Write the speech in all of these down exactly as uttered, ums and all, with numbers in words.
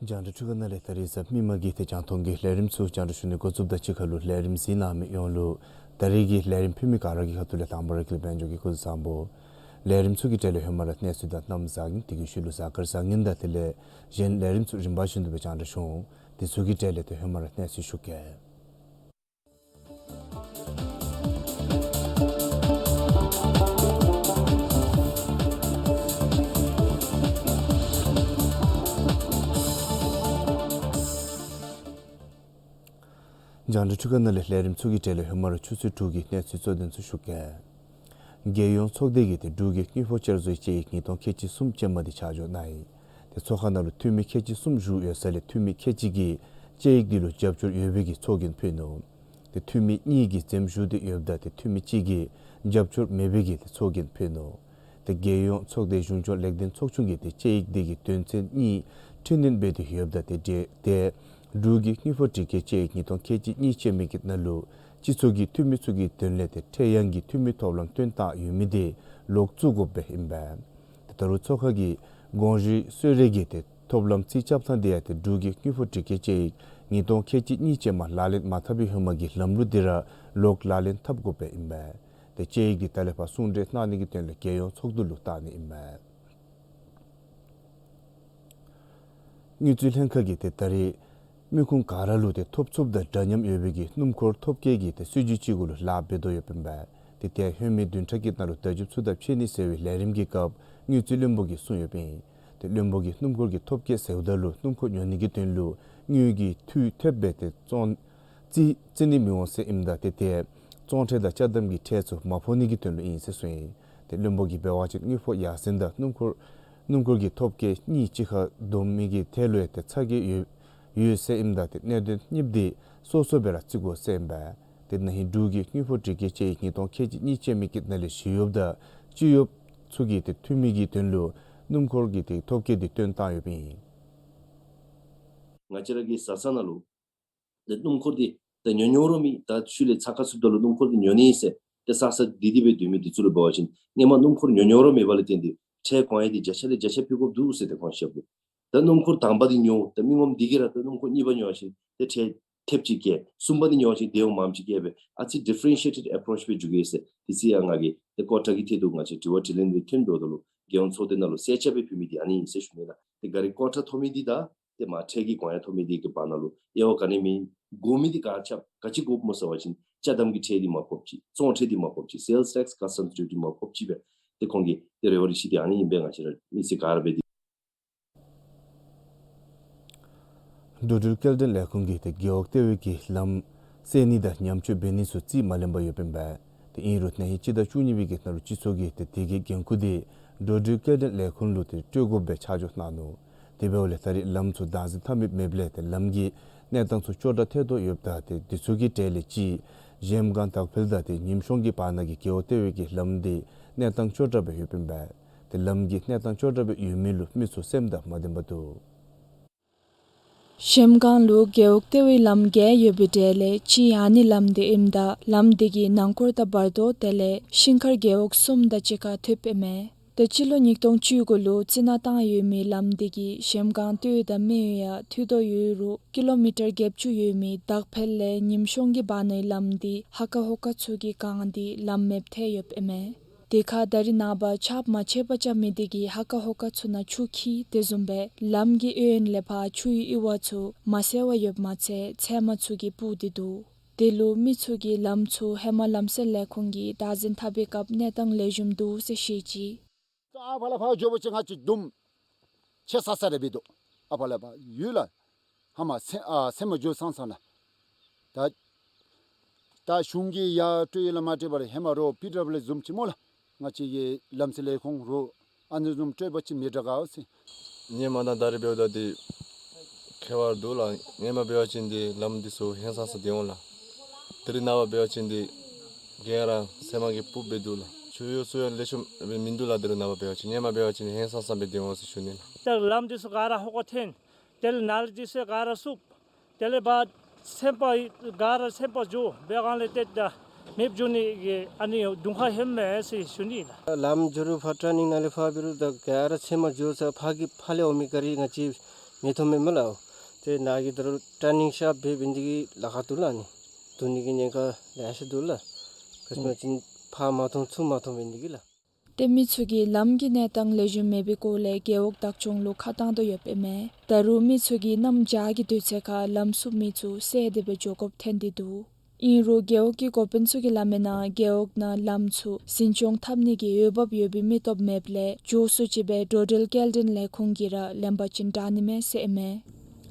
རྒྱང་བསྒྲགས་འཕྲུལ་ཁང་ནང་ལས་ད་རིས་གཟའ་མིག་དམར་གྱི་ཏེ་རྒྱང་མཐོང་གི་ལས་རིམ་ཚུ་རྒྱང་བསྒྲགས་ཞུ་ནི་འགོ་བཙུགསཔ་ད་གཅིག་ཁར་ལུ་ལས་རིམ་གཟིགས་གནང་མི་ཡོངས་ལུ་ད་རིས་ཀྱི་ལས་རིམ་ཕུལ་མི་ག་ར་གི་ཁ་ཐུག་ལས་དང་པ་ར་དགེ་ལེགས་དཔལ་འབྱོར་གྱིས་སྐུ་གཟུགས་བཟང་པོ། ལས་རིམ་ཚུ་གི་གྲས་ལས་ཧེ་མ་ར་གནས་ཚུལ་དང་གནམ་གཤིས་གཟའ་ཉིམ་དེ་གི་ཤུལ་ལུ་གཟའ་སྐར་བཟང་ངན་དང་དེ་ལས་གཞན་ལས་རིམ་ཚུ་རིམ་པ་བཞིན་དུ་སྦེ་རྒྱང་བསྒྲགས་ཞུ་འོང་། དེ་ཚུ་གི་གྲས་ལས་ཏེ་ཧེ་མ་ར་གནས་ཚུལ་ཞུ་གེ། རྒྱང་བསྒྲགས་འཕྲུལ་ཁང་ནང་ལས་ལས་རིམ་ཚུ་གི་གྲས་ལས་ཧེ་མ་ར་ཆུ་ཚོད་དྲུག་གི་གནས་ཚུལ་གཙོ་དོན་ཚུ་ཞུ་གེ། རྒྱལ་ཡོངས་ཚོགས་སྡེ་གིས་ཏེ་འབྲུག་གི་དངུལ་ཕོགས་བསྐྱར་བཟོའི་དཔྱད་ཡིག་ཉིས་སྟོང་ཁལ་གཅིག་གསུམ་ཅན་མ་དེ་ཆ་འཇོག་གནང་ཡི། ཏེ་ཚོགས་ཁང་ནང་ལུ་འཐུས་མི་ཁལ་གཅིག་གསུམ་བཞུགས་ཡོད་ས་ལས་འཐུས་མི་ཁལ་གཅིག་གིས་དཔྱད་ཡིག་འདི་ལུ་རྒྱབ་སྐྱོར་ཡོད་པའི་གི་ཚོགས་རྒྱན་ཕུལ་ནུག། ཏེ་འཐུས་མི་གཉིས་ཀྱིས་འཛེམ་ཞུ་སྟེ་ཡོདཔ་ད་ཏེ་འཐུས་མི་གཅིག་གིས་རྒྱབ་སྐྱོར་མེད་པའི་གི་ཏེ་ཚོགས་རྒྱན་ཕུལ་ནུག། ཏེ་རྒྱལ་ཡོངས་ཚོགས་སྡེ་གཞུང་སྐྱོང་ལེགས་ལྡན་ཚོགས་ཆུང་གིས་ཏེ་དཔྱད་ཡིག་འདི་གི་དོན་ཚན་གཉིས་འཕྲི་སྣོན་འབད་དེ་ཡོདཔ་ད་ཏེ་འབྲུག་གི་དངུལ་ཕོགས་སྒྲིག་བཀོད་དཔྱད་ཡིག་ཉིས་སྟོང་ཁལ་གཅིག་གཉིས་ཅན་མའི་གི་ནང་ལུ་སྤྱི་ཚོགས་ཀྱི་འཐུས་མི་ཚུ་གི་དོན་ལས་ཏེ་འཕྲལ་ཡང་གི་འཐུས་མི་ཐོབ་ལམ་བཏོན་བཏང་ཡོད་མི་དེ་ལོག་བཙུགས་དགོཔ་སྦེ་ཨིན་པས། ཏེ་ད་རུང་ཚོགས་ཁང་གི་དགོངས་གཞི་གསོལ་རས་ཀྱིས་ཏེ་ཐོབ་ལམ་རྩིས་རྐྱབ་ཐངས་དེ་ཡང་ཏེ་འབྲུག་གི་དངུལ་ཕོགས་སྒྲིག་བཀོད་དཔྱད་ཡིག་ཉིས་སྟོང་ཁལ་གཅིག་གཉིས་ཅན་མ་ལག་ལེན་མ་འཐབ་པའི་ཧེ་མ་གི་ལམ་ལུགས་དེ་ར་ལོག་ལག་ལེན་འཐབ་དགོཔ་སྦེ་ཨིན་པས། ཏེ་དཔྱད་ཡིག་འདི་ད་ལས་ཕར་གསུང་གྲོས་གནང་ནི་གི་དོན་ལས་རྒྱལ་ཡོངས་ཚོགས་འདུ་ལུ་བཏང་ནི་ཨིན་པས། དངུལ་རྩིས་ལྷན་ཁག་གིས་ཏེ་ད་རེས་མི་ཁུངས་ག་ར་ལུ་ཏེ་ཐོབ་ཚུགསཔ་དང་འདྲ་མཉམ་ཡོད་པའི་གི་སྣུམ་འཁོར་ཐོབ་སྐལ་གྱི་ཏེ་སྲིད་བྱུས་ཅིག་གུ་ལུ་ལཱ་འབད་དོ་ཡོདཔ་ཨིན་པས། ཏེ་དེ་ཡང་ལྷོད་མེད་བདུན་ཕྲག་གི་ནང་ལུ་བརྡ་བརྒྱུདཔ་ཚུ་དང་ཕྱད་ནི་ཟེར་བའི་ལས་རིམ་གྱི་སྐབས་དངུལ་རྩིས་བློན་པོ་གིས་གསུངས་ཡོདཔ་ཨིན། ཏེ་བློན་པོ་གིས་སྣུམ་འཁོར་གྱི་ཐོབ་སྐལ་ཟེརཝ་ད་ལུ་སྣུམ་འཁོར་ཉོ་ནི་གི་དོན་ལུ་དངུལ་གྱི་འཐུས་ཐེབས་སྦེ་ཏེ་བཙོང་རྩིས་རྩི་ནི་མི་འོང་ཟེར་ཨིནམ་ད་ཏེ་ཏེ་བཙོང་ཁྲལ་དང་ཅ་དམ་གྱི་ཁྲལ་ཚུ་མ་ཕོག་ནི་གི་དོན་ལུ་ཨིན་ཟེར་གསུངས་ཡི། ཏེ་བློན་པོ་གིས་འབད་བ་ཅིན་དངུལ་ཕོགས་ཡར་སེང་དང་སྣུམ་འཁོར་སྣུམ་འཁོར་གྱི་ཐོབ་སྐལ་གཉིས་གཅིག་ཁར་བསྡོམས་མི་གི་ཐད་ལུ་ཡང་ཏེ་ཚ་གྱང་ཡོད་ཡོད་ཟེར་ཨིནམ་ད་ཏེ་གནད་དོན་གཉིསཔོ་དེ་སོ་སོ་སྦེ་ར་བརྩི་དགོ་ཟེར་ཨིན་པས། ཏེ་ན་ཧིང་འབྲུག་གི་དངུལ་ཕོགས་སྒྲིག་བཀོད་དཔྱད་ཡིག་ཉིས་སྟོང་ཁལ་གཅིག་གཉིས་ཅན་མའི་གི་ནང་ལས་ཞི་གཡོགཔ་དང་སྤྱི་གཡོགཔ་ཚུ་གི་ཏེ་འཐུས་མི་གི་དོན་ལུ་སྣུམ་འཁོར་གྱི་ཏེ་ཐོབ་སྐལ་དེ་བཏོན་བཏང་ཡོདཔ་ཨིན། ང་བཅས་ར་གི་བཟའ་ཚང་ནང་ལུ་ཏེ་སྣུམ་འཁོར་འདི་ཏེ་ཉོ་ཉོ་རུང་མི་ད་ཤུལ་ལས་ཚ་ཁ་ཚུདཔ་ད་ལུ་སྣུམ་འཁོར་འདི་ཉོ་ནི་ཟེར་ཏེ་ས་ས་དེ་དེ་སྦེ་སྡོད་མི་འདི་ཚུ་ལུ་འབད་བ་ཅིན་སྔོན་མ་སྣུམ་འཁོར་ཉོ་ཉོ་རུང་མེད་པ་ལས་བརྟེན་ཏེ་ཁྲལ་གོང་ཡང་འདི་བརྒྱ་ཆ་ལས་བརྒྱ་ཆ་ཕུལ་དགོཔ་འདུག་ཟེར་ཏེ་ཁོང་བཤདཔ་འདུག། ད་སྣུམ་འཁོར་དང་པ་འདི་ཉོ་ད་མི་ངོམ་འདི་གིས་ར་ད་སྣུམ་འཁོར་གཉིས་པ་ཉོ་བ་ཅིན་ཏེ་ཁྲལ་ཐེབས་ཅིག་བཀལ། གསུམ་པ་འདི་ཉོ་བ་ཅིན་ཏེ་འོང་མངམ་ཅིག་བཀལ་སྦེ་ཨ་ཙི་ཌི་ཕེ་རེན་ཤི་ཨེ་ཊེཌ་ཨེ་པོ་རོ་ཆི་སྦེ་འགྱོ་གེ་ཟེར། དེ་ཚེ་ཡང་ང་གིས་ཏེ་ཀོ་ཊ་གི་ཐད་དུ་ང་བཅས་དྲི་བ་དྲིས་ལན་འདི་ཐོན་འགྱོཝ་ད་ལུ་རྒྱལ་ཡོངས་ཚོགས་སྡེ་ནང་ལུ་གསལ་ཆ་སྦེ་ཕུལ་མི་འདི་ཨ་ནི་ཨིན་ཟེར་ཞུ་ནི་ལགས། ཏེ་ག་ར་ཀོ་ཊ་ཐོབ་མི་འདི་དང་ཏེ་མ་ཁྲལ་གྱི་གོང་ཡང་ཐོབ་མི་འདི་གི་བར་ན་ལུ་དབྱེ་བ་ག་ནི་མེད། དགོ་མི་འདི་ག་ཅི་ག་ཅི་དགོཔ་སྨོ་ཟེར་བ་ཅིན་ཅ་དམ་གྱི་ཁྲལ་འདི་མ་ཕོགཔ་ཅིག། བཙོང་ཁྲལ་འདི་མ་ཕོགཔ་ཅིག། སེལསི་ཊེགསི་ཀཱསི་ཊམསི་ཌིའུ་ཊི་མ་ཕོགཔ་ཅིག་སྦེ་ཏེ་ཁོང་གི་ཏེ་རེ་བ་རེ་ཆེ་འདི་ཨ་ནི་ཨིན་པས། ང་བཅས་ར་མི་སེར་ག་ར་འབད་དེ་འགྲོ་འགྲུལ་སྐྱེལ་འདྲེན་ལས་ཁུངས་ཀྱིས་ཏེ་རྒེད་འོག་ལྟེ་བའི་གི་ལམ་སེལ་ནི་དང་ཉམས་བཅོས་འབད་ནི་ཚུ་རྩིས་མ་ལེན་པར་ཡོདཔ་ཨིན་པས། ཏེ་ཨིན་རུང་ན་ཧིང་སྤྱི་ཟླ་བཅུ་གཉིས་པའི་གི་ནང་ལུ་སྤྱི་ཚོགས་ཀྱིས་ཏེ་དེ་གི་འགན་ཁུར་དེ་འགྲོ་འགྲུལ་སྐྱེལ་འདྲེན་ལས་ཁུངས་ལུ་ཏེ་སྤྲོད་དགོཔ་སྦེ་ཆ་འཇོག་གནང་ནུག། དེ་འབདཝ་ལས་ད་རེས་ལམ་ཚུ་བདག་འཛིན་འཐབ་མི་མེདཔ་ལས་ཏེ་ལམ་གྱི་གནས་སྟངས་ཚུ་སྐྱོ་དྲགས་ཐལ་དོ་ཡོདཔ་ད་ཏེ་དེ་ཚུ་གི་གྲས་ལས་ཅིག་ གཞལམ་སྒང་དག་འཕེལ་དང་ཏེ་ཉིམ་གཤོང་གི་བར་ན་གི་རྒེད་འོག་ལྟེ་བའི་གི་ལམ་འདི་གནས་སྟངས་སྐྱོ་དྲགས་སྦེ་ཡོདཔ་ཨིན་པས། ཏེ་ལམ་གྱི་གནས་སྟངས་སྐྱོ་དྲགས་སྦེ་ཡོད་མི་ལུ་མི་ཚུ་སེམས་དང་མ་ལྡན་པར་འདུག། གཞལམ་སྒང་ལུ་རྒེད་འོག་ལྟེ་བའི་ལམ་བརྒྱད་ཡོད་པའི་གྲས་ལས་གཅིག་ཨ་ནི་ལམ་འདི་ཨིནམ་ད་ལམ་འདི་གི་ནང་འཁོར་དང་བར་དོ་དེ་ལས་ཤིང་མཁར་རྒེད་འོག་གསུམ་དང་གཅིག་ཁར་ཐུགཔ་ཨིན་མས། ཏེ་སྤྱི་ལོ་ཉིས་སྟོང་བཅུ་དགུ་ལུ་རྩི་ནག་བཏང་ཡོད་མི་ལམ་འདི་གིས་གཞལམ་སྒང་སྟོད་དང་སྨད་ཡོད་ཡང་མཐུད་དོ་ཡོད་རུང་ཀི་ལོ་མི་ཊར་བརྒྱད་ཅུ་ཡོད་མི་དག་འཕེལ་ལས་ཉིམ་གཤོང་གི་བར་ནའི་ལམ་འདི་ཧ་ཀ་ཧོ་ཀ་ཚུ་གིས་གང་སྟེ་ལམ་མེདཔ་ཐལ་ཡོདཔ་ཨིན་མས། དེ་ཁར་ད་རིས་ནངས་པ་ཆརཔ་མ་ཆད་པར་རྐྱབ་མི་འདི་གིས་ཧ་ཀ་ཧོ་ཀ་ཚུ་ནང་ཆུ་འཁྱིལ། དེ་བཟུམ་སྦེ་ལམ་གྱི་གཡས་གཡོན་ལས་ཕར་ཆུའི་ཨི་བ་ཚུ་མ་སེལ་བར་ཡོདཔ་མ་ཚད་ཚལ་མ་ཚུ་གིས་སྤུར་ཏེ་འདུག། དེ་ལུ་མི་ཚུ་གིས་ལམ་ཚུ་ཧེ་མ་ལམ་སེལ་ལས་ཁུངས་ཀྱིས་བདག་འཛིན་འཐབ་པའི་སྐབས་གནས་སྟངས་ལེགས་ཤོམ་འདུག་ཟེར་བཤད་ཅི། ད་ཨ་ཕར་ལས་ཕར་འགྱོ་བ་ཅིན་ང་བཅས་དུམ་ཆེ་ས་ས་རེ་སྦེ་འདུག། ཨ་ཕར་ལས་ཕར་ཡུལ་ལ་ཧ་མ་སེ་ཨ་སེམས་མ་འགྱུར་སང་སང་ལགས། ད་ད་གཞུང་གིས་ཡར་སྤྲོད་ཡི་ལ་མ་སྤྲོད་པར་ཧེ་མ་རོགས་པི་ཌབ་ལིའུ་བཟུམ་ཅིག་སྨོ་ལགས། ང་བཅས་ཀྱི་ལམ་སེལ་ལས་ཁུངས་རོགས་ཨ་ནི་བཟུམ་སྤྲོད་པ་ཅིན་མི་དྲག་ག་ཟེར། སྔོན་མ་དང་ད་རེས་འབདཝ་ད་འདི་ཁྱད་པར་འདུག་ལགས། སྔོན་མ་འབད་བ་ཅིན་འདི་ལམ་འདི་ཚུ་ཧིང་སངས་ས་སྦེ་འོང་ལགས། ད་རེས་ནངས་པ་འབད་བ་ཅིན་འདི་ག་ར་ཚལ་མ་གིས་སྤུབ་སྦེ་འདུག་ལགས། ཆུ་ཡོ་ཚུ་ཡང་ལེགས་ཤོམ་སྦེ་མིན་འདུག་ལགས། ད་རེས་ནངས་པ་འབད་བ་ཅིན་སྔོན་མ་འབད་བ་ཅིན་ཧིང་སངས་ས་སྦེ་འདི་འོང་ཟེར་ཞུ་ནི་ལགས། ད་ལམ་འདི་ཚུ་ག་ར་ཧོ་ཀ་འཐོན། དེ་ལས་ནཱ་ལས་འདི་ཚུ་ག་ར་བསུབ། དེ་ལས་ཕར་ཚན་པ་ག་ར་ཚན་པ་འགྱོ་བའི་སྒང་ལས་ཏེ་ད་མེདཔ་འགྱོ་ནི་གི་ཨ་ནི་གདོང་ཁ་ཧེ་མ་ཟེར་ཞུ་ནི་ལགས། ལམ་འགྱོ་རུང་ཕར་ཊར་ནིང་ནང་ལས་ཕར་འབད་རུང་ད་ག་ར་ཚལ་མ་འགྱོ་ས་ཕར་གྱི་ཕར་ལས་འོང་མི་ག་ར་ང་བཅས་མི་མཐོང་མས་སྨོ་ལགས། ཏེ་ནཱ་གི་ད་རུང་ཊར་ནིང་ཤརཔ་འབད་འབད་ནི་དེ་གིས་ལཱ་ཁག་འདུག་ལགས། ཨ་ནི་འདུག་ནི་གི་ཉེན་ཁ་ལེ་ཤ་འདུག་ལགས། ག་ཅི་སྨོ་ཅིན་ཕར་མ་མཐོང་ཚུར་མ་མཐོང་འབད་ནི་དེ་གིས་ལགས། ཏེ་མི་ཚུ་གིས་ལམ་གྱི་གནས་སྟངས་ལེགས་ཤོམ་མེད་པའི་སྐོར་ལས་རྒེད་འོག་བདག་སྐྱོང་ལུ་ཁ་བཏང་དོ་ཡོདཔ་ཨིན་མས། ད་རུང་མི་ཚུ་གིས་གནམ་བྱཱར་གྱི་དུས་ཚོད་ཁར་ལམ་བསུབ་མི་ཚུ་བསལ་ཏེ་སྦེ་འགྱོ་དགོཔ་ཐོན་ཏེ་འདུག། ཨིན་རུང་རྒེད་འོག་གི་འགོ་དཔོན་ཚུ་གིས་སླབ་མིའི་ནང་རྒེད་འོག་ནང་ལམ་ཚུ་འཛིན་སྐྱོང་འཐབ་ནི་གི་འོས་འབབ་ཡོད་པའི་མི་སྟོབས་མེདཔ་ལས་མགྱོགས་སུ་ཅིག་སྦེ་འགྲོ་འགྲུལ་སྐྱེལ་འདྲེན་ལས་ཁུངས་ཀྱིས་ར་ལེན་པ་ཅིན་དྲག་ནི་མས་ཟེར་ཨིན་མས།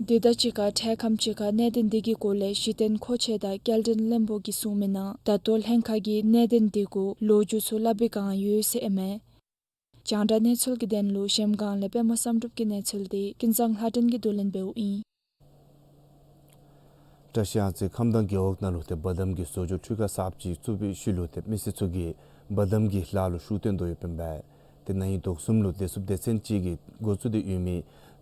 དེ་དང་གཅིག་ཁར་འཕྲལ་ཁམས་ཅིག་ཁར་གནད་དོན་འདི་གི་སྐོར་ལས་གཞི་རྟེན་མཁོ་ཆས་དང་སྐྱེལ་འདྲེན་བློན་པོ་གིས་གསུངས་མིའི་ནང་ད་ལྟོ་ལྷན་ཁག་གིས་གནད་དོན་འདི་གུ་ལོ་རྒྱུས་ཚུ་སླབ་པའི་བསྒང་ཡོད་ཟེར་ཨིན་མས། རྒྱང་བསྒྲགས་གནས་ཚུལ་གྱི་དོན་ལུ་གཞལམ་སྒང་ལས་པདྨ་བསམ་གྲུབ་ཀྱི་གནས་ཚུལ་འདི་ཀུན་བཟང་ལྷ་སྒྲོན་གྱིས་བསྡུ་ལེན་འབདཝ་ཨིན། བཀྲ་ཤིས་གཡང་རྩེ་ཁམས་དྭངས་རྒེད་འོག་ནང་ལུ་ཏེ་བ་དམ་གྱི་བཟོ་བཅོས་འཕྲུལ་ཁང་གསརཔ་ཅིག་བཙུགས་པའི་ཤུལ་ལུ་ཏེ་མི་སེར་ཚུ་གིས་བ་དམ་གྱི་ལཱ་ལུ་ཤུགས་བཏོན་དོ་ཡོདཔ་ཨིན་པས། ཏེ་ན་ཧིང་དོག་གསུམ་ལུ་བདེ་སྲུངཔ་སྡེ་ཚན་ཅིག་གིས་འགོ་བཙུགས་ཏེ་ཡོད་མི་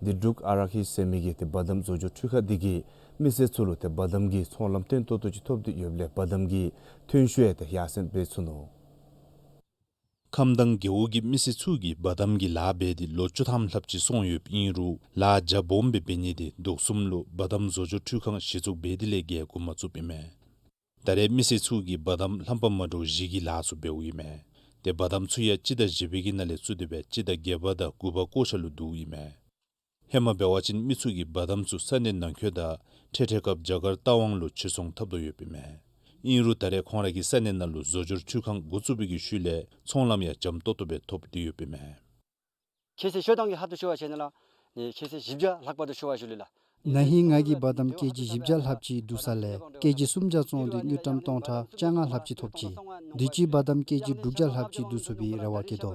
འདི་འབྲུག་ཨ་རག་ཧིལ་ཟེར་མི་གི་ཏེ་བ་དམ་བཟོ་བཅོས་འཕྲུལ་ཁང་འདི་གིས་མི་སེར་ཚུ་ལུ་ཏེ་བ་དམ་གྱི་ཚོང་ལམ་བརྟན་ཏོག་ཏོ་ཅིག་ཐོབ་སྟེ་ཡོདཔ་ལས་བ་དམ་གྱི་ཐོན་ཤུགས་ཡང་ཏེ་ཡར་སེང་འབད་ཚུགས་ནུག། ཁམས་དྭངས་རྒེད་འོག་གི་མི་སེར་ཚུ་གིས་བ་དམ་གྱི་ལཱ་འབད་དེ་ལོ་བཅུ་ཐམ་ལྷགཔ་ཅིག་སོང་ཡོདཔ་ཨིན་རུང་ལཱ་རྒྱ་སྦོམ་སྦེ་འབད་ནི་དེ་དོག་གསུམ་ལུ་བ་དམ་བཟོ་བཅོས་འཕྲུལ་ཁང་གཞི་བཙུགས་འབད་དེ་ལས་བརྒལ་འགོ་མ་བཙུགསཔ་ཨིན་མས། ད་རེས་མི་སེར་ཚུ་གིས་བ་དམ་ལྷམ་པ་མ་འདྲཝ་བཞི་གི་ལཱ་ཚུ་འབདཝ་ཨིན་མས། ཏེ་བ་དམ་ཚུ་ཡང་སྤྱི་ཟླ་བཞི་པའི་གི་ནང་ལས་བཙུགས་ཏེ་སྦེ་སྤྱི་ཟླ་བརྒྱད་པ་དང་དགུ་པ་བཀོ་ས་ལུ་འདུཝ་ཨིན་མས། ཧེ་མ་འབད་བ་ཅིན་མི་ཚུ་གིས་བ་དམ་ཚུ་ས་གནས་ནང་འཁོད་དང་འཕྲལ་འཕྲལ་སྐབས་རྒྱ་གར་རྟ་དབང་ལུ་ཕྱིར་ཚོང་འཐབ་དོ་ཡོདཔ་ཨིན་མས། ཨིན་རུང་ད་རེས་ཁོང་ར་གི་ས་གནས་ནང་ལུ་བཟོ་བཅོས་འཕྲུལ་ཁང་འགོ་བཙུགས་པའི་གི་ཤུལ་ལས་ཚོང་ལམ་ཡང་འཇམ་ཏོག་ཏོ་སྦེ་ཐོབ་སྟེ་ཡོདཔ་ཨིན་མས། ཁལ་ཚད་ཤོ་ཐང་གི་ཧར་དུ་ཤོར་བ་ཅིན་ལགས་ནི་ཁལ་ཚད་བཞི་བརྒྱ་ལྷག་པར་དུ་ཤོར་བ་ཞུ་ལེ་ལགས། ན་ཧིང་ང་གིས་བ་དམ་ཀེ་ཇི་བཞི་བརྒྱ་ལྷགཔ་ཅིག་བསྡུ་ས་ལས་ཀེ་ཇི་སུམ་བརྒྱ་བཙོང་སྟེ་དངུལ་ཀྲམ་སྟོང་ཕྲག་བཅོ་ལྔ་ལྷགཔ་ཅིག་ཐོབ་ཅི། དུས་ཅི་བ་དམ་ཀེ་ཇི་དྲུག་བརྒྱ་ལྷགཔ་ཅིག་བསྡུ་ཚུགས་པའི་རེ་བ་བསྐྱེད་དོ།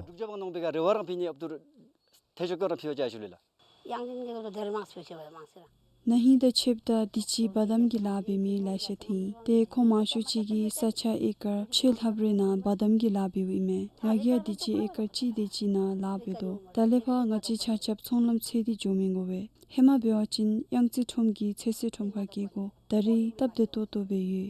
ན་ཧིང་དང་ཕྱདཔ་ད་དུས་ཅི་བ་དམ་གྱི་ལཱ་འབད་མི་ལེ་ཤ་ཐོན་ཡི། ཏེ་ཁོང་མང་ཤོས་ཅིག་གིས་ས་ཆ་ཨེ་ཀར་ཕྱེད་ལྷགཔ་རེ་ནང་བ་དམ་གྱི་ལཱ་འབདཝ་ཨིན་མས། ང་གིས་ཡང་དུས་ཅི་ཨེ་ཀར་གཅིག་དེ་ཅིག་ནང་ལཱ་འབད་དོ། ད་ལས་ཕར་ང་བཅས་ཆ་ཁྱབ་ཚོང་ལམ་འཚོལ་ཏེ་འགྱོ་མི་དགོ་པས། ཧེ་མ་འབད་བ་ཅིན་གཡང་རྩེ་ཁྲོམ་གྱི་ཚོད་བསྲེ་ཁྲོམ་ཁར་སྐྱེལ་དགོ། ད་རེས་སྟབས་བདེ་ཏོག་ཏོ་སྦེ་ཡོད།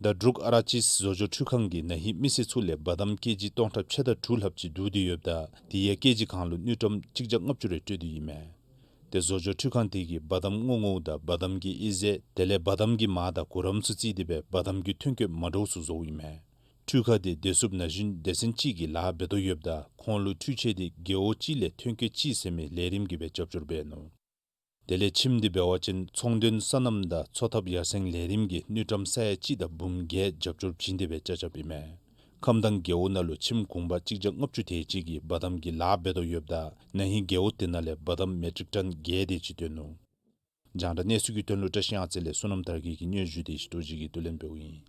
ད་འབྲུག་ཨ་རག་ཅིས་བཟོ་བཅོས་འཕྲུལ་ཁང་གིས་ན་ཧིང་མི་སེར་ཚུ་ལས་བ་དམ་ཀེ་ཇི་སྟོང་ཕྲག་ཕྱེད་དང་དྲུག་ལྷགཔ་ཅིག་བསྡུ་སྟེ་ཡོདཔ་ད་དེ་ཡང་ཀེ་ཇི་གང་ལུ་དངུལ་ཀྲམ་གཅིག་བརྒྱ་ལྔ་བཅུ་རེ་སྤྲོད་དེ་ཨིན་མས། ཏེ་བཟོ་བཅོས་འཕྲུལ་ཁང་དེ་གིས་བ་དམ་སྔོ་ངོ་དང་བ་དམ་གྱི་ཨི་ཟེར་དེ་ལས་བ་དམ་གྱི་མར་དང་གུ་རམ་ཚུ་བརྩིས་ཏེ་སྦེ་བ་དམ་གྱི་ཐོན་སྐྱེད་མ་འདྲཝ་ཚུ་བཟོཝ་ཨིན་མས། འཕྲུལ་ཁང་དེ་བདེ་སྲུངཔ་ན་གཞོན་སྡེ་ཚན་ཅིག་གིས་ལཱ་འབད་དོ་ཡོདཔ་ད་ཁོང་ལུ་འཕྲུལ་ཆས་དེ་རྒེད་འོག་གཅིག་ལས་ཐོན་སྐྱེད་གཅིག་ཟེར་མི་ལས་རིམ་གྱི་སྦེ་རྒྱབ་སྐྱོར་འབད་ནུག། དེ་ལས་ཁྱིམ་དེ་འབད་བ་ཅིན་ཚོང་དོན་སོ་ནམ་དང་འཚོ་ཐབས་ཡར་སེང་ལས་རིམ་གྱི་དངུལ་ཀྲམ་ས་ཡ་གཅིག་དང་འབུམ་བརྒྱད་རྒྱབ་སྐྱོར་བྱིན་ཏེ་སྦེ་ཅ་རྐྱབ་ཨིན་མས། ཁམས་དྭངས་རྒེད་འོག་ནང་ལུ་ཁྱིམ་གུང་པ་གཅིག་བརྒྱ་ལྔ་བཅུ་དེ་ཅིག་གིས་བ་དམ་གྱི་ལཱ་འབད་དོ་ཡོདཔ་ད་ན་ཧིང་རྒེད་འོག་དེ་ནང་ལས་བ་དམ་མེ་ཊིག་ཊོན་བརྒྱད་དེ་ཅིག་ཐོན་ནུག། རྒྱང་བསྒྲགས་གནས་ཚུལ་གྱི་དོན་ལུ་བཀྲ་ཤིས་གཡང་རྩེ་ལས་བསོད་ནམས་དར་རྒྱས་ཀྱི་སྙན་ཞུ་དེ་ཞུ་དོ་ཅིག་གིས་བསྡུ་ལེན་འབདཝ་ཨིན།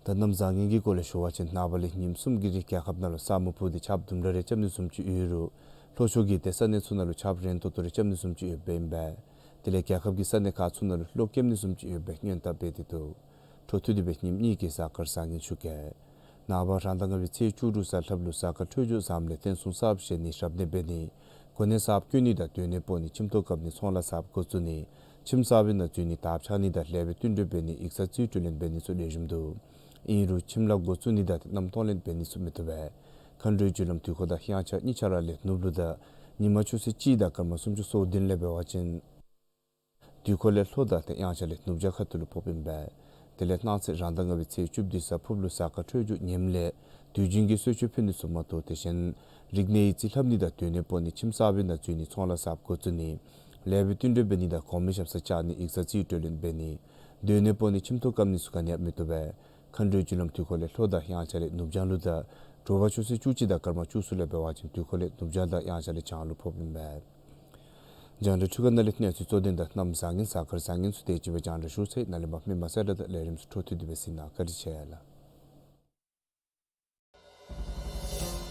ད་གནམ་བཟང་ངན་གྱི་སྐོར་ལས་ཞུ་བ་ཅིན་ནངས་པ་ལས་ཉིནམ་གསུམ་གྱི་རིང་རྒྱལ་ཁབ་ནང་ལུ་ས་སྨུག་ཕུབ་སྟེ་ཆརཔ་དུམ་གྲ་རེ་རྐྱབ་ནི་བཟུམ་ཅིག་ཡོད་རུང་ལྷོ་ཕྱོགས་ཀྱི་ཏེ་ས་གནས་ཚུ་ནང་ལུ་ཆརཔ་རན་ཏོག་ཏོ་རེ་རྐྱབ་ནི་བཟུམ་ཅིག་ཡོདཔ་ཨིན་པས། དེ་ལས་རྒྱལ་ཁབ་ཀྱི་ས་གནས་ཁག་ཚུ་ནང་ལུ་གློག་སྐྱེམ་ནི་བཟུམ་ཅིག་ཡོད་པའི་སྔོན་དཔག་འབད་དེ་འདུག། འཕྲོ་མཐུད་དེ་སྦེ་ཉིནམ་གཉིས་ཀྱི་གཟའ་སྐར་བཟང་ངན་ཞུ་གེ། ནངས་པ་རང་ཟླ་ལྔ་པའི་ཚེས་བཅུ་དྲུག་གཟའ་ལྷགཔ་ལུ་གཟའ་སྐར་འཕྲོད་སྦྱོར་བཟངམ་ལས་བརྟེན་སྲུང་གསརཔ་བཞེངས་ནི་རབ་གནས་འབད་ནི་གོ་གནས་གསརཔ་བསྐོ་ནི་དང་སྡོད་གནས་སྤོ་ནི་ཁྱིམ་ཐོག་བཀབ་ནི་ཚོང་ལཱ་གསརཔ་འགོ་བཙུགས་ནི་ཁྱིམ་གསར་པའི་ནང་འཛུལ་ནི་དར་འཕྱར་ནི་དང་ལེགས་པའི་བསྟུན་གྲོས་འབད་ནི་ཡིག་ཚང་རྩིས་སྤྲོད་ལེན་འབད་ནི་ཚུ་ལེགས་ཤོམ་འདུག། ཨིན་རུང་ཁྱིམ་ལཱ་འགོ་བཙུགས་ནི་དང་ཏེ་མནའམ་གཏོང་ལེན་འབད་ནི་ཚུ་མི་བཏུབ་པས། མཁའ་འགྲོའི་རྒྱུ་ལམ་དུས་འཁོར་དང་དབྱངས་འཆར་གཉིས་ཆ་ར་ལས་ནུབ་ལུ་དང་ཉིན་མ་ཆུ་ཚོད་གཅིག་དང་སྐར་མ་སུམ་ཅུ་སོ་བདུན་ལས་འབད་བ་ཅིན་དུས་འཁོར་ལས་ལྷོ་དང་ཏེ་དབྱངས་འཆར་ལས་ནུབ་བྱང་ཁ་ཐུག་ལུ་ཕོགཔ་ཨིན་པས། དེ་ལས་གནངས་ཚེ་རང་ཟླ་ལྔ་པའི་ཚེས་བཅུ་བདུན་གཟའ་ཕུརཔ་ལུ་གཟའ་སྐར་འཕྲོད་སྦྱོར་ངནམ་ལས་དུས་རྒྱུན་གྱི་གསོལ་མཆོད་ཕུལ་ནི་ཚུ་མ་གཏོགས་དེ་བཞིན་རིག་གནས་ཡིག་རྩིས་ལྷབ་ནི་དང་སྡོད་གནས་སྤོ་ནི་ཁྱིམ་གསར་པའི་ནང་འཛུལ་ནི་ཚོང་ལཱ་གསརཔ་འགོ་བཙུགས་ནི་ལེགས་པའི་བསྟུན་གྲོས་འབད་ནི་དང་གོང་མའི་ཞབས་སར་བཅར་ནི་ཡིག་ཚང་རྩིས་སྤྲོད་ལེན་འབད་ནི་སྡོད་གནས་སྤོ་ནི་ཁྱིམ་ཐོག་བཀབ་ནི་ཚུ་ག་ནི་ཡང་མི་བཏུབ་པས། མཁའ་འགྲོའི་རྒྱུ་ལམ་དུས་འཁོར་ལས་ལྷོ་དང་དབྱངས་འཆར་ལས་ནུབ་བྱང་ལུ་དང་དྲོ་པ་ཆུ་ཚོད་བཅུ་གཅིག་དང་སྐར་མ་བཅུ་གསུམ་ལས་འབད་བ་ཅིན་དུས་འཁོར་ལས་ནུབ་བྱང་དང་དབྱངས་འཆར་ལས་བྱང་ལུ་ཕོགཔ་ཨིན་པས། རྒྱང་བསྒྲགས་འཕྲུལ་ཁང་ནང་ལས་གནས་ཚུལ་གཙོ་དོན་དང་གནམ་བཟང་ངན་གཟའ་སྐར་བཟང་ངན་ཚུ་དེ་ཅིག་སྦེ་རྒྱང་བསྒྲགས་ཞུ་ཚར་ཡི། ནཱ་ལས་མར་མི་མང་གསལ་བསྒྲགས་དང་ལས་རིམ་ཚུ་འཕྲོ་མཐུད་དེ་སྦེ་གཟིགས་གནང་། བཀའ་དྲིན་ཆེ་ལགས།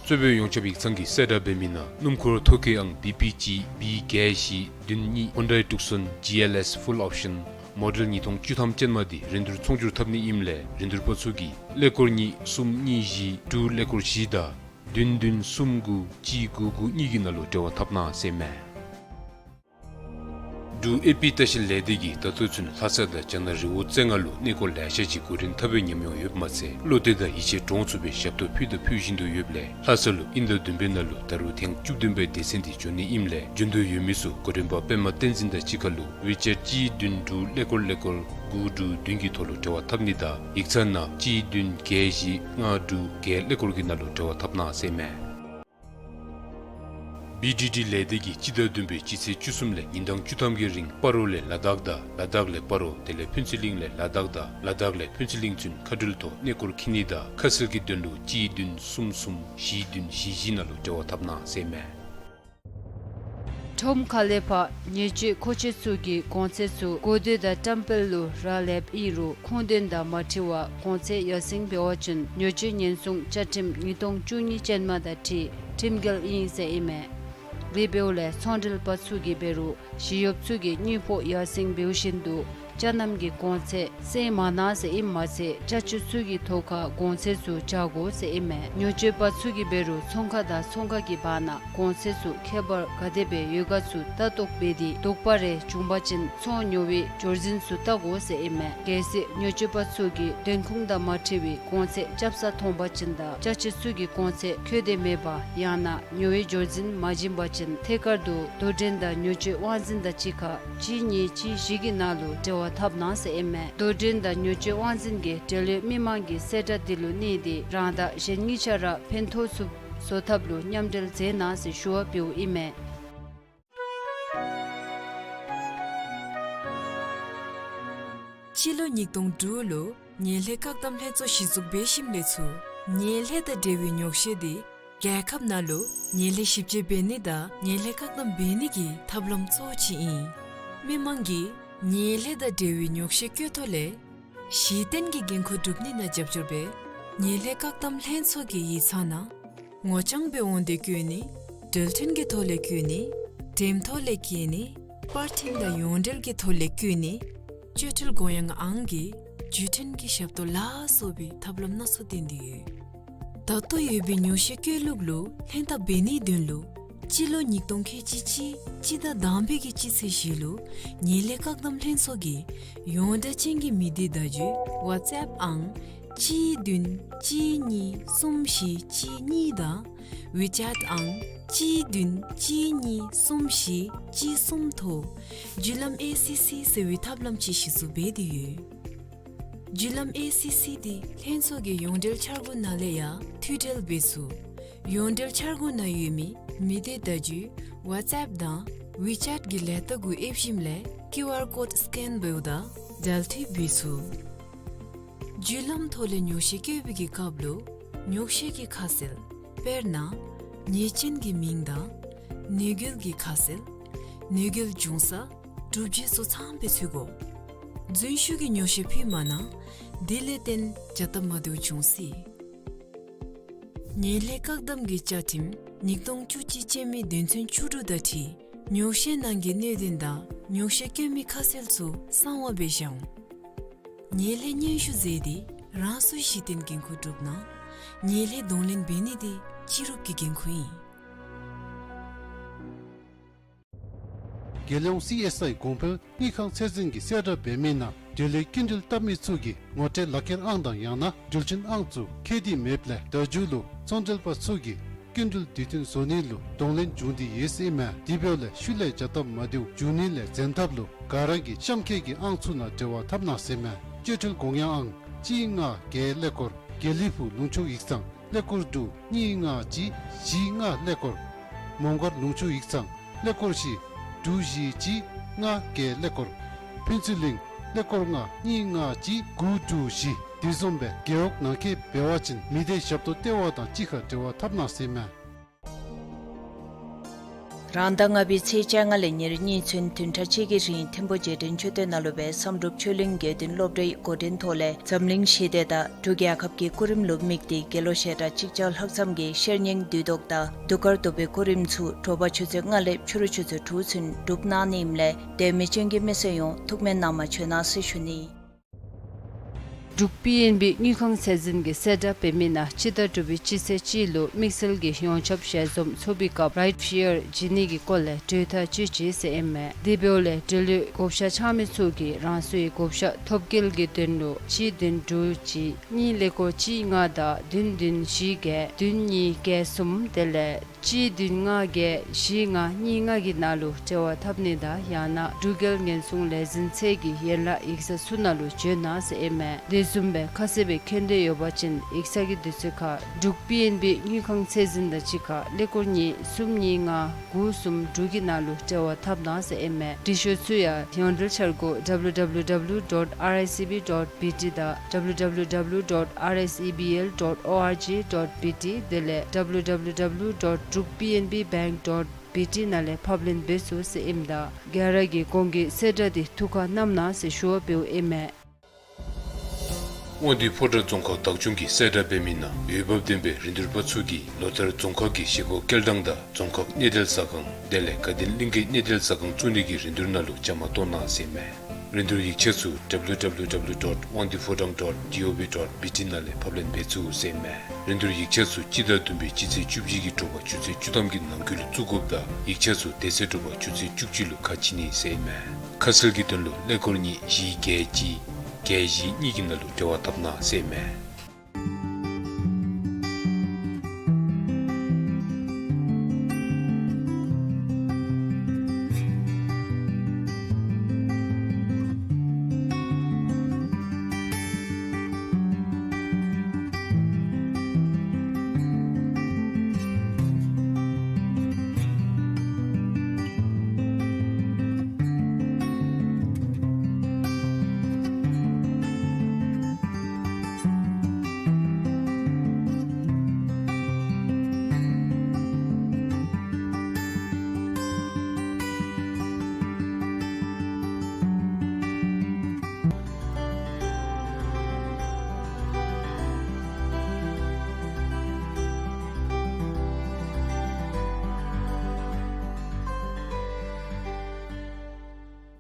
རྩོད་དཔོན་ཡོངས་ཁྱབ་ཡིག་ཚང་གི་གསལ་བསྒྲགས་འབད་མི་ནང་སྣུམ་འཁོར་ཐོ་བཀོད་ཨང་བི་པི་གཅིག་བི་བརྒྱད་བཞི་བདུན་གཉིས་ཧོན་ཌའི་ཊུག་སོན་ཇི་ཨེལ་ཨེསི་ཕུལ་ཨོབ་ཤཱན་མོ་ཌེལ་ཉིས་སྟོང་བཅུ་ཐམ་ཅན་མ་འདི་རིན་བསྡུར་ཚོང་སྒྱུར་འཐབ་ནི་ཨིནམ་ལས་རིན་བསྡུར་པ་ཚུ་གིས་ཀླད་ཀོར་གཉིས་གསུམ་གཉིས་བཞི་དྲུག་ཀླད་ཀོར་བཞི་དང་བདུན་བདུན་གསུམ་དགུ་གཅིག་དགུ་དགུ་གཉིས་ཀྱི་ནང་ལུ་འབྲེལ་བ་འཐབ་གནང་ཟེར་ཨིན་མས། འབྲུག་ཨེ་པི་ལྟ་བཤལ་ལས་སྡེ་གིས་ད་ལྟོ་ཚུན་ལྷ་ས་དང་རྒྱ་ནག་རི་བོ་རྩེ་ལྔ་ལུ་གནས་སྐོར་ལེ་ཤ་ཅིག་འགོ་འདྲེན་འཐབ་པའི་ཉམས་མྱོང་ཡོདཔ་མ་ཚད་བློ་གཏད་དང་ཡིད་ཆེས་འདྲོངས་ཚུགས་པའི་ཞབས་ཏོག་ཕུལ་དང་ཕུལ་བཞིན་དུ་ཡོདཔ་ལས་ལྷ་ས་ལུ་དབྱིན་ཟླ་བདུན་པའི་ནང་ལུ་ད་རུང་ཐེངས་བཅུ་བདུན་པའི་སྡེ་ཚན་འདི་འབྱོན་ནི་ཨིནམ་ལས་རྒྱུན་དུ་ཡོད་མི་ཚུ་འགོ་འདྲེན་པ་པདྨ་བསྟན་འཛིན་དང་གཅིག་ཁར་ལུ་ཝི་ཅེཊ་གཅིག་བདུན་དྲུག་ཀླད་ཀོར་ཀླད་ཀོར་དགུ་དྲུག་བདུན་གྱི་ཐོག་ལུ་འབྲེལ་བ་འཐབ་ནི་དང་ཡིག་ཚང་ནང་གཅིག་བདུན་བརྒྱད་བཞི་ལྔ་དྲུག་བརྒྱད་ཀླད་ཀོར་གྱི་ནང་ལུ་འབྲེལ་བ་འཐབ་གནང་ཟེར་ཨིན་མས། བི་ཌི་ཌི་ལས་སྡེ་གིས་སྤྱི་ཟླ་བདུན་པའི་སྤྱི་ཚེས་བཅུ་གསུམ་ལས་ཉིན་གྲངས་བཅུ་ཐམ་གྱི་རིང་སྤ་རོ་ལས་ལ་དྭགས་དང་ལ་དྭགས་ལས་སྤ་རོ་དེ་ལས་ཕུན་ཚོགས་གླིང་ལས་ལ་དྭགས་དང་ལ་དྭགས་ལས་ཕུན་ཚོགས་གླིང་ཚུན་མཁའ་འགྲུལ་ཐོག་གནས་སྐོར་འཁྱིད་ནི་དང་ཁ་གསལ་གྱི་དོན་ལུ་གཅིག་བདུན་གསུམ་གསུམ་བཞི་བདུན་བཞི་བཞི་ནང་ལུ་འབྲེལ་བ་འཐབ་གནང་ཟེར་ཨིན་མས། ཁྲོམ་ཁ་ལས་ཕར་ཉེས་སྤྱོད་མཁོ་ཆེ་ཚུ་གི་གོང་ཚད་ཚུ་གོ་ཐོས་དང་བཀྲམ་སྤེལ་ལུ་རག་ལསཔ་ཨིན་རུང་ཁུངས་ལྡན་དང་མ་འཁྲིལ་བར་གོང་ཚད་ཡར་སེང་འབད་བ་ཅིན་ཉེས་སྤྱོད་ཉེན་སྲུང་བཅའ་ཁྲིམས་ཉིས་སྟོང་བཅུ་གཉིས་ཅན་མ་དང་འཁྲིལ་ཁྲིམས་འགལ་ཨིན་ཟེར་ཨིན་མས། དེ་འབདཝ་ལས་ཚོང་འབྲེལ་པ་ཚུ་གིས་འབད་རུང་ཞི་གཡོགཔ་ཚུ་གིས་དངུལ་ཕོགས་ཡར་སེང་འབདཝ་བཞིན་དུ་ཅ་རྣམ་གྱི་གོང་ཚད་སེང་མ་གནང་ཟེར་ཨིནམ་མ་ཚད་ཅ་ཆས་ཚུ་གི་ཐོག་ཁར་གོང་ཚད་ཚུ་བཅག་དགོ་ཟེར་ཨིན་མས། ཉེས་སྤྱོད་པ་ཚུ་གིས་འབད་རུང་ཚོང་ཁང་དང་ཚོང་ཁང་གི་བར་ན་གོང་ཚད་ཚུ་ཁྱད་པར་ག་དེ་སྦེ་ཡོད་ག་ཚུ་ལྟ་རྟོག་འབད་དེ་དོགས་པ་རེ་བྱུང་པ་ཅིན་ཚོང་ཉོ་བའི་འབྱོར་འཛིན་ཚུ་བལྟ་དགོ་ཟེར་ཨིན་མས། གལ་སྲིད་ཉེས་སྤྱོད་པ་ཚུ་གིས་བདེན་ཁུངས་དང་མ་འཁྲིལ་བའི་གོང་ཚད་རྐྱབ་ས་མཐོང་པ་ཅིན་དང་ཅ་ཆས་ཚུ་གི་གོང་ཚད་འཁོད་དེ་མེད་པ་ཡང་ན་ཉོ་བའི་འབྱོར་འཛིན་མ་བྱིན་པ་ཅིན་ཐད་ཀར་དུ་དོ་འགྲན་དང་ཉེས་སྤྱོད་དབང་འཛིན་དང་གཅིག་ཁར་གཅིག་གཉིས་གཅིག་བཞི་གི་ནང་ལུ་འབྲེལ་བ་འཐབ་གནང་ཟེར་ཨིན་མས། དོ་འགྲན་དང་ཉེས་སྤྱོད་དབང་འཛིན་གྱི་འབྲེལ་ཡོད་མི་མང་གིས་གསལ་བསྒྲགས་འདི་ལུ་གནས་ཏེ་རང་དང་གཞན་གཉིས་ཆ་ར་ཕན་ཐོགས་ཚུགསཔ་བཟོ་ཐབས་ལུ་མཉམ་འབྲེལ་མཛད་གནང་ཟེར་ཞུ་བ་འབདཝ་ཨིན་མས། སྤྱི་ལོ་ཉིས་སྟོང་དྲུག་ལུ་ཉེས་ལས་བཀག་སྡོམ་ལྷན་ཚོགས་གཞི་བཙུགས་འབད་ཞིནམ་ལས་ཚུར་ཉེས་ལས་དང་འབྲེལ་བའི་ཉོགས་བཤད་འདི་རྒྱལ་ཁབ་ནང་ལུ་ཉེས་ལས་ཞིབ་དཔྱད་འབད་ནི་དང་ཉེས་ལས་བཀག་སྡོམ་འབད་ནི་གི་ཐབས་ལམ་གཙོ་བོ་ཅིག་ཨིན། མི་མང་གིས་ཉེས་ལས་དང་འབྲེལ་བའི་ཉོགས་བཤད་བཀོད་ཐོག་ལས་གཞི་རྟེན་གྱི་འགན་ཁུར་སྒྲུབ་ནི་ནང་རྒྱབ་སྐྱོར་འབད་ཉེས་ལས་བཀག་སྡོམ་ལྷན་ཚོགས་ཀྱི་ཡིག་ཚང་ནང་ངོ་རྐྱང་འབད་འོང་སྟེ་བཀོད་ནི་འགྲུལ་འཕྲིན་གྱི་ཐོག་ལས་བཀོད་ནི་འགྲེམས་ཐོག་ལས་བཀོད་ནི་པར་འཕྲིན་དང་ཡོངས་འབྲེལ་གྱི་ཐོག་ལས་བཀོད་ནི་སྤྱོད་ཁྲལ་དགོངས་ཡངས་ཨང་གི་བརྒྱུད་འཕྲིན་གྱི་ཞབས་ཏོག་ལ་སོགས་པའི་ཐབས་ལམ་སྣ་ཚོགས་བསྟེན་ཏེ་ཡོད། ད་ལྟོ་ཡོད་པའི་ཉོགས་བཤད་བཀོད་ལུགས་ལུ་ལྷན་ཐབས་འབད་ནིའི་དོན་ལུ་སྤྱི་ལོ་ཉིས་སྟོང་ཁལ་གཅིག་གཅིག་སྤྱི་ཟླ་དང་པའི་གི་སྤྱི་ཚེས་བཞི་ལུ་ཉེས་ལས་བཀག་སྡོམ་ལྷན་ཚོགས་ཀྱི་ཡོངས་གྲགས་ཅན་གྱི་མི་སྡེ་བརྡ་བརྒྱུད་ཝཊས་ཨེཔ་ཨང་གཅིག་བདུན་གཅིག་གཉིས་གསུམ་བཞི་གཅིག་གཉིས་དང་ཝི་ཅེཊ་ཨང་གཅིག་བདུན་གཅིག་གཉིས་གསུམ་བཞི་གཅིག་གསུམ་ཐོག་བརྒྱུད་ལམ་ཨེ་སི་སི་ཟེར་བའི་ཐབས་ལམ་ཅིག་གཞི་བཙུགས་འབད་དེ་ཡོད། བརྒྱུད་ལམ་ཨེ་སི་སི་འདི་ལྷན་ཚོགས་ཀྱི་ཡོངས་འབྲེལ་འཆར་སྒོ་ནང་ལས་ཡང་མཐུད་འབྲེལ་འབད་ཚུགས། ཡོངས་འབྲེལ་འཆར་སྒོ་ནང་ཡོད་མི་མི་སྡེ་བརྡ་བརྒྱུད་ཝཊས་ཨེཔ་དང་ཝི་ཅེཊ་གི་ལས་རྟགས་གུ་ཨེབ་ཞིནམ་ལས་ཀིའུ་ཨར་ཀོཌ་སི་ཀེན་འབདཝ་ད་འབྲེལ་མཐུད་འབད་ཚུགས། བརྒྱུད་ལམ་ཐོག་ལས་ཉོགས་བཤད་བཀོད་པའི་གི་སྐབས་ལུ་ཉོགས་བཤད་ཀྱི་ཁ་གསལ་དཔེར་ན་ཉེས་ཅན་གྱི་མིང་དང་གནོད་འགེལ་གྱི་ཁ་གསལ་གནོད་འགེལ་བྱུང་ས་གྲུབ་རྗེས་སོགས་ཚངམ་སྦེ་ཚུད་དགོ། རྫུན་ཞུ་གི་ཉོགས་བཤད་ཕུལ་མ་གནང་། དེ་ལས་བརྟེན་བྱ་སྟབས་མ་བདེཝ་འབྱུང་སྲིད། ཉེས་ལས་བཀག་སྡོམ་གྱི་བཅའ་ཁྲིམས་ཉིས་སྟོང་བཅུ་གཅིག་ཅན་མའི་དོན་ཚན་བཅུ་དྲུག་དང་འཁྲིལ་ཉོགས་བཤད་ནང་གི་གནད་དོན་དང་ ཉོགས་བཤད་སྐྱོན་མེད་ཁ་གསལ་ཚུ་གསང་བ་སྦེ་བཞག་འོང་། ངན་ལྷད་སྙན་ཞུ་མཛད་དེ་རང་སོའི་གཞི་རྟེན་འགན་ཁུར་སྒྲུབ་གནང་། ངན་ལྷད་གདོང་ལེན་འབད་ནི་དེ་སྤྱི་རུབ་ཀྱི་འགན་ཁུར་ཨིན། རྒྱལ་ཡོངས་སི་ཨེསི་ཨའི་གོང་འཕེལ་དངུལ་ཁང་ཚད་འཛིན་གྱིས་གསལ་བསྒྲགས་འབད་མི་ནང་འབྲེལ་ཡོད་སྐྱིན་འགྲུལ་བཏབ་མི་ཚུ་གིས་ངོ་སྤྲོད་ལག་ཁྱེར་ཨང་དང་ཡང་ན་འགྲུལ་འཕྲིན་ཨང་ཚུ་ཁྱད་དུ་མེདཔ་ལས་ད་རྒྱུ་ལུ་ཚོང་འབྲེལ་པ་ཚུ་གིས་སྐྱིན་འགྲུལ་དུས་མཐུན་བཟོ་ནི་ལུ་གདོང་ལེན་འབྱུང་སྟེ་ཡོད་ཟེར་ཨིན་མས། དེ་འབདཝ་ལས་ཤུལ་ལས་བྱ་སྟབས་མ་བདེཝ་འབྱུང་ནི་ལས་འཛེམ་ཐབས་ལུ་ག་ར་གིས་གཤམ་འཁོད་ཀྱི་ཨང་ཚུ་ནང་འབྲེལ་བ་འཐབ་གནང་ཟེར་ཨིན་མས། སྤྱོད་འཕྲུལ་དགོངས་ཡངས་ཨང་གཅིག་ལྔ་བརྒྱད་ཀླད་ཀོར། དགེ་ལེགས་ཕུག་ལུང་ཕྱོགས་ཡིག་ཚང་ཀླད་ཀོར་དྲུག་གཉིས་ལྔ་གཅིག་བཞི་ལྔ་ཀླད་ཀོར། མོང་སྒར་ལུང་ཕྱོགས་ཡིག་ཚང་ཀླད་ཀོར་བཞི་དྲུག་བཞི་གཅིག་ལྔ་བརྒྱད་ཀླད་ཀོར། ཕུན་ཚོགས་གླིང་ཀླད་ཀོར་ལྔ་གཉིས་ལྔ་གཅིག་དགུ་དྲུག་བཞི། དེ་བཟུམ་སྦེ་རྒེད་འོག་ནང་འཁོད་འབད་བ་ཅིན་མི་སྡེ་ཞབས་ཏོག་ལྟེ་བ་དང་གཅིག་ཁར་འབྲེལ་བ་འཐབ་གནང་ཟེར་ཨིན་མས། རང་ཟླ་ལྔ་པའི་ཚེས་བཅོ་ལྔ་ལས་ཉེར་གཉིས་ཚུན་བདུན་ཕྲག་གཅིག་གི་རིང་ཐིམ་ཕུ་རྗེས་དྲན་མཆོད་རྟེན་ནང་ལུ་སྦེ་བསམ་གྲུབ་ཆོས་གླིང་དགེ་འདུན་སློབ་གྲྭའི་འགོ་འདྲེན་ཐོག་ལས་འཛམ་གླིང་ཞི་བདེ་དང་འབྲུག་རྒྱལ་ཁབ་ཀྱི་སྐུ་རིམ་ལུ་དམིགས་ཏེ་དགེ་སློང་ཞལ་གྲངས་གཅིག་བརྒྱ་ལྷག་ཙམ་གྱིས་ཤེར་སྙིང་བདུད་བཟློག་དང་གདུགས་དཀར་གདུག་པའི་སྐུ་རིམ་ཚུ་དྲོ་པ་ཆུ་ཚོད་ལྔ་ལས་ཕྱི་རུ་ཆུ་ཚོད་དྲུག་ཚུན་སྒྲུབ་གནང་ནི་ཨིནམ་ལས་དད་མོས་ཅན་གྱི་མི་སེར་ཡོངས་ཐུགས་སྨོན་གནང་མ་བཅོལ་གནང་ཟེར་ཞུ་ནི། འབྲུག་པི་ཨེན་བི་དངུལ་ཁང་ཚད་འཛིན་གྱིས་གསལ་བསྒྲགས་འབད་མི་ནང་སྤྱི་ཟླ་དྲུག་པའི་སྤྱི་ཚེས་གཅིག་ལུ་དམིགས་བསལ་གྱི་ཡོངས་ཁྱབ་ཞལ་འཛོམས་ཚོགས་པའི་སྐབས་རའིཊ་ཕི་ཡར་བྱིན་ནི་གི་སྐོར་ལས་གྲོས་ཐག་བཅད་ཅི་ཟེར་ཨིན་མས། དེ་འབདཝ་ལས་འབྲེལ་ཡོད་བགོ་བཤའ་འཆང་མི་ཚུ་གིས་རང་སོའི་བགོ་བཤའ་ཐོབ་སྐལ་གྱི་དོན་ལུ་གཅིག་བདུན་དྲུག་གཅིག་གཉིས་ཀླད་ཀོར་གཅིག་ལྔ་དང་བདུན་བདུན་བཞི་བརྒྱད་བདུན་གཉིས་བརྒྱད་གསུམ་དེ་ལས་གཅིག་བདུན་ལྔ་བརྒྱད་བཞི་ལྔ་གཉིས་ལྔ་གི་ནང་ལུ་འབྲེལ་བ་འཐབ་ནི་དང་ཡང་ན་འབྲུག་རྒྱལ་ཉེན་སྲུང་ལས་འཛིན་ཚད་ཀྱི་ཡན་ལག་ཡིག་ཚང་ཚུ་ནང་ལུ་བྱོན་གནང་ཟེར་ཨིན་མས། དེ་བཟུམ་སྦེ་ཁ་གསལ་སྦེ་མཁྱེན་འདོད་ཡོད་པ་ཅིན་ཡིག་ཚང་གི་དུས་ཚོད་ཁར་འབྲུག་པི་ཨེན་བི་དངུལ་ཁང་ཚད་འཛིན་དང་གཅིག་ཁར་ཀླད་ཀོར་གཉིས་གསུམ་གཉིས་ལྔ་དགུ་གསུམ་དྲུག་གི་ནང་ལུ་འབྲེལ་བ་འཐབ་གནང་ཟེར་ཨིན་མས། འབྲི་ཤོག་ཚུ་ཡང་ཡོངས་འབྲེལ་འཆར་སྒོ་W W W dot R I C B dot B T དང་W W W dot R I C B L dot org dot B T དེ་ལས W W W dot druk P N B bank dot B T ནང་ལས་ཕབ་ལེན་འབད་ཚུགས་ཟེར་ཨིནམ་ད་ག་ར་གིས་གོང་གི་གསལ་བསྒྲགས་འདི་ཐུགས་ཁར་བསྣམ་གནང་ཟེར་ཞུ་བ་འབདཝ་ཨིན་མས། དབང་འདུས་ཕོ་བྲང་རྫོང་ཁག་བདག་སྐྱོང་གིས་གསལ་བསྒྲགས་འབད་མི་ནང་འོས་འབབ་ལྡན་པའི་རིན་བསྡུར་པ་ཚུ་གིས་ལོ་ལྟར་རྫོང་ཁག་གི་བཞེས་སྒོ་སྐྱེལ་ཐངས་དང་རྫོང་ཁག་གནས་སྡོད་ཟ་ཁང་དེ་ལས་དགའ་ལྡན་གླིང་གའི་གནས་སྡོད་ཟ་ཁང་བཙུགས་ནི་གི་རིན་བསྡུར་ནང་ལུ་བཅའ་མར་གཏོགས་གནང་ཟེར་ཨིན་མས། རིན་བསྡུར་ཡིག་ཆ་ཚུ་W W W dot wangdufodang dot gov dot B T ནང་ལས་ཕབ་ལེན་འབད་ཚུགས་ཟེར་ཨིན་མས། རིན་བསྡུར་ཡིག་ཆ་ཚུ་སྤྱི་ཟླ་བདུན་པའི་སྤྱི་ཚེས་བཅུ་བཞི་གི་དྲོ་པ་ཆུ་ཚོད་བཅུ་ཐམ་གྱི་ནང་འཁོད་ལུ་བཙུགས་དགོཔ་དང་ཡིག་ཆ་ཚུ་དེ་ཚེ་དྲོ་པ་ཆུ་ཚོད་བཅུ་གཅིག་ལུ་ཁ་ཕྱེ་ནི་ཟེར་ཨིན་མས། ཁ་གསལ་གྱི་དོན་ལུ་ཀླད་ཀོར་གཉིས་བཞི་བརྒྱད་གཅིག་བརྒྱད་བཞི་གཉིས་ཀྱི་ནང་ལུ་འབྲེལ་བ་འཐབ་གནང་ཟེར་ཨིན་མས།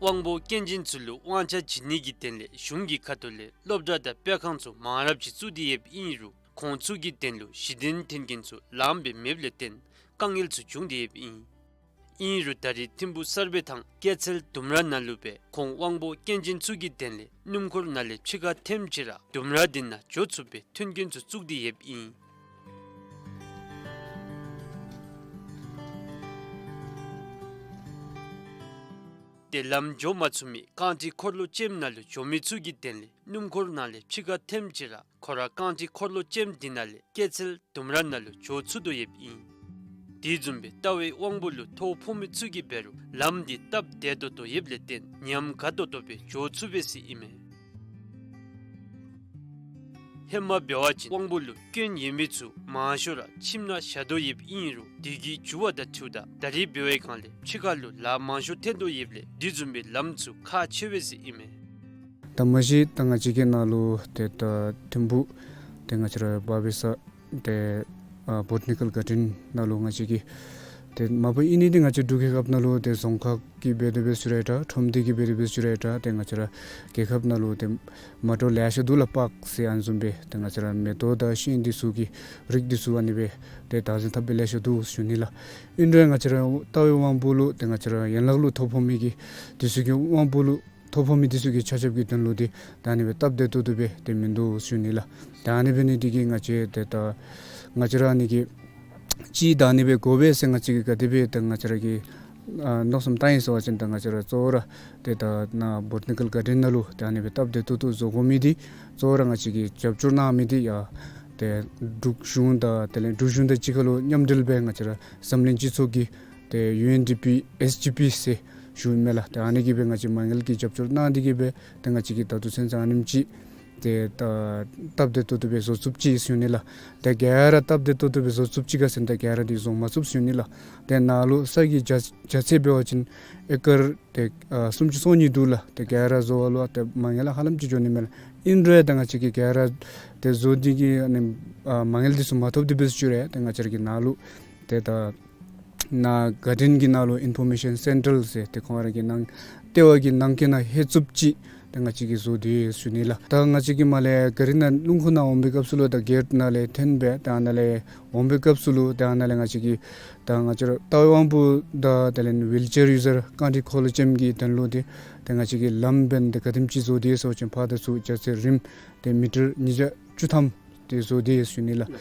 དབང་པོ་སྐྱོན་ཅན་ཚུ་ལུ་དབང་ཆ་བྱིན་ནི་གི་དོན་ལས་གཞུང་གི་ཁ་ཐུག་ལས་སློབ་གྲྭ་དང་སྤེལ་ཁང་ཚུ་མང་རབས་ཅིག་བཙུགས་ཏེ་ཡོདཔ་ཨིན་རུང་ཁོང་ཚུ་གི་དོན་ལུ་གཞི་རྟེན་འཐོན་མཁན་ཚུ་ལངམ་སྦེ་མེདཔ་ལས་བརྟེན་དཀའ་ངལ་ཚུ་བྱུང་སྟེ་ཡོདཔ་ཨིན། ཨིན་རུང་ད་རེས་ཐིམ་ཕུག་གསར་སྦས་དང་སྐྱེད་ཚལ་ལྡུམ་ར་ནང་ལུ་སྦེ་ཁོང་དབང་པོ་སྐྱོན་ཅན་ཚུ་གི་དོན་ལས་སྣུམ་འཁོར་ནང་ལས་ཕྱི་ཁར་འཐོནམ་ཅིག་ར་ལྡུམ་ར་འདི་ནང་འགྱོ་ཚུགསཔ་སྦེ་མཐུན་རྐྱེན་ཚུ་བཙུགས་ཏེ་ཡོདཔ་ཨིན། ཏེ་ལམ་འགྱོ་མ་ཚུགས་མི་རྐང་ཐང་འཁོར་ལོ་ཅནམ་ནང་ལུ་འགྱོ་མི་ཚུ་གི་དོན་ལས་སྣུམ་འཁོར་ནང་ལས་ཕྱི་ཁར་འཐོནམ་ཅིག་ར་ཁོ་ར་རྐང་ཐང་འཁོར་ལོ་ཅནམ་འདི་ནང་ལས་སྐྱེད་ཚལ་ལྡུམ་ར་ནང་ལུ་འགྱོ་ཚུགས་དོ་ཡོདཔ་ཨིན། དེ་བཟུམ་སྦེ་ལྟ་བའི་དབང་པོ་ལུ་ཐོ་ཕོག་མི་ཚུ་གིས་འབད་རུང་ལམ་འདི་སྟབས་བདེ་ཏོག་ཏོ་ཡོདཔ་ལས་བརྟེན་ཉམས་དགའ་ཏོག་ཏོ་སྦེ་འགྱོ་ཚུགས་པས་ཟེར་ཨིན་མས། ཧེ་མ་འབད་བ་ཅིན་དབང་པོ་ལུ་སྐྱོན་ཡོད་མི་ཚུ་མང་ཤོས་ར་ཁྱིམ་ནང་བཞག་དོ་ཡོདཔ་ཨིན་རུང་དེ་གི་འགྱུར་བ་དང་འཁྲིལཝ་ད་ད་རེས་འབད་བའི་སྒང་ལས་ཕྱི་ཁ་ལུ་ལཱ་མང་ཤོས་འཐོན་དོ་ཡོདཔ་ལས་དེ་བཟུམ་སྦེ་ལམ་ཚུ་ཁག་ཆེ་བས་ཟེར་ཨིན་མས། ད་མ་གཞི་ད་ང་བཅས་ཀྱི་ནང་ལུ་ཏེ་ད་ཐིམ་ཕུག་ཏེ་ང་བཅས་ར་བར་བའི་ས་ཏེ་ཨ་བོ་ཊ་ནི་ཀཱལ་གཱར་ཌེན་ནང་ལུ་ང་བཅས་ཀྱི་ ཏེ་མ་པ་ཨིན་ནི་འདི་ང་བཅས་འབྲུག་རྒྱལ་ཁབ་ནང་ལུ་ཏེ་རྫོང་ཁག་གིས་འབད་དེ་འབད་ཞུ་རུང་འདྲ་ཁྲོམ་སྡེ་གིས་འབད་དེ་འབད་ཞུ་རུང་འདྲ་ཏེ་ང་བཅས་ར་རྒྱལ་ཁབ་ནང་ལུ་ཏེ་མ་འདྲཝ་ལེ་ཤ་འདུག་ལགས། པཱརཀ་ཟེར་ཨ་ནི་བཟུམ་སྦེ་ཏེ་ང་བཅས་ར་མེ་ཏོག་དང་ཤིང་འདི་ཚུ་གི་རིགས་འདི་ཚུ་ཨ་ནི་སྦེ་ཏེ་བདག་འཛིན་འཐབ་སྦེ་ལེ་ཤ་འདུག་ཞུ་ནི་ལགས། ཨིན་རུང་ང་བཅས་ར་ལྟ་བའི་དབང་པོ་ལུ་ཏེ་ང་བཅས་ར་ཡན་ལག་ལུ་ཐོ་ཕོག་མི་གི་འདི་ཚུ་གི་དབང་པོ་ལུ་ཐོ་ཕོག་མི་འདི་ཚུ་གི་ཆ་ཁྱབ་ཀྱི་དོན་ལུ་འདི་ད་ཨ་ནི་སྦེ་སྟབས་བདེ་ཏོག་ཏོ་སྦེ་ཏེ་མིན་འདུག་ཞུ་ནི་ལགས། ད་ཨ་ནི་འབད་ནི་འདི་གིས་ང་བཅས་ཏེ་ད་ང་བཅས་ར་ཨ་ནི་གི་ཅིག་ད་ཨ་ནི་སྦེ་དགོ་པས་ཟེར་ང་བཅས་ཀྱིས་ག་དེ་སྦེ་ད་ང་བཅས་ར་གིས་ཨ་མནོ་བསམ་བཏང་ཡི་ཟེར་བ་ཅིན་ད་ང་བཅས་ར་གཙོ་བོ་ར་ཏེ་ད་ནཱ་བོ་ཊ་ནི་ཀཱལ་གར་ཌེན་ནང་ལུ་ད་ཨ་ནི་སྦེ་སྟབས་བདེ་ཏོག་ཏོ་བཟོ་དགོ་མི་འདི་གཙོ་བོ་ར་ང་བཅས་ཀྱིས་རྒྱབ་སྐྱོར་གནང་མི་འདི་ཡང་ཏེ་འབྲུག་གཞུང་དང་དེ་ལས་འབྲུག་གཞུང་དང་གཅིག་ཁར་ལུ་མཉམ་འབྲེལ་སྦེ་ང་བཅས་ར་འཛམ་གླིང་སྤྱི་ཚོགས་ཀྱི་ཏེ་ཡུ་ཨེན་ཌི་པི་ཨེས་ཌི་པི་ཟེར་ཞུཝ་མས་ལགས། ཏེ་ཨ་ནི་གིས་སྦེ་ང་བཅས་མ་དངུལ་གྱི་རྒྱབ་སྐྱོར་གནང་འདི་གིས་སྦེ་ཏེ་ང་བཅས་ཀྱིས་ད་ལྟོ་ཚུན་ཚོད་ཨ་ནེམ་ཅིག་ཏེ་ད་སྟབས་བདེ་ཏོག་ཏོ་སྦེ་བཟོ་ཚུགསཔ་ཅིག་ཞུ་ནི་ལགས། ཏེ་ག་ར་སྟབས་བདེ་ཏོག་ཏོ་སྦེ་བཟོ་ཚུགསཔ་ཅིག་ག་ཟེར་ན་ཏེ་ག་ར་འདི་བཟོ་མ་ཚུགས་ཞུ་ནི་ལགས། ཏེ་ནཱ་ལུ་ས་གི་རྒྱ་རྒྱ་ཚད་འབད་བ་ཅིན་ཨེ་ཀར་ཏེ་ཨ་སུམ་ཅུ་སོ་གཉིས་འདུག་ལགས། ཏེ་ག་ར་བཟོ་བ་ལུ་ཏེ་མ་དངུལ་ཧ་ལམ་ཅིག་འགྱོ་ནི་མས་ལགས། ཨིན་རུང་ད་ང་བཅས་ཀྱིས་ག་ར་ཏེ་བཟོ་འདི་གི་ཨ་ནི་ཨ་མ་དངུལ་འདི་ཚུ་མ་ཐོབ་སྟེ་འབད་ཞུ་རུང་ཏེ་ང་བཅས་ར་གིས་ནཱ་ལུ་ཏེ་ད་ནཱ་གར་ཌེན་གྱི་ནང་ལུ་ཨིན་ཕོར་མེ་ཤཱན་སེན་ཊར་ཟེར་ཏེ་ཁོང་ར་གི་ནང་ལྟེ་བ་གི་ནང་གི་ནང་ལྷོད་ཚུགསཔ་ཅིག་ཏེ་ང་བཅས་ཀྱིས་བཟོ་སྟེ་ཞུ་ནི་ལགས། ད་ང་བཅས་ཀྱིས་མར་ལས་ག་རི་ནང་རླུང་འཁོར་ནང་འོང་པའི་སྐབས་སུ་ལུ་ད་གེཊ་ནང་ལས་འཐོན་སྦེ་ད་ནཱ་ལས་འོང་པའི་སྐབས་སུ་ལུ་ད་ནཱ་ལས་ང་བཅས་ཀྱིས་ད་ང་བཅས་ར་ལྟ་བའི་དབང་པོ་དང་དེ་ལས་ཝིལ་ཅེར་ཡུ་ཟར་རྐང་རིས་འཁོར་ལོ་ཅན་གྱི་དོན་ལུ་ཏེ་ད་ང་བཅས་ཀྱིས་ལམ་འབདན་ཏེ་ག་དེམ་ཅིག་བཟོ་སྟེ་ཟེར་བ་ཅིན་ཕར་དང་ཚུར་རྒྱ་ཚད་རིམ་ཏེ་མི་ཊར་ཉིས་བརྒྱ་བཅུ་ཐམ་ཏེ་བཟོ་སྟེ་ཞུ་ནི་ལགས།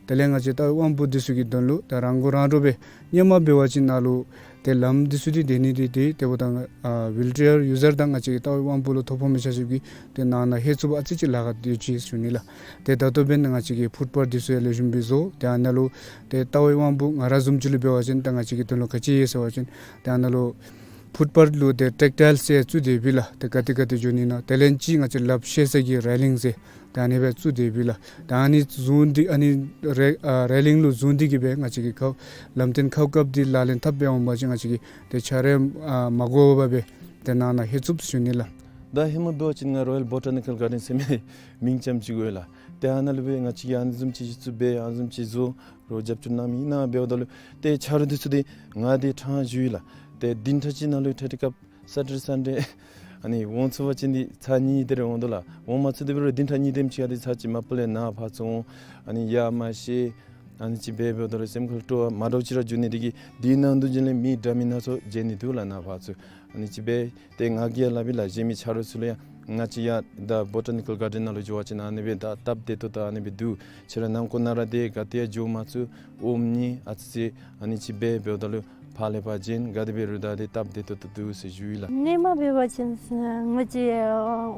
དེ་ལས་ང་བཅས་ལྟ་བའི་དབང་པོ་འདི་ཚུ་གི་དོན་ལུ་ད་རང་མགོ་རང་འདྲོངས་སྦེ་སྔོན་མ་འབད་བ་ཅིན་ནཱ་ལུ་ཏེ་ལམ་འདི་ཚུ་འདི་སྡོད་ནི་འདི་ཏེ་དེ་འབདཝ་ད་ཨ་ཝིལ་ཅེར་ཡུ་ཟར་དང་ང་བཅས་ཀྱི་ལྟ་བའི་དབང་པོ་ལུ་ཐོ་ཕོག་མི་ཆ་ཁྱབ་ཀྱིས་ཏེ་ནང་ན་ལྷོད་ཚུགསཔ་ཨ་ཙི་ཅིག་ལཱ་ཁག་སྡོད་ཅི་ཞུ་ནི་ལགས། ཏེ་ད་ལྟོ་འབདན་ང་བཅས་ཀྱིས་ཕུཊ་པཱཐ་འདི་ཚུ་ཡང་ལེགས་ཤོམ་སྦེ་བཟོ། ཏེ་ཨ་ནཱ་ལུ་ཏེ་ལྟ་བའི་དབང་པོ་ང་ར་བཟུམ་ཅིག་ལུ་འབད་བ་ཅིན་ད་ང་བཅས་ཀྱི་དོན་ལུ་ག་ཅི་ཡོད་ཟེར་བ་ཅིན་ཏེ་ཨ་ནཱ་ལུ་ཕུཊ་པཱཐ་ལུ་ཏེ་ཊེག་ཊའིལ་ཟེར་བཙུགས་ཏེ་ཡོདཔ་ལགས། ཏེ་ག་ཏེ་ག་ཏེ་འགྱོ་ནི་ཨིན་ན། དེ་ལས་ཅིག་ང་བཅས་ལགཔ་བཤེད་ས་གི་རེ་ལིང་ཟེར་ད་ཨ་ནི་སྦེ་བཙུགས་ཏེ་ཡོདཔ་ལགས། ད་ཨ་ནི་བཟུང་སྟེ་ཨ་ནི་རེ་ཨ་རེ་ལིང་ལུ་བཟུང་སྟེ་གིས་སྦེ་ང་བཅས་ཀྱིས་ཁ་ལམ་སྟོན་ཁ་བཀབ་སྟེ་ལག་ལེན་འཐབ་སྦེ་འོང་པ་ཅིན་ང་བཅས་ཀྱིས་ཏེ་ཆ་རོགས་ཨ་མ་དགོ་པར་སྦེ་ཏེ་ནང་ན་ལྷོད་ཚུགསཔ་ཞུ་ནི་ལགས། ད་ཧེ་མ་འབད་བ་ཅིན་ང་རོ་ཡཱལ་བོ་ཊ་ནི་ཀཱལ་གཱར་ཌེན་ཟེར་མི་མིང་ཙམ་ཅིག་གོ་ལགས། ཏེ་ཨ་ནཱ་ལུ་སྦེ་ང་བཅས་ཀྱིས་ཨ་ནི་བཟུམ་ཅིག་གཞི་བཙུགས་འབད་ཨ་ནི་བཟུམ་ཅིག་བཟོ་རོགས་རྒྱབ་སྐྱོར་གནང་མི་ཨིན་ན་འབདཝ་ད་ལུ་ཏེ་ཆ་རོགས་འདི་ཚུ་འདི་ང་འདི་ཕྲང་ཞུ་ཡི་ལགས། ཏེ་བདུན་ཕྲག་གཅིག་ནང་ལུ་ཏེ་དེ་སྐབས་སེ་ཊར་ཌེ་སན་ཌེ་ཨ་ནི་འོང་ཚུགས་པ་ཅིན་འདི་ཚར་གཉིས་དེ་རེ་འོང་དོ་ལགས། འོང་མ་ཚུགས་དེ་འབད་རུང་བདུན་ཕྲག་གཉིས་དེམ་ཅིག་ཨ་འདི་ཚར་གཅིག་མ་པ་ལས་ནཱ་ཕར་ཚུར་འོང་ཨ་ནི་ཡ་མ་ཤེས་ཨ་ནི་ཅིག་འབད་འབདཝ་ད་ལུ་སེམས་ཁར་སྤྲོ་བ་མ་འདྲཝ་ཅིག་ར་འགྱོ་ནི་དེ་གིས་དེ་ནང་དུ་འགྱོ་ལས་མི་འདྲ་མིན་སྣ་ཚོགས་མཇལ་ནི་འདུག་ལགས། ནཱ་ཕར་ཚུར་ཨ་ནི་ཅིག་འབད་ཏེ་ང་གིས་ཡང་སླབ་ཡི་ལགས། གཞན་མི་ཆ་རོགས་ཚུ་ལུ་ཡང་ང་བཅས་ཡར་ད་བོ་ཊ་ནི་ཀཱལ་གཱར་ཌེན་ནང་ལུ་འགྱོ་བ་ཅིན་ཨ་ནི་སྦེ་ད་སྟབས་བདེ་ཏོག་ཏོ་ཨ་ནི་སྦེ་འདུག། ཁྱེད་ར་ནང་འཁོད་ནང་ར་ཏེ་ག་ཏེ་ཡང་འགྱོ་མ་ཚུགས་འོང་ནི་ཨ་ཙི་ཨ་ནི་ཅིག་འབད་འབདཝ་ད་ལུ་ཕར་ལས་ཕར་འགྱོ་ག་དེ་འབད་རུང་ད་ཏེ་སྟབས་བདེ་ཏོག་ཏོ་འདུག་ཟེར་ཞུ་ཡི་ལགས། སྔོན་མ་འབད་བ་ཅིན་ང་བཅས་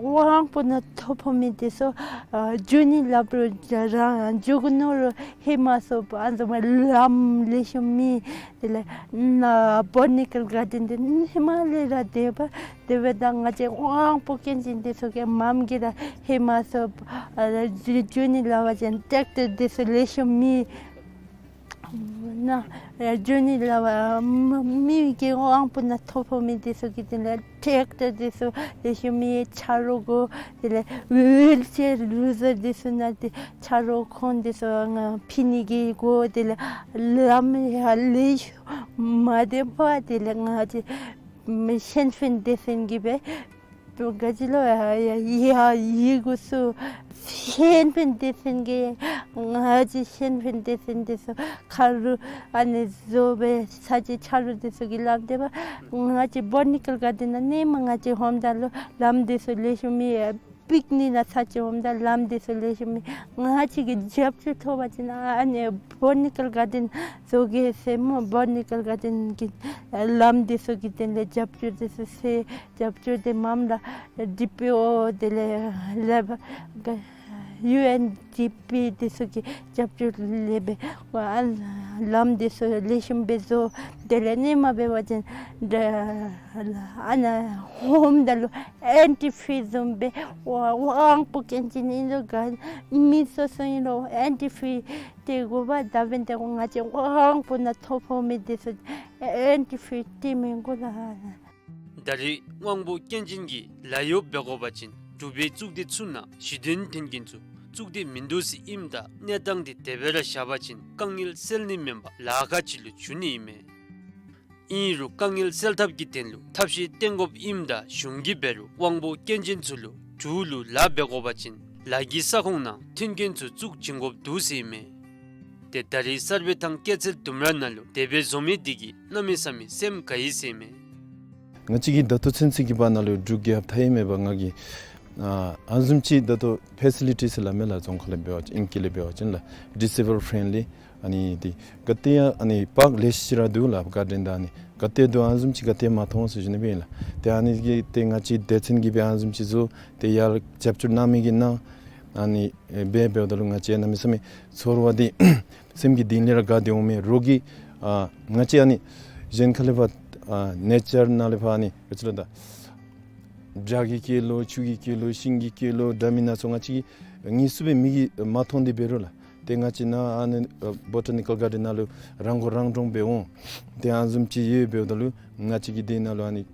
དབང་པོ་ནང་ཐོ་ཕོག་མི་འདི་ཚུ་ཨ་འགྱོ་ནི་སླབ་རུང་རང་འགྱོ་དགོ་མནོ་རུང་ལྷོད་མ་ཚུགས་པར་ཨ་ནི་བཟུམ་ལམ་ལེགས་ཤོམ་མེད། དེ་ལས་ནཱ་བོ་ཊ་ནི་ཀཱལ་གཱར་ཌེན་འདི་ཧེ་མ་ལས་ར་དེ་སྦེ་དེ་སྦེ་ད་ང་བཅས་དབང་པོ་སྐྱོན་ཅན་འདི་ཚུ་གིས་མངམ་གིས་ར་ལྷོད་མ་ཚུགས་པར་ཨ་འགྱོ་ནི་སླབ་པ་ཅིན་ཊེག་ཊར་འདི་ཚུ་ལེགས་ཤོམ་མེད། ནཱ་འགྱོ་ནི་སླབ་པ་མི་མི་གི་དབང་པོ་ནང་ཐོ་ཕོག་མི་འདི་ཚུ་གི་དེ་ལས་ཊེག་ཊར་འདི་ཚུ་ལེགས་ཤོམ་མེད། ཆ་རོགས་དགོ། དེ་ལས་ཝིལ་ཅེར་ཡུ་ཟར་འདི་ཚུ་ནང་ཏེ་ཆ་རོགས་ཁོང་འདི་ཚུ་ང་ཕུལ་ནི་གི་དགོ། དེ་ལས་ལམ་ཡང་ལེགས་ཤོམ་མ་བདེ་བར་དེ་ལས་ང་བཅས་ཤེན་ཕེན་སྡེ་ཚན་གྱིས་སྦེ་ག་ཅི་ལོ་ཡ་ཡ་ཡ་ཡི་གུ་ཚུ་ཤེན་ཕེན་སྡེ་ཚན་གྱིས་ང་བཅས་ཤེན་ཕེན་སྡེ་ཚན་འདི་ཚུ་ཁ་རུ་ཨ་ནི་བཟོ་སྦེ་ཚར་གཅིག་ཆ་རོགས་འདི་ཚུ་གིས་ལམ་དེ་སྦེ་ང་བཅས་བོ་ཊ་ནི་ཀཱལ་གཱར་ཌེན་ནང་ཧེ་མ་ང་བཅས་འོངམ་ད་ལུ་ལམ་འདི་ཚུ་ལེགས་ཤོམ་མེད། པིག་ནིག་ནང་ཚར་གཅིག་འོངམ་ད་ལམ་འདི་ཚུ་ལེགས་ཤོམ་མེད། ང་བཅས་ཀྱིས་རྒྱབ་སྐྱོར་ཐོབ་པ་ཅིན་ཨ་ནི་བོ་ཊ་ནི་ཀཱལ་གཱར་ཌེན་བཟོ་གེ་ཟེར་སྨོ། བོ་ཊ་ནི་ཀཱལ་གཱར་ཌེན་གྱི་ལམ་འདི་ཚུ་གི་དོན་ལས་རྒྱབ་སྐྱོར་འདི་ཚུ་ཟེར་རྒྱབ་སྐྱོར་འདི་མངམ་ར་ཌི་པི་ཨོ་དེ་ལས་ལས་ཡུ་ཨེན་ཌི་པི་འདི་ཚུ་གི་རྒྱབ་སྐྱོར་ལས་སྦེ་ཨ་ལམ་འདི་ཚུ་ལེགས་ཤོམ་སྦེ་བཟོ། དེ་ལས་ཧེ་མ་འབད་བ་ཅིན་ཨ་ནཱ་འོངམ་ད་ལུ་ཨེན་ཊི་ཕི་བཟུམ་སྦེ་དབང་པོ་སྐྱོན་ཅན་ཨིན་རུང་ག་མི་སོ་སོ་ཨིན་རུང་ཨེན་ཊི་ཕི་སྤྲོད་དགོ་པས། ད་འབདན་ཏེ་ང་བཅས་དབང་པོ་ནང་ཐོ་ཕོག་མི་འདི་ཚུ་ཨེན་ཊི་ཕི་སྤྲོད་མི་དགོ་ལགས། ད་རེས་དབང་པོ་སྐྱོན་ཅན་གྱི་ལཱ་གཡོག་འབད་དགོ་པ་ཅིན་འབྲུག་པའི་གཙུག་སྡེ་ཚུ་ནང་གཞི་རྟེན་འཐོན་མཁན་ཚུ་གཙུག་སྡེ་མིན་འདུག་ཟེར་ཨིནམ་ད་གནས་སྟངས་འདི་དེ་སྦེ་ར་བཞག་པ་ཅིན་དཀའ་ངལ་སེལ་ནི་མེན་པར་ལཱ་ཁག་ཅིག་ལུ་འགྱུར་ནི་ཨིན་མས། ཨིན་རུང་དཀའ་ངལ་སེལ་ཐབས་ཀྱི་དོན་ལུ་ཐབས་ཤེས་བཏོན་དགོཔ་ཨིནམ་ད་གཞུང་གིས་འབད་རུང་དབང་པོ་སྐྱོན་ཅན་ཚུ་ལུ་འབྲུག་ལུ་ལཱ་འབད་དགོ་པ་ཅིན་ལཱ་གི་ས་ཁོངས་ནང་མཐུན་རྐྱེན་ཚུ་བཙུགས་བྱིན་དགོཔ་འདུག་ཟེར་ཨིན་མས། ཏེ་ད་རེས་གསར་སྤེལ་ཐང་སྐྱེད་ཚལ་ལྡུམ་ར་ནང་ལུ་དེ་སྦེ་བཟོ་མི་འདི་གིས་གནམ་མེད་ས་མེད་སེམས་དགའ་ཡི་ཟེར་ཨིན་མས། ང་བཅས་ཀྱིས་ད་ལྟོ་ཚུན་ཚོད་ཀྱི་བར་ན་ལུ་འབྲུག་རྒྱལ་ཁབ་མཐའ་ཡས་མེད་པར་ང་གིས་ཨ་ཨ་ནི་བཟུམ་ཅིག་ད་ལྟོ་ཕེ་སི་ལི་ཊིས་ཟེར་སླབ་མས་ལགས། རྫོང་ཁ་ལས་འབད་བ་ཅིན་ཨིང་སྐད་ལས་འབད་བ་ཅིན་ལགས་ཌིས་ཨེ་བཱལཌ་ཕྲེན་ལི། ཨ་ནི་འདི་ག་ཏེ་ཡང་ཨ་ནི་པཱརཀ་ལེ་ཤ་ཅིག་ར་འདུག་ལགས། གཱར་ཌེན་དང་ཨ་ནི་ག་ཏེ་འདུག། ཨ་ནི་བཟུམ་ཅིག་ག་ཏེ་ཡང་མ་མཐོང་ཟེར་ཞུ་ནི་སྦེ་ཨིན་ལགས། ཏེ་ཨ་ནི་གི་ཏེ་ང་བཅས་སྡེ་ཚན་གྱིས་སྦེ་ཨ་ནི་བཟུམ་ཅིག་བཟོ། ཏེ་ཡར་རྒྱབ་སྐྱོར་གནང་མི་གིས་གནང་། ཨ་ནི་ཨེ་འབད་འབདཝ་ད་ལུ་ང་བཅས་གནམ་མེད་ས་མེད་ཚོར་བ་འདི་སེམས་ཀྱི་གཏིང་ལས་ར་དགའ་སྟེ་འོང་མས། རོགས་ཀྱིས་ཨ་ང་བཅས་ཨ་ནི་གཞན་ཁ་ལས་ཕར་ཨ་ནེ་ཅར་ནང་ལས་ཕར་ཨ་ནི་ག་ཅི་ལོ་ད་བྱག་གི་སྐྱེས་ལོ་ཆུ་གི་སྐྱེས་ལོ་ཤིང་གི་སྐྱེས་ལོ་འདྲ་མིན་སྣ་ཚོགས་ང་བཅས་ཀྱིས་དངོས་སུ་སྦེ་མིག་གིས་མ་མཐོང་སྟེ་འབད་རུང་ལགས། ཏེ་ང་བཅས་ནཱ་ཨ་ནི་ཨ་བོ་ཊ་ནི་ཀཱལ་གཱར་ཌེན་ནང་ལུ་རང་མགོ་རང་འདྲོངས་སྦེ་འོང་། ཏེ་ཨ་ནི་བཟུམ་ཅིག་ཡོད་འབདཝ་ད་ལུ་ང་བཅས་ཀྱིས་དེ་ནང་ལུ་ཨ་ནི་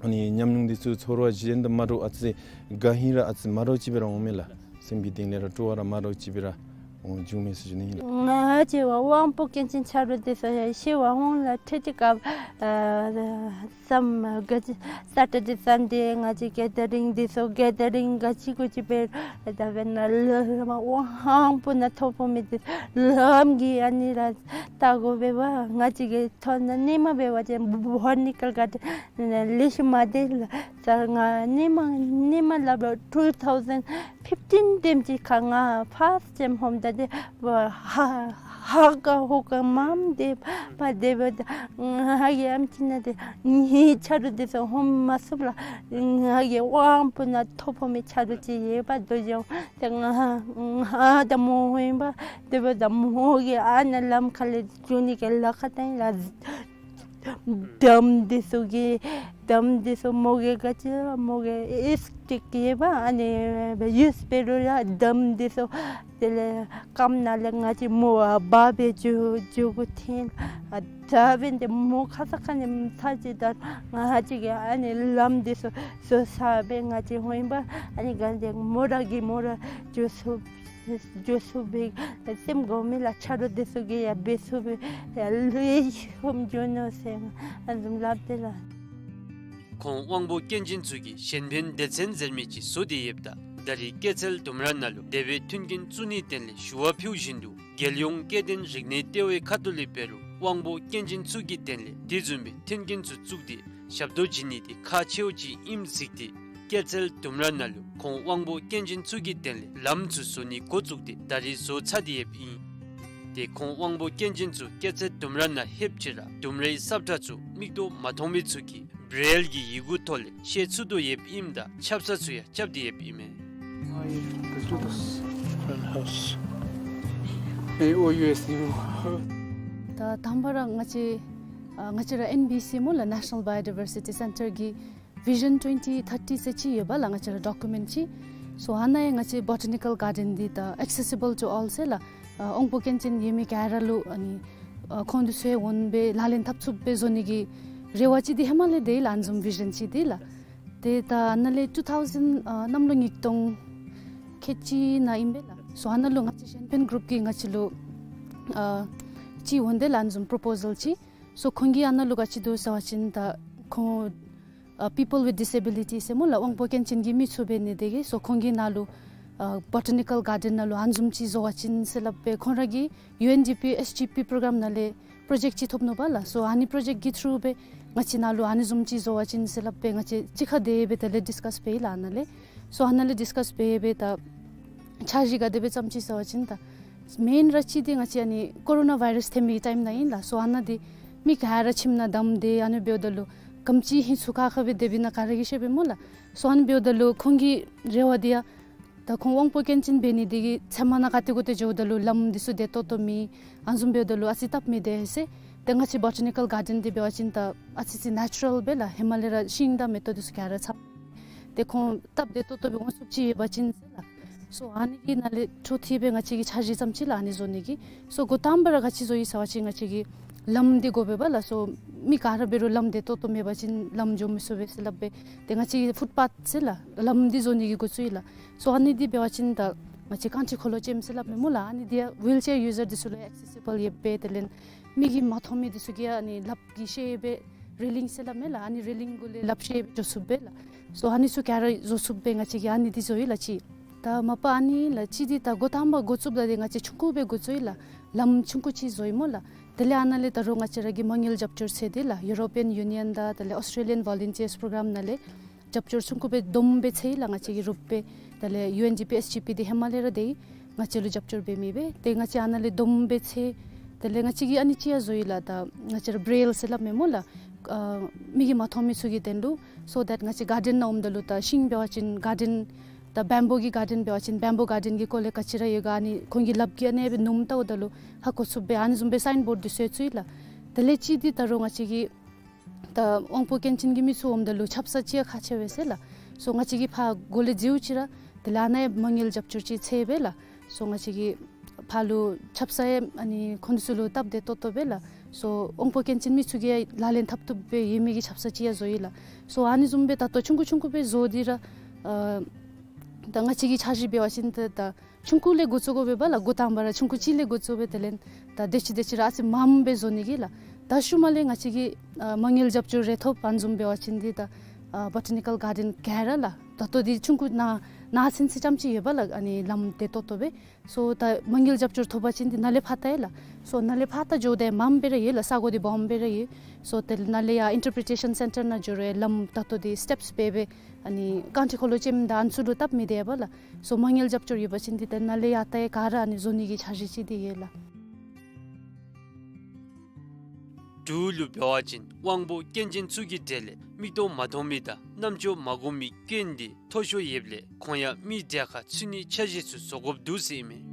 ཨ་ནི་ཉམས་མྱོང་འདི་ཚུ་ཚོར་བ་གཞན་དང་མ་འདྲཝ་ཨ་ཙི་དགའ་ཧིང་ར་ཨ་ཙི་མ་འདྲཝ་ཅིག་སྦེ་ར་འོང་མས་ལགས། སེམས་ཀྱི་གཏིང་ལས་ར་སྤྲོ་བ་ར་མ་འདྲཝ་ཅིག་སྦེ་ར་འོང་བྱུང་མས་ཟེར་ཞུ་ནི་ཨིན་ལགས། ང་བཅས་དབང་པོ་སྐྱོན་ཅན་ཆ་རོགས་འདི་ཚུ་ཤི་བ་འོང་ལགས། ཁྲིད་དེ་སྐབས་ཨ་སམ་ག་ཅི་སེ་ཊར་ཌེ་སན་ཌེ་ང་བཅས་གེ་དར་རིང་འདི་ཚུ་གེ་དར་རིང་ག་ཅི་གུ་ཅི་སྦེ་ད་སྦེ་ནཱ་ལུ་དབང་པོ་ནང་ཐོ་ཕོག་མི་འདི་ལམ་གྱི་ཨ་ནི་ར་ལྟ་དགོ་པས་པ། ང་བཅས་ཀྱི་ཐོ་ནང་ཉི་མ་འབད་བ་ཅིན་བོ་ཊ་ནི་ཀཱལ་གཱར་ཌེན་ལེགས་ཤོམ་མ་སྡོད་ལགས། ད་ང་ཉི་མ་ཉི་མ་སླབ་རུང་ཊུ་ཐའུ་ཟེན་ཕིཕ་ཊིན་དེམ་ཅིག་ཁར་ང་ཕར་ཙམ་ཧོནམ་ད་ཏེ་ཧ་ཧ་ག་ཧོ་ག་མངམ་སྡོད་པ་སྡོདཔ་ད་ང་གི་ཨམ་ཆི་ནང་ཏེ་ངེའི་ཆ་རོགས་འདི་ཚུ་ཧོནམ་མ་ཚུགས་ལགས། ང་གི་དབང་པོ་ནང་ཐོ་ཕོག་མི་ཆ་རོགས་ཅིག་ཡོད་པ་དོ་ཅོག། ཏེ་ང་ང་དང་མོ་ཧོནམ་སྡོདཔ་ད་མོ་གིས་ཨ་ནཱ་ལམ་ཁ་ལས་འགྱོ་ནི་གི་ལཱ་ཁག་བཏང་ལགས། འདམ་འདི་ཚུ་གིས་འདམ་འདི་ཚུ་མོ་གིས་ག་ཅི་མོ་གིས་ཨིསི་ཊིག་ཡོད་པ་ཨ་ནི་ཡུསི་འབད་རུང་ཡང་འདམ་འདི་ཚུ་དེ་ལས་སྐམ་ནང་ལས་ང་བཅས་མོ་འབག་སྦེ་འགྱོ་འགྱོ་དགོ་ཐོན། ཨ་ད་འབདན་ཏེ་མོ་ཁ་ཙ་ཁ་ཉིནམ་ཚར་ཅིག་ད་ང་བཅས་ཀྱིས་ཨ་ནི་ལམ་འདི་ཚུ་བཟོ་ཚར་སྦེ་ང་བཅས་ཧོནམ་ཨ་ནི་ག་འདི་མོ་ར་གིས་མོ་ར་འགྱོ་ཚུགས་འགྱོ་ཚུགས་པའི་སེམས་དགོ་མས་ལགས། ཆ་རོགས་འདི་ཚུ་གིས་ཡང་འབད་ཚུགས་པའི་ཡང་ལེགས་ཤོམ་འགྱོ་ནུག་ཟེར་ཨ་ནི་བཟུམ་སླབ་སྟེ་ལགས། ཁོང་དབང་པོ་སྐྱོན་ཅན་ཚུ་གི་གཞན་ཕན་སྡེ་ཚན་ཟེར་མི་ཅིག་བཟོ་སྟེ་ཡོདཔ་ད་ད་རེས་སྐྱེད་ཚལ་ལྡུམ་ར་ནང་ལུ་དེ་སྦེ་མཐུན་རྐྱེན་བཙུགས་ནིའི་དོན་ལས་ཞུ་བ་ཕུལ་བཞིན་དུ་རྒྱལ་ཡོངས་སྐྱེ་ལྡན་རིག་གནས་ལྟེ་བའི་ཁ་ཐུག་ལས་འབད་རུང་དབང་པོ་སྐྱོན་ཅན་ཚུ་གི་དོན་ལས་དེ་བཟུམ་སྦེ་མཐུན་རྐྱེན་ཚུ་བཙུགས་ཏེ་ཞབས་ཏོག་བྱིན་ནི་འདི་ཁག་ཆེཝ་ཅིག་ཨིནམ་གཟིགས་ཏེ་སྐྱེད་ཚལ་ལྡུམ་ར་ནང་ལུ་ཁོང་དབང་པོ་སྐྱོན་ཅན་ཚུ་གི་དོན་ལས་ལམ་ཚུ་བཟོ་ནི་འགོ་བཙུགས་ཏེ་ད་རེས་བཟོ་ཚར་ཏེ་ཡོདཔ་ཨིན། ཏེ་ཁོང་དབང་པོ་སྐྱོན་ཅན་ཚུ་སྐྱེད་ཚལ་ལྡུམ་ར་ནང་ལྷོདཔ་ཅིག་ར་ལྡུམ་རའི་ས་བཀྲ་ཚུ་མིག་ཏོ་མ་མཐོང་མི་ཚུ་གིས་བྲེལ་གྱི་ཡི་གུ་ཐོག་ལས་ཤེས་ཚུགས་དོ་ཡོདཔ་ཨིནམ་ད་ཆབ་གསང་ཚུ་ཡང་རྐྱབ་སྟེ་ཡོདཔ་ཨིན་མས། Why you do this? Front house. May O U S you. ད་དང་པ་ར་ང་བཅས་ཨ་ང་བཅས་ར་ཨེན་བི་སི་སྨོ་ལགས། National Biodiversity Centre གི་Vision twenty thirty ཟེར་ཅིག་ཡོད་པ་ལགས། ང་བཅས་ར་ཌོ་ཀུ་མེནཊ་ཅིག། སོ་ཨ་ནཱ་ཡང་ང་བཅས་བོ་ཊ་ནི་ཀཱལ་གཱར་ཌེན་འདི་ད་ཨེག་སེ་སི་བཱལ་ཊུ་ཨོལ་ཟེར་ལགས། ཨ་དབང་པོ་སྐྱོན་ཅན་ཡོད་མི་ག་ར་ལུ་ཨ་ནི་ཨ་ཁོང་འདི་ཚུ་ཡང་འོང་སྦེ་ལག་ལེན་འཐབ་ཚུགསཔ་སྦེ་བཟོ་ནི་གི་རེ་བ་ཅིག་འདི་ཧེ་མ་ལས་དེ་ལགས། ཨ་ནི་བཟུམ་བི་ཞཱན་ཅིག་འདི་ལགས། ཏེ་ད་ཨ་ནཱ་ལས་ཊུ་ཐའུ་ཟེན་ཨ་གནམ་ལོ་ཉིས་སྟོང་ཁལ་གཅིག་ནང་ཨིན་པས་ལགས། སོ་ཨ་ནཱ་ལུ་ང་བཅས་གཞན་ཕན་གུ་རུབ་ཀྱིས་ང་བཅས་ལུ་ཨ་ཅིག་འོང་དེ་ལགས། ཨ་ནི་བཟུམ་པོརོ་པོ་ཟཱལ་ཅིག། སོ་ཁོང་གིས་ཨ་ནཱ་ལུ་ག་ཅི་འདུག་ཟེར་བ་ཅིན་ད་ཁོང་ཨ་people with disability ཟེར་སྨོ་ལགས། དབང་པོ་སྐྱོན་ཅན་གྱི་མི་ཚུ་འབད་ནི་དེ་གིས། སོ་ཁོང་གིས་ནཱ་ལུ་ཨ་བོ་ཊ་ནི་ཀཱལ་གཱར་ཌེན་ནང་ལུ་ཨ་ནི་བཟུམ་ཅིག་བཟོ་བ་ཅིན་ཟེར་སླབ་སྦེ་ཁོང་ར་གིས་ཡུ་ཨེན་ཌི་པི་ཨེསི་ཇི་པི་པོརོ་གརམ་ནང་ལས་པོརོ་ཇེཀཊ་ཅིག་ཐོབ་ནུག་པ་ལགས། སོ་ཨ་ནི་པོརོ་ཇེཀཊ་གི་ཐུརུ་སྦེ་ང་བཅས་ནཱ་ལུ་ཨ་ནི་བཟུམ་ཅིག་བཟོ་བ་ཅིན་ཟེར་སླབ་སྦེ་ང་བཅས་གཅིག་ཁར་དེ་སྦེ་དེ་ལས་ཌིསི་ཀཱསི་འབད་ཡི་ལགས་ཨ་ནཱ་ལས། སོ་ཨ་ནཱ་ལས་ཌིསི་ཀཱསི་འབད་སྦེ་ད་འཆར་གཞི་ག་དེ་སྦེ་བརྩམས་ཅི་ཟེར་བ་ཅིན་ད་མེན་ར་ཅིག་འདི་ང་བཅས་ཨ་ནི་ཀོ་རོ་ན་བཱའི་རཱསི་ཐོན་མི་ཊའིམ་ནང་ཨིན་ལགས། སོ་ཨ་ནཱ་འདི་མི་ག་ར་ཁྱིམ་ནང་བསྡམས་ཏེ་ཨ་ནི་འབདཝ་ད་ལུ་ག་དེམ་ཅིག་ཧིང་ཚུགས་ཁ་ཁ་སྦེ་སྡོད་པས་ན་ག་ར་གིས་ཤེས་པས་སྨོ་ལགས། སོ་ཨ་ནི་འབདཝ་ད་ལུ་ཁོང་གི་རེ་བ་འདི་ཡང་ད་ཁོང་དབང་པོ་སྐྱོན་ཅན་འབད་ནི་དེ་གིས་ཚལ་མ་ནང་ག་ཏེ་གུ་ཏེ་འགྱོཝ་ད་ལུ་ལམ་འདི་ཚུ་བདེ་ཏོག་ཏོ་མེད། ཨ་ནི་བཟུམ་འབདཝ་ད་ལུ་ཨ་ཙི་སྟབས་མི་བདེ་ཟེར། ཏེ་ང་བཅས་བོ་ཊ་ནི་ཀཱལ་གཱར་ཌེན་འདི་འབད་བ་ཅིན་ད་ཨ་ཙི་ཅིག་ནེ་ཅུ་རཱལ་སྦེ་ལགས། ཧེ་མ་ལས་ར་ཤིང་དང་མེ་ཏོག་འདི་ཚུ་ག་ར་ཚང་། ཏེ་ཁོང་སྟབས་བདེ་ཏོག་ཏོ་སྦེ་འོང་ཚུགསཔ་ཅིག་ཡོད་པ་ཅིན་ཟེར་ལགས། སོ་ཨ་ནི་གི་ནང་ལས་འཕྲོ་མཐུད་སྦེ་ང་བཅས་ཀྱིས་འཆར་གཞི་བརྩམས་ཅི་ལགས་ཨ་ནི་བཟོ་ནི་གི། སོ་འགོ་དང་པ་ར་ག་ཅི་བཟོ་ཡི་ཟེར་བ་ཅིན་ང་བཅས་ཀྱིས་ལམ་འདི་དགོ་པས་པ་ལགས། སོ་མི་ག་ར་འབད་རུང་ལམ་བདེ་ཏོག་ཏོ་མེད་པ་ཅིན་ལམ་འགྱོ་མི་ཚུགས་པས་ཟེར་སླབ་སྦེ་ཏེ་ང་བཅས་ཀྱིས་ཕུཊ་པཱཐ་ཟེར་ལགས་ལམ་འདི་བཟོ་ནི་གི་འགོ་བཙུགས་ཡི་ལགས། སོ་ཨ་ནི་འདི་འབད་བ་ཅིན་ད་ ང་བཅས་ཀོན་ཊི་འཁོར་ལོ་ཅན་ཟེར་སླབ་མས་སྨོ་ལགས། ཨ་ནི་འདི་ཡང་ཝིལ་ཅེར་ཡུ་ཟར་འདི་ཚུ་ལུ་ཨེག་སེ་སི་བཱལ་ཡོད་པས། དེ་ལས་མིག་གིས་མ་མཐོང་མི་འདི་ཚུ་གིས་ཨ་ནི་ལགཔ་གིས་བཤེད་སྦེ་རེ་ལིང་ཟེར་སླབ་མས་ལགས། ཨ་ནི་རེ་ལིང་གུ་ལས་ལགཔ་བཤེད་སྦེ་འགྱོ་ཚུགསཔ་སྦེ་ལགས། སོ་ཨ་ནི་ཚུ་ག་ར་བཟོ་ཚུགསཔ་སྦེ་ང་བཅས་ཀྱིས་ཨ་ནི་འདི་བཟོ་ཡི་ལགས་གཅིག། ད་མ་པ་ཨ་ནི་ལགས་གཅིག་འདི་ད་འགོ་དང་པ་འགོ་བཙུགསཔ་ད་འདི་ང་བཅས་ཆུང་ཀུ་སྦེ་འགོ་བཙུགས་ཡི་ལགས། ལམ་ཆུང་ཀུ་ཅིག་བཟོ་ཡི་སྨོ་ལགས། དེ་ལས་ཨ་ནཱ་ལས་ད་རུང་ང་བཅས་ར་གིས་མ་དངུལ་རྒྱབ་སྐྱོར་འཚོལ་ཏེ་ལགས་ཡུ་རོ་པི་ཡཱན་ཡུ་ནི་ཡཱན་དང་དེ་ལས་ཨོསི་ཊྲེ་ལི་ཡཱན་ཝོ་ལུན་ཊིརསི་པྲོ་གརམ་ནང་ལས་རྒྱབ་སྐྱོར་ཆུང་ཀུ་སྦེ་བསྡོམས་སྦེ་འཚོལ་ཡི་ལགས། ང་བཅས་ཀྱི་རུབ་སྦེ་དེ་ལས་ཡུ་ཨེན་ཌི་པི་ཨེསི་ཇི་པི་འདི་ཧེ་མ་ལས་ར་སྡོད་ཡི། ང་བཅས་ལུ་རྒྱབ་སྐྱོར་འབད་མི་སྦེ་ཏེ་ང་བཅས་ཨ་ནཱ་ལས་བསྡོམས་སྦེ་འཚོལ། དེ་ལས་ང་བཅས་ཀྱིས་ཨ་ནི་ཅིག་ཡང་བཟོ་ཡི་ལགས། ད་ང་བཅས་ར་བྲེལ་ཟེར་སླབ་མས་སྨོ་ལགས། ཨ་མིག་གིས་མ་མཐོང་མི་ཚུ་གི་དོན་ལུ། སོ་དེཊ་ང་བཅས་གཱར་ཌེན་ནང་འོངམ་ད་ལུ་ད་ཤིང་འབད་བ་ཅིན་གཱར་ཌེན་ད་བེམ་བུ་གི་གཱར་ཌེན་འབད་བ་ཅིན་བེམ་བུ་གཱར་ཌེན་གྱི་སྐོར་ལས་ག་ཅི་ར་ཡོད་ག་ཨ་ནི་ཁོང་གི་ལགཔ་གིས་ཨ་ནི་སྦེ་ནུམ་བལྟཝ་ད་ལུ་ཧ་གོ་ཚུགསཔ་སྦེ་ཨ་ནི་བཟུམ་སྦེ་སའིན་བོཌ་འདི་བཟོ་ཚུགས་ཡི་ལགས། དེ་ལས་གཅིག་འདི་ད་རུང་ང་བཅས་ཀྱི་ད་དབང་པོ་སྐྱོན་ཅན་གྱི་མི་ཚུ་འོངམ་ད་ལུ་ཆབ་གསང་ཅིག་ཡང་ཁག་ཆེ་བས་ཟེར་ལགས། སོ་ང་བཅས་ཀྱིས་ཕར་སྒོ་ལས་འཛུལཝ་ཅིག་ར་དེ་ལས་ཨ་ནཱ་ཡང་མ་དངུལ་རྒྱབ་སྐྱོར་ཅིག་འཚོལ་སྦེ་ལགས། སོ་ང་བཅས་ཀྱིས་ཕར་ལུ་ཆབ་གསང་ཡང་ཨ་ནི་ཁོང་ཚུ་ལུ་སྟབས་བདེ་ཏོག་ཏོ་སྦེ་ལགས། སོ་དབང་པོ་སྐྱོན་ཅན་མི་ཚུ་གིས་ཡང་ལག་ལེན་འཐབ་བཏུབ་སྦེ་ཡོད་མི་གི་ཆབ་གསང་ཅིག་ཡང་བཟོ་ཡི་ལགས། སོ་ཨ་ནི་བཟུམ་སྦེ་ད་ལྟོ་ཆུང་ཀུ་ཆུང་ཀུ་སྦེ་བཟོ་སྟེ་ར་ཨ་ད་ང་བཅས་ཀྱི་འཆར་གཞི་འབད་བ་ཅིན་ད་ད་ཆུང་ཀུ་ལས་འགོ་བཙུགས་དགོ་པས་ལགས། འགོ་དང་པ་ར་ཆུང་ཀུ་ཅིག་ལས་འགོ་བཙུགས་སྦེ་དེ་ལས་ད་དེ་ཅིག་དེ་ཅིག་ར་ཨ་ཙི་མངམ་སྦེ་བཟོ་ནི་གི་ལགས། ད་ཤུལ་མ་ལས་ང་བཅས་ཀྱིས་ཨ་མ་དངུལ་རྒྱབ་སྐྱོར་རེ་ཐོབ་ཨ་ནི་བཟུམ་འབད་བ་ཅིན་འདི་ད་ཨ་བོ་ཊ་ནི་ཀཱལ་གཱར་ཌེན་ག་ར་ལགས། ད་ལྟོ་འདི་ཆུང་ཀུ་ནང་ནང་ཚུན་ཚོད་རྐྱངམ་ཅིག་ཡོད་པས་ལགས། ཨ་ནི་ལམ་བདེ་ཏོག་ཏོ་སྦེ། སོ་ད་མ་དངུལ་རྒྱབ་སྐྱོར་ཐོབ་པ་ཅིན་འདི་ནཱ་ལས་ཕར་ལྟ་ཡི་ལགས། སོ་ནཱ་ལས་ཕར་ལྟ་འགྱོཝ་ད་མངམ་སྦེ་ར་ཡོད་ལགས། ས་གོ་འདི་སྦོམ་སྦེ་ར་ཡོད། སོ་དེ་ལས་ནཱ་ལས་ཡར་ཨིན་ཊར་པི་རི་ཊེ་ཤཱན་སེན་ཊར་ནང་འགྱོ་རུང་ལམ་ད་ལྟོ་འདི་སི་ཊེབས་སྦེ་སྦེ་ཨ་ནི་ཀོན་ཊི་འཁོར་ལོ་ཅན་དང་ཨ་ནི་ཚུ་ལུ་སྟབས་མི་བདེ་བས་ལགས། སོ་མ་དངུལ་རྒྱབ་སྐྱོར་ཡོད་པ་ཅིན་འདི་ད་ནཱ་ལས་ཡར་ལྟ་ཡི་ག་ར་ཨ་ནི་བཟོ་ནི་གི་འཆར་གཞི་ཅིག་འདི་ཡོད་ལགས། འབྲུག་ལུ་འབད་བ་ཅིན་དབང་པོ་སྐྱོན་ཅན་ཚུ་གི་གྲས་ལས་མིག་ཏོ་མ་མཐོང་མི་དང་རྣམ་ཅོ་མ་གོ་མི་སྐྱོན་འདི་མཐོ་ཤོས་ཡོདཔ་ལས་ཁོང་ཡང་མི་གྲལ་ཁར་ཚུད་ནིའི་འཆར་གཞི་ཚུ་བཟོ་དགོཔ་འདུག་ཟེར་ཨིན་མས།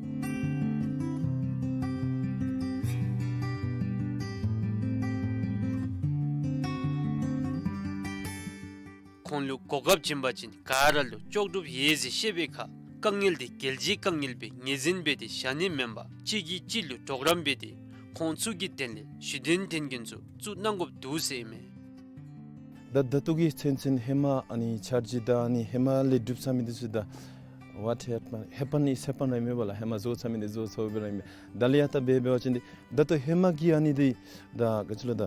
ཁོང་ལུ་གོ་སྐབས་བྱིན་པ་ཅིན་ག་ར་ལུ་ལྕོགས་གྲུབ་ཡོད་ཟེར་ཤེས་པའི་ཁར་དཀའ་ངལ་འདི་རྒྱལ་སྤྱིའི་དཀའ་ངལ་སྦེ་ངོས་འཛིན་འབད་དེ་བཞག་ནི་མེན་པར་གཅིག་གིས་གཅིག་ལུ་གྲོགས་རམ་འབད་དེ་ཁོང་ཚུ་གི་དོན་ལས་གཞི་རྟེན་འཐོན་མཁན་ཚུ་བཙུགས་གནང་དགོཔ་འདུག་ཟེར་ཨིན་མས། ད་ད་ལྟོ་གི་ཚུན་ཚོད་ཧེ་མ་ཨ་ནི་འཆར་གཞི་དང་ཨ་ནི་ཧེ་མ་ལས་གྲུབ་ཚར་མི་འདི་ཚུ་ད་what happened, happened is happened ར་ཨིན་མས་པ་ལགས། ཧེ་མ་བཟོ་ཚར་མི་འདི་བཟོ་ཚརཝ་སྦེ་ར་ཨིན་མས། ད་ལས་ཡར་ལྟ་འབད་འབད་བ་ཅིན་འདི་ད་ལྟོ་ཧེ་མ་གི་ཨ་ནི་འདི་ད་ག་ཅི་ལོ་ད་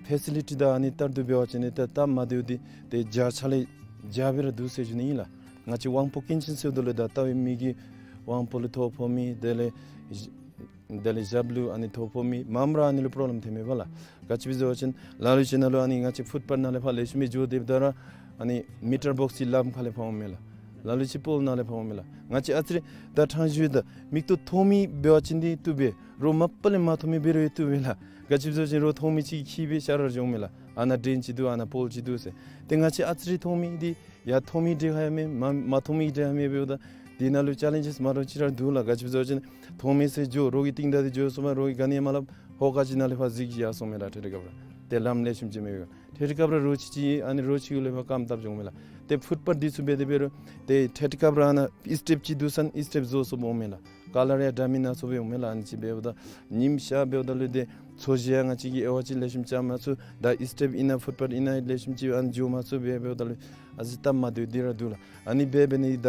ཕེ་སི་ལི་ཊི་དང་ཨ་ནི་ལྟར་དུ་འབད་བ་ཅིན་འདི་ད་སྟབས་མ་བདེཝ་འདི་ཏེ་བརྒྱ་ཆ་ལས་བརྒྱ་སྦེ་ར་འདུག་ཟེར་ཞུ་ནི་ཨིན་ལགས། ང་བཅས་དབང་པོ་སྐྱོན་ཅན་ཟེརཝ་ད་ལུ་ད་ལྟ་བའི་མི་གི་དབང་པོ་ལུ་ཐོ་ཕོག་མི་དེ་ལས་དེ་ལས་ཞབས་ལུ་ཨ་ནི་ཐོ་ཕོག་མི་མངམ་ར་ཨ་ནི་ལུ་པྲོབ་ལེམ་ཐོན་མས་པ་ལགས། ག་ཅི་སྦེ་ཟེར་བ་ཅིན་ལ་ལུ་ཅིག་ནང་ལུ་ཨ་ནི་ང་བཅས་ཕུཊ་པཱཐ་ནང་ལས་ཕར་ལེགས་ཤོམ་སྦེ་འགྱོ་སྡོདཔ་ད་ར་ཨ་ནི་མི་ཊར་བོགསི་ཅིག་ལམ་ཁ་ལས་ཕར་འོང་མས་ལགས། ལ་ལུ་ཅིག་པོལ་ནང་ལས་ཕར་འོང་མས་ལགས། ང་བཅས་ཨ་ཙི་རེ་ད་ཕྲང་ཞུ་ད་མིག་ཏོ་མཐོང་མི་འབད་བ་ཅིན་འདི་བཏུབ་པས། རོགས་མ་པ་ལས་མ་མཐོང་མི་འབད་རུང་བཏུབ་པས་ལགས། ག་ཅི་སྦེ་ཟེར་བ་ཅིན་རོགས་མཐོང་མི་ཅིག་གིས་འཁྱིད་སྦེ་ཤར་ར་འགྱོ་འོང་མས་ལགས། ཨ་ནཱ་ཌེན་ཅིག་འདུག་ཨ་ནཱ་པོལ་ཅིག་འདུག་ཟེར། ཏེ་ང་བཅས་ཨ་ཙི་རེ་མཐོང་མི་འདི་ཡར་མཐོང་མི་གྲལ་ཁར་ཡང་མེད། མ་མ་མཐོང་མི་གྲལ་ཁར་མེད་འབདཝ་ད་འདི་ནང་ལུ་ཅེ་ལེནཇེསི་མ་འདྲཝ་ཅིག་ར་འདུག་ལགས། ག་ཅི་སྦེ་ཟེར་བ་ཅིན་མཐོང་མི་ཚུ་འགྱོ་རོགས་ཀྱིས་རྟིང་བདའ་སྟེ་འགྱོ་སོངམ་རོགས་ཀྱིས་ག་ནི་ཡང་མ་སླབ། ཧོ་ཀ་ཅིག་ནང་ལས་ཕར་གཟིགས་ཡར་སོངམ་མས་ལགས། ཏེ་དེ་སྐབས་ར་ཏེ་ལམ་ལེགས་ཤོམ་ཅིག་མེད་པའི་སྒང་ཏེ་དེ་སྐབས་ར་རོགས་ཅིག་ཅིག་ཨ་ནི་རོགས་ཅིག་གུ་ལས་ཕར་རྐངམ་བཏབ་འགྱོ་འོང་མས་ལགས། ཏེ་ཕུཊ་པཱཐ་འདི་ཚུ་འབད་དེ་འབད་རུང་ཏེ་ཏེ་དེ་སྐབས་ར་ཨ་ནཱ་ཨི་སི་ཊེབ་ཅིག་འདུག་ས་ཨི་སི་ཊེབ་བཟོ་སོངམ་འོང་མས་ལགས། ཀ་ལར་ཡང་འདྲ་མིན་སྣ་ཚོགས་སྦེ་འོང་མས་ལགས། ཨ་ནི་ཅིག་འབདཝ་ད་ཉིམ་ཤར་འབདཝ་ད་ལུ་ཏེ་ཚོས་གཞི་ཡང་ང་བཅས་ཀྱིས་དབྱེ་བ་ཅིག་ལེགས་ཤོམ་རྐྱབ་མ་ཚུགས། ད་ཨི་སི་ཊེབ་ཨིན་ན་ཕུཊ་པཱཐ་ཨིན་ན་ལེགས་ཤོམ་ཅིག་ཨ་ནི་འགྱོ་མ་ཚུགས་སྦེ་འབདཝ་ད་ལུ་ཨ་ཙི་སྟབས་མ་བདེཝ་འདི་ར་འདུག་ལགས། ཨ་ནི་འབད་འབད་ནི་ད་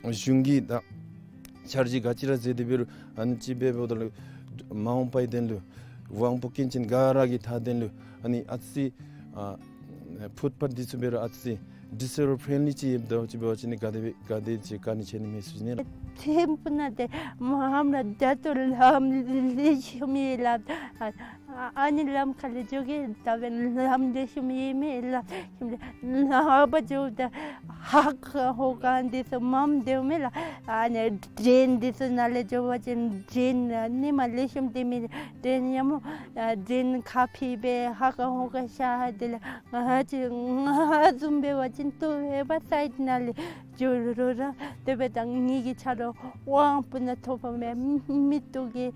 གཞུང་གིས་ད་འཆར་གཞི་ག་ཅི་ར་མཛད་དེ་འབད་རུང་ཨ་ནི་ཅིག་འབད་འབདཝ་ད་ལུ་མ་འོངས་པའི་དོན་ལུ་དབང་པོ་སྐྱོན་ཅན་ག་ར་གི་མཐའ་དོན་ལུ་ཨ་ནི་ཨ་ཙི་ཨ་ཕུཊ་པཱཐ་འདི་ཚུ་འབད་རུང་ཨ་ཙི་ཌིས་ཨེ་བི་ལི་ཊི་ཕྲེནཌ་ལི་ཅིག་ཡོདཔ་ད་ཅིག་འབད་བ་ཅིན་ག་དེ་སྦེ་ག་དེ་ཅིག་དཀའ་ངལ་ཆེ་ནི་མས་ཟེར་ཞུ་ནི་ལགས། ཐེམ་པུ་ན་ཏེ་མ་ཧམ་ར་ད་ལྟོ་ལམ་ལེགས་ཤོམ་ཡོད་ལགས། ཨ་ཨ་ནི་ལམ་ཁ་ལས་འགྱོ་གེ་ད་འབདན་ལམ་ལེགས་ཤོམ་ཡོད་མེད་ལགས། ལམ་ཁར་འགྱོཝ་ད་ཧ་ཀ་ཧོ་ཀ་འདི་ཚུ་མངམ་སྡོདཔ་མས་ལགས། ཨ་ནི་ཌྲེན་འདི་ཚུ་ནང་ལས་འགྱོ་བ་ཅིན་ཌྲེན་ནི་མ་ལེགས་ཤོམ་སྡོད་མི་ཌྲེན་ཡང་མོ་ཨ་ཌྲེན་ཁ་ཕྱེ་སྦེ་ཧ་ཀ་ཧོ་ཀ་ཤར་དེ་ལས་ང་བཅས་ང་བཟུམ་འབད་བ་ཅིན་ཏེ་ཧེ་བ་སའིཌ་ནང་ལས་འགྱོ་རུང་ར་དེ་སྦེ་ད་ངེ་གི་ཆ་རོགས་དབང་པོ་ནང་ཐོབ་པ་མེད། མིག་ཏོ་གི་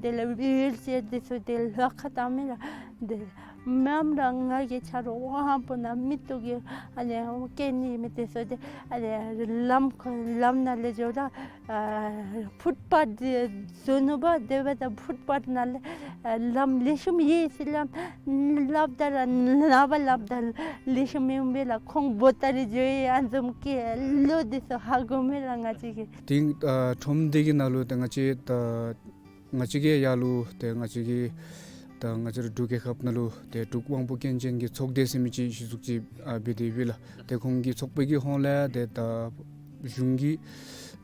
དེ་ལས་ཝིལ་ཅེར་འདི་ཚུ་ཏེ་ལོག་ཁ་བཏང་མས་ལགས། ཏེ་ མེནམ་ར་ང་གིས་ཆ་རོགས་དབང་པོ་ནང་མི་གཏོགས་ཀྱི་ཨ་ནི་སྐད་ནི་མི་དེ་ཚུ་དེ་ཨ་ནི་ལམ་ཁ་ལམ་ནང་ལས་འགྱོ་ར་ཨ་ཕུཊ་པཱཐ་འདི་བཟོ་ནུག་པ། དེ་འབདཝ་ད་ཕུཊ་པཱཐ་ནང་ལས་ཨ་ལམ་ལེགས་ཤོམ་ཡོད་ཟེར་སླབ་སླབ་ད་ར་ནངས་པ་སླབ་ད་ལེགས་ཤོམ་མེན་པས་ལགས། ཁོང་བོ་ཏ་རེ་འགྱོ་ཡི་ཨ་ནི་བཟུམ་གྱི་བློ་འདི་ཚུ་ཧ་གོ་མས་ལགས་ང་བཅས་ཀྱིས། དེ་ཨ་ཁྲོམ་འདི་གི་ནང་ལུ་ཏེ་ང་བཅས་ད་ང་བཅས་ཀྱིས་ཡར་ལུ་ཏེ་ང་བཅས་ཀྱི་ད་ང་བཅས་ར་འབྲུག་རྒྱལ་ཁབ་ནང་ལུ་ཏེ་འབྲུག་དབང་པོ་སྐྱོན་ཅན་གྱི་ཚོགས་སྡེ་ཟེར་མི་ཅིག་གཞི་བཙུགས་ཅིག་ཨ་འབད་དེ་ཡོད་ལགས། ཏེ་ཁོང་གི་ཚོགས་པའི་གི་ཧོངས་ལས་ཏེ་ད་གཞུང་གི་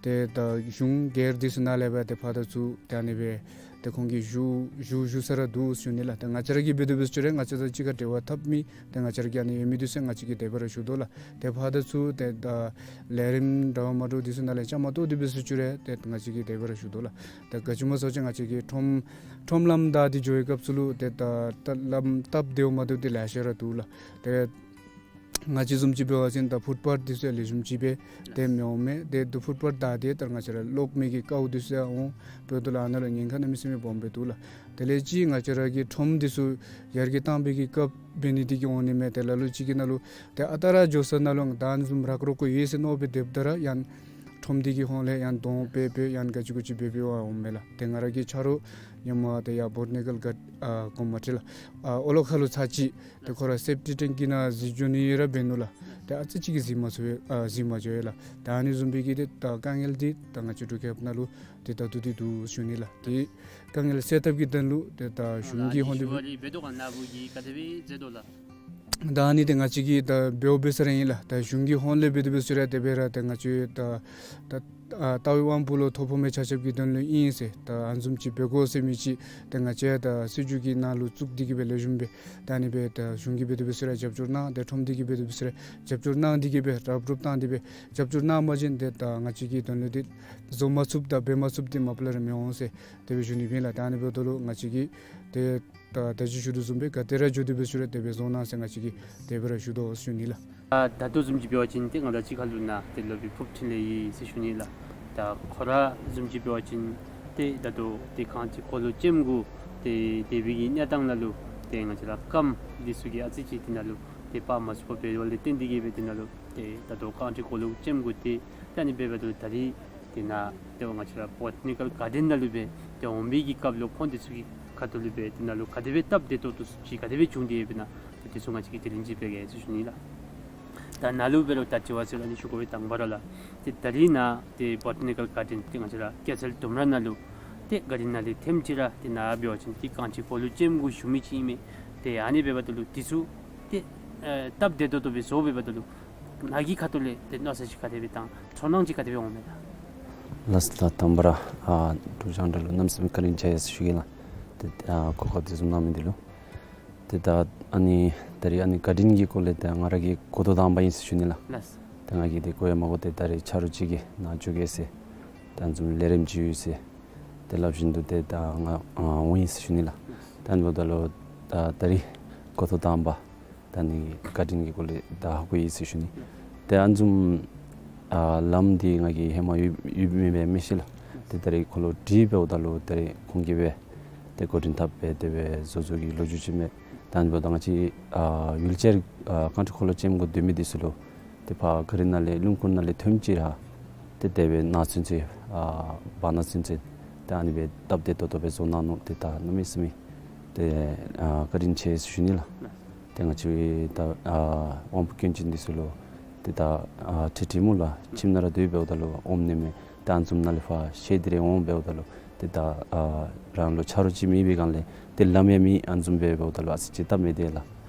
ཏེ་ད་གཞུང་སྒེར་འདི་ཚུ་ནང་ལས་འབད་ཏེ་ཕར་དང་ཚུར་ཏེ་ཨ་ནི་སྦེ་ཏེ་ཁོང་གིས་ཞུ་ཞུ་ཞུ་ས་ར་འདུག་ཞུ་ནི་ལགས། ཏེ་ང་བཅས་ར་གིས་འབད་དེ་འབད་ཞུ་རུང་ང་བཅས་དང་གཅིག་ཁར་འབྲེལ་བ་འཐབ་མི་ཏེ་ང་བཅས་ར་གི་ཨ་ནི་ཡོད་མི་འདི་ཚུ་ང་བཅས་ཀྱིས་དེ་སྦེ་ར་ཞུ་དོ་ལགས། ཏེ་ཕར་དང་ཚུར་ཏེ་ད་ལས་རིམ་འདྲ་བ་མ་འདྲཝ་འདི་ཚུ་ནང་ལས་བཅའ་མར་གཏོགས་ཏེ་འབད་ཞུ་རུང་ཏེ་ང་བཅས་ཀྱིས་དེ་སྦེ་ར་ཞུ་དོ་ལགས། ཏེ་ག་ཅི་སྨོ་ཟེར་བ་ཅིན་ང་བཅས་ཀྱི་ཁྲོམ་ཁྲོམ་ལམ་བདའ་སྟེ་འགྱོ་བའི་སྐབས་སུ་ལུ་ཏེ་ད་ད་ལམ་སྟབས་བདེཝ་མ་བདེཝ་འདི་ལེ་ཤ་ར་འདུག་ལགས། ཏེ་ང་བཅས་བཟུམ་ཅིག་འབད་བ་ཅིན་ད་ཕུཊ་པཱཐ་འདི་ཚུ་ཡང་ལེགས་ཤོམ་ཅིག་སྦེ་ཏེ་མི་འོང་མས། ཏེ་ད་ཕུཊ་པཱཐ་བདའ་སྟེ་ད་ང་བཅས་ར་གློག་མེ་གི་ཀཝ་འདི་ཚུ་ཡང་འོང་། འབདཝ་ད་ལུ་ཨ་ནཱ་ལུ་ཉེན་ཁ་གནམ་མེད་ས་མེད་སྦོམ་སྦེ་འདུག་ལགས། དེ་ལས་ཅིག་ང་བཅས་ར་གི་ཁྲོམ་འདི་ཚུ་ཡར་རྒྱས་བཏང་བའི་གི་སྐབས་འབད་ནི་འདི་གིས་འོང་ནི་མས། ཏེ་ལ་ལུ་ཅིག་གི་ནང་ལུ་ཏེ་ཨ་རྟག་ར་འགྱོ་ས་ནང་ལུ་ད་ཨ་ནི་བཟུམ་རག་རོག་གུ་ཡོད་ཟེར་མནོ་སྦེ་སྡོདཔ་ད་ར་ཡང་ཁྲོམ་འདི་གི་ཧོངས་ལས་ཡང་གདོང་སྦེ་སྦེ་ཡང་ག་ཅི་གུ་ཅི་སྦེ་སྦེ་འབད་འོང་མས་ལགས། ཏེ་ང་ར་གི་ཆ་རོགས་ཧེ་མ་ཏེ་ཡར་བོ་ཊ་ནི་ཀཱལ་གཱར་ཨ་གོང་མ་ཁྲི་ལགས་ཨ་ཨོ་ལོ་ཁ་ལུ་ཚར་ཅིག་ཏེ་ཁོ་ར་སེབ་ཊིག་ཊེང་ཀི་ནང་གཟིགས་འགྱོ་ནི་ར་འབད་ནུག་ལགས། ཏེ་ཨ་ཙི་ཅིག་གིས་གཟིགས་མ་ཚུགས་པས། ཨ་གཟིགས་མ་འགྱོ་བས་ལགས། ཏེ་ཨ་ནི་བཟུམ་སྦེ་གི་ཏེ་ད་དཀའ་ངལ་འདི་ད་ང་བཅས་འབྲུག་རྒྱལ་ཁབ་ནང་ལུ་ཏེ་ད་ལྟོ་འདི་འདུག་ཞུ་ནི་ལགས། ཏེ་དཀའ་ངལ་སེལ་ཐབས་ཀྱི་དོན་ལུ་ཏེ་ད་གཞུང་གི་ཧོངས་ལས་འབད་འབད་དོ་ག་ནཱ་བུ་གིས་ག་དེ་སྦེ་མཛད་དོ་ལགས། ད་ཨ་ནི་ཏེ་ང་བཅས་ཀྱིས་ད་འབདཝ་འབད་ས་ར་ཨིན་ལགས། ད་གཞུང་གི་ཧོངས་ལས་འབད་དེ་འབད་ཞུ་རུང་དེ་སྦེ་ར་ཏེ་ང་བཅས་ད་ད་ཨ་ལྟ་བའི་དབང་པོ་ལུ་ཐོ་ཕོག་མི་ཆ་ཁྱབ་ཀྱི་དོན་ལུ་ཨིན་ཟེར་ད་ཨ་ནི་བཟུམ་ཅིག་འབད་དགོ་ཟེར་མི་ཅིག་ཏེ་ང་བཅས་ད་སྲིད་བྱུས་ཀྱི་ནང་ལུ་བཙུགས་ཏེ་གི་སྦེ་ལེགས་ཤོམ་སྦེ་ད་ཨ་ནི་སྦེ་ད་གཞུང་གིས་འབད་དེ་འབད་ཞུ་རུང་རྒྱབ་སྐྱོར་གནང་། ཏེ་ཁྲོམ་སྡེ་གིས་འབད་དེ་འབད་ཞུ་རུང་རྒྱབ་སྐྱོར་གནང་སྟེ་གི་སྦེ་རུབ་རུབ་བཏང་སྟེ་སྦེ་རྒྱབ་སྐྱོར་གནང་པ་ཅིན་ཏེ་ད་ང་བཅས་ཀྱི་དོན་ལུ་ཏེ་བཟོ་མ་ཚུགསཔ་དང་འབད་མ་ཚུགསཔ་འདི་མ་པ་ལས་ར་མི་འོང་ཟེར་དེ་སྦེ་ཞུ་ནི་ཨིན་ལགས། ད་ཨ་ནི་འབདཝ་ད་ལུ་ང་བཅས་ཀྱིས་ཏེ་ད་ད་ཅི་ཞུ་དོ་བཟུམ་སྦེ་ག་ཏེ་ར་འགྱོ་དེ་འབད་ཞུ་རུང་དེ་སྦེ་བཟོ་གནང་ཟེར་ང་བཅས་ཀྱིས་དེ་སྦེ་ར་ཞུ་དོ་ཟེར་ཞུ་ནི་ལགས། ད་ད་ལྟོ་བཟུམ་ཅིག་འབད་བ་ཅིན་ཏེ་ང་དང་གཅིག་ཁར་ལུ་ནཱ་ཏེ་སློབ་དཔོན་ཕུརབ་འཕྲིན་ལས་ཡོད་ཟེར་ཞུ་ནི་ལགས། ད་ཁོ་ར་བཟུམ་ཅིག་འབད་བ་ཅིན་ཏེ་ད་ལྟོ་ཏེ་རྐང་རྩེད་འཁོར་ལོ་ཅན་གུ་ཏེ་སྡོད་པའི་གི་གནས་སྟངས་ནང་ལུ་ཏེ་ང་བཅས་ར་རྐངམ་འདི་ཚུ་གིས་ཨ་ཙི་ཅིག་དེ་ནང་ལུ་ཏེ་འབག་མ་ཚུགས་པར་འབདཝ་ལས་བརྟེན་ཏེ་གི་སྦེ་དེ་ནང་ལུ་ཏེ་ད་ལྟོ་རྐང་རྩེད་འཁོར་ལོ་ཅན་གུ་ཏེ་ད་ཨ་ནི་འབདཝ་ད་ད་རིས་དེ་ནང་ཏེ་ང་བཅས་ར་བོ་ཊ་ནི་ཀཱལ་གཱར་ཌེན་ནང་ལུ་སྦེ་ཏེ་འོང་བའི་གི་སྐབས་ལུ་ཁོང་འདི་ཚུ་གི་ཁ་ཐུག་ལུ་སྦེ་དེ་ནང་ལུ་ག་དེ་སྦེ་སྟབས་བདེ་ཏོག་ཏོ་ཅིག་ག་དེ་སྦེ་བྱུང་སྟེ་ཡོདཔ་ཨིན་ན་ཏེ་དེ་ཚུ་ང་བཅས་ཀྱིས་དྲི་ལན་ཅིག་འབད་གེ་ཟེར་ཞུ་ནི་ལགས། ད་ནཱ་ལུ་འབད་རུང་ད་དྲི་བ་ཟེར་ཨ་ནི་ཞུ་དགོ་པའི་དང་པ་ར་ལགས། ཏེ་ད་རིས་ནཱ་ཏེ་བོ་ཊ་ནི་ཀཱལ་གཱར་ཌེན་ཏེ་ང་བཅས་ར་སྐྱ་སེར་ལྡུམ་ར་ནང་ལུ་ཏེ་གཱར་ཌེན་ནང་ལས་ཐེངས་གཅིག་ར་ཏེ་ནཱ་འབད་བ་ཅིན་ཏེ་རྐང་རྩེད་འཁོར་ལོ་ཅན་གུ་ཞུགས་མི་ཅིག་ཨིན་མས། ཏེ་ཨ་ནི་འབདཝ་ད་ལུ་དེ་ཚུ་ཏེ་ཨེ་སྟབས་བདེ་ཏོག་ཏོ་སྦེ་བཟོ་འབདཝ་ད་ལུ་ནཱ་གི་ཁ་ཐུག་ལས་ཏེ་མནོ་བསམ་ཅིག་ག་དེ་སྦེ་དང་ཚོར་སྣང་ཅིག་ག་དེ་སྦེ་འོང་མས་ད། ལགས་སོ། ད་དང་པ་ར་ཨ་འབྲུག་རྒྱང་བསྒྲགས་ལུ་གནམ་མེད་ས་མེད་བཀའ་དྲིན་ཆེ་ཟེར་ཞུ་གེ་ལགས། ཏེ་ཨ་གོ་སྐབས་དེ་བཟུམ་གནང་མི་འདི་ལུ། ཏེ་ད་ཨ་ནི་ད་རིས་ཨ་ནི་གཱར་ཌེན་གྱི་སྐོར་ལས་ཏེ་ང་ར་གིས་གོ་ཐོས་དང་པ་ཨིན་ཟེར་ཞུ་ནི་ལགས། ལགས། ཏེ་ང་གིས་ཏེ་གོ་ཡང་མ་གོ་སྟེ་ད་རིས་ཆ་རོགས་ཅིག་གིས་ནཱ་འགྱོ་གེ་ཟེར་ད་ཨ་ནི་བཟུམ་ལས་རིམ་ཅིག་ཡོད་ཟེར་ཏེ་སླབ་བཞིན་དུ་ཏེ་ད་ང་ཨ་འོང་ཡི་ཟེར་ཞུ་ནི་ལགས། ད་ཨ་ནི་འབདཝ་ད་ལུ་ད་ད་རིས་གོ་ཐོས་དང་པ་ད་ཨ་ནི་གཱར་ཌེན་གྱི་སྐོར་ལས་ད་ཧ་གོ་ཡི་ཟེར་ཞུ་ནི། ཏེ་ཨ་ནི་བཟུམ་ཨ་ལམ་འདི་ང་གིས་ཧེ་མ་ཡོད་ཡོད་མེད་སྦེ་མི་ཤེས་ལགས། ཏེ་ད་རིས་ཁོ་ལུ་དྲིས་འབདཝ་ད་ལུ་ད་རིས་ཁོང་གིས་སྦེ་ཏེ་འགོ་འདྲེན་འཐབ་སྦེ་དེ་སྦེ་བཟོ་བཟོ་གི་ལོ་རྒྱུས་ཅིག་མས། ད་ཨ་ནི་འབདཝ་ད་ང་བཅས་ཨ་ཝིལ་ཅེར་ཨ་རྐང་རྩེད་འཁོར་ལོ་ཅན་གུ་སྡོད་མི་འདི་ཚུ་ལུ་ཏེ་ཕར་གཱ་རི་ནང་ལས་རླུང་འཁོར་ནང་ལས་ཐོནམ་ཅིག་ར་ཏེ་དེ་སྦེ་ནང་ཚུན་ཚོད་ཨ་བར་ན་ཚུན་ཚོད་ཏེ་ཨ་ནི་སྦེ་སྟབས་བདེ་ཏོག་ཏོ་སྦེ་བཟོ་གནང་ནུག། ཏེ་ད་གནམ་མེད་ས་མེད་ཏེ་ཨ་བཀའ་དྲིན་ཆེ་ཟེར་ཞུ་ནི་ལགས། ཏེ་ང་བཅས་ད་ཨ་དབང་པོ་སྐྱོན་ཅན་འདི་ཚུ་ལུ་ཏེ་ད་ཨ་ཁྲི་ཁྲི་མུ་ལ་ཁྱིམ་ནང་ར་སྡོད་འབདཝ་ད་ལུ་འོངམ་ནི་མེད། ད་ཨ་ནི་བཟུམ་ནཱ་ལས་ཕར་ཤེས་ཏེ་ར་འོང་འབདཝ་ད་ལུ་ཏེ་ད་ཨ་རང་ལུ་ཆ་རོགས་ཅིག་མེད་པའི་སྒང་ལས་ཏེ་ལམ་ཡང་མེད། ཨ་ནི་བཟུམ་སྦེ་འབདཝ་ད་ལུ་ཨ་ཙི་ཅིག་སྟབས་མི་བདེ་ལགས།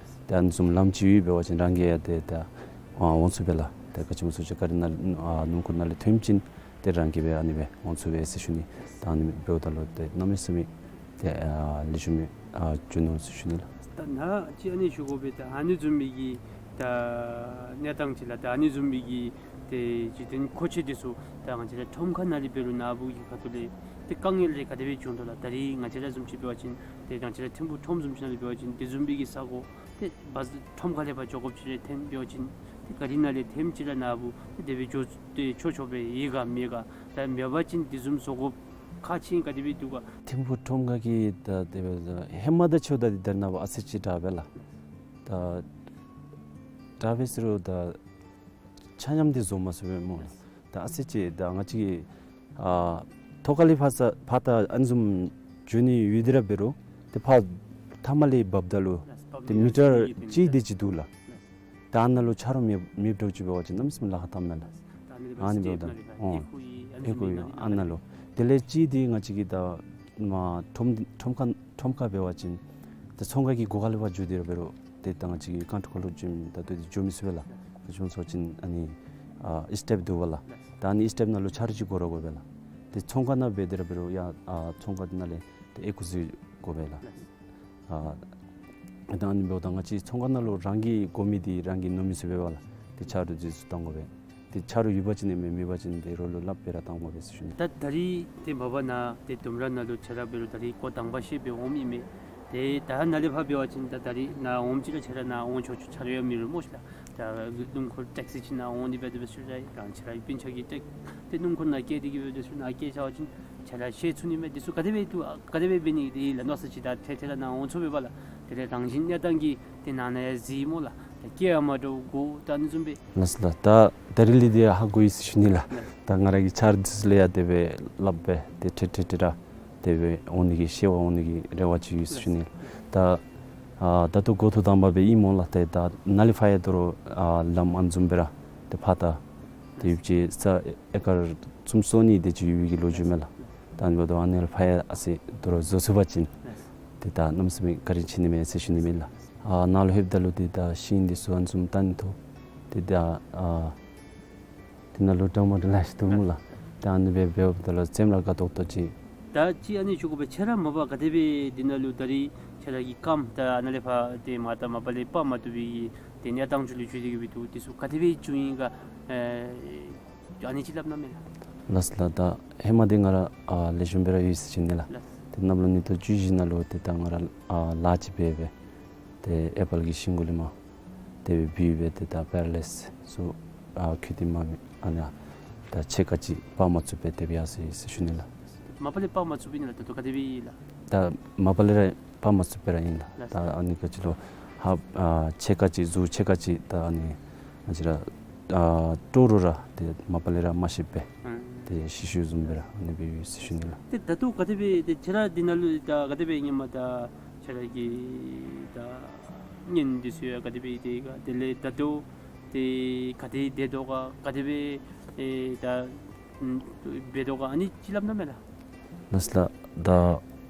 ཏེ་ཨ་ནི་བཟུམ་ལམ་ཅིག་ཡོད་འབད་བ་ཅིན་རང་གིས་ཡང་ཏེ་ད་ཨ་འོང་ཚུགས་པས་ལགས། ཏེ་ག་ཅི་སྨོ་ཟེར་བ་ཅིན་གཱ་རི་ནང་ཨ་རླུང་འཁོར་ནང་ལས་ཐོནམ་ཅིག་ཏེ་རང་གིས་སྦེ་ཨ་ནི་སྦེ་འོང་ཚུགས་པས་ཟེར་ཞུ་ནི། ད་ཨ་ནི་འབདཝ་ད་ལུ་ཏེ་གནམ་མེད་ས་མེད་ཏེ་ཨ་ལེགས་ཤོམ་སྦེ་ཨ་བྱུང་ནུག་ཟེར་ཞུ་ནི་ལགས། ད་ནཱ་ཅིག་ཨ་ནི་ཞུ་དགོ་པས། ད་ཨ་ནི་བཟུམ་མའི་གི་ད་གནས་སྟངས་ཅིག་ལགས། ད་ཨ་ནི་བཟུམ་མའི་གི་ཏེ་འཇིག་རྟེན་མཁོ་ཆས་འདི་ཚུ་ད་ང་བཅས་ར་ཁྲོམ་ཁ་ནང་ལས་འབད་རུང་ནཱ་བུ་གི་ཁ་ཐུག་ལས་ཏེ་དཀའ་ངལ་རེ་ག་དེ་སྦེ་བྱུང་དོ་ལགས། ད་རིས་ང་བཅས་ར་བཟུམ་ཅིག་འབད་བ་ཅིན་ཏེ་ང་བཅས་ར་ཐིམ་ཕུག་ཁྲོམ་བཟུམ་ཅིག་ནང་ལས་འབད་བ་ཅིན་དེ་བཟུམ་མའི་གི་ས་གོ་ཏེ་བ་ཁྲོམ་ཁ་ལས་ཕར་འགྱོ་དགོཔ་ཅིག་རེ་ཐོན་འབད་བ་ཅིན་ཏེ་གཱ་རི་ནང་ལས་ཐོནམ་ཅིག་ར་ནཱ་བུ་ཏེ་དེ་སྦེ་འགྱོ་སྟེ་ཆོག་ཆོག་སྦེ་ཡོད་ག་མེད་ག། ད་མེད་པ་ཅིན་དེ་བཟུམ་བཟོ་དགོཔ་ ཁག་ཆེ་ག་དེ་སྦེ་འདུག་ག། ཐིམ་ཕུ་ཁྲོམ་ཁ་གི་ད་དེ་སྦེ་ཧེ་མ་དང་ཕྱེཝ་ད་འདི་ད་རེས་ནངས་པ་ཨ་ཙི་ཅིག་དྲག་པས་ལགས། ད་དྲག་པས་ཟེར་རུང་ད་ཆ་མཉམ་འདི་བཟོ་མ་ཚུགས་པས་སྨོ་ལགས། ད་ཨ་ཙི་ཅིག་ད་ང་བཅས་ཀྱིས་ཨ་ཐོག་ཁ་ལས་ཕར་ས་ཕར་ད་ཨ་ནི་བཟུམ་འགྱོ་ནི་ཡོད་དེ་ར་འབད་རུང་ཏེ་ཕར་མཐའ་མ་ལས་འབབ་ད་ལུ་ཏེ་མི་ཊར་གཅིག་དེ་ཅིག་འདུག་ལགས། ད་ཨ་ནཱ་ལུ་ཆ་རོགས་མེད་མེདཔ་འདྲཝ་ཅིག་འབད་བ་ཅིན་གནམ་མེད་ས་མེད་ལཱ་ཁག་བཏངམ་མས་ལགས། ཨ་ནི་འབདཝ་ད་ཨོ་ཨེ་ཀོ་ཡོད་ཨ་ནཱ་ལུ། དེ་ལས་གཅིག་འདི་ང་བཅས་ཀྱི་ད་མ་ཁྲོམ་ཁྲོམ་ཁ་ཁྲོམ་ཁ་འབད་བ་ཅིན་ད་ཚོང་ཁང་གི་སྒོ་ཁ་ལས་ཕར་འགྱོ་སྟེ་ར་འབད་རུང་ཏེ་ད་ང་བཅས་ཀྱི་ཀན་ཊོག་ཁ་ལུ་འགྱོ་མི་ད་ལྟོ་འདི་འགྱོ་མི་ཚུགས་པས་ལགས། ཁ་ཆུང་སོང་ཅིན་ཨ་ནི་ཨ་ཨིསི་ཊེབ་འདུག་པ་ལགས། ད་ཨ་ནི་ཨིསི་ཊེབ་ནང་ལུ་ཆ་རོགས་ཅིག་དགོ་ར་དགོ་པས་ལགས། ཏེ་ཚོང་ཁང་ནང་འབད་དེ་ར་འབད་རུང་ཡ་ཨ་ཚོང་ཁང་ནང་ལས་ཏེ་ཨེ་ཀོ་ཟུར་དགོ་པས་ལགས། ཨ་ད་ཨ་ནི་འབདཝ་ད་ང་བཅས་ཚོང་ཁང་ནང་ལུ་རང་གི་དགོ་མི་འདི་རང་གིས་ནོར་མི་ཚུགས་པས་ལགས། ཏེ་ཆ་རོགས་འདི་ཚུ་བཏང་དགོ་པས། ཏེ་ཆ་རོགས་ཡོད་པ་ཅིན་ཨིན་མས། མེད་པ་ཅིན་ཏེ་རོགས་ལུ་སླབ་སྦེ་ར་བཏང་དགོ་པས་ཟེར་ཞུ་ནི། ད་ད་རིས་ཏེ་མ་པ་ནཱ་ཏེ་ལྡུམ་ར་ནང་ལུ་ཁྱོད་ར་འབད་རུང་ད་རིས་སྐོར་དང་པ་ཤེས་སྦེ་འོངམ་ཨིན་མས། ཏེ་ད་ནཱ་ལས་ཕར་འབད་བ་ཅིན་ད་ད་རིས་ནཱ་འོངམ་ཅིག་ར་ཁྱོད་ར་ནཱ་འོང་ཆོག་ཆོག་ཆ་རོགས་ཡང་མེད་རུང་སྨོ་ཤིག་ལགས། ད་སྣུམ་འཁོར་ཊེག་སི་ཅིག་ནང་འོང་ནི་འབད་དེ་འབད་ཞུ་རུང་རང་ཁྱོད་ར་སྤུན་ཆ་གི་ཊེག་ཏེ་སྣུམ་འཁོར་ནང་བསྐྱལ་ཏེ་གི་འབད་དེ་ཞུ་ནཱ་བསྐྱལ་བཞག་པ་ཅིན་ཁྱོད་ར་ཤེས་ཚུགས་ནི་མས། དེ་ཚུ་ག་དེ་སྦེ་འདུག་ག་དེ་སྦེ་འབད་ནི་དེ་ལགས། ནོར་ས་ཅིག་ད་ཐད་ཐད་ར་ནཱ་འོང་ཚུགས་པས་པ་ལགས། དེ་ལས་རང་བཞིན་གནས་སྟངས་ཀྱིས་ཏེ་ནང་ན་ཡང་གཟིགས་སྨོ་ལགས། ད་སྐྱེ་ཡང་མ་འདྲཝ་དགོ་ད་ཨ་ནི་བཟུམ་སྦེ། ལགས་སོ་ལགས། ད་ད་རིས་ལས་འདི་ཧ་གོ་ཡི་ཟེར་ཞུ་ནི་ལགས། ད་ང་ར་གིས་ཆ་རོགས་འདི་ཚུ་ལུ་ཡང་དེ་སྦེ་སླབ་སྦེ་ཏེ་ཁྲིག་ཁྲི་ཁྲི་ར་དེ་སྦེ་འོང་ནི་གི་ཤེས་པ་འོང་ནི་གི་རེ་བ་ཅིག་ཡོད་ཟེར་ཞུ་ནི་ལགས། ད་ཨ་ད་ལྟོ་འགོ་ཐོག་དང་པ་སྦེ་ཨིན་སྨོ་ལགས། ཏེ་ད་ནཱ་ལས་ཕར་ཡང་དོ་རུང་ཨ་ལམ་ཨ་ནི་བཟུམ་སྦེ་ར་ཏེ་ཕར་ད་ཏེ་ཡུདཔ་ཅིག་ས་ཨེ་ཀར་བཅུ་གསུམ་ནི་དེ་ཅིག་ཡོད་པའི་གི་ལོ་རྒྱུས་མས་ལགས། ད་ཨ་ནི་འབདཝ་ད་ཨ་ནི་ལས་ཕར་ཡང་ཨ་ཙི་དོ་རུང་བཟོ་ཚུགས་པ་ཅིན་ཏེ་ད་གནམ་མེད་ས་མེད་བཀའ་དྲིན་ཆེ་ནི་མས་ཟེར་ཞུ་ནི་མས་ལགས། ཨ་ནཱ་ལུ་ལྷོདཔ་ད་ལུ་ཏེ་ད་ཤིང་འདི་ཚུ་ཨ་ནི་བཟུམ་བཏང་ནི་ཐོབ། ཏེ་ད་ཨ་དེ་ནང་ལུ་འདྲ་མ་འདྲཝ་ལེ་ཤ་འདུག་སྨོ་ལགས། ད་ཨ་ནི་སྦེ་འབདཝ་ད་ལུ་སེམས་ར་དགའ་ཏོག་ཏོ་ཅིག། ད་ཅི་ཨ་ནི་ཞུ་དགོ་པས། ཁྱོད་ར་མ་པ་ག་དེ་སྦེ་འདི་ནང་ལུ་ད་རིས་ཁྱོད་ར་གི་རྐངམ་ད་ནཱ་ལས་ཕར་ཏེ་མར་ད་མ་པ་ལས་སྤར་མ་བཏུབ་པའི་ཏེ་གནས་སྟངས་ཅིག་ལུ་འགྱུར་ཏེ་གི་སྦེ་འདུག། དེ་ཚུ་ག་དེ་སྦེ་བྱུང་ཡི་ག་ཨ་ཨ་ནི་ཅིག་སླབ་གནང་མས་ལགས། ལགས་སོ་ལགས། ད་ཧེ་མ་འདི་ང་ར་ཨ་ལེགས་ཤོམ་སྦེ་ར་ཡོད་ཟེར་ཞུ་ནི་ལགས། ལགས། ཏེ་གནམ་ལོ་ཉིས་སྟོང་བཅུ་བཞི་ནང་ལུ་ཏེ་ད་ང་ར་ཨ་ལཱ་ཅིག་འབད་སྦེ་ཏེ་ཨེ་པཱལ་གྱི་ཤིང་གུ་ལས་མར་དེ་སྦེ་བུད་སྦེ་ཏེ་ད་པེ་ར་ལའིཛ་ཚུ་ཨ་ཁུ་ཏི་མ་ཨ་ནི་ད་ཕྱེད་ཀ་ཅིག་སྤར་མ་ཚུགས་པར་དེ་སྦེ་ཡར་སོ་ཡི་ཟེར་ཞུ་ནི་ལགས། མ་པ་ལས་སྤར་མ་ཚུགས་པས་ཨིན་ན་ལགས། ད་ལྟོ་ག་དེ་སྦེ་ཨིན་ལགས། ད་མ་པ་ལས་ར་སྤར་མ་ཚུགས་པར་ཨིན་ལགས། ལགས། ད་ཨ་ནི་ག་ཅི་ལོ་ཧ་ཨ་ཕྱེད་ཀ་ཅིག་གཟུགས་ཕྱེད་ཀ་ཅིག་ད་ཨ་ནི་ང་བཅས་ར་ཨ་སྤྲོ་རུང་ར་ཏེ་མ་པ་ལས་ར་མ་ཤེསཔ་སྦེ་ཨང་ཏེ་ཤི་ཤིཝ་བཟུམ་སྦེ་ར་ཨ་ནི་སྦེ་ཡོད་ཟེར་ཞུ་ནི་ལགས། ཏེ་ད་ལྟོ་ག་དེ་སྦེ་ཏེ་ཁྱོད་ར་འདི་ནང་ལུ་ད་ག་དེ་སྦེ་ཨིན་མས། ད་ཁྱོད་ར་གི་ད་གཉེན་འདི་ཚུ་ཡང་ག་དེ་སྦེ་ཏེ་ག་དེ་ལས་ད་ལྟོ་ཏེ་ག་དེ་སྡོད་དོ་ག་ག་དེ་སྦེ་ཨེ་ད་ཨམ་འབད་དོ་ག་ཨ་ནི་ཅིག་སླབ་གནང་མས་ལགས། ལགས་སོ་ལགས། ད་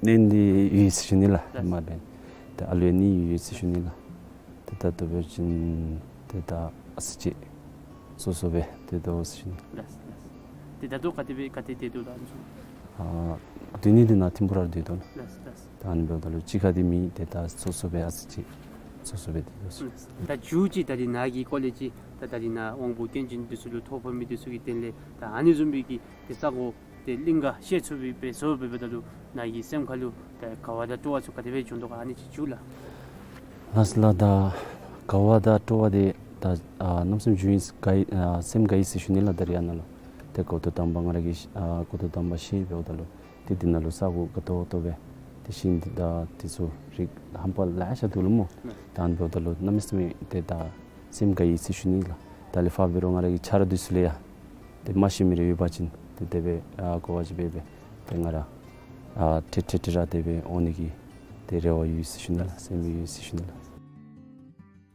གཉེན་འདི་ཡོད་ཟེར་ཞུ་ནི་ལགས། ལགས། མ་འབད་ད་ཨ་ལུ་ཡང་གཉིས་ཡོད་ཟེར་ཞུ་ནི་ལགས། ཏེ་ད་ལྟོ་འབད་བ་ཅིན་ཏེ་ད་ཨ་ཙི་ཅིག་སོ་སོ་སྦེ་སྡོད་དོ་ཟེར་ཞུ་ནི། ལགས་ལགས། ཏེ་ད་ལྟོ་ག་དེ་སྦེ་ག་ཏེ་སྡོད་དོ་ལགས་ཨ་ནི་ཚུ། ཨ་སྡོད་ནི་འདི་ནཱ་ཐིམ་ཕུ་ར་སྡོད་དོ་ལགས། ལགས་ལགས། ད་ཨ་ནི་འབདཝ་ད་ལུ་གཅིག་ཁར་འདི་མེད། ཏེ་ད་སོ་སོ་སྦེ་ཨ་ཙི་ཅིག་སོ་སོ་སྦེ་སྡོད་དོ་ཟེར། ལགས། ད་མཇུག་ཅིག་ད་རིས་ནཱ་གི་སྐོར་ལས་ཅིག་ད་ད་རིས་ནཱ་དབང་པོ་སྐྱོན་ཅན་འདི་ཚུ་ལུ་ཐོ་ཕོག་མི་འདི་ཚུ་གི་དོན་ལས་ད་ཨ་ནི་བཟུམ་སྦེ་གི་ཏེ་ས་གོ་ཏེ་གླིང་ག་བཤད་ཚུགས་པའི་སྦེ་བཟོ་སྦེ་འབདཝ་ད་ལུ་ནཱ་གི་སེམས་ཁ་ལུ་ད་དགའ་བ་དང་སྤྲོ་བ་ཚུ་ག་དེ་སྦེ་བྱུང་དོ་ག་ཨ་ནི་ཅིག་ཞུ་ལགས། ལགས་སོ་ལགས། ད་དགའ་བ་དང་སྤྲོ་བ་འདི་ད་ཨ་གནམ་མེད་ས་མེད་བྱུང་ཡི་དགའ་ཡི་ཨ་སེམས་དགའ་ཡི་ཟེར་ཞུ་ནི་ལགས། ད་རིས་ཨ་ནཱ་ལུ་ཏེ་འགོ་ཐོག་དང་པ་ང་ར་གིས་ཨ་འགོ་ཐོག་དང་པ་ཤེས་འབདཝ་ད་ལུ་ཏེ་འདི་ནང་ལུ་ས་གོ་དགའ་ཏོག་ཏོ་སྦེ་ཏེ་ཤིང་འདི་དང་འདི་ཚུ་རིགས་ཧམ་པ་ལེ་ཤ་འདུག་ལགས་སྨོ། ད་ཨ་ནི་འབདཝ་ད་ལུ་གནམ་མེད་ས་མེད་ཏེ་ད་སེམས་དགའ་ཡི་ཟེར་ཞུ་ནི་ལགས། ད་ལས་ཕར་འབད་རུང་ང་ར་གི་ཆ་རོགས་འདི་ཚུ་ལུ་ཡང་ཏེ་མ་ཤེས་མི་རེ་ཡོད་པ་ཅིན་ཏེ་དེ་སྦེ་ཨ་གོ་བ་ཅིག་འབད་སྦེ་ཏེ་ང་ར་ཨ་ཁྲིག་ཁྲི་ཁྲི་ར་དེ་སྦེ་འོང་ནི་གི་ཏེ་རེ་བ་ཡོད་ཟེར་ཞུ་ནི་ལགས། སེམས་ཡོད་ཟེར་ཞུ་ནི་ལགས།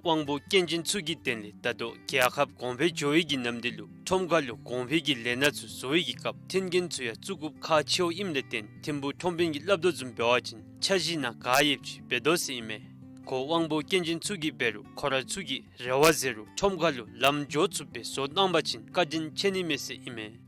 དབང་པོ་སྐྱོན་ཅན་ཚུ་གི་དོན་ལས་ད་ལྟོ་རྒྱལ་ཁབ་གོང་འཕེལ་འགྱོ་བའི་གི་ནམ་དུས་ལུ་ཁྲོམ་ཁ་ལུ་གོང་འཕེལ་གྱི་ལས་སྣ་ཚུ་བཟོ་བའི་གི་སྐབས་མཐུན་རྐྱེན་ཚུ་ཡང་བཙུགས་དགོཔ་ཁག་ཆེཝ་ཨིནམ་ལས་བརྟེན་ཐིམ་ཕུ་ཁྲོམ་དཔོན་གྱིས་སླབ་དོ་བཟུམ་འབད་བ་ཅིན་འཆར་གཞི་ནང་ག་ཡོདཔ་ཅིག་འབད་དོ་ཟེར་ཨིན་མས། ཁོ་དབང་པོ་སྐྱོན་ཅན་ཚུ་གིས་འབད་རུང་ཁོ་ར་ཚུ་གི་རེ་བ་ཟེར་རུང་ཁྲོམ་ཁ་ལུ་ལམ་འགྱོ་ཚུགསཔ་སྦེ་བཟོ་གནང་པ་ཅིན་བཀའ་དྲིན་ཆེ་ནི་མས་ཟེར་ཨིན་མས།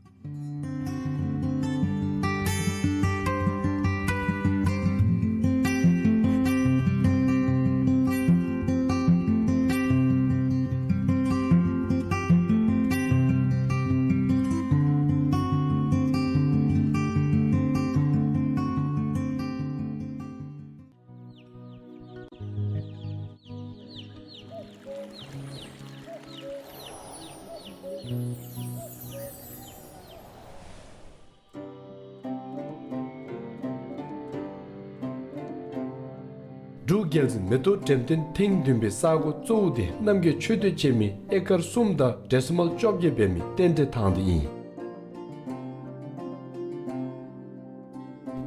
འབྲུག་རྒྱལ་འཛིན་མེ་ཏོག་འགྲེམས་སྟོན་ཐེངས་བདུན་པའི་ས་གོ་གཙོ་བོ་དེ་རྣམ་རྒྱལ་མཆོད་རྟེན་ཅན་མའི་ཨེ་ཀར་གསུམ་དང་ཌེ་སི་མལ་བཅོ་བརྒྱད་འབད་མི་རྟེན་འབྲེལ་ཐང་དེ་ཨིན།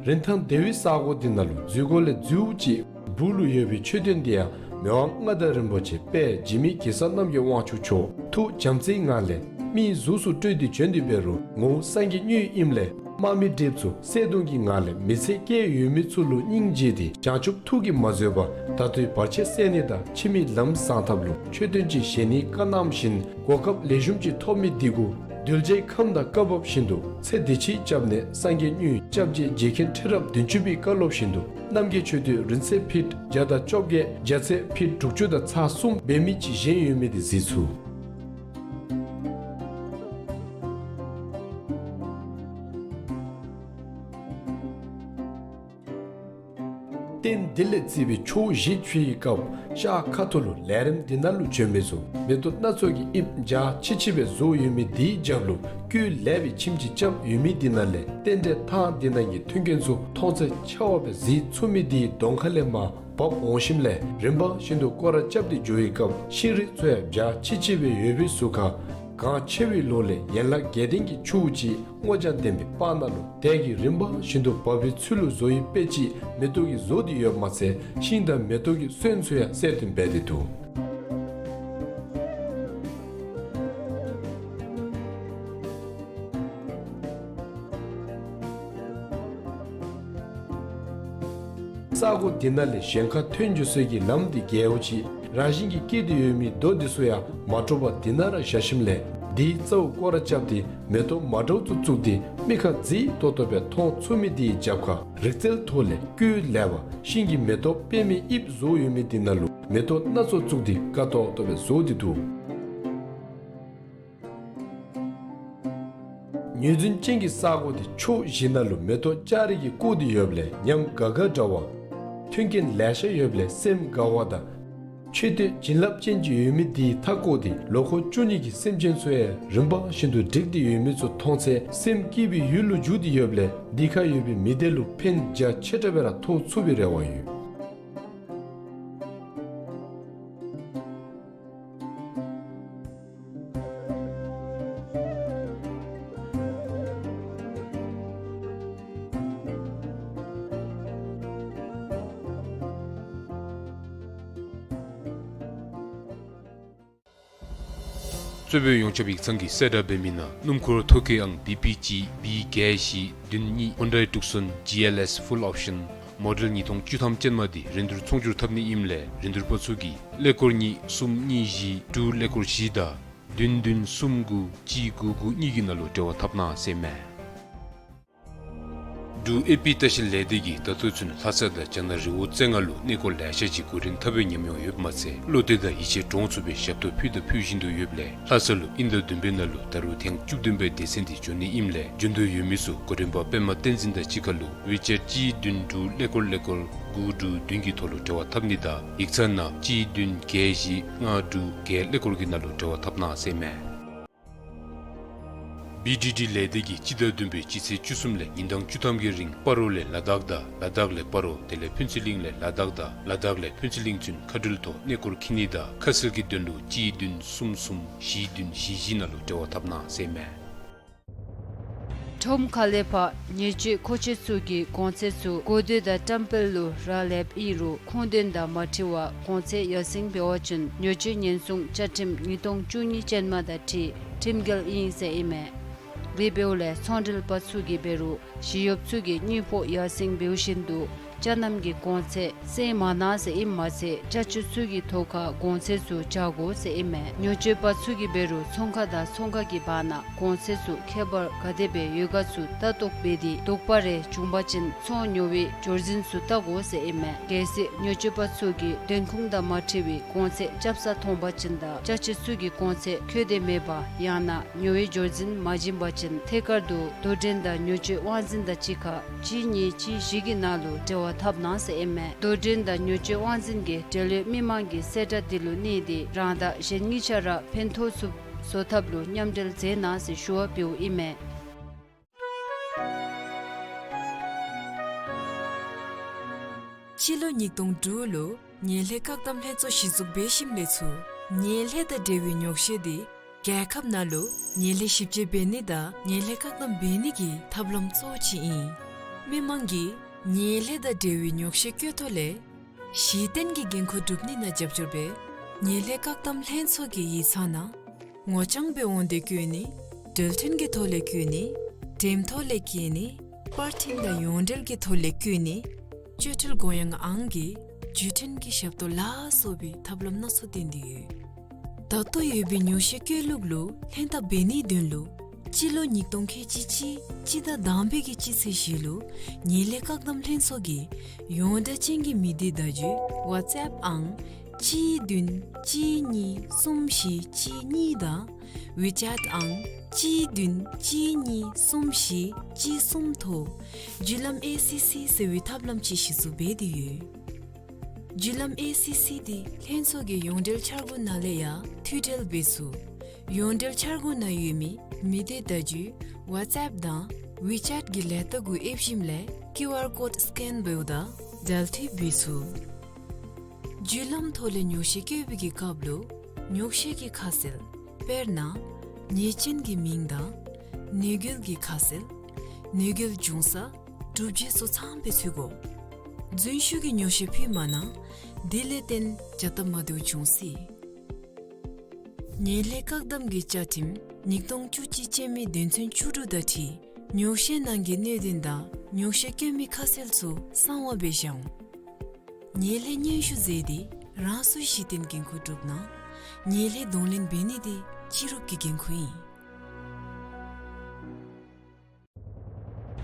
རིན་ཐང་དེ་བའི་ས་གོ་དེ་ནང་ལུ་འཛུལ་སྒོ་ལས་འཛུལཝ་ཅིག་སྦུག་ལུ་ཡོད་པའི་མཆོད་རྟེན་དེ་ཡང་མི་དབང་མངའ་བདག་རིན་པོ་ཆེ་དཔལ་འཇིགས་མེད་གེ་སར་རྣམ་རྒྱལ་དབང་ཕྱུག་མཆོག་ཐུགས་བྱམས་བརྩེའི་ངང་ལས་མིའི་གཟུགས་སུ་སྤྲུལ་ཏེ་བྱོན་ཏེ་འབད་རུང་ངོ་བོ་སངས་རྒྱས་དངོས་ཨིནམ་ལས་དམག་མི་གྲིབ་ཚུ་བསད་གཏོང་གི་ངང་ལས་མི་ཚེ་བསྐྱལ་ཡོད་མི་ཚུ་ལུ་སྙིང་རྗེ་སྟེ་བྱང་ཆུབ་ཐུགས་ཀྱིས་མ་བཟོད་པར་ད་ལྟོའི་བར་ཆད་སེལ་ནི་དང་ཕྱི་མའི་ལམ་བཟང་ཐབས་ལུ་མཆོད་རྟེན་ཅིག་བཞེངས་ནིའི་བཀའ་གནངམ་བཞིན་གོ་སྐབས་ལེགས་ཤོམ་ཅིག་ཐོབ་མི་དེ་གུ་གདུལ་བྱའི་ཁམས་དང་བཀའ་བབས་བཞིན་དུ་ཚེ་འདི་ཕྱི་སྐྱབས་གནས་སངས་རྒྱས་དངོས་སྐྱབས་རྗེ་རྗེ་མཁན་ཁྲི་རབས་བདུན་ཅུ་པའི་བཀའ་སློབ་བཞིན་དུ་རྣམ་རྒྱལ་མཆོད་རྟེན་རིང་ཚད་ཕིཊ་བརྒྱ་དང་བཅོ་བརྒྱད་རྒྱ་ཚད་ཕིཊ་དྲུག་ཅུ་དང་ཚག་གསུམ་འབད་མི་ཅིག་བཞེངས་ཡོད་མི་དེ་གཟིགས་ཚུགས། རྟེན་འདི་ལས་བརྩིས་པའི་ཕྱོགས་བཞི་ཕྱེ་བའི་སྐབས་ཤར་ཁ་ཐུག་ལུ་ལས་རིམ་འདི་ནང་ལུ་བྱོན་མི་ཚུ་མེ་ཏོག་སྣ་ཚོགས་ཀྱི་དབྱིབས་འཇའ་ཆི་ཆི་སྦེ་བཟོ་ཡོད་མི་དེའི་རྒྱབ་ལུ་བཀོད་ལེགས་པའི་ཁྱིམ་ཅིག་རྐྱབ་ཡོད་མི་དེ་ནང་ལས་རྟེན་འབྲེལ་ཐང་དེ་ནང་གི་མཐུན་རྐྱེན་ཚུ་མཐོང་ཚད་ཆེ་བ་སྦེ་གཟིགས་ཚུགས་མི་དེའི་གདོང་ཁ་ལས་མར་བབས་འོང་ཞིནམ་ལས་རིམ་པ་བཞིན་དུ་སྐོར་ར་རྐྱབ་སྟེ་འགྱོ་བའི་སྐབས་ཤིང་རིགས་ཚུ་ཡང་འཇའ་ཆི་ཆི་སྦེ་ཡོད་པའི་ཟུར་ཁར་གངས་ཆེ་བའི་ལོགས་ལས་ཡན་ལག་བརྒྱད་ལྡན་གྱི་ཆུ་བོ་ཅིག་སྔོ་ལྗང་ལྡན་པའི་སྤང་ནང་ལུ་དལ་གྱིས་རིམ་པ་བཞིན་དུ་འབབ་པའི་ཚུལ་ལུ་བཟོ་ཡི་དཔེ་ཅིག་མེ་ཏོག་གིས་བཟོ་སྟེ་ཡོདཔ་མ་ཚད་ཤིང་དང་མེ་ཏོག་གི་སོན་ཚུ་ཡང་གསལ་སྟོན་འབད་དེ་འདུག། ས་གོ་དེ་ནང་ལས་གཞན་ཁར་ཐོན་འགྱོ་སའི་གི་ལམ་དེ་རྒྱལཝ་ཅིག་རང་བཞིན་གྱིས་སྐྱེས་ཏེ་ཡོད་མི་རྡོ་དེ་ཚུ་ཡང་མ་དཀྲོགས་པར་དེ་ནང་ར་བཞག་ཞིནམ་ལས་དེའི་རྩ་བོ་སྐོར་ར་རྐྱབ་སྟེ་མེ་ཏོག་མ་འདྲཝ་ཚུ་བཙུགས་ཏེ་མི་ཁར་མཛེས་ཏོག་ཏོ་སྦེ་མཐོང་ཚུགས་མི་དེའི་རྒྱབ་ཁར་རིག་རྩལ་ཐོག་ལས་བཀོད་ལེགས་པ་ཤིང་གི་མེ་ཏོག་པདྨའི་དབྱིབས་བཟོ་ཡོད་མི་དེ་ནང་ལུ་མེ་ཏོག་སྣ་ཚོགས་བཙུགས་ཏེ་དགའ་ཏོག་ཏོ་སྦེ་བཟོ་སྟེ་འདུག། ངོས་འཛིན་ཅན་གྱི་ས་གོ་དེ་ཕྱོགས་བཞི་ནང་ལུ་མེ་ཏོག་ལྕགས་རི་གིས་བཀོད་དེ་ཡོདཔ་ལས་ཉམས་དགའ་དགའ་འདྲ་བ། མཐུན་རྐྱེན་ལེ་ཤ་ཡོདཔ་ལས་སེམས་དགའ་བ་དང་། མཆོད་རྟེན་བྱིན་རླབས་ཅན་ཅིག་ཡོད་མི་དེའི་མཐའ་བསྐོར་ཏེ་ལོ་འཁོར་བཅུ་གཉིས་ཀྱི་སེམས་ཅན་ཚུ་ཡང་རིམ་པ་བཞིན་དུ་བསྒྲིགས་ཏེ་ཡོད་མི་ཚུ་མཐོང་ཚེ་སེམས་སྐྱིད་པའི་ཡུལ་ལུ་འགྱུར་ཏེ་ཡོདཔ་ལས་དེ་ཁར་ཡོད་པའི་མི་སྡེ་ལུ་ཕན་རྒྱ་ཆེ་དྲགས་སྦེ་ར་ཐོགས་ཚུགས་པའི་རེ་བ་ཡོད། གཙོ་བོ་ཡོངས་ཁྱབ་ཡིག་ཚང་གིས་གསལ་བསྒྲགས་འབད་མི་ནང་སྣུམ་འཁོར་ཐོག་ཁའི་ཨང་བི་པི་གཅིག་བི་བརྒྱད་བཞི་བདུན་གཉིས་ཧོན་ཌའི་ཊུག་སོན་ཇི་ཨེལ་ཨེསི་ཕུལ་ཨོབ་ཤཱན་མོ་ཌེལ་ཉིས་སྟོང་བཅུ་ཐམ་ཅན་མ་དེ་རིན་བསྡུར་ཚོང་སྒྱུར་འཐབ་ནི་ཨིནམ་ལས་རིན་བསྡུར་པ་ཚུ་གིས་ཀླད་ཀོར་གཉིས་གསུམ་གཉིས་བཞི་དྲུག་ཀླད་ཀོར་བཞི་དང་བདུན་བདུན་གསུམ་དགུ་གཅིག་དགུ་དགུ་གཉིས་ཀྱི་ནང་ལུ་འབྲེལ་བ་འཐབ་གནང་ཟེར་ཨིན་མས། འབྲུག་ཨེ་པི་ལྟ་བཤལ་ལས་སྡེ་གིས་ད་ལྟོ་ཚུན་ལྷ་ས་དང་རྒྱ་ནག་རི་བོ་རྩེ་ལྔ་ལུ་གནས་སྐོར་ལེ་ཤ་ཅིག་གོ་སྒྲིག་འཐབ་པའི་ཉམས་མྱོང་ཡོདཔ་མ་ཚད་བློ་གཏད་དང་ཡིད་ཆེས་འདྲོངས་ཚུགས་པའི་ཞབས་ཏོག་ཕུལ་དང་ཕུལ་བཞིན་དུ་ཡོདཔ་ལས་ལྷ་ས་ལུ་དབྱིན་ཟླ་བདུན་པའི་ནང་ལུ་ད་རུང་ཐེངས་བཅུ་བདུན་པའི་སྡེ་ཚན་དེ་འབྱོན་ནི་ཨིནམ་ལས་འབྱོན་འདོད་ཡོད་མི་ཚུ་འགོ་འདྲེན་པ་པདྨ་བསྟན་འཛིན་དང་གཅིག་ཁར་ལུ་ཝི་ཅེཊ་གཅིག་བདུན་དྲུག་ཀླད་ཀོར་ཀླད་ཀོར་དགུ་དྲུག་བདུན་གྱི་ཐོག་ལུ་འབྲེལ་བ་འཐབ་ནི་དང་ཡིག་ཚང་ནང་གཅིག་བདུན་བརྒྱད་བཞི་ལྔ་དྲུག་བརྒྱད་ཀླད་ཀོར་གྱི་ནང་ལུ་འབྲེལ་བ་འཐབ་གནང་ཟེར་ཨིན་མས། བི་ཌི་ཌི་ལས་སྡེ་གིས་སྤྱི་ཟླ་བདུན་པའི་སྤྱི་ཚེས་བཅུ་གསུམ་ལས་ཉིན་གྲངས་བཅུ་ཐམ་གྱི་རིང་སྤ་རོ་ལས་ལ་དྭགས་དང་ལ་དྭགས་ལས་སྤ་རོ་དེ་ལས་ཕུན་ཚོགས་གླིང་ལས་ལ་དྭགས་དང་ལ་དྭགས་ལས་ཕུན་ཚོགས་གླིང་ཚུན་མཁའ་འགྲུལ་ཐོག་གནས་སྐོར་འཁྱིད་ནི་དང་ཁ་གསལ་གྱི་དོན་ལུ་གཅིག་བདུན་གསུམ་གསུམ་བཞི་བདུན་བཞི་བཞི་ནང་ལུ་འབྲེལ་བ་འཐབ་གནང་ཟེར་ཨིན་མས། ཁྲོམ་ཁ་ལས་ཕར་ཉེས་སྤྱོད་མཁོ་ཆེ་ཚུ་གིས་གོང་ཚད་ཚུ་གོ་བསྡུར་དང་བཀྲམ་སྤེལ་ལུ་རག་ལསཔ་ཨིན་རུང་ཁུངས་དོན་དང་མ་འཁྲིལ་བར་གོང་ཚད་ཡར་སེང་འབད་བ་ཅིན་ཉེས་སྤྱོད་ཉེན་སྲུང་བཅའ་ཁྲིམས་ཉིས་སྟོང་བཅུ་གཉིས་ཅན་མ་དང་འཁྲིལ་ཁྲིམས་འགལ་ཨིན་ཟེར་ཨིན་མས། དེ་འབདཝ་ལས་ཚོང་འབྲེལ་པ་ཚུ་གིས་འབད་རུང་ཞི་གཡོགཔ་ཚུ་གིས་དངུལ་ཕོགས་ཡར་སེང་འབདཝ་བཞིན་དུ་ཅ་རྣམ་གྱི་གོང་ཚད་སེང་མ་གནང་ཟེར་ཨིནམ་མ་ཚད་ཅ་ཆས་ཚུ་གི་ཐོག་ཁར་གོང་ཚད་ཚུ་བཞག་དགོ་ཟེར་ཨིན་མས། ཉེས་སྤྱོད་པ་ཚུ་གིས་འབད་རུང་ཚོང་ཁང་དང་ཚོང་ཁང་གི་བར་ན་གོང་ཚད་ཚུ་ཁྱད་པར་ག་དེ་སྦེ་ཡོད་ག་ཚུ་ལྟ་རྟོག་འབད་དེ་དོགས་པ་རེ་བྱུང་པ་ཅིན་ཚོང་ཉོ་བའི་འབྱོར་འཛིན་ཚུ་བལྟ་དགོ་ཟེར་ཨིན་མས། གལ་སྲིད་ཉེས་སྤྱོད་པ་ཚུ་གིས་དོན་ཁུངས་དང་མ་འཁྲིལ་བའི་གོང་ཚད་རྐྱབ་ས་མཐོང་པ་ཅིན་དང་ཅ་ཆས་ཚུ་གི་གོང་ཚད་འཁོད་དེ་མེད་པ་ཡང་ན་ཉོ་བའི་འབྱོར་འཛིན་མ་བྱིན་པ་ཅིན་ཐད་ཀར་དུ་དོ་འགྲན་དང་ཉེས་སྤྱོད་དབང་འཛིན་དང་གཅིག་ཁར་གཅིག་གཉིས་གཅིག་བཞི་གི་ནང་ལུ་འབྲེལ་བ་འཐབ་གནང་ཟེར་ཨིན་མས། དོ་འགྲན་དང་ཉེས་སྤྱོད་དབང་འཛིན་གྱིས་འབྲེལ་ཡོད་མི་མང་གི་གསལ་བསྒྲགས་དེ་ལུ་གནས་ཏེ་རང་དང་གཞན་གཉིས་ཆ་ར་ཕན་ཐོགས་ཚུགསཔ་བཟོ་ཐབས་ལུ་མཉམ་འབྲེལ་མཛད་གནང་ཟེར་ཞུ་བ་འབདཝ་ཨིན་མས། སྤྱི་ལོ་ཉིས་སྟོང་དྲུག་ལུ་ངན་ལྷད་བཀག་སྡོམ་ལྷན་ཚོགས་གཞི་བཙུགས་འབད་ཞིནམ་ལས་ཚུར་ངན་ལྷད་དང་འབྲེལ་བའི་ཉོག་བཤད་འདི་རྒྱལ་ཁབ་ནང་ལུ་ངན་ལྷད་ཞིབ་དཔྱད་འབད་ནི་དང་ངན་ལྷད་བཀག་སྡོམ་འབད་ནི་གི་ཐབས་ལམ་གཙོ་བོ་ཅིག་ཨིན། མི་མང་གིས་ངན་ལྷད་དང་འབྲེལ་བའི་ཉོག་བཤད་བཀོད་ཐོག་ལས་གཞི་རྟེན་གྱི་འགན་ཁུར་སྒྲུབ་ནི་ནང་རྒྱབ་སྐྱོར་འབད་ངན་ལྷད་བཀག་སྡོམ་ལྷན་ཚོགས་ཀྱི་ཡིག་ཚང་ནང་ངོ་རྐྱང་སྦེ་འོང་སྟེ་བཀོད་ནི། འབྲེལ་མཐུད་ཀྱི་ཐོག་ལས་བཀོད་ནི། འགྲེམས་ཐོག་ལས་བཀོད་ནི། པར་འཕྲིན་དང་ཡོངས་འབྲེལ་གྱི་ཐོག་ལས་བཀོད་ནི། སྤྱོད་ཁྲལ་དགོངས་ཡངས་ཨང་གི་བརྒྱུད་འཕྲིན་གྱི་ཞབས་ཏོག་ལ་སོགས་པའི་ཐབས་ལམ་སྣ་ཚོགས་བསྟེན་ཏེ་ཡོད། ད་ལྟོ་ཡོད་པའི་ཉོག་བཤད་བཀོད་ལུགས་ལུ་ལྷན་ཐབས་འབད་ནིའི་དོན་ལུ་སྤྱི་ལོ་ཉིས་སྟོང་ཁལ་གཅིག་གཅིག་སྤྱི་ཟླ་དང་པའི་གི་སྤྱི་ཚེས་བཞི་ལུ་ངན་ལྷད་བཀག་སྡོམ་ལྷན་ཚོགས་ཀྱི་ཡོངས་བསྒྲགས་ཅན་གྱི་མི་སྡེ་བརྡ་བརྒྱུད་ཝཊས་ཨེཔ་ཨང་གཅིག་བདུན་གཅིག་གཉིས་གསུམ་བཞི་གཅིག་གཉིས་དང་ཝི་ཅེཊ་ཨང་གཅིག་བདུན་གཅིག་གཉིས་གསུམ་བཞི་གཅིག་གསུམ་ཐོག་བརྒྱུད་ལམ་ཨེ་སི་སི་ཟེར་བའི་ཐབས་ལམ་ཅིག་གཞི་བཙུགས་འབད་དེ་ཡོད། བརྒྱུད་ལམ་ཨེ་སི་སི་འདི་ལྷན་ཚོགས་ཀྱི་ཡོངས་འབྲེལ་འཆར་སྒོ་ནང་ལས་ཡང་མཐུད་འབྲེལ་འབད་ཚུགས། ཡོངས་འབྲེལ་འཆར་སྒོ་ནང་ཡོད་མི་མི་སྡེ་བརྡ་བརྒྱུད་ཝཊས་ཨེཔ་དང་ཝི་ཅེཊ་གི་ལས་རྟགས་གུ་ཨེབ་ཞིནམ་ལས་ཀིའུ་ཨར་ཀོཌ་སི་ཀེན་འབདཝ་ད་འབྲེལ་མཐུད་འབད་ཚུགས། བརྒྱུད་ལམ་ཐོག་ལས་ཉོག་བཤད་བཀོད་པའི་གི་སྐབས་ལུ་ཉོག་བཤད་ཀྱི་ཁ་གསལ་དཔེར་ན་ཉེས་ཅན་གྱི་མིང་དང་གནོད་འགེལ་གྱི་ཁ་གསལ་གནོད་འགེལ་བྱུང་ས་གྲུབ་རྗེས་སོགས་ཚངམ་སྦེ་འཚོལ་དགོ། རྫུན་ཤོས་ཀྱི་ཉོག་བཤད་ཕུལ་མ་གནང་། དེ་ལས་བརྟེན་བྱ་ཐབས་མ་བདེཝ་འབྱུང་སྲིད། ངན་ལྷད་བཀག་སྡོམ་གྱི་བཅའ་ཁྲིམས་ཉིས་སྟོང་བཅུ་གཅིག་ཅན་མའི་དོན་ཚན་བཅུ་དྲུག་དང་འཁྲིལ་ཉོག་བཤད་ནང་གི་གནད་དོན་དང་ཉོག་བཤད་བཀོད་མི་ཁ་གསལ་ཚུ་གསང་བ་སྦེ་བཞག་འོང་། ངན་ལྷད་སྙན་ཞུ་མཛད་དེ་རང་སོའི་གཞི་རྟེན་འགན་ཁུར་སྒྲུབ་གནང་། ངན་ལྷད་གདོང་ལེན་འབད་ནི་དེ་སྤྱི་རུབ་ཀྱི་འགན་ཁུར་ཨིན།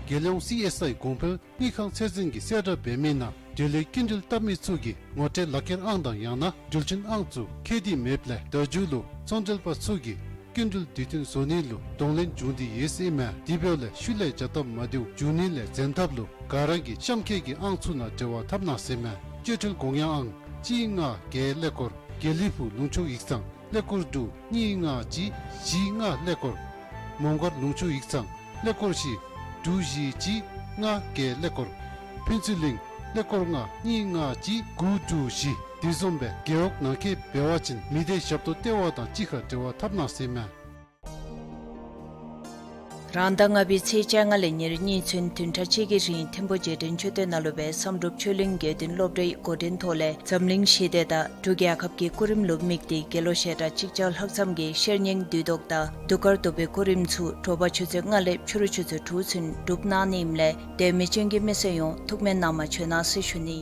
རྒྱལ་ཡོངས་སི་ཨེསི་ཨའི་གོང་འཕེལ་དངུལ་ཁང་ཚད་འཛིན་གྱིས་གསལ་བསྒྲགས་འབད་མི་ནང་འབྲེལ་ཡོད་སྐྱིན་འགྲུལ་བཏབ་མི་ཚུ་གིས་ངོ་སྤྲོད་ལག་ཁྱེར་ཨང་དང་ཡང་ན་འགྲུལ་ཆེན་ཨང་ཚུ་ཁྱད་དུ་མེདཔ་ལས་བརྡ་བརྒྱུད་ལུ་ཚོང་འབྲེལ་པ་ཚུ་གིས་སྐྱིན་འགྲུལ་དུས་མཐུན་བཟོ་ནི་ལུ་གདོང་ལེན་བྱུང་སྟེ་ཡོད་ཟེར་ཨིན་མས། དེ་འབདཝ་ལས་ཤུལ་ལས་བྱ་ཐབས་མ་བདེཝ་འབྱུང་ནི་ལས་འཛེམ་ཐབས་ལུ་ག་ར་གི་གཤམ་འཁོད་ཀྱི་ཨང་ཚུ་ནང་འབྲེལ་བ་འཐབ་གནང་ཟེར་ཨིན་མས། སྤྱོད་ཁྲལ་དགོངས་ཡངས་ཨང་གཅིག་ལྔ་བརྒྱད་ཀླད་ཀོར་དགེ་ལེགས་ཕུག་ལུང་ཕྱོགས་ཡིག་ཚང་ཀླད་ཀོར་དྲུག་གཉིས་ལྔ་གཅིག་བཞི་ལྔ་ཀླད་ཀོར། མོང་སྒར་ལུང་ཕྱོགས་ཡིག་ཚང་ཀླད་ཀོར་བཞི་དྲུག་བཞི་གཅིག་ལྔ་བརྒྱད་ཀླད་ཀོར། ཕུན་ཚོགས་གླིང་ཀླད་ཀོར་ལྔ་གཉིས་ལྔ་གཅིག་དགུ་དྲུག་བཞི། དེ་བཟུམ་སྦེ་རྒེད་འོག་ནང་འཁོད་འབད་བ་ཅིན་མི་སྡེ་ཞབས་ཏོག་ལྟེ་བ་དང་གཅིག་ཁར་འབྲེལ་བ་འཐབ་གནང་ཟེར་ཨིན་མས། རང་ཟླ་ལྔ་པའི་ཚེས་བཅོ་ལྔ་ལས་ཉེར་གཉིས་ཚུན་བདུན་ཕྲག་གཅིག་གི་རིང་ཐིམ་ཕུ་རྗེས་དྲན་མཆོད་རྟེན་ནང་ལུ་སྦེ་བསམ་གྲུབ་ཆོས་གླིང་དགེ་འདུན་སློབ་གྲྭའི་འགོ་འདྲེན་ཐོག་ལས་འཛམ་གླིང་ཞི་བདེ་དང་འབྲུག་རྒྱལ་ཁབ་ཀྱི་སྐུ་རིམ་ལུ་དམིགས་ཏེ་དགེ་སློང་བཤད་གྲྭ་གཅིག་བརྒྱ་ལྷག་ཙམ་གྱིས་ཤེར་སྙིང་བདུད་བཟློག་དང་གདུགས་དཀར་གདུག་པའི་སྐུ་རིམ་ཚུ་དྲོ་པ་ཆུ་ཚོད་ལྔ་ལས་ཕྱི་རུ་ཆུ་ཚོད་དྲུག་ཚུན་སྒྲུབ་གནང་ནི་ཨིནམ་ལས་དད་མོས་ཅན་གྱི་མི་སེར་ཡོངས་ཐུགས་སྨོན་གནང་བར་བྱོན་གནང་ཟེར་ཞུ་ནི།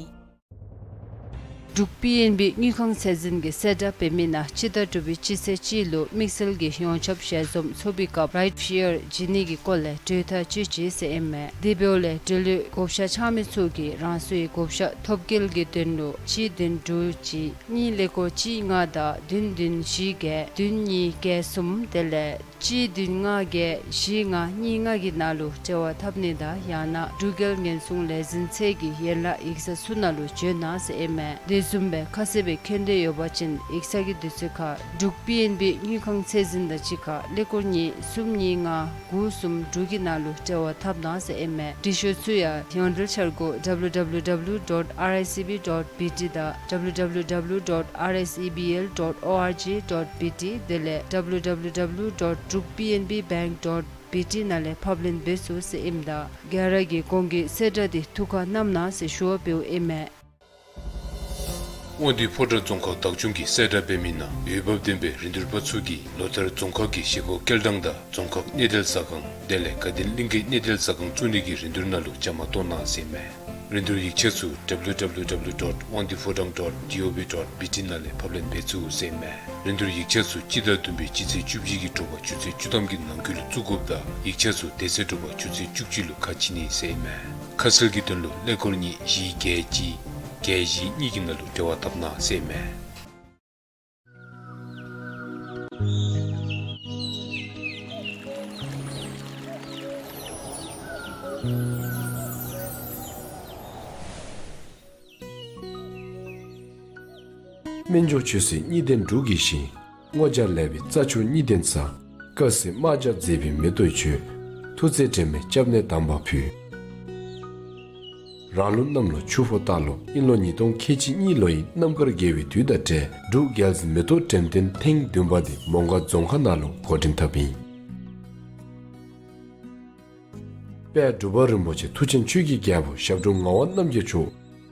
འབྲུག་པི་ཨེན་བི་དངུལ་ཁང་ཚད་འཛིན་གྱིས་གསལ་བསྒྲགས་འབད་མི་ནང་སྤྱི་ཟླ་དྲུག་པའི་སྤྱི་ཚེས་གཅིག་ལུ་དམིགས་བསལ་གྱི་ཡོངས་ཁྱབ་ཞལ་འཛོམས་ཚོགས་པའི་སྐབས་རའིཊ་ཤེར་བྱིན་ནི་གི་སྐོར་ལས་གྲོས་ཐག་བཅད་ཅི་ཟེར་ཨིན་མས། དེ་འབདཝ་ལས་འབྲེལ་ཡོད་བགོ་བཤའ་འཆང་མི་ཚུ་གིས་རང་སོའི་བགོ་བཤའ་ཐོབ་སྐལ་གྱི་དོན་ལུ་གཅིག་བདུན་དྲུག་གཅིག་གཉིས་ཀླད་ཀོར་གཅིག་ལྔ་དང་བདུན་བདུན་བཞི་བརྒྱད་བདུན་གཉིས་བརྒྱད་གསུམ་དེ་ལས་གཅིག་བདུན་ལྔ་བརྒྱད་བཞི་ལྔ་གཉིས་ལྔ་གི་ནང་ལུ་འབྲེལ་བ་འཐབ་ནི་དང་ཡང་ན་འབྲུག་རྒྱལ་ཉེན་སྲུང་ལས་འཛིན་ཚད་ཀྱི་ཡན་ལག་ཡིག་ཚང་ཚུ་ནང་ལུ་བྱོན་གནང་ཟེར་ཨིན་མས། དེ་བཟུམ་སྦེ་ཁ་གསལ་སྦེ་མཁྱེན་འདོད་ཡོད་པ་ཅིན་ཡིག་ཚང་གི་དུས་ཚོད་ཁར་འབྲུག་པི་ཨེན་བི་དངུལ་ཁང་ཚད་འཛིན་དང་གཅིག་ཁར་ཀླད་ཀོར་གཉིས་གསུམ་གཉིས་ལྔ་དགུ་གསུམ་དྲུག་གི་ནང་ལུ་འབྲེལ་བ་འཐབ་གནང་ཟེར་ཨིན་མས། འབྲི་ཤོག་ཚུ་ཡང་ཡོངས་འབྲེལ་འཆར་སྒོ་W W W dot R I C B dot B T དང་W W W dot R I C B L dot org dot B T དེ་ལས་W W W dot druk P N B bank dot B T ནང་ལས་ཕབ་ལེན་འབད་ཚུགས་ཟེར་ཨིནམ་ད་ག་ར་གིས་གོང་གི་གསལ་བསྒྲགས་འདི་ཐུགས་ཁར་བསྣམ་གནང་ཟེར་ཞུ་བ་འབདཝ་ཨིན་མས། དབང་འདུས་ཕོ་བྲང་རྫོང་ཁག་བདག་སྐྱོང་གིས་གསལ་བསྒྲགས་འབད་མི་ནང་འོས་འབབ་ལྡན་པའི་རིན་བསྡུར་པ་ཚུ་གིས་ལོ་ལྟར་རྫོང་ཁག་གི་བཞེས་སྒོ་སྐྱེལ་ཐངས་དང་རྫོང་ཁག་གནས་བརྟན་ཟ་ཁང་དེ་ལས་དགའ་ལྡན་གླིང་གི་གནས་བརྟན་ཟ་ཁང་བཙུགས་ནི་གི་རིན་བསྡུར་ནང་ལུ་བཅའ་མར་གཏོགས་གནང་ཟེར་ཨིན་མས། རིན་བསྡུར་ཡིག་ཆ་ཚུ་W W W dot wangdiphodrang dot G O V dot B T ནང་ལས་ཕབ་ལེན་འབད་ཚུགས་ཟེར་ཨིན་མས། རིན་བསྡུར་ཡིག་ཆ་ཚུ་སྤྱི་ཟླ་བདུན་པའི་སྤྱི་ཚེས་བཅུ་བཞི་གི་དྲོ་པ་ཆུ་ཚོད་བཅུ་ཐམ་གྱི་ནང་འཁོད་ལུ་བཙུགས་དགོཔ་དང་ཡིག་ཆ་ཚུ་དེ་ཚེ་དྲོ་པ་ཆུ་ཚོད་བཅུ་གཅིག་ལུ་ཁ་ཕྱེ་ནི་ཟེར་ཨིན་མས། ཁ་གསལ་གྱི་དོན་ལུ་ཀླད་ཀོར་གཉིས་བཞི་བརྒྱད་གཅིག་བརྒྱད་བཞི་གཉིས་ཀྱི་ནང་ལུ་འབྲེལ་བ་འཐབ་གནང་ཟེར་ཨིན་མས། སྨན་མཆོག་ཆོས་སྲིད་གཉིས་ལྡན་འབྲུག་གི་ཞིང་། སྔོ་སྦྱར་ལེགས་པའི་རྩྭ་མཆོག་གཉིས་ལྡན་ས། དཀར་སེར་དམར་སྦྱར་མཛེས་པའི་མེ་ཏོག་ཆུ། ཐུགས་བརྩེ་དྲན་མེད་སྐྱབས་གནས་དམ་པ་ཕུལ། རང་ལུགས་གནམ་ལོ་ཆུ་ཕོ་སྟག་ལོ་དབྱིན་ལོ་ཉིས་སྟོང་ཁལ་གཅིག་གཉིས་ལོ་ཡི་གནམ་གར་དགེ་བའི་དུས་དང་འབྲེལ་འབྲུག་རྒྱལ་འཛིན་མེ་ཏོག་འགྲེམས་སྟོན་ཐེངས་བདུན་པ་དེ་མོང་སྒར་རྫོང་ཁག་ནང་ལུ་འགོ་འདྲེན་འཐབ་ཨིན། དཔལ་འབྲུག་པ་རིན་པོ་ཆེ་མཐུ་ཆེན་ཆོས་ཀྱི་རྒྱལ་པོ་ཞབས་དྲུང་ངག་དབང་རྣམ་རྒྱལ་མཆོག་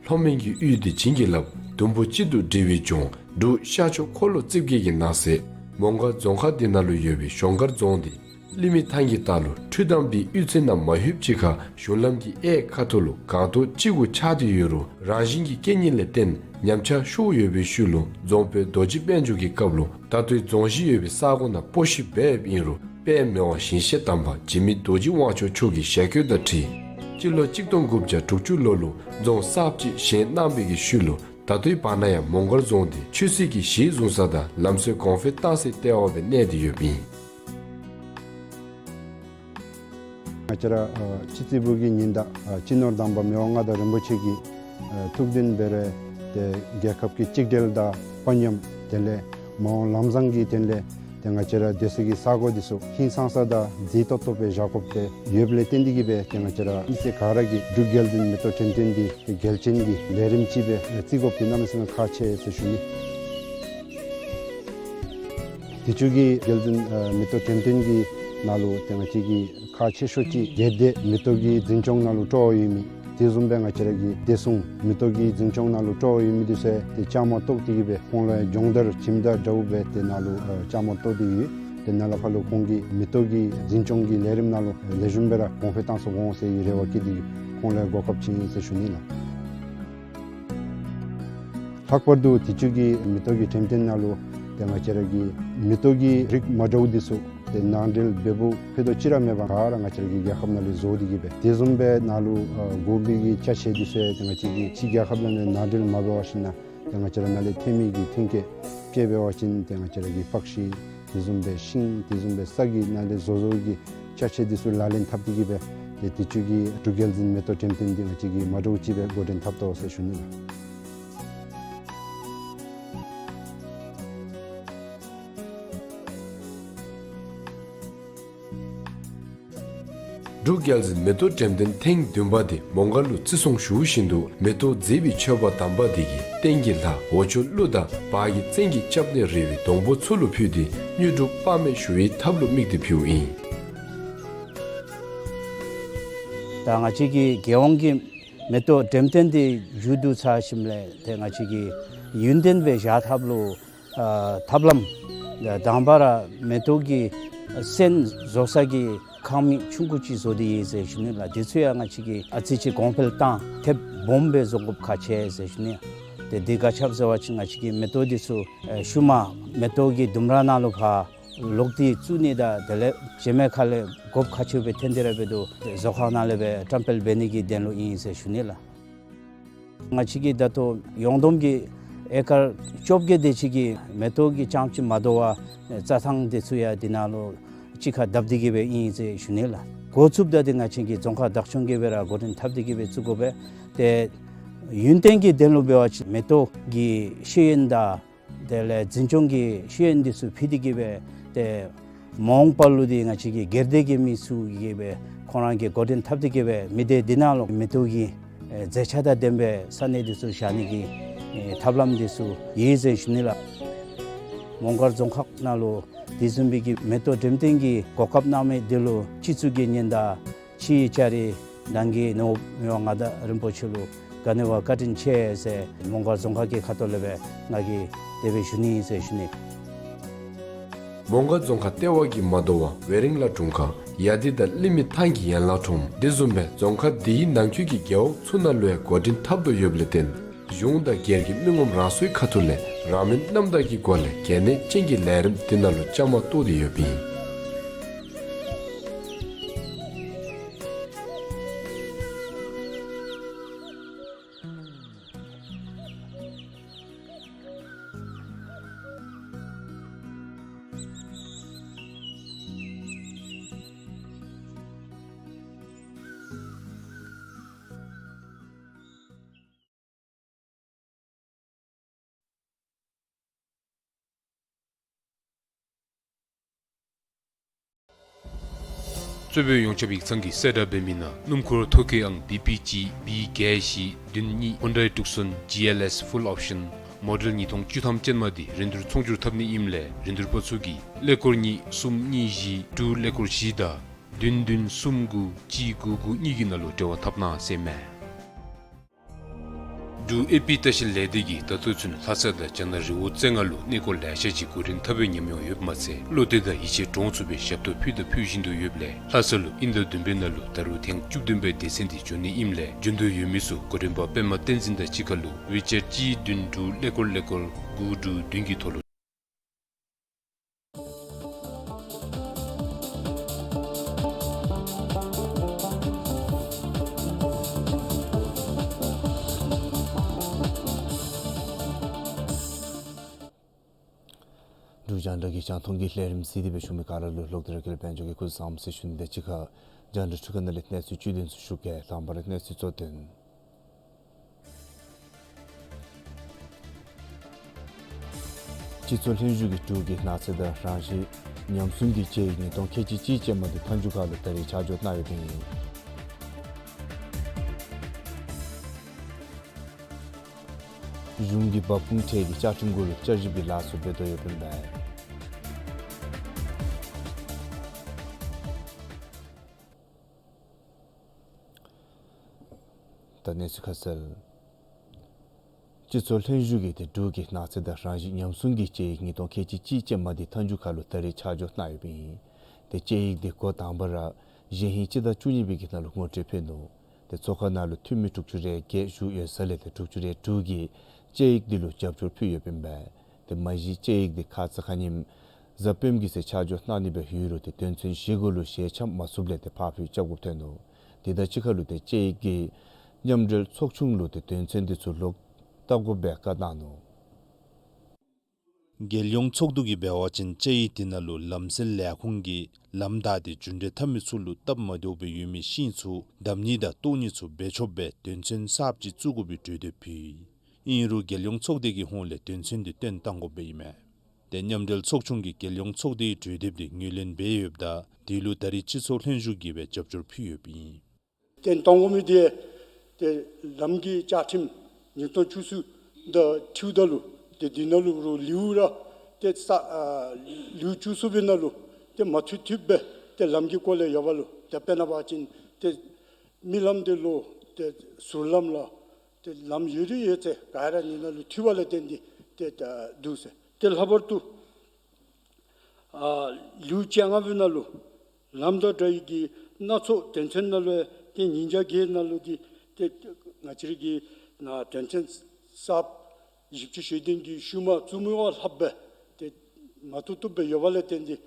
ལྷོ་མོན་གྱི་དབུས་འདི་བྱིན་གྱིས་བརླབས། ཟླུམ་པོ་གཅིག་ཏུ་སྒྲིལ་བའི་ལྗོངས་འབྲུག་ཤར་ཕྱོགས་འཁོར་ལོ་རྩིབས་བརྒྱད་ཀྱི་ནང་གསེས་མོང་སྒར་རྫོང་ཁག་འདི་ནང་ལུ་ཡོད་པའི་གཞོང་སྒར་རྫོང་འདི་གླིང་མི་ཐང་གི་ལྟག་ལུ་ཁྲུས་དམ་པའི་གཡུས་ཚན་ནང་མ་ལྷོདཔ་ཅིག་ཁར་གཞུང་ལམ་གྱི་གཡས་ཁ་ཐུག་ལུ་སྒང་ཏོག་ཅིག་གུ་ཆགས་ཏེ་ཡོད་རུང་རང་བཞིན་གྱི་རྐྱེན་ངན་ལས་བརྟེན་ཉམས་ཆག་ཤོར་ཡོད་པའི་ཤུལ་ལུ་རྫོང་དཔོན་རྡོ་རྗེ་དཔལ་འབྱོར་གྱི་སྐབས་ལུ་ད་ལྟོའི་རྫོང་གཞི་ཡོད་པའི་ས་གོ་ནང་སྤོ་བཤིག་འབདཝ་ཨིན་རུང་དཔེ་མི་དབང་ཞིང་གཤེགས་དམ་པ་འཇིགས་མེད་རྡོ་རྗེ་དབང་ཕྱུག་མཆོག་གི་ཞལ་བཀོད་དང་འཁྲིལ་སྤྱི་ལོ་གཅིག་སྟོང་དགུ་བརྒྱ་དྲུག་ཅུ་ལོ་ལུ་རྫོང་གསརཔ་ཅིག་བཞེངས་གནང་བའི་གི་ཤུལ་ལུ་ད་ལྟོའི་བར་ན་ཡང་མོང་སྒར་རྫོང་འདི་ཆོས་སྲིད་ཀྱི་གཞི་བཟུང་ས་དང་ལམ་སྲོལ་གོང་འཕེལ་གཏང་སའི་ལྟེ་བ་སྦེ་གནས་ཏེ་ཡོདཔ་ཨིན། ང་བཅས་ར་ཨ་སྤྱི་རྩིས་པོ་གི་ཉིན་དང་ཨ་སྤྱི་ནོར་དམ་པ་མི་དབང་མངའ་བདག་རིན་པོ་ཆེ་གི་ཨ་ཐུགས་འདུན་འབད་རུང་ཏེ་རྒྱལ་ཁབ་ཀྱི་གཅིག་སྒྲིལ་དང་དཔའ་ཉམས་དེ་ལས་མ་འོངས་ལམ་བཟང་གི་དོན་ལས་ཏེ་ང་བཅས་ར་སྡོད་ས་གི་ས་གོ་འདི་ཚུ་ཧིང་སངས་ས་དང་མཛེས་ཏོག་ཏོ་སྦེ་བཞག་དགོཔ་སྦེ་ཡོདཔ་ལས་བརྟེན་ཏེ་གིས་སྦེ་ཏེ་ང་བཅས་ར་མི་སེར་ག་ར་གིས་འབྲུག་རྒྱལ་འཛིན་མེ་ཏོག་འགྲེམས་སྟོན་འདི་ཏེ་གལ་ཆེན་གྱི་ལས་རིམ་ཅིག་སྦེ་བརྩི་དགོཔ་འདི་གནམ་མེད་ས་མེད་ཁག་ཆེ་ཟེར་ཞུ་ནི། དུས་ཅི་གི་རྒྱལ་འཛིན་ཨ་མེ་ཏོག་འགྲེམས་སྟོན་གྱི་ནང་ལུ་ཏེ་ང་བཅས་ཀྱི་ཁག་ཆེ་ཤོས་ཅིག་སྒེར་སྡེ་མེ་ཏོག་གི་འཛིན་སྐྱོང་ནང་ལུ་སྤྲོ་བ་ཡོད་མི་དེ་བཟུམ་སྦེ་ང་བཅས་ར་གི་བདེ་སྲུང་མེ་ཏོག་གི་འཛིན་སྐྱོང་ནང་ལུ་སྤྲོ་བ་ཡོད་མི་འདི་ཚུ་ཏེ་བཅའ་མར་གཏོགས་ཏེ་གིས་སྦེ་ཁོང་ལུ་སྦྱོང་བརྡར་ཁྱིམ་བདག་འདྲཝ་སྦེ་ཏེ་ནཱ་ལུ་ཨ་བཅའ་མར་གཏོགས་ཏེ་ཡོད། ཏེ་ནཱ་ལས་ཕར་ལུ་ཁོང་གིས་མེ་ཏོག་གི་འཛིན་སྐྱོང་གི་ལས་རིམ་ནང་ལུ་ལེགས་ཤོམ་སྦེ་ར་གོང་འཕེལ་གཏང་ཚུགས་འོང་ཟེར་བའི་རེ་བ་བསྐྱེད་དེ་ཁོང་ལུ་གོ་སྐབས་བྱིན་ཡི་ཟེར་ཞུ་ནི་ལགས། ལྷག་པར་དུ་དུས་ཅི་གི་མེ་ཏོག་གི་འགྲེམས་སྟོན་ནང་ལུ་ཏེ་ང་བཅས་ར་གི་མེ་ཏོག་གི་རིགས་མ་འདྲཝ་འདི་ཚུ་ཏེ་ནང་འདྲེན་འབདཝ་ཕུད་རྡོག་ཅིག་ར་མེད་པར་ག་ར་ང་བཅས་ར་གི་རྒྱལ་ཁབ་ནང་ལས་བཟོ་སྟེ་གིས་སྦེ་དེ་བཟུམ་སྦེ་ནཱ་ལུ་ཨ་དགོ་པའི་གི་ཅ་ཆས་འདི་ཚུ་ཡང་ཏེ་ང་བཅས་ཀྱི་ཕྱི་རྒྱལ་ཁབ་ནང་ལས་ནང་འདྲེན་མ་འབད་བ་ཅིན་ཏེ་ང་བཅས་ར་ནཱ་ལས་ཐོན་མི་གི་ཐོན་སྐྱེད་དཔྱེ་འབད་བ་ཅིན་ཏེ་ང་བཅས་ར་གི་པགས་ཤིང་དེ་བཟུམ་སྦེ་ཤིང་དེ་བཟུམ་སྦེ་ས་གི་ནང་ལས་བཟོ་བཟོཝ་གི་ཅ་ཆས་འདི་ཚུ་ལག་ལེན་འཐབ་སྟེ་གིས་སྦེ་ཏེ་དུས་ཅི་གི་འབྲུག་རྒྱལ་འཛིན་མེ་ཏོག་འགྲེམས་སྟོན་འདི་ང་བཅས་ཀྱིས་མ་འདྲཝ་ཅིག་སྦེ་འགོ་འདྲེན་འཐབ་དོ་ཟེར་ཞུ་ནི་ལགས། འབྲུག་རྒྱལ་འཛིན་མེ་ཏོག་འགྲེམས་སྟོན་ཐེངས་བདུན་པ་འདི་མོང་སྒར་ལུ་བརྩི་སྲུང་ཞུ་བཞིན་དུ་མེ་ཏོག་མཛེས་པའི་མཆོད་པ་དམ་པ་འདི་གིས་སྟེང་གི་ལྷ་འོག་ཕྱོགས་ཀླུ་དང་བར་གྱི་བཙན་གྱི་སྐྱབས་གནས་རི་བོའི་སྡོང་པོ་ཚུ་ལུ་ཕུལ་ཏེ་དངོས་གྲུབ་དཔག་མེད་ཞུ་བའི་ཐབས་ལུ་དམིགས་ཏེ་ཕུལཝ་ཨིན། ད་ང་བཅས་ཀྱི་རྒྱལ་ཡོངས་ཀྱི་མེ་ཏོག་འགྲེམས་སྟོན་འདི་མཇུག་བསྡུ་ཚར་ཞིནམ་ལས་ཏེ་ང་བཅས་ཀྱི་ཡུན་བརྟན་སྦེ་བཞག་ཐབས་ལུ་ཨ་ཐབས་ལམ་དང་པ་ར་མེ་ཏོག་གི་སོན་བཟོ་ས་གི་ཁང་མིག་ཆུང་ཀུ་ཅིག་བཟོ་སྟེ་ཡོད་ཟེར་ཞུ་ནི་ལགས། དེ་ཚུ་ཡང་ང་བཅས་ཀྱིས་ཨ་ཙི་ཅིག་གོང་འཕེལ་བཏང་ཐེབས་སྦོམ་སྦེ་བཟོ་དགོཔ་ཁག་ཆེ་ཟེར་ཞུ་ནི། ཏེ་འདི་ག་ཅི་སྦེ་ཟེར་བ་ཅིན་ང་བཅས་ཀྱི་མེ་ཏོག་འདི་ཚུ་ཨེ་ཤུལ་མ་མེ་ཏོག་གི་ལྡུམ་ར་ནང་ལུ་ཕར་ལོག་སྟེ་བཙུགས་ནི་དང་དེ་ལས་རྗེས་མའི་ཁ་ལས་དགོཔ་ཁག་ཆེ་སྦེ་ཐོན་ཏེ་ར་འབད་དོ། བཟོ་ཁང་ནང་ལས་སྦེ་བཀྲམ་སྤེལ་འབད་ནི་གི་དོན་ལུ་ཨིན་ཟེར་ཞུ་ནི་ལགས། ང་བཅས་ཀྱིས་ད་ལྟོ་ཡོངས་བསྡོམས་ཀྱི་ཨེ་ཀར་བཅོ་བརྒྱད་དེ་ཅིག་གི་མེ་ཏོག་གི་རྐྱངམ་ཅིག་མ་དོ་བར་རྩྭ་ཐང་དེ་ཚུ་ཡང་འདི་ནང་ལུ་གཅིག་ཁར་བརྡབ་སྟེ་གིས་སྦེ་ཨིན་ཟེར་ཞུ་ནི་ལགས། འགོ་བཙུགསཔ་ད་འདི་ང་བཅས་ཀྱི་རྫོང་ཁག་བདག་སྐྱོང་གིས་སྦེ་ར་འགོ་འདྲེན་འཐབ་སྟེ་གིས་སྦེ་བཙུགས་དགོ་པས། ཏེ་ཡུན་བརྟན་གྱི་དོན་ལུ་འབད་བ་ཅིན་མེ་ཏོག་གི་ཤེས་ཡོན་དང་དེ་ལས་འཛིན་སྐྱོང་གི་ཤེས་ཡོན་འདི་ཚུ་ཕུལ་ཏེ་གིས་སྦེ་ཏེ་མ་འོངས་པ་ལུ་འདི་ང་བཅས་ཀྱི་སྒེར་སྡེ་གི་མི་ཚུ་གིས་སྦེ་ཁོང་ར་གིས་འགོ་འདྲེན་འཐབ་སྟེ་གིས་སྦེ་མི་སྡེ་འདི་ནང་ལུ་མེ་ཏོག་གི་ཨེ་མཛེས་ཆ་དང་ལྡན་པའི་ས་གནས་འདི་ཚུ་བཞག་ནི་གི་ཨེ་ཐབས་ལམ་འདི་ཚུ་ཡོད་ཟེར་ཞུ་ནི་ལགས། མོང་སྒར་རྫོང་ཁག་ནང་ལུ་དེ་བཟུམ་སྦེ་གི་མེ་ཏོག་འགྲེམས་སྟོན་གྱི་གོ་སྐབས་གནང་མི་འདི་ལུ་སྤྱི་གཙུག་གི་ཉེན་བརྡ་ཕྱིའི་ལྕགས་རི་ནང་གི་ནོར་བུ་མི་དབང་མངའ་བདག་རིན་པོ་ཆེ་ལུ་ག་ནི་བ་བཀའ་དྲིན་ཆེ་ཟེར་མོང་སྒར་རྫོང་ཁག་གི་ཁ་ཐུག་ལས་སྦེ་ང་གིས་དེ་སྦེ་ཞུ་ནི་ཨིན་ཟེར་ཞུ་ནི། མོང་སྒར་རྫོང་ཁག་ལྟེ་བ་གི་མ་དོ་བར་ཝེ་རིང་ལ་དྲུང་ཁག་ཡ་དི་དང་གླིང་མི་ཐང་གི་ཡན་ལག་ཁྲོམ་དེ་བཟུམ་སྦེ་རྫོང་ཁག་འདི་གི་ནང་འཁོད་ཀྱི་རྒེད་འོག་ཚུ་ནང་ལུ་ཡང་འགོ་འདྲེན་འཐབ་དོ་ཡོདཔ་ལས་བརྟེན་གཞུང་དང་སྒེར་གྱི་མི་ངོམ་རང་སོའི་ཁ་ཐུག་ལས་རང་མོས་རྣམ་དག་གི་སྒོ་ལས་གལ་གནད་ཅན་གྱི་ལས་རིམ་འདི་ནང་ལུ་བཅའ་མར་གཏོགས་ཏེ་ཡོདཔ་ཨིན། གསོ་བའི་ཡོངས་ཁྱབ་ཡིག་ཚང་གི་གསལ་བསྒྲགས་འབད་མི་ནང་སྣུམ་འཁོར་ཐོག་ཁའི་ཨང་བི་པི་ཅི་བི་བརྒྱད་བཞི་བདུན་གཉིས་ཧོན་ཌའི་ཊུག་སོན་ཇི་ཨེལ་ཨེསི་ཕུལ་ཨོབ་ཤཱན་མོ་ཌེལ་ཉིས་སྟོང་བཅུ་ཐམ་ཅན་མ་འདི་རིན་བསྡུར་ཚོང་སྒྱུར་འཐབ་ནི་ཨིནམ་ལས་རིན་བསྡུར་པ་ཚུ་གིས་ཀླད་ཀོར་གཉིས་གསུམ་གཉིས་བཞི་དྲུག་ཀླད་ཀོར་བཞི་དང་བདུན་བདུན་གསུམ་དགུ་གཅིག་དགུ་དགུ་གཉིས་ཀྱི་ནང་ལུ་འབྲེལ་བ་འཐབ་གནང་ཟེར་ཨིན་མས། འབྲུག་ཨེ་པི་ལྟ་བཤལ་ལས་སྡེ་གིས་ད་ལྟོ་ཚུན་ལྷ་ས་དང་རྒྱ་ནག་རི་བོ་རྩེ་ལྔ་ལུ་གནས་སྐོར་ལེ་ཤ་ཅིག་གོ་སྒྲིག་འཐབ་པའི་ཉམས་མྱོང་ཡོདཔ་མ་ཚད་བློ་གཏད་དང་ཡིད་ཆེས་འདྲོངས་ཚུགས་པའི་ཞབས་ཏོག་ཕུལ་དང་ཕུལ་བཞིན་དུ་ཡོདཔ་ལས་ལྷ་ས་ལུ་དབྱིན་ཟླ་བདུན་པའི་ནང་ལུ་ད་རུང་ཐེངས་བཅུ་བདུན་པའི་སྡེ་ཚན་འདི་འབྱོན་ནི་ཨིནམ་ལས་འབྱོན་འདོད་ཡོད་མི་ཚུ་འགོ་འདྲེན་པ་པདྨ་བསྟན་འཛིན་དང་གཅིག་ཁར་ལུ་ཝི་ཅེཊ་གཅིག་བདུན་དྲུག་ཀླད་ཀོར་ཀླད་ཀོར་དགུ་དྲུག་བདུན་གྱི་ཐོག་ལུ། འབྲུག་རྒྱང་བསྒྲགས་ཀྱི་རྒྱང་མཐོང་གི་ལས་རིམ་གཟིགས་ཏེ་འབད་བཞུགས་མི་ག་ར་ལུ་ལོག་སྟེ་ར་སྐལ་ལྡན་དཔལ་འབྱོར་གྱི་སྐུ་གཟུགས་བཟང་པོ་ཟེར་ཞུ་ནི་དང་གཅིག་ཁར་རྒྱང་བསྒྲགས་འཕྲུལ་ཁང་ནང་ལས་གནས་ཚུལ་བཅུད་དོན་ཚུ་ཞུ་གེ། དང་པ་ར་གནས་ཚུལ་གཙོ་དོན། སྤྱི་ཚོགས་ལྷན་བཞུགས་ཀྱིས་འབྲུག་གི་ནགས་ཚལ་དང་རང་བཞིན་ཉམས་སྲུང་གི་དཔྱད་ཡིག་ཉིས་སྟོང་ཁལ་གཅིག་གཅིག་ཅན་མ་འདི་མཐའ་མཇུག་ཁར་ལུ་ད་རིས་ཆ་འཇོག་གནང་ཡོདཔ་ཨིན། གཞུང་གིས་འབབ་ཁུངས་ཁྲལ་གྱི་བཅའ་ཁྲིམས་གུ་ལུ་བསྐྱར་ཞིབ་ཀྱི་ལཱ་ཚུ་འབད་དོ་ཡོདཔ་ཨིན་པས། ད་གནས་ཚུལ་ཁ་གསལ། སྤྱི་ཚོགས་ལྷན་བཞུགས་ཀྱིས་ཏེ་འབྲུག་གི་ནགས་ཚལ་དང་རང་བཞིན་ཉམས་སྲུང་གི་དཔྱད་ཡིག་ཉིས་སྟོང་ཁལ་གཅིག་གཅིག་ཅན་མ་འདི་མཐའ་མཇུག་ཁར་ལུ་ད་རིས་ཆ་འཇོག་གནང་ཡོདཔ་ཨིན། ཏེ་དཔྱད་ཡིག་འདི་འགོ་དང་པ་ར་གཞེས་ཧིང་སྤྱི་ཟླ་བཅུ་གཉིས་པའི་གི་ནང་ལུ་ངོ་སྤྲོད་ཕུལ་ནུག། ཏེ་ཚོགས་ཁང་ནང་ལུ་འཐུས་མི་དྲུག་ཅུ་རེ་བརྒྱད་བཞུགས་ཡོད་ས་ལས་ཏེ་དྲུག་ཅུ་རེ་དྲུག་གིས་དཔྱད་ཡིག་འདི་ལུ་རྒྱབ་སྐྱོར་ཕུལ་ཡོདཔ་ཨིན་པས། ཏེ་མ་གཞི་དཔྱད་ཡིག་འདི་ཁ་ཙ་ཁ་ཉིནམ་གཟའ་སྤེནམ་གི་ཚེ་ཆ་འཇོག་གནང་ནི་སྦེ་ཡོད་རུང་ཏེ་དོན་ཚན་བཞི་གུ་ལུ་ཞལ་འཆམ་མ་ཚུགསཔ་ལས་ཏེ་ཕར་འགྱངས་རྐྱབ་དགོཔ་ཐོན་ནུག། དེ་དང་གཅིག་ཁར་ལུ་ཏེ་དཔྱད་ཡིག་གིས་མཉམ་འབྲེལ་ཚོགས་ཆུང་ལུ་ཏེ་དོན་ཚན་འདི་ཚུ་ལོག་བལྟ་དགོ་པའི་བཀའ་གནང་ནུག། རྒྱལ་ཡོངས་ཚོགས་འདུ་གིས་འབད་བ་ཅིན་དཔྱད་ཡིག་འདི་ནང་ལུ་ལམ་སེལ་ལས་ཁུངས་ཀྱིས་ལམ་བདའ་སྟེ་རྒྱུན་འགྲུལ་འཐབ་མི་ཚུ་ལུ་སྟབས་མ་བདེཝ་སྦེ་ཡོད་མི་ཤིང་ཚུ་བརྡབ་ནི་དང་བཏོག་ནི་ཚུ་འབད་ཆོགཔ་སྦེ་དོན་ཚན་གསརཔ་ཅིག་བཙུགས་དགོ་པའི་གྲོས་འདེབས་ཕུལ་ཡི། ཨིན་རུང་རྒྱལ་ཡོངས་ཚོགས་སྡེ་གི་ཧོངས་ལས་དོན་ཚན་འདི་བཏོན་བཏང་དགོཔ་སྦེ་ཨིན་མས། ཏེ་མཉམ་འབྲེལ་ཚོགས་ཆུང་གིས་རྒྱལ་ཡོངས་ཚོགས་སྡེའི་གྲོས་འདེབས་འདི་ངོས་ལེན་འབད་ཡོདཔ་ད་དེ་ལུ་ད་རིས་སྤྱི་ཚོགས་ལྷན་བཞུགས་ཀྱིས་སྦེ་རྒྱབ་སྐྱོར་ཕུལ་ཡོདཔ་ཨིན། བཏོན་གཏང་དགོ་མི་འདི་ཏེ་ལམ་གྱི་བཅའ་ཁྲིམས་ཉིས་སྟོང་བཅུ་གསུམ་དང་འཁྲིལཝ་ད་ལུ་ཏེ་འདི་ནང་ལུ་རུང་ལེའུ་ར་ཏེ་ས་ཨ་ལེའུ་བཅུ་གསུམ་པའི་ནང་ལུ་ཏེ་མ་འཐུས་འཐུསཔ་སྦེ་ཏེ་ལམ་གྱི་སྐོར་ལས་ཡོདཔ་ལུ་ཏེ་དཔེར་ན་འབད་བ་ཅིན་ཏེ་མི་ལམ་འདི་ལུ་ཏེ་ཟུར་ལམ་ལགས་ཏེ་ལམ་ཡོད་རིགས་ཡོད་ཚད་ག་ར་ཨ་ནི་ནང་ལུ་འཐུས་པ་ལས་བརྟེན་ཏེ་ཏེ་ད་འདུག་ཟེར། ཏེ་ལྷག་པར་དུ་ཨ་ལེའུ་བཅོ་ལྔ་པའི་ནང་ལུ་ལམ་དང་འདྲ་བའི་གི་སྣ་ཚོགས་དོན་ཚན་ནང་ལུ་ཏེ་ཉིས་བརྒྱ་བརྒྱད་ནང་ལུ་ཏེ་ཏེ་ང་བཅས་རའི་གི་ནཱ་དོན་ཚན་གསརཔ་བཞི་བཅུ་ཞེ་བདུན་གྱི་ཤུལ་མ་བཙུགས་མི་བ་ལྷགཔ་སྦེ་ཏེ་མ་བཏུབ་བཏུབ་སྦེ་ཡོདཔ་ལས་བརྟེན་ཏེ།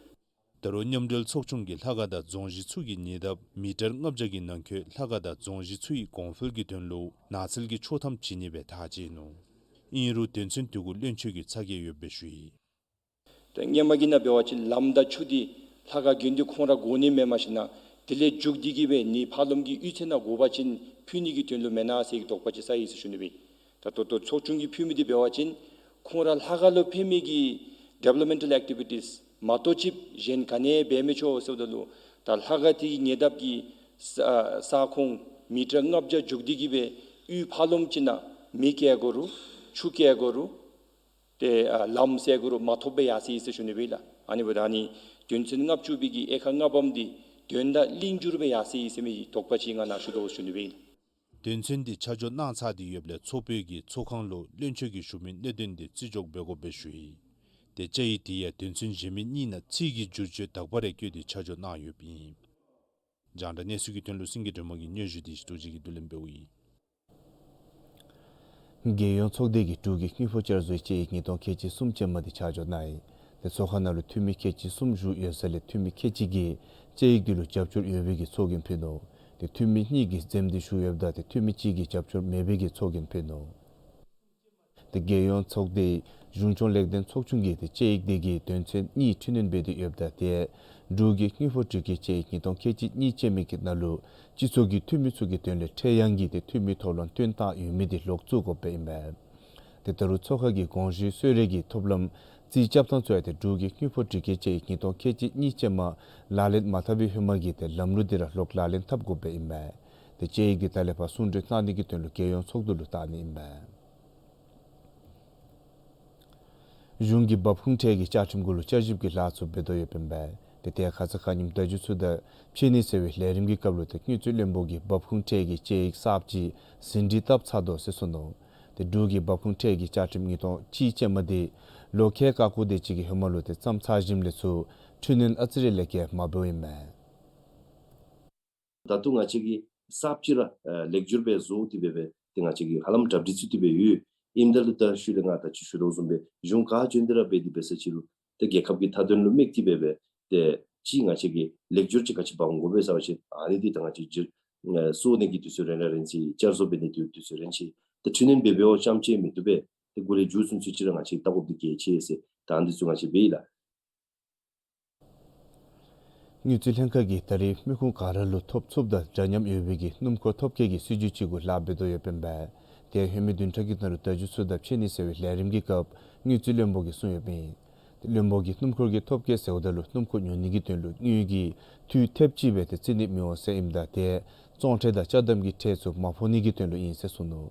ད་རུང་མཉམ་འབྲེལ་ཚོགས་ཆུང་གིས་ལྷ་ཁང་དང་རྫོང་གཞི་ཚུ་གི་ཉེ་འདབས་མི་ཊར་ལྔ་བརྒྱ་གི་ནང་འཁོད་ལྷ་ཁང་དང་རྫོང་གཞི་ཚུ་ཡི་གོང་འཕེལ་གྱི་དོན་ལུ་ནགས་ཚལ་གྱི་ཆོག་ཐམ་བྱིན་ནི་སྦེ་ཐག་བཅད་ནུག། ཨིན་རུང་དོན་ཚན་དེ་གུ་བློན་ཆེན་གྱི་ཚ་གྱང་ཡོདཔ་སྦེ་ཞུ་ཡི། ཏེ་སྔོན་མ་གི་ནང་འབད་བ་ཅིན་ལམ་དང་ཆུ་འདི་ལྷ་ཁང་དགོན་སྡེ་ཁོང་ར་དགོ་ནི་མེན། མ་གཞི་ནཱ་དེ་ལས་རྒྱུག་སྟེ་གི་སྦེ་ནི་ཕར་ལོགམ་གི་གཡུས་ཚན་ནང་དགོ་པ་ཅིན་ཕུལ་ནི་གི་དོན་ལུ་མེན་ན་ཟེར་གྱི་དོགས་པ་ཅིག་ཟ་ཡི་ཟེར་ཞུ་ནི་སྦེ། ད་ལྟོ་ལྟོ་ཚོགས་ཆུང་གིས་ཕུལ་མི་འདི་འབད་བ་ཅིན་ཁོང་ར་ལྷ་ཁང་ལུ་ཕན་མི་གི་ཌི་བེ་ལོབ་མེནཊལ་ཨེག་ཊི་བི་ཊིས་མ་གཏོགས་ཅིག་གཞན་ག་ནི་འབད་མི་ཆོག་ཟེརཝ་ད་ལུ་ད་ལྷ་ཁང་དེ་གི་ཉེ་འདབས་ཀྱི་ས་ས་ཁོངས་མི་ཊར་ལྔ་བརྒྱ་རྒྱུག་སྟེ་གི་སྦེ་གཡུས་ཕར་ལོགམ་ཅིག་ནང་མེ་བཀལ་དགོ་རུང་ཆུ་བཀལ་དགོ་རུང་ཏེ་ཨ་ལམ་སེལ་དགོ་རུང་མ་ཐོབ་སྦེ་ཡར་སོ་ཡི་ཟེར་ཞུ་ནི་སྦེ་ལགས། ཨ་ནི་འབདཝ་ད་ཨ་ནི་དོན་ཚན་ལྔ་བཅུ་པའི་གི་དབྱེ་ཁག་ལྔ་པམ་འདི་དོན་དང་ལྡན་འགྱུར་སྦེ་ཡར་སོ་ཡི་ཟེར་མི་དོགས་པ་ཅིག་ང་ནཱ་ཞུ་དོ་ཞུ་ནི་སྦེ་ལགས། དོན་ཚན་འདི་ཆ་འཇོག་གནང་ཚར་ཏེ་ཡོདཔ་ལས་ཚོགས་པའི་གིས་ཚོགས་ཁང་ལུ་བློན་ཆེན་གྱིས་ཞུ་མི་གནད་དོན་འདི་བརྩི་འཇོག་འབད་དགོཔ་སྦེ་ཞུ་ཡི། ཏེ་དཔྱད་ཡིག་དེ་ཡང་དོན་ཚན་གཞན་མི་གཉིས་ནང་ཚིག་གི་བསྒྱུར་བཅོས་དག་པ་རེ་བཀོད་དེ་ཆ་འཇོག་གནང་ཡོདཔ་ཨིན། རྒྱང་བསྒྲགས་གནས་ཚུལ་གྱི་དོན་ལུ་སེང་གེ་སྒྲོལ་མ་གིས་སྙན་ཞུ་དེ་ཞུ་དོ་ཅིག་གིས་བསྡུ་ལེན་འབདཝ་ཨིན། རྒྱལ་ཡོངས་ཚོགས་སྡེ་གིས་འབྲུག་གི་དངུལ་ཕོགས་བསྐྱར་བཟོའི་དཔྱད་ཡིག་ཉིས་སྟོང་ཁལ་གཅིག་གསུམ་ཅན་མ་འདི་ཆ་འཇོག་གནང་ཡི། ཏེ་ཚོགས་ཁང་ནང་ལུ་འཐུས་མི་ཁལ་གཅིག་གསུམ་བཞུགས་ཡོད་ས་ལས་འཐུས་མི་ཁལ་གཅིག་གིས་དཔྱད་ཡིག་འདི་ལུ་རྒྱབ་སྐྱོར་ཡོད་པའི་གི་ཚོགས་རྒྱན་ཕུལ་ནུག། ཏེ་འཐུས་མི་གཉིས་ཀྱིས་འཛེམ་སྟེ་བཞུགས་ཡོདཔ་ད་ཏེ་འཐུས་མི་གཅིག་གིས་རྒྱབ་སྐྱོར་མེད་པའི་གི་ཚོགས་རྒྱན་ཕུལ་ནུག། ཏེ་རྒྱལ་ཡོངས་ཚོགས་སྡེའི་གཞུང་སྐྱོང་ལེགས་ལྡན་ཚོགས་ཆུང་གིས་ཏེ་དཔྱད་ཡིག་དེ་གི་དོན་ཚན་གཉིས་འཕྲི་སྣོན་འབད་དེ་ཡོདཔ་ད་ཏེ་འབྲུག་གི་དངུལ་ཕོགས་སྒྲིག་བཀོད་དཔྱད་ཡིག་ཉིས་སྟོང་ཁལ་གཅིག་གཉིས་ཅན་མའི་གི་ནང་ལུ་སྤྱི་ཚོགས་ཀྱི་འཐུས་མི་ཚུ་གི་དོན་ལས་འཕྲལ་ཡང་གི་ཏེ་འཐུས་མི་ཐོག་ལོན་བཏོན་བཏང་ཡོད་མི་འདི་ལོག་བཙུགས་དགོཔ་ཨིན་པས། ཏེ་ད་རུང་ཚོགས་ཁང་གི་དགོངས་ཞུའི་གསོལ་རས་ཀྱི་ཐོབ་ལམ་ རྩིས་རྐྱབ་ཐངས་ཚུ་ཡང་ཏེ་འབྲུག་གི་དངུལ་ཕོགས་སྒྲིག་བཀོད་དཔྱད་ཡིག་ཉིས་སྟོང་ཁལ་གཅིག་གཉིས་ཅན་མ་ལག་ལེན་མ་འཐབ་པའི་ཧེ་མ་གི་ཏེ་ལམ་ལུགས་འདི་ར་ལོག་ལག་ལེན་འཐབ་དགོཔ་ཨིན་མས། ཏེ་དཔྱད་ཡིག་འདི་ད་ལས་ཕར་གསུང་གྲོས་གནང་ནི་གི་དོན་ལུ་རྒྱལ་ཡོངས་ཚོགས་འདུ་ལུ་བཏང་ནི་ཨིན་མས། གཞུང་གིས་འབབ་ཁུངས་ཁྲལ་གྱི་བཅའ་ཁྲིམས་གུ་ལུ་བསྐྱར་ཞིབ་ཀྱི་ལཱ་ཚུ་འབད་དོ་ཡོདཔ་ཨིན་པས། ཏེ་ཏེ་ཁ་ཙ་ཁ་ཉིནམ་བརྡ་བརྒྱུད་ཚུ་དང་ཕྱེ་ནི་ཟེར་བའི་ལས་རིམ་གྱི་སྐབས་ལུ་ཏེ་དངུལ་རྩིས་བློན་པོ་གིས་འབབ་ཁུངས་ཁྲལ་གྱི་དཔྱད་ཡིག་གསརཔ་ཅིག་ཟིན་བྲིས་བཏབ་ཚར་དོ་ཟེར་གསུངས་ནུག། ཏེ་འབྲུག་གི་འབབ་ཁུངས་ཁྲལ་གྱི་བཅའ་ཁྲིམས་ཉིས་སྟོང་གཅིག་ཅན་མ་འདི་ལོ་ཁལ་ཀ་ཀོ་དེ་ཅིག་གི་ཧེ་མ་ལུ་ཏེ་བརྩམས་ཚར་ཞིནམ་ལས་ཚུར་འཕྲི་སྣོན་ཨ་ཙི་རེ་ལས་བརྒལ་མ་འབདཝ་ཨིན་མས། ད་ལྟོ་ང་བཅས་ཀྱིས་གསརཔ་ཅིག་ར་ཨ་ལེགས་བསྒྱུར་སྦེ་བཟོ་སྟེ་འབད་སྦེ་ཏེ་ང་བཅས་ཀྱིས་ཧ་ལམ་གྲ་སྒྲིག་ཚུ་སྟེ་སྦེ་ཡོད། ཨིནམ་ད་ལུ་ད་ཤུལ་ལས་ང་ད་ཅི་ཞུ་དོ་བཟུམ་སྦེ་གཞུང་ག་བྱོན་ཏེ་ར་འབད་དེ་འབད་ས་ཅིག་རུང་ཏེ་རྒྱལ་ཁབ་ཀྱི་མཐའ་དོན་ལུ་དམིགས་ཏེ་འབད་སྦེ་ཏེ་ཅིག་ང་བཅས་ཀྱིས་ལེགས་བསྒྱུར་ཅིག་ག་ཅི་འབག་འོང་དགོ་པས་ཟེར་བ་ཅིན་ཨ་ནི་འདི་ད་ང་བཅས་ཀྱིས་ཨ་གསོ་ནི་གི་དུས་ཚོད་རན་ར་རན་ཅི། བསྐྱར་བཟོ་འབད་ནི་དུས་དུས་ཚོད་རན་ཅི། ཏེ་འཕྲི་སྣོན་འབད་འབདཝ་ཙམ་ཅིག་མི་བཏུབ་པས། ཏེ་འགོ་ལས་མཇུག་ཚུན་ཚོད་ཅིག་ར་ང་བཅས་ལྟ་དགོཔ་འདི་གལ་ཆེ་ཟེར་ད་ཨ་ནི་ཚུ་ང་བཅས་འབད་ཡི་ལགས། དངུལ་རྩིས་ལྷན་ཁག་གིས་ད་རེས་མི་ཁུངས་ག་ར་ལུ་ཐོབ་ཚུགསཔ་དང་འདྲ་མཉམ་ཡོད་པའི་གི་སྣུམ་འཁོར་ཐོབ་སྐལ་གྱི་སྲིད་བྱུས་ཅིག་གུ་ལཱ་འབད་དོ་ཡོདཔ་ཨིན་པས། ཏེ་ཧེ་མའི་བདུན་ཕྲག་གི་ནང་ལུ་བརྡ་བརྒྱུད་ཚུ་དང་ཕྱེ་ནི་ཟེར་བའི་ལས་རིམ་གྱི་སྐབས་དངུལ་རྩིས་བློན་པོ་གིས་གསུངས་ཡོདཔ་ཨིན། ཏེ་བློན་པོ་གིས་སྣུམ་འཁོར་གྱི་ཐོབ་སྐལ་ཟེརཝ་ད་ལུ་སྣུམ་འཁོར་ཉོ་ནི་གི་དོན་ལུ་དངུལ་གྱི་འཐུས་ཐེབས་ཅིག་སྦེ་ཏེ་རྩིས་ནི་མི་འོང་ཟེར་ཨིནམ་ད་ཏེ་བཙོང་ཁྲལ་དང་ཅ་དམ་གྱི་ཁྲལ་ཚུ་མ་ཕོག་ནི་གི་དོན་ལུ་ཨིན་ཟེར་གསུངས་ནུག།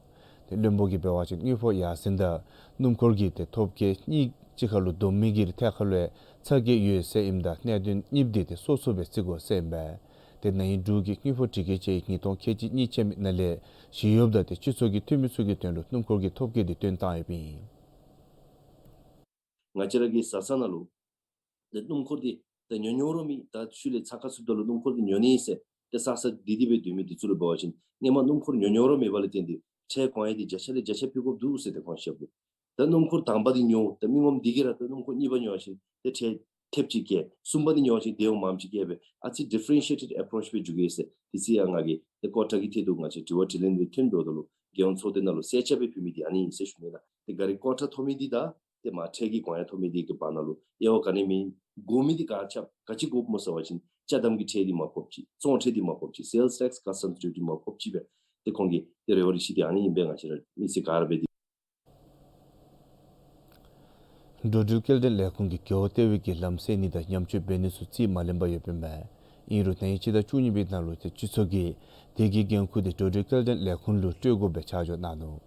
ཏེ་བློན་པོ་གིས་འབད་བ་ཅིན་དངུལ་ཕོགས་ཡར་སེང་དང་སྣུམ་འཁོར་གྱི་ཏེ་ཐོབ་སྐལ་གཉིས་གཅིག་ཁར་ལུ་བསྡོམ་མི་གི་ཐད་ཁར་ལུ་ཡང་ཚ་གྱང་ཡོད་ཟེར་ཨིནམ་ད་གནད་དོན་གཉིས་འདི་ཏེ་སོ་སོ་སྦེ་བརྩི་དགོ་ཟེར་ཨིན་པས། ཏེ་ན་ཧིང་འབྲུག་གི་དངུལ་ཕོགས་སྒྲིག་བཀོད་དཔྱད་ཡིག་ཉིས་སྟོང་ཁལ་གཅིག་གཉིས་ཅན་མའི་ནང་ལས་ཞི་གཡོགཔ་དང་ཏེ་སྤྱི་ཚོགས་ཀྱི་འཐུས་མི་ཚུ་གི་དོན་ལུ་སྣུམ་འཁོར་གྱི་ཐོབ་སྐལ་འདི་བཏོན་བཏང་ཡོདཔ་ཨིན། ང་བཅས་ར་གི་བཟའ་ཚང་ནང་ལུ་ཏེ་སྣུམ་འཁོར་འདི་ད་ཉོ་ཉོ་རུང་མེད། ད་ཤུལ་ལས་ཚ་ཁ་ཚུདཔ་ད་ལུ་སྣུམ་འཁོར་འདི་ཉོ་ནི་ཟེར་ཏེ་ས་ས་འདི་འདི་སྦེ་སྡོད་མི་འདི་ཚུ་ལུ་འབད་བ་ཅིན་སྔོན་མ་སྣུམ་འཁོར་ཉོ་ཉོ་རུང་མེད་པ་ལས་བརྟེན་ཏེ་ཁྲལ་གོང་ཡང་འདི་བརྒྱ་ཆ་ལས་བརྒྱ་ཆ་ཕུལ་དགོཔ་འདུག་ཟེར་ཏེ་ཁོང་བཤདཔ་འདུག། ད་སྣུམ་འཁོར་དང་པ་འདི་ཉོ་ད་མི་ངོམ་འདི་གིས་ར་ད་སྣུམ་འཁོར་གཉིས་པ་ཉོ་བ་ཅིན་ཏེ་ཁྲལ་ཐེབས་ཅིག་བཀལ། གསུམ་པ་འདི་ཉོ་བ་ཅིན་དེ་འོང་མངམ་ཅིག་བཀལ་སྦེ་ཨ་ཙི་ཌི་ཕེ་རེན་ཤི་ཨེ་ཊེཌ་ཨེ་པོ་རོ་ཆི་སྦེ་འགྱོ་གེ་ཟེར་དེ་ཚུ་ཡང་ང་གིས་ཏེ་ཀོར་ཊ་གི་ཐད་དུ་ང་བཅས་དྲི་བ་དྲིས་ལན་འདི་ཐོན་འགྱོཝ་ད་ལུ་རྒྱལ་ཡོངས་ཚོགས་སྡེ་ནང་ལུ་གསལ་ཆ་སྦེ་ཕུལ་མི་འདི་ཨ་ནི་ཨིན་ཟེར་ཞུ་ནི་ལགས། ཏེ་ག་ར་ཀོར་ཊ་ཐོབ་མི་འདི་དང་ཏེ་མ་ཁྲལ་གྱི་གོང་ཡང་ཐོབ་མི་འདི་གི་བར་ན་ལུ་དབྱེ་བ་ག་ནི་མེད། དགོ་མི་འདི་ག་ཅི་ག་ཅི་དགོཔ་སྨོ་ཟེར་བ་ཅིན་ཅ་དམ་གྱི་ཁྲལ་འདི་མ་ཕོགཔ་ཅིག། བཙོང་ཁྲལ་འདི་མ་ཕོགཔ་ཅིག། སེལསི་ཊེགསི་ཀཱ་སི་ཊམསི་ཌིའུ་ཊི་མ་ཕོགཔ་ཅིག་སྦེ་ཏེ་ཁོང་གི་ཏེ་རེ་བ་རེ་ཆེ་འདི་ཨ་ནི་ཨིན་པས། ང་བཅས་ར་མི་སེར་ག་ར་འབད་དེ་འགྲོ་འགྲུལ་སྐྱེལ་འདྲེན་ལས་ཁུངས་ཀྱིས་རྒེད་འོག་ལྟེ་བའི་གི་ལམ་སེལ་ནི་དང་ཉམས་བཅོས་འབད་ནི་ཚུ་རྩིས་མ་ལེན་པར་ཡོདཔ་ཨིན་པས། ཨིན་རུང་ན་ཧིང་སྤྱི་ཟླ་བཅུ་གཉིས་པའི་ནང་ལུ་ཏེ་སྤྱི་ཚོགས་ཀྱིས་དེ་གི་འགན་ཁུར་འདི་འགྲོ་འགྲུལ་སྐྱེལ་འདྲེན་ལས་ཁུངས་ལུ་སྤྲོད་དགོ་པའི་ཆ་འཇོག་གནང་ནུག།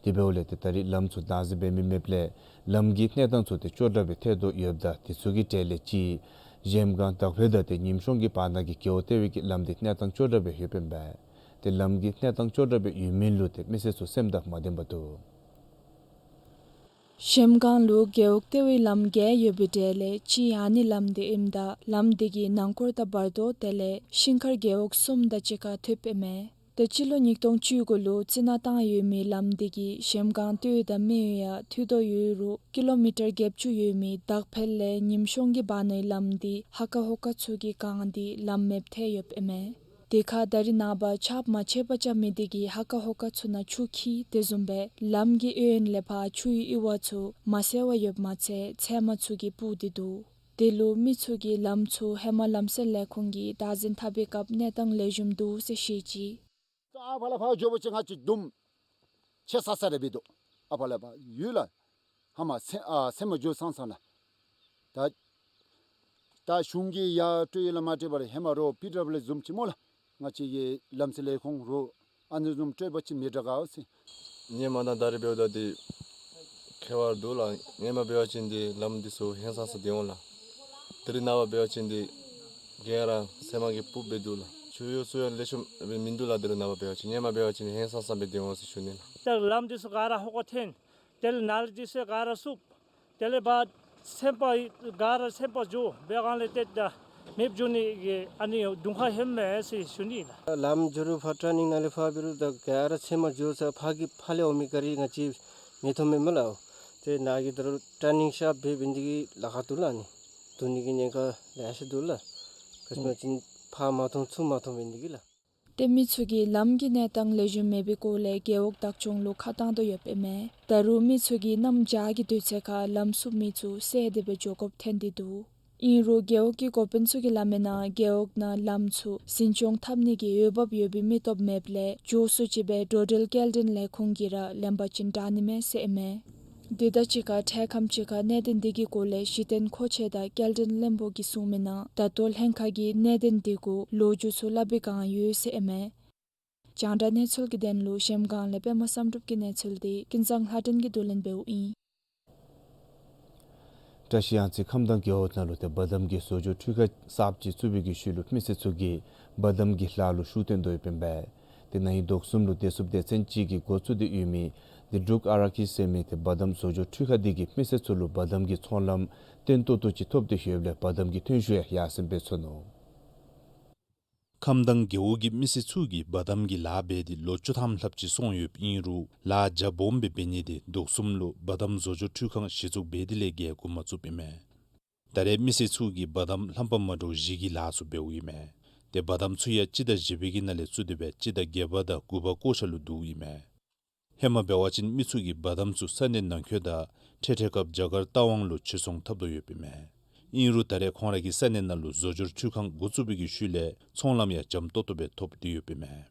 དེ་འབདཝ་ལས་ཏེ་ད་རེས་ལམ་ཚུ་བདག་འཛིན་འབད་མི་མེདཔ་ལས་ལམ་གྱི་གནས་སྟངས་ཚུ་ཏེ་སྐྱོ་དྲགས་སྦེ་ཐལ་དོ་ཡོདཔ་ད་དེ་ཚུ་གི་གྲས་ལས་གཅིག་གཞལམ་སྒང་དག་ཕལ་དང་ཏེ་ཉིམ་གཤོང་གི་བར་ན་གི་རྒེད་འོག་ལྟེ་བའི་གི་ལམ་འདི་གནས་སྟངས་སྐྱོ་དྲགས་སྦེ་ཡོདཔ་ཨིན་པས། ཏེ་ལམ་གྱི་གནས་སྟངས་སྐྱོ་དྲགས་སྦེ་ཡོད་མི་ལུ་ཏེ་མི་སེར་ཚུ་སེམས་དང་མ་ལྡནམ་འདུག། གཞལམ་སྒང་ལུ་རྒེད་འོག་ལྟེ་བའི་ལམ་བརྒྱད་ཡོད་པའི་གྲས་ལས་གཅིག་ཨ་ནི་ལམ་འདི་ཨིནམ་ད་ལམ་འདི་གི་ནང་འཁོར་དང་བར་དོ་དེ་ལས་ཤིང་མཁར་རྒེད་འོག་གསུམ་དང་གཅིག་ཁར་ཐུགཔ་ཨིན་མས། ཏེ་སྤྱི་ལོ་ཉིས་སྟོང་བཅུ་དགུ་ལུ་རྩི་ནག་བཏང་ཡོད་མི་ལམ་འདི་གིས་གཞལམ་སྒང་སྟོད་དང་སྨད་ཡང་མཐུད་དོ་ཡོད་རུང་ཀི་ལོ་མི་ཊར་བརྒྱད་ཅུ་ཡོད་མི་དག་ཕལ་ལས་ཉིམ་གཤོང་གི་བར་ནའི་ལམ་འདི་ཧ་ཀ་ཧོ་ཀ་ཚུ་གིས་གང་སྟེ་ལམ་མེདཔ་ཐལ་ཡོདཔ་ཨིན་མས། དེ་ཁར་ད་རེས་ནངས་པ་ཆརཔ་མ་ཆད་པར་རྐྱབ་མི་འདི་གིས་ཧ་ཀ་ཧོ་ཀ་ཚུ་ནང་ཆུ་འཁྱིལ། དེ་བཟུམ་སྦེ་ལམ་གྱི་གཡས་གཡོན་ལས་ཕར་ཆུའི་ཨི་བ་ཚུ་མ་གསལ་བར་ཡོདཔ་མ་ཚད་ཚལ་མ་ཚུ་གིས་སྤུར་ཏེ་འདུག། དེ་ལུ་མི་ཚུ་གིས་ལམ་ཚུ་ཧེ་མ་ལམ་སེལ་ལས་ཁུངས་ཀྱིས་བདག་འཛིན་འཐབ་པའི་སྐབས་གནས་སྟངས་ལེགས་ཤོམ་འདུག་ཟེར་བཤད་ཅི། ཨ་ཕར་ལས་ཕར་འགྱོ་བ་ཅིན་ང་བཅས་དུམ་ཆེ་ས་ས་རེ་འབད་དོ། ཨ་ཕར་ལས་ཕར་ཡུལ་ལ་ཧ་མ་སེ་ཨ་སེམས་མ་འགྱོ་སང་སང་ལགས། ད་ད་གཞུང་གིས་ཡར་སྤྲོད་ཡི་ལ་མ་སྤྲོད་པར་ཧེ་མ་རོགས་པི་ཌབ་ལིའུ་བཟུམ་ཅིག་སྨོ་ལགས། ང་བཅས་ཀྱི་ལམ་སེལ་ལས་ཁུངས་རོགས་ཨ་ནི་བཟུམ་སྤྲོད་པ་ཅིན་མི་དྲག་ག་ཟེར། སྔོན་མ་དང་ད་རེས་འབདཝ་ད་འདི་ཁྱད་པར་འདུག་ལགས། སྔོན་མ་འབད་བ་ཅིན་འདི་ལམ་འདི་ཚུ་ཧིང་སངས་ས་སྡོད་འོང་ལགས། ད་རེས་ནངས་པ་འབད་བ་ཅིན་འདི་ག་ར་ཚལ་མ་གིས་སྤུར་སྦེ་འདུག་ལགས། ཆུ་གཡུར་ཚུ་ཡང་ལེགས་ཤོམ་སྦེ་མིན་འདུག་ལགས། ད་རེས་ནངས་པ་འབད་བ་ཅིན་སྔོན་མ་འབད་བ་ཅིན་ཧིང་སངས་ས་སྦེ་སྡོད་འོང་ཟེར་ཞུ་ནི་ལགས། ད་ལམ་འདི་ཚུ་ག་ར་ཧོ་ཀ་འཐེན། དེ་ལས་ནཱ་ལས་འདི་ཚུ་ག་ར་བསུབ། དེ་ལས་ཕར་ཚལ་པ་ག་ར་ཚལ་པ་འགྱོ་སྦེ་གང་ལས་ཏེ་ད་མེདཔ་འགྱོ་ནི་གི་ཨ་ནི་གདོང་ཁ་ཧེ་མ་མེད་ཟེར་ཞུ་ནི་ལགས། ལམ་འགྱོ་རུང་ཕར་ཊར་ནིང་ནང་ལས་ཕར་འབད་རུང་ད་ག་ར་ཚལ་མ་འགྱོ་ས་ཕར་གྱི་ཕར་ལས་འོང་མི་ག་ར་ང་བཅས་མི་མཐོང་མས་སྨོ་ལགས། ཏེ་ནཱ་གི་ད་རུང་ཊར་ནིང་ཤརཔ་སྦེ་འབད་ནི་འདི་གིས་ལཱ་ཁག་འདུག་ལགས། ཨ་ནི་འདུག་ནི་གི་ཉེན་ཁ་ལེ་ཤ་འདུག་ལགས། ག་ཅི་སྨོ་ཅིན་ཕར་མ་མཐོང་ཚུར་མ་མཐོང་འབད་ནི་འདི་གིས་ལགས། ཏེ་མི་ཚུ་གིས་ལམ་གྱི་གནས་སྟངས་ལེགས་ཤོམ་མེད་པའི་སྐོར་ལས་རྒེད་འོག་བདག་སྐྱོང་ལུ་ཁ་བཏང་དོ་ཡོདཔ་ཨིན་མས། ད་རུང་མི་ཚུ་གིས་གནམ་བྱཱར་གྱི་དུས་ཚོད་ཁར་ལམ་བསུབ་མི་ཚུ་བསལ་ཏེ་སྦེ་འགྱོ་དགོཔ་ཐོན་ཏེ་འདུག། ཨིན་རུང་རྒེད་འོག་གི་འགོ་དཔོན་ཚུ་གིས་སླབ་མིའི་ནང་རྒེད་འོག་ནང་ལམ་ཚུ་འཛིན་སྐྱོང་འཐབ་ནི་གི་འོས་འབབ་ཡོད་པའི་མི་སྟོབས་མེདཔ་ལས་མགྱོགས་སུ་ཅིག་སྦེ་འགྲོ་འགྲུལ་སྐྱེལ་འདྲེན་ལས་ཁུངས་ཀྱིས་ར་ལེན་པ་ཅིན་དྲག་ནི་མས་ཟེར་ཨིན་མས། དེ་དང་གཅིག་ཁར་འཕྲལ་ཁམས་ཅིག་ཁར་གནད་དོན་དེ་གི་སྐོར་ལས་གཞི་རྟེན་མཁོ་ཆེ་དང་སྐྱེལ་འདྲེན་བློན་པོ་གིས་གསུངས་མི་ནང་ད་ལྟོ་ལྷན་ཁག་གིས་གནད་དོན་དེ་གུ་ལོ་རྒྱུས་ཚུ་སླབ་པའི་བསྒང་ཡོད་ཟེར་ཨིན་མས། རྒྱང་བསྒྲགས་གནས་ཚུལ་གྱི་དོན་ལུ་གཞལམ་སྒང་ལས་པདྨ་བསམ་གྲུབ་ཀྱི་གནས་ཚུལ་དེ་ཀུན་བཟང་ལྷ་སྒྲོན་གྱིས་བསྡུ་ལེན་འབདཝ་ཨིན། བཀྲ་ཤིས་གཡང་རྩེ་ཁམས་དྭངས་རྒེད་འོག་ནང་ལུ་ཏེ་འབའ་དམ་གྱི་བཟོ་བཅོས་འཕྲུལ་ཁང་གསརཔ་ཅིག་བཙུགས་པའི་གི་ཤུལ་ལུ་མི་སེར་ཚུ་གིས་འབའ་དམ་གྱི་ལཱ་ལུ་ཤུགས་བཏོན་དོ་ཡོདཔ་ཨིན་པས། ཏེ་ན་ཧིང་དོག་གསུམ་ལུ་བདེ་སྲུངཔ་སྡེ་ཚན་ཅིག་གིས་འགོ་བཙུགས་ཏེ་ཡོད་མི་ཏེ་འབྲུག་ཨ་ར་ཀི་ཟེར་མི་ཏེ་འབའ་དམ་བཟོ་བཅོས་འཕྲུལ་ཁང་དེ་གིས་མི་སེར་ཚུ་ལུ་འབའ་དམ་གྱི་ཚོང་ལམ་བརྟན་ཏོག་ཏོ་ཅིག་ཐོབ་སྟེ་ཡོདཔ་ལས་འབའ་དམ་གྱི་ཐོན་ཤུགས་ཡང་ཡར་སེང་འབད་ཚུགས་ནུག། ཁམས་དྭངས་རྒེད་འོག་གི་མི་སེར་ཚུ་གིས་འབའ་དམ་གྱི་ལཱ་འབད་དེ་ལོ་བཅུ་ཐམ་ལྷགཔ་ཅིག་སོང་ཡོདཔ་ཨིན་རུང་ལཱ་རྒྱ་སྦོམ་སྦེ་འབད་ནི་དེ་དོག་གསུམ་ལུ་འབའ་དམ་བཟོ་བཅོས་འཕྲུལ་ཁང་གཞི་བཙུགས་འབད་དེ་ལས་བརྒལ་འགོ་མ་བཙུགསཔ་ཨིན་མས། ད་རེས་མི་སེར་ཚུ་གིས་འབའ་དམ་ལྷམ་པ་མ་འདྲཝ་བཞི་གི་ལཱ་ཚུ་འབདཝ་ཨིན་མས། ཏེ་འབའ་དམ་ཚུ་ཡང་སྤྱི་ཟླ་བཞི་པའི་གི་ནང་ལས་བཙུགས་ཏེ་སྦེ་སྤྱི་ཟླ་བརྒྱད་པ་དང་དགུ་པ་བཀོ་ཆ་ལུ་བསྡུཝ་ཨིན་མས། ཧེ་མ་འབད་བ་ཅིན་མི་ཚུ་གིས་འབའ་དམ་ཚུ་ས་གནས་ནང་འཁོད་དང་འཕྲལ་འཕྲལ་སྐབས་རྒྱ་གར་རྟ་དབང་ལུ་ཕྱིར་ཚོང་འཐབ་དོ་ཡོདཔ་ཨིན་མས། ཨིན་རུང་ད་རེས་ཁོང་ར་གི་ས་གནས་ནང་ལུ་བཟོ་བཅོས་འཕྲུལ་ཁང་འགོ་བཙུགས་པའི་གི་ཤུལ་ལས་ཚོང་ལམ་ཡང་འཇམ་ཏོག་ཏོ་སྦེ་ཐོབ་སྟེ་ཡོདཔ་ཨིན་མས།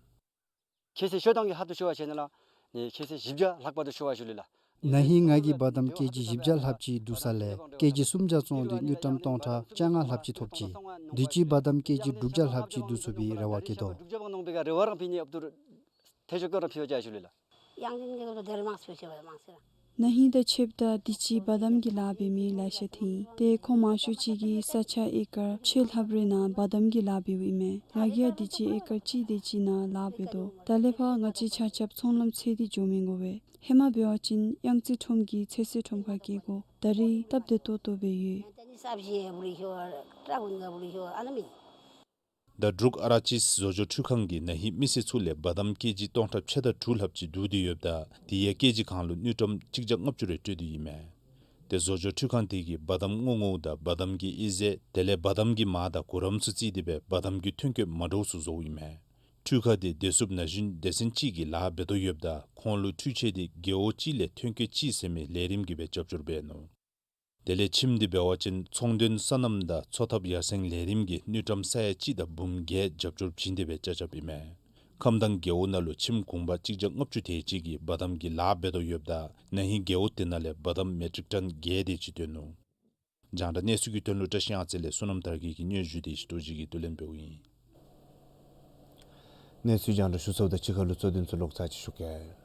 ཁལ་ཚད་ཤོ་ཐང་གི་ཧབ་ཏུ་ཤོར་བ་ཅིན་ལགས་ནི་ཁལ་ཚད་བཞི་བརྒྱ་ལྷག་པ་ཏེ་ཤོར་བ་ཞུ་ལེ་ལགས། ན་ཧིང་ང་གིས་འབའ་དམ་ཀེ་ཇི་བཞི་བརྒྱ་ལྷགཔ་ཅིག་བསྡུ་ས་ལས་ཀེ་ཇི་སུམ་བརྒྱ་བཙོང་སྟེ་དངུལ་ཀྲམ་སྟོང་ཕྲག་བཅོ་ལྔ་ལྷགཔ་ཅིག་ཐོབ་ཅི། དུས་ཅི་འབའ་དམ་ཀེ་ཇི་དྲུག་བརྒྱ་ལྷགཔ་ཅིག་བསྡུ་ཚུགས་པའི་རེ་བ་བསྐྱེད་དོ། ན་ཧིང་དང་ཕྱདཔ་ད་དུས་ཅི་འབའ་དམ་གྱི་ལཱ་འབད་མི་ལེ་ཤ་ཐོན། ཏེ་ཁོང་མང་ཤོས་ཅིག་གིས་ས་ཆ་ཨེ་ཀར་ཕྱེད་ལྷགཔ་རེ་ནང་འབའ་དམ་གྱི་ལཱ་འབདཝ་ཨིན་མས། ང་གིས་ཡང་དུས་ཅི་ཨེ་ཀར་གཅིག་དེ་ཅིག་ནང་ལཱ་འབད་དོ། ད་ལས་ཕར་ང་བཅས་ཆ་ཁྱབ་ཚོང་ལམ་ཚེ་འདི་འགྱོ་མི་དགོ་པས། ཧེ་མ་འབད་བ་ཅིན་གཡང་རྩེ་ཁྲོམ་གྱི་ཚོད་བསྲེ་ཁྲོམ་ཁར་སྐྱེལ་དགོ། ད་རེས་སྟབས་བདེ་ཏོག་ཏོ་སྦེ་ཡོད། ད་འབྲུག་ཨ་ར་ཅི་བཟོ་བཅོས་འཕྲུལ་ཁང་གིས་ན་ཧིང་མི་སེར་ཚུ་ལས་འབའ་དམ་ཀེ་ཇི་སྟོང་ཕྲག་ཕྱེད་དང་དྲུག་ལྷགཔ་ཅིག་བསྡུ་སྟེ་ཡོདཔ་ད་དེ་ཡང་ཀེ་ཇི་གང་ལུ་དངུལ་ཀྲམ་གཅིག་བརྒྱ་ལྔ་བཅུ་རེ་སྤྲོད་དོ་ཨིན་མས། ཏེ་བཟོ་བཅོས་འཕྲུལ་ཁང་དེ་གིས་འབའ་དམ་རྔོག་ངོ་དང་འབའ་དམ་གྱི་ཨེ་ཟས་དེ་ལས་འབའ་དམ་གྱི་མར་དང་གུ་རམ་ཚུ་བརྩིས་ཏེ་སྦེ་འབའ་དམ་གྱི་ཐོན་སྐྱེད་མ་འདྲཝ་ཚུ་བཟོཝ་ཨིན་མས། འཕྲུལ་ཁང་དེ་བདེ་སྲུངཔ་ན་གཞོན་སྡེ་ཚན་ཅིག་གིས་ལཱ་འབད་དོ་ཡོདཔ་ད་ཁོང་ལུ་འཕྲུལ་ཆས་དེ་རྒེད་འོག་གཅིག་ལས་ཐོན་སྐྱེད་གཅིག་ཟེར་མི་ལས་རིམ་གྱིས་སྦེ་རྒྱབ་སྐྱོར་འབད་ནུག། དེ་ལས་ཁྱིམ་དེ་འབད་བ་ཅིན་ཚོང་དོན་སོ་ནམ་དང་འཚོ་ཐབས་ཡར་སེང་ལས་རིམ་གྱིས་དངུལ་ཀྲམ་ས་ཡ་གཅིག་དང་འབུམ་བརྒྱད་རྒྱབ་སྐྱོར་བྱིན་ཏེ་སྦེ་ཅ་ཅབ་ཨིན་མས། ཁམས་དྭངས་རྒེད་འོག་ནང་ལུ་ཁྱིམ་གུང་པ་གཅིག་བརྒྱ་ལྔ་བཅུ་དེ་ཅིག་གིས་འབའ་དམ་གྱི་ལཱ་འབད་དོ་ཡོདཔ་ད་ན་ཧིང་རྒེད་འོག་དེ་ནང་ལས་འབའ་དམ་མེ་ཊིག་ཊོན་བརྒྱད་དེ་ཅིག་བཏོན་ནུག། རྒྱང་བསྒྲགས་གནས་ཚུལ་གྱི་དོན་ལུ་བཀྲ་ཤིས་གཡང་རྩེ་ལས་བསོད་ནམས་དར་རྒྱས་ཀྱི་སྙན་ཞུ་དེ་ཞུ་དོ་ཅིག་གིས་བསྡུ་ལེན་འབདཝ་ཨིན། གནས་ཚུལ་རྒྱང་བསྒྲགས་ཞུ་ཚརཝ་ད་གཅིག་ཁར་ལུ་གཙོ་དོན་ཚུ་ལོག་ཚར་ཅིག་ཞུ་གེ།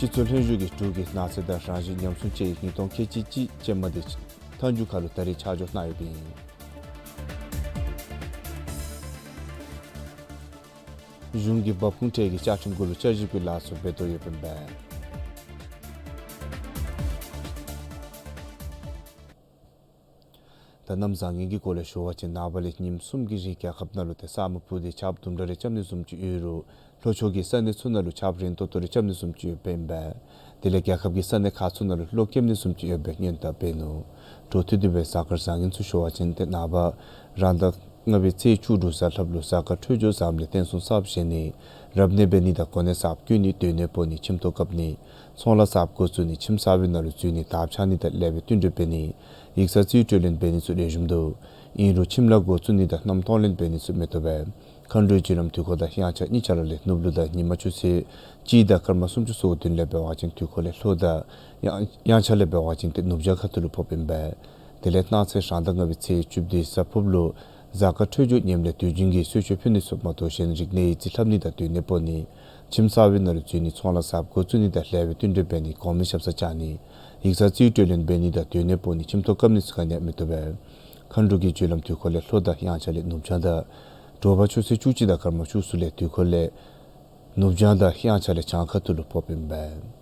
སྤྱི་ཚོགས་ལྷན་བཞུགས་ཀྱིས་འབྲུག་གི་ནགས་ཚལ་དང་རང་བཞིན་ཉམས་སྲུང་དཔྱད་ཡིག་ཉིས་སྟོང་ཁལ་གཅིག་གཅིག་ཅན་མ་དེ་མཐའ་མཇུག་ཁར་ལུ་ད་རིས་ཆ་འཇོག་གནང་ཡོདཔ་ཨིན། གཞུང་གིས་འབབ་ཁུངས་ཁྲལ་གྱི་བཅའ་ཁྲིམས་གུ་ལུ་བསྐྱར་ཞིབ་ཀྱི་ལཱ་ཚུ་འབད་དོ་ཡོདཔ་ཨིན་པས། ད་གནམ་བཟང་ངན་གྱི་སྐོར་ལས་ཞུ་བ་ཅིན་ནངས་པ་ལས་ཉིནམ་གསུམ་གྱི་རིང་རྒྱལ་ཁབ་ནང་ལུ་ཏེ་ས་སྨུག་སྤུབས་ཏེ་ཆརཔ་དུམ་གྲ་རེ་རྐྱབ་ནི་བཟུམ་ཅིག་ཡོད་རུང་ལྷོ་ཕྱོགས་ཀྱི་ས་གནས་ཚུ་ནང་ལུ་ཆརཔ་རན་ཏོག་ཏོ་རེ་རྐྱབ་ནི་བཟུམ་ཅིག་ཡོདཔ་ཨིན་པས། དེ་ལས་རྒྱལ་ཁབ་ཀྱི་ས་གནས་ཁག་ཚུ་ནང་ལུ་གློག་ཁེབས་ནི་བཟུམ་ཅིག་ཡོད་པའི་སྔོན་བརྡ་འབད་ནུག། འཕྲོ་མཐུད་དེ་སྦེ་གཟའ་སྐར་བཟང་ངན་ཚུ་ཞུ་བ་ཅིན་ཏེ་ནངས་པ་རང་ཟླ་ལྔ་པའི་ཚེས་བཅུ་དྲུག་གཟའ་ལྷགཔ་ལུ་གཟའ་སྐར་འཕྲོད་སྦྱོར་བཟངམ་ལས་བརྟེན་སོང་ཟེར་བ་ཅིན་ནི་རབ་གནས་འབད་ནི་དང་གོ་གནས་གསརཔ་བསྐོ་ནི་སྡོད་གནས་སྤོ་ནི་ཁྱིམ་ཐོག་བཀབ་ནི་ཚོང་ལཱ་གསརཔ་འགོ་བཙུགས་ནི་ཁྱིམ་གསར་པའི་ནང་ལུ་འཛུལ་ནི་དར་འཕྱར་ནི་དང་ལེགས་པའི་བསྟུན་གྲོས་འབད་ནི་ཡིག་ཚང་རྩིས་སྤྲོད་ལེན་འབད་ནི་ཚུ་ལེགས་ཤོམ་འདུག། ཨིན་རུང་ཁྱིམ་ལཱ་འགོ་བཙུགས་ནི་དང་གནམ་ཐོག་ལེན་འབད་ནི་ཚུ་མི་བཏུབ་པས། མཁའ་འགྲོའི་རྒྱུ་ལམ་དུས་འཁོར་དང་དབྱངས་འཆར་གཉིས་ཆ་ར་ལས་ནུབ་ལུ་དང་ཉིན་མ་ཆུ་ཚོད་གཅིག་དང་སྐར་མ་སུམ་ཅུ་སོ་བདུན་ལས་འབད་བ་ཅིན་དུས་འཁོར་ལས་ལྷོ་དང་དབྱངས་དབྱངས་འཆར་ལས་འབད་བ་ཅིན་ཏེ་ནུབ་བྱང་ཁ་ཐུག་ལུ་ཕོགཔ་ཨིན་པས། དེ་ལས་གནངས་ཚེ་རང་ཟླ་ལྔ་པའི་ཚེས་བཅུ་བདུན་གཟའ་ཕུརཔ་ལུ་གཟའ་སྐར་འཕྲོད་སྦྱོར་ངནམ་ལས་དུས་རྒྱུན་གྱི་གསོལ་མཆོད་ཕུལ་ནི་ཚུ་མ་གཏོགས་གཞན་རིག་གནས་ཡིག་རྩིས་ལྷབ་ནི་དང་སྡོད་གནས་སྤོ་ནི་ཁྱིམ་གསར་པའི་ནང་ལུ་འཛུལ་ནི་ཚོང་ལཱ་གསརཔ་འགོ་བཙུགས་ནི་དང་ལེགས་པའི་བསྟུན་གྲོས་འབད་ནི་གོང་མའི་ཞབས་སར་བཅར་ནི་ཡིག་ཚང་རྩིས་སྤྲོད་ལེན་འབད་ནི་དང་སྡོད་གནས་སྤོ་ནི་ཁྱིམ་ཐོག་བཀབ་ནི་ཚུ་ག་ནི་ཡང་མི་བཏུབ་པས། མཁའ་འགྲོ་གི་རྒྱུ་ལམ་དུས་འཁོར་ལས་ལྷོ་དང་དབྱངས་འཆར་ལས་ནུབ་བྱང་དང་དྲོ་པ་ཆུ་ཚོད་བཅུ་གཅིག་དང་སྐར་མ་བཅུ་གསུམ་ལས་དུས་འཁོར་ལས་ནུབ་བྱང་དང་དབྱངས་འཆར་ལས་བྱང་ཁ་ཐུག་ལུ་ཕོགཔ་ཨིན་པས།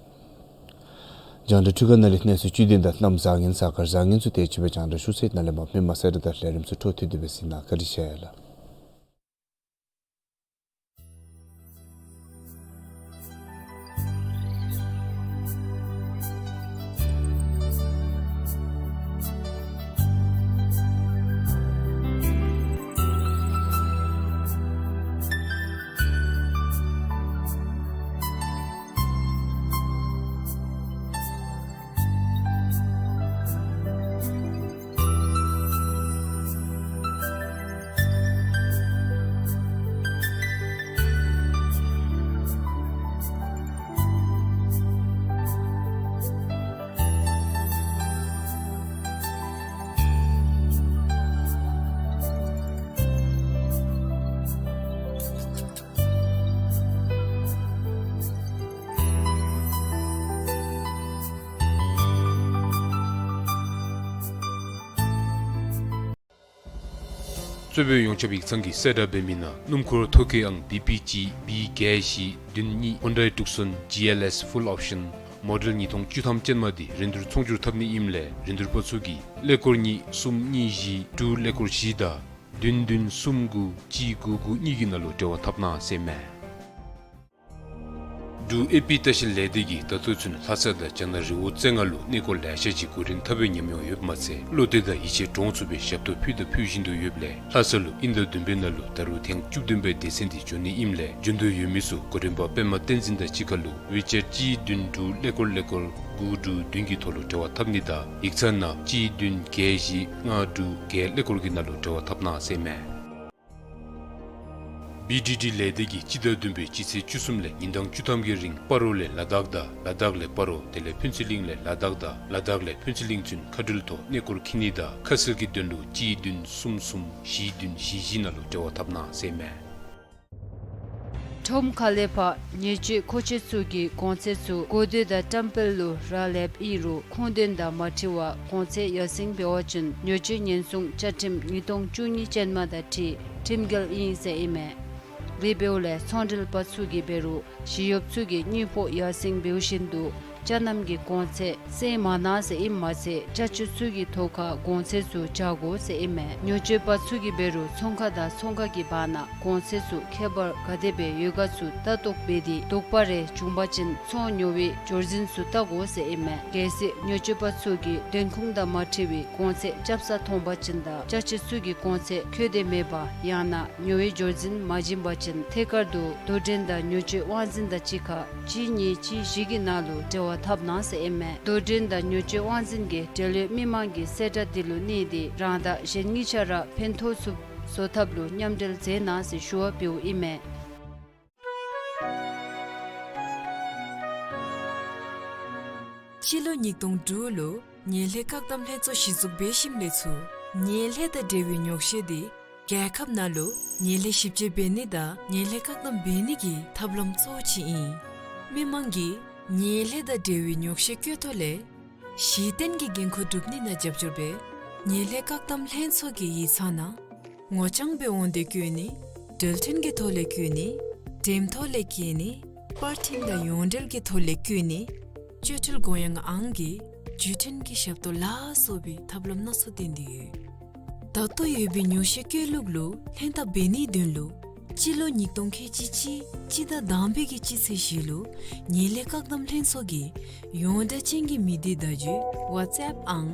རྒྱང་བསྒྲགས་འཕྲུལ་ཁང་ནང་ལས་གནས་ཚུལ་བཅུད་དོན་དང་གནམ་བཟང་ངན་གཟའ་སྐར་བཟང་ངན་ཚུ་དེ་ཅིག་སྦེ་རྒྱང་བསྒྲགས་ཞུ་ཚར་ཡི། ནཱ་ལས་མར་མི་མང་གསལ་བསྒྲགས་དང་ལས་རིམ་ཚུ་འཕྲོ་མཐུད་དེ་སྦེ་གཟིགས་གནང་། བཀའ་དྲིན་ཆེ་ལགས། གཙོ་བོད་ཡོངས་ཁྱབ་ཡིག་ཚང་གི་གསལ་བསྒྲགས་འབད་མི་ནང་སྣུམ་འཁོར་ཐོག་ཁའི་ཨང་བི་པི་གཅིག་བི་བརྒྱད་བཞི་བདུན་གཉིས་ཧོན་ཌའི་ཊུག་སོན་ཇི་ཨེལ་ཨེསི་ཕུལ་ཨོབ་ཤཱན་མོ་ཌེལ་ཉིས་སྟོང་བཅུ་ཐམ་ཅན་མ་འདི་རིན་བསྡུར་ཚོང་སྒྱུར་འཐབ་ནི་ཨིནམ་ལས་རིན་བསྡུར་པ་ཚུ་གིས་ཀླད་ཀོར་གཉིས་གསུམ་གཉིས་བཞི་དྲུག་ཀླད་ཀོར་བཞི་དང་བདུན་བདུན་གསུམ་དགུ་གཅིག་དགུ་དགུ་གཉིས་ཀྱི་ནང་ལུ་འབྲེལ་བ་འཐབ་གནང་ཟེར་ཨིན་མས། འབྲུག་ཨེ་པི་ལྟ་བཤལ་ལས་སྡེ་གིས་ད་ལྟོ་ཚུན་ལྷ་ས་དང་རྒྱ་ནག་རི་བོ་རྩེ་ལྔ་ལུ་གནས་སྐོར་ལེ་ཤ་ཅིག་གོ་སྒྲིག་འཐབ་པའི་ཉམས་མྱོང་ཡོདཔ་མ་ཚད་བློ་གཏད་དང་ཡིད་ཆེས་འདྲོངས་ཚུགས་པའི་ཞབས་ཏོག་ཕུལ་དང་ཕུལ་བཞིན་དུ་ཡོདཔ་ལས་ལྷ་ས་ལུ་དབྱིན་ཟླ་བདུན་པའི་ནང་ལུ་ད་རུང་ཐེངས་བཅུ་བདུན་པའི་སྡེ་ཚན་འདི་འབྱོན་ནི་ཨིནམ་ལས་འབྱོན་འདོད་ཡོད་མི་ཚུ་གོ་སྒྲིག་པ་པདྨ་བསྟན་འཛིན་དང་གཅིག་ཁར་ལུ་ཝི་ཅེཊ་གཅིག་བདུན་དྲུག་ཀླད་ཀོར་ཀླད་ཀོར་དགུ་དྲུག་བདུན་གྱི་ཐོག་ལུ་འབྲེལ་བ་འཐབ་ནི་དང་ཡིག་ཚང་ནང་གཅིག་བདུན་བརྒྱད་བཞི་ལྔ་དྲུག་བརྒྱད་ཀླད་ཀོར་གྱི་ནང་ལུ་འབྲེལ་བ་འཐབ་གནང་ཟེར་ཨིན་མས། བི་ཌི་ཌི་ལས་སྡེ་གིས་སྤྱི་ཟླ་བདུན་པའི་སྤྱི་ཚེས་བཅུ་གསུམ་ལས་ཉིན་གྲངས་བཅུ་ཐམ་གྱི་རིང་སྤ་རོ་ལས་ལ་དྭགས་དང་ལ་དྭགས་ལས་སྤ་རོ་དེ་ལས་ཕུན་ཚོགས་གླིང་ལས་ལ་དྭགས་དང་ལ་དྭགས་ལས་ཕུན་ཚོགས་གླིང་ཚུན་མཁའ་འགྲུལ་ཐོག་གནས་སྐོར་འཁྱིད་ནི་དང་ཁ་གསལ་གྱི་དོན་ལུ་གཅིག་བདུན་གསུམ་གསུམ་བཞི་བདུན་བཞི་བཞི་ནང་ལུ་འབྲེལ་བ་འཐབ་གནང་ཟེར་ཨིན་མས། ཁྲོམ་ཁ་ལས་ཕར་ཉེས་སྤྱོད་མཁོ་ཆེ་ཚུ་གིས་གོང་ཚད་ཚུ་གོ་བསྡུར་དང་བཀྲམ་སྤེལ་ལུ་རག་ལསཔ་ཨིན་རུང་ཁུངས་དོན་དང་མ་འཁྲིལ་བར་གོང་ཚད་ཡར་སེང་འབད་བ་ཅིན་ཉེས་སྤྱོད་ཉེན་སྲུང་བཅའ་ཁྲིམས་ཉིས་སྟོང་བཅུ་གཉིས་ཅན་མ་དང་འཁྲིལ་ཁྲིམས་འགལ་ཨིན་ཟེར་ཨིན་མས། དེ་འབདཝ་ལས་ཚོང་འབྲེལ་པ་ཚུ་གིས་འབད་རུང་ཞི་གཡོགཔ་ཚུ་གིས་དངུལ་ཕོགས་ཡར་སེང་འབདཝ་བཞིན་དུ་ཅ་ནམ་གྱི་གོང་ཚད་སེང་མ་གནང་ཟེར་ཨིནམ་མ་ཚད་ཅ་ཆས་ཚུ་གི་ཐོག་ཁར་གོང་ཚད་ཚུ་བཅག་དགོ་ཟེར་ཨིན་མས། ཉེས་སྤྱོད་པ་ཚུ་གིས་འབད་རུང་ཚོང་ཁང་དང་ཚོང་ཁང་གི་བར་ན་གོང་ཚད་ཚུ་ཁྱད་པར་ག་དེ་སྦེ་ཡོད་ག་ཚུ་ལྟ་རྟོག་འབད་དེ་དོགས་པ་རེ་བྱུང་པ་ཅིན་ཚོང་ཉོ་བའི་འབྱོར་འཛིན་ཚུ་བལྟ་དགོ་ཟེར་ཨིན་མས། གལ་སྲིད་ཉེས་སྤྱོད་པ་ཚུ་གིས་བདེན་ཁུངས་དང་མ་འཁྲིལ་བའི་གོང་ཚད་རྐྱབ་ས་མཐོང་པ་ཅིན་དང་ཅ་ཆས་ཚུ་གི་གོང་ཚད་འཁོད་དེ་མེད་པ་ཡང་ན་ཉོ་བའི་འབྱོར་འཛིན་མ་བྱིན་པ་ཅིན་ཐད་ཀར་དུ་དོ་འགྲན་དང་ཉེས་སྤྱོད་དབང་འཛིན་དང་གཅིག་ཁར་གཅིག་གཉིས་གཅིག་བཞི་གི་ནང་ལུ་འབྲེལ་བ་འཐབ་གནང་ཟེར་ཨིན་མས། དོ་འགྲན་དང་ཉེས་སྤྱོད་དབང་འཛིན་གྱིས་འབྲེལ་ཡོད་མི་མང་གི་གསལ་བསྒྲགས་འདི་ལུ་གནས་ཏེ་རང་དང་གཞན་གཉིས་ཆ་ར་ཕན་ཐོགས་ཚུགསཔ་བཟོ་ཐབས་ལུ་མཉམ་འབྲེལ་མཛད་གནང་ཟེར་ཞུ་བ་འབདཝ་ཨིན་མས། སྤྱི་ལོ་ཉིས་སྟོང་དྲུག་ལུ་ངན་ལྷད་བཀག་སྡོམ་ལྷན་ཚོགས་གཞི་བཙུགས་འབད་ཞིནམ་ལས་ཚུར་ངན་ལྷད་དང་འབྲེལ་བའི་ཉོགས་བཤད་འདི་རྒྱལ་ཁབ་ནང་ལུ་ངན་ལྷད་ཞིབ་དཔྱད་འབད་ནི་དང་ངན་ལྷད་བཀག་སྡོམ་འབད་ནི་གི་ཐབས་ལམ་གཙོ་བོ་ཅིག་ཨིན། མི་མང་གིས་ངན་ལྷད་དང་འབྲེལ་བའི་ཉོགས་བཤད་བཀོད་ཐོག་ལས་གཞི་རྟེན་གྱི་འགན་ཁུར་སྒྲུབ་ནི་ནང་རྒྱབ་སྐྱོར་འབད་ངན་ལྷད་བཀག་སྡོམ་ལྷན་ཚོགས་ཀྱི་ཡིག་ཚང་ནང་ངོ་རྐྱང་སྦེ་འོང་སྟེ་བཀོད་ནི། འགྲུལ་འཕྲིན་གྱི་ཐོག་ལས་བཀོད་ནི། འགྲེམས་ཐོག་ལས་བཀོད་ནི། པར་འཕྲིན་དང་ཡོངས་འབྲེལ་གྱི་ཐོག་ལས་བཀོད་ནི། སྤྱོད་ཁྲལ་དགོངས་ཡངས་ཨང་གི་བརྒྱུད་འཕྲིན་གྱི་ཞབས་ཏོག་ལ་སོགས་པའི་ཐབས་ལམ་སྣ་ཚོགས་བསྟེན་ཏེ་ཡོད། ད་ལྟོ་ཡོད་པའི་ཉོགས་བཤད་བཀོད་ལུགས་ལུ་ལྷན་ཐབས་འབད་ནིའི་དོན་ལུ་སྤྱི་ལོ་ཉིས་སྟོང་ཁལ་གཅིག་གཅིག་སྤྱི་ཟླ་དང་པའི་གི་སྤྱི་ཚེས་བཞི་ལུ་ངན་ལྷད་བཀག་སྡོམ་ལྷན་ཚོགས་ཀྱི་ཡོངས་བསྒྲགས་ཅན་གྱི་མི་སྡེ་བརྡ་བརྒྱུད་ཝཊས་ཨེཔ་ཨང་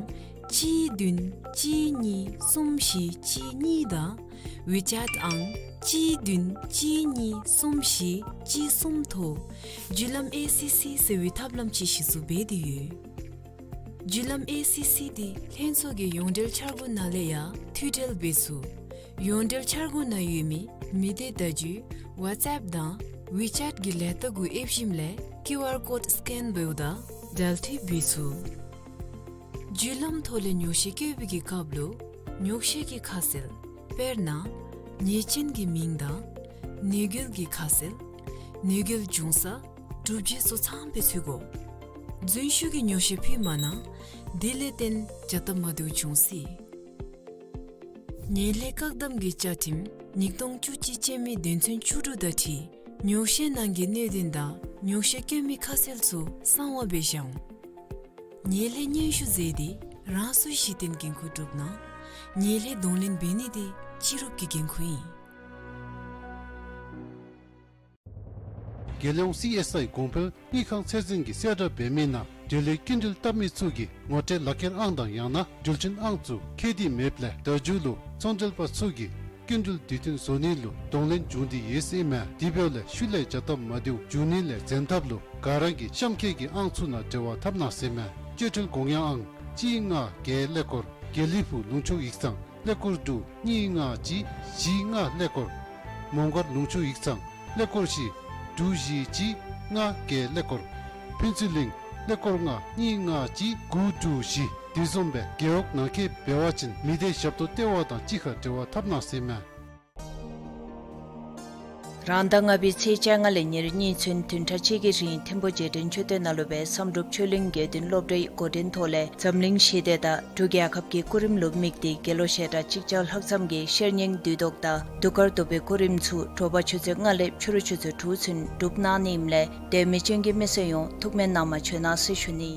གཅིག་བདུན་གཅིག་གཉིས་གསུམ་བཞི་གཅིག་གཉིས་དང་ཝི་ཅེཊ་ཨང་གཅིག་བདུན་གཅིག་གཉིས་གསུམ་བཞི་གཅིག་གསུམ་ཐོག་བརྒྱུད་ལམ་ཨེ་སི་སི་ཟེར་བའི་ཐབས་ལམ་ཅིག་གཞི་བཙུགས་འབད་དེ་ཡོད། བརྒྱུད་ལམ་ཨེ་སི་སི་འདི་ལྷན་ཚོགས་ཀྱི་ཡོངས་འབྲེལ་འཆར་སྒོ་ནང་ལས་ཡང་མཐུད་འབྲེལ་འབད་ཚུགས། ཡོངས་འབྲེལ་འཆར་སྒོ་ནང་ཡོད་མི་མི་སྡེ་བརྡ་བརྒྱུད་ཝཊས་ཨེཔ་དང་ཝི་ཅེཊ་གི་ལས་རྟགས་གུ་ཨེབ་ཞིནམ་ལས་ཀིའུ་ཨར་ཀོཌ་སི་ཀེན་འབདཝ་ད་འབྲེལ་མཐུད་འབད་ཚུགས། བརྒྱུད་ལམ་ཐོག་ལས་ཉོགས་བཤད་བཀོད་པའི་གི་སྐབས་ལུ་ཉོགས་བཤད་ཀྱི་ཁ་གསལ་དཔེར་ན་ཉེས་ཅན་གྱི་མིང་དང་གནོད་འགེལ་གྱི་ཁ་གསལ་གནོད་འགེལ་བྱུང་ས་གྲུབ་རྗེས་སོགས་ཚངམ་སྦེ་འཚོལ་དགོ། རྫུན་ཞུ་གི་ཉོགས་བཤད་ཕུལ་མ་གནང་དེ་ལས་བརྟེན་བྱ་སྟབས་མ་བདེཝ་འབྱུང་སྲིད། ངན་ལྷད་བཀག་སྡོམ་གྱི་བཅའ་ཁྲིམས་ཉིས་སྟོང་བཅུ་གཅིག་ཅན་མའི་དོན་ཚན་བཅུ་དྲུག་དང་འཁྲིལ་ཉོགས་བཤད་ནང་གི་གནད་དོན་དང་ཉོགས་བཤད་བཀོད་མི་ཁ་གསལ་ཚུ་གསང་བ་སྦེ་བཞག་འོང་། ངན་ལྷད་སྙན་ཞུ་མཛད་དེ་རང་སོའི་གཞི་རྟེན་འགན་ཁུར་སྒྲུབ་གནང་། ངན་ལྷད་གདོང་ལེན་འབད་ནི་དེ་སྤྱི་རུབ་ཀྱི་འགན་ཁུར་ཨིན། རྒྱལ་ཡོངས་སི་ཨེསི་ཨའི་གོང་འཕེལ་དངུལ་ཁང་ཚད་འཛིན་གྱིས་གསལ་བསྒྲགས་འབད་མི་ནང་འབྲེལ་ཡོད་སྐྱིན་འགྲུལ་བཏབ་མི་ཚུ་གིས་ངོ་སྤྲོད་ལག་ཁྱེར་ཨང་དང་ཡང་ན་འགྲུལ་འཕྲིན་ཨང་ཚུ་འཁྱེར་ཏེ་མེདཔ་ལས་ད་མཇུག་ལུ་ཚོང་འབྲེལ་པ་ཚུ་གིས་སྐྱིན་འགྲུལ་དུས་མཐུན་བཟོ་ནི་ལུ་གདོང་ལེན་འབྱུང་སྟེ་ཡོད་ཟེར་ཨིན་མས། དེ་འབདཝ་ལས་ཤུལ་ལས་བྱ་སྟབས་མ་བདེཝ་འབྱུང་ནི་ལས་འཛེམ་ཐབས་ལུ་ག་ར་གིས་གཤམ་འཁོད་ཀྱི་ཨང་ཚུ་ནང་འབྲེལ་བ་འཐབ་གནང་ཟེར་ཨིན་མས། སྤྱོད་ཁྲལ་དགོངས་ཡངས་ཨང་གཅིག་ལྔ་བརྒྱད་ཀླད་ཀོར་དགེ་ལེགས་ཕུག་ལུང་ཕྱོགས་ཡིག་ཚང་ཀླད་ཀོར་དྲུག་གཉིས་ལྔ་གཅིག་བཞི་ལྔ་ཀླད་ཀོར། མོང་སྒར་ལུང་ཕྱོགས་ཡིག་ཚང་ཀླད་ཀོར་བཞི་དྲུག་བཞི་གཅིག་ལྔ་བརྒྱད་ཀླད་ཀོར། ཕུན་ཚོགས་གླིང་ཀླད་ཀོར་ལྔ་གཉིས་ལྔ་གཅིག་དགུ་དྲུག་བཞི། དེ་བཟུམ་སྦེ་རྒེད་འོག་ནང་འཁོད་འབད་བ་ཅིན་མི་སྡེ་ཞབས་ཏོག་ལྟེ་བ་དང་གཅིག་ཁར་འབྲེལ་བ་འཐབ་གནང་ཟེར་ཨིན་མས། རང་ཟླ་ལྔ་པའི་ཚེས་བཅོ་ལྔ་ལས་ཉེར་གཉིས་ཚུན་བདུན་ཕྲག་གཅིག་གི་རིང་ཐིམ་ཕུ་རྗེས་དྲན་མཆོད་རྟེན་ནང་ལུ་སྦེ་བསམ་གྲུབ་ཆོས་གླིང་དགེ་འདུན་སློབ་གྲྭའི་འགོ་འདྲེན་ཐོག་ལས་འཛམ་གླིང་ཞི་བདེ་དང་འབྲུག་རྒྱལ་ཁབ་ཀྱི་སྐུ་རིམ་ལུ་དམིགས་ཏེ་དགེ་སློང་ཞལ་གྲངས་གཅིག་བརྒྱ་ལྷག་ཙམ་གྱིས་ཤེར་སྙིང་བདུད་བཟློག་དང་གདུགས་དཀར་གདུག་པའི་སྐུ་རིམ་ཚུ་དྲོ་པ་ཆུ་ཚོད་ལྔ་ལས་ཕྱི་རུ་ཆུ་ཚོད་དྲུག་ཚུན་སྒྲུབ་གནང་ནི་ཨིནམ་ལས་དད་མོས་ཅན་གྱི་མི་སེར་ཡོངས་ཐུགས་སྨོན་གནང་མ་བཅོལ་གནང་ཟེར་ཞུ་ནི།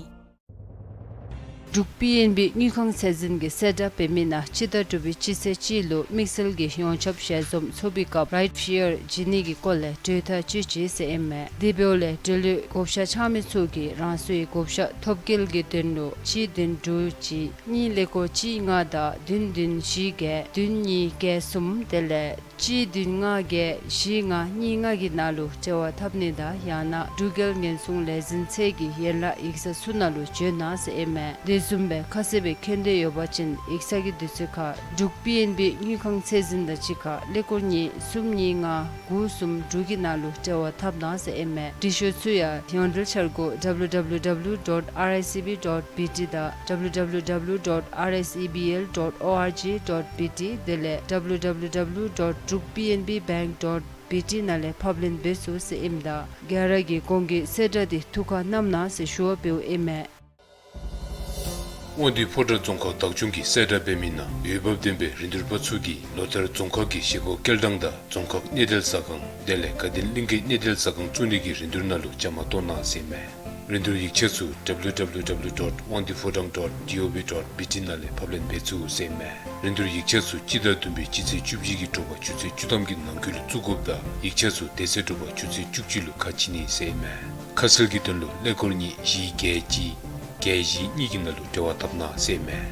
འབྲུག་པི་ཨེན་བི་དངུལ་ཁང་ཚད་འཛིན་གྱིས་གསལ་བསྒྲགས་འབད་མི་ནང་སྤྱི་ཟླ་དྲུག་པའི་སྤྱི་ཚེས་གཅིག་ལུ་དམིགས་བསལ་གྱི་ཡོངས་ཁྱབ་ཞལ་འཛོམས་ཚོགས་པའི་སྐབས་རའིཊ་ཤེར་བྱིན་ནི་གི་སྐོར་ལས་གྲོས་ཐག་བཅད་ཅི་ཟེར་ཨིན་མས། དེ་འབདཝ་ལས་འབྲེལ་ཡོད་བགོ་བཤའ་འཆང་མི་ཚུ་གིས་རང་སོའི་བགོ་བཤའ་ཐོབ་སྐལ་གྱི་དོན་ལུ་གཅིག་བདུན་དྲུག་གཅིག་གཉིས་ཀླད་ཀོར་གཅིག་ལྔ་དང་བདུན་བདུན་བཞི་བརྒྱད་བདུན་གཉིས་བརྒྱད་གསུམ་དེ་ལས་གཅིག་བདུན་ལྔ་བརྒྱད་བཞི་ལྔ་གཉིས་ལྔ་གི་ནང་ལུ་འབྲེལ་བ་འཐབ་ནི་དང་ཡང་ན་འབྲུག་རྒྱལ་ཉེན་སྲུང་ལས་འཛིན་ཚད་ཀྱི་ཡན་ལག་ཡིག་ཚང་ཚུ་ནང་ལུ་བྱོན་གནང་ཟེར་ཨིན་མས། དེ་བཟུམ་སྦེ་ཁ་གསལ་སྦེ་མཁྱེན་འདོད་ཡོད་པ་ཅིན་ཡིག་ཚང་གི་དུས་ཚོད་ཁར་འབྲུག་པི་ཨེན་བི་དངུལ་ཁང་ཚད་འཛིན་དང་གཅིག་ཁར་ཀླད་ཀོར་གཉིས་གསུམ་གཉིས་ལྔ་དགུ་གསུམ་དྲུག་གི་ནང་ལུ་འབྲེལ་བ་འཐབ་གནང་ཟེར་ཨིན་མས། འབྲི་ཤོག་ཚུ་ཡང་ཡོངས་འབྲེལ་འཆར་སྒོ་W W W dot R I C B dot B T དང་W W W dot R I C B L dot O R G dot B T དེ་ལས་W W W dot druk P N B bank dot B T ནང་ལས་ཕབ་ལེན་འབད་ཚུགས་ཟེར་ཨིནམ་ད་ག་ར་གིས་གོང་གི་གསལ་བསྒྲགས་འདི་ཐུགས་ཁར་བསྣམ་གནང་ཟེར་ཞུ་བ་འབདཝ་ཨིན་མས། དབང་འདུས་ཕོ་བྲང་རྫོང་ཁག་བདག་སྐྱོང་གིས་གསལ་བསྒྲགས་འབད་མི་ནང་འོས་འབབ་ལྡན་པའི་རིན་བསྡུར་པ་ཚུ་གིས་ལོ་ལྟར་རྫོང་ཁག་གི་གཞིས་ཁོག་སྐྱེལ་ཐངས་དང་རྫོང་ཁག་གནས་བརྟན་ཟ་ཁང་དེ་ལས་དགའ་ལྡན་གླིང་གི་གནས་བརྟན་ཟ་ཁང་བཙུགས་ནི་གི་རིན་བསྡུར་ནང་ལུ་བཅའ་མར་གཏོགས་གནང་ཟེར་ཨིན་མས། རིན་བསྡུར་ཡིག་ཆ་ཚུ་W W W dot wangdui phodrang dot gov dot B T ནང་ལས་ཕབ་ལེན་འབད་ཚུགས་ཟེར་ཨིན་མས། རིན་བསྡུར་ཡིག་ཆ་ཚུ་སྤྱི་ཟླ་བདུན་པའི་སྤྱི་ཚེས་བཅུ་བཞི་གི་དྲོ་པ་ཆུ་ཚོད་བཅུ་ཐམ་གྱི་ནང་འཁོད་ལུ་བཙུགས་དགོཔ་དང་ཡིག་ཆ་ཚུ་དེ་ཚེ་དྲོ་པ་ཆུ་ཚོད་བཅུ་གཅིག་ལུ་ཁ་ཕྱེ་ནི་ཟེར་ཨིན་མས། ཁ་གསལ་གྱི་དོན་ལུ་ཀླད་ཀོར་གཉིས་བཞི་བརྒྱད་གཅིག་བརྒྱད་བཞི་གཉིས་ཀྱི་ནང་ལུ་འབྲེལ་བ་འཐབ་གནང་ཟེར་ཨིན་མས།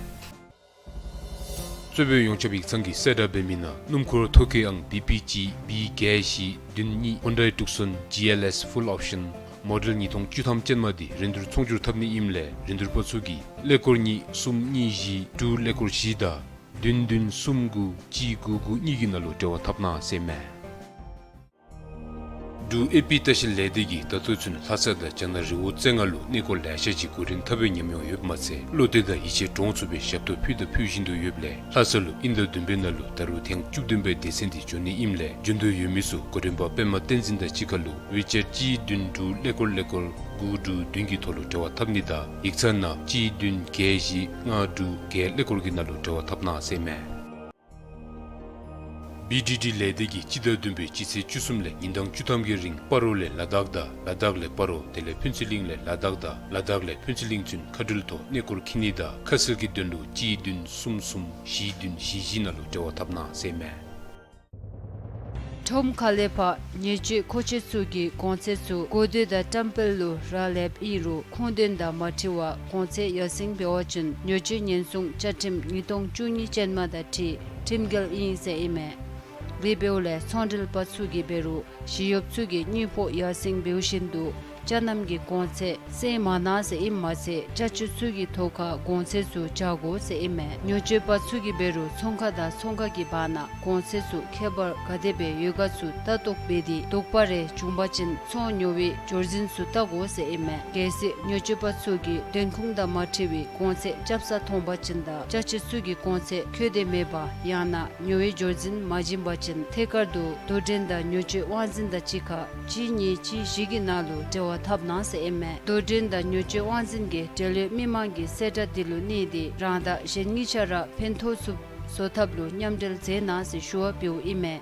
གཙོས་པའི་ཡོངས་ཁྱབ་ཡིག་ཚང་གིས་གསལ་བསྒྲགས་འབད་མི་ནང་སྣུམ་འཁོར་ཐོ་བཀོད་ཨང་B P གཅིག་B བརྒྱད་བཞི་བདུན་གཉིས་Hyundai Tucson G L S Full Option མོ་ཌེལ་ཉིས་སྟོང་བཅུ་ཐམ་ཅན་མ་འདི་རིན་བསྡུར་ཚོང་སྒྱུར་འཐབ་ནི་ཨིནམ་ལས་རིན་བསྡུར་པ་ཚུ་གིས་ཀླད་ཀོར་གཉིས་གསུམ་གཉིས་བཞི་དྲུག་ཀླད་ཀོར་བཞི་དང་བདུན་བདུན་གསུམ་དགུ་གཅིག་དགུ་དགུ་གཉིས་ཀྱི་ནང་ལུ་འབྲེལ་བ་འཐབ་གནང་ཟེར་ཨིན་མས། འབྲུག་ཨེ་པི་ལྟ་བཤལ་ལས་སྡེ་གིས་ད་ལྟོ་ཚུན་ལྷ་ས་དང་རྒྱ་ནག་རི་བོ་རྩེ་ལྔ་ལུ་གནས་སྐོར་ལེ་ཤ་ཅིག་འགོ་འདྲེན་འཐབ་པའི་ཉམས་མྱོང་ཡོདཔ་མ་ཚད་བློ་གཏད་དང་ཡིད་ཆེས་འདྲོངས་ཚུགས་པའི་ཞབས་ཏོག་ཕུལ་དང་ཕུལ་བཞིན་དུ་ཡོདཔ་ལས་ལྷ་ས་ལུ་དབྱིན་ཟླ་བདུན་པའི་ནང་ལུ་ད་རུང་ཐེངས་བཅུ་བདུན་པའི་སྡེ་ཚན་འདི་འབྱོན་ནི་ཨིནམ་ལས་འབྱོན་འདོད་ཡོད་མི་ཚུ་འགོ་འདྲེན་པ་པདྨ་བསྟན་འཛིན་དང་གཅིག་ཁར་ལུ་ཝི་ཅེཊ་གཅིག་བདུན་དྲུག་ཀླད་ཀོར་ཀླད་ཀོར་དགུ་དྲུག་བདུན་གྱི་ཐོག་ལུ་འབྲེལ་བ་འཐབ་ནི་དང་ཡིག་ཚང་ནང་གཅིག་བདུན་བརྒྱད་བཞི་ལྔ་དྲུག་བརྒྱད་ཀླད་ཀོར་གྱི་ནང་ལུ་འབྲེལ་བ་འཐབ་གནང་ཟེར་ཨིན་མས། བི་ཌི་ཌི་ལས་སྡེ་གིས་སྤྱི་ཟླ་བདུན་པའི་སྤྱི་ཚེས་བཅུ་གསུམ་ལས་ཉིན་གྲངས་བཅུ་ཐམ་གྱི་རིང་སྤ་རོ་ལས་ལ་དྭགས་དང་ལ་དྭགས་ལས་སྤ་རོ་དེ་ལས་ཕུན་ཚོགས་གླིང་ལས་ལ་དྭགས་དང་ལ་དྭགས་ལས་ཕུན་ཚོགས་གླིང་ཚུན་མཁའ་འགྲུལ་ཐོག་གནས་སྐོར་འཁྱིད་ནི་དང་ཁ་གསལ་གྱི་དོན་ལུ་གཅིག་བདུན་གསུམ་གསུམ་བཞི་བདུན་བཞི་བཞི་ནང་ལུ་འབྲེལ་བ་འཐབ་གནང་ཟེར་ཨིན་མས། ཁྲོམ་ཁ་ལས་ཕར་ཉེས་སྤྱོད་མཁོ་ཆེ་ཚུ་གི་གོང་ཚད་ཚུ་གོ་ཐོས་དང་བཀྲམ་སྤེལ་ལུ་རག་ལསཔ་ཨིན་རུང་ཁུངས་དོན་དང་མ་འཁྲིལ་བར་གོང་ཚད་ཡར་སེང་འབད་བ་ཅིན་ཉེས་སྤྱོད་ཉེན་སྲུང་བཅའ་ཁྲིམས་ཉིས་སྟོང་བཅུ་གཉིས་ཅན་མ་དང་འཁྲིལ་ཁྲིམས་འགལ་ཨིན་ཟེར་ཨིན་མས། དེ་འབདཝ་ལས་ཚོང་འབྲེལ་པ་ཚུ་གིས་འབད་རུང་ཞི་གཡོགཔ་ཚུ་གིས་དངུལ་ཕོགས་ཡར་སེང་འབདཝ་བཞིན་དུ་ཅ་རྣམ་གྱི་གོང་ཚད་སེང་མ་གནང་ཟེར་ཨིནམ་མ་ཚད་ཅ་ཆས་ཚུ་གི་ཐོག་ཁར་གོང་ཚད་ཚུ་འཇལ་དགོ་ཟེར་ཨིན་མས། ཉེས་སྤྱོད་པ་ཚུ་གིས་འབད་རུང་ཚོང་ཁང་དང་ཚོང་ཁང་གི་བར་ན་གོང་ཚད་ཚུ་ཁྱད་པར་ག་དེ་སྦེ་ཡོད་ག་ཚུ་ལྟ་རྟོག་འབད་དེ་དོགས་པ་རེ་བྱུང་པ་ཅིན་ཚོང་ཉོ་བའི་འབྱོར་འཛིན་ཚུ་བལྟ་དགོ་ཟེར་ཨིན་མས། གལ་སྲིད་ཉེས་སྤྱོད་པ་ཚུ་གིས་དོན་ཁུངས་དང་མ་འཁྲིལ་བའི་གོང་ཚད་རྐྱབ་ས་མཐོང་པ་ཅིན་དང་ཅ་ཆས་ཚུ་གི་གོང་ཚད་ཁྱོན་ཏེ་མེད་པ་ཡང་ན་ཉོ་བའི་འབྱོར་འཛིན་མ་བྱིན་པ་ཅིན་ཐད་ཀར་དུ་དོ་འགྲན་དང་ཉེས་སྤྱོད་དབང་འཛིན་དང་གཅིག་ཁར་གཅིག་གཉིས་གཅིག་བཞི་གི་ནང་ལུ་འབྲེལ་བ་འཐབ་གནང་ཟེར་ཨིན་མས། དོ་འགྲན་དང་ཉེས་སྤྱོད་དབང་འཛིན་གྱིས་འབྲེལ་ཡོད་མི་མང་གི་གསལ་བསྒྲགས་འདི་ལུ་གནས་ཏེ་རང་དང་གཞན་གཉིས་ཆ་ར་ཕན་ཐོགས་ཚུགསཔ་བཟོ་ཐབས་ལུ་མཉམ་འབྲེལ་མཛད་གནང་ཟེར་ཞུ་བ་འབདཝ་ཨིན་མས།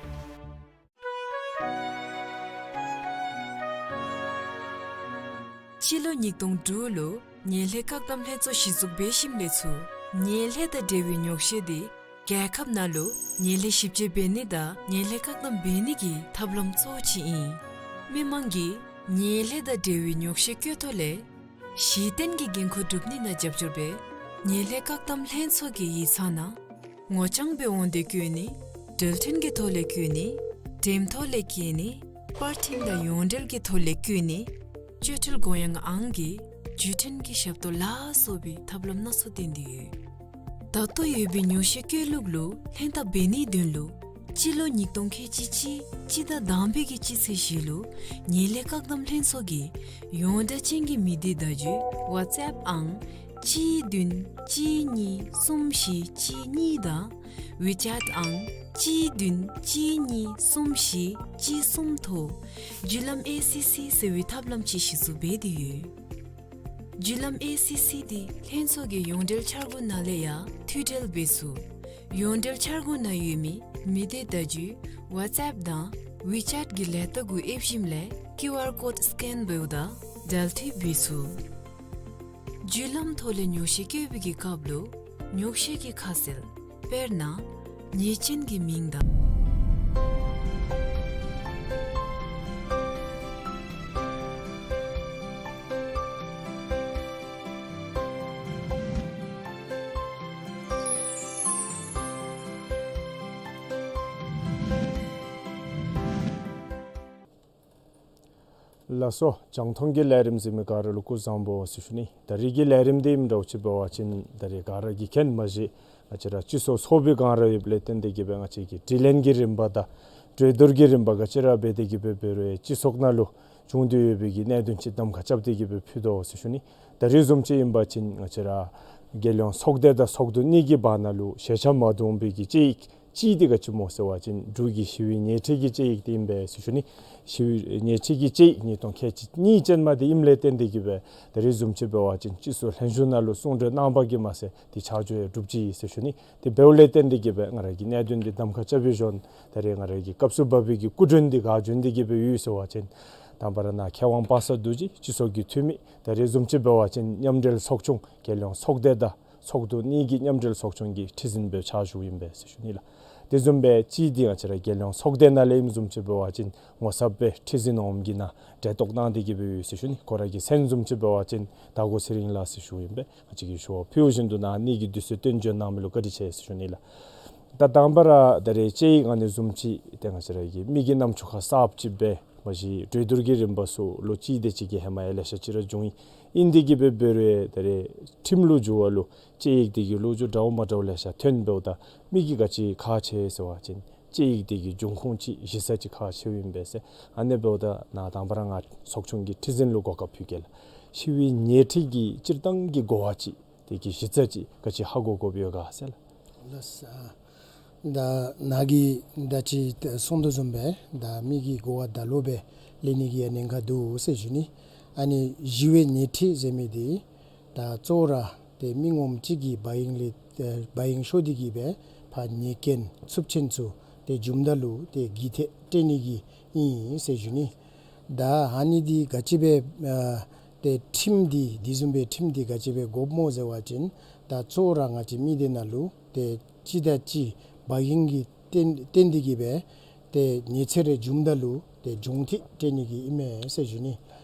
སྤྱི་ལོ་ཉིས་སྟོང་དྲུག་ལུ་ངན་ལྷད་བཀག་སྡོམ་ལྷན་ཚོགས་གཞི་བཙུགས་འབད་ཞིནམ་ལས་ཚུར་ངན་ལྷད་དང་འབྲེལ་བའི་ཉོག་བཤད་འདི་རྒྱལ་ཁབ་ནང་ལུ་ངན་ལྷད་ཞིབ་དཔྱད་འབད་ནི་དང་ངན་ལྷད་བཀག་སྡོམ་འབད་ནི་གི་ཐབས་ལམ་གཙོ་བོ་ཅིག་ཨིན། མི་མང་གིས་ངན་ལྷད་དང་འབྲེལ་བའི་ཉོག་བཤད་བཀོད་ཐོག་ལས་གཞི་རྟེན་གྱི་འགན་ཁུར་སྒྲུབ་ནི་ནང་རྒྱབ་སྐྱོར་འབད་ངན་ལྷད་བཀག་སྡོམ་ལྷན་ཚོགས་ཀྱི་ཡིག་ཚང་ནང་ངོ་རྐྱང་སྦེ་འོང་སྟེ་བཀོད་ནི། འགྲུལ་འཕྲིན་གྱི་ཐོག་ལས་བཀོད་ནི། འགྲེམས་ཐོག་ལས་བཀོད་ནི། པར་འཕྲིན་དང་ཡོངས་འབྲེལ་གྱི་ཐོག་ལས་བཀོད་ནི། སྤྱོད་ཁྲལ་དགོངས་ཡངས་ཨང་གི་བརྒྱུད་འཕྲིན་གྱི་ཞབས་ཏོག་ལ་སོགས་པའི་ཐབས་ལམ་སྣ་ཚོགས་བསྟེན་ཏེ་ཡོད། ད་ལྟོ་ཡོད་པའི་ཉོག་བཤད་བཀོད་ལུགས་ལུ་ལྷན་ཐབས་འབད་ནིའི་དོན་ལུ་སྤྱི་ལོ་ཉིས་སྟོང་ཁལ་གཅིག་གཅིག་སྤྱི་ཟླ་དང་པའི་གི་སྤྱི་ཚེས་བཞི་ལུ་ངན་ལྷད་བཀག་སྡོམ་ལྷན་ཚོགས་ཀྱི་ཡོངས་བསྒྲགས་ཅན་གྱི་མི་སྡེ་བརྡ་བརྒྱུད་ཝཊས་ཨེཔ་ཨང་གཅིག་བདུན་གཅིག་གཉིས་གསུམ་བཞི་གཅིག་གཉིས་དང་ ཝི་ཅེཊ་ཨང་གཅིག་བདུན་གཅིག་གཉིས་གསུམ་བཞི་གཅིག་གསུམ་ཐོག་བརྒྱུད་ལམ་ཨེ་སི་སི་ཟེར་བའི་ཐབས་ལམ་ཅིག་གཞི་བཙུགས་འབད་དེ་ཡོད། བརྒྱུད་ལམ་ཨེ་སི་སི་འདི་ལྷན་ཚོགས་ཀྱི་ཡོངས་འབྲེལ་འཆར་སྒོ་ནང་ལས་ཡང་མཐུད་འབྲེལ་འབད་ཚུགས། ཡོངས་འབྲེལ་འཆར་སྒོ་ནང་ཡོད་མི་མི་སྡེ་བརྡ་བརྒྱུད་ཝི་ཅེཊ་དང་ཝི་ཅེཊ་གི་ལས་རྟགས་གུ་ཨེབ་ཞིནམ་ལས་ཀིའུ་ཨར་ཀོཌ་སི་ཀེན་འབདཝ་ད་འབྲེལ་མཐུད་འབད་ཚུགས། བརྒྱུད་ལམ་ཐོག་ལས་ཉོག་བཤད་བཀོད་པའི་གི་སྐབས་ལུ་ཉོག་བཤད་ཀྱི་ཁ་གསལ་དཔེར་ན་ཉེས་ཅན་གྱི་མིང་དང་། ལགས་སོ། རྒྱང་མཐོང་གི་ལས་རིམ་གཟིགས་མི་ག་ར་ལུ་སྐུ་གཟུགས་བཟང་པོ་ཟེར་ཞུ་ནི། ད་རིས་ཀྱི་ལས་རིམ་འདི་ཨིནམ་འདྲཝ་ཅིག་འབད་བ་ཅིན་ད་རིས་ག་ར་གིས་མཁྱེན་མ་གཞི་ང་བཅས་ར་སྤྱི་ཚོགས་ཚོགས་པའི་སྒང་ར་ཡོདཔ་ལས་བརྟེན་ཏེ་གིས་སྦེ་ང་བཅས་ཀྱིས་དྲི་ལན་གྱི་རིམ་པ་དང་གྲོས་བསྡུར་གྱི་རིམ་པ་ག་ཅི་ར་འབད་དེ་གིས་སྦེ་འབད་རུང་སྤྱི་ཚོགས་ནང་ལུ་བྱུང་སྟེ་ཡོད་པའི་གི་གནད་དོན་ཅིག་གདམ་ཁ་རྐྱབ་སྟེ་གིས་སྦེ་ཕུལ་དོ་ཟེར་ཞུ་ནི། ད་རིས་བཟུམ་ཅིག་ཨིན་པ་ཅིན་ང་བཅས་ར་རྒྱལ་ཡོངས་ཚོགས་སྡེ་དང་ཚོགས་འདུ་གཉིས་ཀྱི་བར་ན་ལུ་ཤེས་བྱ་མ་བསྡོམས་པའི་གི་དཔྱད་ཡིག་གཅིག་འདི་ག་ཅི་སྨོ་ཟེར་བ་ཅིན་འབྲུག་གི་ཞི་བའི་ཉེས་ཁྲི་གི་དཔྱད་ཡིག་འདི་ཨིན་པས་ཟེར་ཞུ་ནི། ཞི་བའི་ཉེས་ཁྲི་གི་དཔྱད་ཡིག་ཉིས་སྟོང་ཁལ་གཅིག་གཉིས་ཅན་མ་འདི་ཨིནམ་ལས་བརྟེན་ཏེ་གིས་སྦེ་ད་རིས་བཟུམ་ཅིག་འབད་བ་ཅིན་སྤྱི་ཚོགས་ལྷན་བཞུགས་ནང་ལུ་གསུང་གྲོས་གནང་པ་གིས་མ་ཚད་འདི་ཆ་འཇོག་ཡང་གྲུབ་ཅི་ཟེར་ཞུ་ནི། དེ་འབདཝ་ལས་བརྟེན་ཏེ་གིས་སྦེ་ང་ར་གིས་གནད་དོན་འདི་གདམ་ཁ་རྐྱབ་པའི་ཞོར་ད་རིས་ང་ར་གི་སྐབས་སུ་བབ་པའི་གི་སྐུ་མགྲོན་འདི་ག་བྱོན་ཏེ་གིས་སྦེ་ཡོད་ཟེར་བ་ཅིན་དང་པ་ར་ནཱ་མཁས་དབང་པ་སངས་རྡོ་རྗེ་སྤྱི་ཚོགས་ཀྱི་འཐུས་མི། ད་རིས་བཟུམ་ཅིག་འབད་བ་ཅིན་མཉམ་འབྲེལ་ཚོགས་ཆུང་རྒྱལ་ཡོངས་ཚོགས་སྡེ་དང་ཚོགས་འདུ་གཉིས་ཀྱི་མཉམ་འབྲེལ་ཚོགས་ཆུང་གི་ཁྲི་འཛིན་སྦེ་ཕྱག་ཞུཝ་ཨིན་པས་ཟེར་ཞུ་ནི་ལགས། དེ་བཟུམ་སྦེ་གཅིག་འདི་ང་བཅས་ར་རྒྱལ་ཡོངས་ཚོགས་སྡེ་ནང་ལས་ཨིནམ་བཟུམ་ཅིག་འབད་བ་ཅིན་ངོ་ཚབ་སྦེ་ཁྲི་འཛིན་འོགམ་གྱི་ནང་གྲལ་གཏོགས་གནང་སྟེ་གིས་སྦེ་ཡོད་ཟེར་ཞུ་ནི། ཁོ་ར་གི་མཚན་བཟུམ་ཅིག་འབད་བ་ཅིན་དར་གོ་ཚེ་རིང་ལགས་ཟེར་ཞུཝ་ཨིན་པས། ང་བཅས་ཀྱིས་ཞུ་བ་ཕུལ་བཞིན་དུ་ནཱ་ནི་གི་དུས་ཚོད་བཏོན་བྱོན་གནང་མི་ལུ་བཀའ་དྲིན་ཆེ་ཟེར་ཞུ་ནི་ལགས། ད་དང་པ་ར་ད་རིས་དཔྱད་ཡིག་ཨ་ནི་བཟུམ་ཅིག་ཏེ་ང་བཅས་ར་གི་མི་གི་རྣམ་ཅོ་ཁར་གསརཔ་ཅིག་སྦེ་མ་གཞི་གྲོས་བསྡུར་གྱི་རིམ་པ་ཚུ་ལོ་གཅིག་དེ་ཅིག་གི་ཧེ་མ་ཡང་ལེ་ཤ་ཅིག་ར་བྱུང་ཡི། ཨིན་ཏེ་གིས་སྦེ་འབད་རུང་ད་རིས་ཁྲིམས་ལུ་འགྱུར་བ་ལུ་དཔྱད་ཡིག་དེ་གི་ལོ་རྒྱུས་འདྲཝ་མ་འདྲཝ་ལེ་ཤ་ཐོན་འབདཝ་ད་མི་གིས་ག་ཅི་ཁག་ཆེ་ཟེར་བ་ཅིན་དཔྱད་ཡིག་དེ་གི་འབྱུང་ཁུངས་ཅིག་གཞི་རྩ་ཅིག་ཁག་ཆེཝ་ཨིན་པས་ཟེར། ཨ་ནི་འབདཝ་ད་ནཱ་དང་པ་ར་ང་ཚོགས་ཆུང་གི་ཁྲི་འཛིན་ལུ་གོ་སྐབས་ཕུལ་གེ་ལགས། ཞི་བའི་ཉེས་ཁྲི་གི་སྤྱིར་བཏང་གི་གོ་བ་ཅིག་དེ་གི་གཞི་རྩ་ཅིག་ག་ཅི་ཧ་གོ་དགོཔ་ཡོད་ག་ཟེར་ལགས། ལགས། ཨ་ད་ནཱ་གིས་ད་ཅི་གསུང་དོ་བཟུམ་སྦེ་ད་མི་གི་གོ་བ་ད་ལོག་སྦེ་ལེན་ནི་གི་ཡང་གནད་འགག་འདུག་ཟེར་ཞུ་ནི། ཨ་ནི་ཞི་བའི་ཉེས་ཁྲི་ཟེར་མི་འདི་ད་གཙོ་བོ་ར་ཏེ་མི་ངོམ་གཅིག་གིས་བ་ཡིན་ལས་ཨེ་བ་ཡིན་ཤོར་ཏེ་གིས་སྦེ་ཕར་ཉེས་སྐྱོན་ཚབས་ཆེན་ཚུ་ཏེ་བྱུངམ་ད་ལུ་ཏེ་འགུལ་ཐེབས་སྤྲོད་ནི་གི་ཨིན་ཟེར་ཞུ་ནི། ད་ཨ་ནི་འདི་ག་ཅི་སྦེ་ཨ་ཏེ་ཁྲིམས་འདི་དེ་བཟུམ་སྦེ་ཁྲིམས་འདི་ག་ཅི་སྦེ་དགོཔ་སྨོ་ཟེར་བ་ཅིན་ད་གཙོ་བོ་ར་ང་བཅས་མི་སྡེ་ནང་ལུ་ཏེ་གཅིག་དང་གཅིག་བ་ཡིན་གྱི་བརྟེན་བརྟེན་ཏེ་གིས་སྦེ་ཏེ་ཉེས་ཆད་རེ་བྱུངམ་ད་ལུ་ཏེ་འགུལ་ཐེབས་སྤྲོད་ནི་གི་ཨིན་མས་ཟེར་ཞུ་ནི།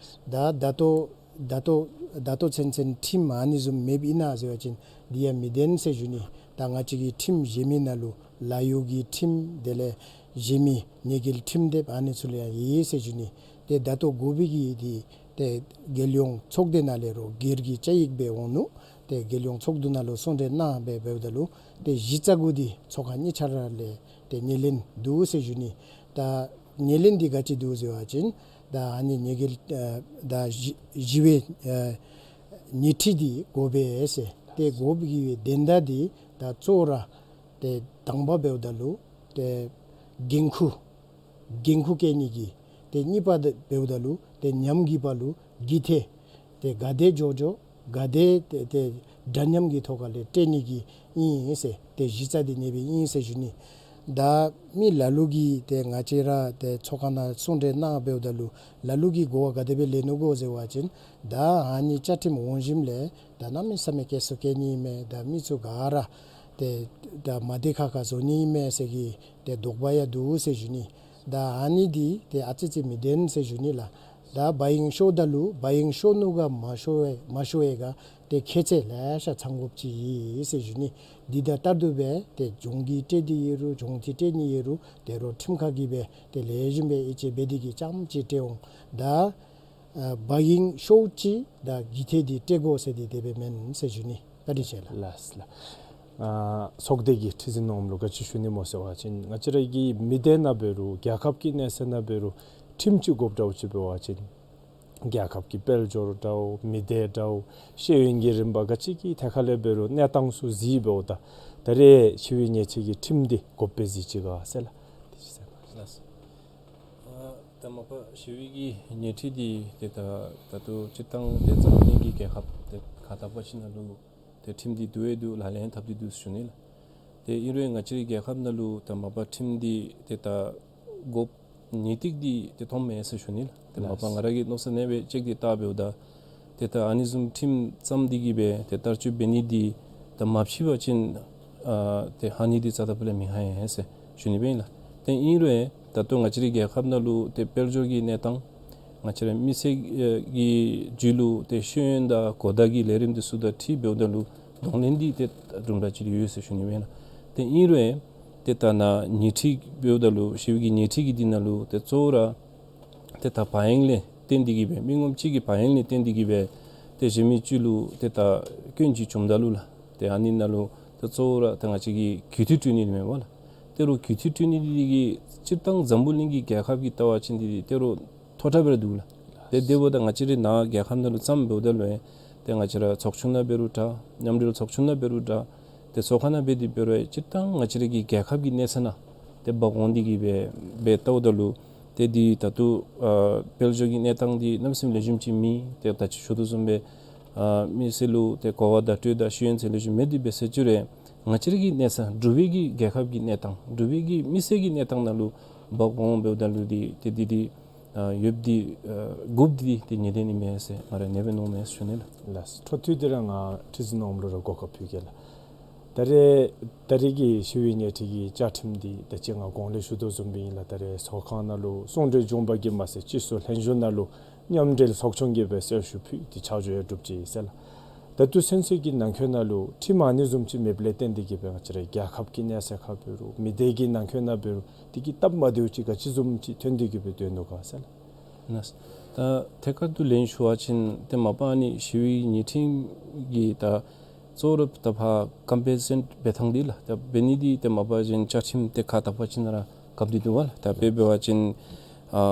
ད་ད་ལྟོ་ད་ལྟོ་ད་ལྟོ་ཚུན་ཚོད་ཁྲིམས་ཨ་ནི་བཟུམ་མེདཔ་ཨིན་ན་ཟེར་བ་ཅིན་འདི་ཡང་མི་བདེན་ཟེར་ཞུ་ནི། ད་ང་བཅས་ཀྱི་ཁྲིམས་གཞན་མི་ནང་ལུ་ལཱ་གཡོག་གི་ཁྲིམས་དེ་ལས་གཞན་མི་ཉེས་འགེལ་ཁྲིམས་དེ་ཨ་ནི་ཚུ་ལུ་ཡང་ཡོད་ཟེར་ཞུ་ནི། ཏེ་ད་ལྟོ་དགོ་པའི་གི་འདི་ཏེ་རྒྱལ་ཡོངས་ཚོགས་སྡེ་ནང་ལས་རོགས་སྒེར་གྱི་དཔྱད་ཡིག་སྦེ་འོང་ནུག། ཏེ་རྒྱལ་ཡོངས་ཚོགས་འདུ་ནང་ལུ་གསུང་གྲོས་གནང་སྦེ་འབདཝ་ད་ལུ་ཏེ་གཞི་རྩ་གུ་འདི་ཚོགས་ཁང་གཉིས་ཆ་ར་ལས་ཏེ་ཉེར་ལེན་འདུག་ཟེར་ཞུ་ནི། ད་ཉེར་ལེན་འདི་ག་ཅི་འདུག་ཟེར་བ་ཅིན་ད་ཨ་ནི་ཉེས་འགེལ་ཨ་ད་ཞི་ཞི་བའི་ཨ་ཉེས་ཁྲི་འདི་དགོ་པས་ཟེར། ཏེ་དགོ་པའི་གི་དོན་དག་འདི་ད་གཙོ་བོ་ར་ཏེ་དང་པ་འབདཝ་ད་ལུ་ཏེ་འགན་ཁུར་འགན་ཁུར་བཀལ་ནི་གི། ཏེ་གཉིས་པ་འབདཝ་ད་ལུ་ཏེ་ཉམས་རྒུད་པ་ལུ་འགུལ་ཐེབས་ཏེ་ག་དེ་འགྱོ་འགྱོ་ག་དེ་ཏེ་ཏེ་འདྲ་མཉམ་གྱི་ཐོག་ཁ་ལས་སྤྲོད་ནི་གི་ཨིན་ཟེར། ཏེ་གཞི་རྩ་འདི་ཨ་ནི་སྦེ་ཨིན་ཟེར་ཞུ་ནི། ད་མི་ལ་ལུ་གིས་ཏེ་ང་བཅས་ར་ཏེ་ཚོགས་ཁང་ནང་གསུང་གྲོས་གནང་འབདཝ་ད་ལུ་ལ་ལུ་གིས་གོ་བ་ག་དེ་སྦེ་ལེན་ནུག་གོ་ཟེར་བ་ཅིན་ད་ཨ་ནི་བཅའ་ཁྲིམས་འོང་ཞིནམ་ལས་ད་གནམ་མེད་ས་མེད་སྐྱེད་སུ་སྐྱེ་ནི་ཨིན་མས། ད་མི་ཚུ་ག་ར་ཏེ་ད་མ་བདེ་ཁག་ཁ་བཟོ་ནི་ཨིན་མས་ཟེར་གྱི་ཏེ་དོགས་པ་ཡང་འདུག་ཟེར་ཞུ་ནི། ད་ཨ་ནི་འདི་ཏེ་ཨ་ཙི་ཅིག་མི་བདེན་ཟེར་ཞུ་ནི་ལགས། ད་བ་ཡིན་ཤོརཝ་ད་ལུ་བ་ཡིན་ཤོར་ནུག་ག་མ་ཤོར་བས་མ་ཤོར་བས་ག་ཏེ་ཁྱད་ཚད་ལེ་ཤ་ཚང་དགོཔ་ཅིག་ཨིན་ཟེར་ཞུ་ནི། འདི་དང་ལྟར་དུ་སྦེ་ཏེ་འགུལ་སྐྱོད་སྤྲོད་དེ་ཡོད་རུང་འགུལ་ཐེབས་སྤྲོད་ནི་ཡོད་རུང་ཏེ་རོགས་ཁྲིམས་ཁང་གིས་སྦེ་ཏེ་ལེགས་ཤོམ་སྦེ་དབྱེ་དཔྱད་འབད་དེ་གིས་རྐྱངམ་ཅིག་སྤྲོད་འོང་། ད་ཨ་བ་ཡིན་ཤོརཝ་ཅིག་ད་འགུལ་ཐེབས་འདི་སྤྲོད་དགོ་ཟེར་འདི་དེ་སྦེ་མེན་ཟེར་ཞུ་ནི། བཀའ་དྲིན་ཆེ་ལགས། ལགས་ལགས། ཨ་ཚོགས་སྡེ་གི་ཁྲི་འཛིན་འོགམ་ལུ་ག་ཅི་ཞུ་ནི་སྨོ་ཟེར་བ་ཅིན་ང་བཅས་ར་གི་མི་སྡེ་ནང་འབད་རུང་རྒྱལ་ཁབ་ཀྱི་གནས་ཚད་ནང་འབད་རུང་ཁྲིམས་ཅིག་དགོཔ་འདྲཝ་ཅིག་འབད་བ་ཅིན་རྒྱལ་ཁབ་ཀྱི་དཔལ་འབྱོར་འདྲཝ་མི་སྡེ་འདྲཝ་ཤེས་ཡོན་གྱི་རིམ་པ་ག་ཅི་གི་ཐད་ཁ་ལས་འབད་རུང་གནས་སྟངས་ཚུ་གཟིགས་འབདཝ་ད་ ད་རེས་ཞི་བའི་ཉེས་ཁྲི་གི་ཁྲིམས་འདི་དགོཔ་སྦེ་གཟིགས་ཅི་ག་ཟེར་ལགས། དེ་ཅིག་ཟེར་ལགས། ལགས། ཨ་ད་མ་པ་ཞི་བའི་གི་ཉེས་ཁྲི་འདི་ཏེ་ད་ད་ལྟོ་སྤྱིར་བཏང་ཏེ་འཛམ་བུ་གླིང་གི་རྒྱལ་ཁབ་ཏེ་ཁག་དག་པ་ཅིག་ནང་ལུ་ཏེ་ཁྲིམས་འདི་འདུག་ཡང་འདུག་ལག་ལེན་འཐབ་སྟེ་འདུག་ཟེར་ཞུ་ནི་ལགས། ཏེ་ཨིན་རུང་ང་བཅས་རའི་རྒྱལ་ཁབ་ནང་ལུ་ད་མ་པ་ཁྲིམས་འདི་ཏེ་ད་དགོཔ་ངེས་ཏིག་འདི་ཏེ་མཐོངམ་མས་ཟེར་ཞུ་ནི་ལགས། ཏེ་མ་པ་ང་ར་གི་མནོ་བསམ་ནང་སྦེ་ཅིག་འདི་བལྟ་འབདཝ་ད་ཏེ་ད་ཨ་ནི་བཟུམ་ཁྲིམས་བརྩམས་ཏེ་གི་སྦེ་ཏེ་བསྟར་སྤྱོད་འབད་ནི་འདི་ད་མ་ཕྱེ་བ་ཅིན་ཨ་ཏེ་ཧ་ནི་འདི་རྩ་དང་པོ་ལས་མི་ཧ་ཡ་ཟེར་ཞུ་ནི་སྦེ་ཨིན་ལགས། ཏེ་ཨིན་རུང་ད་ལྟོ་ང་བཅས་རའི་རྒྱལ་ཁབ་ནང་ལུ་ཏེ་དཔལ་འབྱོར་གྱི་གནས་སྟངས་ང་བཅས་ར་མི་སེར་ཨེ་གི་རྒྱུད་ལུ་ཏེ་ཤེས་ཡོན་དང་གོ་བརྡ་གི་ལས་རིམ་འདི་ཚུ་དང་འཁྲིལ་འབདཝ་ད་ལུ་གདོང་ལེན་འདི་ཏེ་དུམ་གྲ་ཅིག་ཡོད་ཟེར་ཞུ་ནི་སྦེ་ཨིན་ལགས། ཏེ་ཨིན་རུང་ཏེ་ད་ནཱ་ཉེས་ཁྲི་འབདཝ་ད་ལུ་ཞི་བའི་གི་ཉེས་ཁྲི་གི་འདི་ནང་ལུ་ཏེ་གཙོ་བོ་ར་ཏེ་ད་བག་གཡེང་ལས་བརྟེན་ཏེ་གི་སྦེ་མི་ངོམ་གཅིག་གི་བག་གཡེང་ལས་བརྟེན་ཏེ་གི་སྦེ་ཏེ་གཞན་མི་ཅིག་ལུ་ཏེ་ད་སྐྱོན་ཅིག་བྱུངམ་ད་ལུ་ལགས། ཏེ་ཨ་ནི་ནང་ལུ་ཏེ་གཙོ་བོ་ར་ཏེ་ང་བཅས་ཀྱིས་རྒུད་འཐུས་སྤྲོད་ནི་མེན་པ་ལགས། ཏེ་རོགས་རྒུད་འཐུས་སྤྲོད་ནི་འདི་གིས་སྤྱིར་བཏང་འཛམ་བུ་གླིང་གི་རྒྱལ་ཁབ་ཀྱི་ལྟ་བ་ཅིན་འདི་ཏེ་རོགས་མཐོ་དྲགས་སྦེ་ར་འདུག་ལགས། ཏེ་དེ་འབདཝ་ད་ང་བཅས་རའི་ནཱ་རྒྱལ་ཁབ་ནང་ལུ་བརྩམས་འབདཝ་ད་ལུ་ཡང་ཏེ་ང་བཅས་ར་ཚོགས་ཆུང་ནང་འབད་རུང་འདྲ་མཉམ་འབྲེལ་ཚོགས་ཆུང་ནང་འབད་རུང་འདྲ་ཏེ་ཚོགས་ཁང་ནང་འབད་དེ་འབད་རུང་ཡང་སྤྱིར་བཏང་ང་བཅས་རའི་གི་རྒྱལ་ཁབ་ཀྱི་གནས་ཚད་ནང་ཏེ་འབག་འོང་སྟེ་གི་སྦེ་འབད་བལྟཝ་ད་ལུ་ཏེ་འདི་ད་ལྟོ་ཨ་དཔལ་འབྱོར་གྱི་གནས་སྟངས་འདི་གནམ་མེད་ས་མེད་ལེགས་ཤོམ་ཅིག་མེད། ཏེ་ད་ཅི་ཞུ་དོ་བཟུམ་སྦེ་ཨ་མི་སེར་ལུ་ཏེ་གོ་བ་བརྡ་སྤྲོད་དང་ཤེས་ཡོན་ཚུ་ལེགས་ཤོམ་མེད་དེ་འབད་ཟེར་ཅི་རུང་ང་བཅས་རའི་གི་གནས་ཚད་འབྲུག་པའི་གི་རྒྱལ་ཁབ་ཀྱི་གནས་སྟངས་འབྲུག་པའི་གི་མི་སེར་གྱི་གནས་སྟངས་ནང་ལུ་འབག་འོང་འབདཝ་ད་ལུ་འདི་ཏེ་འདི་འདི་ཨ་ཡོདཔ་འདི་ཨ་དགོཔ་འདི་ཏེ་ངེས་བདེན་ཨིན་མས་ཟེར་ང་ར་ཨ་ནེ་སྦེ་མནོཝ་མས་ཟེར་ཞུ་ནི་ལགས། ལགས། འཕྲོ་མཐུད་དེ་ར་ང་ཁྲི་འཛིན་ནོར་བུ་ལུ་ར་གོ་སྐབས་ཕུལ་གེ་ལགས། ད་རེས་ད་རེས་ཀྱི་ཞི་བའི་ཉེས་ཁྲི་གི་བཅའ་ཁྲིམས་འདི་ད་ཅི་ང་གོང་ལས་ཞུ་དོ་བཟུམ་སྦེ་ཨིན་ལགས། ད་རེས་ཚོགས་ཁང་ནང་ལུ་གསུང་གྲོས་བྱུང་བ་གིས་མ་ཚད་སྤྱི་ཚོགས་ལྷན་བཞུགས་ནང་ལུ་མཉམ་འབྲེལ་ཚོགས་ཆུང་གིས་སྦེ་གསལ་ཞུ་ཕུལ་ཏེ་ཆ་འཇོག་ཡང་གྲུབ་ཅི་ཟེར་ལགས། ད་ལྟོ་ཚུན་ཚོད་ཀྱི་ནང་འཁོད་ནང་ལུ་ཁྲིམས་ཨ་ནི་བཟུམ་ཅིག་མེདཔ་ལས་བརྟེན་ཏེ་གི་སྦེ་ང་བཅས་རའི་རྒྱལ་ཁབ་ཀྱི་གནས་ཚད་ཁར་འབད་རུང་མི་སྡེ་གི་ནང་འཁོད་ནང་འབད་རུང་དེ་གི་སྟབས་མ་བདེཝ་ཅིག་ག་ཅི་བཟུམ་ཅིག་ཐོན་ཏེ་གི་སྦེ་སྡོད་ནུག་ག་ཟེར་ལགས། ལགས། ད་ཐད་ཀར་དུ་ལན་ཞུ་བ་ཅིན་ཏེ་མ་པ་ཨ་ནི་ཞི་བའི་ཉེས་ཁྲིམས་ཀྱི་ད་གཙོ་བོ་ར་ད་ཕར་ཀམ་པེན་སེཊ་འབད་ཐངས་འདི་ལགས། ད་འབད་ནི་འདི་ཏེ་མ་པ་ཅིན་བཅའ་ཁྲིམས་ཏེ་ཁག་དག་པ་ཅིག་ནང་ར་བཀབ་སྟེ་འདུག་པ་ལགས། ད་དཔེ་འབད་བ་ཅིན་ཨ་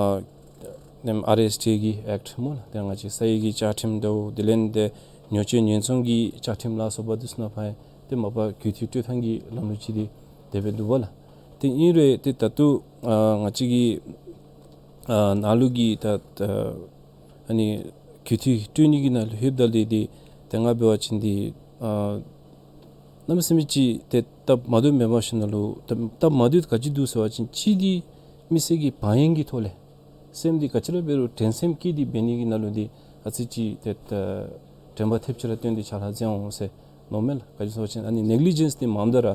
ནེམ་ཨར་ཨེསི་ཊི་གི་ཨེཀཊ་སྨོ་ལགས། ཏེ་ང་བཅས་ས་ཡི་གི་བཅའ་ཁྲིམས་འདུག། དེ་ལས་ཏེ་ཉོ་སྤྱོད་ཉེན་སྲུང་གི་བཅའ་ཁྲིམས་ལ་སོགས་པ་འདི་ཚུ་ནང་ཕར་ཡང་ཏེ་མ་པ་རྒུད་འཐུས་སྤྲོད་ཐངས་ཀྱི་ལམ་ལུགས་ཅིག་འདི་དེ་སྦེ་འདུག་པ་ལགས། ཏེ་ཨིན་རུང་ཏེ་ད་ལྟོ་ཨ་ང་བཅས་ཀྱི་ཨ་ནང་ལུ་གི་ད་ད་ཨ་ནི་རྒུད་འཐུས་སྤྲོད་ནི་གི་ནང་ལུ་ལྷོདཔ་ད་ལས་འདི་ཏེ་ང་འབད་བ་ཅིན་འདི་ཨ་གནམ་མེད་ས་མེད་ཅིག་ཏེ་སྟབས་མ་བདེཝ་མེད་པ་ཅིག་ནང་ལུ་སྟབས་སྟབས་མ་བདེཝ་ག་ཅི་འདུག་ཟེར་བ་ཅིན་གཅིག་འདི་མི་སེར་གྱི་བག་གཡེང་གི་ཐོག་ལས་སེམས་འདི་ག་ཅི་ར་འབད་རུང་འགྲན་སེམས་བསྐྱེད་དེ་འབད་ནི་གི་ནང་ལུ་འདི་ཨ་ཙི་ཅིག་ཏེ་ད་དྲན་པ་ཐེབས་ཅིག་ར་བཏོན་ཏེ་ཕྱག་ལཱ་མཛད་འོང་ཟེར་མནོཝ་མས་ལགས། ག་ཅི་ཟེར་བ་ཅིན་ཨ་ནི་ནེག་ལི་ཇེནསི་འདི་མངམ་ད་ར་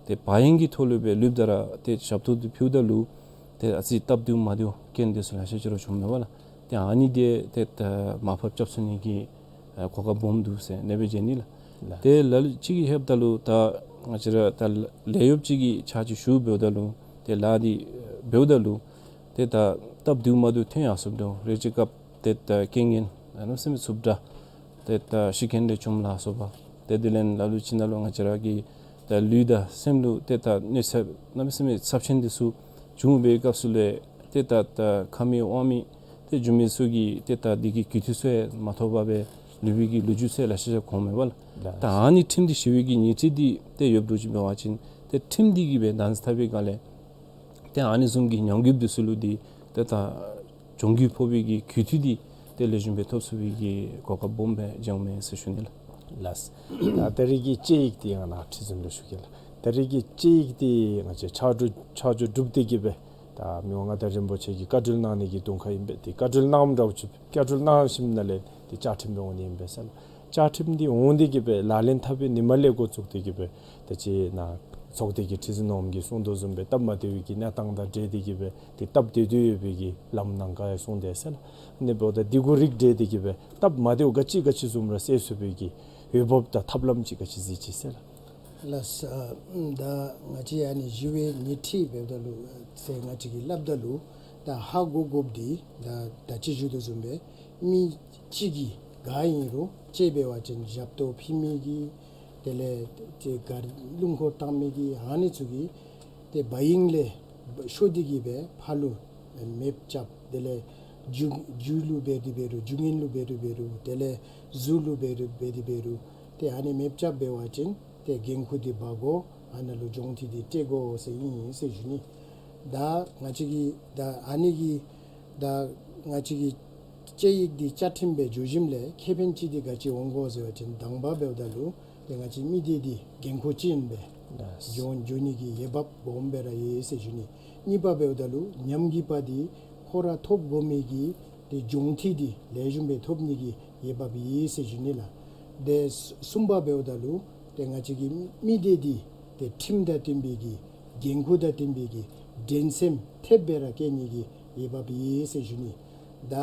ཏེ་བག་གཡེང་གི་ཐོག་ལུ་སྦེ་ལུསཔ་ད་ར་ཏེ་ཞབས་ཏོག་འདི་ཕུལཝ་ད་ལུ་ཏེ་ཨ་ཙི་སྟབས་བདེཝ་མ་བདེཝ་རྐྱེན་འདི་ཚུ་ལེ་ཤ་ཅིག་ར་བྱུངམ་མས་པ་ལགས། ཏེ་ཨ་ནི་འདི་ཏེ་ད་མར་ཕབ་རྐྱབ་ཚུགས་ནི་གི་ཨ་གོ་སྐབས་སྦོམ་འདུག་ཟེར་ཨ་ནེ་སྦེ་མཇལ་ནི་ལགས། ལགས། ཏེ་ལ་ལུ་ཅིག་གིས་ལྷོདཔ་ད་ལུ་ད་ང་བཅས་ར་ད་ལས་གཡོགཔ་ཅིག་གི་ཕྱག་ཅིག་ཞུ་འབདཝ་ད་ལུ་ཏེ་ལཱ་འདི་འབདཝ་ད་ལུ་ཏེ་ད་སྟབས་བདེཝ་མ་བདེཝ་ཐོན་ཡར་སོཔ་འདུག། རེ་ཅིག་སྐབས་ཏེ་ད་རྐྱེན་ངན་ཨ་གནམ་མེད་ས་མེད་ཚུ་འདྲ་ཏེ་ད་ཤི་རྐྱེན་རེ་བྱུངམ་ལ་སོགས་པ། ཏེ་དེ་ལས་ལ་ལུ་ཅིག་ནང་ལུ་ང་བཅས་ར་གི་ད་ལུས་དང་སེམས་ལུ་ཏེ་ད་གནོད་འཚེ་གནམ་མེད་ས་མེད་ཚབས་ཆེན་འདི་ཚུ་བྱུང་བའི་སྐབས་སུ་ལས་ཏེ་ད་ད་ཁ་མེད་དབང་མེད་ཏེ་འབྱུང་མི་ཚུ་གིས་ཏེ་ད་འདི་གི་རྒུད་འཐུས་ཚུ་ཡང་མ་ཐོབ་པར་སྦེ་ལུས་པའི་གི་ལོ་རྒྱུས་ཚུ་ཡང་ལེ་ཤ་ཅིག་གོཝ་མས་པ་ལགས། ད་ཨ་ནི་ཁྲིམས་འདི་ཞི་བའི་གི་ཉེས་ཁྲི་འདི་ཏེ་ཡོདཔ་འདྲཝ་ཅིག་འབད་བ་ཅིན་ཏེ་ཁྲིམས་འདི་གིས་སྦེ་བདག་འཛིན་འཐབ་པའི་སྒང་ལས་ཏེ་ཨ་ནི་བཟུམ་གྱི་ཉམས་རྒུདཔ་འདི་ཚུ་ལུ་འདི་ཏེ་ད་གྱོང་གུད་ཕོག་པའི་གི་རྒུད་འཐུས་འདི་ཏེ་ལེགས་ཤོམ་སྦེ་ཐོབ་ཚུགས་པའི་གི་གོ་སྐབས་སྦོམ་སྦེ་འབྱུངམ་མས་ཟེར་ཞུ་ནི་ལགས། ལགས། ད་ད་རེས་ཀྱི་དཔྱད་ཡིག་འདི་ང་ནཱ་ཁྲི་འཛིན་ལུ་ཞུ་གེ་ལགས། ད་རེས་ཀྱི་དཔྱད་ཡིག་འདི་ང་བཅས་ཆ་འཇོག་ཆ་འཇོག་གྲུབ་སྟེ་གི་སྦེ་ད་མི་དབང་མངའ་བདག་རིན་པོ་ཆེ་གིས་བཀའ་འཁྲོལ་གནང་ནི་གི་དུས་ཁར་ཨིན་པས། ཏེ་བཀའ་འཁྲོལ་གནངམ་འདྲཝ་ཅིག་བཀའ་འཁྲོལ་གནང་ཞིནམ་ལས་ཏེ་བཅའ་ཁྲིམས་སྦེ་འོང་ནི་ཨིན་པས་ཟེར་ལགས། བཅའ་ཁྲིམས་འདི་འོང་སྟེ་གི་སྦེ་ལག་ལེན་འཐབ་པའི་ཉིནམ་ལས་འགོ་བཙུགས་ཏེ་གི་སྦེ་ད་ཅི་ནཱ་ཚོགས་སྡེ་གི་ཁྲི་འཛིན་ནོར་བུ་གིས་གསུང་དོ་བཟུམ་སྦེ་སྟབས་མ་བདེ་བའི་གི་གནས་སྟངས་དང་འབྲེལ་ཏེ་གི་སྦེ་ཏེ་སྟབས་བདེ་ཏོག་ཏོ་ཡོད་པའི་གི་ལམ་ནང་ག་ཡང་སོང་དེས་ཟེར་ལགས། ཨ་ནི་འབདཝ་ད་འདི་གུ་རིགས་བསྒྲེས་ཏེ་གི་སྦེ་སྟབས་མ་བདེཝ་ག་ཅི་ག་ཅི་བཟུམ་ར་སེལ་ཚུགས་པའི་གི་འོས་འབབ་དང་ཐབས་ལམ་ཅིག་ག་ཅི་གཟིགས་ཅི་ཟེར་ལགས། ལགས། ཨ་ད་ང་བཅས་ཨ་ནི་ཞི་བའི་ཉེས་ཁྲི་འབདཝ་ད་ལུ་ཟེར་ང་བཅས་ཀྱིས་སླབ་ད་ལུ་ད་ཧ་གོ་དགོཔ་འདི་ད་ད་ཅི་ཞུ་དོ་བཟུམ་སྦེ་མི་གཅིག་གིས་ག་ཨིན་རུང་དཔྱེ་འབད་བ་ཅིན་ཞབས་ཏོག་ཕུལ་མི་གིས་དེ་ལས་ཏེ་ག་རླུང་འཁོར་བཏང་མི་གིས་ཨ་ནི་ཚུ་གིས་ཏེ་བག་གཡེང་ལས་ཤོར་ཏེ་གི་སྦེ་ཕར་ལུ་མེདཔ་རྐྱབ། དེ་ལས་རྒྱུ་རྒྱུ་ལུ་འབད་དེ་འབད་རུང་རྒྱུ་ངན་ལུ་འབད་དེ་འབད་རུང་དེ་ལས་གཟུགས་ལུ་འབད་དེ་འབད་དེ་འབད་རུང་ཏེ་ཨ་ནི་མེདཔ་རྐྱབ་འབད་བ་ཅིན་ཏེ་འགན་ཁུར་འདི་འབག་དགོ། ཨ་ནཱ་ལུ་སྦྱོང་ཐིག་འདི་སྤྲོད་དགོ་ཟེར་ཨིན་ཟེར་ཞུ་ནི། ད་ང་བཅས་ཀྱི་ད་ཨ་ནི་གི་ད་ང་བཅས་ཀྱི་དཔྱད་ཡིག་འདི་བཅའ་ཁྲིམས་སྦེ་འགྱོ་ཞིནམ་ལས་ཁེ་ཕན་ཅིག་འདི་ག་ཅི་འོང་གོ་ཟེར་བ་ཅིན་དང་པ་འབདཝ་ད་ལུ་ཏེ་ང་བཅས་མི་སྡེ་འདི་འགན་ཁུར་ཅན་སྦེ་ལགས། འགྱོ་འགྱོ་ནི་གི་འོས་འབབ་སྦོམ་སྦེ་ར་ཡོད་ཟེར་ཞུ་ནི། གཉིས་པ་འབདཝ་ད་ལུ་ཉམས་རྒུད་པ་འདི་ཁོ་ར་ཐོབ་དགོ་མི་གི་ཏེ་སྦྱོང་ཐིག་འདི་ལེགས་ཤོམ་སྦེ་ཐོབ་ནི་གི་འོས་འབབ་ཡོད་ཟེར་ཞུ་ནི་ལགས། ཏེ་གསུམ་པ་འབདཝ་ད་ལུ་ཏེ་ང་བཅས་ཀྱི་མི་སྡེ་འདི་ཏེ་ཁྲིམས་དང་བསྟུན་པའི་གི་འགན་ཁུར་དང་བསྟུན་པའི་གི་འགྲན་སེམས་ཐེབས་སྦེ་ར་སྐྱེ་ནི་གི་འོས་འབབ་ཡོད་ཟེར་ཞུ་ནི། ད་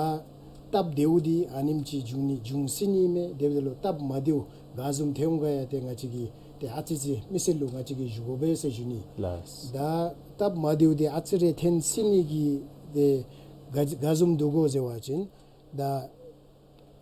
སྟབས་བདེཝ་འདི་ཨ་ནེམ་ཅིག་འབྱུང་ནི་འབྱུང་སྲིད་ནི་མས། དེ་འབདཝ་ད་ལུ་སྟབས་མ་བདེཝ་ག་བཟུམ་ཐོན་འོང་ག་ཡང་ཏེ་ང་བཅས་ཀྱིས་ཏེ་ཨ་ཙི་ཅིག་མི་སེར་ལུ་ང་བཅས་ཀྱིས་ཞུ་དགོ་པས་ཟེར་ཞུ་ནི། ལགས། ད་སྟབས་མ་བདེཝ་འདི་ཨ་ཙི་རེ་ཐོན་སྲིད་ནི་གི་ཏེ་ག་ག་བཟུམ་འདུག་གོ་ཟེར་བ་ཅིན་ད་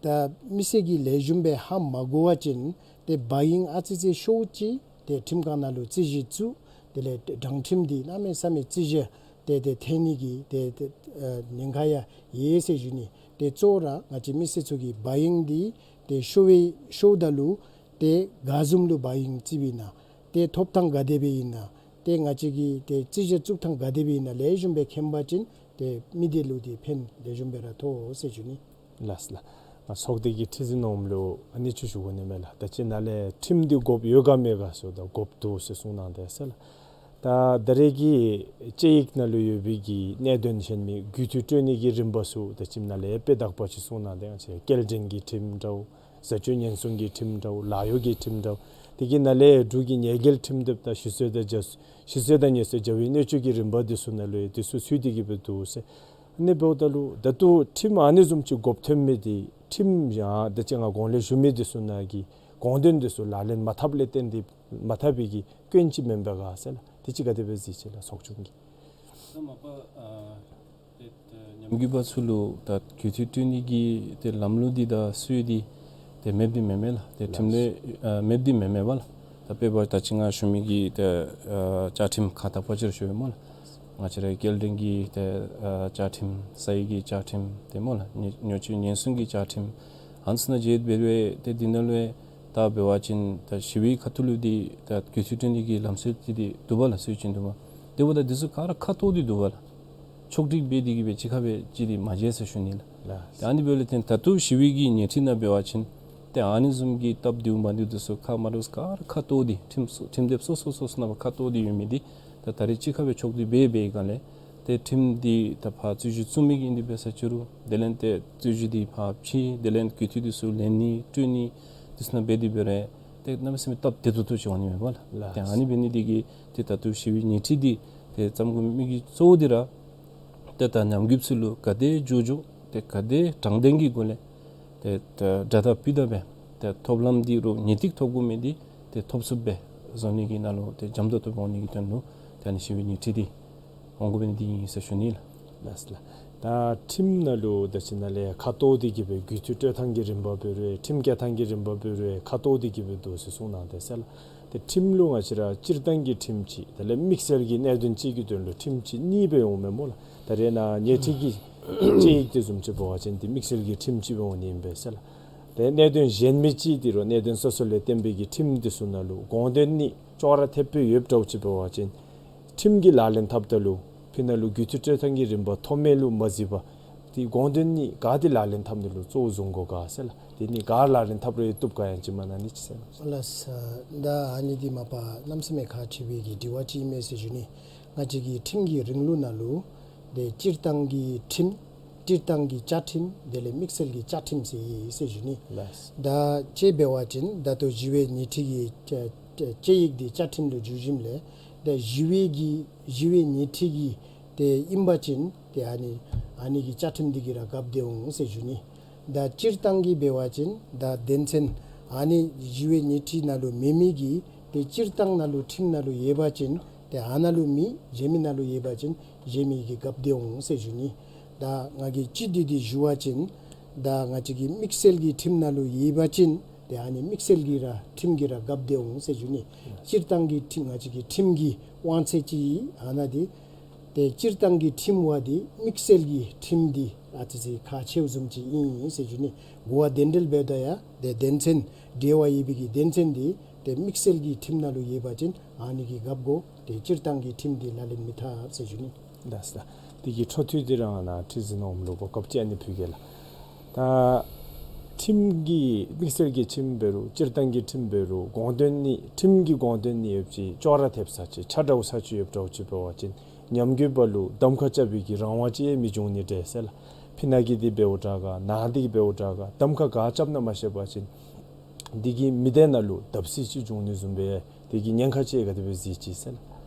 ད་མི་སེར་གྱིས་ལེགས་ཤོམ་སྦེ་ཧ་མ་གོ་བ་ཅིན་ཏེ་བ་ཡིང་ཨ་ཙི་ཅིག་ཤོར་ཅི་ཏེ་ཁྲིམས་ཁང་ནང་ལུ་རྩོད་གཞི་བཙུགས། དེ་ལས་དྲང་ཁྲིམས་འདི་གནམ་མེད་ས་མེད་རྩོད་གཞི་ཏེ་ཏེ་ཐོན་ནི་གི་ཏེ་ཏེ་ཨ་ཉེན་ཁ་ཡང་ཡོད་ཟེར་ཞུ་ནི། ཏེ་གཙོ་བོ་ར་ང་བཅས་མི་སེར་ཚུ་གི་བ་ཡིང་འདི་ཏེ་ཤོར་བའི་ཤོརཝ་ད་ལུ་ཏེ་ག་བཟུམ་ལུ་བ་ཡིང་རྩོདཔ་ཨིན་ན། ཏེ་ཐོབ་ཐངས་ག་དེ་སྦེ་ཨིན་ན། ཏེ་ང་བཅས་ཀྱིས་ཏེ་རྩོད་གཞི་བཙུགས་ཐངས་ག་དེ་སྦེ་ཨིན་ན་ལེགས་ཤོམ་སྦེ་མཁྱེན་པ་ཅིན་ཏེ་མི་སྡེ་ལུ་ཏེ་ཕན་ལེགས་ཤོམ་སྦེ་ར་ཐོགས་ཟེར་ཞུ་ནི། ལགས་ལགས། ང་ཚོགས་སྡེ་གི་ཁྲི་འཛིན་ནོར་བུ་ལུ་ཨ་ནི་ཅིག་ཞུ་དགོ་ནི་མས་ལགས། ད་ཅི་ནཱ་ལས་ཁྲིམས་འདི་དགོཔ་ཡོད་ག་མེད་ག་ཟེརཝ་ད་དགོཔ་འདུག་ཟེར་གསུངས་གནང་དེས་ལགས། ད་ད་རེས་ཀྱི་དཔྱད་ཡིག་ནང་ལུ་ཡོད་པའི་གི་གནད་དོན་གཞན་མི་རྒུད་འཐུས་སྤྲོད་ནི་གི་རིམ་པ་ཚུ་ད་ཅི་ནཱ་ལས་དཔེ་དག་པ་ཅིག་གསུངས་གནང་དེས། ང་བཅས་སྐྱེལ་འདྲེན་གྱི་ཁྲིམས་འདྲཝ། བཟའ་སྤྱོད་ཉེན་སྲུང་གི་ཁྲིམས་འདྲཝ། ལཱ་གཡོག་གི་ཁྲིམས་འདྲཝ། དེ་གི་ནང་ལས་འབྲུག་གི་ཉེས་འགེལ་ཁྲིམས་དེ་དང་ཞི་གསོ་དང་བྱ་ཞི་གསོ་དང་ཉེས་གསོ་བྱ་བའི་གནོད་སྐྱོན་གྱི་རིམ་པ་འདི་ཚུ་ནང་ལུ་ཡང་འདི་ཚུ་ཚུད་དེ་གི་སྦེ་འདུག་ཟེར། ཨ་ནི་འབདཝ་ད་ལུ་ད་ལྟོ་ཁྲིམས་ཨ་ནི་བཟུམ་ཅིག་དགོཔ་ཐོན་མི་འདི་ཁྲིམས་ཡང་ད་ཅི་ང་གོང་ལས་ཞུ་མི་འདི་ཚུ་ནང་གི་དགོངས་དོན་འདི་ཚུ་ལག་ལེན་མ་འཐབ་ལས་བརྟེན་ཏེ་མ་འཐབ་པའི་གི་སྐྱོན་ཅིག་མེན་པས་ག་ཟེར་ལགས། དེ་ཅིག་ག་དེ་སྦེ་གཟིགས་ཅི་ལགས་ཚོགས་ཆུང་གིས། ད་མ་པ་ཨ་ཏེ་ད་ཉམས་རྒུད་པ་ཚུ་ལུ་ད་རྒུད་འཐུས་སྤྲོད་ནི་གི་ཏེ་ལམ་ལུགས་འདི་དང་སྲོལ་འདི་ཏེ་མེདཔ་འདི་མེན་མས་ལགས། ཏེ་ཁྲིམས་ལས་ཨ་མེདཔ་འདི་མེན་མས་པ་ལགས། ད་དཔེ་འབད་བ་ཅིན་ད་ཅི་ང་ཞུ་མི་གི་ཏེ་ཨ་བཅའ་ཁྲིམས་ཁ་དག་པ་ཅིག་ར་ཞུ་ཡི་སྨོ་ལགས། ང་བཅས་ར་སྐྱེལ་འདྲེན་གྱི་ཏེ་ཨ་བཅའ་ཁྲིམས་ས་ཡི་གི་བཅའ་ཁྲིམས་ཏེ་སྨོ་ལགས། ཉེས་ཉེས་སྤྱོད་ཉེན་སྲུང་གི་བཅའ་ཁྲིམས་ཨ་ནི་ཚུ་ནང་བཞིན་འབད་རུང་ཏེ་འདི་ནང་ལུ་ད་འབད་བ་ཅིན་ད་ཞི་བའི་ཁ་ཐུག་ལུ་འདི་ད་རྒུད་འཐུས་སྤྲོད་ནི་གི་ལམ་སྲོལ་འདི་འདུག་པ་ལགས། སྲོལ་ཅིག་འདུག་པ། དེ་འབདཝ་ད་འདི་ཚུ་ག་ར་ཁ་ཐོག་འདི་འདུག་པ་ལགས། ཕྱོགས་སྒྲིག་འབད་དེ་གི་སྦེ་གཅིག་ཁར་སྦེ་ཅིག་འདི་མ་མཇལ་ཟེར་ཞུ་ནི་ལགས། ལགས། ཏེ་ཨ་ནི་འབདཝ་ལས་བརྟེན་ད་ལྟོ་ཞི་བའི་གི་ཉེས་ཁྲི་ནང་འབད་བ་ཅིན་ཏེ་ཨ་ནི་བཟུམ་གྱི་སྟབས་བདེཝ་མ་བདེཝ་འདི་ཚུ་ཁ་མ་འདྲཝ་ག་ར་ཁ་ཐོག་འདི་ཁྲིམས་སོ་ཁྲིམས་དེབ་སོ་སོ་སོ་སོ་ནང་ཁ་ཐོག་འདི་ཡོད་མི་འདི་ད་ད་རེས་གཅིག་ཁར་སྦེ་ཕྱོགས་སྒྲིག་འབད་འབད་བའི་སྒང་ལས་ཏེ་ཁྲིམས་འདི་ད་ཕར་རྩོད་གཞི་བཙུགས་མི་གིས་འདི་འབད་ས་ཅིག་རུང་དེ་ལས་ཏེ་རྩོད་གཞི་འདི་ཕར་ཕྱེ་དེ་ལས་རྒུད་འཐུས་འདི་ཚུ་ལེན་ནི་སྤྲོད་ནི་འདི་ཚུ་ནང་འབད་དེ་འབད་རུང་ཏེ་གནམ་མེད་ས་མེད་སྟབས་བདེ་ཏོག་ཏོ་ཅིག་འོང་ནི་མས་པ་ལགས། ལགས། ཏེ་ཨ་ནི་འབད་ནི་འདི་གིས་ཏེ་ད་ལྟོ་ཞི་བའི་ཉེས་ཁྲི་འདི་ཏེ་བརྩམ་དགོ་མི་གི་གཙོ་བོ་འདི་ར་ཏེ་ད་ཉམས་རྒུདཔ་ཚུ་ལུ་ག་དེ་མགྱོགས་མགྱོགས་ཏེ་ག་དེ་དྲང་བདེན་གྱི་སྒོ་ལས་ཏེ་ད་དྲག་དྲག་སྤུས་དག་སྦེ་ཏེ་ཐོབ་ལམ་འདི་རུང་ངེས་ཏིག་ཐོབ་དགོ་མི་འདི་ཏེ་ཐོབ་ཚུགསཔ་སྦེ་བཟོ་ནི་གི་ནང་ལུ་ཏེ་འཇམ་ཏོང་ཏོ་འོང་ནི་གི་དོན་ལུ་ཏེ་ཨ་ནི་ཞི་བའི་ཉེས་ཁྲི་འདི་འོང་དགོ་པས་ནི་འདི་ཨིན་ཟེར་ཞུ་ནི་ལགས། ལགས་ལགས། ད་ཁྲིམས་ནང་ལུ་ད་ཅི་ནཱ་ལས་ཁ་ཐོག་འདི་གི་སྦེ་རྒུད་འཐུས་སྤྲོད་ཐངས་ཀྱི་རིམ་པ་འབད་རུང་ཁྲིམས་བཀལ་ཐངས་ཀྱི་རིམ་པ་འབད་རུང་ཁ་ཐོག་འདི་གི་སྦེ་འདུག་ཟེར་གསུངས་གནང་དེས་ལགས། ཏེ་ཁྲིམས་ལུ་ང་བཅས་ར་སྤྱིར་བཏང་གི་ཁྲིམས་གཅིག་དེ་ལས་དམིགས་བསལ་གྱི་གནད་དོན་གཅིག་གི་དོན་ལུ་ཁྲིམས་གཅིག་གཉིས་སྦེ་འོངམ་མས་སྨོ་ལགས། ད་རེས་ནཱ་ཉེས་ཁྲི་གི་དཔྱད་ཡིག་དེ་བཟུམ་ཅིག་འབད་བ་ཅིན་ཏེ་དམིགས་བསལ་གྱི་ཁྲིམས་གཅིག་སྦེ་འོང་ནི་ཨིན་པས་ལགས། ཏེ་གནད་དོན་གཞན་མི་གཅིག་འདི་རུང་གནད་དོན་སོ་སོ་ལས་བརྟེན་པའི་གི་ཁྲིམས་འདི་ཚུ་ནང་ལུ་དགོངས་དོན་གཉིས་ཅོག་ར་འཐདཔ་སྦེ་ཡོདཔ་འདྲཝ་ཅིག་འབད་བ་ཅིན་ཁྲིམས་ཀྱི་ལག་ལེན་འཐབ་ད་ལུ་ཕི་ནང་ལུ་རྒུད་འཐུས་སྤྲོད་ཐངས་ཀྱི་རིམ་པ་ཐོག་མེད་ལུ་མ་གཟིགས་པར་ཏེ་དགོངས་དོན་གཉིས་ག་འདི་ལག་ལེན་འཐབ་ནི་ལུ་གཙོ་བོ་བཟུང་དགོ་ག་ཟེར་ལགས། དེ་གཉིས་ག་ལག་ལེན་འཐབ་རུང་བཏུབ་ག་ཡང་ཅིག་མ་གནང་ནི་ཅིག་ཟེར་ལགས། ལགས་སོ། ད་ཨ་ནི་འདི་མ་པ་གནམ་མེད་ས་མེད་ཁག་ཆེ་བའི་གི་དྲི་བ་ཅིག་ཨིན་མས་ཟེར་ཞུ་ནི། ང་བཅས་ཀྱི་ཁྲིམས་ཀྱི་རིང་ལུགས་ནང་ལུ་ཏེ་སྤྱིར་བཏང་གི་ཁྲིམས་སྤྱིར་བཏང་གི་བཅའ་ཁྲིམས་དེ་ལས་དམིགས་བསལ་གྱི་བཅའ་ཁྲིམས་ཟེར་ཡོད་ཟེར་ཞུ་ནི། ལགས། ད་དཔྱེ་འབད་བ་ཅིན་ད་ལྟོ་ཞི་བའི་ཉེས་ཁྲི་གི་དཔྱད་དཔྱད་ཡིག་འདི་བཅའ་ཁྲིམས་ལུ་འགྱུར་ཞིནམ་ལས་ཏེ་ཞི་བའི་གི་ཞི་བའི་ཉེས་ཁྲི་གི་ཏེ་ཨིན་པ་ཅིན་ཏེ་ཨ་ནི་ཨ་ནི་གི་བཅའ་ཁྲིམས་འདི་གིས་ར་རྒཔོ་སྡོད་འོང་ཟེར་ཞུ་ནི། ད་སྤྱིར་བཏང་གི་འབད་བ་ཅིན་ད་དོན་ཚན་ཨ་ནི་ཞི་བའི་ཉེས་ཁྲི་ནང་ལུ་མེད་མི་གི་ཏེ་སྤྱིར་བཏང་ནང་ལུ་ཁྲིམས་ནང་ལུ་ཡོད་པ་ཅིན་ཏེ་ཨ་ནཱ་ལུ་མེད། གཞན་མི་ནང་ལུ་ཡོད་པ་ཅིན་གཞན་མི་གིས་རྒཔོ་སྡོད་འོང་ཟེར་ཞུ་ནི། ད་ང་གིས་དཔྱེ་འདི་འདི་ཞུ་བ་ཅིན་ད་ང་བཅས་ཀྱི་དམིགས་བསལ་གྱི་ཁྲིམས་ནང་ལུ་ཡོད་པ་ཅིན་ཏེ་ཨ་ནི་དམིགས་བསལ་གྱི་ར་ཁྲིམས་ཀྱིས་ར་རྒཔོ་སྡོད་འོང་ཟེར་ཞུ་ནི། སྤྱིར་བཏང་གི་ཁྲིམས་ང་བཅས་ཀྱི་ཁྲིམས་ཀྱི་དབང་ཚད་ཅིག་ཨ་ནཱ་འདི་ཏེ་སྤྱིར་བཏང་གི་ཁྲིམས་བ་འདི་དམིགས་བསལ་གྱི་ཁྲིམས་འདི་ཨ་ཙི་ཅིག་ཁག་ཆེཝ་བཟུམ་ཅིག་ཨིན་ཟེར་ཞུ་ནི། གོ་བ་དོན་འགྲེལ་འབདཝ་ད་ཡང་ཏེ་དོན་ཚན་འབྲེལ་བ་ཡོད་པའི་གི་དོན་ཚན་འདི་ཏེ་དམིགས་བསལ་གྱི་ཁྲིམས་ནང་ལུ་ཡོད་པ་ཅིན་ ཨ་ནི་གི་རྒཔོ་གོ་ཏེ་སྤྱིར་བཏང་གི་ཁྲིམས་འདི་ལག་ལེན་མི་འཐབ་ཟེར་ཞུ་ནི། ལགས་ལགས། དེ་གི་འཕྲོ་མཐུད་དེ་རང་ནཱ་ཁྲིམས་འཛིན་འོགམ་ལུ་གོ་སྐབས་ཅིག་ཨ་ནི་ཕུལ་གེ་ལགས། ད་ཁྲིམས་ཀྱི་དམིགས་བསལ་གྱི་ཁྲིམས་འབད་རུང་སྤྱིར་བཏང་གི་ཁྲིམས་འབད་རུང་དགོངས་དོན་ནི་ཁྲིམས་ཀྱི་དགོངས་དོན་ནི་ཡོད་ཅི་ཅོག་ར་འཐདཔ་ས་ཅིག་ཆ་འདྲཝ་ས་ཅིག་ཡོདཔ་འདྲཝ་ཅིག་འབད་བ་ཅིན་ཉམས་རྒུད་པ་ལུ་གདམ་ཁ་རྐྱབ་པའི་གི་རང་དབང་ཅིག་མི་འབྱུང་ནི་འདྲས་ཟེར་ལགས། ཕྱི་ནང་གི་འདི་འབདཝ་དྲག་ག་ནང་འདི་འབདཝ་དྲག་ག་གདམ་ཁ་ག་རྐྱབ་ན་མ་ཤེས་པ་ཅིན་འདི་གིས་མི་སྡེ་ནང་ལུ་བརྡབ་གསིག་ཅིག་འབྱུང་ནི་བཟུམ་སྦེ་དེ་གི་ཉེན་ཁ་ཅིག་ག་དེ་སྦེ་གཟིགས་ཅི་ཟེར་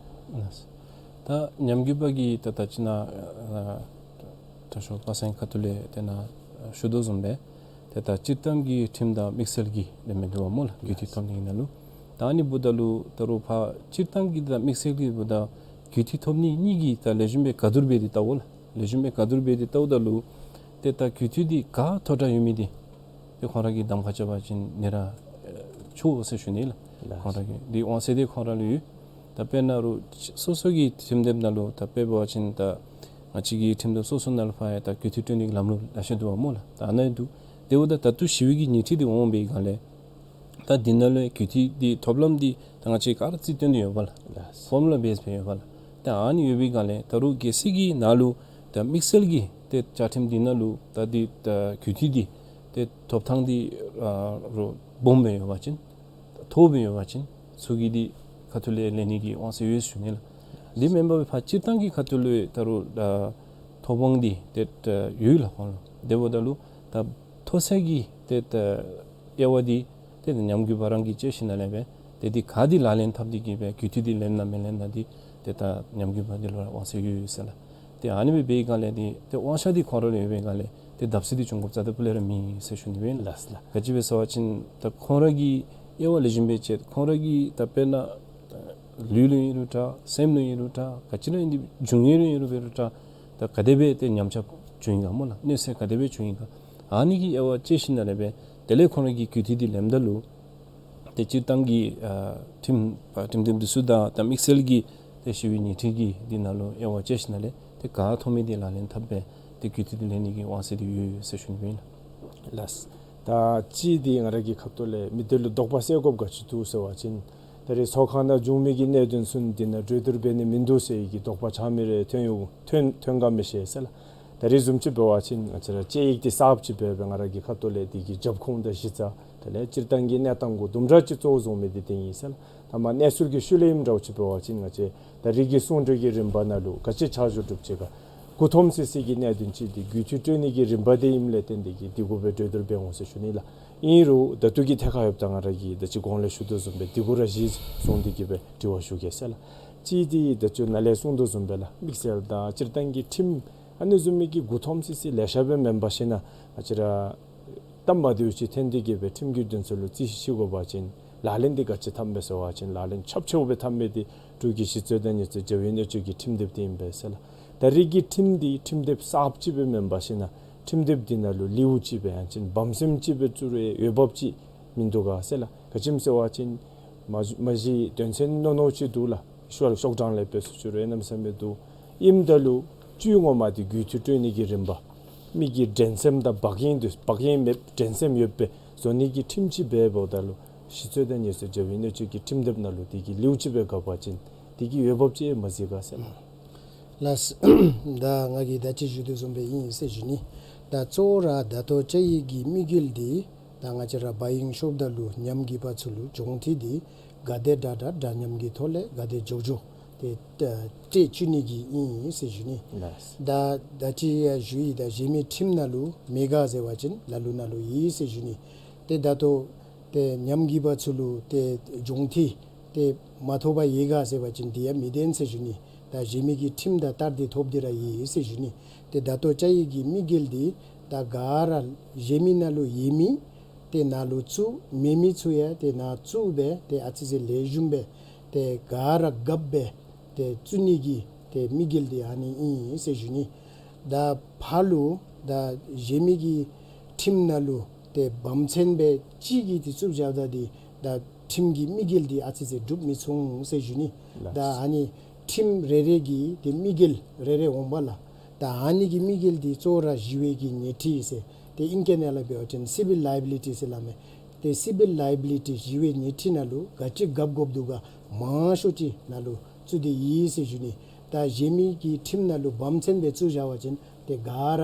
ལགས། ད་ཉམས་རྒུད་པ་གི་ད་ད་ཅི་ནཱ་ཨ་དྲག་ཤོས་པ་སངས་ཁ་ཐུག་ལས་དེ་ནཱ་ཞུ་དོ་བཟུམ་སྦེ་ཏེ་ད་སྤྱིར་བཏང་གི་ཁྲིམས་དང་དམིགས་བསལ་གྱི་ལས་མི་འདུག་པ་སྨོ་ལགས། རྒུད་འཐུས་ཐོབ་ནི་གི་ནང་ལུ་ད་ཨ་ནི་འབདཝ་ད་ལུ་ད་རུང་ཕར་སྤྱིར་བཏང་གི་དང་དམིགས་བསལ་གྱི་འབདཝ་ད་རྒུད་འཐུས་ཐོབ་ནི་གཉིས་ཀྱི་ད་ལེགས་ཤོམ་སྦེ་ག་དེ་སྦེ་འདི་ལྟ་བུ་ལགས། ལེགས་ཤོམ་སྦེ་ག་དེ་སྦེ་འདི་ལྟ་བུ་ད་ལུ་ཏེ་ད་རྒུད་འཐུས་འདི་ག་མཐོ་དྲགས་ཡོད་མི་འདི་ཏེ་ཁོང་ར་གིས་གདམ་ཁ་རྐྱབ་པ་ཅིན་ནི་ར་ཆོག་ཟེར་ཞུ་ནི་ལགས། ལགས། ཁོང་ར་གི་འདི་དབང་ཚད་འདི་ཁོང་ར་ལུ་ཡོད། ད་དཔེར་ན་རུང་སོ་སོ་གི་ཁྲིམས་དེབ་ནང་ལུ་ད་དཔེ་འབད་བ་ཅིན་ད་ང་བཅས་ཀྱི་ཁྲིམས་དེབ་སོ་སོ་ནང་ལུ་ཕར་ཡང་ད་རྒུད་འཐུས་སྤྲོད་ནི་གི་ལམ་ལུགས་ལེ་ཤ་འདུག་པ་སྨོ་ལགས། ད་ཨ་ནི་འདུག། དེ་འབདཝ་ད་ད་ལྟོ་ཞི་བའི་གི་ཉེས་ཁྲི་འདི་འོང་བའི་སྒང་ལས་ད་འདི་ནང་ལུ་རྒུད་འཐུས་འདི་ཐོབ་ལམ་འདི་ད་ང་བཅས་ག་ར་རྩིས་སྟོན་ཏེ་ཡོདཔ་ལགས། ལགས། ཕོར་མུ་ལ་བེསི་སྦེ་ཡོདཔ་ལགས། ད་ཨ་ནི་ཡོད་པའི་སྒང་ལས་ད་རུང་གལ་སྲིད་ཀྱི་ནཱ་ལུ་ད་དམིགས་བསལ་གྱི་ཏེ་བཅའ་ཁྲིམས་འདི་ནང་ལུ་ད་འདི་ད་རྒུད་འཐུས་འདི་ཏེ་ཐོབ་ཐངས་འདི་ཨ་རུང་སྦོམ་སྦེ་ཡོད་པ་ཅིན་མཐོ་སྦེ་ཡོད་པ་ཅིན་ཚུ་གི་འདི་ཁ་ཐུག་ལས་ལེན་ནི་གི་དབང་ཚད་ཡོད་ཞུ་ནི་ལགས། འདི་མེན་པར་ཕར་སྤྱིར་བཏང་གི་ཁ་ཐུག་ལས་ད་རུང་ཨ་ཐོབ་དབང་འདི་ཏེ་ཡོད་ལགས་ཁོང་ལུ། དེ་འབདཝ་ད་ལུ་ད་མཐོ་ཚད་ཀྱི་ཏེ་ད་དབྱེ་བ་འདི་ཏེ་ད་ཉམས་རྒུད་པ་རང་གིས་དཔྱད་ཞིནམ་ལས་སྦེ་ཏེ་འདི་ག་འདི་ལག་ལེན་འཐབ་སྟེ་གི་སྦེ་རྒུད་འཐུས་འདི་ལེན་ན་མི་ལེན་ན་འདི་ཏེ་ད་ཉམས་རྒུད་པ་འདི་ལུ་ར་དབང་ཚད་ཡོད་ཟེར་ལགས། ཏེ་ཨ་ནི་སྦེ་འབད་བའི་སྒང་ལས་འདི་ཏེ་དབང་ཆ་འདི་ཁོང་ར་ལུ་ཡོད་པའི་སྒང་ལས་ཏེ་བརྡབ་གསིག་འདི་འབྱུང་དགོཔ་རྩ་དང་སྤུ་ལས་ར་མེད་ཟེར་ཞུ་ནི་སྦེ་ཨིན། ལགས་ལགས། ག་ཅི་སྦེ་ཟེར་བ་ཅིན་ད་ཁོང་ར་གི་དབྱེ་བ་ལེགས་ཤོམ་སྦེ་དཔྱད་ཁོང་ར་གི་ད་དཔེར་ན་ལུས་ལུ་ཨིན་རུང་འདྲ་སེམས་ལུ་ཨིན་རུང་འདྲ་ག་ཅི་ལུ་ཨིན་འདི་འབྱུང་ཡུལ་ལུ་ཨིན་རུང་འབད་རུང་འདྲ་ད་ག་དེ་སྦེ་ཏེ་ཉམས་ཆག་བྱུང་ཡི་ག་སྨོ་ལགས། གནོད་འཚེ་ག་དེ་སྦེ་བྱུང་ཡི་ག་ཨ་ནི་གི་དབྱེ་བ་དཔྱད་ཞིནམ་ལས་སྦེ་དེ་ལས་ཁོང་ར་གིས་རྒུད་འཐུས་འདི་ལེནམ་ད་ལུ་ཏེ་སྤྱིར་བཏང་གི་ཨ་ཁྲིམས་ཨ་ཁྲིམས་དེབ་འདི་ཚུ་དང་ད་དམིགས་བསལ་གྱི་ཏེ་ཞི་བའི་ཉེས་ཁྲི་གི་འདི་ནང་ལུ་དབྱེ་བ་དཔྱད་ཞིནམ་ལས་ཏེ་ག་མཐོ་མི་འདི་ལག་ལེན་འཐབ་སྦེ་ཏེ་རྒུད་འཐུས་འདི་ལེན་ནི་གི་དབང་ཚད་འདི་ཡོད་ཟེར་ཞུ་ནི་སྦེ་ཨིན། ལགས། ད་ཅི་འདི་ང་ར་གི་ཁ་ཐུག་ལས་མི་སྡེ་ལུ་དོགས་པ་སེལ་དགོཔ་ག་ཅི་འདུག་ཟེར་བ་ཅིན་ད་རེས་ཚོགས་ཁང་ནང་འབྱུང་མི་གི་གནད་དོན་ཚུ་འདི་ནང་གྲོས་བསྡུར་འབད་ནི་མིན་འདུག་ཟེར་བའི་གི་དོགས་པ་ཆགས་མི་རེ་ཐོན་ཡོད་ཐོན་ཐོན་ག་མི་ཤེས་ཟེར་ལགས། ད་རེས་བཟུམ་ཅིག་འབད་བ་ཅིན་ང་བཅས་ར་དཔྱད་ཡིག་འདི་གསརཔ་ཅིག་འབད་སྦེ་ང་ར་གི་ཁ་ཐུག་ལས་འདི་གི་རྒྱབ་ཁུངས་དང་གཞི་རྩ་དེ་ལས་སྤྱིར་བཏང་གི་གནས་སྟངས་གུ་དུམ་གྲ་ཅིག་གཙོ་བོ་བཟུང་མི་འདི་འདི་ཨིན་ཟེར་ལགས། ད་མ་གནས་ཚུལ་གྱི་ཤུལ་ལས་ཨིནམ་འདྲཝ་ཅིག་འབད་བ་ཅིན་ང་བཅས་ད་རིགས་ཀྱི་གསུང་གྲོས་ཀྱི་རིམ་པ་ནང་ལུ་ག་ཅི་ཆ་འཇོག་གྲུབ་ཅི་ག་མགུ་འཐོམ་སི་སི་གི་གནད་དོན་ཅིག་འདི་རྒུད་འཐུས་སྤྲོད་ནི་གི་རིམ་པ་འདི་ཨིནམ་ལས་བརྟེན་འདི་གིས་འདི་གུ་སྦེ་གྲོས་བསྡུར་འབད་འོང་ཟེར་ཞུ་ནི་ལགས། ཨིན་རུང་ད་ལྟོ་གི་ཐད་ཁར་ཡོདཔ་ད་ང་ར་གིས་ད་ཅི་གོང་ལས་ཞུ་དོ་བཟུམ་སྦེ་འདི་གུ་ར་གཞི་བཟུང་སྟེ་གི་སྦེ་དྲི་བ་ཞུ་གེ་ཟེར་ལགས། ཅི་འདི་ད་ཅི་ནཱ་ལས་གསུང་དོ་བཟུམ་སྦེ་ལགས་དམིགས་བསལ་དང་སྤྱིར་བཏང་གི་ཁྲིམས་ཨ་ནི་བཟུམ་མའི་གི་མགུ་འཐོམ་སི་སི་ལེ་ཤ་སྦེ་མེན་པར་ཞིན་ན་ང་བཅས་ར་སྟབས་མ་བདེཝ་ཅིག་ཐོན་ཏེ་གི་སྦེ་ཁྲིམས་ཀྱི་འདུན་ཚོགས་ལུ་རྩིས་ཞིབ་ཞུ་དགོ་པ་ཅིན་ལག་ལེན་འདི་ག་ཅི་འཐབ་མས་ཟེར་བ་ཅིན་ལག་ལེན་ཁྱབ་ཆེཝ་སྦེ་འཐབ་མི་འདི་འབྲུག་གི་ཞི་རྩོད་དང་ཉེས་རྩོད་བྱ་བའི་གནོད་བཅོས་ཀྱི་ཁྲིམས་དེབ་འདི་ཨིན་པས་ཟེར་ལགས། ད་རིགས་ཀྱི་ཁྲིམས་འདི་ཁྲིམས་དེབ་གསརཔ་ཅིག་སྦེ་མེན་པར་ཞིན་ན་ཁྲིམས་དེབ་འདི་ནང་ལུ་ལེའུ་ཅིག་སྦེ་ཡང་ཅིན་བབ་མཚམས་ཅིག་སྦེ་བཙུགས་རུང་འོས་འབབ་ཅིག་མིན་འདུག་ག་ཟེར་ལགས། ག་ཅི་སྨོ་ཟེར་བ་ཅིན་མ་མ་གཞི་དོན་ཚན་རྣོ་རྣོ་ཅིག་འདུག་ལགས། ཤོག་ཤོག་གྲངས་ལས་སྦེ་སུ་ཅིག་རུང་གནམ་མེད་ས་མེད་འདུག། ཨིནམ་ད་ལུ་བཅུད་ངོ་མ་འདི་རྒུད་འཐུས་སྤྲོད་ནི་གི་རིམ་པ་མི་གི་འགྲན་སེམས་དང་བག་གཡེང་འདི་བག་གཡེང་མེད་འགྲན་སེམས་ཡོད་པའི་བཟོ་ནི་གི་ཁྲིམས་ཅིག་འབདཝ་ད་ལུ་ཞི་རྩོད་དང་ཉེས་རྩོད་བྱ་བའི་གནོད་བཅོས་ཀྱི་ཁྲིམས་དེབ་ནང་ལུ་འདི་གི་ལེའུ་ཅིག་སྦེ་བཀབ་པ་ཅིན་འདི་གིས་འོས་འབབ་ཅིག་མ་གཟིགས་ག་ཟེར་ལགས། ལགས། ད་ང་གིས་ད་ཅི་ཞུ་དོ་བཟུམ་སྦེ་ཨིན་ཟེར་ཞུ་ནི། ད་གཙོ་བོ་ར་ད་ལྟོ་བཅའ་ཡིག་གི་དམིགས་ཡུལ་འདི་ད་ང་བཅས་ར་བ་ཡིན་ཤོབ་ད་ལུ་ཉམས་རྒུད་པ་ཚུ་ལུ་སྦྱོང་ཁྲིད་འདི་ག་དེ་དྲག་དྲག་འདྲ་མཉམ་གྱི་ཐོག་ལས་ག་དེ་མགྱོགས་མགྱོགས་ཏེ་ཏེ་སྤྲོད་བཅུག་ནི་གི་ཨིན་ཟེར་ཞུ་ནི། ལགས། ད་ད་ཅི་ཡང་ཞུ་ཡི། ད་གཞན་མི་ཁྲིམས་ནང་ལུ་མེད་ག་ཟེར་བ་ཅིན་ལ་ལུ་ནང་ལུ་ཡོད་ཟེར་ཞུ་ནི། ཏེ་ད་ལྟོ་ཏེ་ཉམས་རྒུད་པ་ཚུ་ལུ་ཏེ་སྦྱོང་ཁྲིད་ཏེ་མ་ཐོབ་པར་ཡོད་ག་ཟེར་བ་ཅིན་དེ་ཡང་མི་བདེན་ཟེར་ཞུ་ནི། ད་གཞན་མི་གི་ཁྲིམས་དང་བསྟུན་ཏེ་ཐོབ་སྟེ་ར་ཡོད་ཟེར་ཞུ་ནི། ཏེ་ད་ལྟོ་བཅའ་ཡིག་གི་དམིགས་ཡུལ་འདི་ད་ག་ར་གཞན་མི་ནང་ལུ་ཡོད་མི་ཏེ་ནང་ལུ་བཙུགས་མེད་མི་ཚུ་ཡང་ཏེ་ནང་བཙུགས་སྦེ་ཏེ་ཨ་ཙི་ཅིག་ལེགས་ཤོམ་སྦེ་ཏེ་ག་ར་རྒཔོ་སྦེ་ཏེ་བཙུགས་ནི་གི་ཏེ་དམིགས་ཡུལ་འདི་ཨ་ནི་ཨིན་ཟེར་ཞུ་ནི། ད་ཕར་ལུ་ད་གཞན་མི་གི་ཁྲིམས་ནང་ལུ་ཏེ་བབ་མཚམས་སྦེ་གཅིག་གིས་ཏེ་བཙུགས་བཞགཔ་ད་འདི་ད་ཁྲིམས་ཀྱི་དམིགས་ཡུལ་འདི་ཨ་ཙི་ཅིག་འགྲུབ་མི་ཚུགས་ཟེར་ཞུ་ནི། ལགས། ད་ཨ་ནི་ཁྲིམས་རེ་རེ་གི་ཏེ་དམིགས་ཡུལ་རེ་རེ་འོང་པ་ལགས། ད་ཨ་ནི་གི་དམིགས་ཡུལ་འདི་གཙོ་བོ་ར་ཞི་བའི་གི་ཉེས་ཁྲི་ཟེར་ཏེ་ཨིང་སྐད་ནང་ལས་འབད་བ་ཅིན་སི་བིལ་ལའི་བི་ལི་ཊི་ཟེར་སླབ་མས། ཏེ་སི་བིལ་ལའི་བི་ལི་ཊི་ཞི་བའི་ཉེས་ཁྲི་ནང་ལུ་ག་ཅི་རྐྱབ་དགོཔ་འདུག་ག་མང་ཤོས་ཅིག་ནང་ལུ་བཙུགས་ཏེ་ཡོད་ཟེར་ཞུ་ནི། ད་གཞན་མི་གི་ཁྲིམས་ནང་ལུ་བམ་ཚན་སྦེ་བཙུགས་བཞག་པ་ཅིན་ཏེ་ག་ར་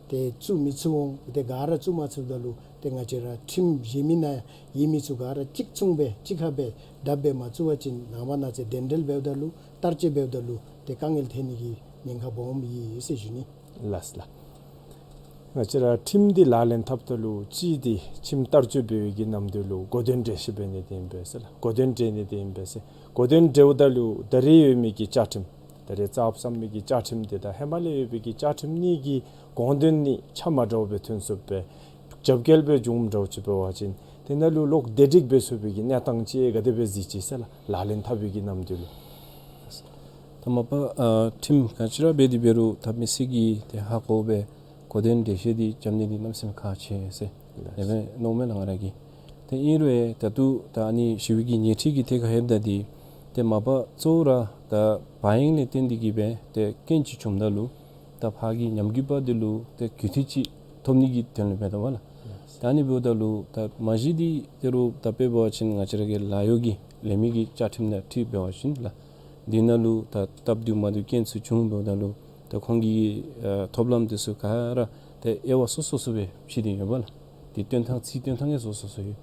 ཏེ་བཙུགས་མི་ཚུགས་འོང་། ཏེ་ག་ར་བཙུགས་མ་ཚུགསཔ་ད་ལུ་ཏེ་ང་བཅས་ར་ཁྲིམས་གཞན་མི་ནང་ཡོད་མི་ཚུ་ག་ར་གཅིག་མཚུངས་སྦེ་གཅིག་ཁར་སྦེ་བསྡབ་སྦེ་མ་བཙུགས་པ་ཅིན་ནངས་པ་གནངས་ཚེ་གདན་འདྲེན་འབདཝ་ད་ལུ་བསྟར་སྤྱོད་འབདཝ་ད་ལུ་ཏེ་དཀའ་ངལ་ཐོན་ནི་གི་ཉེན་ཁ་སྦོམ་ཡོད་ཟེར་ཞུ་ནི། ལགས་ལགས། ང་བཅས་ར་ཁྲིམས་འདི་ལག་ལེན་འཐབ་ད་ལུ་གཅིག་འདི་ཁྲིམས་བསྟར་སྤྱོད་འབད་བའི་གི་ནམ་དུས་ལུ་གོ་དོན་འགྲེལ་བཤད་འབད་ནི་འདི་ཨིན་པས་ཟེར་ལགས། གོ་དོན་འགྲེལ་ནི་འདི་ཨིན་པས་ཟེར། གོ་དོན་འགྲེལཝ་ད་ལུ་ད་རེས་ཡོད་མི་གི་བཅའ་ཁྲིམས་ད་རེས་རྩ་བ་བསམ་མི་གི་བཅའ་ཁྲིམས་འདི་དང་ཧེ་མ་ལས་ཡོད་པའི་གི་བཅའ་ཁྲིམས་གཉིས་ཀྱི་དགོངས་དོན་ནི་ཆ་མ་འདྲཝ་སྦེ་ཐོན་སོངམ་སྦེ་རྒྱབ་འགལ་སྦེ་འབྱུངམ་འདྲཝ་ཅིག་འབད་བ་ཅིན་དེ་ནང་ལུ་ལོག་བདེ་སྒྲིག་འབད་ཚུགས་པའི་གི་གནས་སྟངས་ཅིག་ག་དེ་སྦེ་གཟིགས་ཅི་ཟེར་ལགས། ལག་ལེན་འཐབ་པའི་གི་ནམ་དུས་ལུ། ད་མ་པ་ཨ་ཁྲིམས་ག་ཅི་ར་འབད་དེ་འབད་རུང་ད་མི་སེར་གྱིས་ཏེ་ཧ་གོ་སྦེ་གོ་དོན་འགྲེལ་བཤད་འདི་རྐྱབ་ནི་འདི་གནམ་མེད་ས་མེད་ཁག་ཆེ་ཟེར་ལགས། དེ་སྦེ་མནོཝ་མས་ལགས་ང་ར་གིས། ཏེ་ཨིན་རུང་ད་ལྟོ་ད་ཨ་ནི་ཞི་བའི་གི་ཉེས་ཁྲི་གི་ཐད་ཁར་ལྷོདཔ་ད་འདི་ཏེ་མ་པ་གཙོ་བོ་ར་ད་བག་གཡེང་ལས་བརྟེན་ཏེ་གིས་སྦེ་ཏེ་རྐྱེན་ཅིག་བྱུངམ་ད་ལུ་ད་ཕར་གྱི་ཉམས་རྒུད་པ་འདི་ལུ་ཏེ་རྒུད་འཐུས་ཅིག་ཐོབ་ནི་གི་དོན་ལུ་འབད་དོ་བ་ལགས། ད་ཨ་ནི་འབདཝ་ད་ལུ་ད་མ་གཞི་འདི་ད་རུང་ད་དཔེ་འབད་བ་ཅིན་ང་བཅས་ར་གི་ལཱ་གཡོག་གི་ལས་མི་གི་བཅའ་ཁྲིམས་ནང་ཁྲིད་འབད་བ་ཅིན་ལགས། འདི་ནང་ལུ་ད་སྟབས་བདེ་མ་བདེ་རྐྱེན་ཚུ་བྱུང་འབདཝ་ད་ལུ་ད་ཁོང་གི་ཨ་ཐོབ་ལམ་འདི་ཚུ་ག་ར་ཏེ་དབྱེ་བ་སོ་སོ་སོ་སྦེ་ཕྱེ་སྟེ་ཡོད་པ་ལགས། ཏེ་སྟོན་ཐངས་ཚིག་སྟོན་ཐངས་ཡང་སོ་སོ་སོ་ཡོད།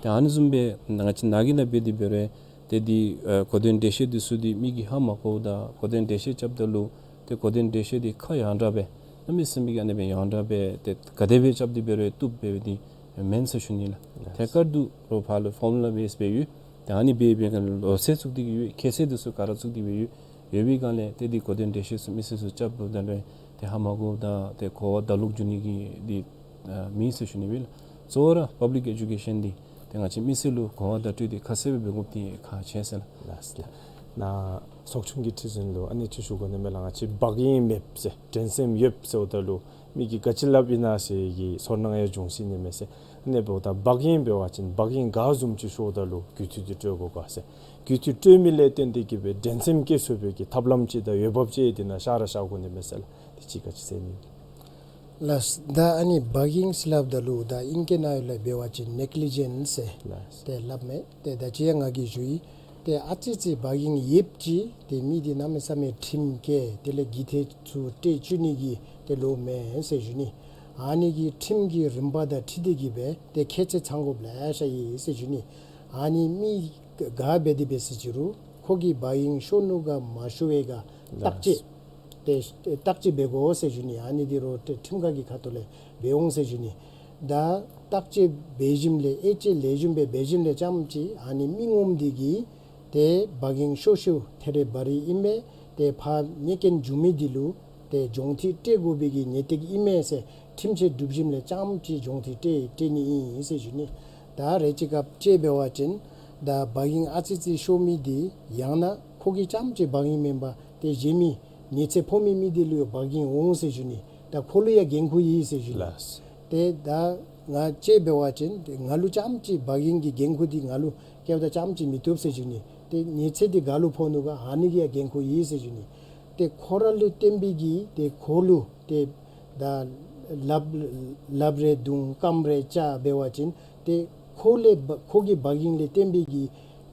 ཏེ་ཨ་ནི་བཟུམ་སྦེ་ང་བཅས་ནང་གི་ནང་འབད་དེ་འབད་རུང་ཏེ་འདི་ཨ་གོ་དོན་འགྲེལ་བཤད་འདི་ཚུ་འདི་མི་གིས་ཧ་མ་གོཝ་དང་གོ་དོན་འགྲེལ་བཤད་རྐྱབ་ད་ལུ་ཏེ་གོ་དོན་འགྲེལ་བཤད་འདི་ཁ་ཡང་དྲགས་སྦེ་གནམ་མེད་ས་མེད་ཀྱི་ཨ་ནི་སྦེ་ཡང་དྲགས་སྦེ་ཏེ་ག་དེ་སྦེ་རྐྱབ་སྟེ་འབད་རུང་བཏུབ་སྦེ་འདི་མེན་ཟེར་ཞུ་ནི་ལགས། ཐད་ཀར་དུ་རོགས་ཕར་ལུ་ཕོར་མུ་ལ་བེསི་སྦེ་ཡོད། ཏེ་ཨ་ནི་སྦེ་འབད་སྒང་ལུ་ལོ་ཚད་བཙུགས་ཏེ་གིས་ཡོད། ཁྱད་ཚད་འདི་ཚུ་ག་ར་བཙུགས་ཏེ་སྦེ་ཡོད། ཡོད་པའི་སྒང་ལས་ཏེ་འདི་གོ་དོན་འགྲེལ་བཤད་ཚུ་མི་སེར་ཚུ་རྐྱབ་འབདཝ་ད་ལུ་ཏེ་ཧ་མ་གོཝ་དང་ཏེ་གོ་བ་ལྡོག་ཕྱོགས་འགྱོ་ནི་གི་འདི་ཨ་མེད་ཟེར་ཞུ་ནི་ཨིན་ལགས། གཙོ་བོ་ར་པབ་ལིཀ་ཨེ་ཌུ་ཀེ་ཤཱན་འདི་ཏེ་ང་བཅས་མི་སེར་ལུ་གོ་བ་བརྡ་སྤྲོད་འདི་ཁ་གསལ་སྦེ་འབད་དགོཔ་འདི་ཁག་ཆེ་ཟེར་ལགས། ལགས་སོ་ལགས། ནཱ་ཚོགས་ཆུང་གི་ཁྲི་འཛིན་ལུ་ཨ་ནི་ཅིག་ཞུ་དགོ་ནི་མས་ལགས། ང་བཅས་བག་གཡེང་མེདཔ་ཟེར་འགྲན་སེམས་ཡོདཔ་ཟེརཝ་ད་ལུ་མི་གིས་ག་ཅི་སླབ་ཨིན་ན་ཟེར་གྱི་ཚོར་སྣང་ཡང་འབྱུང་སྲིད་ནི་མས་ཟེར། ཨ་ནི་འབདཝ་ད་བག་གཡེང་འབད་བ་ཅིན་བག་གཡེང་ག་བཟུམ་ཅིག་ཤོརཝ་ད་ལུ་རྒུད་འཐུས་འདི་སྤྲོད་དགོ་ག་ཟེར། རྒུད་འཐུས་སྤྲོད་མི་ལས་བརྟེན་ཏེ་གིས་སྦེ་འགྲན་སེམས་སྐྱེ་ཚུགས་པའི་གི་ཐབས་ལམ་ཅིག་དང་འོས་འབབ་ཅིག་འདི་ནང་ཤར་ར་ཤར་དགོ་ནི་མས་ཟེར་ལགས། དེ་ཅིག་ག་ཅི་ཟེར་ནི། ལགས། ད་ཨ་ནི་བག་གཡེང་ཟེར་སླབ་ད་ལུ་ད་ཨིང་སྐད་ནང་ལས་འབད་བ་ཅིན་ནེག་ལི་ཇེནསི་ཟེར་ལགས། ཏེ་སླབ་མས། ཏེ་ད་ཅི་ཡང་ང་གིས་ཞུ་ཡི། ཏེ་ཨ་ཙི་ཙི་བག་གཡེང་ཡོདཔ་ཅིག་ཏེ་མི་འདི་གནམ་མེད་ས་མེད་ཁྲིམས་འགལ་དེ་ལས་རྒུད་འཐུས་ཚུ་སྤྲོད་བཅུག་ནི་གི་ཏེ་ལོ་མེན་ཟེར་ཞུ་ནི། ཨ་ནི་གི་ཁྲིམས་ཀྱི་རིམ་པ་དང་འཁྲིལ་ཏེ་གིས་སྦེ་ཏེ་ཁྱད་ཚད་ཚང་དགོཔ་ལེ་ཤ་ཡོད་ཟེར་ཞུ་ནི། ཨ་ནི་མི་ག་འབད་དེ་འབད་ཟེར་ཅི་རུང་ཁོ་གིས་བག་གཡེང་ཤོར་ནུག་ག་མ་ཤོར་བའི་ག་བརྟག་དཔྱད་ཏེ་བརྟག་དཔྱད་འབད་དགོ་ཟེར་ཞུ་ནི། ཨ་ནི་འདི་རོགས་ཏེ་ཁྲིམས་ཁང་གི་ཁ་ཐུག་ལས་འབད་འོང་ཟེར་ཞུ་ནི། ད་བརྟག་དཔྱད་འབད་ཞིནམ་ལས་དབྱེ་དཔྱད་ལེགས་ཤོམ་སྦེ་འབད་ཞིནམ་ལས་རྐྱངམ་ཅིག་ཨ་ནི་མི་ངོམ་འདི་གིས་ཏེ་བག་གཡེང་ཤོར་ཤོརཝ་ཐེ་རེ་བ་རེ་ཨིན་མས། ཏེ་ཕར་ཉེས་རྐྱེན་བྱུང་མི་འདི་ལུ་ཏེ་སྦྱོང་ཐིག་སྤྲོད་དགོ་པའི་གི་ཉེས་སྟེགས་ཨིན་མས་ཟེར་ཁྲིམས་ཆད་གྲུབ་ཞིནམ་ལས་རྐྱངམ་ཅིག་སྦྱོང་ཐིག་སྤྲོད་སྤྲོད་ནི་ཨིན་ཟེར་ཞུ་ནི། ད་རེ་ཅིག་སྐབས་དཔྱད་འབད་བ་ཅིན་ད་བག་གཡེང་ཨ་ཙི་ཙི་ཤོར་མི་འདི་ཡང་ན་ཁོ་གིས་རྐྱངམ་ཅིག་བག་གཡེང་མེན་པར་ཏེ་གཞན་མི་ཉེས་ཚད་ཕོག་མི་མི་འདི་ལུ་ཡང་བག་གཡེང་འོང་ཟེར་ཞུ་ནི། ད་ཁོ་ལུ་ཡང་འགན་ཁུར་ཡོད་ཟེར་ཞུ་ནི། ལགས། ཏེ་ད་ང་དཔྱད་འབད་བ་ཅིན་ཏེ་ང་ལུ་རྐྱངམ་ཅིག་བག་གཡེང་གི་འགན་ཁུར་འདི་ང་ལུ་བཀལཝ་ད་རྐྱངམ་ཅིག་མི་བཏུབ་ཟེར་ཞུ་ནི། ཏེ་ཉེས་ཚད་འདི་ག་ལུ་ཕོག་ནུག་ག་ཨ་ནི་གི་ཡང་འགན་ཁུར་ཡོད་ཟེར་ཞུ་ནི། ཏེ་ཁོ་ར་ལུ་བརྟེན་པའི་གི་ཏེ་ཁོ་ལུ་ཏེ་ད་ལགཔ་ལགཔ་རེ་བརྡུང་རྐངམ་རེ་བཅག་འབད་བ་ཅིན་ཏེ་ཁོ་ལས་བ་ཁོ་གི་བག་གཡེང་ལས་བརྟེན་པའི་གི་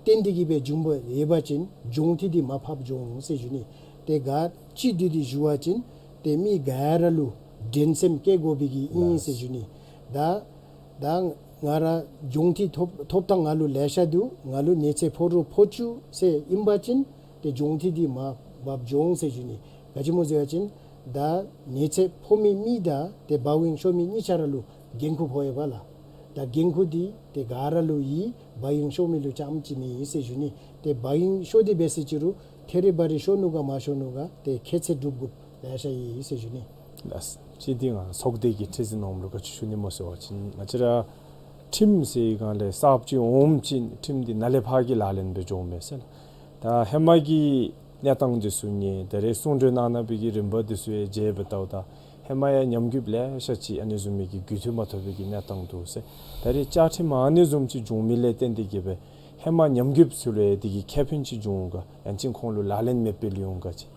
བརྟེན་ཏེ་གིས་སྦེ་བྱུང་བ་ཡོད་པ་ཅིན་སྦྱོང་ཐིག་འདི་མར་ཕབ་འགྱོ་འོང་ཟེར་ཞུ་ནི། ཏེ་ག་ཅི་འདི་འདི་ཞུ་བ་ཅིན་ཏེ་མི་ག་ར་ལུ་འགྲན་སེམས་སྐྱེ་དགོ་པའི་གི་ཨིན་ཟེར་ཞུ་ནི། ད་ད་ང་ར་སྦྱོང་ཐིག་ཐོབ་ཐོབ་ཐངས་ང་ལུ་ལེ་ཤ་འདུག། ང་ལུ་ཉེས་ཚད་ཕོག་རུང་ཕོག་བཅུག་ཟེར་ཨིན་པ་ཅིན་ཏེ་སྦྱོང་ཐིག་འདི་མར་ཕབ་འགྱོ་འོང་ཟེར་ཞུ་ནི། ག་ཅི་སྨོ་ཟེར་བ་ཅིན་ད་ཉེས་ཚད་ཕོག་མི་མི་དང་ཏེ་བག་གཡེང་ཤོར་མི་གཉིས་ཆ་ར་ལུ་འགན་ཁུར་ཕོག་ཡོད་པ་ལགས། ད་འགན་ཁུར་འདི་ཏེ་ག་ར་ལུ་ཡོད། བག་གཡེང་ཤོར་མི་ལུ་རྐྱངམ་ཅིག་མེད་ཟེར་ཞུ་ནི། ཏེ་བག་གཡེང་ཤོར་ཏེ་འབད་ཟེར་ཅི་རུང་ཐེ་རེ་བ་རེ་ཤོར་ནུག་ག་མ་ཤོར་ནུག་ག་ཏེ་ཁྱད་ཚད་སྒྲུབ་དགོཔ་ལེ་ཤ་ཡོད་ཟེར་ཞུ་ནི། ལགས། ཅི་འདི་ང་ཚོགས་སྡེ་གི་ཁྲི་འཛིན་ནང་ལུ་ག་ཅི་ཞུ་ནི་སྨོ་ཟེར་བ་ཅིན་ང་བཅས་ར་ཁྲིམས་ཟེར་སྒང་ལས་གསརཔ་ཅིག་འོངམ་ཅིག་ཁྲིམས་འདི་ནཱ་ལས་ཕར་གྱི་ལག་ལེན་འབད་འགྱོཝ་མས་ཟེར་ལགས། ད་ཧེ་མ་གི་གནས་སྟངས་འདི་ཚུ་ནི་ད་རེས་གསུང་གྲོས་གནང་གནང་བའི་གི་རིམ་པ་འདི་ཚུ་ཡང་མཇལཝ་ད་ད་ཧེ་མ་ཡང་ཉམས་རྒུདཔ་ལེ་ཤ་ཅིག་ཨ་ནི་བཟུམ་མའི་གི་རྒུད་འཐུས་མ་ཐོབ་པའི་གི་གནས་སྟངས་འདུག་ཟེར། ད་རེས་བཅའ་ཁྲིམས་ཨ་ནི་བཟུམ་ཅིག་བྱུང་མི་ལས་བརྟེན་ཏེ་གིས་སྦེ་ཧེ་མ་ཉམས་རྒུདཔ་ཚུ་ལུ་ཡང་དེ་གིས་ཁེ་ཕན་ཅིག་འབྱུང་ག་ཡང་ཅིན་ཁོང་ལུ་ལག་ལེན་མེདཔ་སྦེ་ལུས་འོང་ག་ཅིག།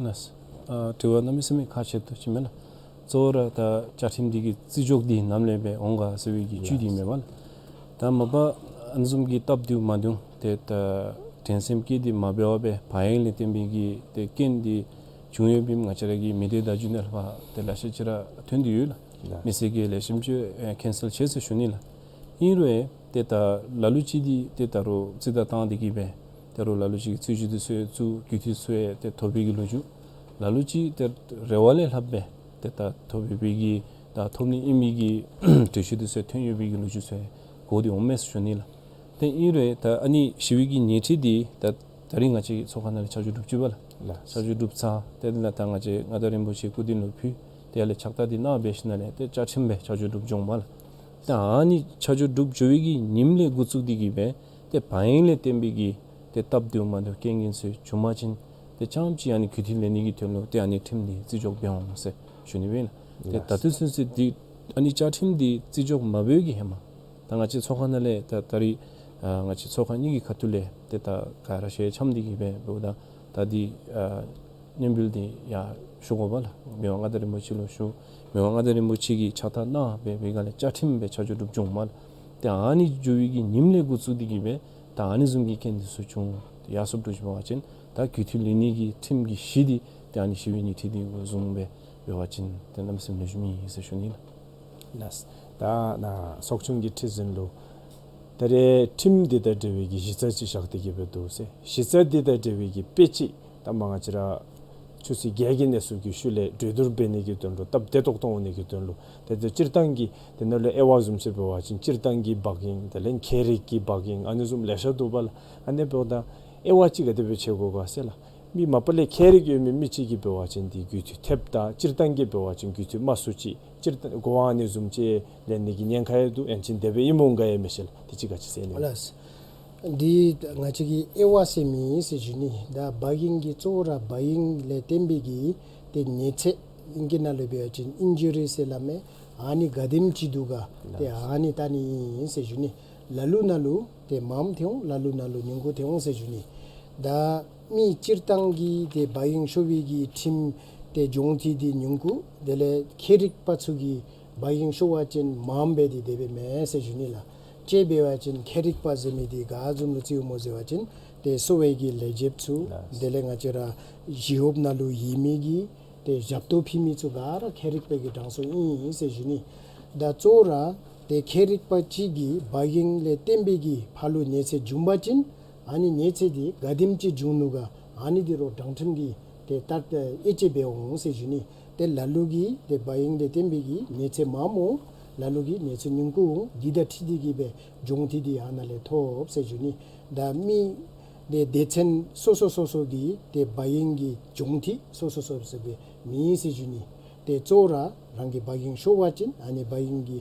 ལགས། ཨ་དྲི་བ་གནམ་མེད་ས་མེད་ཁག་ཆེ་ཏོག་ཅིག་མས་ལགས། གཙོ་བོ་ར་ད་བཅའ་ཁྲིམས་འདི་གི་བརྩི་འཇོག་འདི་ནམ་ལས་སྦེ་འོང་ག་ཟེར་བའི་གི་བཅུད་འདི་མས་པ་ལགས། ད་མ་པ་ཨ་ནི་བཟུམ་གྱི་སྟབས་བདེཝ་མ་བདེཝ་ཏེ་ད་འགྲན་སེམས་ཀྱིས་འདི་མ་འབད་བར་སྦེ་བག་གཡེང་ལས་བརྟེན་པའི་གི་ཏེ་རྐྱེན་འདི་བྱུང་ཡོདཔ་ཨིནམ་ང་བཅས་ར་གི་མི་སྡེ་བརྡ་བརྒྱུད་ནང་ལུ་ཏེ་ལེ་ཤ་ཅིག་ར་ཐོན་ཏེ་ཡོད་ལགས། ལགས། མི་སེར་གྱིས་ལེགས་ཤོམ་ཅིག་ཨེ་ཁེན་སེལ་བྱས་ཟེར་ཞུ་ནི་ལགས། ཨིན་རུང་ཏེ་ད་ལ་ལུ་ཅིག་འདི་ཏེ་ད་རུང་རྩིས་བརྡ་བཏང་སྟེ་གིས་སྦེ་ད་རུང་ལ་ལུ་ཅིག་རྩོད་གཞི་འདི་ཚུ་ཡང་བཙུགས་རྒུད་འཐུས་ཚུ་ཡང་ཏེ་ཐོབ་པའི་གི་ལོ་རྒྱུས། ལ་ལུ་ཅིག་ཏེ་རེ་བ་ལས་ལྷགཔ་སྦེ་ཏེ་ད་ཐོབ་ཡོད་པའི་གི་ད་ཐོབ་ནི་ཨིན་མི་གི་གྲོས་གཞི་འདི་ཚུ་ཡང་ཐོན་ཡོད་པའི་གི་ལོ་རྒྱུས་ཚུ་ཡང་གོ་སྟེ་འོང་མས་ཟེར་ཞུ་ནི་ལགས། ཏེ་ཨིན་རུང་ད་ཨ་ནི་ཞི་བའི་གི་ཉེས་ཁྲི་འདི་ད་ད་རིས་ང་བཅས་ཀྱི་ཚོགས་ཁང་ནང་ལས་ཆ་འཇོག་གྲུབ་ཅི་པ་ལགས། ལགས། ཆ་འཇོག་གྲུབ་ཚར། ཏེ་དེ་ལས་ད་ང་བཅས་མངའ་བདག་རིན་པོ་ཆེ་སྐུ་མདུན་ལུ་ཕུལ། ཏེ་ཡར་ལས་ཕྱག་རྟགས་འདི་གནང་འབད་ཞིནམ་ལས་ཏེ་བཅའ་ཁྲིམས་སྦེ་ཆ་འཇོག་གྲུབ་འགྱོཝ་མས་ལགས། ཏེ་ཨ་ནི་ཆ་འཇོག་གྲུབ་འགྱོ་བའི་གི་ཉིནམ་ལས་འགོ་བཙུགས་ཏེ་གིས་སྦེ་ཏེ་བག་གཡེང་ལས་བརྟེན་པའི་གི་ཏེ་སྟབས་བདེཝ་མ་བདེཝ་རྐྱེན་ངན་ཚུ་བྱུང་པ་ཅིན་ཏེ་རྐྱངམ་ཅིག་ཨ་ནི་རྒུད་འཐུས་ལེན་ནི་གི་དོན་ལུ་ཏེ་ཨ་ནི་ཁྲིམས་འདི་རྩིས་འཇོག་འབད་འོང་ཟེར་ཞུ་ནི་སྦེ་ཨིན་ལགས། ཏེ་ལགས། ད་ལྟོ་ཚུན་ཚོད་འདི་ཨ་ནི་བཅའ་ཁྲིམས་འདི་རྩིས་འཇོག་མ་འབད་བའི་གི་ཧེ་མ་ད་ང་བཅས་ཚོགས་ཁང་ནང་ལས་ད་ད་རིས་ཨ་ང་བཅས་ཚོགས་ཁང་གཉིས་ཀྱི་ཁ་ཐུག་ལས་ཏེ་ད་ག་ར་ཞལ་འཆམ་སྟེ་གིས་སྦེ་འབདཝ་ད་ད་འདི་ཨ་སྙན་འབུལ་འདི་ཡར་ཞུ་དགོ་པས་ལགས། མི་དབང་མངའ་བདག་རིན་པོ་ཆེ་ལུ་ཞུ། མི་དབང་མངའ་བདག་རིན་པོ་ཆེ་གིས་ཕྱག་རྟགས་གནང་སྦེ་སྦེ་ག་ལས་བཅའ་ཁྲིམས་སྦེ་ཆ་འཇོག་གྲུབ་འགྱོཝ་མས་ལགས། ཏེ་ཨ་ནི་འགྱོ་བའི་གི་ཉིནམ་ལས་འགོ་བཙུགས་ཏེ་གིས་སྦེ་ད་ཨ་ནི་བཟུམ་གྱི་རྐྱེན་འདི་ཚུ་བྱུང་ཡར་སོངམ་འདྲཝ་ཅིག་འབད་བ་ཅིན་ད་རྒུད་འཐུས་ལེན་ནི་གི་ཁྲིམས་ཀྱི་གཞི་འདི་ཏེ་ཨ་ནི་ཞི་བའི་ཉེས་ཁྲི་འདི་གུ་བཟུང་སྦེ་འབད་བ་ཅིན་ཏེ་གནམ་མེད་ས་མེད་ལེགས་ཤོམ་ཨིན་ཟེར་ཞུ་ནི་ལགས། ལགས། ད་ནཱ་ཚོགས་ཆུང་གི་ཁྲི་འཛིན་ལུ་ད་རེས་ཁྲིམས་འདི་དང་འབྲེལ་བའི་གི་གཞི་རྩ་ཅིག་བཞག་སྟེ་གིས་སྦེ་འདུག་ཟེར། གཞི་རྩ་འདི་དང་འབྲེལ་བའི་གི་དཔེ་ཅིག་ད་མ་ང་བཅས་ར་ཆུ་ཚོད་བརྒྱད་ཀྱི་གནས་ཚུལ་གྱི་ཤུལ་ལས་གྲོས་བསྡུར་འབད་ནི་གི་དོན་ལུ་སྟབས་བདེ་ཏོག་ཏོ་འོང་ནི་གི་དོན་ལུ་ཏེ་ད་སྤྱིར་བཏང་གི་དེ་ནང་ལུ་དབྱེ་བ་བཟུམ་ཅིག་འབད་བ་ཅིན་སྤྱིར་བཏང་གི་བག་གཡེང་དེ་ལས་མཁས་རིག་གི་བག་གཡེང་ཨ་ནི་བཟུམ་ལེ་ཤ་འདུག་པ་ལགས། ཨ་ནི་འབདཝ་ད་དབྱེ་བ་ཅིག་ག་དེ་སྦེ་ཕྱེ་དགོ་ག་ཟེར་ལགས། མི་མ་པ་ལས་མཁས་རིག་ཡོད་མི་མི་ཅིག་གིས་འབད་བ་ཅིན་འདི་རྒུད་འཐུས་ཐེབས་ད་སྤྱིར་བཏང་གི་འབད་བ་ཅིན་རྒུད་འཐུས་དམའ་སུ་ཅིག་སྤྱིར་བཏང་གོ་བ་ཨ་ནི་བཟུམ་ཅིག་ལེན་ནི་གི་ཉེན་ཁ་ཡང་འདུག། ཡང་ཅིན་དེ་སྦེ་ཨིནམ་འོང་ག་ཡང་མི་ཤེས་ལགས། དེ་ཅིག་ག་ཅི་ཟེར་ཨིན་ན། ལགས། འདི་ང་བཅས་ཀྱིས་དབྱེ་བ་ཟེར་མེད་ཟེར་ཞུ་ནི། ད་བག་གཡེང་གི་གཙོ་བོ་ར་བག་གཡེང་ལས་བརྟེན་པའི་གི་ཏེ་ཉེས་ཚད་ཨིང་སྐད་ནང་ལུ་འབད་བ་ཅིན་ཨིན་ཇུ་རི་ཟེར་སླབ་མས། ཨ་ནི་ག་དེམ་ཅིག་འདུག་ག་ཏེ་ཨ་ནི་བལྟ་ནི་ཨིན་ཟེར་ཞུ་ནི། ལ་ལུ་ནང་ལུ་ཏེ་མངམ་ཐལ་འོང་། ལ་ལུ་ནང་ལུ་ཉུང་ཀུ་ཐལ་འོང་ཟེར་ཞུ་ནི། ད་མི་སྤྱིར་བཏང་གི་ཏེ་བག་གཡེང་ཤོར་བའི་གི་ཁྲིམས་ཏེ་སྦྱོང་ཐེངས་འདི་ཉུང་ཀུ། དེ་ལས་མཁས་རིག་པ་ཚུ་གིས་བག་གཡེང་ཤོར་བ་ཅིན་མངམ་སྦེ་འདི་དེ་སྦེ་མེན་ཟེར་ཞུ་ནི་ལགས། ཅིག་འབད་བ་ཅིན་མཁས་རིག་པ་ཟེར་མི་འདི་ག་བཟུམ་ལུ་རྩིཝ་སྨོ་ཟེར་བ་ཅིན་ཏེ་གསོ་བའི་གི་ལས་བྱེདཔ་ཚུ། ལགས། དེ་ལས་ང་བཅས་ར་ཞི་གཡོགཔ་ནང་ལུ་ཡོད་མི་གི་ཏེ་ཞབས་ཏོག་ཕུལ་མི་ཚུ་ག་ར་མཁས་རིག་པའི་གི་གྲངས་སུ་ཨིན་ཟེར་ཞུ་ནི། ད་གཙོ་བོ་ར་ཏེ་མཁས་རིག་པ་ཅིག་གིས་བག་གཡེང་ལས་བརྟེན་པའི་གི་ཕར་ལུ་ཉེས་ཚད་བྱུང་པ་ཅིན་ཨ་ནི་ཉེས་ཚད་འདི་ག་དེམ་ཅིག་བྱུང་ནུག་ག་ཨ་ནི་འདི་ར་དྲང་ཁྲིམས་ཀྱིས་ཏེ་ད་དབྱེ་དཔྱད་འབད་འོང་ཟེར་ཞུ་ནི། ཏེ་ལ་ལུ་གིས་ཏེ་བག་གཡེང་ལས་བརྟེན་པའི་གི་ཉེས་ཚད་མངམ་འོང་། ལ་ལུ་གིས་ཉེས་ཚད་ཉུང་ཀུ་འོང་། འདི་དང་འཁྲིལ་ཏེ་གིས་སྦེ་སྦྱོང་ཐེངས་འདི་ཨ་ནཱ་ལས་ཐོབ་ཟེར་ཞུ་ནི། ད་མི་ཏེ་སྡེ་ཚན་སོ་སོ་སོ་སོ་གི་ཏེ་བག་གཡེང་གི་སྦྱོང་ཐེངས་སོ་སོ་སོ་སོ་སྦེ་མེད་ཟེར་ཞུ་ནི། ཏེ་གཙོ་བོ་ར་རང་གི་བག་གཡེང་ཤོར་བ་ཅིན་ཨ་ནི་བག་གཡེང་གི་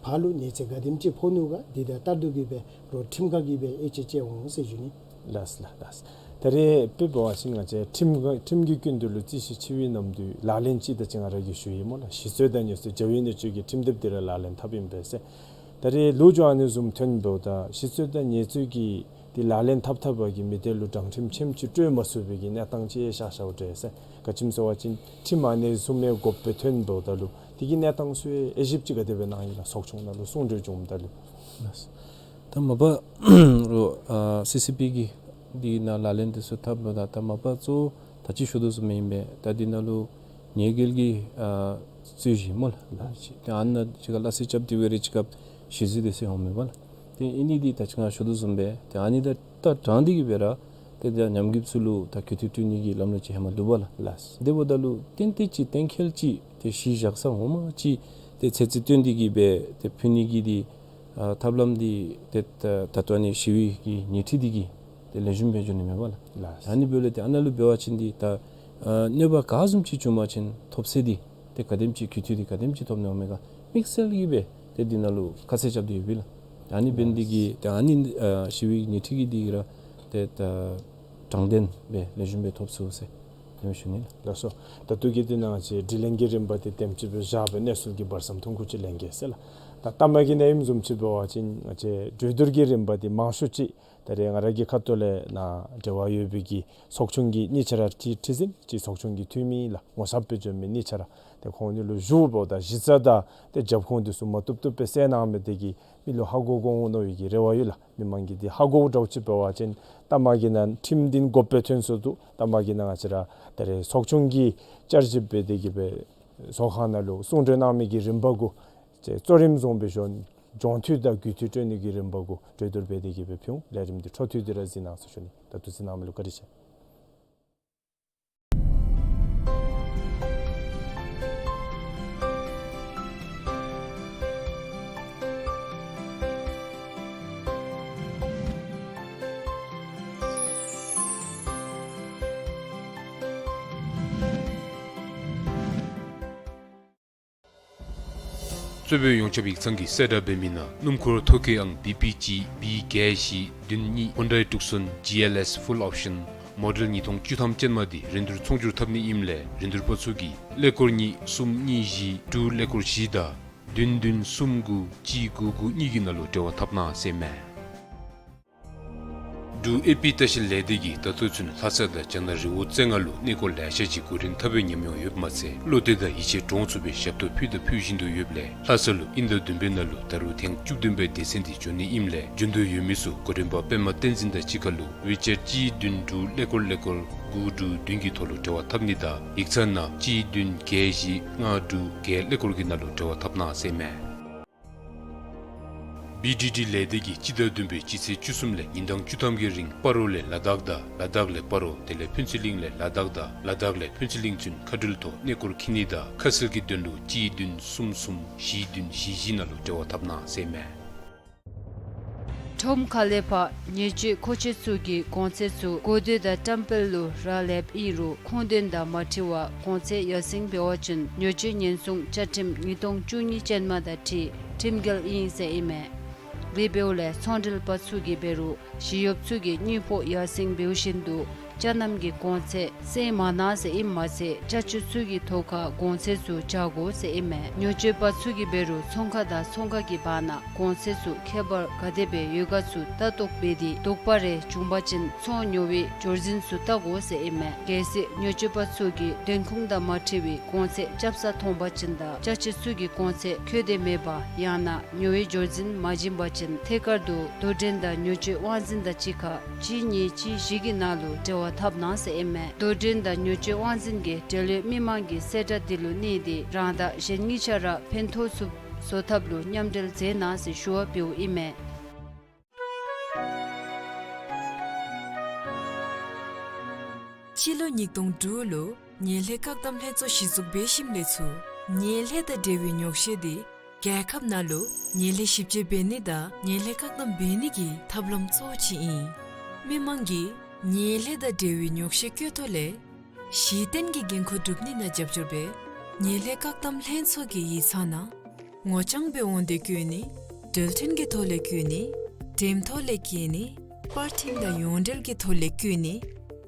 ཕར་ལུ་ཉེས་ཚད་ག་དེམ་ཅིག་ཕོག་ནུག་ག་འདི་དང་ལྟར་དུ་གིས་སྦེ་ར་ཁྲིམས་ཁང་གིས་སྦེ་དབྱེ་དཔྱད་དཔྱད་འོང་ཟེར་ཞུ་ནི། ལགས་ལགས་ལགས། ད་རེས་དཔེ་འབད་བ་ཅིན་ང་བཅས་ཁྲིམས་ཁྲིམས་ཀྱི་སྐུ་མདུན་ལུ་རྩོད་གཞི་ཆེ་བའི་ནམ་དུས་ལག་ལེན་ཅིག་ད་ཅི་ང་ར་གིས་ཞུ་ཡི་སྨོ་ལགས། ཞི་རྩོད་དང་ཉེས་རྩོད་བྱ་བའི་གནོད་བྱེད་ཀྱི་ཁྲིམས་དེབ་འདི་ར་ལག་ལེན་འཐབ་ཨིན་པས་ཟེར། ད་རེས་ལོ་རྒྱུས་ཨ་ནི་བཟུམ་ཐོན་འབདཝ་ད་ཞི་རྩོད་དང་ཉེས་རྩོད་ཀྱི་འདི་ལག་ལེན་འཐབ་འཐབ་པ་གི་མི་སྡེ་ལུ་དྲང་ཁྲིམས་ཁྲིམས་ཅིག་སྤྲོད་མ་ཚུགས་པའི་གི་གནས་སྟངས་ཅིག་ཤར་ཤརཝ་འདྲས་ཟེར། ག་ཅི་སྨོ་ཟེར་བ་ཅིན་ཁྲིམས་ཨ་ནི་བཟུམ་མའི་དགོཔ་སྦེ་ཐོན་འབདཝ་ད་ལུ་དེ་གི་གནས་སྟངས་ཚུ་དབྱེ་ཞིབ་ཅིག་ག་དེ་སྦེ་གནང་ཡི་ལགས། ཚོགས་ཆུང་ནང་ལུ་གསུང་གྲོས་བྱུངམ་ད་ལུ། ལགས། ད་མ་པ་ར་ཨ་སི་སི་པི་གི་འདི་ནང་ལག་ལེན་འདི་ཚུ་འཐབ་འབདཝ་ད་ད་མ་པ་གཙོ་བོ་ད་ཅི་ཞུ་དོ་བཟུམ་ཨིན་པས། ད་འདི་ནང་ལུ་ཉེས་འགེལ་གྱི་ཨ་རྩོད་གཞི་སྨོ་ལགས། ཏེ་ཨ་ནཱ་ཅིག་ཁར་སླ་བསྲེ་རྐྱབ་སྟེ་སྦེ་རེ་ཅིག་ཁར་ཞི་རྩོད་འདི་ཚུ་འོང་མས་པ་ལགས། ཏེ་ཨ་ནི་འདི་ད་ཅི་ང་ཞུ་དོ་བཟུམ་སྦེ་ཏེ་ཨ་ནི་ད་ད་དྲང་སྟེ་གིས་སྦེ་ར་ཏེ་ད་ཉམས་རྒུདཔ་ཚུ་ལུ་ད་རྒུད་འཐུས་སྤྲོད་ནི་གི་ལམ་ལུགས་ཅིག་ཧེ་མ་འདུག་པ་ལགས། ལགས། དེ་འབདཝ་ད་ལུ་ཏན་ཏན་ཅིག་གཏན་འཁེལ་ཅིག་ཏེ་གཞི་བཞག་ས་ངོ་མ་ཅིག་ཏེ་ཚོད་རྩིས་བཏོན་ཏེ་གིས་སྦེ་ཏེ་ཕུལ་ནི་གི་འདི་ཨ་ཐབས་ལམ་འདི་ཏེ་ད་ད་ལྟོ་ཨ་ནི་ཞི་བའི་གི་ཉེས་ཁྲི་འདི་གིས་ཏེ་ལེགས་ཤོམ་སྦེ་འགྱོ་ནི་མས་པ་ལགས། ལགས། ཨ་ནི་འབདཝ་ལས་ཏེ་ཨ་ནཱ་ལུ་འབད་བ་ཅིན་འདི་ད་ཨ་གནོད་པ་ག་བཟུམ་ཅིག་བྱུང་པ་ཅིན་ཐོབ་ཚད་འདི་ཏེ་ག་དེམ་ཅིག་རྒུད་འཐུས་འདི་ག་དེམ་ཅིག་ཐོབ་ནི་འོང་མས་ག་དམིགས་བསལ་གྱིས་སྦེ་ཏེ་འདི་ནང་ལུ་ཁ་གསལ་རྐྱབ་སྟེ་ཡོད་པས་ལགས། ཨ་ནི་འབད་ནི་འདི་གིས་ཏེ་ཨ་ནི་ཨ་ཞི་བའི་ཉེས་ཁྲི་གི་འདི་གིས་ར་ཏེ་ད་དྲང་བདེན་སྦེ་ལེགས་ཤོམ་སྦེ་ཐོབ་ཚུགས་ཟེར་ཨ་ནི་ཞུ་ནི་ལགས། ལགས་སོ། ད་ལྟོ་གི་འདི་ནང་ཅིག་དྲི་ལན་གྱི་རིམ་པ་འདི་དེམ་ཅིག་སྦེ་བཞག་སྦེ་གནས་ཚུལ་གྱི་བར་མཚམས་ཐུང་ཀུ་ཅིག་ལེན་གེ་ཟེར་ལགས། ད་ ལྟ་མ་གི་ནང་ཨིནམ་བཟུམ་ཅིག་འབད་བ་ཅིན་ང་བཅས་གྲོས་བསྡུར་གྱི་རིམ་པ་འདི་མང་ཤོས་ཅིག་ད་རེས་ང་ར་གི་ཁ་ཐུག་ལས་ནཱ་འབྲེལ་བ་ཡོད་པའི་གི་ཚོགས་ཆུང་གི་གཉིས་ཆ་ར་ཅིག་ཁྲི་འཛིན་ཅིག་ཚོགས་ཆུང་གི་འཐུས་མི་ལགས་ངོ་ཚབ་སྦེ་འབྱོན་མི་གཉིས་ཆ་ར་ཏེ་ཁོང་གཉིས་ལུ་ཞུ་འབདཝ་ད་གཞི་རྩ་དང་ཏེ་རྒྱབ་ཁུངས་འདི་ཚུ་མ་བཏུབ་བཏུབ་སྦེ་གསལ་གནང་མི་དེ་གིས་མི་ལུ་ཧ་གོ་དགོ་འོང་མནོ་བའི་གི་རེ་བ་ཡོད་ལགས། མི་མང་གིས་འདི་ཧ་གོཝ་འདྲཝ་ཅིག་འབད་བ་ཅིན་ལྟ་མ་གི་ནང་ཁྲིམས་འདི་དགོཔ་སྦེ་ཐོན་སོ་འདུག། ལྟ་མ་གི་ནང་ང་བཅས་ར་ད་རེས་ཚོགས་ཆུང་གི་བཅར་ཞིབ་འབད་དེ་གིས་སྦེ་ཚོགས་ཁང་ནང་ལུ་གསུང་གྲོས་གནང་མི་གི་རིམ་པ་གུ་ཅིག་གཙོ་རིམ་བཟུང་སྦེ་ཞུ་ནི་སྦྱོང་ཐུབ་དང་རྒུད་ཐུབ་སྤྲོད་ནི་གི་རིམ་པ་གུ་གྲོས་བསྡུར་འབད་དེ་གིས་སྦེ་ཕུལ་འོང་། ལས་རིམ་འདི་འཕྲོ་མཐུད་དེ་ར་གཟིགས་གནང་ཟེར་ཞུ་ནི། ད་ལྟོ་གཟིགས་གནང་མི་ལུ་བཀའ་དྲིན་ཆེ། གཙོས་པའི་ཡོངས་ཁྱབ་ཡིག་ཚང་གི་གསལ་བསྒྲགས་འབད་མི་ནང་སྣུམ་འཁོར་ཐོ་བཀོད་ཨང་བི་པི་གཅིག་བི་བརྒྱད་བཞི་བདུན་གཉིས་ཧོན་ཌའི་ཀྲུག་སོན་ཇི་ཨེལ་ཨེསི་ཕུལ་ཨོབ་ཤཱན་མོ་ཌེལ་ཉིས་སྟོང་བཅུ་ཐམ་ཅན་མ་འདི་རིན་བསྡུར་ཚོང་སྒྱུར་འཐབ་ནི་ཨིནམ་ལས་རིན་བསྡུར་པ་ཚུ་གིས་ཀླད་ཀོར་གཉིས་གསུམ་གཉིས་བཞི་དྲུག་ཀླད་ཀོར་བཞི་དང་བདུན་བདུན་གསུམ་དགུ་གཅིག་དགུ་དགུ་གཉིས་ཀྱི་ནང་ལུ་འབྲེལ་བ་འཐབ་གནང་ཟེར་ཨིན་མས། འབྲུག་ཨེ་པི་ལྟ་བཤལ་ལས་སྡེ་གིས་ད་ལྟོ་ཚུན་ལྷ་ས་དང་རྒྱ་ནག་རི་བོ་རྩེ་ལྔ་ལུ་གནས་སྐོར་ལེ་ཤ་ཅིག་འགོ་འདྲེན་འཐབ་པའི་ཉམས་མྱོང་ཡོདཔ་མ་ཚད་བློ་གཏད་དང་ཡིད་ཆེས་འདྲོངས་ཚུགས་པའི་ཞབས་ཏོག་ཕུལ་དང་ཕུལ་བཞིན་དུ་ཡོདཔ་ལས་ལྷ་ས་ལུ་དབྱིན་ཟླ་བདུན་པའི་ནང་ལུ་ད་རུང་ཐེངས་བཅུ་བདུན་པའི་སྡེ་ཚན་འདི་འབྱོན་ནི་ཨིནམ་ལས་འབྱོན་འདོད་ཡོད་མི་ཚུ་འགོ་འདྲེན་པ་པདྨ་བསྟན་འཛིན་དང་གཅིག་ཁར་ལུ་ཝི་ཅེཊ་གཅིག་བདུན་དྲུག་ཀླད་ཀོར་ཀླད་ཀོར་དགུ་དྲུག་བདུན་གྱི་ཐོག་ལུ་འབྲེལ་བ་འཐབ་ནི་དང་ཡིག་ཚང་ནང་གཅིག་བདུན་བརྒྱད་བཞི་ལྔ་དྲུག་བརྒྱད་ཀླད་ཀོར་གྱི་ནང་ལུ་འབྲེལ་བ་འཐབ་གནང་ཟེར་ཨིན་མས། བི་ཌི་ཌི་ལས་སྡེ་གིས་སྤྱི་ཟླ་བདུན་པའི་སྤྱི་ཚེས་བཅུ་གསུམ་ལས་ཉིན་གྲངས་བཅུ་ཐམ་གྱི་རིང་སྤ་རོ་ལས་ལ་དྭགས་དང་ལ་དྭགས་ལས་སྤ་རོ་དེ་ལས་ཕུན་ཚོགས་གླིང་ལས་ལ་དྭགས་དང་ལ་དྭགས་ལས་ཕུན་ཚོགས་གླིང་ཚུན་མཁའ་འགྲུལ་ཐོག་གནས་སྐོར་འཁྱིད་ནི་དང་ཁ་གསལ་གྱི་དོན་ལུ་གཅིག་བདུན་གསུམ་གསུམ་བཞི་བདུན་བཞི་བཞི་ནང་ལུ་འབྲེལ་བ་འཐབ་གནང་ཟེར་ཨིན་མས། ཁྲོམ་ཁ་ལས་ཕར་ཉེས་སྤྱོད་མཁོ་ཆེ་ཚུ་གིས་གོང་ཚད་ཚུ་གོ་ཐོས་དང་བཀྲམ་སྤེལ་ལུ་རག་ལསཔ་ཨིན་རུང་ཁུངས་དོན་དང་མ་འཁྲིལ་བར་གོང་ཚད་ཡར་སེང་འབད་བ་ཅིན་ཉེས་སྤྱོད་ཉེན་སྲུང་བཅའ་ཁྲིམས་ཉིས་སྟོང་བཅུ་གཉིས་ཅན་མ་དང་འཁྲིལ་ཁྲིམས་འགལ་ཨིན་ཟེར་ཨིན་མས། དེ་འབདཝ་ལས་ཚོང་འབྲེལ་པ་ཚུ་གིས་འབད་རུང་ཞི་གཡོགཔ་ཚུ་གིས་དངུལ་ཕོགས་ཡར་སེང་འབདཝ་བཞིན་དུ་ཅ་རྣམ་གྱི་གོང་ཚད་སེང་མ་གནང་ཟེར་ཨིནམ་མ་ཚད་ཅ་ཆས་ཚུ་གི་ཐོག་ཁར་གོང་ཚད་ཚུ་བཅག་དགོ་ཟེར་ཨིན་མས། ཉེས་སྤྱོད་པ་ཚུ་གིས་འབད་རུང་ཚོང་ཁང་དང་ཚོང་ཁང་གི་བར་ན་གོང་ཚད་ཚུ་ཁྱད་པར་ག་དེ་སྦེ་ཡོད་ག་ཚུ་ལྟ་རྟོག་འབད་དེ་དོགས་པ་རེ་བྱུང་པ་ཅིན་ཚོང་ཉོ་བའི་འབྱོར་འཛིན་ཚུ་བལྟ་དགོ་ཟེར་ཨིན་མས། གལ་སྲིད་ཉེས་སྤྱོད་པ་ཚུ་གིས་དོན་ཁུངས་དང་མ་འཁྲིལ་བའི་གོང་ཚད་རྐྱབ་ས་མཐོང་པ་ཅིན་དང་ཅ་ཆས་ཚུ་གི་གོང་ཚད་འཁོད་དེ་མེད་པ་ཡང་ན་ཉོ་བའི་འབྱོར་འཛིན་མ་བྱིན་པ་ཅིན་ཐད་ཀར་དུ་དོ་འགྲན་དང་ཉེས་སྤྱོད་དབང་འཛིན་དང་གཅིག་ཁར་གཅིག་གཉིས་གཅིག་བཞི་གི་ནང་ལུ་འབྲེལ་བ་འཐབ་གནང་ཟེར་ཨིན་མས། དོ་འགྲན་དང་ཉེས་སྤྱོད་དབང་འཛིན་གྱི་འབྲེལ་ཡོད་མི་མང་གིས་གསལ་བསྒྲགས་འདི་ལུ་གནས་ཏེ་རང་དང་གཞན་གཉིས་ཆ་ར་ཕན་ཐོགས་ཚུགསཔ་བཟོ་ཐབས་ལུ་མཉམ་འབྲེལ་མཛད་གནང་ཟེར་ཞུ་བ་འབདཝ་ཨིན་མས། སྤྱི་ལོ་ཉིས་སྟོང་དྲུག་ལུ་ཉེས་ལས་བཀག་སྡོམ་ལྷན་ཚོགས་གཞི་བཙུགས་འབད་ཞིནམ་ལས་ཚུར་ཉེས་ལས་དང་འབྲེལ་བའི་ཉོགས་བཤད་འདི་རྒྱལ་ཁབ་ནང་ལུ་ཉེས་ལས་ཞིབ་དཔྱད་འབད་ནི་དང་ཉེས་ལས་བཀག་སྡོམ་འབད་ནི་གི་ཐབས་ལམ་གཙོ་བོ་ཅིག་ཨིན། མི་མང་གིས་ཉེས་ལས་དང་འབྲེལ་བའི་ཉོགས་བཤད་བཀོད་ཐོག་ལས་གཞི་རྟེན་གྱི་འགན་ཁུར་སྒྲུབ་ནི་ནང་རྒྱབ་སྐྱོར་འབད་ཉེས་ལས་བཀག་སྡོམ་ལྷན་ཚོགས་ཀྱི་ཡིག་ཚང་ནང་ངོ་རྐྱང་སྦེ་འོང་སྟེ་བཀོད་ནི་འགྲུལ་འཕྲིན་གྱི་ཐོག་ལས་བཀོད་ནི་འགྲེམས་ཐོག་ལས་བཀོད་ནི་པར་འཕྲིན་དང་ཡོངས་འབྲེལ་གྱི་ཐོག་ལས་བཀོད་ནི་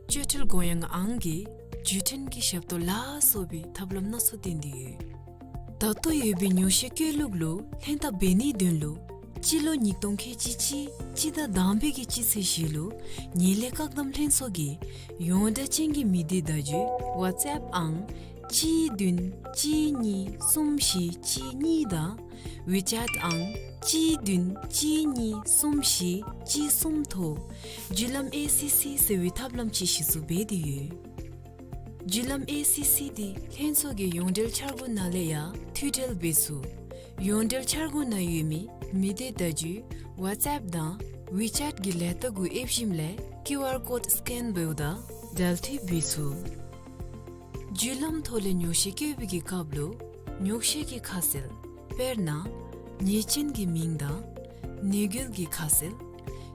སྤྱོད་ཁྲལ་དགོངས་ཡངས་ཨང་གི་བརྒྱུད་འཕྲིན་གྱི་ཞབས་ཏོག་ལ་སོགས་པའི་ཐབས་ལམ་སྣ་ཚོགས་བསྟེན་ཏེ་ཡོད། ད་ལྟོ་ཡོད་པའི་ཉོགས་བཤད་བཀོད་ལུགས་ལུ་ལྷན་ཐབས་འབད་ནིའི་དོན་ལུ་སྤྱི་ལོ་ཉིས་སྟོང་ཁལ་གཅིག་གཅིག་སྤྱི་ཟླ་དང་པའི་གི་སྤྱི་ཚེས་བཞི་ལུ་ཉེས་ལས་བཀག་སྡོམ་ལྷན་ཚོགས་ཀྱི་ཡོངས་བསྒྲགས་ཅན་གྱི་མི་སྡེ་བརྡ་བརྒྱུད་ཝཊས་ཨེཔ་ཨང་གཅིག་བདུན་གཅིག་གཉིས་གསུམ་བཞི་གཅིག་གཉིས་དང་ཝི་ཅེཊ་ཨང་གཅིག་བདུན་གཅིག་གཉིས་གསུམ་བཞི་གཅིག་གསུམ་ཐོག་བརྒྱུད་ལམ་ཨེ་སི་སི་ཟེར་བའི་ཐབས་ལམ་ཅིག་གཞི་བཙུགས་འབད་དེ་ཡོད། བརྒྱུད་ལམ་ཨེ་སི་སི་འདི་ལྷན་ཚོགས་ཀྱི་ཡོངས་འབྲེལ་འཆར་སྒོ་ནང་ལས་ཡང་མཐུད་འབྲེལ་འབད་ཚུགས། ཡོངས་འབྲེལ་འཆར་སྒོ་ནང་ཡོད་མི་མི་སྡེ་བརྡ་བརྒྱུད་ཝཊས་ཨེཔ་དང་ཝི་ཅེཊ་གི་ལས་རྟགས་གུ་ཨེབ་ཞིནམ་ལས་ཀིའུ་ཨར་ཀོཌ་སི་ཀེན་འབདཝ་ད་འབྲེལ་མཐུད་འབད་ཚུགས། བརྒྱུད་ལམ་ཐོག་ལས་ཉོགས་བཤད་བཀོད་པའི་གི་སྐབས་ལུ་ཉོགས་བཤད་ཀྱི་ཁ་གསལ་དཔེར་ན་ཉེས་ཅན་གྱི་མིང་དང་གནོད་འགེལ་གྱི་ཁ་གསལ་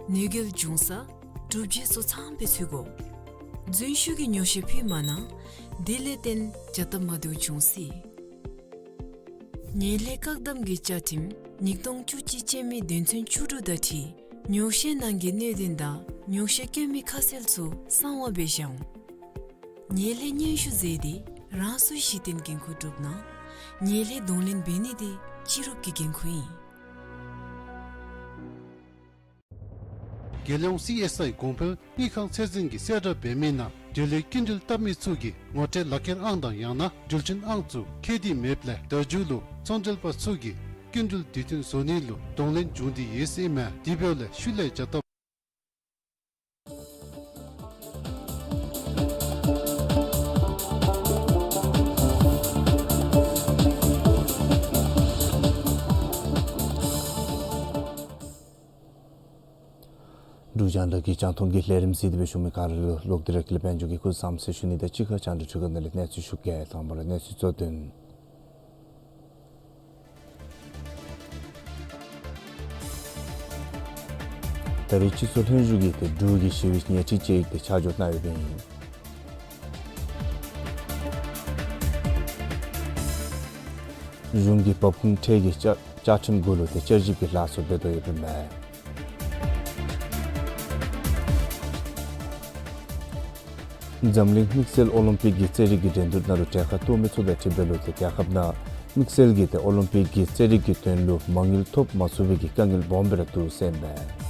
གནོད་འགེལ་བྱུང་ས་གྲུབ་རྗེས་སོགས་ཚངམ་སྦེ་ཚུད་དགོ། རྫུན་ཞུ་གི་ཉོགས་བཤད་ཕུལ་མ་གནང་། དེ་ལས་བརྟེན་བྱ་སྟབས་མ་བདེཝ་འབྱུང་སྲིད། ཉེས་ལས་བཀག་སྡོམ་གྱི་བཅའ་ཁྲིམས་ཉིས་སྟོང་བཅུ་གཅིག་ཅན་མའི་དོན་ཚན་བཅུ་དྲུག་དང་འཁྲིལ་ཉོགས་བཤད་ནང་གི་གནད་དོན་དང་ཉོགས་བཤད་བཀོད་མི་ཁ་གསལ་ཚུ་གསང་བ་སྦེ་བཞག་འོང་། ཉེས་ལས་སྙན་ཞུ་མཛད་དེ་རང་སོའི་གཞི་རྟེན་འགན་ཁུར་སྒྲུབ་གནང་། ཉེས་ལས་གདོང་ལེན་འབད་ནི་དེ་སྤྱི་རུབ་ཀྱི་འགན་ཁུར་ཨིན། རྒྱལ་ཡོངས་སི་ཨེསི་ཨའི་གོང་འཕེལ་དངུལ་ཁང་ཚད་འཛིན་གྱིས་གསལ་བསྒྲགས་འབད་མི་ནང་འབྲེལ་ཡོད་སྐྱིན་འགྲུལ་བཏབ་མི་ཚུ་གིས་ངོ་སྤྲོད་ལག་ཁྱེར་ཨང་དང་ཡང་ན་འགྲུལ་ཆེན་ཨང་ཚུ་ཁེ་དེ་མེདཔ་ལས་བརྡ་བརྒྱུད་ལུ་ཚོང་འབྲེལ་པ་ཚུ་གིས་སྐྱིན་འགྲུལ་དུས་མཐུན་བཟོ་ནི་ལུ་གདོང་ལེན་འབྱུང་སྟེ་ཡོད་ཟེར་ཨིན་མས། དེ་འབདཝ་ལས་ཤུལ་ལས་བྱ་སྟབས། འབྲུག་རྒྱང་བསྒྲགས་ཀྱི་རྒྱང་མཐོང་གི་ལས་རིམ་གཟིགས་ཏེ་སྦེ་བཞུགས་མི་ག་ར་ལུ་ལོག་སྟེ་ར་ཀུན་ལེགས་དཔལ་འབྱོར་གྱིས་སྐུ་གཟུགས་བཟང་ཟེར་ཞུ་ནི་དང་གཅིག་ཁར་རྒྱང་བསྒྲགས་འཕྲུལ་ཁང་ནང་ལས་གནས་ཚུལ་ཞུ་གེ། དང་པ་ར་གནས་ཚུལ་གཙོ་དོན། ད་རེས་སྤྱི་ཚོགས་ལྷན་བཞུགས་ཀྱིས་ཏེ་འབྲུག་གི་ཞི་བའི་ཉལ་ཁྲི་དཔྱད་ཡིག་དེ་ཆ་འཇོག་གནང་ཡོདཔ་ཨིན། གཞུང་གིས་འབབ་ཁུངས་ཁྲལ་གྱི་བཅའ་བཅའ་ཁྲིམས་གུ་ལུ་ཏེ་བསྐྱར་ཞིབ་ཀྱི་ལཱ་ཚུ་འབད་དོ་ཡོདཔ་ཨིན་མས། འཛམ་གླིང་དམིགས་བསལ་ཨོ་ལིམ་པིག་གི་རྩེད་རིགས་ཀྱི་འགྲན་བསྡུར་ནང་ལུ་གྲལ་ཁར་གཏོགས་མི་ཚུ་དང་འཁྲིལ་བའི་ལོ་ཚད་རྒྱལ་ཁབ་ནང་དམིགས་བསལ་གྱི་ཏེ་ཨོ་ལིམ་པིག་གི་རྩེད་རིགས་ཀྱི་དོན་ལུ་མ་དངུལ་ཐོབ་མ་ཚུགས་པའི་གི་དཀའ་ངལ་སྦོམ་སྦེ་ར་འདུག་ཟེར་ཨིན་མས།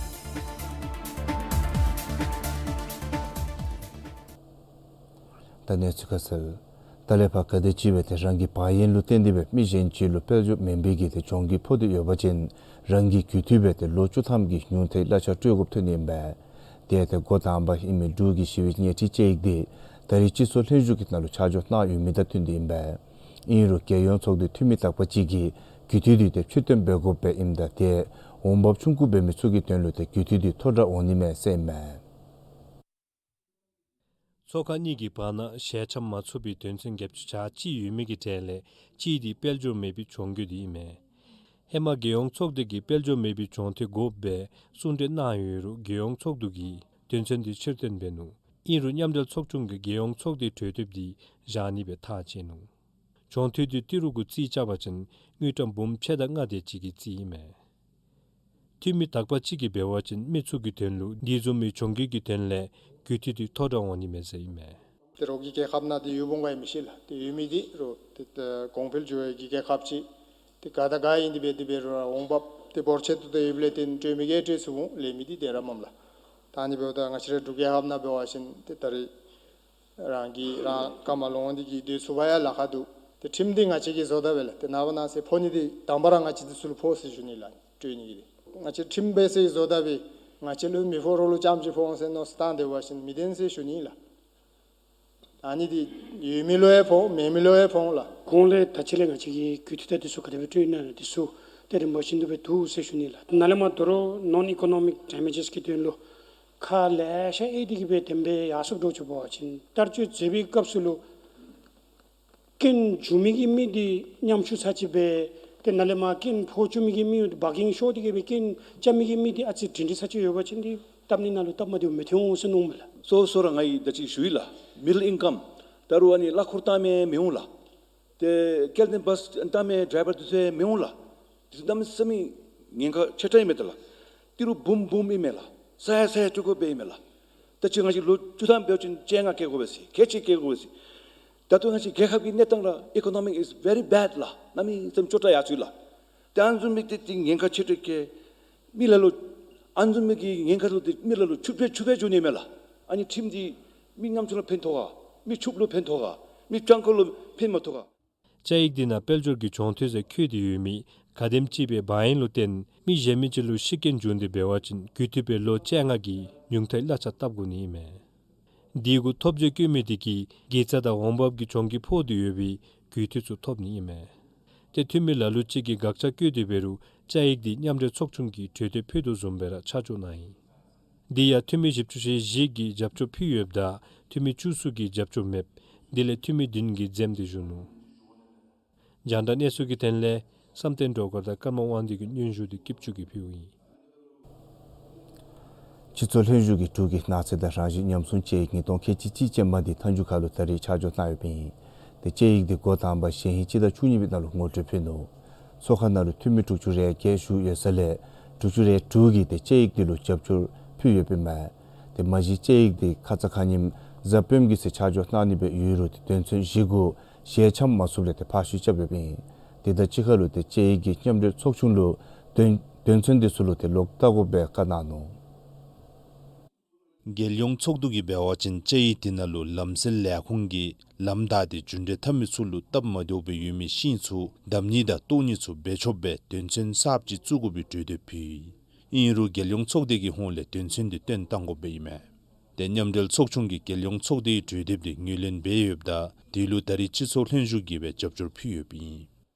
ད་གནས་ཚུལ་ཁ་གསལ། ད་ལས་ཕར་ག་དེམ་ཅིག་སྦེ་ཏེ་རང་གི་བག་ཡོན་ལུ་བརྟེན་ཏེ་སྦེ་མི་གཞན་ཅིག་ལུ་དཔལ་འབྱོར་མེན་པའི་གི་ཏེ་གྱོང་གུད་ཕོག་སྟེ་ཡོད་པ་ཅིན་རང་གིས་རྒུད་འཐུས་སྦེ་ཏེ་ལོ་བཅུ་ཐམ་གྱི་ཉུང་མཐའི་གླ་ཆ་སྤྲོད་དགོཔ་ཐོན་ནི་ཨིན་པས། དེ་ཏེ་འགོ་དང་པ་ཨིན་མི་འབྲུག་གི་ཞི་བའི་ཉལ་ཁྲི་དཔྱད་ཡིག་དེ་ད་རེས་སྤྱི་ཚོགས་ལྷན་བཞུགས་ཀྱི་ནང་ལུ་ཆ་འཇོག་གནང་ཡོད་མི་དང་བསྟུན་ཏེ་ཨིན་པས། ཨིན་རུང་རྒྱལ་ཡོངས་ཚོགས་འདུའི་འཐུས་མི་དག་པ་ཅིག་གིས་རྒུད་འཐུས་དེ་ཏེ་ཕྱིར་བཏོན་འབད་དགོཔ་སྦེ་ཨིནམ་ད་ཏེ་འོང་འབབ་ཆུང་ཀུ་འབད་མི་ཚུ་གི་དོན་ལུ་ཏེ་རྒུད་འཐུས་དེ་མཐོ་དྲགས་འོང་ནི་མས་ཟེར་ཨིན་མས། ཚོགས་ཁང་གཉིས་ཀྱི་བར་ན་ཞལ་འཆམ་མ་ཚུགས་པའི་དོན་ཚན་བརྒྱད་ཅུ་གྱ་གཅིག་ཡོད་མི་གི་གྲས་ལས་གཅིག་དེ་དཔལ་འབྱོར་མེད་པའི་གྱོང་གུད་དེ་ཨིན་མས། ཧེ་མ་རྒྱལ་ཡོངས་ཚོགས་སྡེ་གིས་དཔལ་འབྱོར་མེད་པའི་གྱོང་ཐོལ་དགོཔ་སྦེ་གསུང་གྲོས་གནང་ཡོད་རུང་རྒྱལ་ཡོངས་ཚོགས་འདུ་གིས་དོན་ཚན་དེ་ཕྱིར་བཏོན་འབད་ནུག། ཨིན་རུང་མཉམ་འབྲེལ་ཚོགས་ཆུང་གིས་རྒྱལ་ཡོངས་ཚོགས་སྡེའི་གྲོས་འདེབས་དེ་བཞག་ནི་སྦེ་ཐག་བཅད་ནུག། གྱོང་ཐོལ་དེ་ཏི་རུ་གུ་རྩིས་རྐྱབ་པ་ཅིན་དངུལ་ཀྲམ་འབུམ་ཕྱེད་དང་ལྔ་དེ་ཅིག་གི་རྩིས་ཨིན་མས། འཐུས་མི་དག་པ་ཅིག་གིས་འབད་བ་ཅིན་མི་ཚུ་གི་དོན་ལུ་དེ་བཟུམ་མའི་གྱོང་གུད་ཀྱི་དོན་ལས་རྒུད་འཐུས་དེ་མཐོ་དྲགས་འོང་ནི་མས་ཟེར་ཨིན་མས། ཏེ་རོགས་ཀྱི་རྒྱལ་ཁབ་ནང་ཏེ་ཡོདཔ་འོང་ག་ཡང་མི་ཤེས་ལགས། ཏེ་ཡོད་མི་དེ་རོགས་ཏེ་ཏེ་གོང་འཕེལ་འགྱོ་བའི་གི་རྒྱལ་ཁབ་ཅིག་ཏེ་ག་དང་ག་ཨིན་དེ་སྦེ་དེ་སྦེ་རོགས་འོང་འབབ་ཏེ་འབོར་ཆེ་ཏོག་ཏོ་ཡོདཔ་ལས་ཏེ་སྤྲོད་མི་གིས་སྤྲོད་ཚུགས་འོང་ལས་མི་དེ་ཏེ་ར་མངམ་ལགས། ད་ཨ་ནི་འབདཝ་ད་ང་བཅས་རའི་འབྲུག་རྒྱལ་ཁབ་ནང་འབད་བ་ཅིན་ཏེ་ད་རེས་རང་གིས་རང་རྐངམ་ལོང་སྟེ་གིས་སྡོད་ཚུགས་པར་ཡང་ལཱ་ཁག་འདུག། ཏེ་ཁྲིམས་འདི་ང་བཅས་ཀྱིས་བཟོ་ད་པས་ལགས། ཏེ་ནངས་པ་གནངས་ཚེ་ཕོག་ནི་འདི་དང་པ་ར་ང་བཅས་འདི་ཚུ་ལུ་ཕོག་ཟེར་ཞུ་ནི་ལགས། སྤྲོད་ནི་གི་འདི་ང་བཅས་ཁྲིམས་འབད་ཟེར་བཟོ་ད་པས། ང་བཅས་ལུ་མི་ཕོག་རོགས་ལུ་རྐྱངམ་ཅིག་ཕོག་འོང་ཟེར་མནོ་བསམ་བཏང་སྡོད་པ་ཅིན་མི་བདེན་ཟེར་ཞུ་ནི་ལགས། ཨ་ནི་འདི་ཡོད་མི་ལུ་ཡང་ཕོག་འོང་མེད་མི་ལུ་ཡང་ཕོག་འོང་ལགས། གོང་ལས་ད་ཅི་ལས་ང་བཅས་ཀྱིས་རྒུད་འཐུས་དང་འདི་ཚུ་ག་དེ་སྦེ་སྤྲོད་ནི་ཨིན་ན་འདི་ཚུ་ཏེ་རིམ་པ་བཞིན་དུ་སྦེ་འདུག་ཟེར་ཞུ་ནི་ལགས། ནཱ་ལས་མར་དོ་རུང་non economic damages གི་དོན་ལུ་ཁག་ལེ་ཤ་ཨེ་འདི་གིས་སྦེ་དེམ་སྦེ་ཡར་སོངམ་འདྲཝ་ཅིག་འབད་བ་ཅིན་བསྟར་སྤྱོད་མཛད་པའི་སྐབས་སུ་ལུ་རྐྱེན་བྱུང་མི་གི་མི་འདི་ཉམ་ཆུང་ཚར་ཅིག་སྦེ་ཏེ་ནཱ་ལས་མར་རྐྱེན་ཕོག་བཅུག་མི་གི་མི་འདི་བ་གིང་ཤོར་ཏེ་གིས་སྦེ་རྐྱེན་རྐྱབ་མི་གི་མི་འདི་ཨ་ཙི་སྒྲིང་སྒྲི་ཚར་ཅིག་ཡོད་པ་ཅིན་འདི་སྟབས་ནི་ནང་ལུ་སྟབས་མ་བདེཝ་མི་ཐོན་འོང་ཟེར་མནོཝ་མས་ལགས། གཙོ་བོ་གཙོ་ར་ང་གིས་ད་ཅི་ཞུ་ཡི་ལགས། middle income ད་རུང་ཨ་ནི་གླ་འཁོར་བཏང་མི་མི་འོང་ལགས། ཏེ་སྐྱེལ་འདྲེན་བཱས་བཏང་མི་ཌའི་བར་འདི་ཚུ་ཡང་མི་འོང་ལགས། འདི་ཚུ་གནམ་མེད་ས་མེད་ཉེན་ཁ་ཆེ་དྲགས་ཨིན་མས་ད་ལགས། ཏི་རུ་འབུམ་འབུམ་ཨིན་མས་ལགས། ས་ཡ་ས་ཡ་སྤྲོད་དགོཔ་སྦེ་ཨིན་མས་ལགས། ད་ཅི་ང་བཅས་ལོ་བཅུ་ཐམ་འབད་བ་ཅིན་བཅོ་ལྔ་བཀལ་དགོ་པས་ཟེར། ཁལ་གཅིག་བཀལ་དགོ་པས་ཟེར། ད་ལྟོ་ང་བཅས་རྒྱལ་ཁབ་ཀྱི་གནས་སྟངས་ར་economic is very bad ལགས། གནམ་མེད་ས་མེད་སྐྱོ་དྲགས་ཡར་སོང་ཡི་ལགས། ཏེ་ཨ་ནི་བཟུམ་མའི་ཏེ་ཏེ་ཉེན་ཁ་ཆེ་དྲགས་ཀྱི་མི་ལ་ལུ་ཨ་ནི་བཟུམ་མའི་གི་ཉེན་ཁ་ལུ་ཏེ་མི་ལ་ལུ་ཕྱུགཔ་སྦེ་ཕྱུགཔ་སྦེ་འགྱོ་ནི་མས་ལགས། ཨ་ནི་ཁྲིམས་འདི་མི་ཉམ་ཆུང་ལུ་ཕན་ཐོགས་ག། མི་ཕྱུགཔ་ལུ་ཕན་ཐོགས་ག། མི་སྤྱང་ཀ་ལུ་ཕན་མ་ཐོགས་ག། བཅའ་ཡིག་འདི་ནང་དཔལ་འབྱོར་གྱི་གྱོང་ཐོལ་ཟེར་འཁོད་དེ་ཡོད་མི་ག་དེམ་ཅིག་སྦེ་བག་ཡོན་ལུ་བརྟེན་མི་གཞན་མི་ཅིག་ལུ་ཤི་རྐྱེན་བྱུང་སྟེ་འབད་བ་ཅིན་རྒུད་འཐུས་སྦེ་ལོ་བཅོ་ལྔ་གི་ཉུང་མཐའི་གླ་ཆ་བཏབ་དགོ་ནི་ཨིན་མས། དེ་གུ་ཐོབ་བརྗེ་བཀོད་མི་དེ་གིས་དགེ་རྩ་དང་འོང་འབབ་ཀྱི་གྱོང་གུད་ཕོག་སྟེ་ཡོད་པའི་རྒུད་འཐུས་ཚུ་ཐོབ་ནི་ཨིན་མས། ཏེ་འཐུས་མི་ལ་ལུ་ཅིག་གིས་དགག་བྱ་བཀོད་དེ་འབད་རུང་བཅའ་ཡིག་འདི་མཉམ་འབྲེལ་ཚོགས་ཆུང་གིས་གྲོས་འདེབས་ཕུལ་དོ་བཟུམ་སྦེ་ར་ཆ་འཇོག་གནང་ཡི། དེ་ཡང་འཐུས་མི་བཞི་བཅུ་ཞེ་བཞི་གིས་རྒྱབ་སྐྱོར་ཕུལ་ཡོདཔ་ད་འཐུས་མི་བཅུ་གསུམ་གྱིས་རྒྱབ་སྐྱོར་མེདཔ། དེ་ལས་འཐུས་མི་བདུན་གྱིས་འཛེམས་ཏེ་བཞུགས་ནུག། རྒྱང་བསྒྲགས་གནས་ཚུལ་གྱི་དོན་ལས་བསམ་གཏན་སྒྲོལ་དཀར་དང་ཀརྨ་དབང་འདུས་ཀྱི་སྙན་ཞུ་འདི་སྐྱིད་ཆུ་གིས་ཕུལཝ་ཨིན། སྤྱི་ཚོགས་ལྷན་བཞུགས་ཀྱིས་འབྲུག་གི་ནགས་ཚལ་དང་རང་བཞིན་ཉམས་སྲུང་དཔྱད་ཡིག་ཉིས་སྟོང་ཁལ་གཅིག་གཅིག་ཅན་མ་འདི་མཐའ་མཇུག་ཁ་ལུ་ད་རེས་ཆ་འཇོག་གནང་ཡོདཔ་ཨིན། ཏེ་དཔྱད་ཡིག་འདི་འགོ་དང་པ་གཞེས་ཧིང་སྤྱི་ཟླ་བཅུ་གཉིས་པའི་ནང་ལུ་ངོ་སྤྲོད་ཕུལ་ནུག། ཚོགས་ཁང་ནང་ལུ་འཐུས་མི་དྲུག་ཅུ་རེ་བརྒྱད་བཞུགས་ཡོད་ས་ལས་དྲུག་ཅུ་རེ་དྲུག་གིས་ཏེ་དཔྱད་ཡིག་འདི་ལུ་རྒྱབ་སྐྱོར་ཕུལ་ཡོདཔ་ཨིན་མས། ཏེ་མ་གཞི་དཔྱད་ཡིག་འདི་ཁ་ཙ་ཁ་ཉིནམ་གཟའ་སྤེནམ་གི་ཚེ་ཆ་འཇོག་གནང་ནི་སྦེ་ཡོད་རུང་ཏེ་དོན་ཚན་བཞི་གུ་ཞལ་འཆམ་མ་ཚུགསཔ་ལས་ཏེ་ཕར་བཤུད་རྐྱབ་ཡོདཔ་ཨིན། དེ་དང་གཅིག་ཁར་ལུ་ཏེ་དཔྱད་ཡིག་གིས་མཉམ་འབྲེལ་ཚོགས་ཆུང་ལུ་དོན་དོན་ཚན་འདི་ཚུ་ལུ་ཏེ་ལོག་བལྟ་དགོཔ་སྦེ་བཀའ་གནང་ནུག། རྒྱལ་ཡོངས་ཚོགས་འདུ་གིས་འབད་བ་ཅིན་བཅའ་ཡིག་དེ་ནང་ལུ་ལམ་སེལ་ལས་ཁུངས་ཀྱིས་ལམ་བདའ་སྟེ་རྒྱུ་འབྲས་འཐབ་མི་ཚུ་ལུ་སྟབས་མ་བདེཝ་སྦེ་ཡོད་མི་ཤིང་ཚུ་བསྡམ་ནི་དང་བཏོག་ནི་ཚུ་འབད་ཆོགཔ་སྦེ་དོན་ཚན་གསརཔ་ཅིག་བཙུགས་དགོ་པའི་གྲོས་འདེབས་ཕུལ་ཡི། ཨིན་རུང་རྒྱལ་ཡོངས་ཚོགས་སྡེ་གི་ཧོངས་ལས་དོན་ཚན་དེ་བཏོན་བཏང་དགོཔ་སྦེ་ཨིན་མས། ཏེ་མཉམ་འབྲེལ་ཚོགས་ཆུང་གིས་རྒྱལ་ཡོངས་ཚོགས་སྡེའི་གྲོས་འདེབས་དེ་ངོས་ལེན་འབད་ཡོདཔ་ད་དེ་ལུ་ད་རེས་སྤྱི་ཚོགས་ལྷན་བཞུགས་ཀྱིས་སྦེ་རྒྱབ་སྐྱོར་ཕུལ་ཡོདཔ་ཨིན།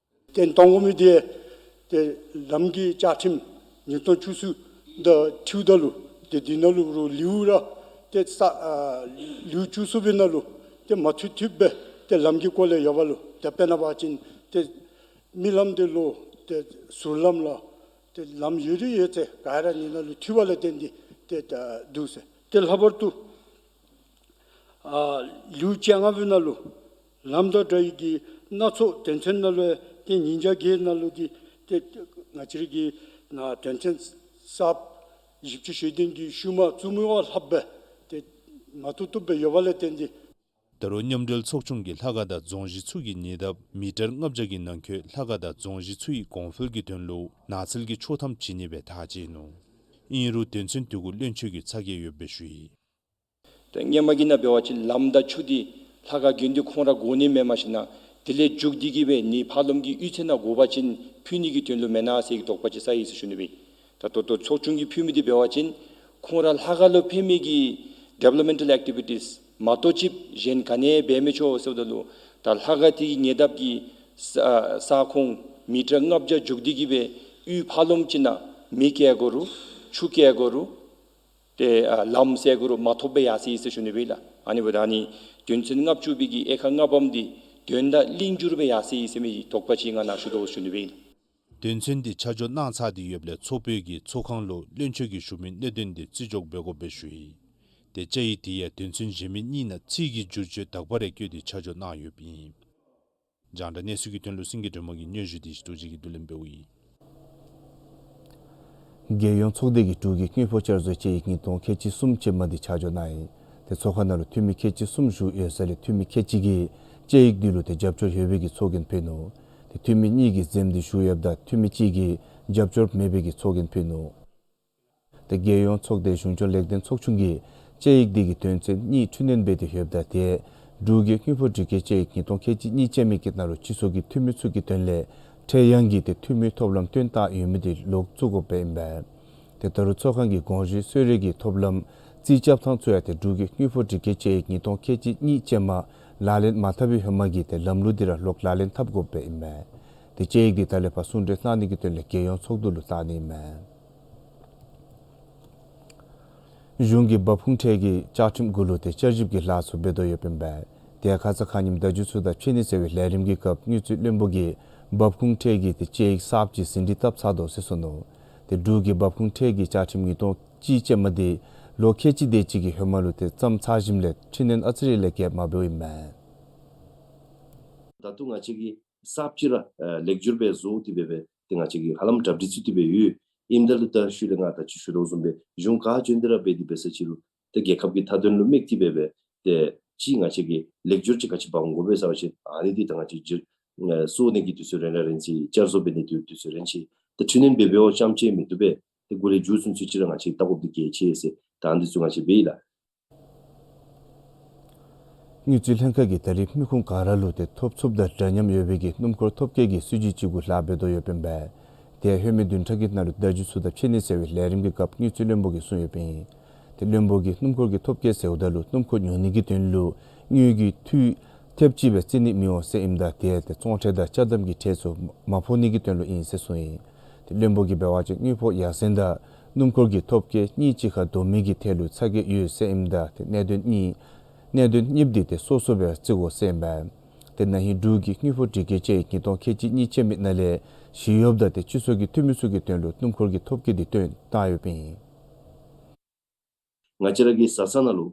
བཏོན་གཏང་དགོ་མི་དེ་ཏེ་ལམ་གྱི་བཅའ་ཁྲིམས་ཉིས་སྟོང་བཅུ་གསུམ་དང་འཁྲིལཝ་ད་ལུ་ཏེ་དེ་ནང་ལུ་རུང་ལེའུ་ར་ཏེ་ས་ཨ་ལེའུ་བཅུ་གསུམ་པའི་ནང་ལུ་ཏེ་མ་ཐུབ་ཐུབ་སྦེ་ཏེ་ལམ་གྱི་སྐོར་ལས་ཡོད་པ་ལུ་ཏེ་དཔེར་ན་འབད་བ་ཅིན་ཏེ་མི་ལམ་དེ་ལུ་ཏེ་ཟུར་ལམ་ལ་ཏེ་ལམ་ཡོད་རིགས་ཡོད་ཚད་ག་ར་ནི་ནང་ལུ་ཐུབ་པ་ལས་བརྟེན་ཏེ་ཏེ་ད་འདུག་ཟེར། ཏེ་ལྷག་པར་དུ་ཨ་ལེའུ་བཅོ་ལྔ་པའི་ནང་ལུ་ལམ་དང་འབྲེལ་བའི་གི་སྣ་ཚོགས་དོན་ཚན་ནང་ལུ་ཏེ་ཉིས་བརྒྱ་བརྒྱད་ནང་ལུ་ཏེ་ཏེ་ང་བཅས་རའི་གི་ནང་དོན་ཚན་གསརཔ་བཞི་བཅུ་ཞེ་བདུན་གྱི་ཤུལ་མ་བཙུགས་མི་བ་ལྷགཔ་སྦེ་ཏེ་མ་བཏུབ་བཏུབ་སྦེ་ཡོད་པ་ལས་བརྟེན་ཏེ། ད་རུང་མཉམ་འབྲེལ་ཚོགས་ཆུང་གིས་ལྷ་ཁང་དང་རྫོང་གཞི་ཚུ་གི་ཉེ་འདབས་མི་ཊར་ལྔ་བརྒྱ་གི་ནང་འཁོད་ལྷ་ཁང་དང་རྫོང་གཞི་ཚུ་ཡི་གོང་འཕེལ་གྱི་དོན་ལུ་ནགས་ཚལ་གྱི་ཆོག་ཐམ་བྱིན་ནི་སྦེ་ཐག་བཅད་ནུག། ཨིན་རུང་དོན་ཚན་དེ་གུ་བློན་ཆོས་ཀྱི་ཚ་གྱང་ཡོདཔ་སྦེ་ཞུ་ཡི། ཏེ་སྔོན་མ་གི་ནང་འབད་བ་ཅིན་ལམ་དང་ཆུ་དེ་ལྷ་ཁང་དགོན་སྡེ་ཁོང་ར་དགོ་ནི་མེནམ་ཞིན་ན་དེ་ལས་མཇུག་བསྡུ་གི་སྦེ་ནི་ཕར་ལོགས་ཀྱི་གཡུས་ཚན་ནང་དགོ་པ་ཅིན་ཕུལ་ནི་གི་དོན་ལུ་མེན་ན་ཟེར་གྱི་དོགས་པ་ཅིག་ཟ་ཡི་ཟེར་ཞུ་ནི་སྦེ། ད་ལྟོ་ལྟོ་ཚོགས་ཆུང་གིས་ཕུལ་མི་དེ་འབད་བ་ཅིན་ཁོང་ར་ལྷ་ཁང་ལུ་ཕན་མི་གི་ཌི་བེ་ལོབ་མེནཊལ་ཨེག་ཊི་བི་ཊིས་མ་གཏོགས་ཅིག་གཞན་ག་ནི་འབད་མི་ཆོག་ཟེརཝ་ད་ལུ་ད་ལྷ་ཁང་དེ་གི་ཉེ་འདབས་ཀྱི་ས་ས་ཁོངས་མི་ཊར་ལྔ་བརྒྱ་མཇུག་བསྡུ་གི་སྦེ་གཡུས་ཕར་ལོགས་ཅིག་ནང་མེ་བཀལ་དགོ་རུང་ཆུ་བཀལ་དགོ་རུང་ཏེ་ཨ་ལམ་བསལ་དགོ་རུང་མ་ཐོབ་སྦེ་ཡར་སོ་ཡི་ཟེར་ཞུ་ནི་སྦེ་ལགས། ཨ་ནི་འབདཝ་ད་ཨ་ནི་དོན་ཚན་ལྔ་བཅུ་པའི་གི་དབྱེ་ཁག་ལྔ་པམ་དེ་དོན་དང་ལྡན་འགྱུར་སྦེ་ཡར་སོ་ཡི་ཟེར་མི་དོགས་པ་ཅིག་ང་ནཱ་ཞུ་དོ་ཞུ་ནི་སྦེ་ལགས། དོན་ཚན་དེ་ཆ་འཇོག་གནང་ཚར་ཏེ་ཡོདཔ་ལས་ཚོགས་པའི་གི་ཚོགས་ཁང་ལུ་བློན་ཆོས་ཀྱིས་ཞུ་མི་གནད་དོན་དེ་རྩིས་འཇོག་འབད་དགོཔ་སྦེ་ཞུ་ཡི། ཏེ་བཅའ་ཡིག་དེ་ཡང་དོན་ཚན་གཞན་མི་གཉིས་ནང་ཚིག་གི་བསྒྱུར་བཅོས་དག་པ་རེ་བཀོད་དེ་ཆ་འཇོག་གནང་ཡོདཔ་ཨིན། རྒྱང་བསྒྲགས་གནས་ཚུལ་གྱི་དོན་ལུ་སེང་གེ་སྒྲོལ་མ་གིས་སྙན་ཞུ་དེ་ཞུ་དོ་ཅིག་གིས་བསྡུ་ལེན་འབདཝ་ཨིན། རྒྱལ་ཡོངས་ཚོགས་སྡེ་གིས་འབྲུག་གི་དངུལ་ཕོགས་བསྐྱར་བཟོའི་དཔྱད་ཡིག་ཉིས་སྟོང་ཁལ་གཅིག་གསུམ་ཅན་མ་དེ་ཆ་འཇོག་གནང་ཡི། ཏེ་ཚོགས་ཁང་ནང་ལུ་འཐུས་མི་ཁལ་གཅིག་གསུམ་བཞུགས་ཡོད་ས་ལས་འཐུས་མི་ཁལ་གཅིག་གིས་དཔྱད་ཡིག་དེ་ལུ་ཏེ་རྒྱབ་སྐྱོར་ཡོད་པའི་གི་ཚོགས་རྒྱན་ཕུལ་ནུག། ཏེ་འཐུས་མི་གཉིས་ཀྱིས་འཛེམ་སྟེ་བཞུགས་ཡོདཔ་ད་འཐུས་མི་གཅིག་གིས་རྒྱབ་སྐྱོར་མེད་པའི་གི་ཚོགས་རྒྱན་ཕུལ་ནུག། ཏེ་རྒྱལ་ཡོངས་ཚོགས་སྡེ་གཞུང་སྐྱོང་ལེགས་ལྡན་ཚོགས་ཆུང་གིས་དཔྱད་ཡིག་དེ་གི་དོན་ཚན་གཉིས་འཕྲི་སྣོན་འབད་དེ་ཡོདཔ་ད་ཏེ་འབྲུག་གི་དངུལ་ཕོགས་སྒྲིག་བཀོད་དཔྱད་ཡིག་ཉིས་སྟོང་ཁལ་གཅིག་གཉིས་ཅན་མའི་གི་ནང་ལུ་སྤྱི་ཚོགས་ཀྱི་འཐུས་མི་ཚུ་གི་དོན་ལས་འཕྲལ་ཡང་གི་ཏེ་འཐུས་མིའི་ཐོབ་ལམ་བཏོན་བཏང་ཡོད་མི་དེ་ལོག་བཙུགས་དགོཔ་ཨིན་པས། ཏེ་ད་རུང་ཚོགས་ཁང་གི་དགོངས་བཞེད་གསོལ་རས་ཀྱི་ཐོབ་ལམ་རྩིས་རྐྱབ་ཐངས་ཚུ་ཡང་ཏེ་འབྲུག་གི་དངུལ་ཕོགས་སྒྲིག་བཀོད་དཔྱད་ཡིག་ཉིས་སྟོང་ཁལ་གཅིག་གཉིས་ཅན་མ་ལག་ལེན་མ་འཐབ་པའི་ཧེ་མ་གི་ཏེ་ལམ་ལུགས་དེ་ར་ལོག་ལག་ལེན་འཐབ་དགོཔ་ཨིན་པས། ཏེ་དཔྱད་ཡིག་དེ་ད་ལས་ཕར་གསུང་གྲོས་གནང་ནི་གི་དོན་ལས་རྒྱལ་ཡོངས་ཚོགས་འདུ་ལུ་བཏང་ནི་ཨིན་མས། གཞུང་གིས་འབབ་ཁུངས་ཁྲལ་གྱི་བཅའ་ཁྲིམས་གུ་ལུ་ཏེ་བསྐྱར་ཞིབ་ཀྱི་ལཱ་ཚུ་འབད་དོ་ཡོདཔ་ཨིན་པས། ཏེ་ཁ་ཙ་ཁ་ཉིནམ་བརྡ་བརྒྱུད་ཚུ་དང་ཕྱེ་ནི་ཟེར་བའི་ལས་རིམ་གྱི་སྐབས་དངུལ་རྩིས་བློན་པོ་གིས་འབབ་ཁུངས་ཁྲལ་གྱི་ཏེ་དཔྱད་ཡིག་གསརཔ་ཅིག་ཟིན་བྲིས་བཏབ་ཚར་དོ་ཟེར་གསུངས་ནུག། ཏེ་འབྲུག་གི་འབབ་ཁུངས་ཁྲལ་གྱི་བཅའ་ཁྲིམས་ཉིས་སྟོང་གཅིག་ཅན་མ་དེ་ལོ་ཁལ་གཅིག་དེ་ཅིག་གི་ཧེ་མ་ལུ་ཏེ་བརྩམས་ཚར་ཞིནམ་ལས་འཕྲི་སྣོན་ཨ་ཙི་རེ་ལས་བཀལ་མ་འབདཝ་ཨིན་མས། ད་ལྟོ་ང་བཅས་ཀྱིས་གསརཔ་ཅིག་ར་ཨ་ལེགས་བསྒྱུར་སྦེ་བཟོ་སྟེ་སྦེ་སྦེ་ཏེ་ང་བཅས་ཀྱིས་ཧ་ལམ་གྲ་སྒྲིག་ཚུ་སྟེ་སྦེ་ཡོད། ཨིནམ་ད་ལུ་ད་ཤུལ་ལས་ང་ད་ཅི་ཞུ་དོ་བཟུམ་སྦེ་གཞུང་ག་བྱོན་ཏེ་ར་འབད་དེ་འབད་ས་ཅིག་རུང་ཏེ་རྒྱལ་ཁབ་ཀྱི་མཐའ་དོན་ལུ་དམིགས་ཏེ་སྦེ་སྦེ་ཏེ་ཅིག་ང་བཅས་ཀྱིས་ལེགས་བསྒྱུར་ཅིག་ག་ཅི་འབག་འོང་དགོ་པས་ཟེར་བ་ཅིན་ཨ་ནི་འདི་ད་ང་བཅས་བསྒྱུར་ཨ་བཟོ་ནི་གི་དུས་ཚོད་རན་ར་རན་ཅི། བསྐྱར་བཟོ་འབད་ནི་དུས་དུས་ཚོད་རན་ཅི། ཏེ་འཕྲི་སྣོན་འབད་འབདཝ་རྐྱངམ་ཅིག་མི་བཏུབ་པས། ཏེ་འགོ་ལས་མཇུག་ཚུན་ཚོད་ཅིག་ར་ང་བཅས་བལྟ་དགོཔ་འདི་གལ་ཆེ་ཟེར་ད་འདི་ཚུ་ང་བཅས་འབད་ཡི་ལགས། དངུལ་རྩིས་ལྷན་ཁག་གིས་ད་རེས་མི་ཁུངས་ག་ར་ལུ་ཏེ་ཐོབ་ཚུགསཔ་དང་འདྲ་མཉམ་ཡོད་པའི་གི་སྣུམ་འཁོར་ཐོབ་སྐལ་གྱི་སྲིད་བྱུས་ཅིག་གུ་ལཱ་འབད་དོ་ཡོདཔ་ཨིན་པས། ཏེ་ལྷོད་མེད་བདུན་ཕྲག་གི་ནང་ལུ་བརྡ་བརྒྱུད་ཚུ་དང་ཕྱེ་ནི་ཟེར་བའི་ལས་རིམ་གྱི་སྐབས་དངུལ་རྩིས་བློན་པོ་གིས་གསུངས་ཡོདཔ་ཨིན། ཏེ་བློན་པོ་གིས་སྣུམ་འཁོར་གྱི་ཐོབ་སྐལ་ཟེརཝ་ད་ལུ་སྣུམ་འཁོར་ཉོ་ནི་གི་དོན་ལུ་དངུལ་གྱི་འཐུས་ཐེབས་ཅིག་སྦེ་བརྩི་ནི་མི་འོང་ཟེར་ཨིནམ་ད་ཏེ་ཏེ་བཙོང་ཁྲལ་དང་ཅ་དམ་གྱི་ཁྲལ་ཚུ་མ་ཕོག་ནི་གི་དོན་ལུ་ཨིན་ཟེར་གསུངས་ཡི། ཏེ་བློན་པོ་གིས་འབད་བ་ཅིན་དངུལ་ཕོགས་ཡར་སེང་དང་སྣུམ་འཁོར་གྱི་ཐོབ་སྐལ་གཉིས་གཅིག་ཁར་བསྡོམས་མི་གི་ཐད་ལུ་ཚ་གྱང་ཡོད་ཟེར་ཨིནམ་ད་ཏེ་གནད་དོན་གཉིས་གནད་དོན་གཉིསཔོ་འདི་ཏེ་སོ་སོ་སྦེ་བརྩི་དགོ་ཟེར་ཨིན་པས། ཏེ་ན་ཧིང་འབྲུག་གི་དངུལ་ཕོགས་སྒྲིག་བཀོད་དཔྱད་ཡིག་ཉིས་སྟོང་ཁལ་གཅིག་གཉིས་ཅན་མའི་ནང་ལས་ཞི་གཡོགཔ་དང་ཏེ་སྤྱི་ཚོགས་ཀྱི་འཐུས་མི་ཚུ་གི་དོན་ལུ་སྣུམ་འཁོར་གྱི་ཐོབ་སྐལ་འདི་བཏོན་བཏང་ཡོདཔ་ཨིན། ང་བཅས་ར་གི་བཟའ་ཚང་ནང་ལུ་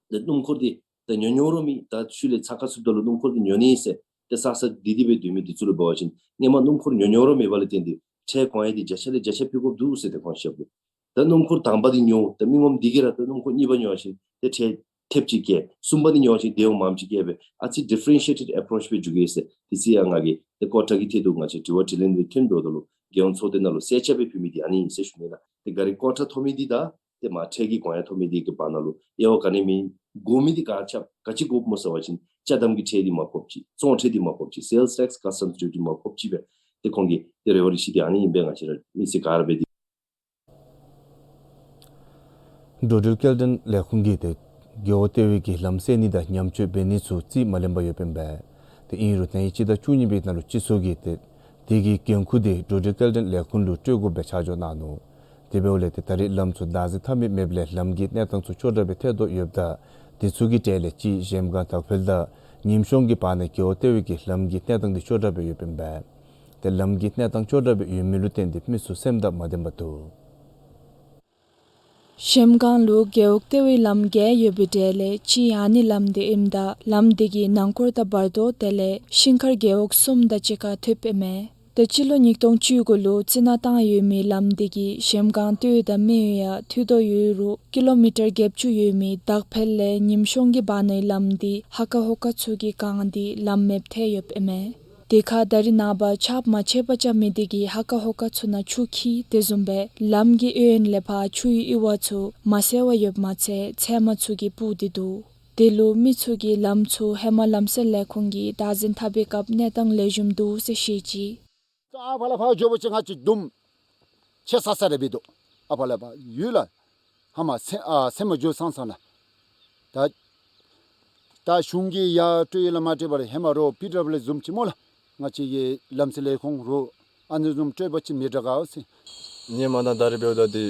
ཏེ་སྣུམ་འཁོར་འདི་ཏེ་ཉོ་ཉོ་རུང་མེད། ད་ཤུལ་ལས་ཚ་ཁ་ཚུདཔ་ད་ལུ་སྣུམ་འཁོར་འདི་ཉོ་ནི་ཟེར་ཏེ་བསགས་བསགས་སྡོད་སྡོདཔ་སྦེ་སྡོད་མི་འདི་ཚུ་ལུ་འབད་བ་ཅིན་སྔོན་མ་སྣུམ་འཁོར་ཉོ་ཉོ་རུང་མེད་པ་ལས་བརྟེན་ཏེ་ཁྲལ་གོང་ཡང་འདི་བརྒྱ་ཆ་ལས་བརྒྱ་ཆ་ཕུལ་དགོཔ་འདུག་ཟེར་ཏེ་ཁོང་བཤདཔ་འདུག། ད་སྣུམ་འཁོར་དང་པ་འདི་ཉོ་ད་མི་ངོམ་འདི་གིས་ར་ད་སྣུམ་འཁོར་གཉིས་པ་ཉོ་བ་ཅིན་ཏེ་ཁྲལ་ཐེབས་ཅིག་བཀལ། གསུམ་པ་འདི་ཉོ་བ་ཅིན་དེ་འོང་མངམ་ཅིག་བཀལ་སྦེ་ཨ་ཙི་ཌི་ཕེ་རེན་ཤི་ཨེ་ཊེཌ་ཨེ་པོ་རོ་ཆི་སྦེ་འགྱོ་གེ་ཟེར། དེ་ཚུ་ཡང་ང་གིས་ཏེ་ཀོརཊ་གི་ཐད་དུ་ང་བཅས་དྲི་བ་དྲིས་ལན་འདི་ཐོན་འགྱོཝ་ད་ལུ་རྒྱལ་ཡོངས་ཚོགས་སྡེ་ནང་ལུ་གསལ་ཆ་སྦེ་ཕུལ་མི་འདི་ཨ་ནི་ཨིན་ཟེར་ཞུ་ནི་ལགས། ཏེ་ག་ར་ཀོརཊ་ཐོབ་མི་འདི་ད་ ཏེ་མ་ཁྲལ་གྱི་གོང་ཡང་ཐོབ་མི་འདི་གི་བར་ན་ལུ་དབྱེ་བ་ག་ནི་མེད། དགོ་མི་འདི་ག་ཆ་ག་ཅི་དགོཔ་སྨོ་ཟེར་བ་ཅིན་ཅ་དམ་གྱི་ཁྲལ་འདི་མ་ཕོགཔ་ཅིག། བཙོང་ཁྲལ་འདི་མ་ཕོགཔ་ཅིག། སེལསི་ཊེགསི་ཀཱསི་ཊམསི་ཌིའུ་ཊི་མ་ཕོགཔ་ཅིག་སྦེ་ཏེ་ཁོང་གི་ཏེ་རེ་བ་རེ་ཆེ་འདི་ཨ་ནི་ཨིན་པས། ང་བཅས་ར་མི་སེར་ག་ར་འབད་དེ། འགྲོ་འགྲུལ་སྐྱེལ་འདྲེན་ལས་ཁུངས་ཀྱིས་ཏེ་རྒེད་འོག་ལྟེ་བའི་གི་ལམ་སེལ་ནི་དང་ཉམས་བཅོས་འབད་ནི་ཚུ་རྩིས་མ་ལེན་པར་ཡོདཔ་ཨིན་པས། ཏེ་ཨིན་རུང་ན་ཧིང་སྤྱི་ཟླ་བཅུ་གཉིས་པའི་ནང་ལུ་སྤྱི་ཚོགས་ཀྱིས་ཏེ་དེ་གི་འགན་ཁུར་འདི་འགྲོ་འགྲུལ་སྐྱེལ་འདྲེན་ལས་ཁུངས་ལུ་སྤྲོད་དགོཔ་སྦེ་ཆ་འཇོག་གནང་ནུག། དེ་འབདཝ་ལས་ཏེ་ད་རེས་ལམ་ཚུ་བདག་འཛིན་འཐབ་མི་མེདཔ་ལས་ལམ་གྱི་གནས་སྟངས་ཚུ་སྐྱོ་དྲགས་སྦེ་ཐལ་དོ་ཡོདཔ་ད་དེ་ཚུ་གི་གྲས་ལས་གཅིག་གཞལམ་སྒང་དག་ཕུལ་དང་ཉིམ་གཤོང་གི་བར་ན་རྒེད་འོག་ལྟེ་བའི་གི་ལམ་གྱི་གནས་སྟངས་འདི་སྐྱོ་དྲགས་སྦེ་ཡོདཔ་ཨིན་པས། ཏེ་ལམ་གྱི་གནས་སྟངས་སྐྱོ་དྲགས་སྦེ་ཡོད་མི་ལུ་བརྟེན་ཏེ་མི་ཚུ་སེམས་དང་མ་ལྡནམ་འདུག། གཞལམ་སྒང་ལུ་རྒེད་འོག་ལྟེ་བའི་ལམ་བརྒྱད་ཡོད་པའི་གྲས་ལས་གཅིག་ཨ་ནི་ལམ་འདི་ཨིནམ་ད་ལམ་འདི་གི་ནང་འཁོར་དང་བར་དོ་དེ་ལས་ཤིང་མཁར་རྒེད་འོག་གསུམ་དང་གཅིག་ཁར་ཐུགཔ་ཨིན་མས། ཏེ་སྤྱི་ལོ་ཉིས་སྟོང་བཅུ་དགུ་ལུ་རྩི་ནག་བཏང་ཡོད་མི་ལམ་འདི་གིས་གཞལམ་སྒང་སྟོད་དང་སྨད་ཡོད་ཡང་མཐུད་དོ་ཡོད་རུང་ཀི་ལོ་མི་ཊར་བརྒྱད་ཅུ་ཡོད་མི་དག་ཕེལ་ལས་ཉིམ་གཤོང་གི་བར་ནའི་ལམ་འདི་ཧ་ཀ་ཧོ་ཀ་ཚུ་གིས་གང་སྟེ་ལམ་མེདཔ་ཐལ་ཡོདཔ་ཨིན་མས། དེ་ཁར་ད་རེས་ནངས་པ་ཆརཔ་མ་ཆད་པར་རྐྱབ་མི་དེ་གིས་ཧ་ཀ་ཧོ་ཀ་ཚུ་ནང་ཆུ་འཁྱིལ། དེ་བཟུམ་སྦེ་ལམ་གྱི་གཡས་གཡོན་ལས་ཕར་ཆུའི་ཨི་བ་ཚུ་མ་བསལ་བར་ཡོདཔ་མ་ཚད་ཚལ་མ་ཚུ་གིས་སྤུར་ཏེ་འདུག། དེ་ལུ་མི་ཚུ་གིས་ལམ་ཚུ་ཧེ་མ་ལམ་སེལ་ལས་ཁུངས་ཀྱིས་བདག་འཛིན་འཐབ་པའི་སྐབས་གནས་སྟངས་ལེགས་ཤོམ་འདུག་ཟེར་བཤད་ཅི། ཨ་ཕར་ལས་ཕར་འགྱོ་བ་ཅིན་ང་བཅས་དུམ་ཆེ་ས་ས་རེ་འབད་དོ། ཨ་ཕར་ལས་ཕར་ཡུལ་ལ་ཧ་མ་ཚལ་ཨ་ཚལ་མ་འགྱོ་སང་སང་ལགས། ད་ད་གཞུང་གིས་ཡར་སྤྲོད་ཡོད་ལགས། མ་སྤྲོད་པར་ཧེ་མ་རོགས་པི་ཌབ་ལིའུ་བཟུམ་ཅིག་སྨོ་ལགས། ང་བཅས་ཀྱི་ལམ་སེལ་ལས་ཁུངས་རོགས་ཨ་ནི་བཟུམ་སྤྲོད་པ་ཅིན་མི་དྲག་ག་ཟེར། སྔོན་མ་དང་ད་རེས་འབདཝ་ད་འདི་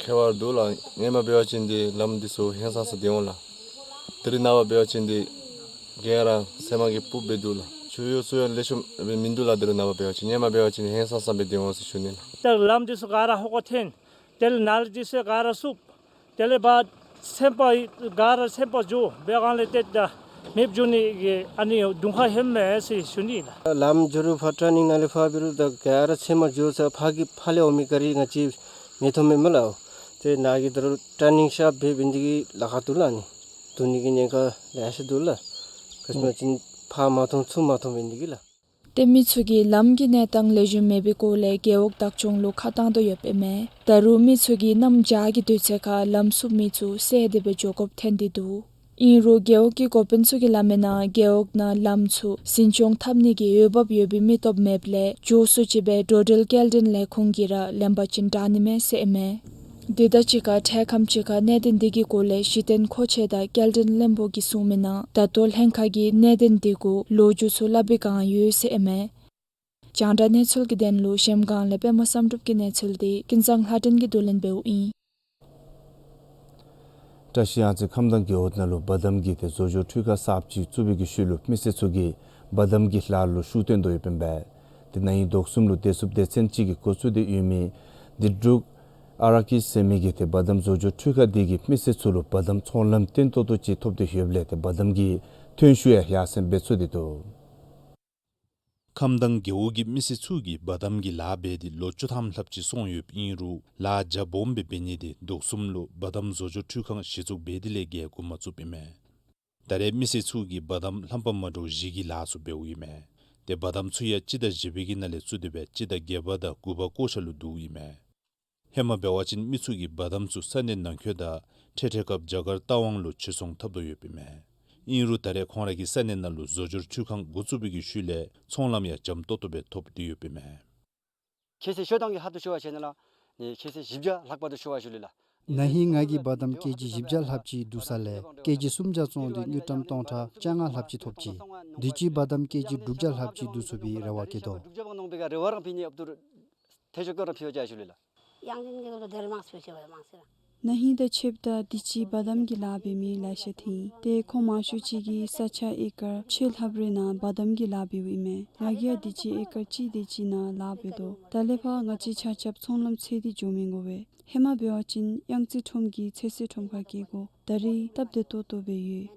ཁྱད་པར་འདུག་ལགས། སྔོན་མ་འབད་བ་ཅིན་འདི་ལམ་འདི་ཚུ་ཧིང་སངས་ས་སྡོད་འོང་ལགས། ད་རེས་ནངས་པ་འབད་བ་ཅིན་འདི་ག་ར་ཚལ་མ་གིས་སྤུབ་སྦེ་འདུག་ལགས། ཆུ་གཡུར་ཚུ་ཡང་ལེགས་ཤོམ་སྦེ་མིན་འདུག་ལགས། ད་རེས་ནངས་པ་འབད་བ་ཅིན། སྔོན་མ་འབད་བ་ཅིན་ཧིང་སངས་ས་སྦེ་སྡོད་འོང་ཟེར་ཞུ་ནི་ལགས། ད་ལམ་འདི་ཚུ་ག་ར་ཧོ་ཀ་འཐོན། དེ་ལས་ནཱ་འདི་ཚུ་ག་ར་སུབ། དེ་ལས་ཕར་ཚན་པ་ག་ར་ཚན་པ་འགྱོ་བའི་སྒང་ལས་ཏེ་ད་མེདཔ་འགྱོ་ནི་གི་ཨ་ནི་གདོང་ཁ་ཧེ་མ་ཟེར་ཞུ་ནི་ལགས། ལམ་འགྱོ་རུང་ཕར་ཊར་ནིང་ནང་ལས་ཕར་འབད་རུང་ད་ག་ར་ཚལ་མ་འགྱོ་ས་ཕར་གྱི་ཕར་ལས་འོང་མི་ག་ར་ང་བཅས་མི་མཐོང་མས་སྨོ་ལགས། ཏེ་ནཱ་གི་ད་རུང་ཊར་ནིང་ཤརཔ་འབད་འབད་ནི་དེ་གིས་ལཱ་ཁག་འདུག་ལགས། ཨ་ནི་འདུག་ནི་གི་ཉེན་ཁ་ལེ་ཤ་འདུག་ལགས། ག་ཅི་སྨོ་ཟེར་བ་ཅིན་ཕར་མ་མཐོང་ཚུར་མ་མཐོང་འབད་ནི་དེ་གིས་ལགས། ཏེ་མི་ཚུ་གིས་ལམ་གྱི་གནས་སྟངས་ལེགས་ཤོམ་མེད་པའི་སྐོར་ལས་རྒེད་འོག་བདག་སྐྱོང་ལུ་ཁ་བཏང་དོ་ཡོདཔ་ཨིན་མས། ད་རུང་མི་ཚུ་གིས་གནམ་བྱཱར་གྱི་དུས་ཚོད་ཁར་ལམ་སུབ་མི་ཚུ་བསལ་ཏེ་སྦེ་འགྱོ་དགོཔ་ཐོན་ཏེ་འདུག། ཨིན་རུང་རྒེད་འོག་གི་འགོ་དཔོན་ཚུ་གིས་སླབ་མིའི་ནང་རྒེད་འོག་ནང་ལམ་ཚུ་འཛིན་སྐྱོང་འཐབ་ནི་གི་འོས་འབབ་ཡོད་པའི་མི་སྟོབས་མེདཔ་ལས་མགྱོགས་སུ་ཅིག་སྦེ་འགྲོ་འགྲུལ་སྐྱེལ་འདྲེན་ལས་ཁུངས་ཀྱིས་ར་ལེན་པ་ཅིན་དྲག་ནི་མས་ཟེར་ཨིན་མས། དེ་དང་གཅིག་ཁར་འཕྲལ་ཁམས་ཅིག་ཁར་གནད་དོན་འདི་གི་སྐོར་ལས་གཞི་རྟེན་མཁོ་ཆས་དང་སྐྱེལ་འདྲེན་བློན་པོ་གིས་གསུངས་མིའི་ནང་ད་ལྟོ་ལྷན་ཁག་གིས་གནད་དོན་འདི་གུ་ལོ་རྒྱུས་ཚུ་སླབ་པའི་བསྒང་ཡོད་ཟེར་ཨིན་མས། རྒྱང་བསྒྲགས་གནས་ཚུལ་གྱི་དོན་ལུ་གཞལམ་སྒང་ལས་པདྨ་བསམ་གྲུབ་ཀྱི་གནས་ཚུལ་འདི་ཀུན་བཟང་ལྷ་སྒྲོན་གྱིས་བསྡུ་ལེན་འབདཝ་ཨིན། བཀྲ་ཤིས་གཡང་རྩེ་ཁམས་དྭངས་རྒེད་འོག་ནང་ལུ་བ་དམ་གྱི་ཏེ་བཟོ་སྦྱོར་འཕྲུལ་ཁང་གསརཔ་ཅིག་བཙུགས་པའི་གི་ཤུལ་ལུ་མི་སེར་ཚུ་གིས་བ་དམ་གྱི་ལཱ་ལུ་ཤུགས་བཏོན་དོ་ཡོདཔ་ཨིན་པས། ཏེ་ན་ཧིང་དོ་གསུམ་ལུ་བདེ་སྲུངཔ་སྡེ་ཚན་ཅིག་གིས་འགོ་བཙུགས་ཏེ་ཡོད་མི་འདི་འབྲུག་ཨ་ར་ཀིས་ཟེར་མི་གི་ཏེ་བ་དམ་བཟོ་སྦྱོར་འཕྲུལ་ཁང་འདི་གིས་མི་སེར་ཚུ་ལུ་བ་དམ་ཚོང་ལམ་བརྟན་ཏོག་ཏོ་ཅིག་ཐོབ་སྟེ་ཡོདཔ་ལས་ཏེ་བ་དམ་གྱི་ཐོན་ཤུགས་ཡང་ཡར་སེང་འབད་ཚུགས་ཏེ་འདུག། ཁམས་དྭངས་རྒེད་འོག་གི་མི་སེར་ཚུ་གིས་བ་དམ་གྱི་ལཱ་འབད་དེ་ལོ་བཅུ་ཐམ་ལྷགཔ་ཅིག་སོང་ཡོདཔ་ཨིན་རུང་ལཱ་རྒྱ་སྦོམ་སྦེ་འབད་ནི་དེ་དོ་གསུམ་ལུ་བ་དམ་བཟོ་སྦྱོར་འཕྲུལ་ཁང་གཞི་བཙུགས་འབད་དེ་ལས་བརྒལ་འགོ་མ་བཙུགསཔ་ཨིན་མས། ད་རེས་མི་སེར་ཚུ་གིས་བ་དམ་ལྷམ་པ་མ་འདྲཝ་བཞི་གི་ལཱ་ཚུ་འབདཝ་ཨིན་མས། ཏེ་བ་དམ་ཚུ་ཡང་སྤྱི་ཟླ་བཞི་པའི་གི་ནང་ལས་བཙུགས་ཏེ་སྦེ་སྤྱི་ཟླ་བརྒྱད་པ་དང་དགུ་པ་བཀོ་བཞག་ལུ་བསྡུཝ་ཨིན་མས། ཧེ་མ་འབད་བ་ཅིན་མི་ཚུ་གིས་བ་དམ་ཚུ་ས་གནས་ནང་འཁོད་དང་འཕྲལ་འཕྲལ་སྐབས་རྒྱ་གར་རྟ་དབང་ལུ་ཕྱིར་ཚོང་འཐབ་དོ་ཡོདཔ་ཨིན་མས། ཨིན་རུང་ད་རེས་ཁོང་ར་གི་ས་གནས་ནང་ལུ་བཟོ་སྦྱོར་འཕྲུལ་ཁང་འགོ་བཙུགས་པའི་གི་ཤུལ་ལས་ཚོང་ལམ་ཡང་འཇམ་ཏོག་ཏོ་སྦེ་ཐོབ་སྟེ་ཡོདཔ་ཨིན་མས། ཁེ་ཟི་ཤོ་ཐང་གི་ཧར་དུ་ཤོར་བ་ཅིན་ལགས་ནི་ཁེ་ཟི་བཞི་བརྒྱ་ལྷག་པར་དུ་ཤོར་བ་ཞུ་ལེ་ལགས། ན་ཧིང་ང་གིས་བ་དམ་ཀེ་ཇི་བཞི་བརྒྱ་ལྷགཔ་ཅིག་བསྡུ་ས་ལས་ཀེ་ཇི་སུམ་བརྒྱ་བཙོང་སྟེ་དངུལ་ཀྲམ་སྟོང་ཕྲག་བཅོ་ལྔ་ལྷགཔ་ཅིག་ཐོབ་ཅི། དུས་ཅི་བ་དམ་ཀེ་ཇི་དྲུག་བརྒྱ་ལྷགཔ་ཅིག་བསྡུ་ཚུགས་པའི་རེ་བ་བསྐྱེད་དོ། ན་ཧིང་དང་ཕྱདཔ་ད་དུས་ཅི་བ་དམ་གྱི་ལཱ་འབད་མི་ལེ་ཤ་ཐོན། ཏེ་ཁོང་མང་ཤོས་ཅིག་གིས་ས་ཆ་ཨེ་ཀར་ཕྱེད་ལྷགཔ་རེ་ནང་བ་དམ་གྱི་ལཱ་འབདཝ་ཨིན་མས། ང་གིས་ཡང་དུས་ཅི་ཨེ་ཀར་གཅིག་དེ་ཅིག་ནང་ལཱ་འབད་དོ། ད་ལས་ཕར་ང་བཅས་ཆ་ཁྱབ་ཚོང་ལམ་འཚོལ་ཏེ་འགྱོ་མི་དགོ་པས། ཧེ་མ་འབད་བ་ཅིན་གཡང་རྩེ་ཁྲོམ་གྱི་ཚོད་བསྲེ་ཁྲོམ་ཁར་སྐྱེལ་དགོ། ད་རེས་སྟབས་བདེ་ཏོག་ཏོ་སྦེ་ཡོད།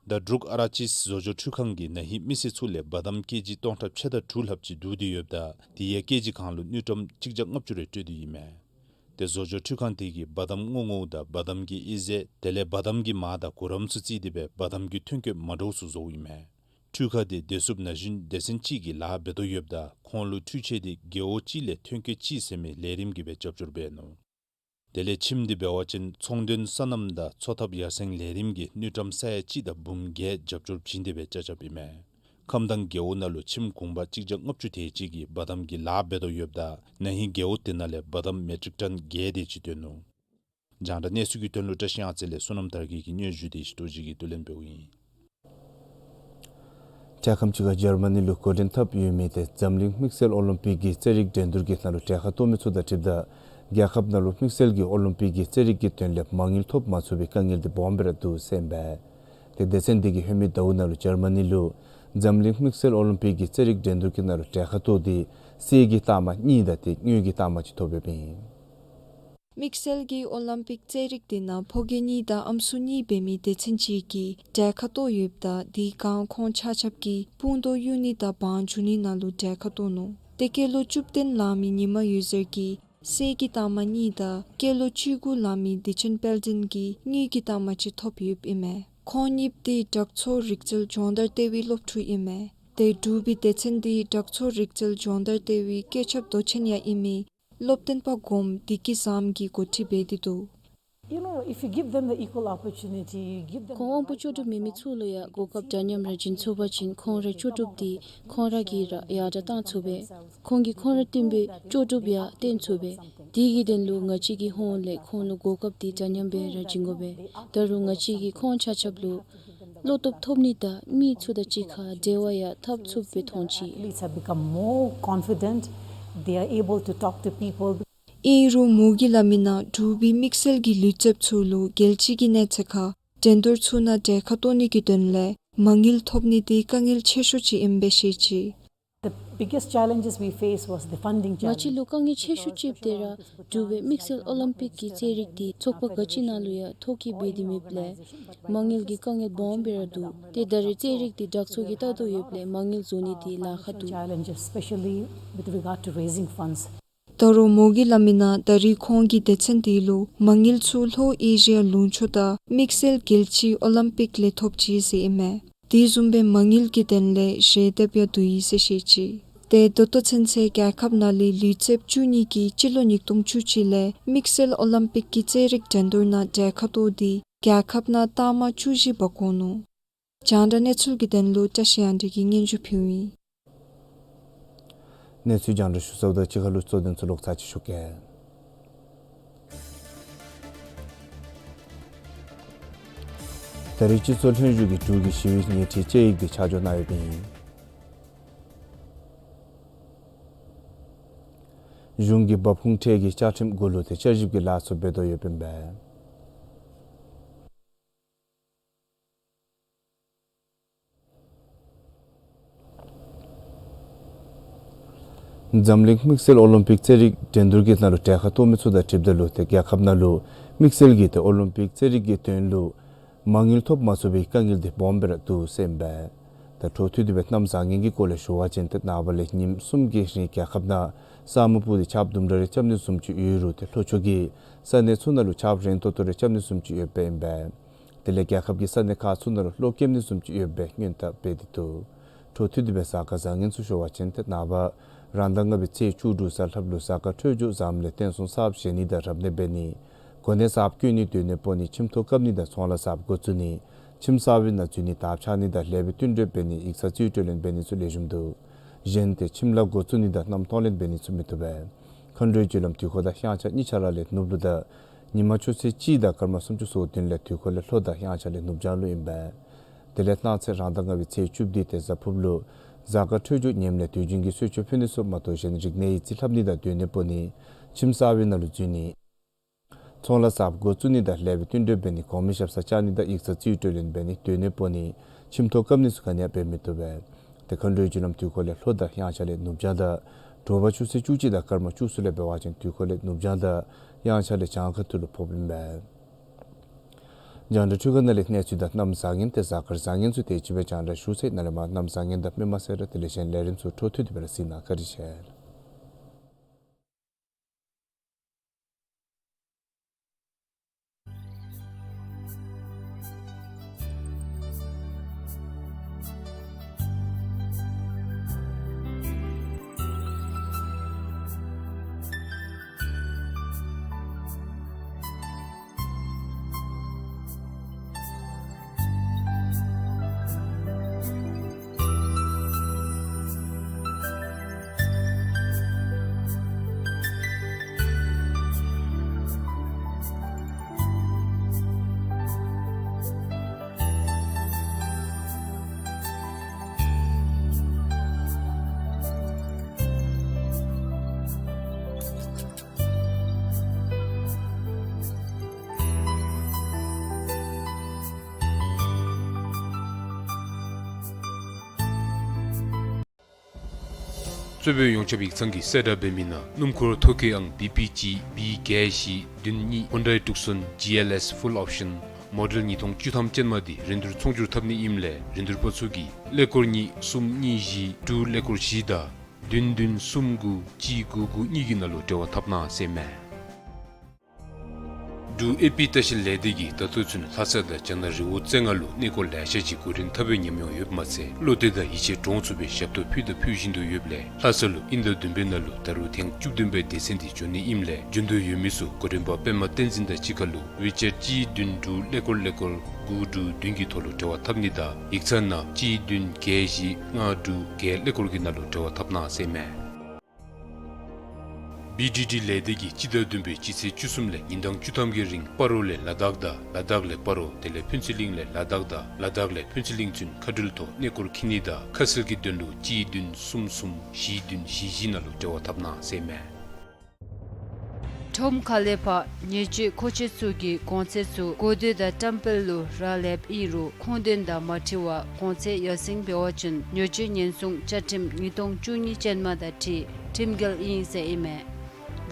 ད་འབྲུག་ཨ་ར་ཀིས་བཟོ་སྦྱོར་འཕྲུལ་ཁང་གིས་ན་ཧིང་མི་སེར་ཚུ་ལས་བ་དམ་ཀེ་ཇི་སྟོང་ཕྲག་ཕྱེད་དང་དྲུག་ལྷགཔ་ཅིག་བསྡུ་སྟེ་ཡོདཔ་ད་དེ་ཡང་ཀེ་ཇི་གང་ལུ་དངུལ་ཀྲམ་གཅིག་བརྒྱ་ལྔ་བཅུ་རེ་སྤྲོད་དེ་ཨིན་མས། ཏེ་བཟོ་སྦྱོར་འཕྲུལ་ཁང་དེ་གིས་བ་དམ་སྔོ་སྔོ་དང་བ་དམ་གྱི་ཨི་ཟེར་དེ་ལས་བ་དམ་གྱི་མར་དང་གུ་རམ་ཚུ་བརྩིས་ཏེ་སྦེ་བ་དམ་གྱི་ཐོན་སྐྱེད་མ་འདྲཝ་ཚུ་བཟོཝ་ཨིན་མས། འཕྲུལ་ཁང་འདི་བདེ་སྲུངཔ་ན་གཞོན་སྡེ་ཚན་ཅིག་གིས་ལཱ་འབད་དོ་ཡོདཔ་ད་ཁོང་ལུ་འཕྲུལ་ཆས་འདི་རྒེད་འོག་ཅིག་ལས་ཐོན་སྐྱེད་ཅིག་ཟེར་མི་ལས་རིམ་གྱི་སྦེ་རྒྱབ་སྐྱོར་འབད་ནུག། དེ་ལས་ཁྱིམ་འདི་འབད་བ་ཅིན་ཚོང་དོན་སོ་ནམ་དང་འཚོ་ཐབས་ཡར་སེང་ལས་རིམ་གྱི་དངུལ་ཀྲམ་ས་ཡ་གཅིག་དང་འབུམ་བརྒྱད་རྒྱབ་སྐྱོར་བྱིན་ཏེ་སྦེ་ཅ་ཅབ་ཨིན་མས། ཁམས་དྭངས་རྒེད་འོག་ནང་ལུ་ཁྱིམ་གུང་པ་གཅིག་བརྒྱ་ལྔ་བཅུ་དེ་ཅིག་གིས་འབའ་ཐམ་གྱི་ལཱ་འབད་དོ་ཡོདཔ་ད་ན་ཧིང་རྒེད་འོག་དེ་ནང་ལས་འབའ་ཐམ་མེ་ཊིག་ཊཱན་བརྒྱད་དེ་ཅིག་བཏོན་ནུག། རྒྱང་བསྒྲགས་གནས་ཚུལ་གྱི་དོན་ལུ་བཀྲ་ཤིས་གཡང་རྩེ་ལས་བསོད་ནམས་དར་རྒྱས་ཀྱི་སྙན་ཞུ་དེ་ཞིག་ཏོ་ཅིག་གིས་བསྡུ་ལེན་འབདཝ་ཨིན། འཕྲལ་ཁམས་ཅིག་ཁར་འཇར་མ་ནི་ལུ་འགོ་འདྲེན་འཐབ་ཡོད་མི་དེ་འཛམ་གླིང་དམིགས་བསལ་ཨོ་ལིམ་པིག་གི་རྩེད་རིགས་འགྲན་བསྡུར་གྱི་ནང་ལུ་གྲལ་ཁར་གཏོགས་མི་ཚུ་དང་འཁྲིལཝ་ད་རྒྱལ་ཁབ་ནང་ལུ་དམིགས་བསལ་གྱི་ཨོ་ལིམ་པིག་གི་རྩེད་རིགས་ཀྱི་དོན་ལས་མ་དངུལ་ཐོབ་མ་ཚུགས་པའི་དཀའ་ངལ་དེ་སྦོམ་སྦེ་ར་འདུག་ཟེར་ཨིན་པས། དེ་སྡེ་ཚན་དེ་གིས་ལྷོད་མི་ཟླཝ་ནང་ལུ་འཇར་མ་ནི་ལུ་འཛམ་གླིང་དམིགས་བསལ་ཨོ་ལིམ་པིག་གི་རྩེད་རིགས་འགྲན་བསྡུར་གྱི་ནང་ལུ་གྲལ་ཁར་གཏོགས་ཏེ་གསེར་གྱི་རྟགས་མ་གཉིས་དང་ཏེ་དངུལ་གྱི་རྟགས་མ་གཅིག་ཐོབ་ཡོདཔ་ཨིན། དམིགས་བསལ་གྱི་ཨོ་ལིམ་པིག་རྩེད་རིགས་དེ་ནང་ཕོ་སྐྱེས་གཉིས་དང་ཨམ་སྲུ་གཉིས་འབད་མི་སྡེ་ཚན་ཅིག་གིས་གྲལ་ཁར་གཏོགས་ཡོདཔ་ད་དེའི་སྒང་ཁོང་ཆ་ཁྱབ་ཀྱིས་དཔུང་རྡོ་གཡུག་ནི་དང་བང་རྒྱུག་ནི་ནང་ལུ་གྲལ་ཁར་གཏོགས་ནུག། ཏེ་སྐྱེས་ལོ་བཅུ་བདུན་ལང་མི་ཉི་མ་འོད་ཟེར་གྱིས་གསེར་གྱི་རྟགས་མ་གཉིས་དང་སྐྱེས་ལོ་བཅུ་དགུ་ལང་མི་བདེ་ཆེན་དཔལ་ལྡན་གྱིས་དངུལ་གྱི་རྟགས་མ་གཅིག་ཐོབ་ཡོདཔ་ཨིན་མས། ཁོང་གཉིས་པོ་དེ་དྲག་ཚོགས་རིག་རྩལ་སྦྱོང་བརྡར་ལྟེ་བའི་སློབ་ཕྲུག་ཨིན་མས། ཏེ་འབྲུག་པའི་སྡེ་ཚན་དེ་དྲག་ཚོགས་རིག་རྩལ་སྦྱོང་བརྡར་ལྟེ་བའི་བཀོད་ཁྱབ་མདོ་ཆེན་ཡང་ཨིན་མི་སློབ་སྟོན་པ་སྒོམ་བདེ་སྐྱིད་བཟངམོ་གིས་འགོ་ཁྲིད་འབད་དེ་འདུག། You know, if you give them the equal opportunity, you give them ཁོང་དབང་པོ་ལྕོགས་གྲུབ་མེད་མི་ཚུ་ལུ་ཡང་གོ་སྐབས་འདྲ་མཉམ་ར་བྱིན་ཚུགས་པ་ཅིན་ཁོང་རའི་ལྕོགས་གྲུབ་དེ་ཁོང་ར་གིས་ར་ཡར་དྲག་བཏང་ཚུགས་པས། ཁོང་གིས་ཁོང་ར་བཏོན་པའི་ལྕོགས་གྲུབ་ཡང་སྟོན་ཚུགས་པས། དེ་གི་དོན་ལུ་ང་བཅས་ཀྱིས་ཧོངས་ལས་ཁོང་ལུ་གོ་སྐབས་དེ་འདྲ་མཉམ་སྦེ་ར་བྱིན་དགོ་པས། ད་རུང་ང་བཅས་ཀྱིས་ཁོང་ཆ་ཁྱབ་ལུ་བློ་སྟོབས་ཐོབ་ནི་དང་མི་ཚུ་དང་གཅིག་ཁར་འབྲེལ་བ་ཡང་འཐབ་ཚུགསཔ་སྦེ་མཐོང་ཅི། Athletes have become more confident. They are able to talk to people. ཨིན་རུང་མོ་གིས་སླབ་མི་ནང་འབྲུག་པའི་དམིགས་བསལ་གྱི་ལུས་རྩལཔ་ཚུ་ལུ་རྒྱལ་སྤྱི་གི་གནས་ཚད་ཁར་འགྲན་བསྡུར་ཚུ་ནང་གྲལ་ཁར་གཏོགས་ནི་གི་དོན་ལས་མ་དངུལ་ཐོབ་ནི་དེ་དཀའ་ངལ་ཆེ་ཤོས་ཅིག་ཨིནམ་སྦེ་བཤད་ཅི། The biggest challenges we face was the funding challenge. ང་བཅས་ལུ་དཀའ་ངལ་ཆེ་ཤོས་ཅིག་དེ་ར་འབྲུག་པའི་དམིགས་བསལ་ཨོ་ལིམ་པིག་གི་རྩེད་རིགས་དེ་ཚོགས་པ་ག་ཅི་ནང་ལུ་ཡང་ཐོ་བཀོད་འབད་དེ་མེདཔ་ལས་མ་དངུལ་གྱི་དཀའ་ངལ་སྦོམ་སྦེ་ར་འདུག། ཏེ་ད་རེས་རྩེད་རིགས་དེ་དྲག་ཚོགས་ཀྱིས་བལྟ་དོ་ཡོདཔ་ལས་མ་དངུལ་བཟོ་ནི་དེ་ལཱ་ཁག་འདུག། Challenge, especially with regard to raising funds. ད་རུང་མོ་གིས་སླབ་མི་ནང་ད་རེས་ཁོང་གི་སྡེ་ཚན་དེ་ལུ་མ་དངུལ་ཚུ་ལྷོ་ཨེ་ཤི་ཡ་ལུང་ཕྱོགས་དང་དམིགས་བསལ་རྒྱལ་སྤྱིའི་ཨོ་ལིམ་པིག་ལས་ཐོབ་ཅི་ཟེར་ཨིན་མས། དེ་བཟུམ་སྦེ་མ་དངུལ་གྱི་དོན་ལས་ཞལ་འདེབས་ཡང་བསྡུ་ཡི་ཟེར་བཤད་ཅི། ཏེ་ད་ལྟོ་ཚུན་ཚོད་རྒྱལ་ཁབ་ནང་ལས་ལུས་རྩལཔ་བཅུ་གཉིས་ཀྱིས་སྤྱི་ལོ་ཉིས་སྟོང་བཅུ་གཅིག་ལས་དམིགས་བསལ་ཨོ་ལིམ་པིག་གི་རྩེད་རིགས་འགྲན་བསྡུར་ནང་གྲལ་ཁར་གཏོགས་ཏེ་རྒྱལ་ཁབ་ནང་རྟགས་མ་བཅུ་བཞི་འབག་འོང་ནུག། རྒྱང་བསྒྲགས་གནས་ཚུལ་གྱི་དོན་ལུ་བཀྲ་ཤིས་གཡང་སྒྲོན་གྱིས་སྙན་ཞུ་ཕུལཝ་ཨིན། གནས་ཚུལ་རྒྱང་བསྒྲགས་ཞུ་ཚརཝ་ད་གཅིག་ཁར་ལུ་གཙོ་དོན་ཚུ་ལོག་ཚར་ཅིག་ཞུ་གེ། ད་རེས་སྤྱི་ཚོགས་ལྷན་བཞུགས་ཀྱིས་འབྲུག་གི་ཞི་བའི་ཉེས་ཁྲིའི་དཔྱད་ཡིག་དེ་ཆ་འཇོག་གནང་ཡོདཔ་ཨིན། གཞུང་གིས་འབབ་ཁུངས་ཁྲལ་གྱི་བཅའ་ཁྲིམས་གུ་ལུ་ཏེ་བསྐྱར་ཞིབ་ཀྱི་ལཱ་ཚུ་འབད་དོ་ཡོདཔ་ཨིན་པས། འཛམ་གླིང་དམིགས་བསལ་ཨོ་ལིམ་པིག་རྩེད་རིགས་འགྲན་བསྡུར་གྱི་ནང་ལུ་གྲལ་ཁར་གཏོགས་མི་ཚུ་དང་འཁྲིལཝ་ད་ལུ་ཏེ་རྒྱལ་ཁབ་ནང་ལུ་དམིགས་བསལ་གྱི་ཏེ་ཨོ་ལིམ་པིག་རྩེད་རིགས་ཀྱི་དོན་ལུ་མ་དངུལ་ཐོབ་མ་ཚུགས་པའི་དཀའ་ངལ་དེ་སྦོམ་སྦེ་ར་འདུག་ཟེར་ཨིན་པས། ད་འཕྲོ་མཐུད་དེ་སྦེ་གནམ་བཟང་ངན་གྱི་སྐོར་ལས་ཞུ་བ་ཅིན་ཏེ་ནངས་པ་ལས་ཉིནམ་གསུམ་གྱི་རིང་རྒྱལ་ཁབ་ནང་ས་སྨུག་སྤུབས་ཏེ་ཆརཔ་དུམ་གྲ་རེ་རྐྱབ་ནི་བཟུམ་ཅིག་ཡོད་རུང་ཏེ་ལྷོ་ཕྱོགས་ཀྱི་ས་གནས་ཚུ་ནང་ལུ་ཆརཔ་རན་ཏོག་ཏོ་རེ་རྐྱབ་ནི་བཟུམ་ཅིག་ཡོདཔ་ཨིན་པས། དེ་ལས་རྒྱལ་ཁབ་ཀྱི་ས་གནས་ཁག་ཚུ་ནང་ལུ་གློག་སྐྱེམ་ནི་བཟུམ་ཅིག་ཡོདཔ་སྦེ་སྔོན་བརྡ་འབད་དེ་འདུག། འཕྲོ་མཐུད་དེ་སྦེ་གཟའ་སྐར་བཟང་ངན་ཚུ་ཞུ་བ་ཅིན་ཏེ་ནངས་པ་རང་ཟླ་ལྔ་པའི་ཚེས་བཅུ་དྲུག་གཟའ་ལྷགཔ་ལུ་གཟའ་སྐར་འཕྲོད་སྦྱོར་བཟངམ་ལས་བསྟན་སྲུང་གསརཔ་བཞེངས་ནི་དང་རབ་གནས་འབད་ནི། གོ་གནས་གསརཔ་བསྐོ་ནི་སྡོད་གནས་སྤོ་ནི་ཁྱིམ་ཐོག་བཀབ་ནི་དང་ཚོང་ལཱ་གསརཔ་འགོ་བཙུགས་ནི། ཁྱིམ་གསར་པའི་ནང་འཛུལ་ནི་དར་འཕྱར་ནི་དང་ལེགས་པའི་བསྟུན་གྲོས་འབད་ནི་ཡིག་ཚང་རྩིས་སྤྲོད་ལེན་འབད་ནི་ཚུ་ལེགས་ཤོམ་འདུག། གཞན་ཏེ་ཁྱིམ་ལཱ་འགོ་བཙུགས་ནི་དང་མནའམ་གཏོང་ལེན་འབད་ནི་ཚུ་མི་བཏུབ་པས། མཁའ་འགྲོའི་རྒྱུ་ལམ་དུས་འཁོར་དང་དབྱངས་འཆར་གཉིས་ཆ་ར་ལས་ནུབ་ལུགས་དང་ཉིན་མ་ཆུ་ཚོད་གཅིག་དང་སྐར་མ་སུམ་ཅུ་སོ་བདུན་ལས་དུས་འཁོར་ལས་ལྷོ་དང་དབྱངས་འཆར་ལས་ནུབ་བྱང་ལུ་ཨིན་པས། དེ་ལས་གནངས་ཚེ་རང་ཟླ་ལྔ་པའི་ཚེས་བཅུ་བདུན་ཏེ་གཟའ་ཕུརཔ་ལུ་གཟའ་སྐར་འཕྲོད་སྦྱོར་ངནམ་ལས་དུས་རྒྱུན་གྱི་གསོལ་མཆོད་ཕུལ་ནི་ཚུ་མ་གཏོགས་གཞན་རིག་གནས་ཡིག་རྩིས་ལྷབ་ནི་དང་སྡོད་གནས་སྤོ་ནི། ཁྱིམ་གསར་པའི་ནང་ལུ་འཛུལ་ནི། ཚོང་ལཱ་གསརཔ་འགོ་བཙུགས་ནི་དང་ལེགས་པའི་བསྟུན་གྲོས་འབད་ནི། གོང་མའི་ཞབས་སར་བཅར་ནི་དང་ཡིག་ཚང་རྩིས་སྤྲོད་ལེན་འབད་ནི། སྡོད་གནས་སྤོ་ནི། ཁྱིམ་ཐོག་བཀབ་ནི་ཚུ་ག་ནི་ཡང་འབད་མི་བཏུབ་པས། ཏེ་མཁའ་འགྲོའི་རྒྱུ་ལམ་དུས་འཁོར་ལས་ལྷོ་དང་དབྱངས་འཆར་ལས་ནུབ་བྱང་དང་དྲོ་པ་ཆུ་ཚོད་བཅུ་གཅིག་དང་སྐར་མ་བཅུ་གསུམ་ལས་འབད་བ་ཅིན་དུས་འཁོར་ལས་ནུབ་བྱང་དང་དབྱངས་འཆར་ལས་བྱང་ཁ་ཐུག་ལུ་ཕོགཔ་ཨིན་པས། རྒྱང་བསྒྲགས་འཕྲུལ་ཁང་ནང་ལས་གནས་ཚུལ་དང་གནམ་བཟང་ངན་ཏེ་གཟའ་སྐར་བཟང་ངན་ཚུ་དེ་ཅིག་སྦེ་རྒྱང་བསྒྲགས་ཞུ་ཚར་ཡི། ནཱ་ལས་མར་གནམ་བཟང་ངན་དང་སྨོན་མ་སེར་དེ་ལས་གཞན་ལས་རིམ་ཚུ་འཕྲོ་མཐུད་དེ་སྦེ་ར་གཟིགས་གནང་། བཀའ་དྲིན་ཆེ། གཙོས་པའི་ཡོངས་ཁྱབ་ཡིག་ཚང་གི་གསལ་བསྒྲགས་འབད་མི་ནང་སྣུམ་འཁོར་ཐོ་བཀོད་ཨང་བི་པི་གཅིག་བི་བརྒྱད་བཞི་བདུན་གཉིས་ཧོན་ཌའི་ཊུག་སོན་ཇི་ཨེལ་ཨེསི་ཕུལ་ཨོབ་ཤོན་མོ་ཌེལ་ཉིས་སྟོང་བཅུ་ཐམ་ཅན་མ་འདི་རིན་བསྡུར་ཚོང་སྒྱུར་འཐབ་ནི་ཨིནམ་ལས་རིན་བསྡུར་པ་ཚུ་གིས་ཀླད་ཀོར་གཉིས་གསུམ་གཉིས་བཞི་དྲུག་ཀླད་ཀོར་བཞི་དང་བདུན་བདུན་གསུམ་དགུ་གཅིག་དགུ་དགུ་གཉིས་ཀྱི་ནང་ལུ་འབྲེལ་བ་འཐབ་གནང་ཟེར་ཨིན་མས། འབྲུག་ཨེ་པི་ལྟ་བཤལ་ལས་སྡེ་གིས་ད་ལྟོ་ཚུན་ལྷ་ས་དང་རྒྱ་ནག་རི་བོ་རྩེ་ལྔ་ལུ་གནས་སྐོར་ལེ་ཤ་ཅིག་འགོ་འདྲེན་འཐབ་པའི་ཉམས་མྱོང་ཡོདཔ་མ་ཚད་བློ་གཏད་དང་ཡིད་ཆེས་འདྲོངས་ཚུགས་པའི་ཞབས་ཏོག་ཕུལ་དང་ཕུལ་བཞིན་དུ་ཡོདཔ་ལས་ལྷ་ས་ལུ་དབྱིན་ཟླ་བདུན་པའི་ནང་ལུ་ད་རུང་ཐེངས་བཅུ་བདུན་པའི་སྡེ་ཚན་འདི་འབྱོན་ནི་ཨིནམ་ལས་རྒྱུན་དུ་ཡོད་མི་ཚུ་འགོ་འདྲེན་པ་པདྨ་བསྟན་འཛིན་དང་གཅིག་ཁར་ལུ་ཝི་ཅེཊ་གཅིག་བདུན་དྲུག་ཀླད་ཀོར་ཀླད་ཀོར་དགུ་དྲུག་བདུན་གྱི་ཐོག་ལུ་འབྲེལ་བ་འཐབ་ནི་དང་ཡིག་ཚང་ནང་གཅིག་བདུན་བརྒྱད་བཞི་ལྔ་དྲུག་བརྒྱད་ཀླད་ཀོར་གྱི་ནང་ལུ་འབྲེལ་བ་འཐབ་གནང་ཟེར་ཨིན་མས། བི་ཌི་ཌི་ལས་སྡེ་གིས་སྤྱི་ཟླ་བདུན་པའི་སྤྱི་ཚེས་བཅུ་གསུམ་ལས་ཉིན་གྲངས་བཅུ་ཐམ་གྱི་རིང་སྤ་རོ་ལས་ལ་དྭགས་དང་ལ་དྭགས་ལས་སྤ་རོ་དེ་ལས་ཕུན་ཚོགས་གླིང་ལས་ལ་དྭགས་དང་ལ་དྭགས་ལས་ཕུན་ཚོགས་གླིང་ཚུན་མཁའ་འགྲུལ་ཐོག་གནས་སྐོར་འཁྱིད་ནི་དང་ཁ་གསལ་གྱི་དོན་ལུ་གཅིག་བདུན་གསུམ་གསུམ་བཞི་བདུན་བཞི་བཞི་ནང་ལུ་འབྲེལ་བ་འཐབ་གནང་ཟེར་ཨིན་མས། ཁྲོམ་ཁ་ལས་ཕར་ཉེས་སྤྱོད་མཁོ་ཆེ་ཚུ་གི་གོང་ཚད་ཚུ་གོ་ཐོས་དང་བཀྲམ་སྤེལ་ལུ་རག་ལསཔ་ཨིན་རུང་ཁུངས་དོན་དང་མ་འཁྲིལ་བར་གོང་ཚད་ཡར་སེང་འབད་བ་ཅིན་ཉེས་སྤྱོད་ཉེན་སྲུང་བཅའ་ཁྲིམས་ཉིས་སྟོང་བཅུ་གཉིས་ཅན་མ་དང་འཁྲིལ་ཁྲིམས་འགལ་ཨིན་ཟེར་ཨིན་མས།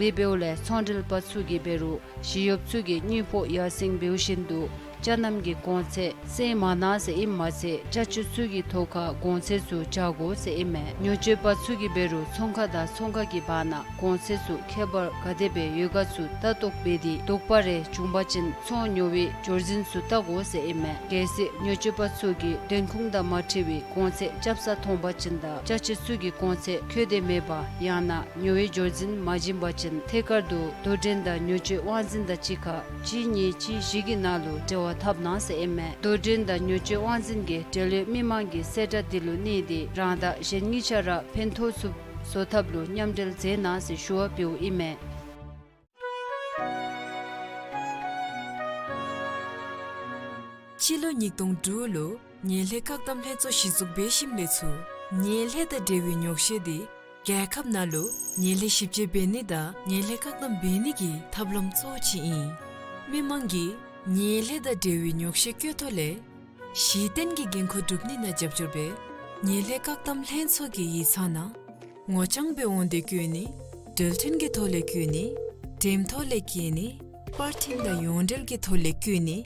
དེ་འབདཝ་ལས་ཚོང་འབྲེལ་པ་ཚུ་གིས་འབད་རུང་ཞི་གཡོགཔ་ཚུ་གིས་དངུལ་ཕོགས་ཡར་སེང་འབདཝ་བཞིན་དུ་ཅ་རྣམ་གྱི་གོང་ཚད་སེང་མ་གནང་ཟེར་ཨིནམ་མ་ཚད་ཅ་ཆས་ཚུ་གི་ཐོག་ཁར་གོང་ཚད་ཚུ་བཅག་དགོ་ཟེར་ཨིན་མས། ཉེས་སྤྱོད་པ་ཚུ་གིས་འབད་རུང་ཚོང་ཁང་དང་ཚོང་ཁང་གི་བར་ན་གོང་ཚད་ཚུ་ཁྱད་པར་ག་དེ་སྦེ་ཡོད་ག་ཚུ་ལྟ་རྟོག་འབད་དེ་དོགས་པ་རེ་བྱུང་པ་ཅིན་ཚོང་ཉོ་བའི་འབྱོར་འཛིན་ཚུ་བལྟ་དགོ་ཟེར་ཨིན་མས། གལ་སྲིད་ཉེས་སྤྱོད་པ་ཚུ་གིས་དོན་ཁུངས་དང་མ་འཁྲིལ་བའི་གོང་ཚད་རྐྱབ་ས་མཐོང་པ་ཅིན་དང་ཅ་ཆས་ཚུ་གི་གོང་ཚད་འཁོད་དེ་མེད་པ་ཡང་ན་ཉོ་བའི་འབྱོར་འཛིན་མ་བྱིན་པ་ཅིན་ཐད་ཀར་དུ་དོ་འགྲན་དང་ཉེས་སྤྱོད་དབང་འཛིན་དང་གཅིག་ཁར་གཅིག་གཉིས་གཅིག་བཞི་གི་ནང་ལུ་འབྲེལ་བ་འཐབ་གནང་ཟེར་ཨིན་མས། དོ་འགྲན་དང་ཉེས་སྤྱོད་དབང་འཛིན་གྱིས་འབྲེལ་ཡོད་མི་མང་གི་གསལ་བསྒྲགས་འདི་ལུ་གནས་ཏེ་རང་དང་གཞན་གཉིས་ཆ་ར་ཕན་ཐོགས་ཚུགསཔ་བཟོ་ཐབས་ལུ་མཉམ་འབྲེལ་མཛད་གནང་ཟེར་ཞུ་བ་འབདཝ་ཨིན་མས། སྤྱི་ལོ་ཉིས་སྟོང་དྲུག་ལུ་ངན་ལྷད་བཀག་སྡོམ་ལྷན་ཚོགས་གཞི་བཙུགས་འབད་ཞིནམ་ལས་ཚུར་ངན་ལྷད་དང་འབྲེལ་བའི་ཉོག་བཤད་འདི་རྒྱལ་ཁབ་ནང་ལུ་ངན་ལྷད་ཞིབ་དཔྱད་འབད་ནི་དང་ངན་ལྷད་བཀག་སྡོམ་འབད་ནི་གི་ཐབས་ལམ་གཙོ་བོ་ཅིག་ཨིན། མི་མང་གིས་ངན་ལྷད་དང་འབྲེལ་བའི་ཉོག་བཤད་བཀོད་ཐོག་ལས་གཞི་རྟེན་གྱི་འགན་ཁུར་སྒྲུབ་ནི་ནང་རྒྱབ་སྐྱོར་འབད་ངན་ལྷད་བཀག་སྡོམ་ལྷན་ཚོགས་ཀྱི་ཡིག་ཚང་ནང་ངོ་རྐྱང་འབད་འོང་དེ་བཀོད་ནི་འགྲེལ་འཕྲིན་གྱི་ཐོག་ལས་བཀོད་ནི་འགྲེམས་ཐོག་ལས་བཀོད་ནི་པར་འཕྲིན་དང་ཡོངས་འབྲེལ་གྱི་ཐོག་ལས་བཀོད་ནི་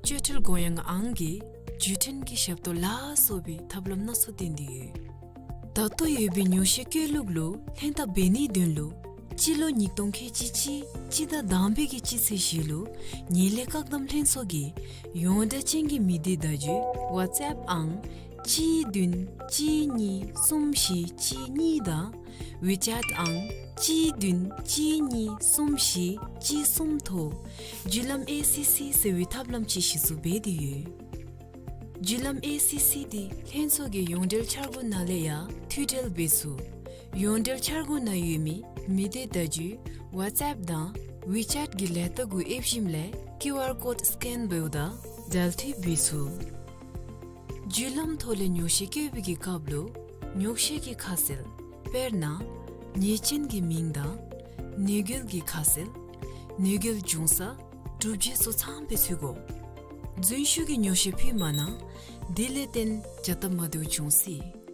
བཅོལ་འཕྲུལ་དགོངས་ཡངས་ཨང་གི་བརྒྱུད་འཕྲིན་གྱི་ཞབས་ཏོག་ལ་སོགས་པའི་ཐབས་ལམ་སྣ་ཚོགས་བསྟེན་ཏེ་ཡོད། ད་ལྟོ་ཡོད་པའི་ཉོག་བཤད་བཀོད་ལུགས་ལུ་ལྷན་ཐབས་འབད་ནིའི་དོན་ལུ་སྤྱི་ལོ་ཉིས་སྟོང་ཁལ་གཅིག་གཅིག་སྤྱི་ཟླ་དང་པའི་གི་སྤྱི་ཚེས་བཞི་ལུ་ངན་ལྷད་བཀག་སྡོམ་ལྷན་ཚོགས་ཀྱི་ཡོངས་བསྒྲགས་ཅན་གྱི་མི་སྡེ་བརྡ་བརྒྱུད་ཝཊས་ཨེཔ་ཨང་གཅིག་བདུན་གཅིག་གཉིས་གསུམ་བཞི་གཅིག་གཉིས་དང་ཝི་ཅེཊ་ཨང་གཅིག་བདུན་གཅིག་གཉིས་གསུམ་བཞི་གཅིག་གསུམ་ཐོག་བརྒྱུད་ལམ་ཨེ་སི་སི་ཟེར་བའི་ཐབས་ལམ་ཅིག་གཞི་བཙུགས་འབད་དེ་ཡོད། བརྒྱུད་ལམ་ཨེ་སི་སི་འདི་ལྷན་ཚོགས་ཀྱི་ཡོངས་འབྲེལ་འཆར་སྒོ་ནང་ལས་ཡང་མཐུད་འབྲེལ་འབད་ཚུགས། ཡོངས་འབྲེལ་འཆར་སྒོ་ནང་ཡོད་མི་མི་སྡེ་བརྡ་བརྒྱུད་ཝཊས་ཨེཔ་དང་ཝི་ཅེཊ་གི་ལས་རྟགས་གུ་ཨེབ་ཞིནམ་ལས་ཀིའུ་ཨར་ཀོཌ་སི་ཀེན་འབདཝ་ད་འབྲེལ་མཐུད་འབད་ཚུགས། བརྒྱུད་ལམ་ཐོག་ལས་ཉོག་བཤད་བཀོད་པའི་གི་སྐབས་ལུ་ཉོག་བཤད་ཀྱི་ཁ་གསལ་དཔེར་ན་ཉེས་ཅན་གྱི་མིང་དང་གནོད་འགེལ་གྱི་ཁ་གསལ་གནོད་འགེལ་བྱུང་ས་གྲུབ་རྗེས་སོགས་ཚངམ་སྦེ་ཚུད་དགོ། རྫུན་ཞུ་གི་ཉོག་བཤད་ཕུལ་མ་གནང་། དེ་ལས་བརྟེན་བྱ་སྟབས་མ་བདེཝ་འབྱུང་སྲིད།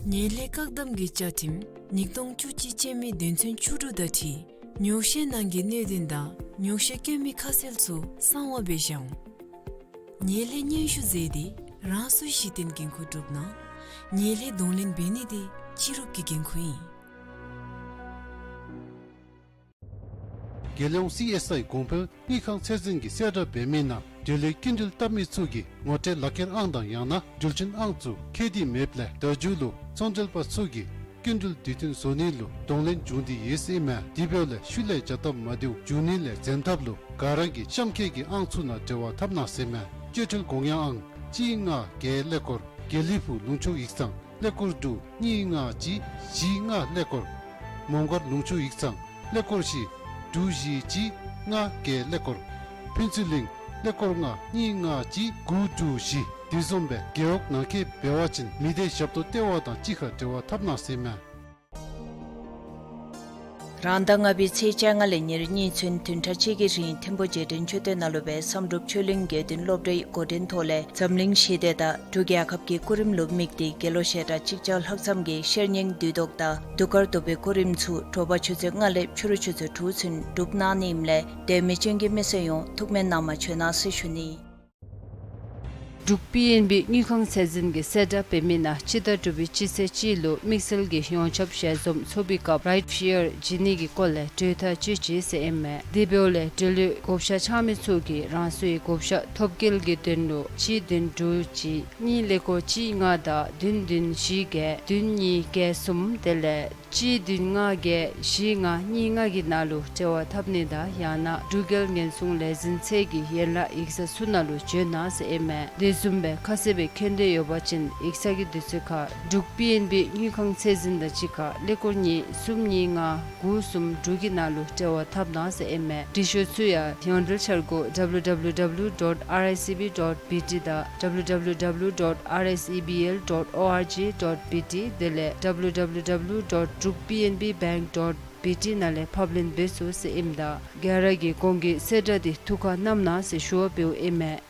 ངན་ལྷད་བཀག་སྡོམ་གྱི་བཅའ་ཁྲིམས་ཉིས་སྟོང་བཅུ་གཅིག་ཅན་མའི་དོན་ཚན་བཅུ་དྲུག་དང་འཁྲིལ་ཉོག་བཤད་ནང་གི་གནད་དོན་དང་ཉོག་བཤད་བཀོད་མི་ཁ་གསལ་ཚུ་གསང་བ་སྦེ་བཞག་འོང་། ངན་ལྷད་སྙན་ཞུ་མཛད་དེ་རང་སོའི་གཞི་རྟེན་འགན་ཁུར་སྒྲུབ་གནང་། ངན་ལྷད་གདོང་ལེན་འབད་ནི་དེ་སྤྱི་རུབ་ཀྱི་འགན་ཁུར་ཨིན། རྒྱལ་ཡོངས་སི་ཨེསི་ཨའི་གོང་འཕེལ་དངུལ་ཁང་ཚད་འཛིན་གྱིས་གསལ་བསྒྲགས་འབད་མི་ནང་འབྲེལ་ཡོད་སྐྱིན་འགྲུལ་བཏབ་མི་ཚུ་གིས་ངོ་སྤྲོད་ལག་ཁྱེར་ཨང་དང་ཡང་ན་འགྲུལ་འཕྲིན་ཨང་ཚུ་འཁྱེར་ཏེ་མེདཔ་ལས་ད་མཇུག་ལུ་ཚོང་འབྲེལ་པ་ཚུ་གིས་སྐྱིན་འགྲུལ་དུས་མཐུན་བཟོ་ནི་ལུ་གདོང་ལེན་འབྱུང་སྟེ་ཡོད་ཟེར་ཨིན་མས། དེ་འབདཝ་ལས་ཤུལ་ལས་བྱ་སྟབས་མ་བདེཝ་འབྱུང་ནི་ལས་འཛེམ་ཐབས་ལུ་ག་ར་གིས་གཤམ་འཁོད་ཀྱི་ཨང་ཚུ་ནང་འབྲེལ་བ་འཐབ་གནང་ཟེར་ཨིན་མས། སྤྱོད་འཕྲུལ་དགོངས་ཡངས་ཨང་གཅིག་ལྔ་བརྒྱད་ཀླད་ཀོར་དགེ་ལེགས་ཕུག་ལུང་ཕྱོགས་ཡིག་ཚང་ཀླད་ཀོར་དྲུག་གཉིས་ལྔ་གཅིག་བཞི་ལྔ་ཀླད་ཀོར། མོང་སྒར་ལུང་ཕྱོགས་ཡིག་ཚང་ཀླད་ཀོར་བཞི་དྲུག་བཞི་གཅིག་ལྔ་བརྒྱད་ཀླད་ཀོར། ཕུན་ཚོགས་གླིང་ཀླད་ཀོར་ལྔ་གཉིས་ལྔ་གཅིག་དགུ་དྲུག་བཞི། དེ་བཟུམ་སྦེ་རྒེད་འོག་ནང་འཁོད་འབད་བ་ཅིན་མི་སྡེ་ཞབས་ཏོག་ལྟེ་བ་དང་གཅིག་ཁར་འབྲེལ་བ་འཐབ་གནང་ཟེར་ཨིན་མས། རང་ཟླ་ལྔ་པའི་ཚེས་བཅོ་ལྔ་ལས་ཉེར་གཉིས་ཚུན་བདུན་ཕྲག་གཅིག་གི་རིང་ཐིམ་ཕུ་རྗེས་དྲན་མཆོད་རྟེན་ནང་ལུ་སྦེ་བསམ་གྲུབ་ཆོས་གླིང་དགེ་འདུན་སློབ་གྲྭའི་འགོ་འདྲེན་ཐོག་ལས་འཛམ་གླིང་ཞི་བདེ་དང་འབྲུག་རྒྱལ་ཁབ་ཀྱི་སྐུ་རིམ་ལུ་དམིགས་ཏེ་དགེ་སློང་ཞལ་གྲངས་གཅིག་བརྒྱ་ལྷག་ཙམ་གྱིས་ཤེར་སྙིང་བདུད་བཟློག་དང་གདུགས་དཀར་གདུག་པའི་སྐུ་རིམ་ཚུ་དྲོ་པ་ཆུ་ཚོད་ལྔ་ལས་ཕྱི་རུ་ཆུ་ཚོད་དྲུག་ཚུན་སྒྲུབ་གནང་ནི་ཨིནམ་ལས་དད་མོས་ཅན་གྱི་མི་སེར་ཡོངས་ཐུགས་སྨོན་གནང་མ་བཅོལ་གནང་ཟེར་ཞུ་ནི། འབྲུག་པི་ཨེན་བི་དངུལ་ཁང་ཚད་འཛིན་གྱིས་གསལ་བསྒྲགས་འབད་མི་ནང་སྤྱི་ཟླ་དྲུག་པའི་སྤྱི་ཚེས་གཅིག་ལུ་དམིགས་བསལ་གྱི་ཡོངས་ཁྱབ་ཞལ་འཛོམས་ཚོགས་པའི་སྐབས་རའིཊ་ཕི་ཡར་བྱིན་ནི་གི་སྐོར་ལས་གྲོས་ཐག་བཅད་ཅི་ཟེར་ཨིན་མས། དེ་འབདཝ་ལས་འབྲེལ་ཡོད་བགོ་བཤའ་འཆང་མི་ཚུ་གིས་རང་སོའི་བགོ་བཤའ་ཐོབ་སྐལ་གྱི་དོན་ལུ་གཅིག་བདུན་དྲུག་གཅིག་གཉིས་ཀླད་ཀོར་གཅིག་ལྔ་དང་བདུན་བདུན་བཞི་བརྒྱད་བདུན་གཉིས་བརྒྱད་གསུམ་དེ་ལས་གཅིག་བདུན་ལྔ་བརྒྱད་བཞི་ལྔ་གཉིས་ལྔ་གི་ནང་ལུ་འབྲེལ་བ་འཐབ་ནི་དང་ཡང་ན་འབྲུག་རྒྱལ་ཉེན་སྲུང་ལས་འཛིན་ཚད་ཀྱི་ཡན་ལག་ཡིག་ཚང་ཚུ་ནང་ལུ་བྱོན་གནང་ཟེར་ཨིན་མས། དེ་བཟུམ་སྦེ་ཁ་གསལ་སྦེ་མཁྱེན་འདོད་ཡོད་པ་ཅིན་ཡིག་ཚང་གི་དུས་ཚོད་ཁར་འབྲུག་པི་ཨེན་བི་དངུལ་ཁང་ཚད་འཛིན་དང་གཅིག་ཁར་ཀླད་ཀོར་གཉིས་གསུམ་གཉིས་ལྔ་དགུ་གསུམ་དྲུག་གི་ནང་ལུ་འབྲེལ་བ་འཐབ་གནང་ཟེར་ཨིན་མས། འབྲི་ཤོག་ཚུ་ཡང་ཡོངས་འབྲེལ་འཆར་སྒོ་W W W dot R I C B dot B T དང་W W W dot R S E B L dot O R G dot B T དེ་ལས་W W W dot drukpnbbank dot B T ནང་ལས་ཕབ་ལེན་འབད་ཚུགས་ཟེར་ཨིནམ་ད་ག་ར་གིས་གོང་གི་གསལ་བསྒྲགས་འདི་ཐུགས་ཁར་བསྣམ་གནང་ཟེར་ཞུ་བ་འབདཝ་ཨིན་མས།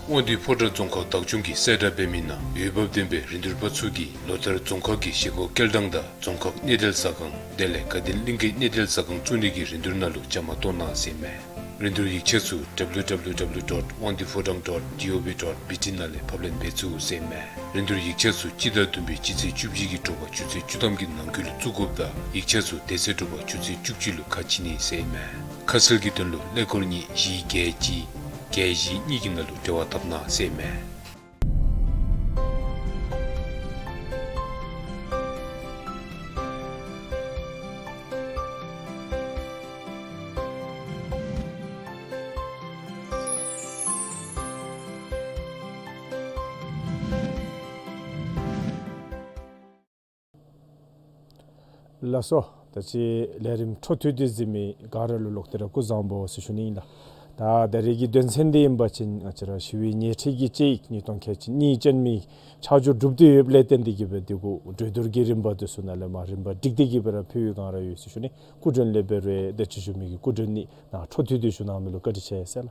དབང་འདུས་ཕོ་བྲང་རྫོང་ཁག་བདག་སྐྱོང་གིས་གསལ་བསྒྲགས་འབད་མི་ནང་འོས་འབབ་ལྡན་པའི་རིན་བསྡུར་པ་ཚུ་གིས་ལོ་ལྟར་རྫོང་ཁག་གི་བཞེས་སྒོ་སྐྱེལ་ཐངས་དང་རྫོང་ཁག་གནས་བརྟན་ཟ་ཁང་དེ་ལས་དགའ་ལྡན་གླིང་གི་གནས་བརྟན་ཟ་ཁང་བཙུགས་ནི་གི་རིན་བསྡུར་ནང་ལུ་བཅའ་མར་གཏོགས་གནང་ཟེར་ཨིན་མས། རིན་བསྡུར་ཡིག་ཆ་ཚུ་W W W dot wangduyphodrang dot gov dot B T ནང་ལས་ཕབ་ལེན་འབད་ཚུགས་ཟེར་ཨིན་མས། རིན་བསྡུར་ཡིག་ཆ་ཚུ་སྤྱི་ཟླ་བདུན་པའི་སྤྱི་ཚེས་བཅུ་གཅིག་གི་དྲོ་པ་ཆུ་ཚོད་བཅུ་ཐམ་གྱི་ནང་འཁོད་ལུ་བཙུགས་དགོཔ་དང་ཡིག་ཆ་ཚུ་དེ་ཚེ་དྲོ་པ་ཆུ་ཚོད་བཅུ་གཅིག་ལུ་ཁ་ཕྱེ་ནི་ཟེར་ཨིན་མས། ཁ་གསལ་གྱི་དོན་ལུ་ཀླད་ཀོར་གཉིས་བཞི་བརྒྱད་གཅིག་བརྒྱད་བཞི་གཉིས་ཀྱི་ནང་ལུ་འབྲེལ་བ་འཐབ་གནང་ཟེར་ཨིན་མས། ལགས་སོ། ད་ཅི་ལས་རིམ་འཕྲོ་མཐུད་དེ་གཟིགས་མི་ག་ར་ལུ་ལོག་སྟེ་ར་སྐུ་གཟུགས་བཟང་པོ་ཟེར་ཞུ་ནི་ཨིན་ལགས། ད་ད་རེས་ཀྱི་དོན་ཚན་འདི་ཨིན་པ་ཅིན་ང་བཅས་ར་ཞི་བའི་ཉེས་ཁྲི་གི་དཔྱད་ཡིག་ཉིས་སྟོང་ཁལ་གཅིག་གཉིས་ཅན་མའི་ཆ་འཇོག་གྲུབ་སྟེ་ཡོདཔ་ལས་བརྟེན་ཏེ་གིས་སྦེ་འདི་གུ་གྲོས་བསྡུར་གྱི་རིམ་པ་འདི་ཚུ་ནང་ལས་མར་རིམ་པ་སྒྲིག་སྟེ་གིས་སྦེ་ར་ཕུལ་བའི་སྒང་ར་ཡོད་ཟེར་ཞུ་ནི། སྐུ་མགྲོན་ལས་འབད་རུང་དེ་ཅིག་ཞུ་མི་གི་སྐུ་མགྲོན་ནི་ནཱ་འཕྲོ་མཐུད་དེ་ཞུ་གནང་མི་ལུ་བཀའ་དྲིན་ཆེ་ཟེར་ལགས།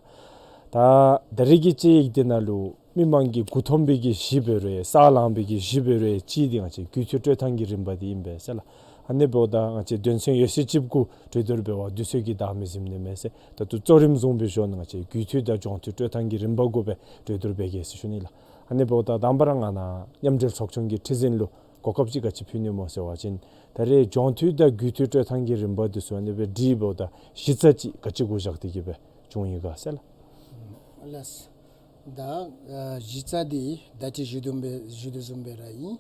ད་ད་རེས་ཀྱི་དཔྱད་ཡིག་འདི་ནང་ལུ་མི་མང་གི་མགུ་འཐོམ་པའི་གི་གཞི་འབད་རུང་ཡང་ས་ལངས་པའི་གི་གཞི་འབད་རུང་ཡང་གཅིག་འདི་ང་བཅས་རྒུད་འཐུས་སྤྲོད་ཐངས་ཀྱི་རིམ་པ་འདི་ཨིན་པས་ཟེར་ལགས། ཨ་ནི་འབདཝ་ད་ང་བཅས་དོན་ཚན་ཡོད་ཚད་ཅིག་གུ་གྲོས་བསྡུར་འབད་བར་དུས་ཚོད་ཀྱིས་བདའ་མི་ཟུན་ནི་མས་ཟེར། ད་ལྟོ་གཙོ་རིམ་བཟུང་བའི་ཞོར་ནང་ང་བཅས་རྒུད་འཐུས་དང་ལྗོངས་འཐུས་སྤྲོད་ཐངས་ཀྱི་རིམ་པ་གུ་སྦེ་གྲོས་བསྡུར་འབད་གེ་ཟེར་ཞུ་ནི་ལགས། ཨ་ནི་འབདཝ་ད་དང་པ་ར་ང་ནཱ་མཉམ་འབྲེལ་ཚོགས་ཆུང་གི་ཁྲི་འཛིན་ལུ་གོ་སྐབས་ཅིག་ག་ཅི་ཕུལ་ནི་སྨོ་ཟེར་བ་ཅིན་ད་རེས་ལྗོངས་འཐུས་དང་རྒུད་འཐུས་སྤྲོད་ཐངས་ཀྱི་རིམ་པ་འདི་ཚུ་ཨ་ནི་སྦེ་སྒྲིག་འབདཝ་ད་གཞི་རྩ་ཅིག་ག་ཅི་གུ་བཞག་སྟེ་གིས་སྦེ་བྱུང་ཡི་ག་ཟེར་ལགས། ལགས། ད་ཨ་གཞི་རྩ་འདི་ད་ཅི་ཞུ་དོ་བཟུམ་སྦེ་ཞུ་དོ་བཟུམ་སྦེ་ར་ཨིན།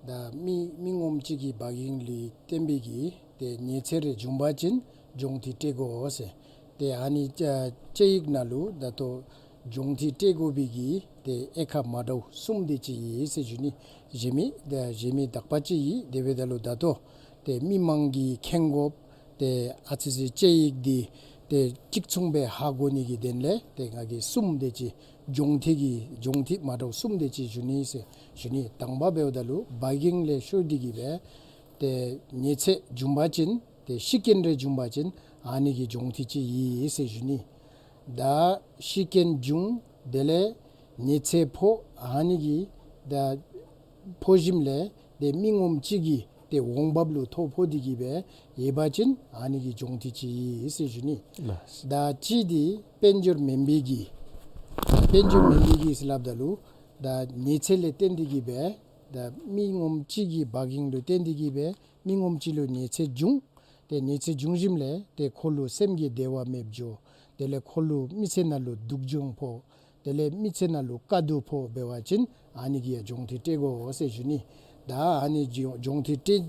ད་མི་མི་ངོམ་གཅིག་གི་བག་གཡེང་ལུ་བརྟེན་པའི་གི་ཏེ་ཉེས་ཚད་རེ་བྱུང་པ་ཅིན་ལྗོངས་འཐུས་སྤྲོད་དགོ་ཟེར། ཏེ་ཨ་ནི་ཨ་དཔྱད་ཡིག་ནང་ལུ་ད་ལྟོ་ལྗོངས་འཐུས་སྤྲོད་དགོ་པའི་གི་ཏེ་དབྱེ་ཁག་མ་འདྲཝ་གསུམ་དེ་ཅིག་ཡོད་ཟེར་ཞུ་ནི། གཞན་མི་ད་གཞན་མི་དག་པ་ཅིག་ཡོད། དེ་འབདཝ་ད་ལུ་ད་ལྟོ་ཏེ་མི་མང་གིས་མཁྱེན་དགོཔ་ཏེ་ཨ་ཙི་ཅིག་དཔྱད་ཡིག་འདི་ཏེ་གཅིག་མཚུངས་སྦེ་ཧ་གོ་ནི་གི་དོན་ལས་ཏེ་ང་གིས་གསུམ་དེ་ཅིག་ལྗོངས་འཐུས་ཀྱི་ལྗོངས་འཐུས་མ་འདྲཝ་གསུམ་དེ་ཅིག་ཞུ་ནི་ཟེར་ཞུ་ནི། དང་པ་འབདཝ་ད་ལུ་བག་གཡེང་ལས་ཤོར་ཏེ་གིས་སྦེ་ཏེ་ཉེས་ཚད་བྱུང་པ་ཅིན་ཏེ་ཤི་རྐྱེན་རེ་བྱུང་པ་ཅིན་ཨ་ནི་གི་ལྗོངས་འཐུས་ཅིག་ཡོད་ཟེར་ཞུ་ནི། ད་ཤི་རྐྱེན་བྱུང་དེ་ལས་ཉེས་ཚད་ཕོག་ཨ་ནི་གི་ད་ཕོག་ཞིནམ་ལས་ཏེ་མི་ངོམ་གཅིག་གི་ཏེ་འོང་འབབ་ལུ་ཐོ་ཕོག་སྟེ་གིས་སྦེ་ཡོད་པ་ཅིན་ཨ་ནི་གི་ལྗོངས་འཐུས་ཅིག་ཡོད་ཟེར་ཞུ་ནི། ལགས། ད་གཅིག་འདི་དཔལ་འབྱོར་མེན་པའི་གི་དཔལ་འབྱོར་མེན་པའི་གི་ཟེར་སླབ་ད་ལུ་ད་ཉེས་ཚད་ལས་བརྟེན་ཏེ་གིས་སྦེ་ད་མི་ངོམ་གཅིག་གི་བག་གཡེང་ལུ་བརྟེན་ཏེ་གིས་སྦེ་མི་ངོམ་གཅིག་ལུ་ཉེས་ཚད་བྱུང་། ཏེ་ཉེས་ཚད་བྱུང་ཞིནམ་ལས་ཏེ་ཁོ་ལུ་སེམས་ཀྱི་བདེ་བ་མེདཔ་འགྱོ། དེ་ལས་ཁོ་ལུ་མི་ཚེ་ནང་ལུ་སྡུག་སྦྱོང་ཕོག། དེ་ལས་མི་ཚེ་ནང་ལུ་དཀའ་སྡུག་ཕོག་འབད་བ་ཅིན་ཨ་ནི་གིས་ཡང་ལྗོངས་འཐུས་སྤྲོད་དགོ་ཟེར་ཞུ་ནི། ད་ཨ་ནི་ལྗོངས་ལྗོངས་འཐུས་སྤྲོད་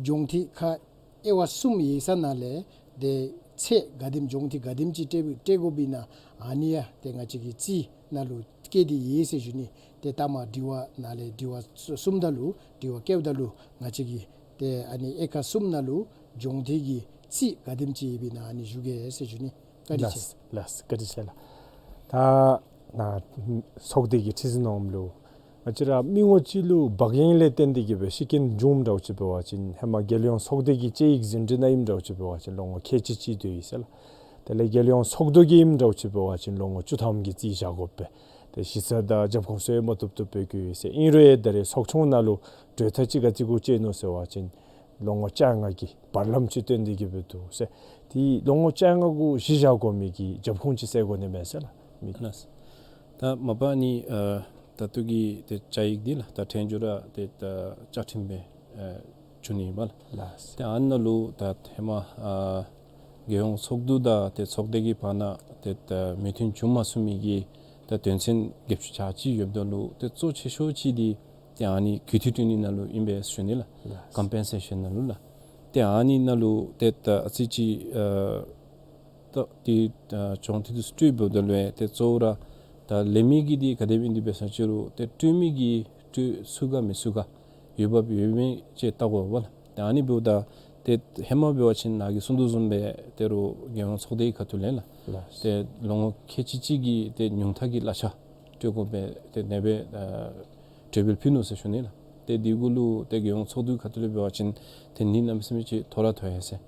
ལྗོངས་འཐུས་ཁག་དབྱེ་བ་གསུམ་ཡོད་ས་ནང་ལས་ཏེ་ཚད་ག་དེམ་ལྗོངས་འཐུས་ག་དེམ་ཅིག་སྤྲོད་སྤྲོད་དགོཔ་ཨིན་ན་ཨ་ནི་ཡང་ཏེ་ང་བཅས་ཀྱི་རྩིས་ནང་ལུ་བཀོད་དེ་ཡོད་ཟེར་ཞུ་ནི། ཏེ་ལྟ་མ་དྲི་བ་ནང་ལས་དྲི་བ་གསུ་གསུངམ་ད་ལུ་དྲི་བ་བཀོདཔ་ད་ལུ་ང་བཅས་ཀྱིས་ཏེ་ཨ་ནི་དབྱེ་ཁག་གསུམ་ནང་ལུ་ལྗོངས་འཐུས་ཀྱི་རྩིས་ག་དེམ་ཅིག་ཡོདཔ་ཨིན་ན་ཨ་ནི་ཞུ་གེ་ཟེར་ཞུ་ནི། བཀའ་དྲིན་ཆེ། ལགས་ལགས་བཀའ་དྲིན་ཆེ་ལགས། ད་ནཱ་ཚོགས་སྡེ་གི་ཁྲི་འཛིན་འོགམ་ལུ་ ང་བཅས་ར་མི་ངོམ་ཅིག་ལུ་བག་གཡེང་ལས་བརྟེན་ཏེ་གི་སྦེ་ཤི་རྐྱེན་བྱུངམ་འདྲཝ་ཅིག་འབད་བ་ཅིན་ཧེ་མ་རྒྱལ་ཡོངས་ཚོགས་སྡེ་གི་དཔྱད་ཡིག་ཟིན་བྲིས་ནང་ཨིནམ་འདྲཝ་ཅིག་འབད་བ་ཅིན་ལོ་ངོ་ཁལ་གཅིག་ཅིག་སྡོད་ཡི་ཟེར་ལགས། དེ་ལས་རྒྱལ་ཡོངས་ཚོགས་འདུ་གི་ཨིནམ་འདྲཝ་ཅིག་འབད་བ་ཅིན་ལོ་ངོ་བཅུ་ཐམ་གྱི་རྩིས་བཞག་དགོ་པས། ཏེ་གཞི་རྩ་དང་རྒྱབ་ཁུངས་ཚུ་ཡང་མ་བཏུབ་བཏུབ་སྦེ་བཀོད་ཡོད་ཟེར། ཨིན་རུང་ཡང་ད་རེས་ཚོགས་ཆུང་ནང་ལུ་གྲོས་ཐག་ཅིག་ག་ཅི་གུ་བཅད་ནུག་ཟེར་བ་ཅིན་ལོ་ངོ་བཅོ་ལྔ་གི་བར་ལམ་ཅིག་སྟོན་ཏེ་གི་སྦེ་འདུག་ཟེར། ཏེ་ལོ་ངོ་བཅོ་ལྔ་གུ་གཞི་བཞག་དགོ་མི་གི་རྒྱབ་ཁུངས་ཅིག་གསལ་དགོ་ནི་མས་ཟེར་ལགས། མི་ལགས། ད་མ་པ་ནི་ཨ་ད་ལྟོ་གི་ཏེ་བཅའ་ཡིག་འདི་ལགས། ད་ཐེངས་མཇུག་ར་ཏེ་ད་བཅའ་ཁྲིམས་སྦེ་ཨ་བྱུང་ནི་ཨིན་པས་ལགས། ལགས། ཏེ་ཨ་ནཱ་ལུ་ད་ཧེ་མ་ཨ་རྒྱལ་ཡོངས་ཚོགས་འདུ་དང་ཏེ་ཚོགས་སྡེ་གི་བར་ན་ཏེ་ད་མོས་མཐུན་བྱུང་མ་ཚུགས་མི་གི་ད་དོན་ཚན་བརྒྱད་ཅུ་གྱ་གཅིག་ཡོདཔ་ད་ལུ་ཏེ་གཙོ་ཆེ་ཤོས་ཅིག་འདི་ཏེ་ཨ་ནི་གུས་བཏུད་སྤྲོད་ནི་ནང་ལུ་ཨིན་པས་ཟེར་ཞུ་ནི་ལགས། ལགས། ཀམ་པེན་སེ་ཤཱན་ནང་ལུ་ལགས། ཏེ་ཨ་ནི་ནང་ལུ་ཏེ་ད་ཨ་ཙི་ཅིག་ཨ་ད་ཏེ་ཨ་གྱོང་ཐུབ་འདི་ཚུ་སྤྲོད་འབདཝ་ད་ལུ་ཏེ་གཙོ་བོ་ར་ད་ལེན་མི་གི་འདི་ག་དེ་སྦེ་ཨིན་འདི་འབད་ས་ཅི་རུང་ཏེ་སྤྲོད་མི་གིས་སྤྲོད་ཚུགས་ག་མི་ཚུགས་ག་འོས་འབབ་ཡོད་མེད་ཅིག་བལྟ་དགོ་པས་ལགས། ཏེ་ཨ་ནི་འབདཝ་ད་ཏེ་ཧེ་མ་འབད་བ་ཅིན་ནཱ་གིས་གསུངས་དོ་བཟུམ་སྦེ་ད་རུང་རྒྱལ་ཡོངས་ཚོགས་སྡེའི་ཁ་ཐུག་ལས་ལགས། ལགས། ཏེ་ལོ་ངོ་ཁལ་གཅིག་གཅིག་གི་ཏེ་ཉུང་མཐའ་གི་གླ་ཆ་སྤྲོད་དགོ་པས། ཏེ་ཨ་ནེ་སྦེ་ཨ་གྲོས་འབུལ་ཕུལ་ནུག་ཟེར་ཞུ་ནི་ལགས། ཏེ་འདི་གུ་ལུ་ཏེ་རྒྱལ་ཡོངས་ཚོགས་འདུའི་ཁ་ཐུག་ལས་འབད་བ་ཅིན་ཏེ་ནི་གནམ་མེད་ས་མེད་ཅིག་མཐོ་ར་མཐོ་ཡི་ཟེར།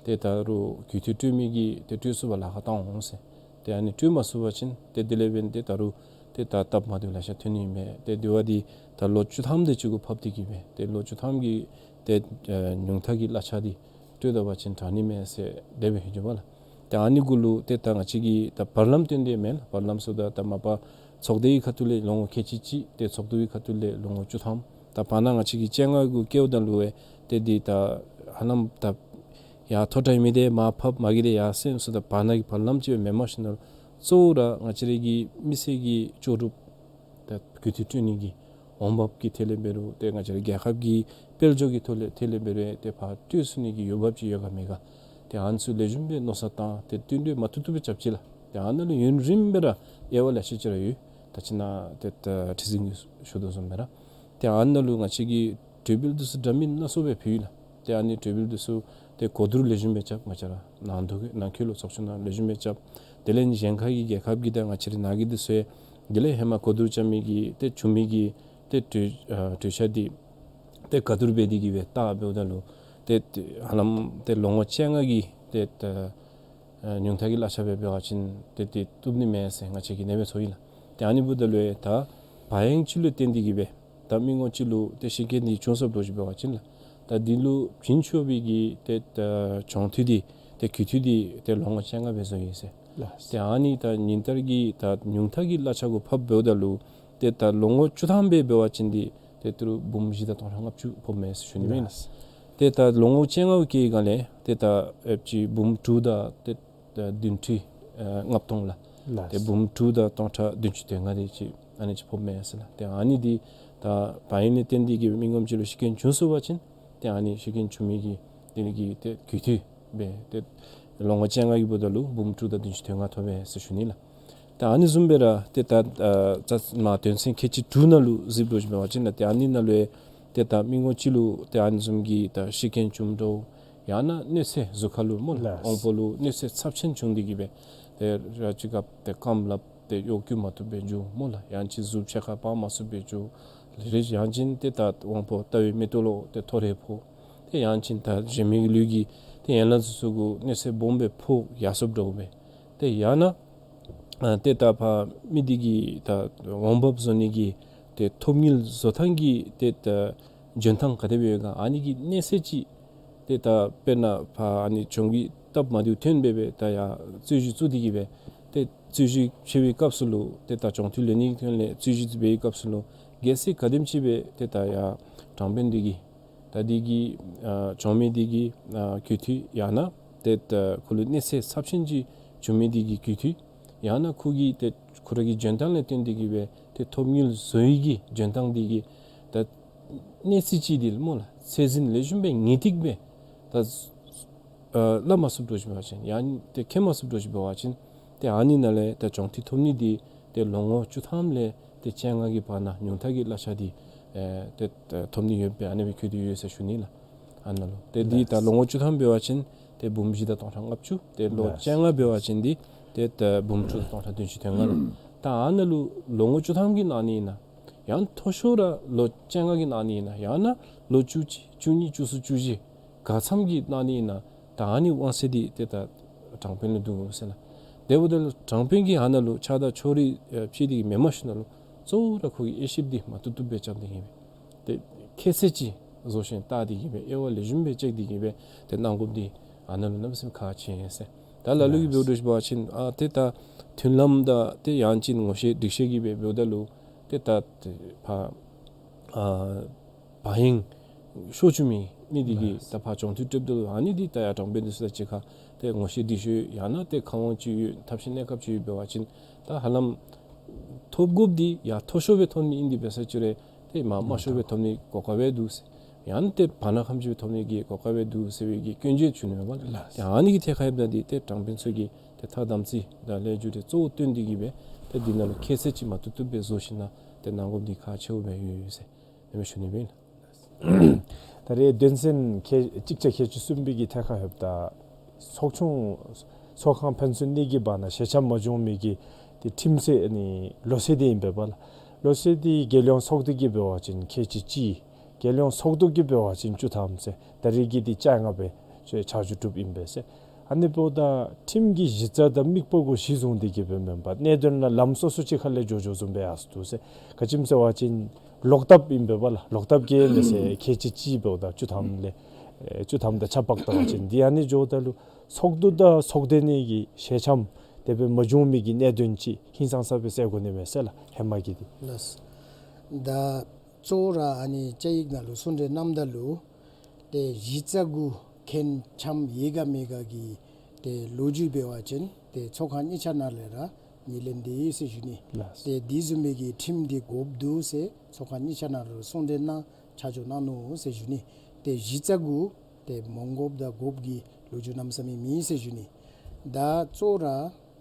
ཏེ་ད་རུང་གུས་བཏུད་སྤྲོད་མི་གིས་ཏེ་སྤྲོད་ཚུགས་པར་ལཱ་ཁག་བཏང་འོང་ཟེར། ཏེ་ཨ་ནི་སྤྲོད་མ་ཚུགས་པ་ཅིན་ཏེ་དེ་ལས་འབདན་ཏེ་ད་རུང་ཏེ་ད་སྟབས་མ་བདེཝ་ལེ་ཤ་ཐོན་ནི་མས། ཏེ་དེ་བ་འདི་ད་ལོ་བཅུ་ཐམ་དེ་ཅིག་གུ་ཕབ་སྟེ་གི་སྦེ་ཏེ་ལོ་བཅུ་ཐམ་གྱི་ཏེ་ཨ་ཉུང་མཐའ་གི་གླ་ཆ་འདི་སྤྲོད་ད་པ་ཅིན་དྲག་ནི་མས་ཟེར་དེ་སྦེ་ཞུ་བ་ལགས། ཏེ་ཨ་ནི་གུ་ལུ་ཏེ་ད་ང་བཅས་ཀྱིས་ད་བར་ལམ་སྟོན་ཏེ་མེན་ལགས། བར་ལམ་ཟེརཝ་ད་ད་མ་པ་ཚོགས་སྡེའི་ཁ་ཐུག་ལས་ལོ་ངོ་ཁལ་གཅིག་གཅིག་ཏེ་ཚོགས་འདུའི་ཁ་ཐུག་ལས་ལོ་ངོ་བཅུ་ཐམ། ད་བར་ན་ང་བཅས་ཀྱིས་བཅོ་ལྔ་གུ་བཀལཝ་ད་ལུ་ཏེ་འདི་ད་ཧ་ལམ་ད་ཡར་མཐོ་དྲགས་མི་དེ་མར་ཕབ་མ་གི་དེ་ཡར་སེང་ཟེརཝ་ད་བར་ན་གི་བར་ལམ་ཅིག་སྦེ་མེནམ་ཞུ་ནི་ལགས། གཙོ་བོ་ར་ང་བཅས་རའི་གི་མི་སེར་གྱི་ལྕོགས་གྲུབ་ད་གུས་བཏུད་སྤྲོད་ནི་གི་འོང་འབབ་ཀྱི་ཐད་ལས་འབད་རུང་ཏེ་ང་བཅས་རའི་རྒྱལ་ཁབ་ཀྱི་དཔལ་འབྱོར་གྱི་ཐོག་ལས་ཐད་ལས་འབད་རུང་ཏེ་ཕར་སྤྲོད་ཚུགས་ནི་གི་འོས་འབབ་ཅིག་ཡོད་ག་མེད་ག། ཏེ་ཨ་ནི་ཚུ་ལེགས་ཤོམ་སྦེ་མནོ་བསམ་བཏང་སྟེ་བསྟུན་གྲོས་མ་བཏུབ་བཏུབ་སྦེ་རྐྱབ་ཅི་ལགས། ཏེ་ཨ་ནཱ་ལུ་ཡུན་རིངམོ་སྦེ་ར་དབྱེ་བ་ལེ་ཤ་ཅིག་ར་ཡོད། ད་ཅི་ནཱ་ཏེ་ད་ཁྲི་འཛིན་གྱིས་ཞུ་དོ་བཟུམ་སྦེ་ར། ཏེ་ཨ་ནཱ་ལུ་ང་བཅས་ཀྱིས་གྲོས་འབུལ་འདི་ཚུ་འདྲ་མིན་སྣ་ཚོགས་སྦེ་ཕུལ་ཡི་ལགས། ཏེ་ཨ་ནི་གྲོས་འབུལ་འདི་ཚུ་ཏེ་གོ་བསྡུར་ལེགས་ཤོམ་སྦེ་རྐྱབ། ང་བཅས་ར་ནང་དོ་གི་ནང་འཁོད་ལུ་ཚོགས་ཆུང་ནང་ལེགས་ཤོམ་སྦེ་རྐྱབ། དེ་ལས་གཞན་ཁ་གི་རྒྱལ་ཁབ་ཀྱི་དང་ང་བཅས་རའི་ནང་གི་འདི་ཚུ་ཡང་དེ་ལས་ཧེ་མ་གོ་བསྡུར་རྐྱབ་མི་གི་ཏེ་བྱུང་མི་གི་ཏེ་གྲོས་ཨ་གྲོས་འཆར་འདི་ཏེ་ག་དེ་སྦེ་འདི་གིས་སྦེ་བལྟ་འབདཝ་ད་ལུ་ཏེ་ཏེ་ཧ་ལམ་ཏེ་ལོ་ངོ་བཅོ་ལྔ་གི་ཏེ་ད་ཨ་ཉུང་མཐའ་གི་གླ་ཆ་སྦེ་འབད་བ་ཅིན་ཏེ་ཏེ་བཏུབ་ནི་མས་ཟེར་ང་བཅས་ཀྱིས་ཨ་ནེ་སྦེ་ཚོར་ཡི་ལགས། ཏེ་ཨ་ནི་འབདཝ་ད་ལུ་ཡང་ད་བག་གཡེང་ཅིག་ལུ་བརྟེན་ཏེ་གིས་སྦེ་ད་མི་ངོམ་ཅིག་ལུ་ཏེ་ཤི་རྐྱེན་འདི་བྱུང་སོངམ་འདྲཝ་ཅིག་འབད་བ་ཅིན་ལགས། ད་འདི་ལུ་བྱིན་ཆོག་པའི་གི་ཏེ་ད་གྱོང་ཐུབ་འདི་ཏེ་གུས་ཐུབ་འདི་ཏེ་ལོ་ངོ་བཅོ་ལྔ་སྦེ་བཟོ་ཡི་ཟེར། ལགས། ཏེ་ཨ་ནི་ད་ཉིན་ལྟར་གྱི་ད་ཉུང་མཐའ་གི་གླ་ཆ་གུ་ཕབ་འབདཝ་ད་ལུ་ཏེ་ད་ལོ་ངོ་བཅུ་ཐམ་སྦེ་འབད་བ་ཅིན་འདི་ཏེ་ད་རུང་འབུམ་བཞི་དང་སྟོང་ཕྲག་ལྔ་བཅུ་ཕོགཔ་མས་ཟེར་ཞུ་ནི་མས། ལགས། ཏེ་ད་ལོ་ངོ་བཅོ་ལྔ་གུ་བཀལ་བའི་སྒང་ལས་ཏེ་ད་ཨེབ་ཅིག་འབུམ་དྲུག་དང་ཏེ་ད་བདུན་ཁྲི་ཨ་ལྔ་སྟོང་ལགས། ལགས། ཏེ་འབུམ་དྲུག་དང་སྟོང་ཕྲག་བདུན་ཅུ་དོན་ལྔ་དེ་ཅིག་ཨ་ནི་ཅིག་ཕོགཔ་མས་ཟེར་ལགས། ཏེ་ཨ་ནི་འདི་ད་བག་གཡེང་ལས་བརྟེན་ཏེ་གིས་མི་ངོམ་ཅིག་ལུ་ཤི་རྐྱེན་བྱུང་སོང་པ་ཅིན་ཏེ་ཨ་ནི་ཤི་རྐྱེན་བྱུང་མི་གི་དེ་ནི་གི་ཏེ་གུས་ཐུབ་སྦེ་ཏེ་ལོ་ངོ་བཅོ་ལྔ་གི་འབདཝ་ད་ལུ་འབུམ་དྲུག་དང་བདུན་ཅུ་དོན་ལྔ་ཐོབ་པས་ཟེར་ཞུ་ནི་ལགས། ད་ཨ་ནི་བཟུམ་སྦེ་ར་ཏེ་ད་ཨ་ད་མ་དོན་ཚན་ཁལ་གཅིག་དྲུག་ནང་ལུ་གཟིགསཔ་འདྲཝ་ཅིག་འབད་བ་ཅིན་ལགས། ཏེ་ཨ་ནི་ནང་ལུ་ཡང་ཏེ་ད་མི་ངོམ་ཅིག་ལུ་ཏེ་ཨ་ནི་བཟུམ་གྱི་ད་ཤི་རྐྱེན་བྱུངམ་འདྲཝ་ཡང་ན་གནོད་འཚེ་གཟུགས་ཁ་ལུ་སྨོ་ལགས། ལགས། དབང་པོ་ལུ་གནོད་འཚེ་ཚབས་ཆེན་བྱུང་སྟེ་གིས་སྦེ་ཏེ་ར་ཅིག་སྐབས་ཏེ་རྐངམ་ལགཔ་ཏེ་གཡོག་བཀོལ་མ་བཏུབ་སྦེ་འགྱོ་སྨོ་ལགས། ཡང་ཅིན་གཟུགས་ཕྱེད་ཀ་སྤར་མ་ཚུགསཔ་སྦེ་འགྱོ། ལས་རེ་ཡང་ཅིན་ཏེ་ད་དབང་པོ་ལྟ་བའི་མིག་ཏོ་ལུ་ཏེ་ཐོ་རེ་ཕོག། ཏེ་ཡང་ཅིན་ད་གཞན་མི་གི་ལུས་ཀྱི་ཏེ་ཡན་ལག་ཚུ་ཚུ་གུ་གནོད་འཚེ་སྦོམ་སྦེ་ཕོག་ཡར་སོངམ་འདྲཝ་སྦེ། ཏེ་ཡང་ན་ཨ་ཏེ་ད་ཕར་མི་འདི་གི་ད་འོང་འབབ་བཟོ་ནི་གི་ཏེ་ཐོབ་དངུལ་བཟོ་ཐངས་ཀྱི་ཏེ་ད་འཇོན་ཐངས་ག་དེ་སྦེ་ཡོད་ག། ཨ་ནི་གི་གནས་ཚད་ཅིག་ཏེ་ད་དཔེར་ན་ཕར་ཨ་ནི་གྱོང་གུད་སྟབས་མ་བདེཝ་ཐོན་སྦེ་སྦེ་ད་ཡར་རྩོད་གཞི་བཙུགས་ཏེ་གིས་སྦེ་ཏེ་རྩོད་གཞི་འབད་བའི་སྐབས་སུ་ལུ་ཏེ་ད་གྱོང་ཐུབ་ལེན་ནི་གི་ཐོག་ལས་རྩོད་གཞི་འབད་བའི་སྐབས་སུ་ལུ་གལ་སྲིད་ག་དེམ་ཅིག་སྦེ་ཏེ་ད་ཡར་དྲང་དཔོན་འདི་གིས་ད་འདི་གི་ཨ་གྱོང་མི་འདི་གི་ཨ་གུས་ཐུབ་ཡང་ན་ཏེ་ད་ཁོ་ལུ་གནོད་འཚེ་ཚབས་ཆེན་ཅིག་བྱུང་མི་འདི་གི་གུས་ཐུབ་ཡང་ན་ཁོ་གི་ཏེ་ཁོ་ར་གི་འཇོན་ཐངས་ལས་བརྟེན་ཏེ་གིས་སྦེ་ཏེ་ཐོབ་དངུལ་བཟོ་ནི་གི་འཇོན་ཐངས་འདི་གི་ད་གནས་ཚད་ཅིག་འདི་ལུ་སྨོ་ལགས། ཚད་འཛིན་ལེགས་ཤོམ་སྦེ་ངེས་ཏིག་སྦེ་ད་ཨ་སླབ་མ་ཚུགསཔ་འདྲཝ་ཅིག་འབད་བ་ཅིན་ཡང་ཏེ་མཁྱེན་མ་ཚུགསཔ་འདྲཝ་ཅིག་འབད་བ་ཅིན་ཏེ་ཨ་ནི་ནང་ལས་ཏེ་གྱོང་ཐུབ་ཐོབ་ནི་འདི་ཏེ་ལོ་ངོ་བཅུ་ཐམ་ལས་ཏེ་བཅོ་ལྔ་གི་བར་ན་ཉུང་མཐའ་གི་གླ་ཆ་འདི་ཨེ་ཏེ་ཐོབ་ནི་ཡོདཔ་སྦེ་ཨ་ནེ་སྦེ་བཀོད་དེ་ཡོད་ཟེར་ཞུ་ནི་ལགས། ཨ་ནཱ་ལུ་ཏེ་འདི་ད་ལོ་ངོ་བཅུ་ཐམ་འབད་བ་ཅིན་ཏེ་འབུམ་བཞི་དང་སྟོང་ཕྲག་ལྔ་བཅུ། ཏེ་ལོ་བཅོ་ལྔ་འབད་བ་ཅིན་འདི་ཏེ་ད་འབུམ་དྲུག་དང་སྟོང་ཕྲག་བདུན་ཅུ་དོན་ལྔ་ལགས། ད་ཨ་ནཱ་ལུ་ལོ་ངོ་བཅུ་ཐམ་གྱི་ནང་ན་ཨིན་ན་ ཡང་མཐོ་ཤོས་ར་ལོ་བཅོ་ལྔ་གི་གནང་ནི་ཨིན་ན་ཡང་ན་ལོ་བཅུ་གཅིག་བཅུ་གཉིས་བཅུ་གསུམ་བཅུ་བཞི་ག་ཙམ་གྱི་གནང་ནི་ཨིན་ན་ད་ཨ་ནི་དབང་ཚད་འདི་ཏེ་ད་དྲང་དཔོན་ལུ་འདུག་ཟེར་ལགས། དེ་འབདཝ་ད་ལུ་དྲང་དཔོན་གྱིས་ཨ་ནཱ་ལུ་ཕྱག་དང་ཕྱོགས་རིས་ཨེ་ཕྱེ་སྟེ་གི་མེནམ་ཞུ་ན་ལུ་གཙོ་བོ་ར་ཁོ་གི་དབྱེ་ཞིབ་འདི་མ་བཏུབ་བཏུབ་སྦེ་རྐྱབ་སྟེ་གི་སྦེ་ཏེ་ཁྱད་ཚད་ཅིག་བཟོ་ཞིན་བལྟ་སྟེ་གི་སྦེ་དབྱེ་བ་ལེགས་ཤོམ་སྦེ་བཅད་དེ་གི་སྦེ་ཏེ་གནང་དགོཔ་འདི་ཨ་ནཱ་ལུ་གནམ་མེད་ས་མེད་ཁག་ཆེ་ཟེར། ད་ལ་ལུ་གིས་འབདཝ་ད་ཞུ་བ་ཅིན་ཨ་ཏེ་ད་མཐུན་ལམ་དང་ཏེ་ཡང་ཅིན་ངོ་ཤེས་སྒྲིག་ཤེས་ཀྱིས་སྦེ་འབདཝ་ད་ལུ་ཏེ་ད་ཏེ་ཕར་ཨ་བག་གཡེང་ཤོར་བཅུག་མི་མི་འདི་གིས་ད་ཕར་སྦྱོང་ཐུབ་སྟེ་འབདཝ་ད་ལུ་ཨ་ནི་འདི་ད་ཡར་དྲང་དཔོན་འདི་ཚུ་དང་གཅིག་ཁར་ཏེ་ངོ་ཤེས་སྒྲིག་ཤེས་ཡང་ན་ཏེ་ཁ་དབང་ཅིག་ཡོད་ཐབས་ཤེས་གནས་སྐབས་ཅིག་ཡོད་འབད་བ་ཅིན་ད་ཧ་ལམ་ཐོབ་དགོཔ་འདི་ཡར་མཐོ་ཤོས་སྦེ་ཐོབ་ནི་ཨིན། དེ་འབད་ས་ཅིག་རུང་ཏེ་མར་དམའ་ཤོས་སྦེ་ཐོབ་ནི་གོ་སྐབས་འདུག་ཟེར། ཡང་ན་ཏེ་བར་ན་ཁམ་ཅིག་སྦེ་ཐོབ་ནི་གི་གོ་སྐབས་འདུག་ཟེར་བའི་གི་སྐྱོན་བརྗོད་ཞུ་ནི་མས་པ་ལགས། ཏེ་ཨ་ནི་གི་ཐད་ཁར་ཡོདཔ་ད་འདི་ཏེ་དྲང་དཔོན་ཚུ་གིས་ཏེ་ཐ་དམ་ཚིག་དང་ལས་རྒྱུ་འབྲས་གཙོ་བོ་བཏོན་ཏེ་གི་སྦེ་ཏེ་འདི་ནང་ལུ་ཁྱད་ཚད་ཅིག་མ་བཏུབ་བཏུབ་སྦེ་བཟོ་ཞིན་ན་ཏེ་གནང་དགོཔ་འདི་ཁག་ཆེཝ་སྦེ་ཡོད་ཟེར་ཨིན་མས་ཞུ་ནི་སྦེ་ཨིན། ད་རེས་དོན་ཚན་ཁལ་གཅིག་བརྒྱ་ཁལ་གཅིག་གསུམ་པའི་གི་ཐད་ཁར་ལྷོདཔ་ད་ཚོགས་ཆུང་ཚོགས་ཁང་ཕན་ཚུན་གཉིས་ཀྱི་བར་ན་ཞལ་འཆམ་མ་བྱུང་མི་གི་ཏེ་ཁྲིམས་ཟེར་ཨ་ནི་ལོ་ཚད་འདི་ཨིན་པས་པ་ལགས། ལོ་ཚད་འདི་རྒྱལ་ཡོངས་ཚོགས་སྡེ་གིས་འབད་བ་ཅིན་ཁལ་གཅིག་གཅིག། རྒྱལ་ཡོངས་ཚོགས་འདུ་གིས་འབད་བ་ཅིན་བཅུ་ཐམ་ཟེར་ད་རེས་ཀྱི་འདི་བཅོ་ལྔ་སྦེ་ཆ་འཇོག་གྲུབ་ཨིན་པས་ཟེར། ཨ་ནི་འབདཝ་ད་ཁྲིམས་ཀྱི་གཞི་རྩ་དང་དམིགས་པ་གུ་གཞི་བཟུང་སྟེ་གི་སྦེ་མེན་པར་གནད་དོན་ལ་ལམ་སོ་སོ་ཅིག་ཁ་ལས་འགྱོ་འགྱོཝ་བཟུམ་སྦེ་ཡར་སོང་འདུག་ཟེར། ག་ཅི་སྨོ་ཟེར་བ་ཅིན་ལོག་ལྟབ་ཨིན་པས་པ་ལགས། ལོག་ལྟབ་ཀྱིས་མེན་ཟེར་ཁལ་གཅིག་གཅིག་འབདཝ་ད་བཅུ་ཐམ་ལས་ཨེ་བཅུ་ཐམ་དང་ཆ་འབག་བལྟ་བ་ཅིན་འདི་ཨ་ནི་འགྱོཝ་ད་ལུ་ཚོགས་འདུ་དང་ཚོགས་སྡེ་གཉིས་ཀྱི་ཞལ་འཆམ་དེ་སྦེ་མ་བྱུང་མི་གི་གནད་དོན་ཅིག་ཧིང་སངས་ས་སྦེ་སེལ་དགོ་ནི་མས་ཟེར་ལགས་ཧེ་མ་གི་འདི། ལགས། ད་གཙོ་བོ་ར་ཨ་ནི་བཅའ་ཡིག་ནང་ལུ་གསུང་གྲོས་གནངམ་ད་ལུ་ཏེ་གཞི་རྩ་གུ་མཁྱེན་འཆམ་ཡོད་ག་མེད་ག་གི་ཏེ་ལོ་རྒྱུས་འབད་བ་ཅིན་ཏེ་ཚོགས་ཁང་གཉིས་ཆ་ནང་ལས་ར་ངོས་ལེན་འདུག་ཟེར་ཞུ་ནི། ལགས། ཏེ་དེ་བཟུམ་མའི་གི་ཁྲིམས་འདི་དགོཔ་འདུག་ཟེར་ཚོགས་ཁང་གཉིས་ཆ་ནང་ལུ་གསུང་གྲོས་གནང་ཆ་འཇོག་གནང་ནུག་ཟེར་ཞུ་ནི། ཏེ་གཞི་རྩ་གུ་ཏེ་མ་དགོཔ་དང་དགོཔ་གི་ལོ་རྒྱུས་གནམ་མེད་ས་མེད་མེད་ཟེར་ཞུ་ནི། ད་གཙོ་བོ་ར་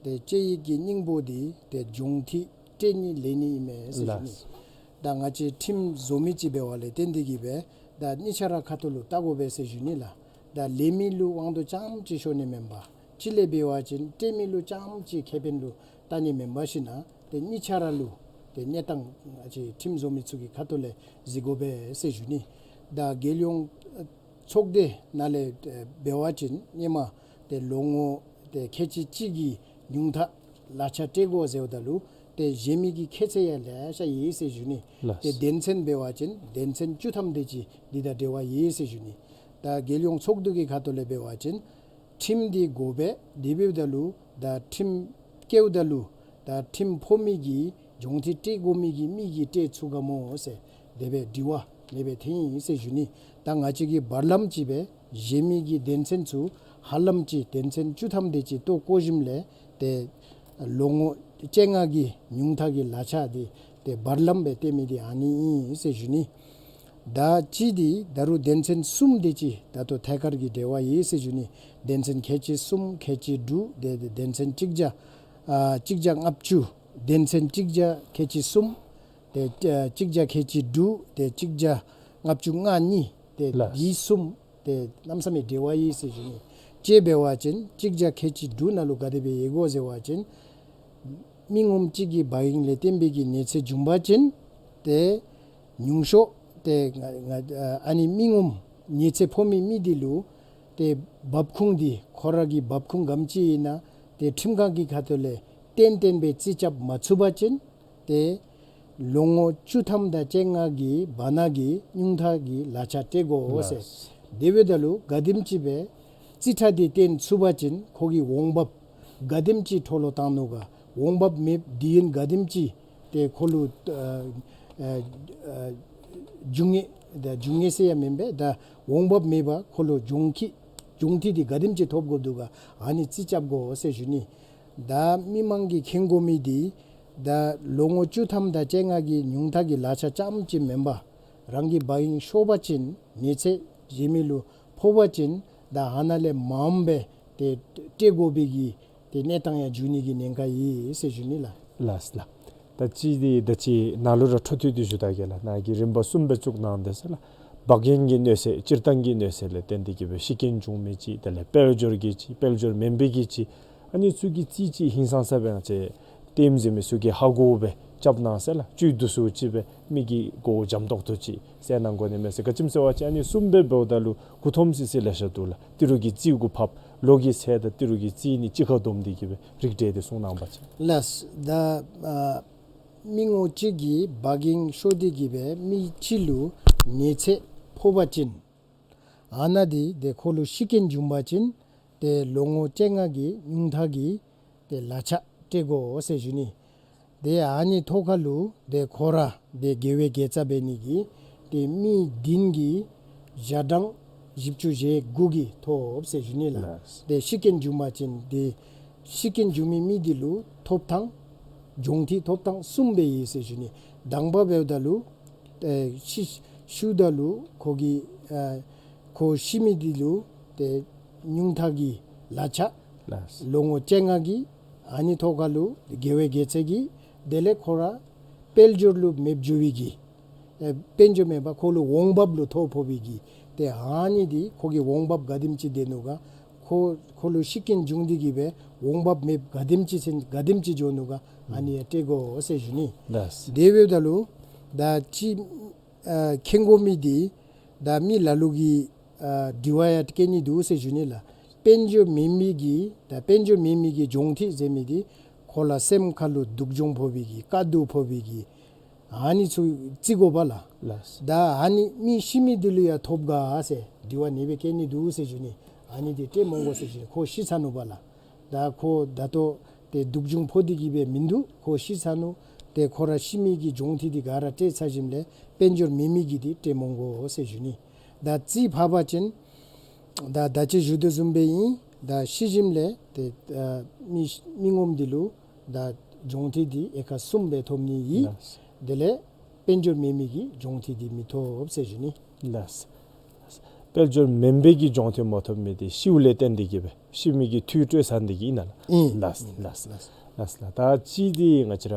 ཏེ་བཅའ་ཡིག་གི་སྙིང་པོ་འདི་ཏེ་སྦྱོང་ཐིག་སྤྲོད་ནི་ལེན་ནི་ཨིན་མས་ཟེར་ཞུ་ནི། ལགས། ད་ང་བཅས་ཁྲིམས་བཟོ་མི་ཅིག་འབད་བ་ལས་བརྟེན་ཏེ་གི་སྦེ་ད་གཉིས་ཆ་ར་ཁ་ཐུག་ལུ་བལྟ་དགོ་པས་ཟེར་ཞུ་ནི་ལགས། ད་ལེན་མི་ལུ་དབང་དུ་ཙམ་ཅིག་ཤོར་ནི་མེན་པར་ཅིག་ལས་འབད་བ་ཅིན་སྤྲོད་མི་ལུ་ཙམ་ཅིག་ཁེ་ཕན་ལུ་བལྟ་ནི་མེན་པར་ཞིན་ན་ཏེ་གཉིས་ཆ་ར་ལུ་ཏེ་གནས་སྟངས་ང་བཅས་ཁྲིམས་བཟོ་མི་ཚུ་གི་ཁ་ཐུག་ལས་གཟིགས་དགོ་པས་ཟེར་ཞུ་ནི། ད་རྒྱལ་ཡོངས་ཚོགས་སྡེ་ནང་ལས་ཨེ་འབད་བ་ཅིན་ཧེ་མ་ཏེ་ལོ་ངོ་ཏེ་ཁལ་གཅིག་གཅིག་གི་ཉུང་མཐའ་ལག་ཆ་སྤྲོད་དགོ་ཟེརཝ་ད་ལུ་ཏེ་གཞན་མི་གི་ཁྱད་ཚད་ཡང་ལེ་ཤ་ཡོད་ཟེར་ཞུ་ནི། ལགས། ཏེ་དོན་ཚན་འབད་བ་ཅིན་དོན་ཚན་བཅུ་ཐམ་དེ་ཅིག་འདི་དང་འབྲེལ་བ་ཡོད་ཟེར་ཞུ་ནི། ད་རྒྱལ་ཡོངས་ཚོགས་འདུ་གི་ཁ་ཐུག་ལས་འབད་བ་ཅིན་ཁྲིམས་འདི་དགོ་པས། དེ་འབདཝ་ད་ལུ་ད་ཁྲིམས་བཀལཝ་ད་ལུ་ད་ཁྲིམས་ཕོག་མི་གི་སྦྱོང་ཐིག་སྤྲོད་དགོ་མི་གི་མི་གིས་སྤྲོད་ཚུགས་ག་སྨོ་ཟེར་དེ་སྦེ་དྲི་བ་མེད་པའི་ཐད་ཨིན་ཟེར་ཞུ་ནི། ད་ང་བཅས་ཀྱིས་བར་ལམ་ཅིག་སྦེ་གཞན་མི་གི་དོན་ཚན་ཚུ་ཧ་ལམ་ཅིག་དོན་ཚན་བཅུ་ཐམ་དེ་ཅིག་བཏོན་བཀོ་ཞིནམ་ལས་ཏེ་ལོ་ངོ་བཅོ་ལྔ་གི་ཉུང་མཐའ་གི་ལག་ཆ་འདི་ཏེ་བར་ལམ་སྦེ་སྟོན་མི་འདི་ཨ་ནི་ཨིན་ཟེར་ཞུ་ནི། ད་ཅི་འདི་ད་རུང་དོན་ཚན་གསུམ་དེ་ཅིག་ད་ལྟོ་ཐད་ཀར་གྱི་འབྲེལ་བ་ཡོད་ཟེར་ཞུ་ནི། དོན་ཚན་ཁལ་གཅིག་གསུམ་ཁལ་གཅིག་དྲུག་དེ་དེ་དོན་ཚན་གཅིག་བརྒྱ་ཨ་གཅིག་བརྒྱ་ལྔ་བཅུ། དོན་ཚན་གཅིག་བརྒྱ་ཁལ་གཅིག་གསུམ་དེ་ཨ་གཅིག་བརྒྱ་ཁལ་གཅིག་དྲུག་དེ་གཅིག་བརྒྱ་ལྔ་བཅུ་ང་གཉིས་དེ་ལགས། འདི་གསུམ་དེ་གནམ་མེད་ས་མེད་འབྲེལ་བ་ཡོད་ཟེར་ཞུ་ནི། དཔྱེ་འབད་བ་ཅིན་གཅིག་བརྒྱ་ཁལ་གཅིག་དྲུག་ནང་ལུ་ག་དེ་སྦེ་ཡོད་གོ་ཟེར་བ་ཅིན་མི་ངོམ་གཅིག་གིས་བག་གཡེང་ལས་བརྟེན་པའི་གི་ནད་འཚེ་བྱུང་བ་ཅིན་ཏེ་ཉུང་ཤོས་ཏེ་ང་ང་ཨ་ནི་མི་ངོམ་ནད་འཚེ་ཕོག་མི་མི་འདི་ལུ་ཏེ་འབབ་ཁུངས་འདི་ཁོ་ར་གི་འབབ་ཁུངས་ག་དེམ་ཅིག་ཨིན་ན་ཏེ་ཁྲིམས་ཁང་གི་ཁ་ཐུག་ལས་གཏན་གཏན་སྦེ་རྩིས་རྐྱབ་མ་ཚུགས་པ་ཅིན་ཏེ་ལོ་ངོ་བཅུ་ཐམ་དང་བཅོ་ལྔ་གི་བར་ན་གི་ཉུང་མཐའ་གི་ལག་ཆ་སྤྲོད་དགོ་ཟེར། ལགས། དེ་འབདཝ་ད་ལུ་ག་དེམ་ཅིག་སྦེ་རྩིས་ཁྲ་འདི་བཏོན་ཚུགས་པ་ཅིན་ཁོ་གི་འོང་འབབ་ག་དེམ་ཅིག་འཕྲོ་བརླག་བཏང་ནུག་ག། འོང་འབབ་མེདཔ་དུས་ཡུན་ག་དེམ་ཅིག་ཏེ་ཁོ་ལུ་ཨ་ཨ་ཨ་འབྱུང་ངེས་ད་འབྱུང་ངེས་ཟེར་ཡང་མེན་པས། ད་འོང་འབབ་མེད་པར་ཁོ་ལུ་སྦྱོང་ཐིག་སྦྱོང་ཐིག་འདི་ག་དེམ་ཅིག་ཐོབ་དགོཔ་འདུག་ག། ཨ་ནི་རྩིས་རྐྱབ་དགོ་ཟེར་ཞུ་ནི། ད་མི་མང་གིས་མཁྱེན་དགོ་མི་འདི་ད་ལོ་ངོ་བཅུ་ཐམ་དང་བཅོ་ལྔ་གི་ཉུང་མཐའ་གི་ལག་ཆ་རྐྱངམ་ཅིག་མེན་པར་རང་གི་བག་གཡེང་ཤོར་བ་ཅིན་ནད་འཚེ་གཞན་མི་ལུ་ཕོག་པ་ཅིན་ད་ཨ་ནཱ་ལས་མངམ་སྦེ་ཏེ་སྤྲོད་དགོ་པའི་གི་ཏེ་གནས་སྟངས་ཡང་འབྱུང་ནི་གི་ཉེན་ཁ་ཡོད་ཟེར་ཞུ་ནི་ལགས། ལགས་ལགས། ད་ཅི་འདི་ད་ཅི་ནཱ་ལུ་ར་འཕྲོ་མཐུད་དེ་ཞུ་ད་གེ་ལགས། ནཱ་གི་རིམ་པ་གསུམ་སྦེ་བཙུགས་གནང་དེས་ལགས། བག་གཡེང་གི་གནོད་འཚེ་སྤྱིར་བཏང་གི་གནོད་འཚེ་ལས་བརྟེན་ཏེ་གི་སྦེ་ཤི་རྐྱེན་བྱུང་མི་ཅིག་དེ་ལས་དཔལ་འབྱོར་གྱི་ཅིག་དཔལ་འབྱོར་མེན་པའི་གི་ཅིག་ཨ་ནི་ཚུ་གི་རྩིས་ཅིག་ཧིང་སངས་ས་སྦེ་ང་བཅས་ ལྟདམོ་གཟིགས་མི་ཚུ་གིས་ཧ་གོཝ་སྦེ་རྐྱབ་གནང་ཟེར་ལགས། བཅུད་བསྡུ་སུ་ཅིག་སྦེ་མི་གི་གོ་འཇམ་ཏོག་ཏོ་ཅིག་གསན་གནང་དགོ་ནི་མས་ཟེར། ག་ཅི་སྨོ་ཟེར་བ་ཅིན་ཨ་ནི་གསུམ་སྦེ་འབདཝ་ད་ལུ་མགུ་འཐོམ་སི་སི་ལེ་ཤ་འདུག་ལགས། ཏི་རུ་གི་རྩིས་གུ་ཕབ། ལོ་གི་ཚེས་དང་ཏི་རུ་གི་རྩིས་གཉིས་གཅིག་ཁར་བསྡོམས་ཏེ་གི་སྦེ་རིགས་འགྲེ་སྟེ་གསུང་གནང་བ་ཅིན། ལགས། ད་ཨ་མི་ངོམ་གཅིག་གིས་བ་གིང་ཤོར་ཏེ་གི་སྦེ་མི་གཅིག་ལུ་ནད་ཚད་ཕོག་པ་ཅིན་ཨ་ནཱ་འདི་ཏེ་ཁོ་ལུ་ཤི་རྐྱེན་བྱུང་པ་ཅིན་ཏེ་ལོ་ངོ་བཅོ་ལྔ་གི་ཉུང་མཐའ་གི་ཏེ་ལག་ཆ་སྤྲོད་དགོ་ཟེར་ཞུ་ནི། ཏེ་ཨ་ནི་ཐོག་ཁ་ལུ་ཏེ་ཁོ་ར་ཏེ་དགེ་བའི་དགེ་རྩ་འབད་ནི་གི་ཏེ་མི་བདུན་གྱིས་ཞག་གྲངས་བཞི་བཅུ་ཞེ་དགུ་གི་ཐོབ་ཟེར་ཞུ་ནི་ལགས། ལགས། ཏེ་ཤི་རྐྱེན་བྱུང་པ་ཅིན་ཏེ་ཤི་རྐྱེན་བྱུང་མི་མི་འདི་ལུ་ཐོབ་ཐངས་སྦྱོང་ཐེངས་ཐོབ་ཐངས་གསུམ་སྦེ་ཡོད་ཟེར་ཞུ་ནི། དང་པ་འབདཝ་ད་ལུ་ཏེ་ཤི་ཤིཝ་ད་ལུ་ཁོ་གི་ཨ་ཁོ་ཤི་མི་འདི་ལུ་ཏེ་ཉུང་མཐའ་གི་ལག་ཆ་ལགས། ལོ་ངོ་བཅོ་ལྔ་གི་ཨ་ནི་ཐོག་ཁ་ལུ་དགེ་བའི་དགེ་རྩ་གི། དེ་ལས་ཁོ་ར་དཔལ་འབྱོར་ལུ་མེདཔ་འགྱོ་བའི་གི་ཨེ་དཔལ་འབྱོར་མེན་པར་ཁོ་ལུ་འོང་འབབ་ལུ་ཐོ་ཕོག་པའི་གི་ཏེ་ཨ་ནི་འདི་ཁོ་གི་འོང་འབབ་ག་དེམ་ཅིག་སྡོད་ནུག་ག། ཁོ་ཁོ་ལུ་ཤི་རྐྱེན་བྱུང་སྟེ་གི་སྦེ་འོང་འབབ་མེདཔ་ག་དེམ་ཅིག་ཚུན་ག་དེམ་ཅིག་འགྱོ་ནུག་ག། ཨ་ནི་ཡང་སྤྲོད་དགོ་ཟེར་ཞུ་ནི། ལགས། དེ་འབདཝ་ད་ལུ་ད་ཅི་ཨ་མཁྱེན་དགོ་མི་འདི་ད་མི་ལ་ལུ་གིས་ཨ་དྲི་བ་ཡང་བཀོད་ནི་འདུག་ཟེར་ཞུ་ནི་ལགས། དཔལ་འབྱོར་མེད་མི་གི་ད་དཔལ་འབྱོར་མེད་མི་གི་སྦྱོང་ཐེངས་ཟེར་མི་འདི་ཁོ་ལུ་སེམས་ཁ་ལུ་སྡུག་སྦྱོང་ཕོག་པའི་གི་དཀའ་སྡུག་ཕོག་པའི་གི་ཨ་ནི་ཚུ་བརྩི་དགོ་པས་ལགས། ལགས། ད་ཨ་ནི་མི་ཤི་མི་འདི་ལུ་ཡང་ཐོབ་ག་ཟེར་དྲི་བ་ཨ་ནི་སྦེ་བཀོད་ནི་འདུག་ཟེར་ཞུ་ནི། ཨ་ནི་འདི་སྤྲོད་མི་དགོ་ཟེར་ཞུ་ནི། ཁོ་ཤི་ཚར་ནུག་པས་ལགས། ད་ཁོ་ད་ལྟོ་ཏེ་སྡུག་སྦྱོང་ཕོག་སྟེ་གི་སྦེ་མིན་འདུག། ཁོ་ཤི་ཚར་ནུག། ཏེ་ཁོ་ར་ཤི་མི་གི་སྦྱོང་ཐེངས་འདི་ག་ར་སྤྲོད་ཚར་ཞིནམ་ལས་དཔལ་འབྱོར་མེད་མི་གི་འདི་སྤྲོད་མི་དགོ་ཟེར་ཞུ་ནི། ད་རྩིས་ཕབ་པ་ཅིན་ད་ད་ཅི་ཞུ་དོ་བཟུམ་སྦེ་ཨིན། ད་ཤི་ཞིནམ་ལས་ཏེ་ཨ་མི་མི་ངོམ་འདི་ལུ་ད་སྦྱོང་ཐེངས་འདི་ཨེ་ཁ་གསུམ་སྦེ་ཐོབ་ནི་ཨིན། ལགས། དེ་ལས་དཔལ་འབྱོར་མེད་མི་གི་སྦྱོང་ཐེངས་འདི་མི་ཐོབ་ཟེར་ཞུ་ནི། ལགས། དཔལ་འབྱོར་མེན་པའི་གི་སྦྱོང་ཐེངས་མ་ཐོབ་མི་འདི་ཤིཝ་ལས་བརྟེན་ཏེ་གི་སྦེ་ཤི་མི་གི་འཐུས་སྤྲོད་ཚར་ནི་འདི་གི་ཨིན་ན་ལགས། ཨིན། ལགས་ལགས་ལགས་ལགས། ད་ཅི་འདི་ང་བཅས་ར་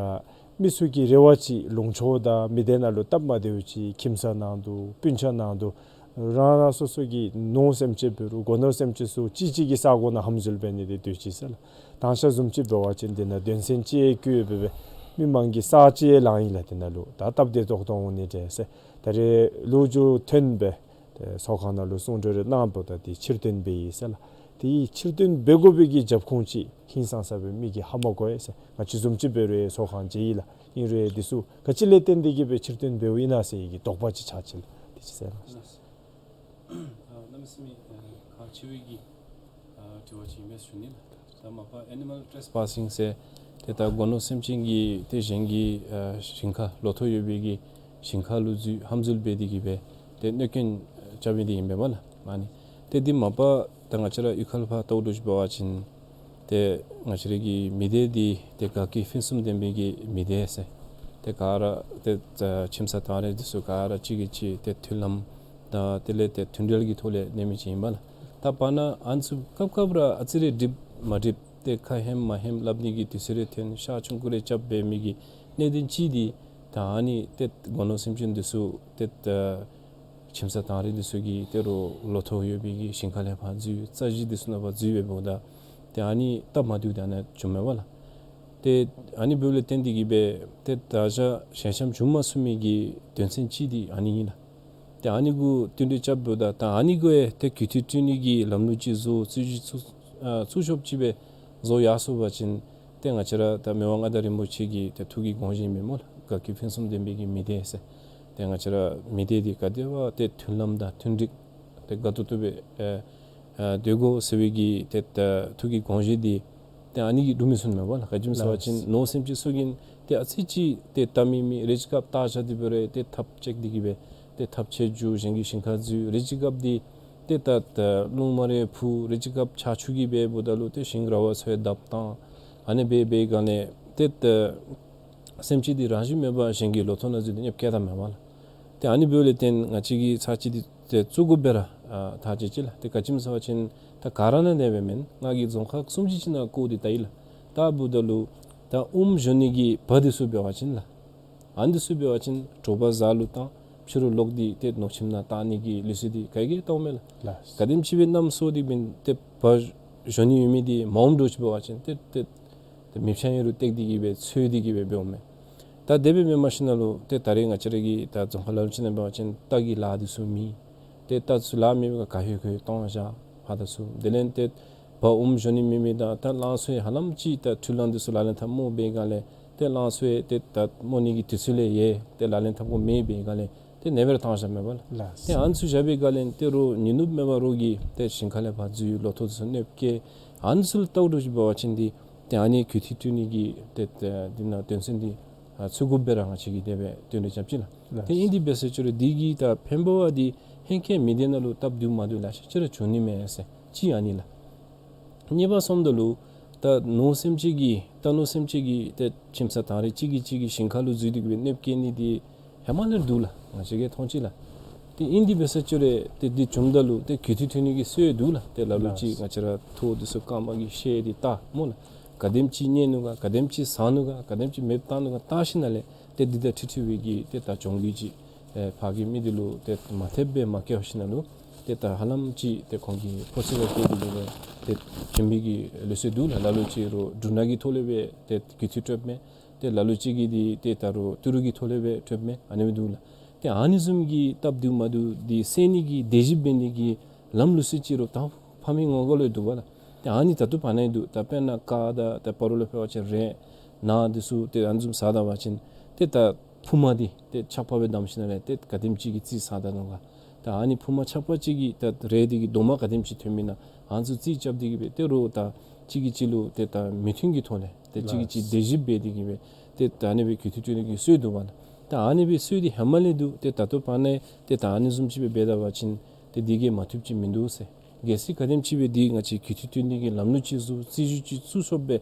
མི་ཚུ་གི་རེ་བ་ཅིག་ལུང་ཕྱོགས་དང་མི་སྡེ་ནང་ལུ་སྟབས་མ་བདེཝ་ཅིག་ཁྱིམ་ཚང་ནང་དུ་སྤུན་ཆ་ནང་དུ་རང་རང་སོ་སོ་གི་ནོར་སེམས་ཅན་འབད་རུང་སྒོ་ནོར་སེམས་ཅན་ཚུ་གཅིག་གཅིག་གི་ས་གོ་ནང་ཧམ་འཛུལ་འབད་ནི་འདི་འདུག་ཅི་ཟེར་ལགས། དང་ཤ་བཟུམ་ཅིག་འབད་བ་ཅིན་འདི་ནང་དོན་ཚན་ཅིག་བཀོད་སྦེ་སྦེ་མི་མང་གི་ས་ཅིག་ལང་ཡི་ལགས། འདི་ནང་ལུ་ད་སྟབས་བདེ་ཏོག་ཏོ་འོང་ནི་འདྲས་ཟེར། ད་རེས་ལོ་རྒྱུས་ཐོན་སྦེ་ཏེ་ཚོགས་ཁང་ནང་ལུ་གསུང་གྲོས་རེ་གནངམ་ད་འདི་ཕྱིར་བཏོན་འབད་ཡི་ཟེར་ལགས། དེ་ཕྱིར་བཏོན་འབད་དགོ་པའི་གི་རྒྱབ་ཁུངས་ཅིག་ཧིང་སངས་ས་སྦེ་མི་གིས་ཧ་མ་གོ་ཡི་ཟེར། ང་བཅས་བཟུམ་ཅིག་འབད་རུང་ཚོགས་ཁང་མཇལ་ཡི་ལགས། ཨིན་རུང་འདི་ཚུ་ག་ཅི་ལས་བརྟེན་ཏེ་གི་སྦེ་ཕྱིར་བཏོན་འབདཝ་ཨིན་ན་ཟེར་བའི་གི་དོགས་པ་ཅིག་ཆགས་ཅི་ལགས། དེ་ཅིག་ཟེར་ལགས། ཨ་གནམ་མེད་ས་མེད་ཨ་ཁག་ཆེ་བའི་གི་ཨ་དྲི་བ་ཅིག་ཨིན་མས་ཞུ་ནི་ལགས། ད་མ་པ་ཨེ་ནི་མཱལ་ཊེ་རེས་པ་སིང་ཟེར་ཏེ་ད་སྒོ་ནོར་སེམས་ཅན་གྱི་ཏེ་གཞན་གྱི་ཨ་ཞིང་ཁ་ལོ་ཐོག་ཡོད་པའི་གི་ཞིང་ཁ་ལུ་འཛུལ་ཧམ་འཛུལ་འབད་དེ་གི་སྦེ་ཏེ་གནོད་སྐྱོན་རྐྱབ་མི་འདི་ཨིན་པས་མས་ལགས། ཨ་ནི་ཏེ་འདི་མ་པ་ད་ང་བཅས་ར་གཡུས་ཁ་ལས་ཕར་བལྟ་བ་ཅིན་ཏེ་ང་བཅས་རའི་གི་མི་སྡེ་འདི་ཏེ་དགའ་སྐྱིད་ཕུན་སུམ་ལྡན་པའི་གི་མི་སྡེ་ཟེར་ཏེ་ག་ར་ཏེ་ཨ་ཁྱིམ་ཚང་དང་རེ་འདི་ཚུ་ག་ར་གཅིག་གིས་གཅིག་ཏེ་མཐུན་ལམ་དང་དེ་ལས་ཏེ་མཐུན་འབྲེལ་གྱི་ཐོག་ལས་གནས་མི་ཅིག་ཨིན་པས་ལགས། ད་བར་ན་ཨ་ནི་ཚུ་སྐབས་སྐབས་ར་ཨ་ཙི་རེ་འགྲིག་མ་འགྲིག་ཏེ་ཁ་ཧེམ་མ་ཧེམ་སླབ་ནི་གི་དུས་ཚོད་རེ་ཐོན་ཤ་ཆུང་ཀུ་རེ་རྐྱབ་འབད་མི་གི་གནད་དོན་ཅིག་འདི་ད་ཨ་ནི་ཏེ་སྒོ་ནོར་སེམས་ཅན་འདི་ཚུ་ཏེ་ཨ་ཁྱིམ་ཚང་དང་རེ་འདི་ཚུ་གིས་ཏེ་རོགས་ལོ་ཐོག་ཡོད་པའི་གི་ཞིང་ཁ་ལས་ཕར་འཛུལ་རྩ་གཞི་འདི་ཚུ་ནང་ཕར་འཛུལ་འབདཝ་ད་ཏེ་ཨ་ནི་སྟབས་མ་བདེཝ་འདི་ཨ་ནཱ་བྱུངམ་མས་པ་ལགས། ཏེ་ཨ་ནི་འབདཝ་ལས་བརྟེན་ཏེ་གི་སྦེ་ཏེ་ད་ཆ་ཞལ་འཆམ་བྱུང་མ་ཚུགས་མི་གི་དོན་ཚན་ཅིག་འདི་ཨ་ནི་ཨིན་ལགས། ཏེ་ཨ་ནི་གུ་བསྟུན་གྲོས་རྐྱབ་འབདཝ་ད་ད་ཨ་ནི་གུ་ཡང་ཏེ་གུས་བཏུད་བསྐྲུན་ནི་གི་ལམ་ལུགས་ཅིག་བཟོ་ཚུགས་ཅི་ཚུགས་ཨ་ཚུགས་ཆོགཔ་ཅིག་སྦེ་བཟོ་ཡར་སོང་པ་ཅིན་ཏེ་ང་བཅས་ར་ད་མི་དབང་མངའ་བདག་རིན་པོ་ཆེ་གི་ཏེ་ཐུགས་ཀྱི་དགོངས་བཞེད་མེན་སྨོ་ལགས། དགའ་སྐྱིད་ཕུན་སུམ་ལྡན་པའི་གི་མི་སྡེ་ཟེར། ཏེ་ང་བཅས་ར་མི་སྡེ་འདི་ག་དེ་སྦེ་ཏེ་མཐུན་ལམ་དང་མཐུན་འགྲིག་ཏེ་དགའ་ཏོག་ཏོ་སྦེ་ཨ་ཨ་སྡོད་དགོ་ཟེར་བའི་གི་ཏེ་ད་ཐུགས་ཀྱི་དགོངས་བཞེད་འདི་ཏེ་ཨ་ནི་གིས་འགྲུབ་མི་ཚུགས་མས་པ་ལགས། ག་ཅི་སྨོ་ཟེར་བ་ཅིན་ལགས། ནོར་སེམས་ཅན་ཚུ་གིས་ཏེ་ཨ་ཙི་ཅིག་ཏེ་བལྟ་མི་མི་རེ་ཅིག་སྐབས་བལྟ་བཞག་སྟེ་འབད་རུང་ཏེ་ཐགཔ་བཅད་དེ་གི་སྦེ་ཏེ་ཐགཔ་ཆད་འགྱོ་གཞན་གྱི་ཞིང་ཁར་འཛུལ་རེ་ཅིག་སྐབས་འདི་ཏེ་ད་ད་རླུང་མ་རེ་འཕུ་རེ་ཅིག་སྐབས་ཆར་ཆུ་གིས་འབད་འབདཝ་ད་ལུ་ཏེ་ཞིང་ར་བ་ཚུ་ཡང་བརྡབ་བཏང་ཨ་ནི་སྦེ་འབད་སྒང་ལས་ཏེ་ད་སེམས་ཅན་འདི་རང་བཞིན་མེད་པར་གཞན་གྱི་ལོ་ཐོག་ནང་འཛུལ་ཏེ་གནོདཔ་བཀལ་ད་མས་པ་ལགས། ཏེ་ཨ་ནི་འབདཝ་ལས་བརྟེན་ང་བཅས་ཀྱིས་ཚར་གཅིག་འདི་ཏེ་བཙུགས་དགོ་པས་ར་ཨ་ཐག་བཅད་ཅི་ལགས། ཏེ་ག་ཅི་སྨོ་ཟེར་བ་ཅིན་ད་ག་ར་ནང་ལས་འབད་མེན། ང་གིས་རྫོང་ཁག་གསུམ་གྱི་ཕྱི་ནང་བསྐོར་ཏེ་བལྟ་ཡི་ལགས། བལྟ་འབདཝ་ད་ལུ་ད་ཨུམ་བཞོ་ནི་གི་བ་འདི་ཚུ་འབད་བ་ཅིན་ལགས། ཨ་ནི་འདི་ཚུ་འབད་བ་ཅིན་དྲོ་པ་གཟར་ལུ་བཏང་ཕྱི་རུ་ལོག་སྟེ་ཏེ་ནོར་ཁྱིམ་ནང་བཏང་ནི་གི་ལུགས་སྲོལ་འདི་ག་གིས་ཡང་བལྟཝ་མེད་ལགས། ལགས། ག་དེམ་ཅིག་སྦེ་མནའམ་གསོ་སྟེ་འབདན་ཏེ་བ་བཞོ་ནི་ཡོད་མི་འདི་མ་འོངམ་འདྲཝ་ཅིག་འབད་བ་ཅིན་ཏེ་ཏེ་ མེདཔ་ཆ་ཡོད་རུང་བཏེག་སྟེ་གི་སྦེ་འཚོལ་ཏེ་གི་སྦེ་འབདཝ་མས། ད་དེ་སྦེ་མེན་པར་ཞིནམ་ལས་ཏེ་ད་རེས་ང་བཅས་ར་གི་ད་རྫོང་ཁ་ལ་ལུ་ཅིག་ནང་འབད་བ་ཅིན་རྟ་གི་ལཱ་འདི་ཚུ་མེད། ཏེ་རྟ་ཚུ་ལཱ་མེད་པར་ག་ཧོད་ག་ཧོད་བཏང་བཞག་ཕར་དང་ཚུར། དེ་ལས་ཏེ་འབག་འོང་འགྱོ་ནི་མེད་མི་དང་ད་ལང་ཚོ་ཡང་ཧ་ལམ་ཅིག་ད་འཕྲུལ་གླང་འདི་ཚུ་ལག་ལེན་འཐབ་སྨོ་འབད་སྒང་ལས་ཏེ་ལང་ཚོ་ཡང་ཏེ་ད་རྨོ་ནི་གི་དུས་ཚོད་ལས་ཡལ་ཏེ་ལག་ལེན་འཐབ་དགོཔ་མེད་འབད་སྒང་ལས་ཏེ་ཨ་ནེ་སྦེ་ར་བཏང་བཞགཔ་མས་པ་ལགས། ལགས། ཏེ་ཨ་ནི་ཚུ་བཞག་པའི་སྒང་ལས་ཏེ་རོགས་ཉིན་ནུབ་མེད་པར་རོགས་ཀྱིས་ཏེ་ཞིང་ཁ་ལས་ཕར་འཛུལ་ལོ་ཐོག་འདི་ཚུ་གནོདཔ་བཀལ། ཨ་ནི་ཚུ་ལུ་བལྟཝ་ད་ཅིག་འབད་བ་ཅིན་འདི་ཏེ་ཨ་ནི་རྒུད་འཐུས་བསྐྲུན་ནི་གི་ཏེ་ཏེ་འདི་ནང་དོན་ཚན་འདི་ཨ་ཚུད་དགོཔ་སྦེ་ར་ང་བཅས་ཀྱིས་དེ་སྦེ་བཏོན་ཏེ་རྐྱབ་ཅི་ལགས། ལགས། ཏེ་ཨིན་དེ་འབད་ཟེར་ཅི་རུང་འདི་གི་ད་ཕན་པ་བ་འདི་ཧེང་སྐལ་མི་སྡེ་ནང་ལུ་སྟབས་བདེཝ་མ་བདེཝ་ལེ་ཤ་ཅིག་ར་འབྱུང་ནི་མས་ཟེར། གཅིག་ཨ་ནི་ལགས། གཉིས་པ་བཟུམ་ད་ལུ་ད་ནོར་སེམས་ཅན་གྱི་རྟ་ནོར་སེམས་ཅན་གྱི་ཏེ་ཁྱིམ་ཚང་དང་རེ་གཅིག་གིས་གཅིག་གི་ཞིང་ཁ་ལུ་འཛུལ་ཏེ་གི་སྦེ་གནོདཔ་བཀལ་ནི་འདི་ཧེ་མ་ལས་འདུག་ལགས། ང་བཅས་ཀྱིས་མཐོང་ཅི་ལགས། ཏེ་ཨིན་དེ་འབད་ཟེར་ཅི་རུང་ཏེ་འདི་བྱུངམ་ད་ལུ་ཏེ་རྒུད་འཐུས་བསྐྲུན་ནི་གི་སྲོལ་འདུག་ལགས། ཏེ་ལ་ལུ་ཅིག་ལགས། ང་བཅས་ར་ཐོག་འདི་ཚུ་རྐངམ་གིས་བཤེད་དེ་བལྟ་སྨོ་ལགས། ག་དེམ་ཅིག་རྙེད་ནུག་ག་ག་དེམ་ཅིག་ཟ་ནུག་ག་ག་དེམ་ཅིག་མེདཔ་བཏང་ནུག་ག་བལྟ་ཞིནམ་ལས་ཏེ་འདི་དང་འཁྲིལ་འཁྲིལ་བའི་གི་ཏེ་ད་གྱོང་གུད་ཅིག་ཨེ་ཕར་གྱི་མི་འདི་ལུ་ཏེ་མ་ཐེབས་སྦེ་མ་བཀལ་ཞིནམ་ལས་ཏེ་ད་ཧ་ལམ་ཅིག་ཏེ་ཁོང་གིས་ཕོ་ཚོད་ལུ་བཀལ་ཏེ་གི་སྦེ་ཏེ་བྱིན་པའི་གི་ལུགས་སྲོལ་འདུག་ལགས། ལ་ལུ་ཅིག་རོགས་འབྲུ་སྣ་གི་ཐོག་ལས་སྦེ་ཏེ་རྒུད་འཐུས་སྤྲོདཔ་མས། ཏེ་ལ་ལུ་ཅིག་གིས་འདི་ཏེ་ད་རོགས་ཏི་རུ་གི་ཐོག་ལས་སྦེ་སྤྲོདཔ་མས། ཨ་ནི་སྦེ་འདུག་ལགས། ཏེ་ཨ་ནི་བཟུམ་གྱི་སྟབས་བདེཝ་མ་བདེཝ་འདི་སེལ་ནི་གི་སྡིག་སྒྲིབ་འབད་ནི་གི་ལམ་ལུགས་སྲོལ་ཅིག་རོགས་ད་ཕ་མའི་ངོ་ག་ལུ་འདུག་པ་ལགས། ཏེ་ཨ་ནི་ད་ལྟོ་བར་ན་ཡང་འདུག། ད་དཔེར་ན་ཀ་དང་ཏེ་སྤ་རོ་ལུ་འབད་བ་ཅིན་རས་ནག་འདི་ཚུ་ཏེ་ཨ་ནི་བཟུམ་ཟ་ད་པ་ཅིན་ཏེ་ད་ཕུབ་མ་འདི་ཏེ་ཆག་པ་སྦེ་བསྡམས་ཞིནམ་ལས་ཏེ་ག་དེམ་ཅིག་གིས་རྩིས་ཟ་ད་ནུག་ག། ད་ཨ་ནི་ཕུབ་མ་ཆག་པ་ཅིག་གིས་ད་རས་འདི་གི་རྡོག་མ་ག་དེམ་ཅིག་ཐོན་མི་ན་ཨ་ནི་ཚུ་རྩིས་རྐྱབ་སྟེ་གི་སྦེ་ཏེ་རོགས་ད་གཅིག་གིས་གཅིག་ལུ་ཏེ་ད་མོས་མཐུན་གྱི་ཐོག་ལས་ཏེ་གཅིག་གིས་གཅིག་ལགས། སྡིག་སྒྲིབ་འབད་དེ་གི་སྦེ་ཏེ་ད་ཨ་ནི་སྦེ་རྒུད་འཐུས་བསྐྲུན་ནི་གི་སྲོལ་འདུག་པ་ལགས། ད་ཨ་ནི་སྦེ་སྲོལ་འདི་ཧེ་མ་ལས་འདུག། ཏེ་ད་ལྟོ་བར་ན་ཡང་ཏེ་ད་ཨ་ནི་བཟུམ་ཅིག་སྦེ་འབད་ད་པ་ཅིན་ཏེ་འདི་གིས་མ་བཏུབ་ཅིག་མིན་འདུག་ཟེར། གལ་སྲིད་ག་དེམ་ཅིག་སྦེ་འདི་ང་བཅས་རྒུད་འཐུས་བསྐྲུན་ནི་གི་ལམ་ལུགས་ཅིག་བཟོ་སྲིད་བྱུས་ཅིག་བཙུགས་སོཔ་སྦེ་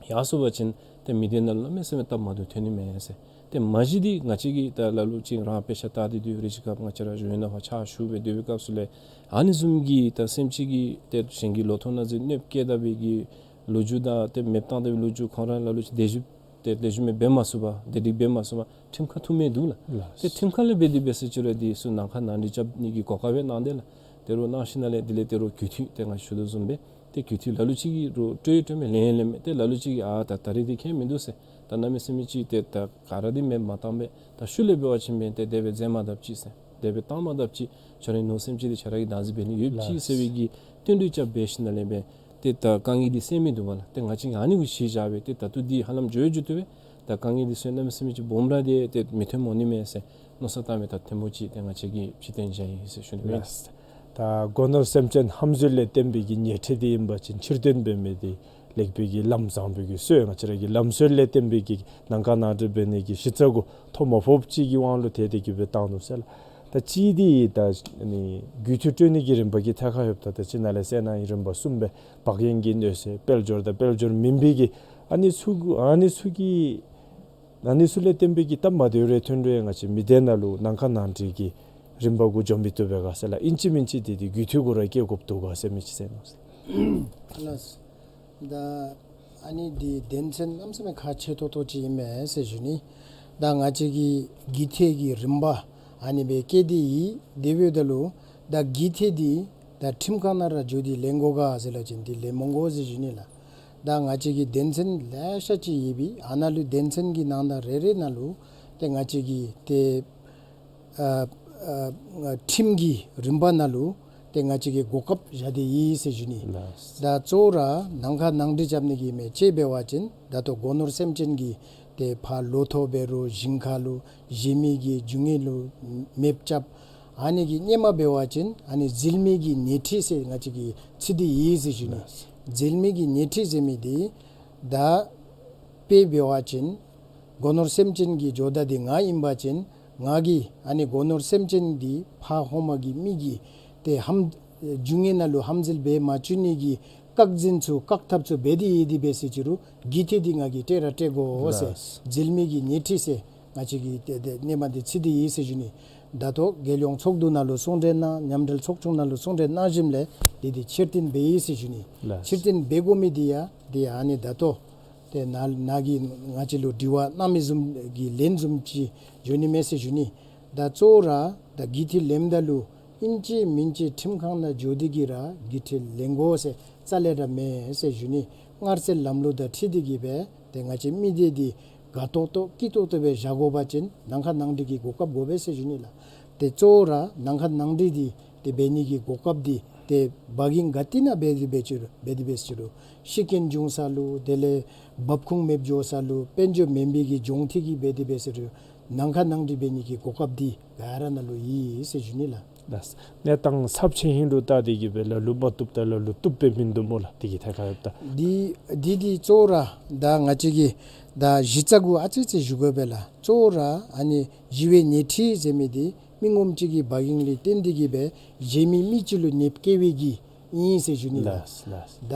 ཡར་སོང་པ་ཅིན་ཏེ་མི་སྡེ་ནང་ལུ་གནམ་མེད་ས་མེད་སྟབས་མ་བདེཝ་ཐོན་ནི་མས་ཟེར། ཏེ་མ་གཞི་འདི་ང་བཅས་ཀྱིས་ད་ལ་ལུ་ཅིག་རང་དཔེ་ཆ་ལྟ་སྟེ་སྡོད་རེ་ཅིག་སྐབས་ང་བཅས་ར་གཞུང་གཡོག་ནང་ཕར་ཕྱག་ཞུ་སྦེ་སྡོད་པའི་སྐབས་སུ་ལས་ཨ་ནི་བཟུམ་གྱི་ད་སེམས་ཅན་གྱི་ཏེ་གཞན་གྱི་ལོ་ཐོག་ནང་འཛུལ་གནོདཔ་བཀལ་ད་པའི་གི་ལོ་རྒྱུས་དང་ཏེ་མེདཔ་བཏང་ད་པའི་ལོ་རྒྱུས་ཁོང་ར་ལ་ལུ་ཅིག་སྡིག་སྒྲིབ་ཏེ་ལེགས་ཤོམ་སྦེ་འབད་མ་ཚུགས་པར་སྡིག་སྒྲིབ་འབད་མ་ཚུགས་པར་ཁྲིམས་ཁ་ཐུག་མི་འདུག་ལགས། ལགས། ཏེ་ཁྲིམས་ཁ་ལས་འབད་དེ་འབད་ཟེར་ཅི་རུང་འདི་ཚུ་ནང་ཁ་ནང་འགྲིག་རྐྱབ་ནི་གི་གོ་སྐབས་སྦེ་གནང་དེས་ལགས། ཏེ་རོགས་གནང་ཞིནམ་ལས་དེ་ལས་ཏེ་རོགས་རྒུད་འཐུས་ཏེ་ང་ཞུ་དོ་བཟུམ་སྦེ་ཏེ་རྒུད་འཐུས་ལ་ལུ་ཅིག་གིས་རོགས་སྤྲོད་སྤྲོདཔ་མས་ལེན་ལེནམ་མས། ཏེ་ལ་ལུ་ཅིག་གིས་ཨ་ད་ད་རེས་འདི་ཁྱད་མིན་འདུག་ཟེར། ད་གནམ་མེད་ས་མེད་ཅིག་ཏེ་ད་ག་ར་འདི་མེདཔ་མ་བཏང་པས། ད་ཤུལ་ལས་འབད་བ་ཅིན་འབད་ཏེ་དེ་སྦེ་མཛད་མ་དཔ་ཅིག་ཟེར། དེ་སྦེ་བཏང་མ་དཔ་ཅིག་ཁྱོད་རའི་ནོར་སེམས་ཅན་འདི་ཁྱོད་ར་གིས་བདག་འཛིན་འབད་ནི་ཡོདཔ་ཅིག་ཟེར་བའི་གི་བསྟུན་གྲོས་རྐྱབ་འབད་ཞིནམ་ལས་འབད་ཏེ་ད་དཀའ་ངལ་འདི་སེལ་མི་འདུག་པ་ལགས། ཏེ་ང་བཅས་ཨ་ནི་གུ་གཞི་བཞག་སྦེ་ཏེ་ད་ལྟོ་འདི་ཧ་ལམ་འགྱོ་འགྱོ་དོ་བས། ད་དཀའ་ངལ་འདི་ཚུ་གནམ་མེད་ས་མེད་ཅིག་སྦོམ་ར་འདི་ཏེ་མི་ཐོན་འོང་ནི་མས་ཟེར་མནོ་བསམ་བཏང་སྦེ་ད་ཐེངས་མ་ཅིག་ཏེ་ང་བཅས་ཀྱིས་ཕྱིར་བཏོན་བཞག་ཡི་ཟེར་ཞུ་ནི་ཨིན། ལགས། ད་སྒོ་ནོར་སེམས་ཅན་ཧམ་འཛུལ་ལས་བརྟེན་པའི་གི་ཉེས་ཁྲི་འདི་ཨིན་པ་ཅིན་ཕྱིར་བཏོན་འབད་མི་འདི་ལེགས་པའི་གི་ལམ་བཟང་པོའི་གི་སྲོལ་ང་བཅས་ར་གི་ལམ་སྲོལ་ལས་བརྟེན་པའི་གི་ནང་ཁ་ནང་འགྲིག་འབད་ནི་གི་གཞི་རྩ་གུ་ཐོ་མ་ཕོགཔ་ཅིག་གི་དབང་ལུ་ཏེ་དེ་གི་སྦེ་བཏང་ནུག་ཟེར་ལགས། ད་གཅིག་འདི་ད་ཨ་ནི་རྒུད་འཐུས་སྤྲོད་ནི་གི་རིམ་པ་གི་ཐད་ཁར་ཡོདཔ་ད་ད་ཅི་ནཱ་ལས་ཟེར་གནང་ཡི། རིམ་པ་གསུམ་སྦེ་བག་གཡེང་གི་གནོད་འཚེ་དཔལ་འབྱོར་དང་དཔལ་འབྱོར་མིན་པའི་གི་ཨ་ནི་ཚུ་གུ་ཨ་ནི་ཚུ་གི་ཨ་ནི་ཚུ་ལས་བརྟེན་པའི་གི་སྟབས་མ་བདེཝ་རེ་ཐོན་རུང་ང་བཅས་མི་སྡེ་ནང་ལུ་ནང་ཁ་ནང་འགྲིག་གི་རིམ་པ་གུ་འཇོམས་མི་བཏུབ་པས་ག་ཟེར་ལགས། ཨིན་ཅི་མིན་ཅི་འདི་འདི་རྒུད་འཐུས་གུ་ར་བཀལ་དགོཔ་འདུག་ག་ཟེར་མི་ཅིག་ཟེར་ནུག་ཟེར། ལགས། ད་ཨ་ནི་འདི་དོན་ཚན་གནམ་མེད་ས་མེད་ཁག་ཆེ་ཏོག་ཏོ་ཅིག་ཨིན་མས་ཟེར་ཞུ་ནི། ད་ང་བཅས་ཀྱིས་རྒུད་འཐུས་ཀྱི་རིམ་པ་ཨ་ནི་སྦེ་བཀལ་ཏེ་ཡོད། དེ་འབདཝ་ད་ལུ་ད་རྒུད་འཐུས་འདི་ད་ཁྲིམས་ཁང་ནང་ར་འགྱོ་སྟེ་ལེན་དགོ་ག་ཟེར་སླབ་ཅིན་འདི་ལེན་མི་དགོ་ཟེར་ཞུ་ནི་ལགས། ད་ང་བཅས་ཀྱི་དོན་ཚན་ལེ་ཤ་ཅིག་ཡོད་པས། ཨ་ནཱ་ལུ་དོན་ཚན་གྱི་ནང་ན་རེ་རེ་ནང་ལུ་ཏེ་ང་བཅས་ཀྱི་ཏེ་ཨ་ཨ་ཁྲིམས་ཀྱི་རིམ་པ་ནང་ལུ་ཏེ་ང་བཅས་ཀྱིས་གོ་སྐབས་བཞག་སྟེ་ཡོད་ཟེར་ཞུ་ནི། ལགས། ད་གཙོ་བོ་ར་ནང་ཁ་ནང་འགྲིག་རྐྱབ་ནི་གི་མེན་ཅིག་འབད་བ་ཅིན་ད་ལྟོ་སྒོ་ནོར་སེམས་ཅན་གྱི་ཏེ་ཕར་ལོ་ཐོག་འབད་རུང་ཞིང་ཁ་ལུ་གཞན་མི་གི་རྒྱུ་དངོས་ལུ་མེདཔ་རྐྱབ། ཨ་ནི་གི་སྔོན་མ་འབད་བ་ཅིན་ཨ་ནི་འཛོལ་མི་གི་ཉེས་ཁྲི་ཟེར་ང་བཅས་ཀྱིས་ཚུད་དེ་ཡོད་ཟེར་ཞུ་ནི། ལགས། འཛོལ་མི་གི་ཉེས་ཁྲི་ཟེར་མི་འདི་ད་དཔེ་འབད་བ་ཅིན་སྒོ་ནོར་སེམས་ཅན་གྱི་ཇོ་བདག་འདི་ང་ཨིན་པ་ཅིན་ང་གིས་ཨ་ནི་སྒོ་ནོར་སེམས་ཅན་འདི་ཕར་ཧོངས་མ་གི་མི་གི་ཏེ་ཧམ་རྒྱུ་དངོས་ནང་ལུ་ཧམ་འཛུལ་འབད་མ་བཅུག་ནི་གི་བཀག་འཛིན་ཚུ་བཀག་ཐབས་ཚུ་འབད་དེ་ཡོད་དེ་འབད་ཟེར་ཅི་རུང་རྒུད་འཐུས་འདི་ང་གིས་སྤྲོད་ར་སྤྲོད་དགོ་ཟེར། ལགས། འཛོལ་མི་གི་ཉེས་ཁྲི་ཟེར་ང་བཅས་ཀྱིས་ཏེ་ཏེ་སྔོན་མ་འདི་ཚུད་དེ་ཡོད་ཟེར་ཞུ་ནི། ད་ལྟོ་རྒྱལ་ཡོངས་ཚོགས་འདུ་ནང་ལུ་གསུང་གྲོས་གནང་མཉམ་འབྲེལ་ཚོགས་ཆུང་ནང་ལུ་གསུང་གྲོས་གནང་ཞིནམ་ལས་འདི་འདི་ཕྱིར་བཏོན་འབད་ཡི་ཟེར་ཞུ་ནི། ལགས། ཕྱིར་བཏོན་འབད་དགོ་མི་འདི་ཡང་འདི་ཨ་ནི་ད་ལྟོ་ཏེ་ནཱ་ནཱ་གིས་ང་བཅས་ལུ་དྲི་བ་གནང་མི་བཟུམ་གྱི་ལན་བཟུམ་ཅིག་འགྱོ་ནི་མས་ཟེར་ཞུ་ནི། ད་གཙོ་བོ་ར་ད་རྒུད་འཐུས་ལེནམ་ད་ལུ་ཨིན་ཅི་མིན་ཅི་ཁྲིམས་ཁང་ནང་འགྱོ་སྟེ་གི་ར་རྒུད་འཐུས་ལེན་དགོ་ཟེར་རྩ་ལས་ར་མེན་ཟེར་ཞུ་ནི། མངར་ཟས་ལམ་ལུགས་དང་འཁྲིལ་ཏེ་གི་སྦེ་ཏེ་ང་བཅས་མི་སྡེ་འདི་དགའ་ཏོག་ཏོ་སྐྱིད་ཏོག་ཏོ་སྦེ་བཞག་དགོ་པ་ཅིན་ནང་ཁ་ནང་འགྲིག་གི་གོ་སྐབས་དགོ་པས་ཟེར་ཞུ་ནི་ལགས། ཏེ་གཙོ་བོ་ར་ནང་ཁ་ནང་འགྲིག་འདི་ཏེ་འབད་ནི་གི་གོ་སྐབས་འདི་ཏེ་བ་གིང་ག་ཏེ་ནང་འབད་དེ་འབད་ཅི་རུང་འབད་དེ་འབད་ཅི་རུང་ཤི་རྐྱེན་བྱུང་ས་ལུ་དེ་ལས་འབབ་ཁུངས་མེདཔ་འགྱོ་ས་ལུ་དཔལ་འབྱོར་མེན་པའི་གི་གྱོང་ཐེབས་ཀྱི་འབད་དེ་འབད་ཅི་རུང་ནང་ཁ་ནང་འགྲིག་འབད་ནི་གི་གོ་སྐབས་འདི་ག་ར་ནང་ལུ་ཡོད་ཟེར་ཞུ་ནི་ལགས། ལགས། གནས་སྟངས་ཚབས་ཆེ་ཧིང་ལུ་བལྟ་སྟེ་གི་སྦེ་ལ་ལུ་མ་བཏུབ་ད་ལ་ལུ་བཏུབ་སྦེ་མིན་འདུག་སྨོ་ལགས། དེ་གི་ཐད་ཁར་ཡོདཔ་ད། འདི་འདི་འདི་གཙོ་བོ་ར་ད་ང་བཅས་ཀྱིས་ད་གཞི་རྩ་གུ་ཨ་ཙི་ཙི་ཞུ་དགོ་པས་ལགས། གཙོ་བོ་ར་ཨ་ནི་ཞི་བའི་ཉལ་ཁྲི་ཟེར་མི་འདི་མི་ངོམ་ཅིག་གིས་བ་གིང་ལས་བརྟེན་ཏེ་གི་སྦེ་གཞན་མི་མི་ཅིག་ལུ་ནདཔ་བཀལ་བའི་གི་ཨིན་ཟེར་ཞུ་ནི་ལགས། ལགས་ལགས། ད་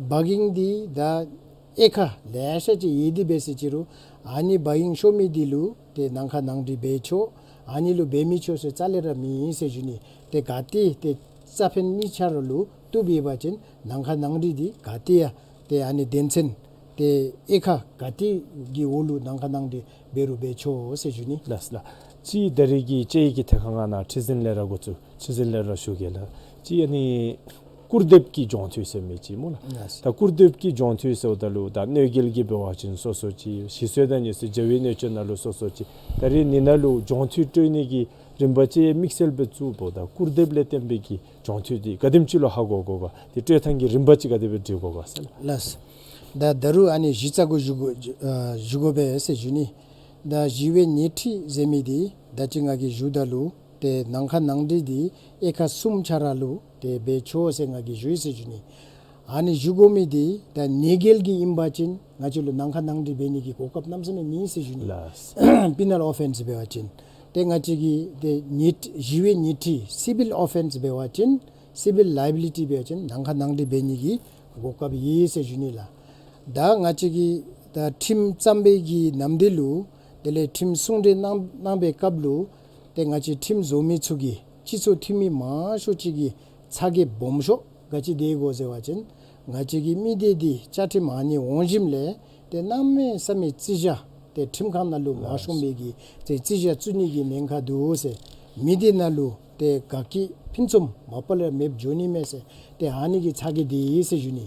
བ་གིང་འདི་ད་དབྱེ་ཁག་ལེ་ཤ་ཅིག་ཡོད་དེ་འབད་ཟེར་ཅི་རུང་ཨ་ནི་བ་གིང་ཤོར་མི་འདི་ལུ་ཏེ་ནང་ཁ་ནང་འགྲིག་འབད་ཆོག། ཨ་ནི་ལུ་འབད་མི་ཆོག་ཟེར་རྩ་ལས་ར་མེད་ཟེར་ཞུ་ནི། ཏེ་ག་ཏེ་ཏེ་རྩ་ཕན་གཉིས་ཆ་ར་ལུ་བཏུབ་ཡོད་པ་ཅིན་ནང་ཁ་ནང་འགྲིག་འདི་ག་ཏེ་ཡང་ཏེ་ཨ་ནི་དོན་ཚན་ཏེ་དབྱེ་ཁག་ག་ཏེ་གི་འོག་ལུ་ནང་ཁ་ནང་འགྲིག་འབད་རུང་འབད་ཆོག་ཟེར་ཞུ་ནི། ལགས་ལགས། ཅིག་ད་རེས་ཀྱི་དཔྱད་ཡིག་གི་ཐད་ཁར་ང་ནཱ་ཁྲི་འཛིན་ལས་ར་འགོ་བཙུགས། ཁྲི་འཛིན་ལས་ར་ཞུ་གེ་ལགས། ཅིག་ཨ་ནི་སྐུར་འདེབས་ཀྱི་གྱོང་ཐོས་ཟེར་མི་ཅིག་སྨོ་ལགས། ལགས། ད་སྐུར་འདེབས་ཀྱི་གྱོང་ཐོས་ཟེརཝ་ད་ལུ་ད་གནོད་འགེལ་གྱི་འབད་བ་ཅིན་སོ་སོ་ཅིག་ཞི་གསོ་དང་ཉེན་སྲུང་བྱ་བའི་གནོད་སྐྱོན་ནང་ལུ་སོ་སོ་ཅིག་ད་རེས་ནི་ནང་ལུ་གྱོང་ཐོས་སྤྲོད་ནི་གི་རིམ་པ་ཅིག་དམིགས་བསལ་སྦེ་བཙུགས་འབདཝ་ད་སྐུར་འདེབས་ལས་བརྟེན་པའི་གི་གྱོང་ཐོས་འདི་ག་དེམ་ཅིག་ལུ་ཧ་གོ་དགོ་ག། དེ་སྤྲོད་ཐངས་ཀྱི་རིམ་པ་ཅིག་ག་དེ་སྦེ་སྒྲིག་དགོ་ག་ཟེར་ལགས། ལགས། ད་ད་རུང་ཨ་ནི་གཞི་རྩ་གུ་ཞུ་དགོ་ཨ་ཞུ་དགོ་པས་ཟེར་ཞུ་ནི། ད་ཞི་བའི་ཉལ་ཁྲི་ཟེར་མི་འདི་ད་ཅི་ང་གིས་ཞུཝ་ད་ལུ་ཏེ་ནང་ཁ་ནང་འགྲིག་འདི་དབྱེ་ཁག་གསུམ་ཆ་ར་ལུ་ཏེ་འབད་ཆོག་ཟེར་ང་གིས་ཞུ་ཡི་ཟེར་ཞུ་ནི། ཨ་ནི་ཞུ་དགོ་མི་འདི་ད་གནོད་འགེལ་གྱི་ཨིན་པ་ཅིན་ང་བཅས་ལུ་ནང་ཁ་ནང་འགྲིག་འབད་ནི་གི་གོ་སྐབས་གནམ་མེད་ས་མེད་མེད་ཟེར་ཞུ་ནི། ལགས། པི་ནཱལ་ཨོ་ཕེནསི་འབད་བ་ཅིན། ཏེ་ང་བཅས་ཀྱི་ཏེ་ཉལ་ཞི་བའི་ཉལ་ཁྲི་སི་བིལ་ཨོ་ཕེནསི་འབད་བ་ཅིན་སི་བིལ་ལའི་བི་ལི་ཊི་འབད་བ་ཅིན་ནང་ཁ་ནང་འགྲིག་འབད་ནི་གི་གོ་སྐབས་ཡོད་ཟེར་ཞུ་ནི་ལགས། ད་ང་བཅས་ཀྱིས་ད་ཁྲིམས་བརྩམ་པའི་གི་ནམ་དུས་ལུ་དེ་ལས་ཁྲིམས་གསུང་གྲོས་གནང་གནང་པའི་སྐབས་ལུ་ཏེ་ང་བཅས་ཁྲིམས་བཟོ་མི་ཚུ་གིས་སྤྱི་ཚོགས་འཐུས་མི་མང་ཤོས་ཅིག་གི་ཚ་གྱང་སྦོམ་ཤོས་ག་ཅི་སྡོད་དགོ་ཟེར་བ་ཅིན་ང་བཅས་ཀྱི་མི་སྡེ་འདི་བཅའ་ཁྲིམས་ཨ་ནི་འོང་ཞིནམ་ལས་ཏེ་གནམ་མེད་ས་མེད་བརྩི་བཞག་ཏེ་ཁྲིམས་ཁང་ནང་ལུ་མ་ཤོང་པའི་གི་ཏེ་བརྩི་བཞག་བཙུགས་ནི་གི་ཉེན་ཁ་འདུག་ཟེར། མི་སྡེ་ནང་ལུ་ཏེ་དགའ་སྐྱིད་ཕུན་སུམ་མ་པ་ལས་མེདཔ་འགྱོ་ནི་མས་ཟེར་ཏེ་ཨ་ནི་གི་ཚ་གྱང་འདི་ཡོད་ཟེར་ཞུ་ནི།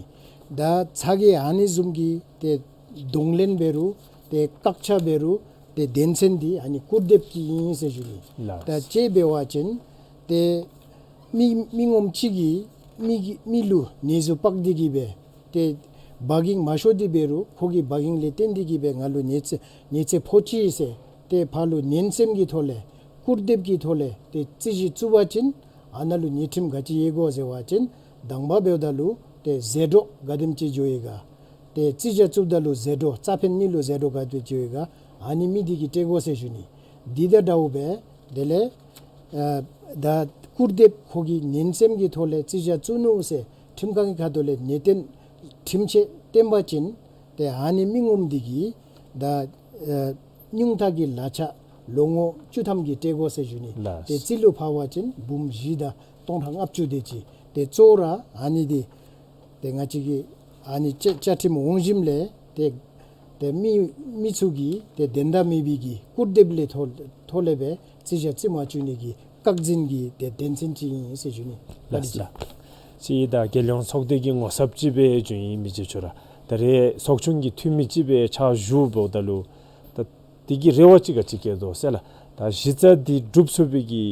ད་ཚ་གྱང་ཨ་ནི་བཟུམ་གྱི་ཏེ་གདོང་ལེན་འབད་རུང་ཏེ་བཀག་ཆ་འབད་རུང་ཏེ་དོན་ཚན་འདི་ཨ་ནི་སྐུར་འདེབས་ཀྱི་ཨིན་ཟེར་ཞུ་ནི། ལགས། ད་དཔྱེ་འབད་བ་ཅིན་ཏེ་མི་མི་ངོམ་ཅིག་གིས་མི་གི་མི་ལུ་ནད་གཞི་འབག་སྟེ་གི་སྦེ་ཏེ་བ་གིང་མ་ཤོར་ཏེ་འབད་རུང་ཁོ་གིས་བ་གིང་ལས་བརྟེན་ཏེ་གི་སྦེ་ང་ལུ་ནད་ཚ་ནད་ཚ་ཕོག་ཅི་ཟེར་ཏེ་ཕར་ལུ་ཉན་སེམས་ཀྱི་ཐོག་ལས་སྐུར་འདེབས་ཀྱི་ཐོག་ལས་ཏེ་རྩོད་གཞི་བཙུགས་པ་ཅིན་ཨ་ནཱ་ལུ་ཉེས་ཁྲིམས་ག་ཅི་ཡོད་གོ་ཟེར་བ་ཅིན་དང་པ་འབདཝ་ད་ལུ་ཏེ་ཟད་འགྲོ་ག་དེམ་ཅིག་འགྱོ་ཡི་ག། ཏེ་རྩོད་གཞི་བཙུགསཔ་ད་ལུ་ཟད་འགྲོ་རྩ་ཕན་གཉིས་ལུ་ཟད་འགྲོ་ག་དེ་ཅིག་འགྱོ་ཡི་ག། ཨ་ནི་མི་འདི་གིས་སྤྲོད་དགོ་ཟེར་ཞུ་ནི། འདི་དང་འདྲཝ་སྦེ་དེ་ལས་ཨ་ད་སྐུར་འདེབས་ཁོ་གིས་ཉན་སེམས་ཀྱི་ཐོག་ལས་རྩོད་གཞི་བཙུགས་ནུག་ཟེར་ཁྲིམས་ཁང་གི་ཁ་ཐུག་ལས་ཉེས་བརྟན་ཁྲིམས་ཆད་བཏོན་པ་ཅིན་ཏེ་ཨ་ནི་མི་ངོམ་འདི་གིས་ད་ཨ་ཉུང་མཐའ་གི་ལག་ཆ་ལོ་ངོ་བཅུ་ཐམ་གྱི་སྤྲོད་དགོ་ཟེར་ཞུ་ནི། ལགས། ཏེ་རྩིས་ལུ་ཕབ་པ་ཅིན་འབུམ་བཞི་དང་སྟོང་ཕྲག་ལྔ་བཅུ་དེ་ཅིག། ཏེ་གཙོ་བོ་ར་ཨ་ནི་འདི་ཏེ་ང་བཅས་ཀྱི་ཨ་ནི་བཅའ་བཅའ་ཁྲིམས་འོང་ཞིནམ་ལས་ཏེ་ཏེ་མི་མི་ཚུ་གིས་ཏེ་དོན་དག་མེད་པའི་གི་སྐུར་འདེབས་ལས་ཐོག་ཐོག་ལས་སྦེ་རྩོད་གཞི་བཙུགས་མ་བཅུག་ནི་གི་བཀག་འཛིན་གྱི་ཏེ་དོན་ཚན་ཅིག་ཨིན་ཟེར་ཞུ་ནི། ལགས་ལགས། ཅིག་ད་རྒྱལ་ཡོངས་ཚོགས་སྡེ་གི་ངོ་ཚབ་ཅིག་སྦེ་བྱོན་ཡི་མི་རྗེ་ཁྱོད་ར་ད་རེས་ཚོགས་ཆུང་གི་འཐུས་མི་ཅིག་སྦེ་ཕྱག་ཞུ་འབདཝ་ད་ལུ་ད་དེ་གི་རེ་བ་ཅིག་ག་ཅི་བསྐྱེད་དོ་ཟེར་ལགས། ད་གཞི་རྩ་འདི་སྒྲུབ་ཚུགས་པའི་གི་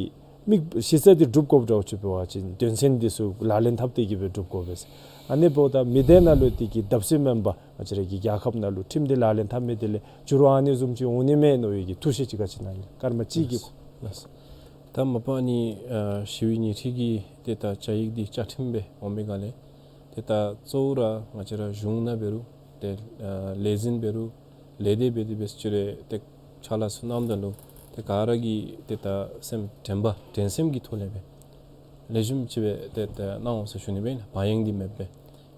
དམིགས་གཞི་རྩ་འདི་སྒྲུབ་དགོཔ་འདྲཝ་ཅིག་འབད་བ་ཅིན་དོན་ཚན་འདི་ཚུ་ལག་ལེན་འཐབ་སྟེ་གི་སྦེ་སྒྲུབ་དགོ་པས། ཨ་ནི་འབདཝ་ད་མི་སྡེ་ནང་ལུ་དེ་གི་བརྡབ་གསིག་མེན་པར་ང་བཅས་ར་གི་རྒྱལ་ཁབ་ནང་ལུ་ཁྲིམས་འདི་ལག་ལེན་འཐབ་མི་དེ་ལས་འགྱུར་བ་ཨ་ནི་བཟུམ་ཅིག་འོང་ནི་མས་མནོ་བའི་གི་ཐུགས་བཞེད་ཅིག་ག་ཅི་གནང་ཡི་སྐར་མ་གཅིག་གི་ཁོངས། ལགས། ད་མ་པ་ནི་ཨ་ཞི་བའི་ཉལ་ཁྲི་གི་ཏེ་ད་བཅའ་ཡིག་འདི་བཅའ་ཁྲིམས་སྦེ་འོང་མི་ག་ལས་ཏེ་ད་གཙོ་བོ་ར་ང་བཅས་ར་གཞུང་ནང་འབད་རུང་ཏེ་ཨ་ལས་འཛིན་འབད་རུང་ལས་སྡེ་འབད་དེ་འབད་ཅི་རུང་ཏེ་ཕྱག་ལཱ་ཚུ་གནངམ་ད་ལུ་ཏེ་ག་ར་གིས་ཏེ་ད་སེམས་དྲན་པ་དྲན་སེམས་ཀྱི་ཐོག་ལས་སྦེ་ལེགས་ཤོམ་ཅིག་སྦེ་ཏེ་ད་གནང་འོང་ཟེར་ཞུ་ནི་སྦེ་ཨིན་ལགས། བག་གཡེང་འདི་མེདཔ་སྦེ།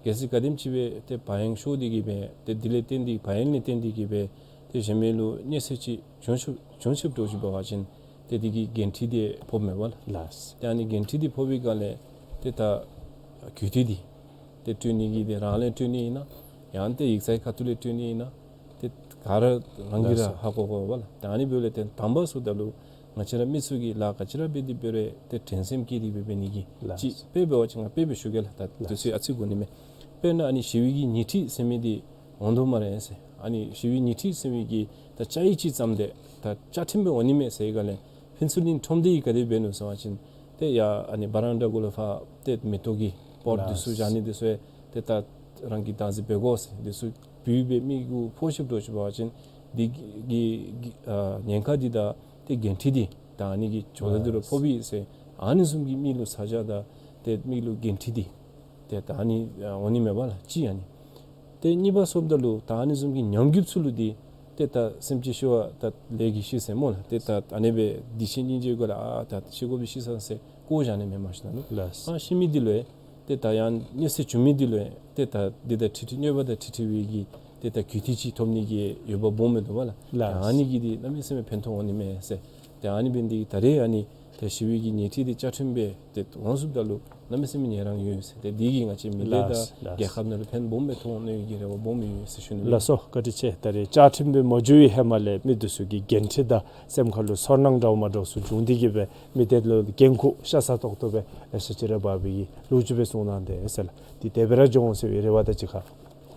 གལ་སྲིད་ག་དེམ་ཅིག་སྦེ་ཏེ་བག་གཡེང་ཤོར་ཏེ་གི་སྦེ་ཏེ་དེ་ལས་བརྟེན་ཏེ་བག་གཡེང་ལས་བརྟེན་ཏེ་གི་སྦེ་ཏེ་གཞན་མི་ལུ་གནོད་འཚེ་ཅིག་བྱུང་ཚུགས་བྱུང་ཚུགསཔ་འདྲཝ་ཅིག་འབད་བ་ཅིན་ཏེ་དེ་གི་འགན་འཁྲི་འདི་ཕོགཔ་མས་པ་ལགས། ལགས། ཏེ་ཨ་ནི་འགན་འཁྲི་འདི་ཕོག་པའི་སྒང་ལས་ཏེ་ད་གུས་བཏུད་འདི་ཏེ་སྤྲོད་ནི་གི་ཏེ་རང་ལས་སྤྲོད་ནི་ཨིན་ན་ཡང་ཏེ་ཡིག་ཚང་ཁ་ཐུག་ལས་སྤྲོད་ནི་ཨིན་ན་ཏེ་ག་ར་རང་གིས་ར་ལགས་སོ། ཧ་གོ་དགོ་པ་ལགས། ཏེ་ཨ་ནི་འབདཝ་ལས་ཏེ་དང་པ་ཚུ་ད་ལུ་ང་བཅས་ར་མི་ཚུ་གིས་ལཱ་ག་ཅི་ར་འབད་དེ་འབད་རུང་ཏེ་དྲན་སེམས་བསྐྱེད་དེ་འབད་འབད་ནི་གི་ལགས་སོ། ཅིག་དཔེ་འབད་བ་ཅིན་ང་དཔེ་སྦེ་ཞུ་གེ་ལགས། ད་ལགས་དུས་ཚོད་ཨ་ཙི་འགོར་ནི་མས། དཔེར་ན་ཨ་ནི་ཞི་བའི་གི་ཉི་ཁྲི་ཟེར་མི་འདི་འོང་དོ་སྨ་རེ་ཟེར། ཨ་ནི་ཞི་བའི་ཉི་ཁྲི་ཟེར་མི་གི་ད་བཅའ་ཡིག་ཅིག་བརྩམས་ཏེ་ད་བཅའ་ཁྲིམས་སྦེ་འོང་ནི་མས་ཟེར་ག་ལས་ཕུན་ཚོགས་གླིང་ཁྲོམ་སྡེ་གིས་ག་དེ་འབད་ནུག་ཟེར་བ་ཅིན་ཏེ་ཡ་ཨ་ནི་བ་རན་ཌ་གུ་ལུ་ཕར་ཏེ་མེ་ཏོག་གི་པོཊ་འདི་ཚུ་བཞག་ནི་འདི་ཚུ་ཡང་ཏེ་ད་རང་གིས་བདག་འཛིན་འབད་དགོ་ཟེར། འདི་ཚུ་བུད་སྦེ་མི་གུ་ཕོག་ཤོར་འགྱོ་ཅི་འབད་བ་ཅིན་འདི་གི་གི་ཨ་ཉེན་ཁ་འདི་དང་ཏེ་འགན་འཁྲི་འདི་ད་ཨ་ནི་གི་ཇོ་བདག་འདི་ལུ་ཕོག་པས་ཟེར། ཨ་ནི་བཟུམ་གྱི་མི་ལུ་ཚ་གྱང་དང་ཏེ་མི་ལུ་འགན་འཁྲི་འདི་ཏེ་ད་ཨ་ནི་ཨ་འོང་ནི་མས་པ་ལགས་གཅིག་ཨ་ནི། ཏེ་གཉིས་པ་སོངམ་ད་ལུ་ད་ཨ་ནི་བཟུམ་གྱི་ཉམས་རྒུདཔ་ཚུ་ལུ་འདི་ཏེ་ད་སེམས་ཅན་ཤི་བ་ད་ལས་ཀྱིས་ཤི་ཟེར་སྨོ་ལགས། ཏེ་ད་ཨ་ནི་སྦེ་སྡིག་ཆེན་སྙིང་རྗེ་གུ་ལུ་ཨ་ད་ཤི་དགོ་པས་ཤི་ས་ཟེར་བཀོ་བཞག་ནི་མེན་མས་ཤིག་ད་ལུ། ལགས། ཨ་ཤི་མི་འདི་ལུ་ཡང་ཏེ་ད་ཡང་གནོད་འཚེ་བྱུང་མི་འདི་ལུ་ཡང་ཏེ་ད་འདི་དང་འཁྲིལ་འཁྲིལ་གནོད་པ་དང་འཁྲིལ་འཁྲིལ་བའི་གི་ཏེ་ད་གུས་བརྩི་ཅིག་ཐོབ་ནི་གི་ཡོདཔ་སྦོམ་མས་འདུག་པ་ལགས། ལགས། ཨ་ནི་གིས་འདི་གནམ་མེད་ས་མེད་ཕན་ཐོགས་འོང་ནི་མས་ཟེར། ཏེ་ཨ་ནི་འབད་ནི་འདི་གིས་ད་རེས་ཨ་ནི་ཏེ་ཞི་བའི་གི་ཉི་ཁྲི་འདི་བཅའ་ཁྲིམས་སྦེ་ཏེ་འོང་ཚུགསཔ་ད་ལུ་གནམ་མེད་ས་མེད་ཉེ་རང་ཡོད་ཟེར། ཏེ་འདི་གིས་ང་བཅས་མི་སྡེ་དང་ལགས་ལགས། རྒྱལ་ཁབ་ནང་ལུ་ཕན་སྦོམ་སྦེ་ཐོགས་ནི་གི་རེ་བ་སྦོམ་ཡོད་ཟེར་ཞུ་ནི། ལགས་སོ། བཀའ་དྲིན་ཆེ། ད་རེས་བཅའ་ཁྲིམས་སྦེ་མ་འགྱུར་བའི་ཧེ་མ་ལས་མི་འདི་ཚུ་གི་འགན་འཁྲི་དང་སེམས་ཁ་ལུ་ཚོར་སྣང་འདྲཝ་མ་འདྲཝ་ཚུ་བྱུང་སྟེ་གིས་སྦེ་མི་སྡེ་ལུ་འགན་ཁུར་ཤ་ཚ་ཏོག་ཏོ་སྦེ་ལེ་ཤ་ཅིག་ར་འབག་པའི་གི་ལོ་རྒྱུས་སྦེ་གསུངས་གནང་དེས་ཟེར་ལགས། འདི་དེ་སྦེ་ར་འགྱོ་འོང་ཟེར་བའི་རེ་བ་དང་གཅིག་ཁར་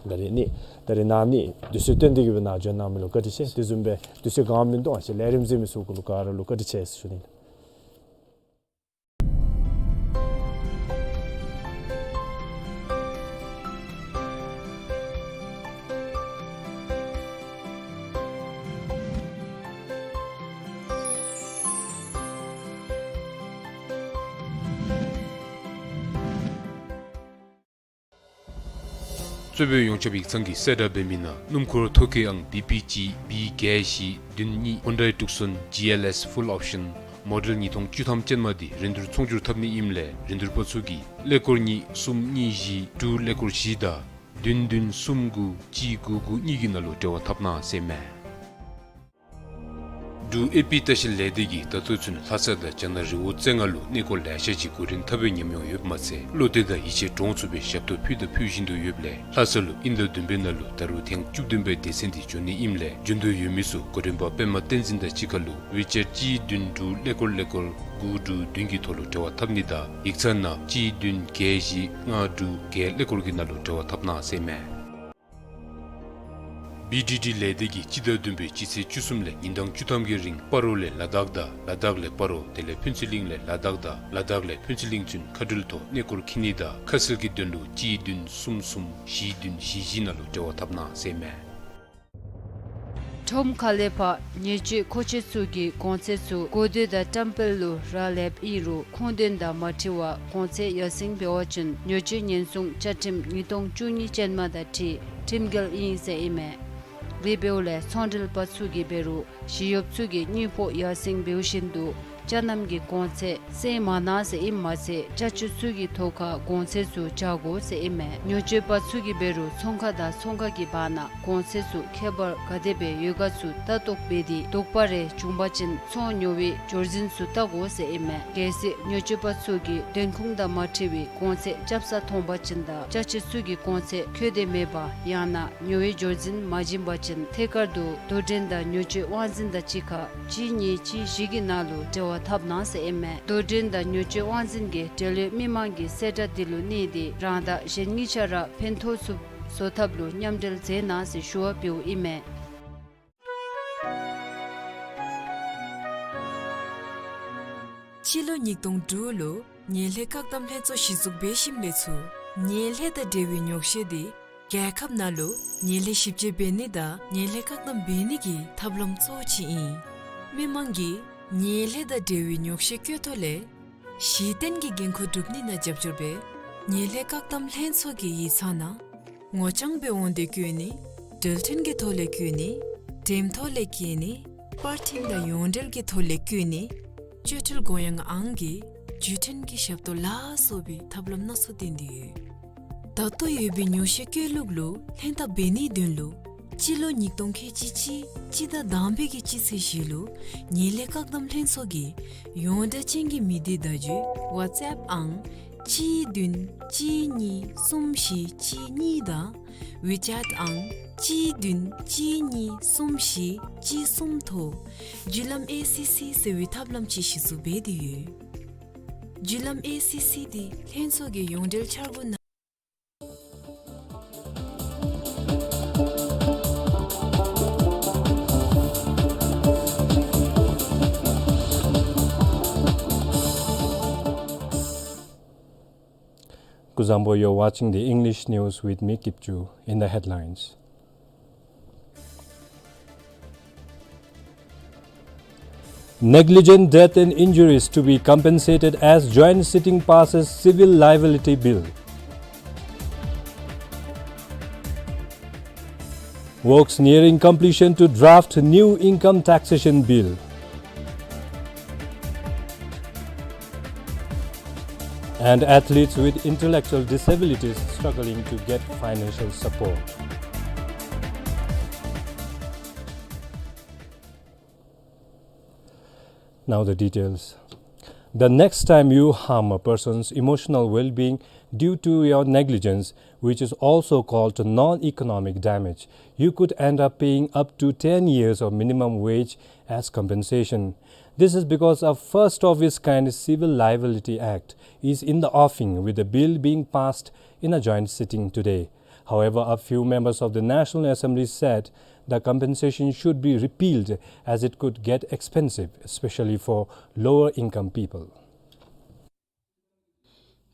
ད་རེས་ནི་ད་རེས་ནཱ་ནི་དུས་ཚོད་བཏོན་ཏེ་གིས་སྦེ་ནཱ་འབྱོན་གནང་མི་ལུ་བཀའ་དྲིན་ཆེ། དེ་བཟུམ་སྦེ་དུས་ཚོད་གང་མིན་འདུག་ཨ་ཅེ་ལས་རིམ་གཟིགས་མི་ཚུ་གུ་ལུ་ག་ར་ལུ་བཀའ་དྲིན་ཆེ་ཟེར་ཞུ་ནི། གཙོས་པའི་ཡོངས་ཁྱབ་ཡིག་ཚང་གི་གསལ་བསྒྲགས་འབད་མི་ནང་སྣུམ་འཁོར་ཐོ་བཀོད་ཨང་བི་པི་གཅིག་བི་བརྒྱད་བཞི་བདུན་གཉིས་ཧོན་ཌའི་ཊུག་སོན་ཇི་ཨེལ་ཨེསི་ཕུལ་ཨོབ་ཤཱན་མོ་ཌེལ་ཉིས་སྟོང་བཅུ་ཐམ་ཅན་མ་འདི་རིན་བསྡུར་ཚོང་སྒྱུར་འཐབ་ནི་ཨིནམ་ལས་རིན་བསྡུར་པ་ཚུ་གིས་ཀླད་ཀོར་གཉིས་གསུམ་གཉིས་བཞི་དྲུག་ཀླད་ཀོར་བཞི་དང་བདུན་བདུན་གསུམ་དགུ་གཅིག་དགུ་དགུ་གཉིས་ཀྱི་ནང་ལུ་འབྲེལ་བ་འཐབ་གནང་ཟེར་མས། འབྲུག་ཨེ་པི་ལྟ་བཤལ་ལས་སྡེ་གིས་ད་ལྟོ་ཚུན་ལྷ་ས་དང་རྒྱ་ནག་རི་བོ་རྩེ་ལྔ་ལུ་གནས་སྐོར་ལེ་ཤ་ཅིག་གོ་རིམ་འཐབ་པའི་ཉམས་མྱོང་ཡོདཔ་མ་ཚད་བློ་གཏད་དང་ཡིད་ཆེས་འདྲོངས་ཚུགས་པའི་ཞབས་ཏོག་ཕུལ་དང་ཕུལ་བཞིན་དུ་ཡོདཔ་ལས་ལྷ་ས་ལུ་དབྱིན་ཟླ་བདུན་པའི་ནང་ལུ་ད་རུང་ཐེངས་བཅུ་བདུན་པའི་སྡེ་ཚན་འདི་འབྱོན་ནི་ཨིནམ་ལས་འབྱོན་འདོད་ཡོད་མི་ཚུ་གོ་རིམ་པ་པདྨ་བསྟན་འཛིན་དང་གཅིག་ཁར་ལུ་ཝི་ཅེཊ་གཅིག་བདུན་དྲུག་ཀླད་ཀོར་ཀླད་ཀོར་དགུ་དྲུག་བདུན་གྱི་ཐོག་ལུ་འབྲེལ་བ་འཐབ་ནི་དང་ཡིག་ཚང་ནང་གཅིག་བདུན་བརྒྱད་བཞི་ལྔ་དྲུག་བརྒྱད་ཀླད་ཀོར་གྱི་ནང་ལུ་འབྲེལ་བ་འཐབ་གནང་ཟེར་མས། བི་ཌི་ཌི་ལས་སྡེ་གིས་སྤྱི་ཟླ་བདུན་པའི་སྤྱི་ཚེས་བཅུ་གསུམ་ལས་ཉིན་གྲངས་བཅུ་ཐམ་གྱི་རིང་སྤ་རོ་ལས་ལ་དྭགས་དང་ལ་དྭགས་ལས་སྤ་རོ་དེ་ལས་ཕུན་ཚོགས་གླིང་ལས་ལ་དྭགས་དང་ལ་དྭགས་ལས་ཕུན་ཚོགས་གླིང་ཚུན་མཁའ་འགྲུལ་ཐོག་གནས་སྐོར་འཁྱིད་ནི་དང་ཁ་གསལ་གྱི་དོན་ལུ་གཅིག་བདུན་གསུམ་གསུམ་བཞི་བདུན་བཞི་བཞི་ནང་ལུ་འབྲེལ་བ་འཐབ་གནང་ཟེར་མས། ཁྲོམ་ཁ་ལས་ཕར་ཉེས་སྤྱོད་མཁོ་ཆེ་ཚུ་གི་གོང་ཚད་ཚུ་གོ་ཐོས་དང་བཀྲམ་སྤེལ་ལུ་རག་ལསཔ་ཨིན་རུང་ཁུངས་དོན་དང་མ་འཁྲིལ་བར་གོང་ཚད་ཡར་སེང་འབད་བ་ཅིན་ཉེས་སྤྱོད་ཉེན་སྲུང་བཅའ་ཁྲིམས་ཉིས་སྟོང་བཅུ་གཉིས་ཅན་མ་དང་འཁྲིལ་ཁྲིམས་འགལ་ཨིན་ཟེར་ཨིན་མས། དེ་འབདཝ་ལས་ཚོང་འབྲེལ་པ་ཚུ་གིས་འབད་རུང་ཞི་གཡོགཔ་ཚུ་གི་དངུལ་ཕོགས་ཡར་སེང་འབདཝ་བཞིན་དུ་ཅ་རྣམ་གྱི་གོང་ཚད་སེང་མ་གནང་ཟེར་ཨིནམ་མ་ཚད་ཅ་ཆས་ཚུ་གི་ཐོག་ཁར་གོང་ཚད་ཚུ་འཇགས་དགོ་ཟེར་ཨིན་མས། ཉེས་སྤྱོད་པ་ཚུ་གིས་འབད་རུང་ཚོང་ཁང་དང་ཚོང་ཁང་གི་བར་ན་གོང་ཚད་ཚུ་ཁྱད་པར་ག་དེ་སྦེ་ཡོད་ག་ཚུ་ལྟ་རྟོག་འབད་དེ་དོགས་པ་རེ་བྱུང་པ་ཅིན་ཚོང་ཉོ་བའི་འབྱོར་འཛིན་ཚུ་བལྟ་དགོ་ཟེར་ཨིན་མས། གལ་སྲིད་ཉེས་སྤྱོད་པ་ཚུ་གིས་བདེན་ཁུངས་དང་མ་འཁྲིལ་བའི་གོང་ཚད་རྐྱབ་ས་མཐོང་པ་ཅིན་དང་ཅ་ཆས་ཚུ་གི་གོང་ཚད་ཁྱོན་ཏེ་མེད་པ་ཡང་ན་ཉོ་བའི་འབྱོར་འཛིན་མ་བྱིན་པ་ཅིན་ཐད་ཀར་དུ་དོ་འགྲན་དང་ཉེས་སྤྱོད་དབང་འཛིན་དང་གཅིག་ཁར་གཅིག་གཉིས་གཅིག་བཞི་གི་ནང་ལུ་འབྲེལ་བ་འཐབ་གནང་ཟེར་ཨིན་མས། དོ་འགྲན་དང་ཉེས་སྤྱོད་དབང་འཛིན་གྱིས་འབྲེལ་ཡོད་མི་མང་གི་གསལ་བསྒྲགས་འདི་ལུ་གནས་ཏེ་རང་དང་གཞན་གཉིས་ཆ་ར་ཕན་ཐོགས་ཚུགསཔ་བཟོ་ཐབས་ལུ་མཉམ་འབྲེལ་མཛད་གནང་ཟེར་ཞུ་བ་འབདཝ་ཨིན་མས། སྤྱི་ལོ་ཉིས་སྟོང་དྲུག་ལུ་ངན་ལྷད་བཀག་སྡོམ་ལྷན་ཚོགས་གཞི་བཙུགས་འབད་ཞིནམ་ལས་ཚུར་ངན་ལྷད་དང་འབྲེལ་བའི་ཉོགས་བཤད་འདི་རྒྱལ་ཁབ་ནང་ལུ་ངན་ལྷད་ཞིབ་དཔྱད་འབད་ནི་དང་ངན་ལྷད་བཀག་སྡོམ་འབད་ནི་གི་ཐབས་ལམ་གཙོ་བོ་ཅིག་ཨིན། མི་མང་གིས་ངན་ལྷད་དང་འབྲེལ་བའི་ཉོགས་བཤད་བཀོད་ཐོག་ལས་གཞི་རྟེན་གྱི་འགན་ཁུར་སྒྲུབ་ནི་ནང་རྒྱབ་སྐྱོར་འབད་ངན་ལྷད་བཀག་སྡོམ་ལྷན་ཚོགས་ཀྱི་ཡིག་ཚང་ནང་ངོ་རྐྱང་སྦེ་འོང་སྟེ་བཀོད་ནི། འགྲེལ་ཕྲན་གྱི་ཐོག་ལས་བཀོད་ནི། འགྲེམས་ཐོག་ལས་བཀོད་ནི། པར་འཕྲིན་དང་ཡོངས་འབྲེལ་གྱི་ཐོག་ལས་བཀོད་ནི། སྤྱོད་ཁྲལ་དགོངས་ཡངས་ཨང་གི་བརྒྱུད་འཕྲིན་གྱི་ཞབས་ཏོག་ལ་སོགས་པའི་ཐབས་ལམ་སྣ་ཚོགས་བཏོན་ཏེ་ཡོད། ད་ལྟོ་ཡོད་པའི་ཉོགས་བཤད་བཀོད་ལུགས་ལུ་ལྷན་ཐབས་འབད་ནིའི་དོན་ལུ་སྤྱི་ལོ་ཉིས་སྟོང་ཁལ་གཅིག་གཅིག་སྤྱི་ཟླ་དང་པའི་གི་སྤྱི་ཚེས་བཞི་ལུ་ངན་ལྷད་བཀག་སྡོམ་ལྷན་ཚོགས་ཀྱི་ཡོངས་བསྒྲགས་ཅན་གྱི་མི་སྡེ་བརྡ་བརྒྱུད་ཝཊས་ཨེཔ་ཨང་གཅིག་བདུན་གཅིག་གཉིས་གསུམ་བཞི་གཅིག་གཉིས་དང་ཝི་ཅེཊ་ཨང་གཅིག་བདུན་གཅིག་གཉིས་གསུམ་བཞི་གཅིག་གསུམ་ཐོག་བརྒྱུད་ལམ་ཨེ་སི་སི་ཟེར་བའི་ཐབས་ལམ་ཅིག་གཞི་བཙུགས་འབད་དེ་ཡོད། བརྒྱུད་ལམ་ཨེ་སི་སི་འདི་ལྷན་ཚོགས་ཀྱི་ཡོངས་འབྲེལ་འཆར་སྒོ་ནང་ Zambo, you're watching the English news with me, Kipchu. In the headlines: Negligent death and injuries to be compensated as joint sitting passes civil liability bill. Works nearing completion to draft new income taxation bill. And athletes with intellectual disabilities struggling to get financial support. Now the details. The next time you harm a person's emotional well-being due to your negligence, which is also called non-economic damage, you could end up paying up to ten years of minimum wage as compensation. This is because a first of its kind Civil Liability Act is in the offing, with the bill being passed in a joint sitting today. However, a few members of the National Assembly said the compensation should be repealed as it could get expensive, especially for lower income people.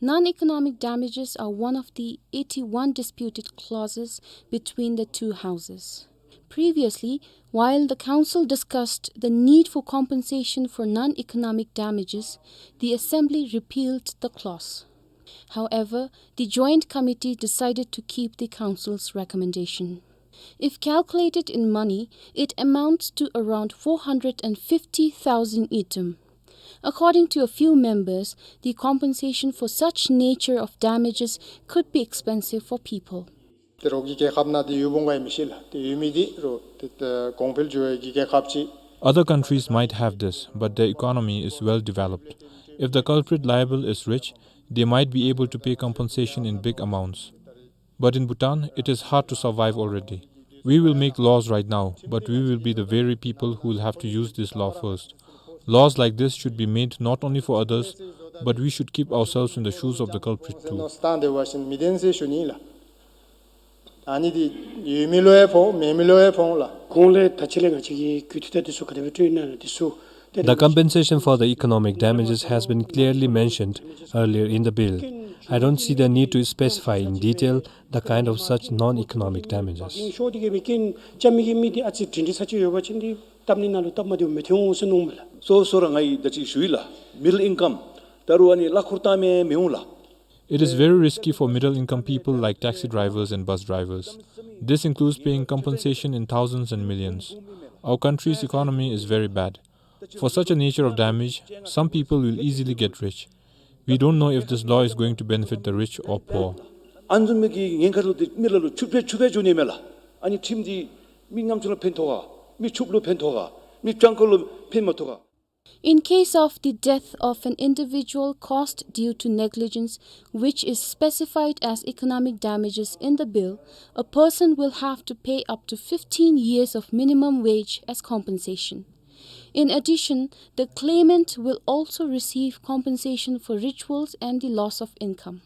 Non-economic damages are one of the eighty-one disputed clauses between the two houses. Previously, while the council discussed the need for compensation for non-economic damages, the assembly repealed the clause. However, the Joint Committee decided to keep the council's recommendation. If calculated in money, it amounts to around four hundred and fifty thousand ngultrum. According to a few members, the compensation for such nature of damages could be expensive for people. ཏེ་རོགས་ཀྱི་རྒྱལ་ཁབ་ནང་ཏེ་ཡོདཔ་འོང་ག་ཡང་མི་ཤེས་ལགས། ཏེ་ཡོད་མི་འདི་རོགས་ཏེ་ཏེ་གོང་འཕེལ་འགྱོ་བའི་གི་རྒྱལ་ཁབ་ཅིག Other countries might have this, but their economy is well developed. If the culprit liable is rich, they might be able to pay compensation in big amounts. But in Bhutan, it is hard to survive already. We will make laws right now, but we will be the very people who will have to use this law first. Laws like this should be made not only for others, but we should keep ourselves in the shoes of the culprit too. སྟངས་བདེ་བ་ཞིག་མི་བདེན་ཟེར་ཞུ་ནི་ལགས། ཨ་ནི་འདི་ཡོད་མི་ལུ་ཡང་ཕོག་མེད་མི་ལུ་ཡང་ཕོག་ལགས། གོང་ལས་ད་ཅི་ལས་ང་བཅས་ཀྱི་གུ་ཐུག་ད་འདི་ཚུ་ག་དེ་སྦེ་སྤྲོད་ནི་ན་འདི་ཚུ། The compensation for the economic damages has been clearly mentioned earlier in the bill. I don't see the need to specify in detail the kind of such non-economic damages. ཤོག་འདི་གི་མི་རྐྱེན་རྐྱབ་མི་གི་མི་འདི་ཨ་ཙི་སྒྲིང་སྒྲི་ས་ཅིག་ཡོད་པ་ཅིན་འདི་གཏམ་ནི་ནང་ལུ་སྟབས་མ་བདེཝ་མི་ཐོན་འོང་ཟེར་མནོཝ་མས་ལགས། སོ་སོ་ར་ང་གིས་ད་ཅི་ཞུ་ཡི་ལགས། Middle income ད་རུང་ཨ་ནི་གླ་འཁོར་བཏང་མི་མི་འོང་ལགས། It is very risky for middle income people like taxi drivers and bus drivers. This includes paying compensation in thousands and millions. Our country's economy is very bad. For such a nature of damage, some people will easily get rich. We don't know if this law is going to benefit the rich or poor. ཨ་ནི་བཟུམ་མའི་གི་ཉེན་ཁ་ལུ་ཏེ་མི་ལ་ལུ་ཕྱུགཔོ་ཕྱུགཔོ་འགྱོ་ནི་མས་ལགས། ཨ་ནི་ཁྲིམས་འདི་མི་ཉམ་ཆུང་ལུ་ཕན་ཐོགས་ག། མི་ཕྱུགཔོ་ལུ་ཕན་ཐོགས་ག། མི་གྱངས་ཁ་ལུ་ཕན་མ་ཐོགས་ག། In case of the death of an individual caused due to negligence, which is specified as economic damages in the bill, a person will have to pay up to fifteen years of minimum wage as compensation. In addition, the claimant will also receive compensation for rituals and the loss of income.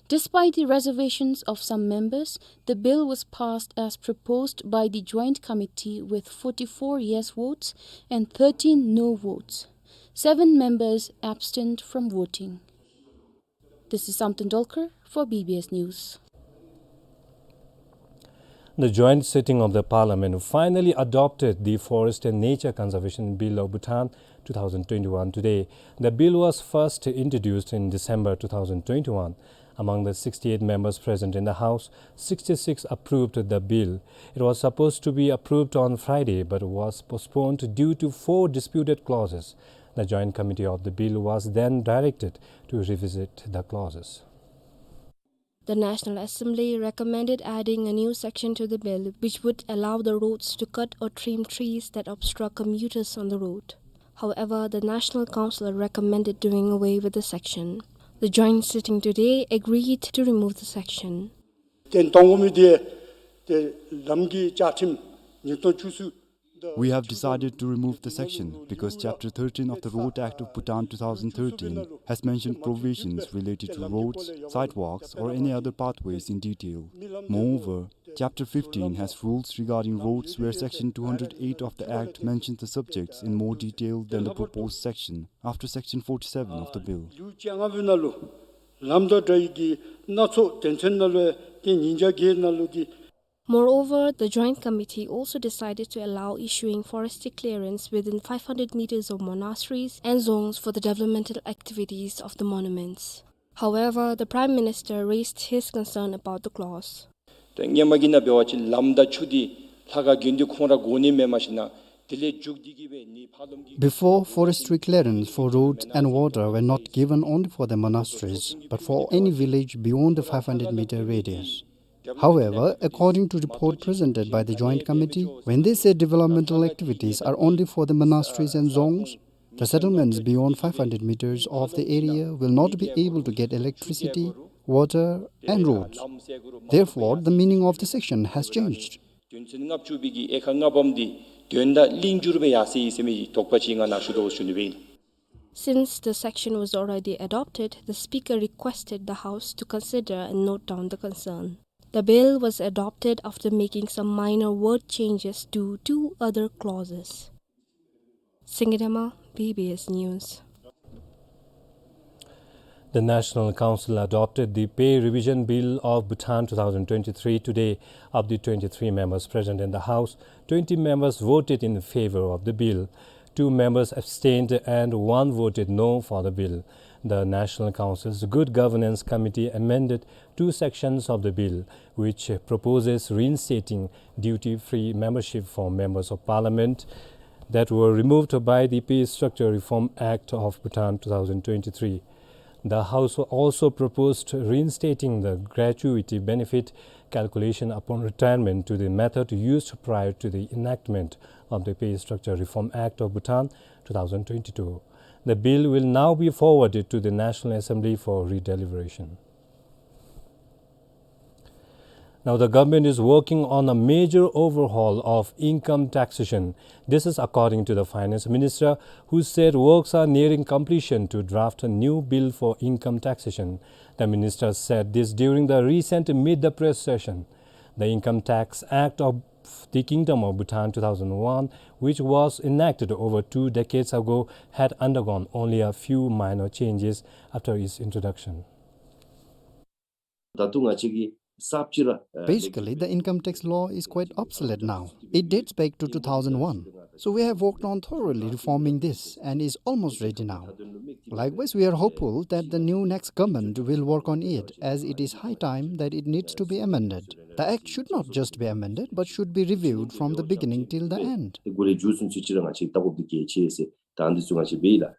Despite the reservations of some members, the bill was passed as proposed by the Joint Committee with forty-four yes votes and thirteen no votes. Seven members abstained from voting. This is Samten Dolkar for B B S News. The joint sitting of the parliament finally adopted the Forest and Nature Conservation Bill of Bhutan two thousand twenty-one today. The bill was first introduced in December two thousand twenty-one. Among the sixty-eight members present in the House, sixty-six approved the bill. It was supposed to be approved on Friday, but was postponed due to four disputed clauses. The Joint Committee of the bill was then directed to revisit the clauses. The National Assembly recommended adding a new section to the bill, which would allow the roads to cut or trim trees that obstruct commuters on the road. However, the National Council recommended doing away with the section. The joint sitting today agreed to remove the section. ཏེ་གཏང་དགོ་མི་འདི་ཏེ་ལམ་གྱི་བཅའ་ཁྲིམས་ཉིས་སྟོང་བཅུ་གསུམ། We have decided to remove the section because Chapter thirteen of the Road Act of Bhutan two thousand thirteen has mentioned provisions related to roads, sidewalks, or any other pathways in detail. Moreover, Chapter fifteen has rules regarding roads where Section two hundred eight of the Act mentions the subjects in more detail than the proposed section after Section forty-seven of the bill. ལམ་དང་འདྲ་བའི་གི་སྣ་ཚོགས་དོན་ཚན་ནང་ལུ་ཏེ་ཉིས་བརྒྱ་བརྒྱད་ནང་ལུ་ཏེ། Moreover, the Joint Committee also decided to allow issuing forestry clearance within five hundred meters of monasteries and zones for the developmental activities of the monuments. However, the Prime Minister raised his concern about the clause. ཏེ་ཧེ་མ་གི་ནང་འབད་བ་ཅིན་ལམ་དང་ཆུ་འདི་ལྷ་ཁང་དགོན་སྡེ་ཁོང་ར་དགོ་ནི་མེནམ་ཞིན་ན་དེ་ལས་མཇུག་བསྡུ་གི་སྦེ་ནི་ཕར་ལོགས་ཀྱི། Before, forestry clearance for roads and water were not given only for the monasteries, but for any village beyond the five hundred meter radius. However, according to report presented by the Joint Committee, when they say developmental activities are only for the monasteries and zones, the settlements beyond five hundred meters of the area will not be able to get electricity, water, and roads. Therefore, the meaning of the section has changed. དོན་ཚན་ལྔ་བཅུ་པའི་གི་དབྱེ་ཁག་ལྔ་པམ་འདི་དོན་དག་ལིང་བསྒྱུར་སྦེ་ཡར་སོ་ཡི་ཟེར་མི་དོགས་པ་ཅིག་ང་ནཱ་ཞུ་དོ་ཞུ་ནི་སྦེ་ཨིན། Since the section was already adopted, the Speaker requested the House to consider and note down the concern. The bill was adopted after making some minor word changes to two other clauses. Singye Dema, B B S News. The National Council adopted the Pay Revision Bill of Bhutan two thousand twenty-three today of the twenty-three members present in the House. Twenty members voted in favor of the bill. Two members abstained and one voted no for the bill. The National Council's Good Governance Committee amended two sections of the bill, which proposes reinstating duty-free membership for members of parliament that were removed by the Pay Structure Reform Act of Bhutan two thousand twenty-three. The House also proposed reinstating the gratuity benefit calculation upon retirement to the method used prior to the enactment of the Pay Structure Reform Act of Bhutan two thousand twenty-two. The bill will now be forwarded to the National Assembly for redeliberation. Now, the government is working on a major overhaul of income taxation. This is according to the finance minister, who said works are nearing completion to draft a new bill for income taxation. The minister said this during the recent Meet the Press session. The Income Tax Act of the Kingdom of Bhutan two thousand one, which was enacted over two decades ago, had undergone only a few minor changes after its introduction. ད་ལྟོ་ང་བཅས་ཀྱི་གསརཔ་ཅིག་ར། Basically, the income tax law is quite obsolete now. It dates back to two thousand one. So we have worked on thoroughly reforming this and is almost ready now. Likewise, we are hopeful that the new next government will work on it, as it is high time that it needs to be amended. The act should not just be amended, but should be reviewed from the beginning till the end. དེ་གུ་རེ་མཇུག་སོང་ཚུན་ཚོད་ཅིག་ར་ང་བཅས་ལྟ་སྐོར་འདི་གལ་ཆེ་ཟེར་ད་འདི་ཚུ་ང་བཅས་འབད་ཡི་ལགས།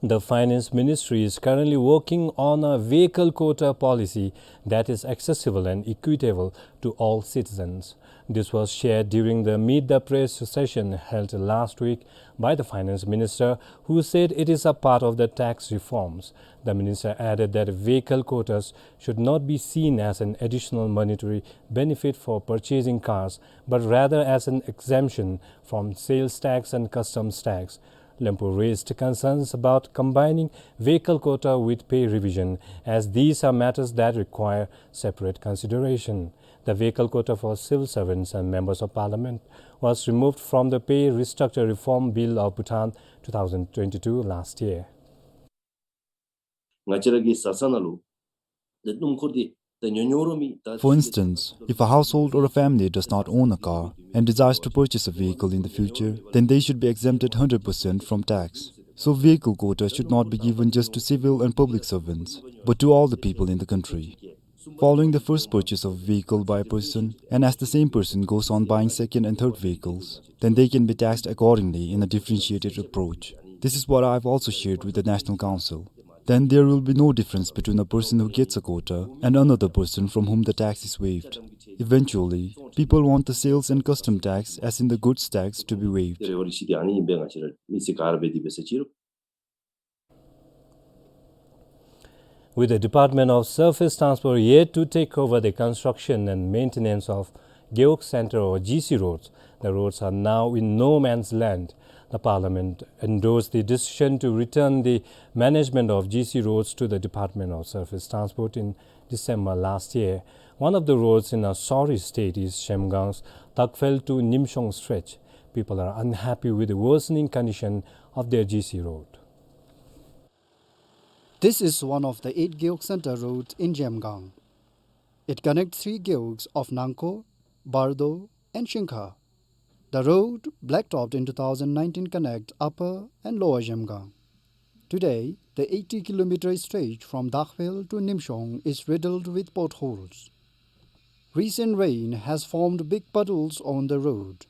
The Finance Ministry is currently working on a vehicle quota policy that is accessible and equitable to all citizens. This was shared during the Meet the Press session held last week by the Finance Minister, who said it is a part of the tax reforms. The Minister added that vehicle quotas should not be seen as an additional monetary benefit for purchasing cars, but rather as an exemption from sales tax and customs tax. Lempo raised concerns about combining vehicle quota with pay revision, as these are matters that require separate consideration. The vehicle quota for civil servants and members of parliament was removed from the Pay Restructure Reform Bill of Bhutan two thousand twenty-two last year. ང་བཅས་ར་གི་བཟའ་ཚང་ནང་ལུ་ཏེ་སྣུམ་འཁོར་འདི་ད་ཉོ་ཉོ་རུང་མི་ད། For instance, if a household or a family does not own a car and desires to purchase a vehicle in the future, then they should be exempted hundred percent from tax. So vehicle quota should not be given just to civil and public servants, but to all the people in the country. Following the first purchase of a vehicle by a person, and as the same person goes on buying second and third vehicles, then they can be taxed accordingly in a differentiated approach. This is what I've also shared with the National Council. Then there will be no difference between a person who gets a quota and another person from whom the tax is waived. Eventually, people want the sales and custom tax, as in the goods tax, to be waived. རེ་བ་རེ་ཞིག་འདི་ཨ་ནི་ཨིན་པས། ང་བཅས་ར་མི་སེར་ག་ར་འབད་དེ་འབད་ས་ཅིག་རུང་། With the Department of Surface Transport yet to take over the construction and maintenance of Gewog Central or G C roads, the roads are now in no man's land. The Parliament endorsed the decision to return the management of G C roads to the Department of Surface Transport in December last year. One of the roads in a sorry state is Shemgang's Takfel to Nimshong stretch. People are unhappy with the worsening condition of their G C road. This is one of the eight Gewog Center roads in Zhemgang. It connects three gewogs of Nangko, Bardo, and Shingkha. The road, blacktopped in two thousand nineteen, connect Upper and Lower Zhemgang. Today, the eighty kilometer stretch from Dakhphel to Nimshong is riddled with potholes. Recent rain has formed big puddles on the road.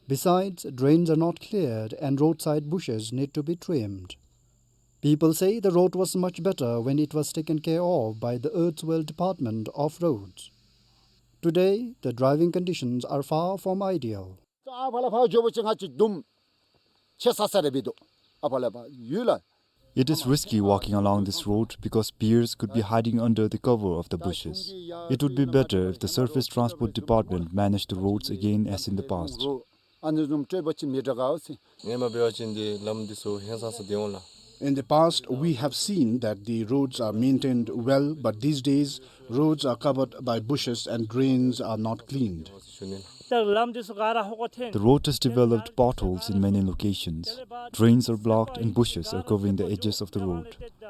Besides, drains are not cleared and roadside bushes need to be trimmed. People say the road was much better when it was taken care of by the Earthswell Department of Roads. Today, the driving conditions are far from ideal. ད་ཨ་ཕར་ལས་ཕར་འགྱོ་བ་ཅིན་ང་བཅས་དུམ་ཆེ་ས་ས་རེ་འབད་དོ། ཨ་ཕར་ལས་ཕར་ཡུལ་ལ། It is risky walking along this road because bears could be hiding under the cover of the bushes. It would be better if the Surface Transport Department managed the roads again as in the past. ཨ་ནི་བཟུམ་སྤྲོད་པ་ཅིན་མི་དྲག་ག་ཟེར། སྔོན་མ་འབད་བ་ཅིན་འདི་ལམ་འདི་ཚུ་ཧིང་སངས་ས་སྡོད་འོང་ལགས། In the past, we have seen that the roads are maintained well, but these days, roads are covered by bushes and drains are not cleaned. ད་ལམ་འདི་ཚུ་ག་ར་ཧོ་ཀོ་ཐེན། The road has developed potholes in many locations. Drains are blocked and bushes are covering the edges of the road.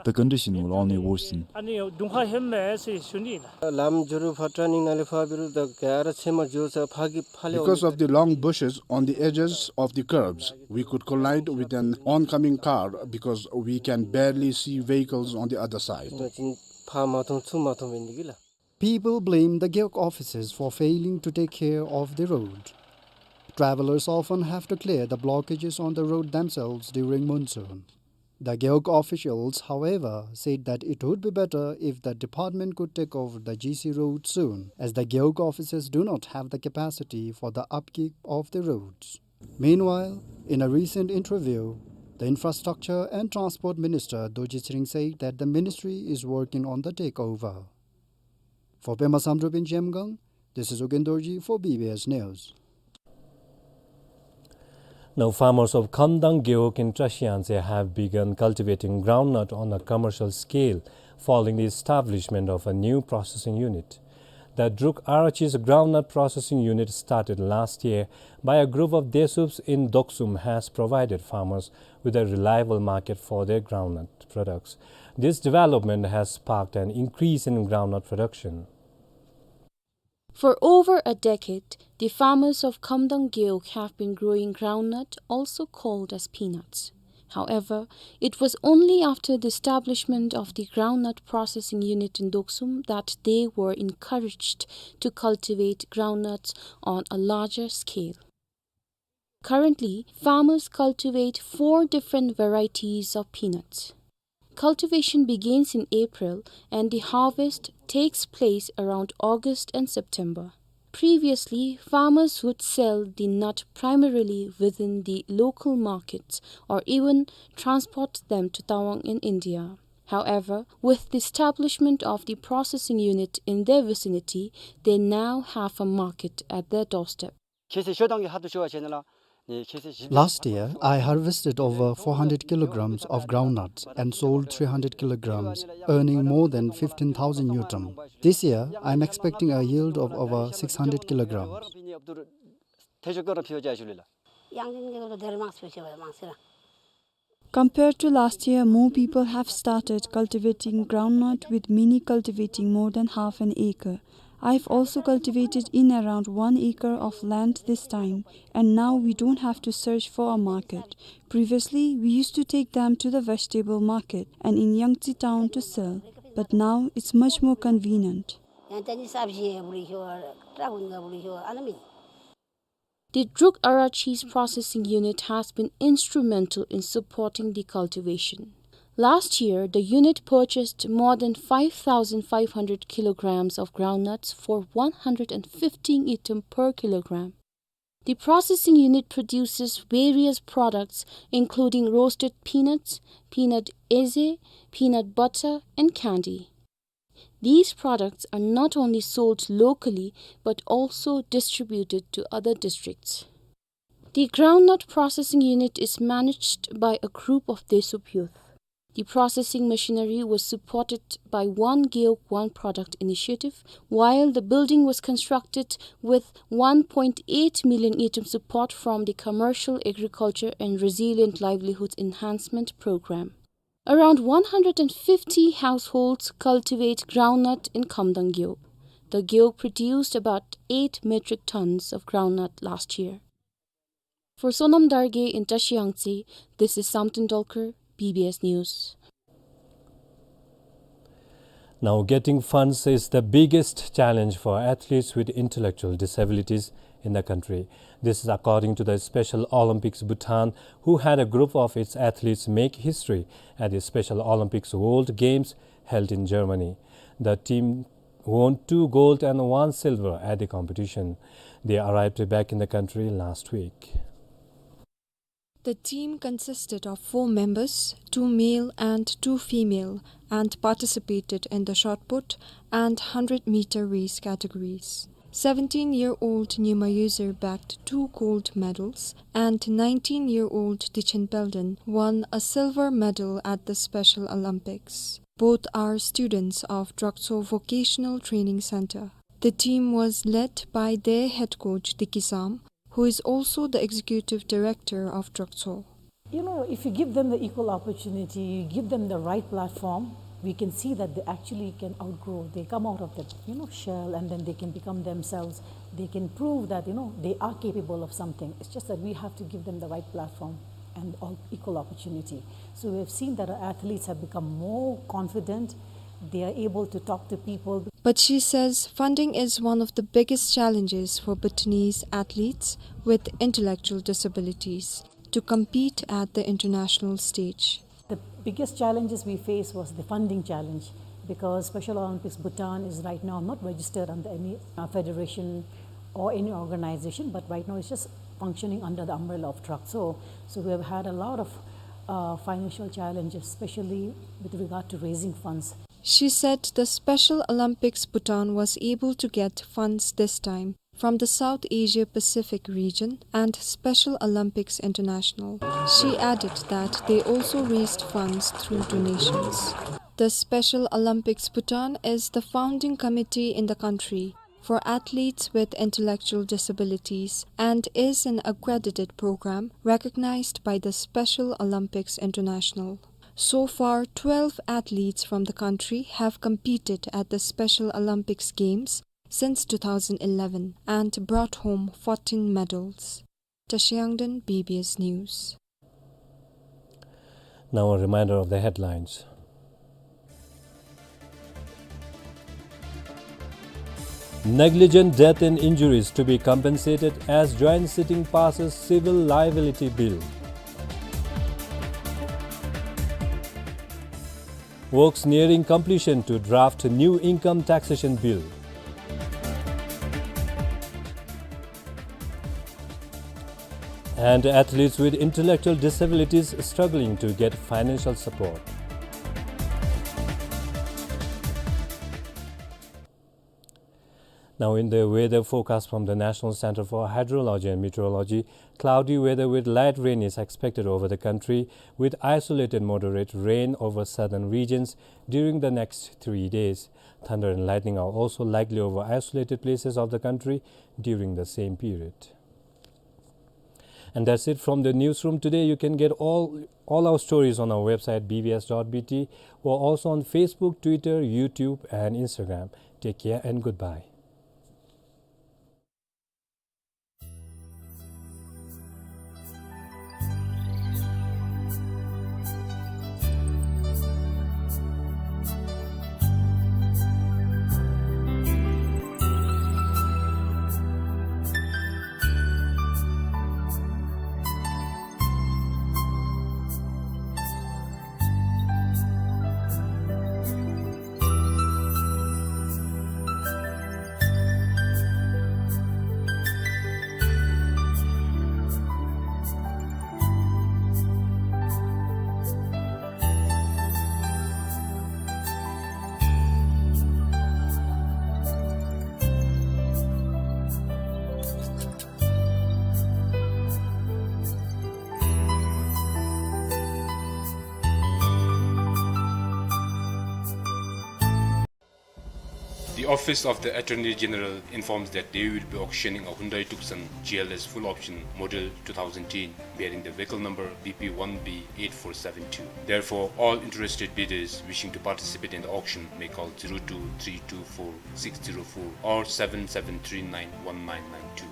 The condition will only worsen. ཨ་ནི་གདོང་ཁར་ཧེ་མ་ཟེར་ཞུ་ནི་ལགས། ལམ་འགྱོ་རུང་ཕར་ཊར་ནིང་ནང་ལས་ཕར་འབད་རུང་ད་ག་ར་ཚེར་མ་འགྱོ་ས་ཕར་གི་ཕར་ལས། Because of the long bushes on the edges of the curbs, we could collide with an oncoming car because we can barely see vehicles on the other side. ད་ཅིན་ཕར་མ་མཐོང་ཚུར་མ་མཐོང་འབད་ནི་གི་ལགས། People blame the Gewog officers for failing to take care of the road. Travelers often have to clear the blockages on the road themselves during monsoon. The Gewog officials, however, said that it would be better if the department could take over the G C road soon, as the Gewog officers do not have the capacity for the upkeep of the roads. Meanwhile, in a recent interview, the Infrastructure and Transport Minister Dorji Tshering said that the ministry is working on the takeover. For Pema Samdrup in Zhemgang, this is Ugyen Dorji for B B S News. Now, farmers of Khamdang Gewog in Trashiyangtse have begun cultivating groundnut on a commercial scale following the establishment of a new processing unit. The Druk Arachi's groundnut processing unit, started last year by a group of Desups in Doksum, has provided farmers with a reliable market for their groundnut products. This development has sparked an increase in groundnut production. For over a decade, the farmers of Khamdang Gewog have been growing groundnut, also called as peanuts. However, it was only after the establishment of the groundnut processing unit in Doksum that they were encouraged to cultivate groundnuts on a larger scale. Currently, farmers cultivate four different varieties of peanuts. Cultivation begins in April and the harvest takes place around August and September. Previously, farmers would sell the nut primarily within the local markets or even transport them to Tawang in India. However, with the establishment of the processing unit in their vicinity, they now have a market at their doorstep. ཁྱེད་ཚེ་ཤོ་དང་གི་ཧ་ཏུ་ཤོ་བ་བྱས་ན་ལགས། ནི་ཁྱེད་ཚེ་བཞི། Last year, I harvested over four hundred kilograms of groundnuts and sold three hundred kilograms, earning more than fifteen thousand ngultrum. This year, I'm expecting a yield of over six hundred kilograms. ཐེ་ཤོ་ཀོ་ར་ཕི་བ་ཅ་ཞུ་ལེ་ལགས། ཡང་ཅིན་ཉེ་གོ་དེར་མང་སུ་ཤེས་པ་མང་སེ་ལགས། Compared to last year, more people have started cultivating groundnut, with many cultivating more than half an acre. I've also cultivated in around one acre of land this time, and now we don't have to search for a market. Previously, we used to take them to the vegetable market and in Yangtse town to sell, but now it's much more convenient. ཡང་ཅིན་སབ་ཇི་བུ་རི་ཤོ་ཏྲ་གུན་ག་བུ་རི་ཤོ་ཨ་ན་མི། The Druk Arachi's processing unit has been instrumental in supporting the cultivation. Last year, the unit purchased more than five thousand five hundred kilograms of groundnuts for one hundred and fifteen ngultrum per kilogram. The processing unit produces various products, including roasted peanuts, peanut eze, peanut butter, and candy. These products are not only sold locally, but also distributed to other districts. The groundnut processing unit is managed by a group of Desup youth. The processing machinery was supported by One Gewog One Product initiative, while the building was constructed with one point eight million ngultrum support from the Commercial Agriculture and Resilient Livelihoods Enhancement Program. Around one hundred and fifty households cultivate groundnut in Khamdang Gewog. The gewog produced about eight metric tons of groundnut last year. For Sonam Dargay in Tashi Yangtse, this is Samten Dolkar, B B S News. Now, getting funds is the biggest challenge for athletes with intellectual disabilities in the country. This is according to the Special Olympics Bhutan, who had a group of its athletes make history at the Special Olympics World Games held in Germany. The team won two gold and one silver at the competition. They arrived back in the country last week. The team consisted of four members, two male and two female, and participated in the shot put and hundred meter race categories. Seventeen-year-old Nyima Yuzir bagged two gold medals, and nineteen-year-old Dichen Pelden won a silver medal at the Special Olympics. Both are students of Drakso Vocational Training Center. The team was led by their head coach, Diki Sam, who is also the executive director of Drakso. You know, if you give them the equal opportunity, you give them the right platform, we can see that they actually can outgrow. They come out of that, you know, shell, and then they can become themselves. They can prove that, you know, they are capable of something. It's just that we have to give them the right platform and all equal opportunity. So we have seen that our athletes have become more confident. They are able to talk to people. But she says funding is one of the biggest challenges for Bhutanese athletes with intellectual disabilities to compete at the international stage. The biggest challenges we face was the funding challenge, because Special Olympics Bhutan is right now not registered under any, uh, federation or any organization, but right now it's just functioning under the umbrella of Drakso. So we have had a lot of, uh, financial challenges, especially with regard to raising funds. She said the Special Olympics Bhutan was able to get funds this time from the South Asia Pacific region and Special Olympics International. She added that they also raised funds through donations. The Special Olympics Bhutan is the founding committee in the country for athletes with intellectual disabilities and is an accredited program recognized by the Special Olympics International. So far, twelve athletes from the country have competed at the Special Olympics Games since two thousand eleven and brought home fourteen medals. Tashi Yangden, B B S News. Now a reminder of the headlines. Negligent death and injuries to be compensated as joint sitting passes civil liability bill. Works nearing completion to draft new income taxation bill. And athletes with intellectual disabilities struggling to get financial support. Now, in the weather forecast from the National Center for Hydrology and Meteorology, cloudy weather with light rain is expected over the country, with isolated moderate rain over southern regions during the next three days. Thunder and lightning are also likely over isolated places of the country during the same period. And that's it from the newsroom today. You can get all, all our stories on our website, B B S dot B T. We're also on Facebook, Twitter, YouTube, and Instagram. Take care and goodbye. The Office of the Attorney General informs that they will be auctioning a Hyundai Tucson G L S full option model two thousand ten, bearing the vehicle number B P one B eight four seven two. Therefore, all interested bidders wishing to participate in the auction may call zero two three two four six zero four or seven seven three nine one nine nine two.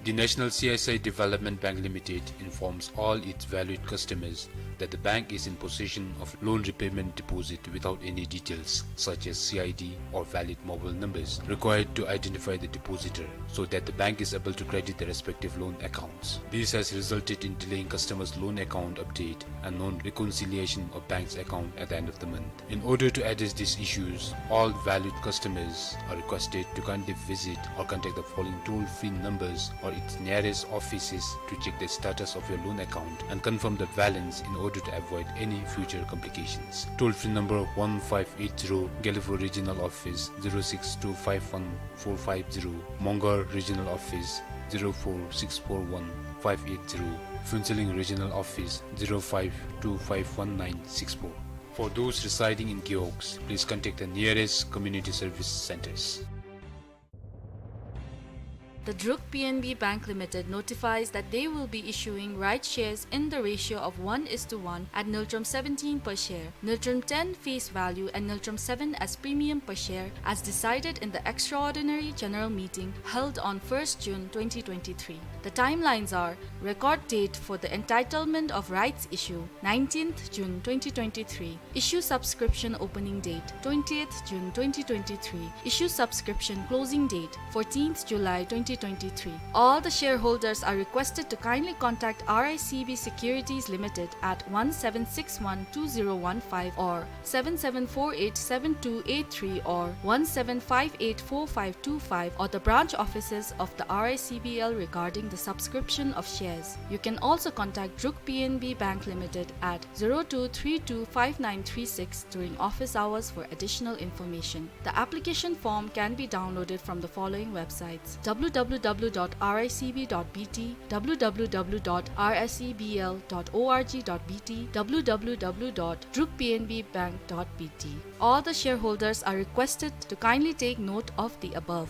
The National C S I Development Bank Limited informs all its valued customers that the bank is in possession of loan repayment deposit without any details such as C I D or valid mobile numbers required to identify the depositor, so that the bank is able to credit the respective loan accounts. This has resulted in delaying customers' loan account update and non-reconciliation of bank's account at the end of the month. In order to address these issues, all valued customers are requested to kindly visit or contact the following toll-free numbers or its nearest offices to check the status of your loan account and confirm the balance in order to avoid any future complications. Toll-free number one five eight zero, Gelephu Regional Office, zero six two five one four five zero, Mongar Regional Office, zero four six four one five eight zero, Phuentsholing Regional Office, zero five two five one nine six four. For those residing in Gewog, please contact the nearest community service centers. The Druk P N B Bank Limited notifies that they will be issuing rights shares in the ratio of one is to one at Ngultrum seventeen per share, Ngultrum ten face value and Ngultrum seven as premium per share, as decided in the extraordinary general meeting held on first June twenty twenty-three. The timelines are: record date for the entitlement of rights issue, nineteenth June twenty twenty-three. Issue subscription opening date, twentieth June twenty twenty-three. Issue subscription closing date, fourteenth July twenty twenty-three. All the shareholders are requested to kindly contact R I C B Securities Limited at one seven six one two zero one five or seven seven four eight seven two eight three or one seven five eight four five two five or the branch offices of the R I C B L regarding the subscription of shares. You can also contact Druk P N B Bank Limited at zero two three two five nine three six during office hours for additional information. The application form can be downloaded from the following websites: W W W dot R I C B dot B T, W W W dot R I C B L dot org dot B T, W W W dot druk P N B bank dot B T. All the shareholders are requested to kindly take note of the above.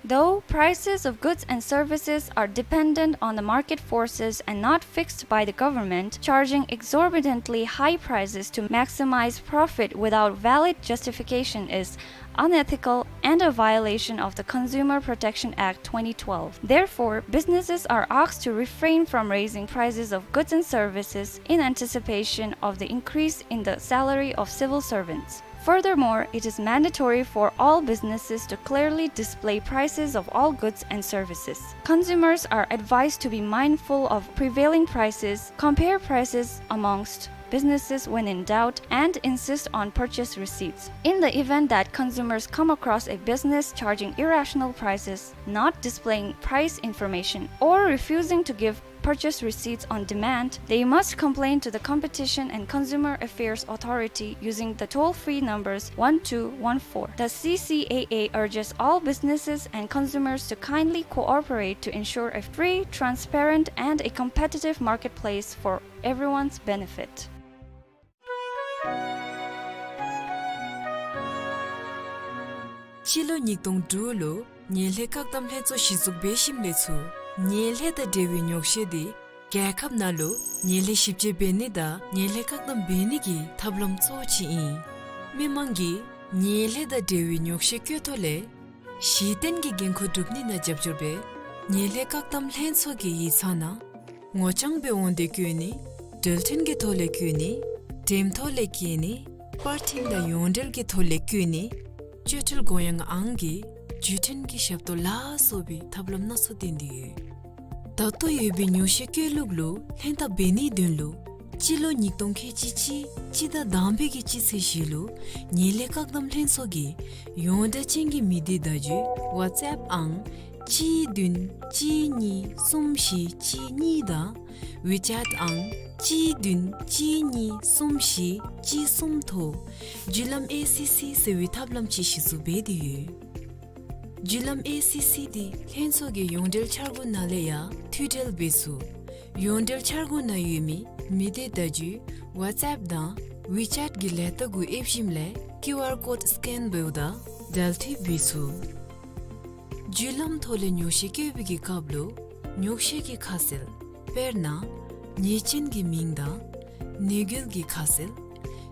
Though prices of goods and services are dependent on the market forces and not fixed by the government, charging exorbitantly high prices to maximize profit without valid justification is unethical and a violation of the Consumer Protection Act twenty twelve. Therefore, businesses are asked to refrain from raising prices of goods and services in anticipation of the increase in the salary of civil servants. Furthermore, it is mandatory for all businesses to clearly display prices of all goods and services. Consumers are advised to be mindful of prevailing prices, compare prices amongst businesses when in doubt, and insist on purchase receipts. In the event that consumers come across a business charging irrational prices, not displaying price information, or refusing to give purchase receipts on demand, they must complain to the Competition and Consumer Affairs Authority using the toll-free numbers one two one four. The C C A A urges all businesses and consumers to kindly cooperate to ensure a free, transparent, and a competitive marketplace for everyone's benefit. སྤྱི་ལོ་ཉིས་སྟོང་དྲུག་ལུ་ངན་ལྷད་བཀག་སྡོམ་ལྷན་ཚོགས་གཞི་བཙུགས་འབད་ཞིནམ་ལས་ཚུར་ངན་ལྷད་དང་འབྲེལ་བའི་ཉོག་བཤད་འདི་རྒྱལ་ཁབ་ནང་ལུ་ངན་ལྷད་ཞིབ་དཔྱད་འབད་ནི་དང་ངན་ལྷད་བཀག་སྡོམ་འབད་ནི་གི་ཐབས་ལམ་གཙོ་བོ་ཅིག་ཨིན། མི་མང་གིས་ངན་ལྷད་དང་འབྲེལ་བའི་ཉོག་བཤད་བཀོད་ཐོག་ལས་གཞི་རྟེན་གྱི་འགན་ཁུར་སྒྲུབ་ནི་ནང་རྒྱབ་སྐྱོར་འབད་ངན་ལྷད་བཀག་སྡོམ་ལྷན་ཚོགས་ཀྱི་ཡིག་ཚང་ནང་ངོ་རྐྱང་སྦེ་འོང་སྟེ་བཀོད་ནི། འགྲུལ་འཕྲིན་གྱི་ཐོག་ལས་བཀོད་ནི། འགྲེམས་ཐོག་ལས་བཀོད་ནི། པར་འཕྲིན་དང་ཡོངས་འབྲེལ་གྱི་ཐོག་ལས་བཀོད་ནི། སྤྱོད་ཁྲལ་དགོངས་ཡངས་ཨང་གི་བརྒྱུད་འཕྲིན་གྱི་ཞབས་ཏོག་ལ་སོགས་པའི་ཐབས་ལམ་སྣ་ཚོགས་བསྟན་ཏེ་ཡོད། ད་ལྟོ་ཡོད་པའི་ཉོག་བཤད་བཀོད་ལུགས་ལུ་ལྷན་ཐབས་འབད་ནིའི་དོན་ལུ་སྤྱི་ལོ་ཉིས་སྟོང་ཁལ་གཅིག་གཅིག་སྤྱི་ཟླ་དང་པའི་གི་སྤྱི་ཚེས་བཞི་ལུ་ངན་ལྷད་བཀག་སྡོམ་ལྷན་ཚོགས་ཀྱི་ཡོངས་བསྒྲགས་ཅན་གྱི་མི་སྡེ་བརྡ་བརྒྱུད་ཝཊས་ཨེཔ་ཨང་གཅིག་བདུན་གཅིག་གཉིས་གསུམ་བཞི་གཅིག་གཉིས་དང་ཝི་ཅེཊ་ཨང་གཅིག་བདུན་གཅིག་གཉིས་གསུམ་བཞི་གཅིག་གསུམ་ཐོག་བརྒྱུད་ལམ་ཨེ་སི་སི་ཟེར་བའི་ཐབས་ལམ་ཅིག་གཞི་བཙུགས་འབད་དེ་ཡོད། བརྒྱུད་ལམ་ཨེ་སི་སི་འདི་ལྷན་ཚོགས་ཀྱི་ཡོངས་འབྲེལ་འཆར་སྒོ་ནང་ལས་ཡང་མཐུད་འབྲེལ་འབད་ཚུགས། ཡོངས་འབྲེལ་འཆར་སྒོ་ནང་ཡོད་མི་མི་སྡེ་བརྡ་བརྒྱུད་ཝཊས་ཨེཔ་དང་ ཝི་ཅེཊ་གི་ལས་རྟགས་གུ་ཨེབ་ཞིནམ་ལས་ཀིའུ་ཨར་ཀོཌ་སི་ཀེན་འབདཝ་ད་འབྲེལ་མཐུད་འབད་ཚུགས། བརྒྱུད་ལམ་ཐོག་ལས་ཉོག་བཤད་བཀོད་པའི་གི་སྐབས་ལུ་ཉོག་བཤད་ཀྱི་ཁ་གསལ་དཔེར་ན་ཉེས་ཅན་གྱི་མིང་དང་གནོད་འགེལ་གྱི་ཁ་གསལ་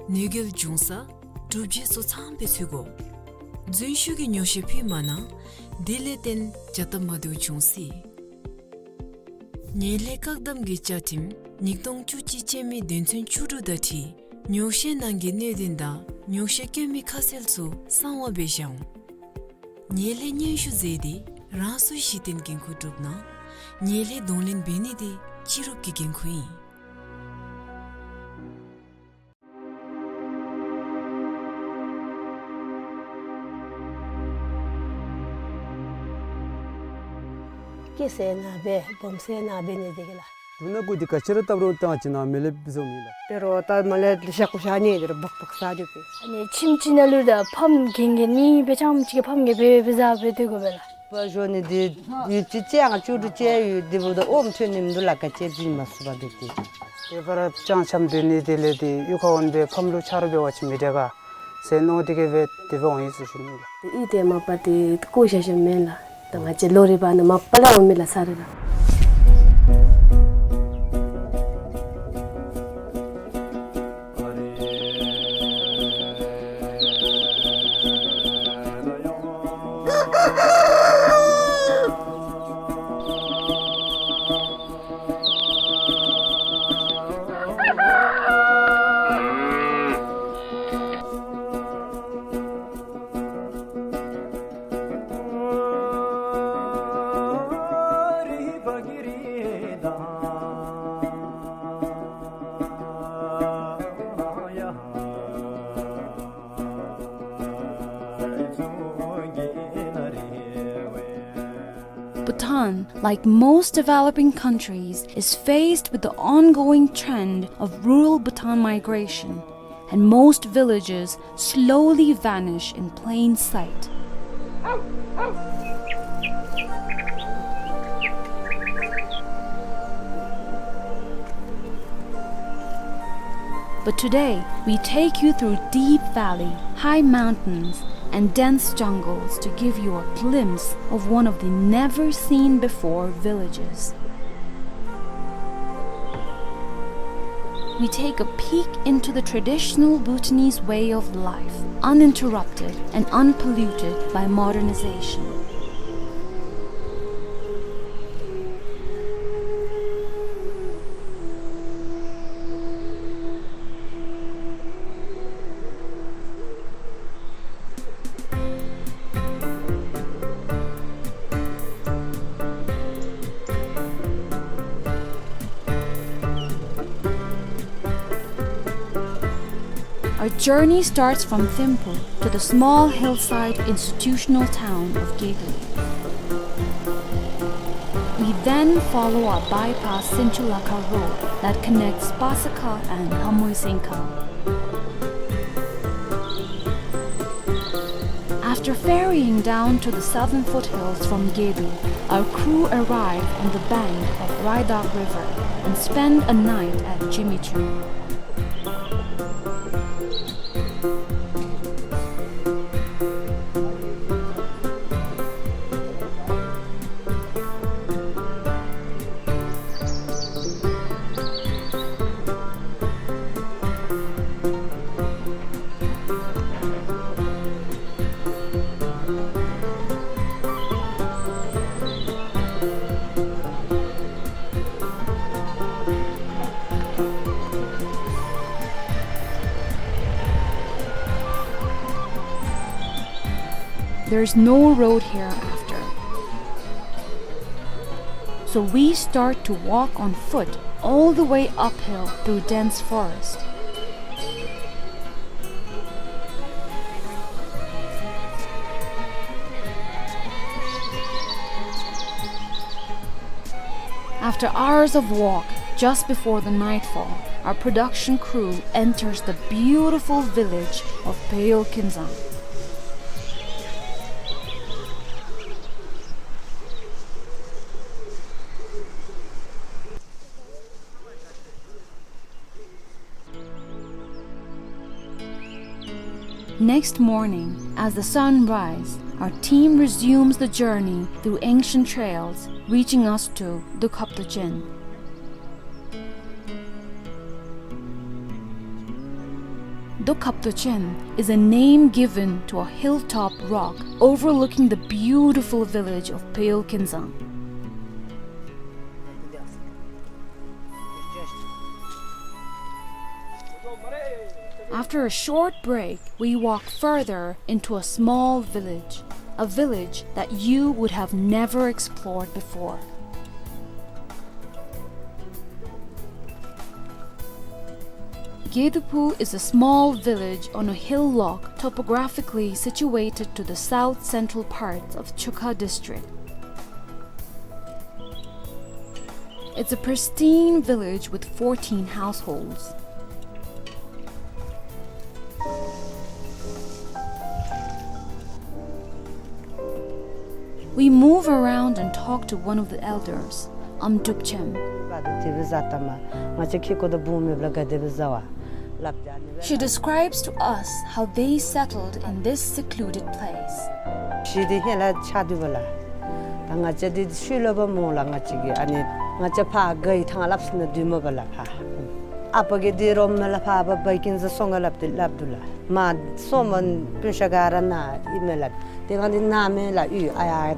གནོད་འགེལ་བྱུང་ས་གྲུབ་རྗེས་སོགས་ཚངམ་སྦེ་འཚོལ་དགོ། རྫུན་ཞུ་གི་ཉོག་བཤད་ཕུལ་མ་གནང་། དེ་ལས་བརྟེན་བྱ་སྟབས་མ་བདེཝ་བྱུང་སྲིད། ངན་ལྷད་བཀག་སྡོམ་གྱི་བཅའ་ཁྲིམས་ཉིས་སྟོང་བཅུ་གཅིག་ཅན་མའི་དོན་ཚན་བཅུ་དྲུག་དང་འཁྲིལ་ཉོག་བཤད་ནང་གི་གནད་དོན་དང་ཉོག་བཤད་བཀོད་མི་ཁ་གསལ་ཚུ་གསང་བ་སྦེ་བཞག་འོང་། ངན་ལྷད་སྙན་ཞུ་མཛད་དེ་རང་སོའི་གཞི་རྟེན་འགན་ཁུར་བསྒྲུབ་གནང་། ངན་ལྷད་གདོང་ལེན་འབད་ནི་དེ་སྤྱི་རུབ་ཀྱི་འགན་ཁུར་ཨིན། སྐྱེ་ས་ནང་འབད་སྦོམ་ས་ནང་འབད་ནི་དེ་གིས་ལགས། དུག་སྣ་གུ་འདི་ག་ཅི་ར་བཏབ་རུང་ད་ཅི་ནང་མེ་ལེབ་བཟོ་མི་ལགས། དེ་རུང་ད་མ་ལེབ་ཤ་ཁུ་ཤ་ནི་དེ་རུང་སྦག་སྦག་ཟ་རུང་པས། ཨ་ནི་ཁྱིམ་ཅིག་ནང་ལུ་ད་ཕམ་གན་གན་ནི་འབད་ཙམ་ཅིག་གི་ཕམ་གན་འབད་འབད་ཟ་འབད་སྡོད་དགོ་པས་ལགས། པ་ཞོ་ནི་འདི་ཡུད་ཅིག་ཅིག་ཡང་བཅུ་དྲུག་ཅིག་ཡོད། འདི་འབདཝ་ད་ཨོམ་ཐོན་ནི་མིན་འདུག་ལགས། ག་ཅི་འབད་མ་ཚུགས་པར་འདི་འདི། དེ་བར་ཅང་ཆམ་འདི་ནི་དེ་ལས་འདི་གཡུས་ཁར་འོང་སྦེ་ཕམ་ལུ་ཆ་རོགས་འབད་བ་ཅིན་མི་དྲག་ག་ཟེར་མནོ་སྟེ་གིས་འབད་དེ་སྦེ་འོང་ཡི་ཟེར་ཞུ་ནི་ལགས། ཨི་དེ་མ་པ་དེ་བཀོ་བཞག་བཞགཔ་མེན་ལགས། ད་ང་བཅས་ལོ་རེ་བ་ནང་མ་པ་ལས་འོང་མི་ལགས་ས་རེ་ལགས། Bhutan, like most developing countries, is faced with the ongoing trend of rural Bhutan migration, and most villages slowly vanish in plain sight. But today, we take you through deep valley, high mountains, and dense jungles to give you a glimpse of one of the never-seen-before villages. We take a peek into the traditional Bhutanese way of life, uninterrupted and unpolluted by modernization. Our journey starts from Thimphu to the small hillside institutional town of Gegri. We then follow a bypass Sinchulakha road that connects Pasakha and Hamoisingha. After ferrying down to the southern foothills from Gegri, our crew arrive on the bank of Raidak River and spend a night at Jimmy Choo. There's no road here after. So we start to walk on foot all the way uphill through dense forest. After hours of walk, just before the nightfall, our production crew enters the beautiful village of Peyo Kinzang. Next morning, as the sun rises, our team resumes the journey through ancient trails, reaching us to Dokhaptochen. Dokhaptochen is a name given to a hilltop rock overlooking the beautiful village of Peyol Kinzang. After a short break, we walk further into a small village, a village that you would have never explored before. Gedaphu is a small village on a hillock topographically situated to the south-central parts of Chukha district. It's a pristine village with fourteen households. We move around and talk to one of the elders, Amdrupchem. She describes to us how they settled in this secluded place. ཤི་དེ་ཧེ་ལ་ཆ་དུ་བ་ལ། ད་ང་བཅས་དེ་ཤུལ་ལུ་བ་མོ་ལ་ང་བཅས་ཀྱི་ཨ་ནི་ང་བཅས་ཕར་ག་ཡི་ཐང་ལྷབ་སི་ན་དུས་མ་བ་ལ་ཕར། ཨ་པ་གི་དེ་རོ་མེ་ལ་ཕར་བ་བའི་ཀིན་ཟ་སོང་ང་ལྷབ་དེ་ལྷབ་དུ་ལ། མ་སོ་མ་སྤུན་ཤ་ག་ར་ན་ཨི་མེ་ལ། དེ་གང་དེ་ན་མེ་ལ་ཡུ་ཨ་ཡ་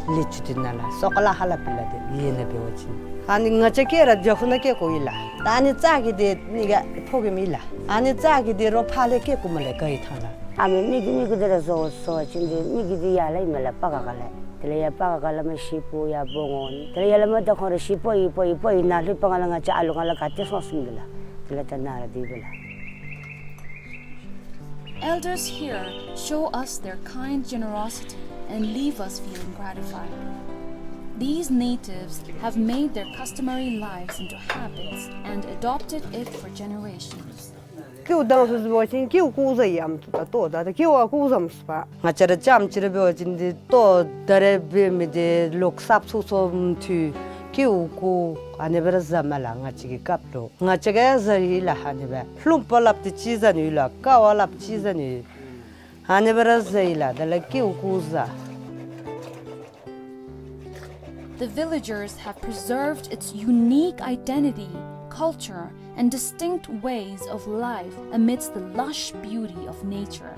ལི་ཅུ་དེ་ན་ལ་སོ་ཀ་ལ་ཧ་ལ་པི་ལ་དེ་ཡེ་ན་བེ་བ་ཅིན། ཨ་ནི་ང་བཅས་ཀེ་ར་ཇ་ཁུ་ན་ཀེ་ཀོ་ཡི་ལ། ད་ཨ་ནི་ཙག་གི་དེ་ནི་ག་ཕོ་གི་མི་ལ། ཨ་ནི་ཙག་གི་དེ་རོ་ཕ་ལེ་ཀེ་ཀུ་མ་ལེ་ག་ཡི་ཐང་ལ། ཨ་མི་མི་གི་མི་གི་དེ་ར་ཟོ་ཟོ་བ་ཅིན་དེ་མི་གི་དེ་ཡ་ལ་ཡི་མེ་ལ་པ་ག་ག་ལ། དེ་ལ་ཡ་པ་ག་ག་ལ་མ་ཤི་པོ་ཡ་པོ་ངོ་ནི། དེ་ལ་ཡ་ལ་མ་ད་ཁོང་ར་ཤི་པོ་ཡི་པོ་ཡི་པོ་ཡི་ན་ལྷུ་པ་ང་ལ་ང་བཅས་ཨ་ལུ་ང་ལ་ག་ཏེ་སོང་སུམ་དེ་ལ། དེ་ལ་ད་ན་ར་དེ་བེ་ལ། Elders here show us their kind generosity and leave us feeling gratified. These natives have made their customary lives into habits and adopted it for generations. ཀེའུ་དང་སུ་སུ་བ་ཅིན་ཀེའུ་ཀུ་ཟ་ཡམ་ཏུ་ད་ཏོ་ད་ད་ཀེའུ་ཨ་ཀུ་ཟམ་སུ་པ། ང་བཅས་ར་ཅམ་ཅི་ར་བེ་བ་ཅིན་དེ་ཏོ་ད་རེ་བེ་མི་དེ་ལོག་སབ་ཚུགས་ཚུགས་མཐུ་ཀེའུ་ཀུ་ཨ་ནི་བེ་ར་ཟ་མ་ལ་ང་བཅས་ཀྱི་སྐབས་ལུ། ང་བཅས་ཀྱིས་ཟ་ཡི་ལ་ཨ་ནི་བེ། ལྷུམ་པ་ལྷབ་དེ་ཅི་ཟ་ནི་ཡོད་ལ། ཀ་བ་ལྷབ་ཅི་ཟ་ནི་ཡོད། ཨ་ནི་བེ་ར་ཟ་ཡི་ལ་དེ་ལ་ཀེའུ་ཀུ་ཟ། The villagers have preserved its unique identity, culture, and distinct ways of life amidst the lush beauty of nature.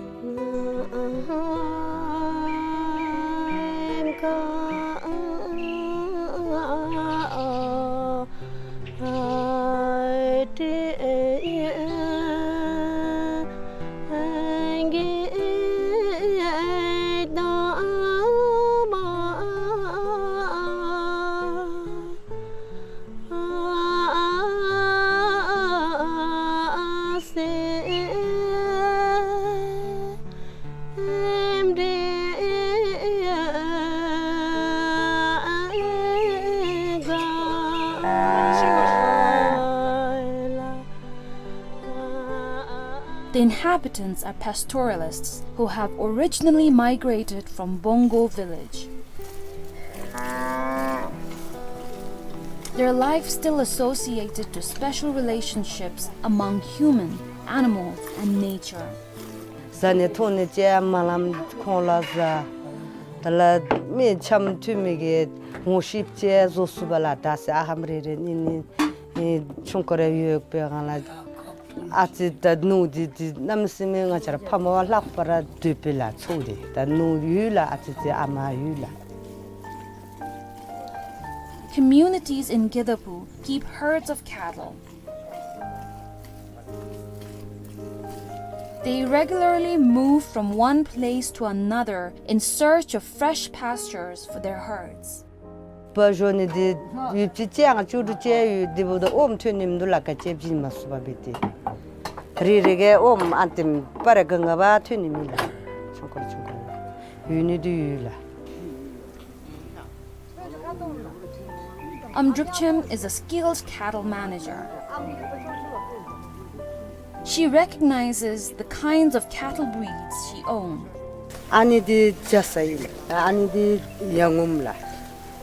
The inhabitants are pastoralists who have originally migrated from Bongo village. Their life still associated to special relationships among human, animals, and nature. ཟ་ནི་འཐུང་ནི་ཅིག་མ་ལམ་ཁོང་ལ་ཟ། དེ་ལ་མི་འཆམ་མཐུན་མི་གི་ངོ་ཤེས་ཅིག་བཟོ་ཚུགས་པ་ལ་ད་སེ་ཨ་ཧམ་རེ་རེ་གཉིས་གཉིས་ཨེ་ཆུང་ཀུ་རེ་ཡོད་པའི་སྒང་ལ། ཨ་ཙི་ད་ནུ་དེ་དེ་གནམ་མེད་ས་མེད་ང་བཅས་ར་ཕ་མ་བ་ལྷག་པར་འདོད་པའི་ལ་ཚུགས་ཏེ་ད་ནུ་ཡོད་ལ་ཨ་ཙི་ཙི་ཨ་མ་ཡོད་ལ། Communities in Gedaphu keep herds of cattle. They regularly move from one place to another in search of fresh pastures for their herds. པ་ཞོ་ནི་དེ་ཡུད་ཅིག་ཅེ་ང་བཅུ་དྲུག་ཅེ་ཡོད་དེ་བུ་ད་ཨོམ་ཐོན་ནི་མི་འདུག་ལ་ཀ་ཅེ་བྱིན་མ་སུ་པ་བི་དེ། རི་རི་གེ་ཨོམ་ཨ་ཏིམ་པ་རེ་ག་ང་བ་ཐོན་ནི་མི་ལ། ཆུང་ཀུ་ཆུང་ཀུ་ཡོད་ནི་དེ་ཡོད་ལ། Amdrupchem is a skilled cattle manager. She recognizes the kinds of cattle breeds she owns. ཨ་ནི་དེ་ཇ་ས་ཡིན། ཨ་ནི་དེ་ཡ་ངོམ་ལ།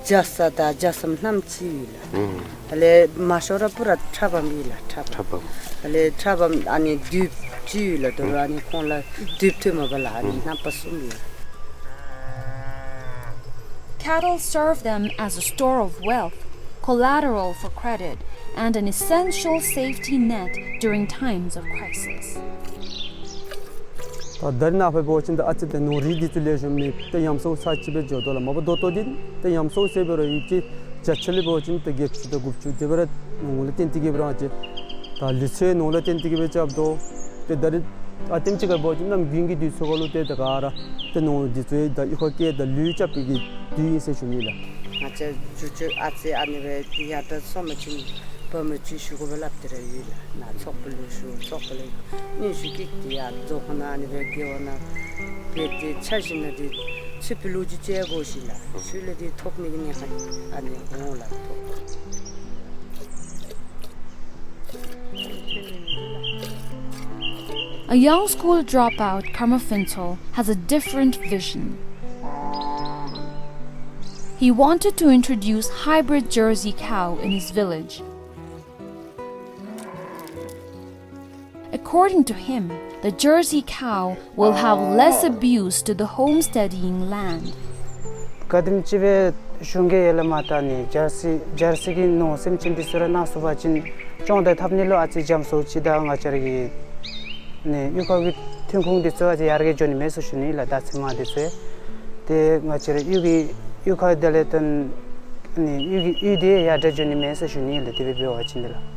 རྒྱ་ཚ་དང་རྒྱ་ཟམ་རྣམ་གཅིག་ཡོད་ལགས། ཨུམ། དེ་ལས་མ་ཤོར་ར་པུ་ར་ཁྲ་བམ་ཡོད་ལགས། ཁྲ་བམ། ཁྲ་བམ། དེ་ལས་ཁྲ་བམ་ཨ་ནི་དུག་ཅིག་ཡོད་ལགས། དོ་རུང་ཨུམ་ཨ་ནི་ཁོང་ལུ་དུག་ཐོན་མ་པ་ལགས། ཨ་ནི་ཨུམ་རྣམ་པ་གསུམ་ཡོད། Cattle serve them as a store of wealth, collateral for credit, and an essential safety net during times of crisis. ད་ད་རིས་ནངས་པ་འབད་བ་ཅིན་ད་ཨ་ཙི་ཏེ་ནོར་རིགས་འདི་ཚུ་ལེགས་ཤོམ་མེད། ཏེ་ཉམས་སྲུང་ཚར་གཅིག་སྦེ་འགྱོ་དོ་ལགས། མ་པ་ད་ལྟོ་འདི་ཏེ་ཉམས་སྲུང་ཟེར་འབད་རུང་ཡུདཔ་ཅིག་བརྒྱ་ཆ་ལས་འབད་བ་ཅིན་ཏེ་བརྒྱད་ཅུ་དང་དགུ་བཅུ་དེ་སྦེ་ར་ནང་ལུ་བརྟེན་ཏེ་གི་སྦེ་ར་ཅིག་ད་ལུས་ཚེ་ནང་ལུ་བརྟེན་ཏེ་གི་སྦེ་རྐྱབ་དོ། ཏེ་ད་རིས་ཨ་ཏེམ་ཅིག་ཁར་འབད་བ་ཅིན་གནམ་དགུན་གྱི་དུས་ཚོད་ཁར་ལུ་ཏེ་ད་ག་ར་ཏེ་ནང་འདི་ཚུ་ད་གཡུས་ཁར་སྐྱེལ་ད་ལུས་རྐྱབ་པའི་གི་དུས་ཨིན་ཟེར་ཞུ་ནི་ལགས། ང་བཅས་ཇོ་ཇོ་ཨ་ཙི་ཨ་ནི་སྦེ་ཡར་དྲག་སོང་པ་ཅིན་བུམོ་ཅིག་ཞུ་དགོ་པས་སླབ་སྟེ་ར་ཡོད་ལགས། ནཱ་ཚོགས་པ་ལུ་ཞུ། ཚོགས་པ་ལས་སྙན་ཞུ་བཀོད་དེ་ཡར་རྫོང་ཁ་ནང་ཨ་ནི་སྦེ་རྒེད་འོག་ནང་སྦེ་ཏེ་འཆར་གཞི་ནང་འདི་ཚུ་སྤུས་ལེགས་ཅིག་བྱེད་དགོ་ཞིནམ་ལས་ཚུ་ལས་འདི་ཐོབ་ནི་གི་གནས་ཁ་ཨ་ནི་འོང་ལགས། A young school dropout, Karma Phuntsho, has a different vision. He wanted to introduce hybrid Jersey cow in his village. According to him, the Jersey cow will have less abuse to the homesteading land. ག་དེམ་ཅིག་སྦེ་གཞུང་གིས་ཡར་ལས་མར་ད་ནི་ཇར་སི་ཇར་སི་གི་ནོར་སེམས་ཅན་འདི་ཚུ་ར་གནང་ཚུགས་པ་ཅིན་སྐྱོང་དང་འཐབ་ནི་ལུ་ཨ་ཙི་འཇམ་སུ་ཅིག་དང་ང་བཅས་ར་གི་ནི་གཡུས་ཁ་གི་ཐོན་ཁུངས་འདི་ཚུ་ཨ་ཙི་ཡར་རྒྱས་འགྱོ་ནི་མས་ཟེར་ཞུ་ནི་ལགས། ད་ཚེར་མ་འདི་ཚུ་ཏེ་ང་བཅས་ར་གཡུས་ཀྱི་གཡུས་ཁ་དེ་ལས་ཏེ་ནི་གཡུས་ཀྱི་གཡུས་འདི་ཡར་དྲག་འགྱོ་ནི་མས་ཟེར་ཞུ་ནི་ལགས། དེ་སྦེ་འབད་བ་ཅིན་འདི་ལགས།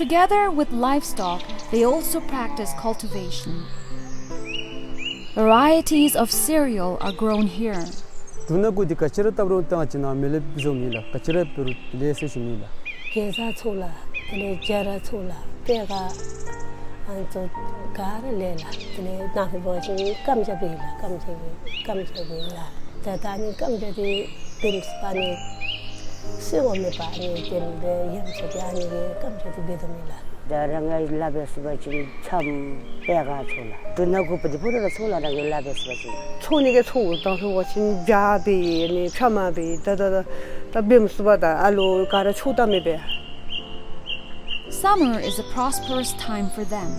Together with livestock, they also practice cultivation. Varieties of cereal are grown here. འབྲུ་སྣ་དགུ་འདི་ག་ཅི་ར་བཏབ་རུང་ད་ང་བཅས་ནཱ་མི་ལེབ་བཟོ་མི་ལགས། ག་ཅི་ར་འབད་རུང་ལེགས་ཟེར་ཞུ་མི་ལགས། གེ་ཛ་ཚུ་ལགས། དེ་ལས་སྦྱར་ཚུ་ལགས། པད་ཁ་ཨ་ནི་ཚུ་ག་ར་ལེགས་ལགས། དེ་ལས་ནཱ་ཕར་འབད་བ་ཅིན་སྐམ་ཇ་འབད་ལགས། སྐམ་ཇ་འབད་སྐམ་ཇ་འབད་ལགས། ད་ད་ཨ་ནི་སྐམ་ཇ་འདི་བེམ་སྦ་ནི་སོ་ངོ་མེད་པ་ཨ་ནི་དེ་ལས་ཡང་ཚུ་ཏེ་ཨ་ནི་གི་སྐམ་ཇ་འདི་འབད་དོ་མས་ལགས། ད་རང་གིས་སླབ་སྦེ་ཞུ་བ་ཅིན་ཆམ་པད་ཁ་ཚུ་ལགས། འབྲུ་སྣ་དགུ་པོ་འདི་ཕུད་ར་ཚུ་ལགས། རང་གིས་སླབ་སྦེ་ཞུ་བ་ཅིན་ཚུ་ནི་གི་ཚུ་དང་ལྷོ་བ་ཅིན་ཇ་འབད་ནི་ཆམ་འབད་ད་ད་ད་ད་བེམ་སྦ་ད་ཨ་ལོ་ག་ར་ཚུ་ད་མེད་པས། Summer is a prosperous time for them.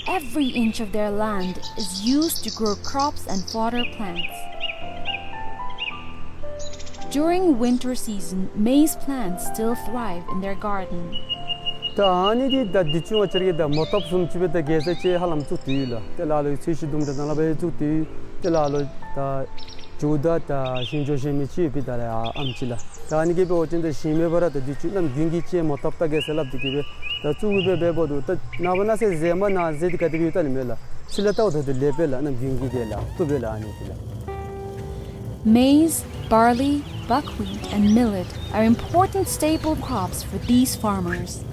Every inch of their land is used to grow crops and fodder plants. During winter season, maize plants still thrive in their garden. ད་ཨ་ནི་འདི་ད་འདི་ཚུ་ང་བཅས་ར་གིས་ད་མོ་ཐོབ་བཟུམ་ཅིག་སྦེ་ད་གེ་ཛ་ཅིག་ཧ་ལམ་བཙུགས་ཏེ་ཡོད་ལགས། ཏེ་ལ་ལོ་ཚོས་གཞི་དུམ་གྲ་ནང་ལུ་སྦེ་བཙུགས་ཏེ་ཡོད། ཏེ་ལ་ལོ་ད་ཇོ་བོ་ར་ད་ཞིང་ཆུ་ཞིང་མེད་ཅིག་ཡོད་པའི་ད་ལས་ཨ་ཨམ་ཅིག་ལགས། ད་ཨ་ནི་གིས་འབད་བ་ཅིན་ད་ཞིང་མེད་པར་ད་འདི་ཚུ་གནམ་དགུན་གྱི་ཅིག་མོ་ཐོབ་ད་གེ་ཟེར་སླབ་སྟེ་གི་སྦེ་ད་བཙུགས་སྦེ་འབད་འབདཝ་ད་ད་ནངས་པ་གནངས་ཚེ་ཟེར་མ་གནངས་ཟེར་འདི་ག་དེ་སྦེ་ཡོད་ད་ནི་མས་ལགས། ཕྱི་ལས་ལྟཝ་ད་ལེགས་པས་ལགས། གནམ་དགུན་གྱི་དེ་ལགས། བཏུབ་པས་ལགས་ཨ་ནི་འདི་ལགས། Maize, barley, buckwheat, and millet are important staple crops for these farmers.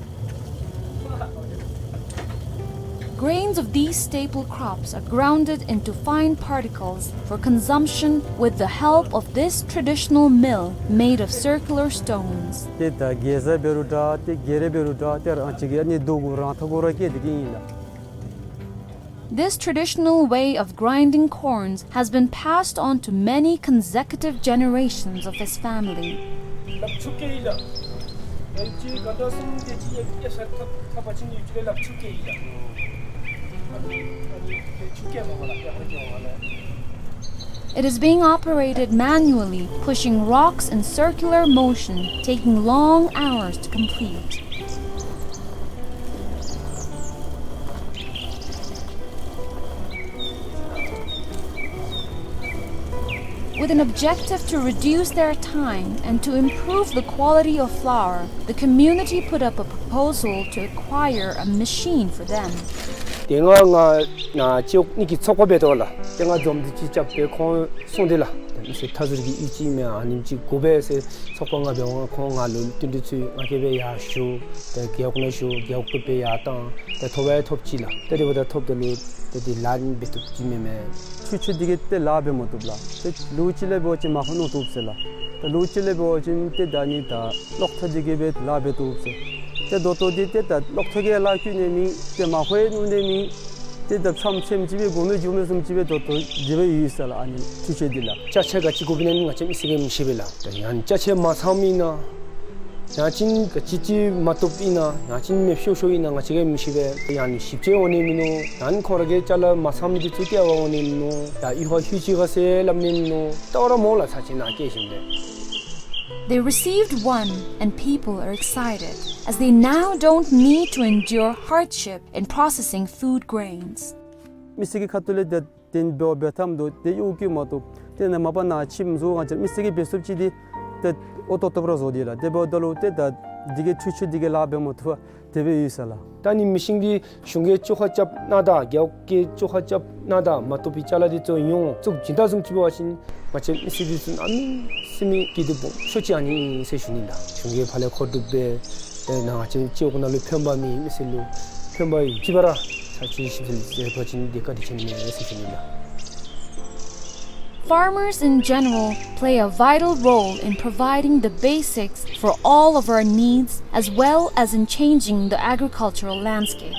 Grains of these staple crops are grounded into fine particles for consumption with the help of this traditional mill made of circular stones. ཏེ་ད་གེ་ཛ་འབད་རུང་འདྲ་ཏེ་གེ་རེ་འབད་རུང་འདྲ་ཏེ་རང་ཅིག་གི་ཨ་ནི་རྡོ་གུ་རང་ཐག་གུ་ར་སྐྱེས་ཏེ་གི་ཨིན་ལགས། This traditional way of grinding corns has been passed on to many consecutive generations of his family. It is being operated manually, pushing rocks in circular motion, taking long hours to complete. With an objective to reduce their time and to improve the quality of flour, the community put up a proposal to acquire a machine for them. དེ་སྔ་ང་ནཱ་ཅིག་ནི་གི་ཚོགས་པ་འབད་དོ་ལགས། ཏེ་ང་འཛོམས་འདུ་ཅིག་རྐྱབ་སྦེ་ཁོང་གསུངས་ཏེ་ལགས། ཏེ་མི་སེར་མཐའ་ཟུར་གྱི་གཡུས་ཅིག་མས། ཨ་ནེམ་ཅིག་དགོ་པས་ཟེར་ཚོགས་པ་ནང་འབད་བ་ཁོང་ང་ལུ་བསྟུན་གྲོས་ཚུ་ང་གིས་སྦེ་ཡར་ཞུ། ཏེ་རྒེད་འོག་ནང་ཞུ། རྒེད་འོག་གིས་སྦེ་ཡར་བཏང་། ཏེ་ཐོབ་ཡང་ཐོབ་ཅི་ལགས། ཏེ་དེ་འབདཝ་ད་ཐོབ་ད་ལུ་ཏེ་དེ་ལཱ་འབད་བཏུབ་ཅིག་མེན་མས། འཕྲུལ་ཆས་འདི་གིས་ཏེ་ལཱ་འབད་མ་བཏུབ་ལགས། ཏེ་ལོ་གཅིག་ལས་འབད་བ་ཅིན་མར་ཁུ་རྣོ་བཏུབ་ཟེར་ལགས། ཏེ་ལོ་གཅིག་ལས་འབད་བ་ཅིན་ཏེ་ད་ནི་ད་གློག་ཐག་འདི་གིས་སྦེ་ལཱ་འབད་བཏུབ་ཟེར། ཏེ་ད་ལྟོ་འདི་ཏེ་ད་གློག་ཐག་གིས་ལཱ་བཀོལ་ནི་མེད། ཏེ་མར་ཁུ་ཡང་རྣོ་ནི་མེད། ཏེ་ད་ཆམ་ཆེམ་ཅིག་སྦེ་དགོ་མི་འགྱོ་མི་བཟུམ་ཅིག་སྦེ་ད་ལྟོ་དེ་སྦེ་ཡོད་ཟེར་ལགས། ཨ་ནི་འཕྲུལ་ཆས་འདི་ལགས། ཅ་ཆས་ག་ཅི་དགོཔ་ཨིན་ན་ང་བཅས་མི་སེར་གྱིས་མི་ཤེས་པས་ལགས། ད་ཡང་ཅ་ཆས་མ་ཚངམ་ཨིན་ན། ཡང་ཅིན་ག་ཅི་ཅིག་མ་བཏུབ་ཨིན་ན། ཡང་ཅིན་མེདཔ་ཤོར་ཤོརཝ་ཨིན་ན་ང་བཅས་ཀྱིས་མི་ཤེས་པས། ཡང་ནི་ཞིབ་དཔྱད་འོང་ནི་མིན་ནུག། ཡང་ཁོང་ར་གི་ཅ་ལ་མ་ཚངམ་འདི་ཚུ་ལྟ་བར་འོང་ནི་མིན་ནུག། ཡ་གཡུས་ཁར་ལྷོད་ཅི་ག་ཟེར་སླབ་ནི་མིན་ནུག། ལྟ་བར་མ་འོང་ལགས། ཚར་ཅིག་ནཱ་སྐྱེལ་ཞིནམ་ལས། They received one, and people are excited, as they now don't need to endure hardship in processing food grains. མི་སེར་གྱི་ཁ་ཐུག་ལས་ཏེ་དེ་འབད་འབད་ཐངས་འདུག། ཏེ་གཡོག་བཀོལ་མ་བཏུབ། ཏེ་ནཱ་མ་པ་ནཱ་ཁྱིམ་བཟོ་ང་བཅས་མི་སེར་གྱིས་འབད་ཚུགསཔ་ཅིག་འདི་ཏེ་ཨོ་ཏོག་ཏོ་སྦེ་ར་བཟོ་སྟེ་ལགས། དེ་འབདཝ་ད་ལུ་ཏེ་ད་འདི་གིས་འཕྲུལ་ཆས་འདི་གིས་ལཱ་འབད་མ་བཏུབ་པར་དེ་སྦེ་ཡོད་ཟེར་ལགས། ད་ནི་མི་ཤིན་འདི་གཞུང་གིས་བཅོ་ཁ་རྐྱབ་གནང་ད་རྒེད་འོག་གིས་བཅོ་ཁ་རྐྱབ་གནང་ད་མ་བཏུབ་པའི་ཅ་ལ་འདི་ཚུ་ཡོངས་བཙུགས་བྱིན་ད་བཟུམ་ཅིག་འབད་བ་ཅིན་ང་བཅས་མི་སེར་འདི་ཚུ་གནམ་མེད་ས་མེད་སྐྱིད་སྡུག་སྦོམ་ཤོས་ཅིག་ཨ་ནི་ཨིན་ཟེར་ཞུ་ནི་ལགས། གཞུང་གིས་ཕར་ལས་མཁོ་སྒྲུབ་འབད་ཏེ་ནཱ་ང་བཅས་སྤྱི་འོག་ནང་ལུ་ཕན་པ་མེད། མི་སེར་ལུ་ཕན་པ་ཡོད་ཅི་བ་ར་ཚར་ཅིག་ཞིབ་འཚོལ་མཛད་པ་ཅིན་ཏེ་བཀའ་དྲིན་ཆེ་ནི་མས་ཟེར་ཞུ་ནི་ལགས། Farmers in general play a vital role in providing the basics for all of our needs, as well as in changing the agricultural landscape.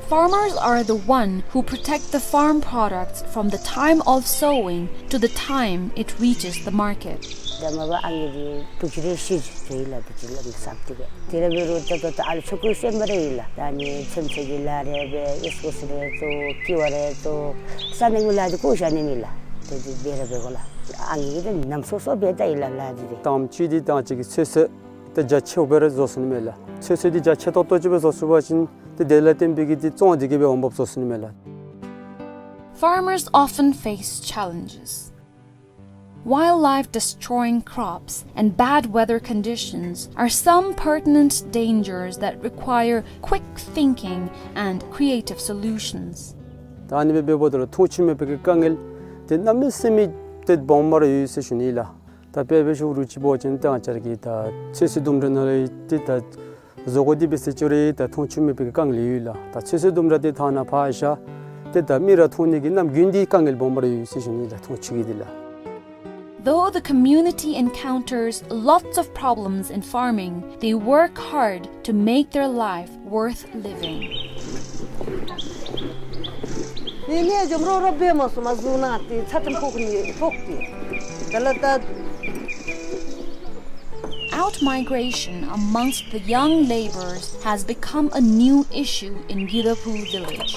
Farmers are the one who protect the farm products from the time of sowing to the time it reaches the market. ད་མ་པ་ཨ་ནི་འདི་བུ་ཅིག་རེ་ཤི་ཅི་ལགས། བུ་ཅིག་ལགས་ནི་སབ་ཏི་ག་དེ་ར་འབད་རུང་ད་ད་ད་ཨ་ལུ་ཆོ་ག་ཤེས་མ་ར་ཡི་ལགས། ད་ནི་ཚོད་ཚོད་ཀྱི་ལཱ་རེ་འབད། ཨིས་ཀུལ་རེ་བཙུགས། ཀི་བ་རེ་བཙུགས། ས་གནས་ཀྱི་ལཱ་འདི་བཀོ་བཞག་ནི་མེད་ལགས། ཏེ་འདི་འབད་ར་འབད་དགོ་ལགས། ཨ་ནི་འདི་ནམ་སོ་སོ་འབད་ད་ཡི་ལགས་ལཱ་འདི་ཏེ། དམ་ཅིག་འདི་ད་ཅིག་གི་ཚོད་ཚོད་ཏེ་རྒྱ་ཆེཝ་སྦེ་ར་བཟོ་ཚུགས་ནི་མས་ལགས། ཚོད་ཚོད་འདི་རྒྱ་ཆེ་ཏོག་ཏོ་ཅིག་སྦེ་བཟོ་ཚུགས་པ་ཅིན་ཏེ་དེ་ལས་བརྟེན་པའི་གི་འདི་བཙོང་འདི་གིས་སྦེ་འོང་འབབ་བཟོ་ཚུགས་ནི་མས་ལགས། Farmers often face challenges. Wildlife destroying crops and bad weather conditions are some pertinent dangers that require quick thinking and creative solutions. ད་ཨ་ནི་སྦེ་འབདཝ་ད་ལུ་མཐོང་ཆུང་མེད་པའི་གི་དཀའ་ངལ་འདི་གནམ་མེད་ས་མེད་ཏེ་སྦོམ་སྦེ་ར་ཡོད་ཟེར་ཞུ་ནི་ལགས། ད་དཔེ་འབད་ཞུ་རུང་ཅིག་འབད་བ་ཅིན་ད་ང་བཅས་ར་གི་ད་ཚོད་བསྲེ་ལྡུམ་ར་ནང་ལས་ཏེ་ད་བཟོ་བཀོད་འདི་འབད་ཟེར་ཅི་རུང་ད་མཐོང་ཆུང་མེད་པའི་གི་དཀའ་ངལ་ཡོད་ལགས། ད་ཚོད་བསྲེ་ལྡུམ་ར་འདི་ཐང་ནང་ཕར་བཞག་སྟེ་ད་མི་ར་མཐོང་ནི་གི་ནམ་རྒྱུན་འདི་དཀའ་ངལ་སྦོམ་སྦོམ་ར་ཡོད་ཟེར་ཞུ་ནི་ལགས། མཐོང་ཆུང་གི་འདི་ལགས། Though the community encounters lots of problems in farming, they work hard to make their life worth living. ནི་ནི་འཇོམས་རོགས་རོགས་འབད་མ་ཚུགས་མ་བཟུང་ན་ཏེ་ཚ་ཏམ་ཕོག་ནི་ཕོག་སྟེ། དེ་ལས་ད། Outmigration amongst the young laborers has become a new issue in Gyidaphu village.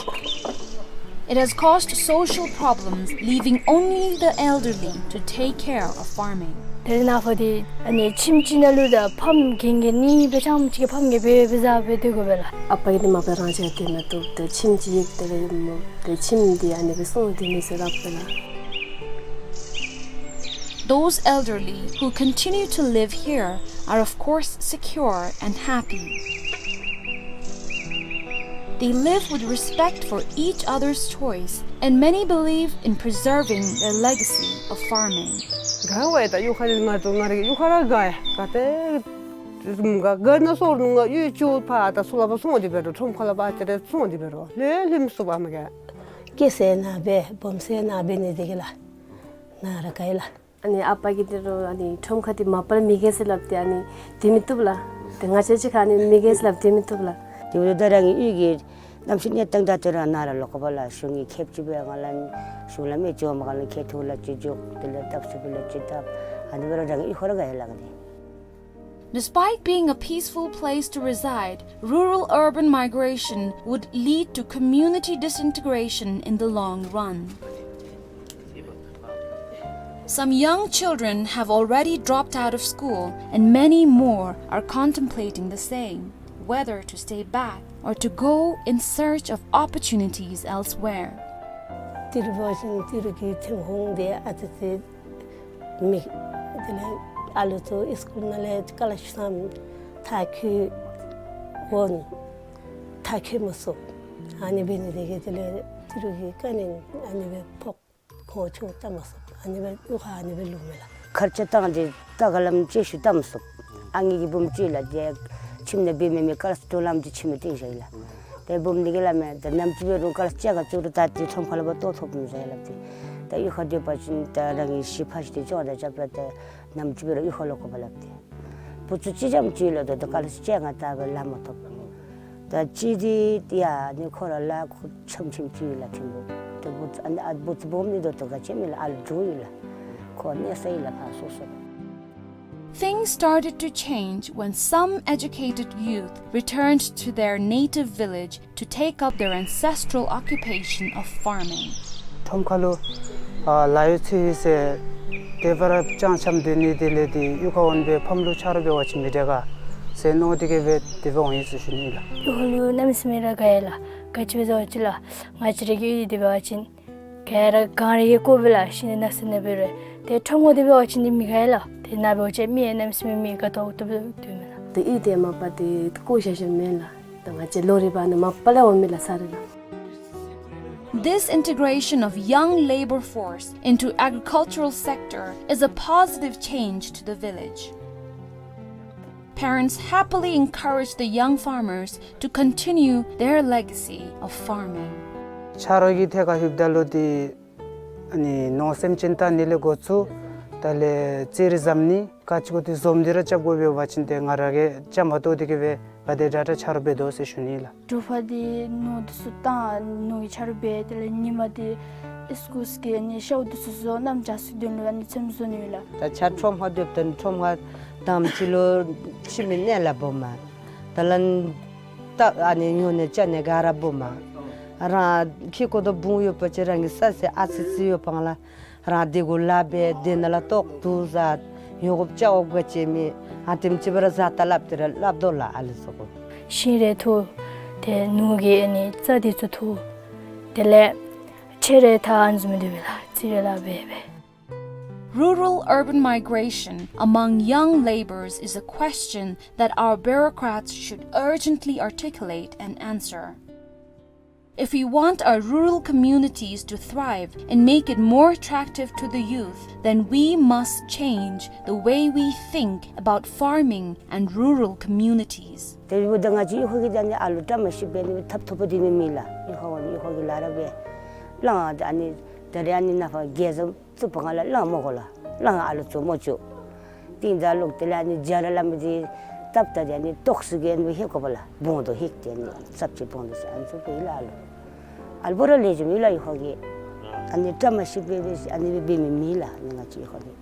It has caused social problems, leaving only the elderly to take care of farming. དེ་ནང་ཕར་འདི་ཨ་ནི་ཁྱིམ་གཅིག་ནང་ལུ་ད་ཕམ་རྒན་རྒས་གཉིས་སྦེ་ཐམས་ཅད་ཕམ་རྒས་སྦེ་སྦེ་བཟའ་སྦེ་སྡོད་དགོ་པས་ལགས། ཨ་པ་གིས་འདི་མ་པ་རང་འཇགས་སྡོད་མ་བཏུབ། ད་ཁྱིམ་གཅིག་ཡོད་དེ་ལས་མོ་ད་ཁྱིམ་འདི་ཨ་ནི་སྦེ་སོང་སྡོད་ནི་ཟེར་སླབ་པས་ལགས། Those elderly who continue to live here are of course secure and happy. They live with respect for each other's choice, and many believe in preserving their legacy of farming. ག་ཝའི་ད་གཡུས་ཁ་ནི་ང་ཚུ་ང་རའི་གཡུས་ཁར་ར་ག་ཡ་ག་ཏེ་ག་ག་ན་སོར་ནུ་ང་གཡུས་ཅུ་ཕར་ད་ཚུར་ལས་ཕར་སོང་སྟེ་འབད་རུང་ཁྲོམ་ཁ་ལས་ཕར་ཅིག་རེ་སོང་སྟེ་འབད་རུང་ལྷོད་ལྷོདཔ་མ་ག་སྐྱེས་ས་ནཱ་འབད་སྦོམ་ས་ནཱ་འབད་ནི་འདི་གིས་ལགས། ནཱ་ར་ག་ཡི་ལགས། ཨ་ནི་ཨ་པ་གིས་འདི་རུང་ཨ་ནི་ཁྲོམ་ཁ་འདི་མ་པ་ལས་མི་རྒས་ཟེར་སླབ་སྟེ་ཨ་ནི་སྡོད་མི་བཏུབ་ལགས། ཏེ་ང་བཅས་ཅིག་ཁར་ཨ་ནི་མི་རྒས་ཟེར་སླབ་སྡོད་མི་བཏུབ་ལགས། དེ་འབདཝ་ད་རང་གི་གཡུས་ཀྱི་གནམ་གཤིས་གནས་སྟངས་དང་བསྟུན་ར་ནཱ་ར་ལོག་དགོ་པས་ལགས། གཞུང་གིས་ཁེབ་ཅིག་སྦེ་ང་ལུ་གཞུང་ལས་མི་ཅིག་འོངམ་ཁར་ལུ་ཁེ་ཐུག་ལས་ཅིག་འཇོག། དེ་ལས་བཏབ་ཚུགསཔ་ལས་ཅིག་བཏབ། ཨ་ནི་འབད་རུང་རང་གི་གཡུས་ཁར་ར་ག་ཡི་ལགས་ཏེ། Despite being a peaceful place to reside, rural-urban migration would lead to community disintegration in the long run. Some young children have already dropped out of school, and many more are contemplating the same, whether to stay back or to go in search of opportunities elsewhere. ཏི་རུ་བ་ཤིང་ཏི་རུ་གི་ཐོན་ཁུངས་འདི་ཨ་ཙི་ཙི་མེད། དེ་ལས་ཨ་ལུ་ཚུ་སི་ཀུལ་ནང་ལས་ཀ་ལ་ཤུ་སམ་ཐག་ཁུ་ ཕོན་ཐག་ཁེ་མ་སོང་། ཨ་ནི་འབད་ནི་དེ་གིས་དེ་ལས་ཏི་རུ་གི་ཀ་ནི་ཨ་ནི་སྦེ་ཕོག་ཁོང་ཆུ་བཏང་མ་སོང་། ཨ་ནི་སྦེ་གཡུས་ཁར་ཨ་ནི་སྦེ་ལུས་མས་ལགས། ཁར་ཆ་བཏང་སྟེ་ད་ག་ལམ་ཅིག་ཤུལ་བཏང་མ་སོང་། ཨ་ནི་གི་བུམོ་ཅིག་ལགས། ཏེ་ཁྱིམ་ནང་འབད་མི་མེད། ཁར་ཆ་དོ་ལམ་ཅིག་ཁྱིམ་ནང་བཏིང་བཞག་ཡི་ལགས། ཏེ་བུམོ་འདི་གིས་སླབ་མས། ད་ནམ་ཅིག་འབད་རུང་ཁར་ཆ་ཅིག་ག་བཙུགས་རུང་ད་ཏེ་ཁྲོམ་ཁ་ལུ་འབག་བཏོག་ཐོབ་མི་ཟེར་སླབ་སྟེ། ད་གཡུས་ཁར་སྡོད་པ་ཅིན་ད་རང་གི་གཞིས་ཕ་གཞིས་དེ་ཅིག་ད་རྐྱབ་ད་ཏེ་ནམ་ཅིག་འབད་རུང་གཡུས་ཁར་ལུ་དགོ་པས་སླབ་སྟེ། བུ་ཚུ་གཅིག་རྐྱངམ་ཅིག་ལུ་ད་ད་ཁར་ཆ་ཅིག་ང་ད་སྦེ་ལང་མ་ཐོབ། ད་གཅིག་འདི་ཡ་ནི་ཁོ་ར་ལཱ་ཁུ་ཆམ་ཆིམ་ཅིག་ཡོད་ལགས་ཐིམ་ཕུག། ད་བུ་ཚུ་ཨ་ནི་ཨ་བུ་ཚུ་སྦོམ་འདི་ད་ད་ག་ཅི་མེད་ལགས། ཨ་ལུ་དྲུག་ཡོད་ལགས། ཁོ་གནས་ས་ཡོད་ལགས་ཕར་སོ་སོ། Things started to change when some educated youth returned to their native village to take up their ancestral occupation of farming. ཁྲོམ་ཁ་ལུ་ཨ་ལཱ་གཡོག་འཚོལ་ཡི་ཟེར་དེ་སྦེ་ར་སྤྱང་འཁྱམས་སྡོད་ནི་དེ་ལས་ཏེ་གཡུས་ཁར་འོང་སྦེ་ཕམ་ལུ་ཆ་རོགས་འབད་བ་ཅིན་མི་དྲག་ག་ཟེར་མནོ་སྟེ་གིས་སྦེ་དེ་སྦེ་འོང་ཡི་ཟེར་ཞུ་ནི་ལགས། གཡུས་ཁ་ལུ་གནམ་མེད་ས་མེད་ར་དགའ་ཡི་ལགས། ག་ཅི་སྦེ་ཟེར་བ་ཅིན་ལགས། ང་བཅས་ར་གི་གཡུས་འདི་འབད་བ་ཅིན་ག་ར་གངས་རི་གིས་བསྐོར་བས་ལགས། ཤིང་ནགས་ནགས་ཚལ་ནང་འབད་རུང་། ཏེ་ཁྲོམ་ཁ་འདི་འབད་བ་ཅིན་འདི་མི་དགའ་ཡི་ལགས། ཏེ་ནཱ་འབད་བ་ཅིན་མི་གནམ་མེད་ས་མེད་མི་དགའ་ཏོག་ཏོ་སྦེ་སྡོད་མས་ལགས། ཏེ་གཡུས་འདི་མ་པ་འདི་བཀོ་བཞག་བཞགཔ་མེན་ལགས། ད་ང་བཅས་ལོ་རེ་བ་ནི་མ་པ་ལས་འོང་མི་ལགས་ས་རེ་ལགས། This integration of young labor force into agricultural sector is a positive change to the village. Parents happily encourage the young farmers to continue their legacy of farming. ཆ་རོགས་ཀྱི་ཐད་ཁར་ལྷོདཔ་ད་ལུ་ཏེ་ཨ་ནི་ནོར་སེམས་ཅན་བཏང་ནི་ལས་འགོ་བཙུགས། དེ་ལས་ཙེ་རི་བཟོ་ནི་ག་ཅི་གོ་ཏེ་བཟོ་མི་འདི་ར་རྐྱབ་དགོ་པས། འབད་བ་ཅིན་ཏེ་ང་ར་གིས་རྐྱངམ་གཏོགས་ཏེ་གིས་སྦེ་ག་དེ་དྲག་དྲག་ཆ་རོགས་འབད་དོ་ཟེར་ཞུ་ནི་ལགས། དྲོ་པ་འདི་ནོར་འདི་ཚུ་བཏང་ནོར་གྱི་ཆ་རོགས་འབད། དེ་ལས་ཉིནམ་འདི་ཨིས་ཀུལ་གི་ཨ་ནི་ཤཝ་འདི་ཚུ་བཟོ། གནམ་བྱཱར་ཚུ་དོན་ལུ་ཨ་ནི་ཚེམ་བཟོ་ནི་ཡོད་ལགས། ད་ཆ་ཁྲོམ་ཁར་སྡོདཔ་ད་ཁྲོམ་ཁར་དང་པ་ཅིག་ལུ་ཁྱིམ་གྱི་གནས་ལ་འབོཝ་མས། དེ་ལས་ད་ཨ་ནི་ཉོ་ནི་བཅའ་ནི་ག་ར་འབོཝ་མས། རང་ཁྱིམ་གྱི་ཁོག་ཏུ་བུ་ཡོད་པ་ཅིན་རང་གི་ས་ཟས་ཨ་ཙི་ཙི་ཡོདཔ་ལས་རང་དེ་གུ་ལཱ་འབད། དེ་ནང་ལས་ལྟོ་བཏུབ་ཟ། ཉོ་དགོཔ་བཅའ་དགོཔ་ག་ཅི་མེད། ཨ་དེམ་ཅིག་སྦེ་ར་བཟའ་ད་སླབ་སྟེ་ར་སླབ་དོ་ལགས་ཨ་ལུ་ཚུ་གུ། ཤིང་རེ་འཐུ། ཏེ་ནོར་གྱི་ཨ་ནི་རྩྭ་འདི་ཚུ་འཐུ། དེ་ལས་ཆུ་རེ་འཐག། ཨ་ནི་བཟུམ་སྡོདཔ་ལགས། རྩི་རེ་ལཱ་འབད་འབད། Rural-urban migration among young labourers is a question that our bureaucrats should urgently articulate and answer. If we want our rural communities to thrive and make it more attractive to the youth, then we must change the way we think about farming and rural communities. དེ་འབདཝ་ད་ང་བཅས་གཡུས་ཁ་གི་ད་ནི་ཨ་ལུ་བཀྲ་མ་ཤིསཔ་སྦེ་ནི་ཐབ་ཐོབ་པ་འདི་ནི་མེད་ལགས། གཡུས་ཁ་འོང་ནི་གཡུས་ཁ་གི་ལཱ་ར་འབད། གླང་ཨ་ནི་ད་རེས་ཨ་ནི་ནཱ་ཕར་རྒྱལ་བཟང་བཙུགས་པའི་སྒང་ལས་གླང་མོ་གོ་ལགས། གླང་ཨ་ལུ་བཙུགས་མོ་བཅུག། ཏིང་ད་ལོག་དེ་ལས་ཨ་ནི་རྒྱ་ར་ལ་མི་འདི་བཏབ་ད་དེ་ཨ་ནི་ཏོག་ཙི་གིས་ཨ་ནི་ལྷོད་དགོ་པས་ལགས། བོང་དོ་ལྷོད་དེ་ཨ་ནི་ཙབ་ཅིག་བོང་དོ་ཟེར་ཨ་ནི་ཚུ་འབད་ཡི་ལགས། ཨ་ལུ་ཨ་ལུ་པོ་ར་ལེགས་ཤོམ་ཡོད་ལགས། གཡུས་ཁ་གི་ཨ་ནི་བཀྲ་མ་ཤིསཔ་སྦེ་ཨ་ནི་འབད་མི་མེད་ལགས། ཨ་ནི་ང་བཅས་གཡུས་ཁ་གི།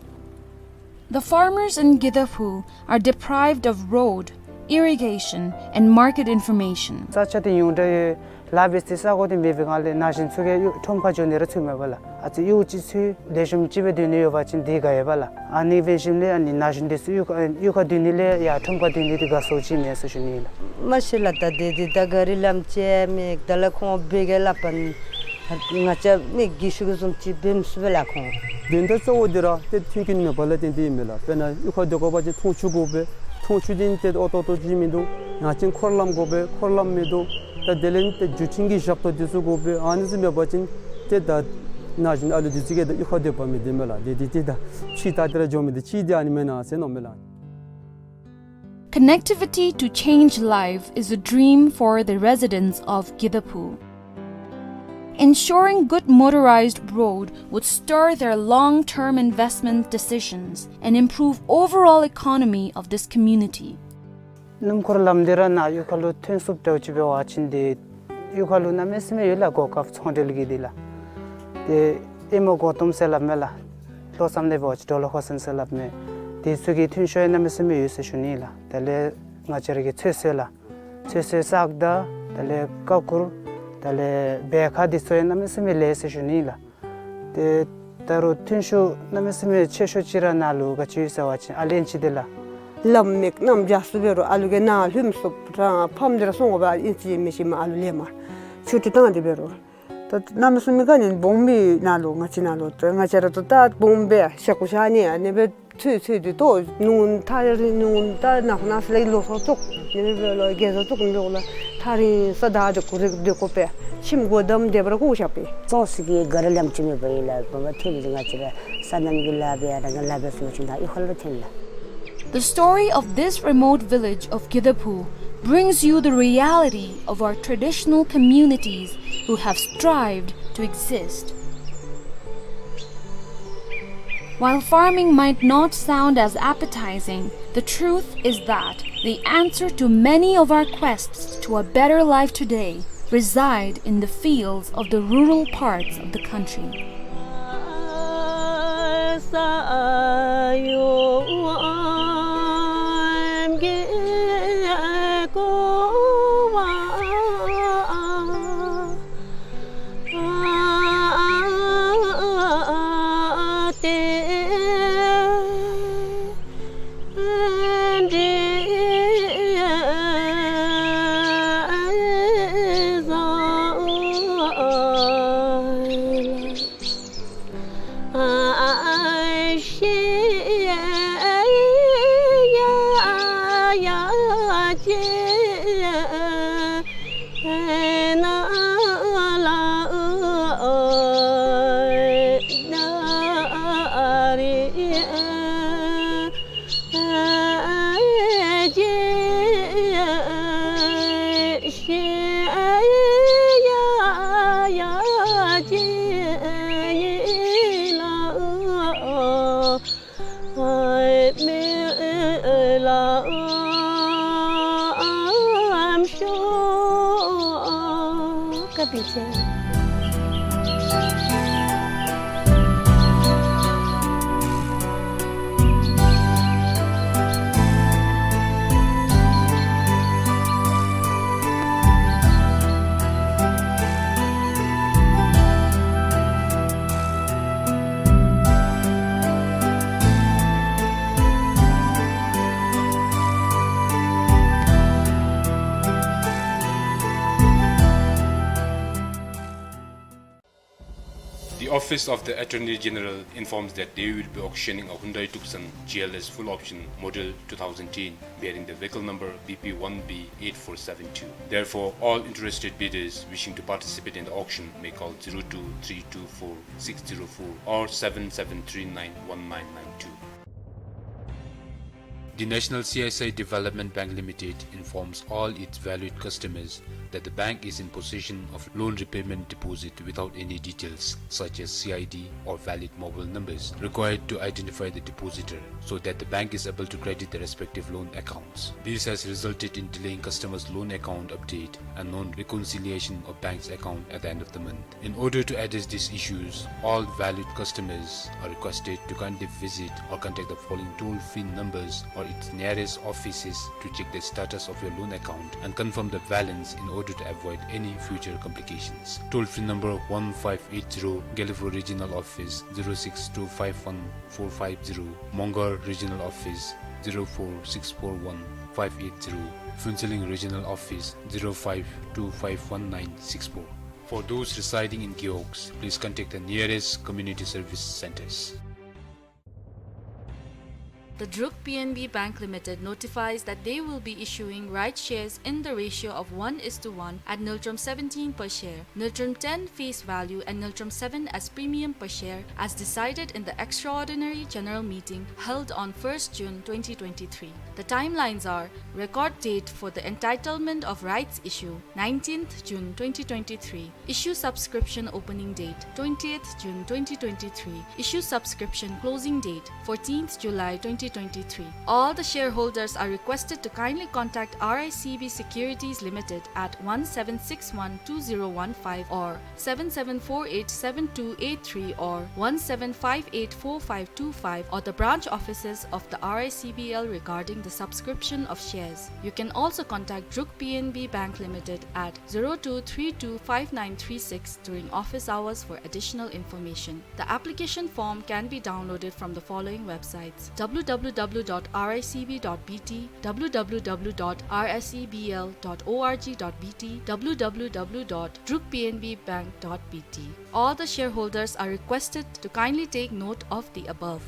The farmers in Gidaphu are deprived of road, irrigation, and market information. ས་ཆ་འདི་ཉུང་དྲགས་ཡོད། ལཱ་འབད་སའི་ས་གོ་འདི་མེད་པའི་སྒང་ལས་ན་གཞོན་ཚུ་གིས་གཡུས་ཁྲོམ་ཁར་འགྱོ་ནི་ར་ཚུགས་མས་པ་ལགས། ཨ་ཙི་གཡུས་ཅིག་ཚུ་ལེགས་ཤོམ་ཅིག་སྦེ་སྡོད་ནི་ཡོད་པ་ཅིན་འདི་དགའ་ཡི་པ་ལགས། ཨ་ནི་འབད་ཞིནམ་ལས་ཨ་ནི་ན་གཞོན་འདི་ཚུ་གཡུས་ཁ་གཡུས་ཁར་སྡོད་ནི་ལས་ཡར་ཁྲོམ་ཁར་སྡོད་ནི་འདི་དགའ་སོ་ཅིག་མས་ཟེར་ཞུ་ནི་ཨིན་ལགས། མ་གཞི་ལགས་ད་འདི་འདི་ད་ག་རི་ལམ་ཅིག་མེད། དེ་ལས་ཁོང་འབད་གེ་སླབ་པ་ནི་ང་བཅས་མི་རྒས་ཤོས་ཀྱིས་བཟུམ་ཅིག་འབད་མི་ཚུགས་པས་ལགས་ཁོང་། དོན་དག་གཙོ་བོ་འདི་ར་ཏེ་མཐུན་རྐྱེན་མེད་པ་ལས་བརྟེན་ཏེ་ཨིན་མས་ལགས། དཔེར་ན་གཡུས་ཁར་སྡོད་དགོ་པ་ཅིན་འཐུང་ཆུ་དགོ་པས། འཐུང་ཆུ་འདི་ཏེ་ཨོ་ཏོ་ཏོ་ཅིག་མིན་འདུག། ཡང་ཅིན་འཁོར་ལམ་དགོ་པས། འཁོར་ལམ་མིན་འདུག། ད་དེ་ལས་ཏེ་བརྒྱུད་འཕྲིན་གྱི་ཞབས་ཏོག་འདི་ཚུ་དགོ་པས། ཨ་ནི་ཚུ་མེད་པ་ཅིན་ཏེ་ད་ན་གཞོན་ཨ་ལུ་འདི་ཚུ་གིས་ད་གཡུས་ཁར་སྡོད་པ་མི་བདེ་མས་ལགས། དེ་འདི་ཏེ་ད་ཕྱི་ད་ཏེ་ར་འགྱོ་མི་འདི་ཅིག་འདི་ཨ་ནི་མེན་ན་ཟེར་མནོཝ་མས་ལགས། Connectivity to change life is a dream for the residents of Gidaphu. Ensuring good motorized road would stir their long-term investment decisions and improve overall economy of this community. སྣུམ་འཁོར་ལམ་འདི་ར་ནཱ་གཡུས་ཁ་ལུ་ཐོན་ཚུགསཔ་འདྲཝ་ཅིག་འབད་བ་ཅིན་འདི་གཡུས་ཁ་ལུ་གནམ་མེད་ས་མེད་ཡོད་ལགས། གོ་སྐབས་ཚོང་འབྲེལ་གྱི་འདི་ལགས། ཏེ་ཨེ་མོ་གོ་ཏོམ་ཟེར་སླབ་མས་ལགས། ལྷོ་མཚམས་ལས་འབད་བ་ཅིན་ཌོ་ལོ་ཧོ་སན་ཟེར་སླབ་མས། དེ་ཚུ་གི་ཐོན་ཤུགས་ཡང་གནམ་མེད་ས་མེད་ཡོད་ཟེར་ཞུ་ནི་ལགས། དེ་ལས་ང་བཅས་ར་གི་ཚོད་བསྲེ་ལགས། ཚོད་བསྲེ་བཙག་འཐུ་དེ་ལས་ཀ་ཁུ་དེ་ལས་སྦལ་ཁ་འདི་ཚུ་ཡང་གནམ་མེད་ས་མེད་ལེགས་ཟེར་ཞུ་ནི་ལགས། ཏེ་ད་རུང་ཐོན་ཤུགས་གནམ་མེད་ས་མེད་ཆེ་ཤོས་ཅིག་ར་ནཱ་ལུ་ག་ཅི་ཡོད་ཟེར་བ་ཅིན་ཨ་ལུ་ཨིན་ཅི་འདི་ལགས། ལམ་མེད། གནམ་བྱཱར་ཚུ་འབད་རུང་ཨ་ལུ་གིས་ནཱ་ལྷོད་མི་ཚུགས། རང་ཕམ་འདི་ར་སོང་དགོ་པས། ཨིན་ཅི་མིན་ཅི་མ་ཨ་ལུ་ལེན་པར་ཆུ་ཏི་བཏང་སྟེ་འབད་རུང་། ད་གནམ་མེད་ས་མེད་ག་ནི་སྦོམ་སྦེ་ནཱ་ལུ་ང་བཅས་ནཱ་ལུ་ད་ང་བཅས་ར་ད་ད་སྦོམ་སྦེ་ཤ་ཁུ་ཤ་ནི་ཨ་ནི་སྦེ་ ཚུད་ཚུད་དེ་ཏོ་ནུ་ད་རིང་ནུ་ད་ནག་ན་སི་ལེ་ལོ་སོ་ཙོགས་ནི་རེ་ལོ་རྒྱལ་སོ་ཙོགས་ནི་རེ་ལོ་ཐག་རིང་ས་ད་འདི་ཀོ་རིག་འདི་ཀོ་པེ་ཁྱིམ་སྒོ་བསྡམས་དེ་བར་ཀོ་ཤ་པེ། ཙོགས་སི་གི་ག་ར་ལམ་ཅི་མེད་པ་ཡིན་ལ་བ་བ་ཐེ་ལི་ང་ཅི་ར་ས་ནམ་གི་ལ་བེ་ཡ་ར་ག་ལ་བེ་སུ་ཅི་ད་ཨི་ཧོ་ལ་ཐེ་ལ། The story of this remote village of Gidaphu brings you the reality of our traditional communities who have strived to exist. While farming might not sound as appetizing, the truth is that the answer to many of our quests to a better life today reside in the fields of the rural parts of the country. The Office of the Attorney General informs that they will be auctioning a Hyundai Tucson G L S full option model two thousand ten, bearing the vehicle number B P one B eight four seven two. Therefore, all interested bidders wishing to participate in the auction may call zero two three two four six zero four or seven seven three nine one nine nine two. The National C S I Development Bank Limited informs all its valued customers that the bank is in possession of loan repayment deposit without any details such as C I D or valid mobile numbers required to identify the depositor, so that the bank is able to credit the respective loan accounts. This has resulted in delaying customers' loan account update and non-reconciliation of bank's account at the end of the month. In order to address these issues, all valued customers are requested to kindly visit or contact the following toll-free numbers or its nearest offices to check the status of your loan account and confirm the balance in order to avoid any future complications. Toll-free number one five eight zero, Gelephu Regional Office, zero six two five one four five zero, Mongar Regional Office, zero four six four one five eight zero, Phuentsholing Regional Office, zero five two five one nine six four. For those residing in Gewog, please contact the nearest community service centers. The Druk P N B Bank Limited notifies that they will be issuing rights shares in the ratio of one is to one at ngultrum seventeen per share, ngultrum ten face value and ngultrum seven as premium per share as decided in the extraordinary general meeting held on first June twenty twenty-three. The timelines are: record date for the entitlement of rights issue, nineteenth June twenty twenty-three. Issue subscription opening date, twentieth June twenty twenty-three. Issue subscription closing date, fourteenth July twenty twenty-three. All the shareholders are requested to kindly contact R I C B Securities Limited at one seven six one two zero one five or seven seven four eight seven two eight three or one seven five eight four five two five or the branch offices of the R I C B L regarding the subscription of shares. You can also contact Druk P N B Bank Limited at zero two three two five nine three six during office hours for additional information. The application form can be downloaded from the following websites: W W W dot R I C B dot B T, W W W dot R S E B L dot org dot B T, W W W dot druk P N B bank dot B T. All the shareholders are requested to kindly take note of the above.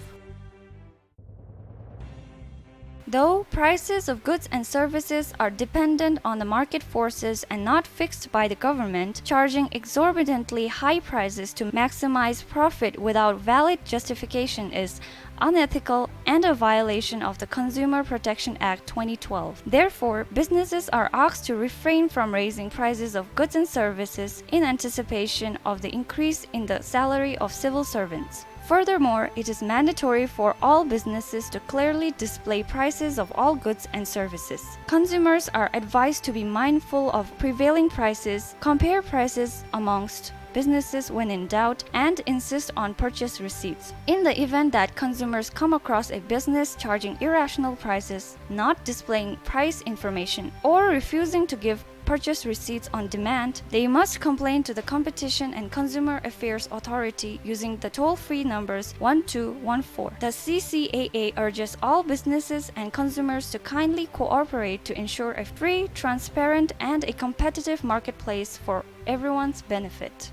Though prices of goods and services are dependent on the market forces and not fixed by the government, charging exorbitantly high prices to maximize profit without valid justification is unethical and a violation of the Consumer Protection Act twenty twelve. Therefore, businesses are asked to refrain from raising prices of goods and services in anticipation of the increase in the salary of civil servants. Furthermore, it is mandatory for all businesses to clearly display prices of all goods and services. Consumers are advised to be mindful of prevailing prices, compare prices amongst businesses when in doubt, and insist on purchase receipts. In the event that consumers come across a business charging irrational prices, not displaying price information, or refusing to give purchase receipts on demand, they must complain to the Competition and Consumer Affairs Authority using the toll-free numbers one two one four. The C C A A urges all businesses and consumers to kindly cooperate to ensure a free, transparent, and a competitive marketplace for everyone's benefit.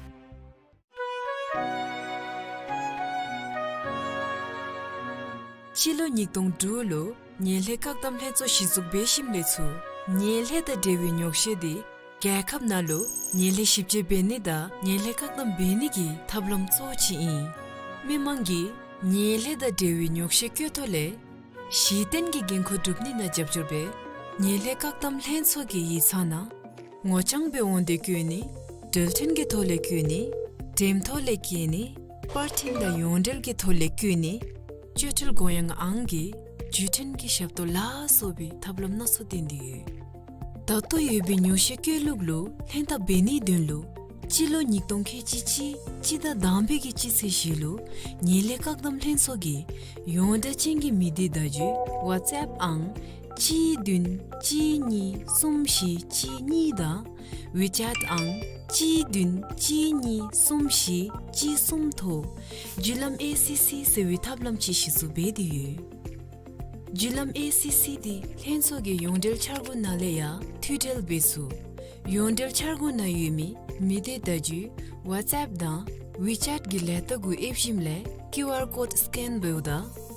སྤྱི་ལོ་ཉིས་སྟོང་དྲུག་ལུ་ངན་ལྷད་བཀག་སྡོམ་ལྷན་ཚོགས་གཞི་བཙུགས་འབད་ཞིནམ་ལས་ཚུར་ངན་ལྷད་དང་འབྲེལ་བའི་ཉོག་བཤད་འདི་རྒྱལ་ཁབ་ནང་ལུ་ངན་ལྷད་ཞིབ་དཔྱད་འབད་ནི་དང་ངན་ལྷད་བཀག་སྡོམ་འབད་ནི་གི་ཐབས་ལམ་གཙོ་བོ་ཅིག་ཨིན། མི་མང་གིས་ངན་ལྷད་དང་འབྲེལ་བའི་ཉོག་བཤད་བཀོད་ཐོག་ལས་གཞི་རྟེན་གྱི་འགན་ཁུར་སྒྲུབ་ནི་ནང་རྒྱབ་སྐྱོར་འབད་ངན་ལྷད་བཀག་སྡོམ་ལྷན་ཚོགས་ཀྱི་ཡིག་ཚང་ནང་ངོ་རྐྱང་སྦེ་འོང་སྟེ་བཀོད་ནི། འགྲེལ་ཕྲན་གྱི་ཐོག་ལས་བཀོད་ནི། འགྲེམས་ཐོག་ལས་བཀོད་ནི། པར་འཕྲིན་དང་ཡོངས་འབྲེལ་གྱི་ཐོག་ལས་བཀོད་ནི། སྤྱོད་ཁྲལ་དགོངས་ཡངས་ཨང་གི་བརྒྱུད་འཕྲིན་གྱི་ཞབས་ཏོག་ལ་སོགས་པའི་ཐབས་ལམ་སྣ་ཚོགས་བཏོན་ཏེ་ཡོད། ད་ལྟོ་ཡོད་པའི་ཉོག་བཤད་བཀོད་ལུགས་ལུ་ལྷན་ཐབས་འབད་ནིའི་དོན་ལུ་སྤྱི་ལོ་ཉིས་སྟོང་ཁལ་གཅིག་གཅིག་སྤྱི་ཟླ་དང་པའི་གི་སྤྱི་ཚེས་བཞི་ལུ་ངན་ལྷད་བཀག་སྡོམ་ལྷན་ཚོགས་ཀྱི་ཡོངས་བསྒྲགས་ཅན་གྱི་མི་སྡེ་བརྡ་བརྒྱུད་ཝཊས་ཨེཔ་ཨང་གཅིག་བདུན་གཅིག་གཉིས་གསུམ་བཞི་གཅིག་གཉིས་དང་ཝི་ཅེཊ་ཨང་གཅིག་བདུན་གཅིག་གཉིས་གསུམ་བཞི་གཅིག་གསུམ་ཐོག་བརྒྱུད་ལམ་ཨེ་སི་སི་ཟེར་བའི་ཐབས་ལམ་ཅིག་གཞི་བཙུགས་འབད་དེ་ཡོད། བརྒྱུད་ལམ་ཨེ་སི་སི་འདི་ལྷན་ཚོགས་ཀྱི་ཡོངས་འབྲེལ་འཆར་སྒོ་ནང་ལས་ཡང་མཐུད་འབྲེལ་འབད་ཚུགས། ཡོངས་འབྲེལ་འཆར་སྒོ་ནང་ཡོད་མི་མི་སྡེ་བརྡ་བརྒྱུད་ཝཊས་ཨེཔ་དང་ཝི་ཅེཊ་གི་ལས་རྟགས་གུ་ཨེབ་ཞིནམ་ལས་ཀིའུ་ཨར་ཀོཌ་སི་ཀེན་འབདཝ་ད་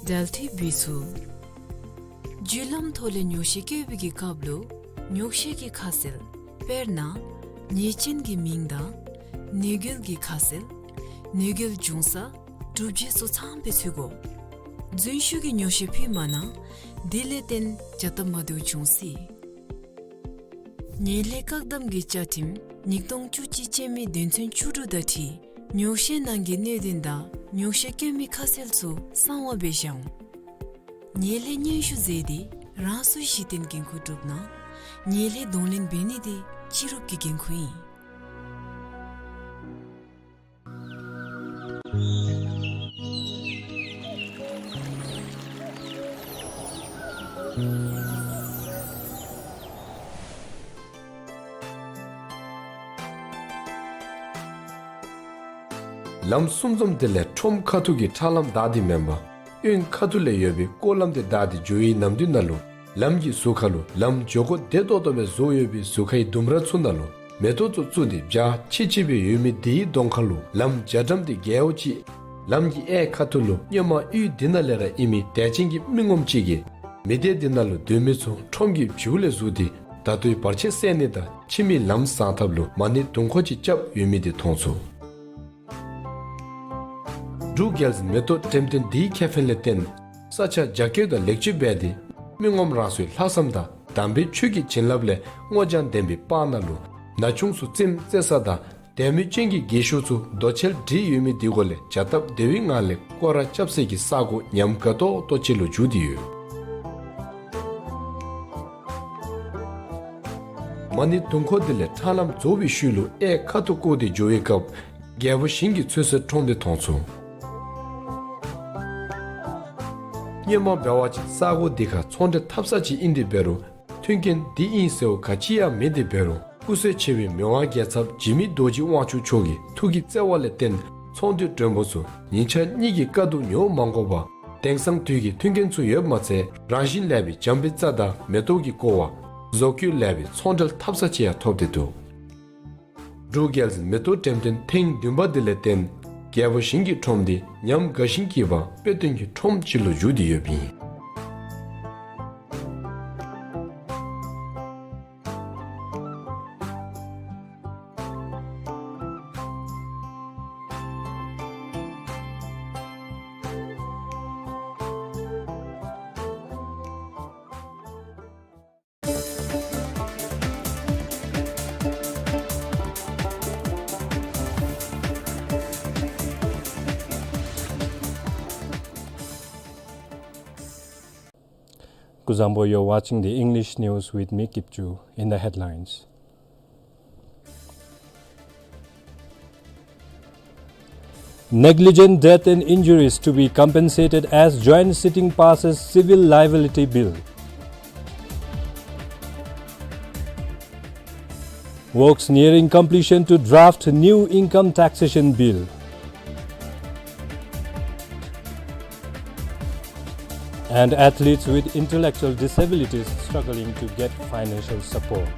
འབྲེལ་མཐུད་འབད་ཚུགས། བརྒྱུད་ལམ་ཐོག་ལས་ཉོག་བཤད་བཀོད་པའི་གི་སྐབས་ལུ་ཉོག་བཤད་ཀྱི་ཁ་གསལ་དཔེར་ན་ཉེས་ཅན་གྱི་མིང་དང་ནུས་རྒྱུ་གི་ཁ་གསལ་ནུས་རྒྱུ་འབྱུང་ས་གྲུབ་ཆ་སོགས་ཚངམ་སྦེ་འཚོལ་དགོ། རྫུན་ཞུ་གི་ཉོག་བཤད་ཕུལ་མ་གནང་། དེ་ལས་བརྟེན་བྱ་ཐབས་མ་བདེཝ་འབྱུང་སྲིད། ངན་ལྷད་བཀག་སྡོམ་གྱི་བཅའ་ཁྲིམས་ཉིས་སྟོང་བཅུ་གཅིག་ཅན་མའི་དོན་ཚན་བཅུ་དྲུག་དང་འཁྲིལ་ཉོག་བཤད་ནང་གི་གནད་དོན་དང་ཉོག་བཤད་བཀོད་མི་ཁ་གསལ་ཚུ་གསང་བ་སྦེ་བཞག་འོང་། ངན་ལྷད་སྙན་ཞུ་མཛད་དེ་རང་སོའི་གཞི་རྟེན་འགན་ཁུར་སྒྲུབ་གནང་། ངན་ལྷད་གདོང་ལེན་འབད་ནི་དེ་སྤྱི་རུབ་ཀྱི་འགན་ཁུར་ཨིན། ལམ་གསུམ་འཛོམས་དེ་ལས་ཁྲོམ་ཁ་ཐུག་གི་ཁྲ་ལམ་བདའ་སྟེ་མེན་པར་གཡོན་ཁ་ཐུག་ལས་ཡོད་པའི་སྐོར་ལམ་དེ་བདའ་སྟེ་འགྱོ་བའི་ནམ་དུས་ནང་ལུ་ལམ་གྱི་ཟུར་ཁ་ལུ་ལམ་འགྱོ་སྒོ་བདེ་ཏོག་ཏོ་སྦེ་བཟོ་ཡོད་པའི་ཟུར་ཁའི་ལྡུམ་ར་ཚུ་ནང་ལུ་མེ་ཏོག་ཚུ་བཙུགས་ཏེ་འཇའ་ཆི་ཆི་སྦེ་ཡོད་མི་དེའི་གདོང་ཁ་ལུ་ལམ་རྒྱ་གྲམ་དེ་རྒྱལ་བ་ཅིག་ལམ་གྱི་གཡས་ཁ་ཐུག་ལུ་སྔོན་མ་ཡུལ་འདི་ནང་ལས་ར་ཨིན་མི་དད་ཅན་གྱི་མི་ངོམ་ཅིག་གིས་མི་སྡེ་འདི་ནང་ལུ་སྡོད་མི་ཚུ་ཁྲོམ་གྱི་བྱིའུ་ལས་བཟུང་སྟེ་ད་ལྟོའི་བར་ཆད་སེལ་ནི་དང་ཕྱི་མའི་ལམ་བཟང་ཐབས་ལུ་མ་ཎི་དུང་འཁོར་ཅིག་རྐྱབ་ཡོད་མི་དེ་མཐོང་ཚུགས། འབྲུག་རྒྱལ་མེ་ཏོག་འགྲེམས་སྟོན་འདིའི་ཁེ་ཕན་ལས་བརྟེན་ས་ཆ་རྒྱ་སྐྱེད་དང་ལེགས་བཅོས་འབད་དེ་མི་ངོམ་རང་སོའི་ལྷག་བསམ་དང་དམ་པའི་ཆོས་ཀྱི་བྱིན་རླབས་ལས་སྔོ་ལྗང་ལྡན་པའི་སྤང་ནང་ལུ་ན་ཆུང་ཚུ་རྩེདམོ་རྩེ་ས་དང་དད་མོས་ཅན་གྱི་རྒས་ཤོས་ཚུ་རྡོ་གཅལ་སྒྲིག་ཡོད་མི་དེ་གུ་ལས་བྱ་སྟབས་བདེ་བའི་ངང་ལས་སྐོར་ར་རྐྱབ་སའི་གི་ས་གོ་ཉམས་དགའ་ཏོག་ཏོ་ཅིག་ལུ་འགྱུར་ཏེ་ཡོད། མ་ཎི་དུང་འཁོར་དེ་ལས་ཁྲ་ལམ་རྫོགས་པའི་ཤུལ་ལུ་གཡས་ཁ་ཐུག་བསྐོར་ཏེ་འགྱོ་བའི་སྐབས་རྒྱལ་པོ་ཞིང་གི་ཚོད་བསྲེ་ཁྲོམ་དེ་མཐོང་ཚུགས། སྔོན་མ་འབད་བ་ཅིན་ས་གོ་འདི་ཁར་ཚོང་འབྲེལ་འཐབ་ས་ཅིག་ཨིན་ཏེ་འབད་རུང་མཐུན་རྐྱེན་འདི་ཨིན་ཟེར་བ་ག་ཅི་ཡང་མེད་དེ་འབད་རུང་སྐུ་སྲས་ཆེ་བའི་མི་དབང་རྒྱལ་ཚབ་འཇིགས་མེད་རྡོ་རྗེ་དབང་ཕྱུག་མཆོག་གི་ཐུགས་ཀྱི་བརྩེ་བ་ལས་བརྟེན་ཚོང་འདུས་མགྲོན་པོ་ཚུ་ཉིན་ཞག་གཉིས་ཀྱི་དཀའ་སྡུག་མྱོང་མ་དགོ་པར་དེང་སང་དུས་ཀྱི་མཐུན་རྐྱེན་ཚུ་ཡོདཔ་མ་ཚད་རང་བཞིན་ལེགས་པའི་འཇམ་པའི་རྩྭ་དང་མེ་ཏོག་གིས་བསྐོར་བ་བཟོ་བཀོད་ལེགས་པའི་ཚོང་འབྲེལ་འཐབ་ས་ཅིག་ཡང་ཐོབ་སྟེ་འདུག། འབྲུག་རྒྱལ་མེ་ཏོག་འགྲེམས་སྟོན་ཐེངས་བདུན་པ་འདི་ལས་བརྟེན་རྒྱལ་པོ་ཞིང་གི་ཁྲོམ་འདི་ཉམས་དགའ་ཞིང་སྐྱིད་པ་དཔེ་སྟོན་གྱི་ཁྲོམ་ཅིག་ལུ་འགྱུར་ཏེ་ཡོདཔ་ཨིན། Zambo, you're watching the English news with me, Kipchu. In the headlines: negligent death and injuries to be compensated as joint sitting passes civil liability bill. Works nearing completion to draft new income taxation bill. And athletes with intellectual disabilities struggling to get financial support.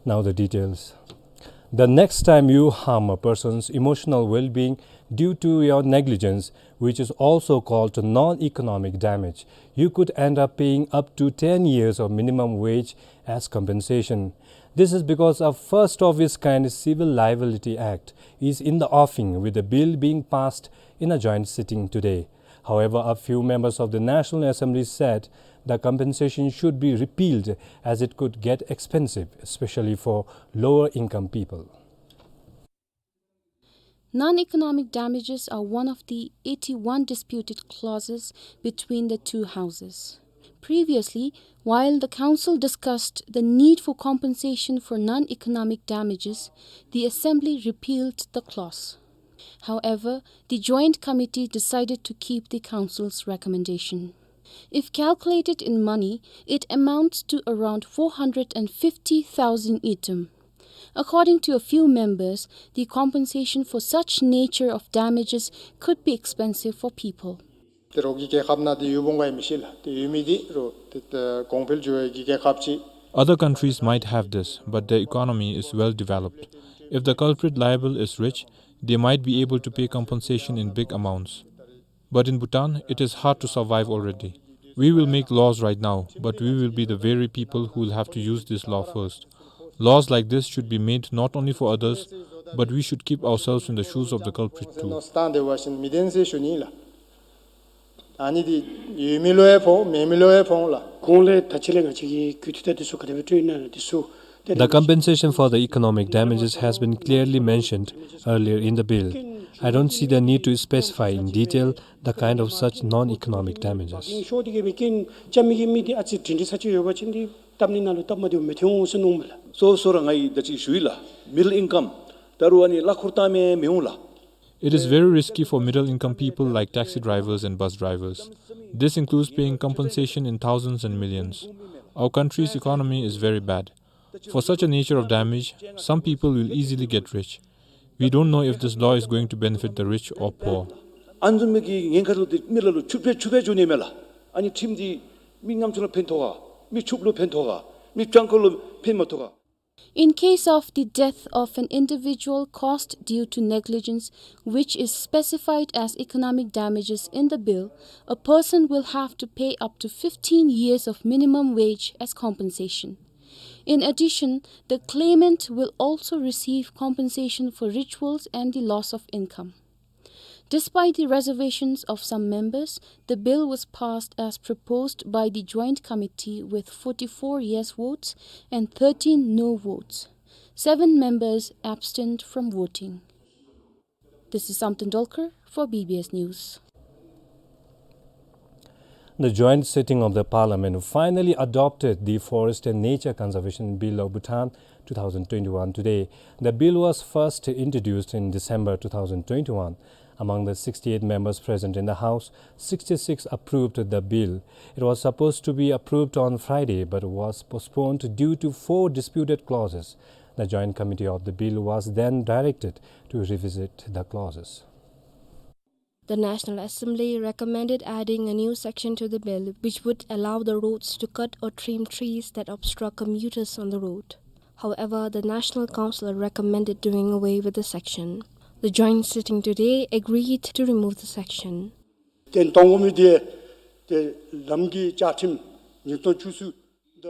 Now the details. The next time you harm a person's emotional well-being due to your negligence, which is also called non-economic damage, you could end up paying up to ten years of minimum wage as compensation. This is because a first of its kind Civil Liability Act is in the offing, with the bill being passed in a joint sitting today. However, a few members of the National Assembly said the compensation should be repealed as it could get expensive, especially for lower income people. Non-economic damages are one of the eighty-one disputed clauses between the two houses. Previously, while the council discussed the need for compensation for non-economic damages, the assembly repealed the clause. However, the Joint Committee decided to keep the council's recommendation. If calculated in money, it amounts to around four hundred and fifty thousand ngultrum. According to a few members, the compensation for such nature of damages could be expensive for people. ཏེ་རོགས་ཀྱི་རྒྱལ་ཁབ་ནང་ཏེ་ཡོདཔ་འོང་ག་ཡང་མི་ཤེས་ལགས། ཏེ་ཡོད་མི་འདི་རོགས་ཏེ་ཏེ་གོང་འཕེལ་འགྱོ་བའི་གི་རྒྱལ་ཁབ་ཅིག། Other countries might have this, but their economy is well developed. If the culprit liable is rich, they might be able to pay compensation in big amounts. But in Bhutan, it is hard to survive already. We will make laws right now, but we will be the very people who will have to use this law first. Laws like this should be made not only for others, but we should keep ourselves in the shoes of the culprit too. སྟངས་དེ་བ་བཞིན་མི་བདེན་ཟེར་ཞུ་ནི་ལགས། ཨ་ནི་འདི་ཡོད་མི་ལུ་ཡང་ཕོག་མེད་མི་ལུ་ཡང་ཕོག་ལགས། གོང་ལས་ད་ཅི་ལས་ང་བཅས་ཀྱི་གུ་ཐུག་ད་འདི་ཚུ་ག་དེ་སྦེ་སྤྲོད་ནི་ན་འདི་ཚུ། The compensation for the economic damages has been clearly mentioned earlier in the bill. I don't see the need to specify in detail the kind of such non-economic damages. ཤོག་འདི་གི་མི་རྐྱེན་རྐྱབ་མི་གི་མི་འདི་ཨ་ཙི་སྒྲིང་སྒྲི་ས་ཅིག་ཡོད་པ་ཅིན་འདི་གཏམ་ནི་ནང་ལུ་སྟབས་མ་བདེཝ་མི་ཐོན་འོང་ཟེར་མནོཝ་མས་ལགས། སོ་སོ་ར་ང་གིས་ད་ཅི་ཞུ་ཡི་ལགས། Middle income ད་རུང་ཨ་ནི་གླ་འཁོར་བཏང་མི་མི་འོང་ལགས། It is very risky for middle income people like taxi drivers and bus drivers. This includes paying compensation in thousands and millions. Our country's economy is very bad. For such a nature of damage, some people will easily get rich. We don't know if this law is going to benefit the rich or poor. ཨ་ནི་བཟུམ་མའི་གི་ཉེན་ཁ་ལུ་ཏེ་མི་ལ་ལུ་ཕྱུགཔོ་ཕྱུགཔོ་འགྱོ་ནི་མས་ལགས། ཨ་ནི་ཁྲིམས་འདི་མི་ཉམ་ཆུང་ལུ་ཕན་ཐོགས་ག། མི་ཕྱུགཔོ་ལུ་ཕན་ཐོགས་ག། མི་གྱངས་ཁ་ལུ་ཕན་མ་ཐོགས་ག། In case of the death of an individual caused due to negligence, which is specified as economic damages in the bill, a person will have to pay up to fifteen years of minimum wage as compensation. In addition, the claimant will also receive compensation for rituals and the loss of income. Despite the reservations of some members, the bill was passed as proposed by the Joint Committee with forty-four yes votes and thirteen no votes. Seven members abstained from voting. This is Samten Dolkar for B B S News. The joint sitting of the parliament finally adopted the Forest and Nature Conservation Bill of Bhutan two thousand twenty-one today. The bill was first introduced in December two thousand twenty-one. Among the sixty-eight members present in the House, sixty-six approved the bill. It was supposed to be approved on Friday, but was postponed due to four disputed clauses. The Joint Committee of the bill was then directed to revisit the clauses. The National Assembly recommended adding a new section to the bill, which would allow the roads to cut or trim trees that obstruct commuters on the road. However, the National Council recommended doing away with the section. The joint sitting today agreed to remove the section. ཏེ་གཏང་དགོ་མི་འདི་ཏེ་ལམ་གྱི་བཅའ་ཁྲིམས་ཉིས་སྟོང་བཅུ་གསུམ།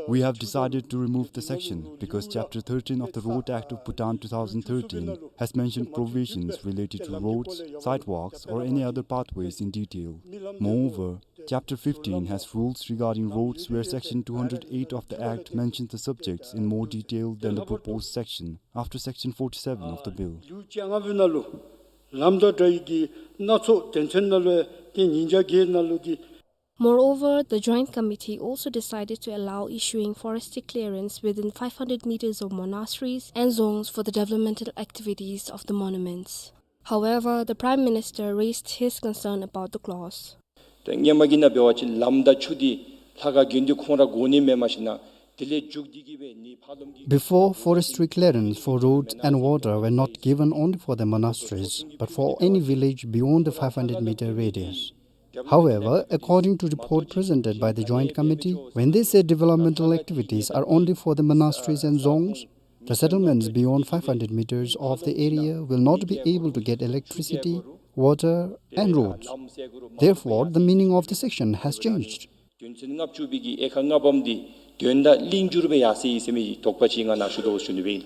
We have decided to remove the section because Chapter thirteen of the Road Act of Bhutan two thousand thirteen has mentioned provisions related to roads, sidewalks, or any other pathways in detail. Moreover, Chapter fifteen has rules regarding roads where Section two hundred eight of the Act mentions the subjects in more detail than the proposed section after Section forty-seven of the bill. ལེའུ་བཅོ་ལྔ་པའི་ནང་ལུ་ ལམ་དང་འདྲ་བའི་གི་སྣ་ཚོགས་དོན་ཚན་ནང་ལུ་ཏེ་ཉིས་བརྒྱ་བརྒྱད་ནང་ལུ་ཏེ། Moreover, the Joint Committee also decided to allow issuing forestry clearance within five hundred meters of monasteries and zones for the developmental activities of the monuments. However, the Prime Minister raised his concern about the clause. ཏེ་སྔོན་མ་གི་ནང་འབད་བ་ཅིན་ལམ་དང་ཆུ་འདི་ལྷ་ཁང་དགོན་སྡེ་ཁོང་ར་དགོ་ནི་མེན། མ་གཞི་ནཱ་དེ་ལས་མཇུག་སྡུད་ཀྱི་སྦེ་ནི་ཕར་ལོགས་ཀྱི། Before, forestry clearance for roads and water were not given only for the monasteries, but for any village beyond the five hundred meter radius. However, according to report presented by the Joint Committee, when they say developmental activities are only for the monasteries and zones, the settlements beyond five hundred meters of the area will not be able to get electricity, water, and roads. Therefore, the meaning of the section has changed. དོན་ཚན་ལྔ་བཅུ་པའི་གི་དབྱེ་ཁག་ལྔ་པམ་འདི་དོན་དག་ལྷིང་འགྱུར་སྦེ་ཡར་སོ་ཡི་ཟེར་མི་དོགས་པ་ཅིག་ང་ནཱ་ཞུ་དོ་ཞུ་ནི་སྦེ་ཨིན།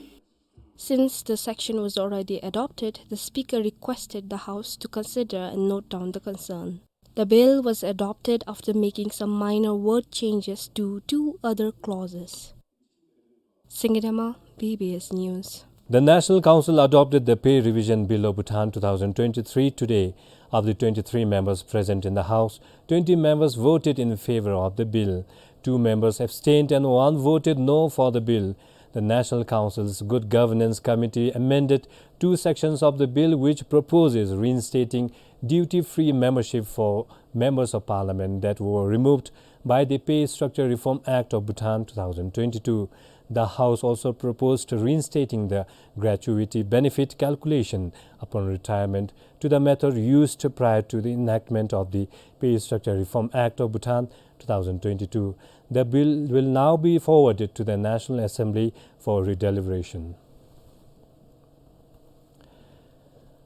Since the section was already adopted, the Speaker requested the House to consider and note down the concern. The bill was adopted after making some minor word changes to two other clauses. Singye Dema, B B S News. The National Council adopted the Pay Revision Bill of Bhutan two thousand twenty-three today. Of the twenty-three members present in the House, twenty members voted in favor of the bill, two members abstained, and one voted no for the bill. The National Council's Good Governance Committee amended two sections of the bill which proposes reinstating duty-free membership for members of parliament that were removed by the Pay Structure Reform Act of Bhutan two thousand twenty-two. The House also proposed reinstating the gratuity benefit calculation upon retirement to the method used prior to the enactment of the Pay Structure Reform Act of Bhutan two thousand twenty-two. The bill will now be forwarded to the National Assembly for redeliberation.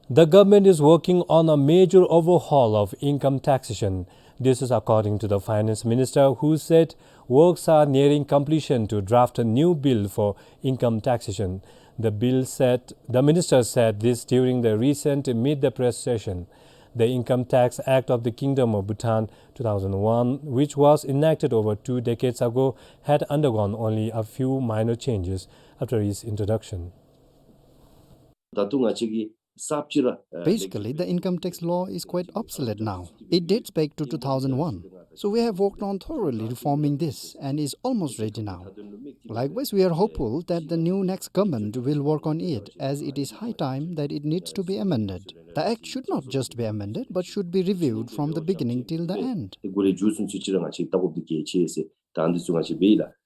The government is working on a major overhaul of income taxation. This is according to the finance minister, who said works are nearing completion to draft a new bill for income taxation. The bill said, the minister said this during the recent Meet the Press session. The Income Tax Act of the Kingdom of Bhutan two thousand one, which was enacted over two decades ago, had undergone only a few minor changes after its introduction. ད་ལྟོ་ང་བཅས་ཀྱི་གསརཔ་ཅིག་ར་ཨ། Basically, the income tax law is quite obsolete now. It dates back to two thousand one. So we have worked on thoroughly reforming this and is almost ready now. Likewise, we are hopeful that the new next government will work on it, as it is high time that it needs to be amended. The act should not just be amended, but should be reviewed from the beginning till the end. དེ་གུ་རེ་མཇུག་སོང་ཚུན་ཚོད་ཅིག་ར་ང་བཅས་ལྟ་སྐོར་འདི་གལ་ཆེ་ཟེར་ད་འདི་ཚུ་ང་བཅས་འབད་ཡི་ལགས།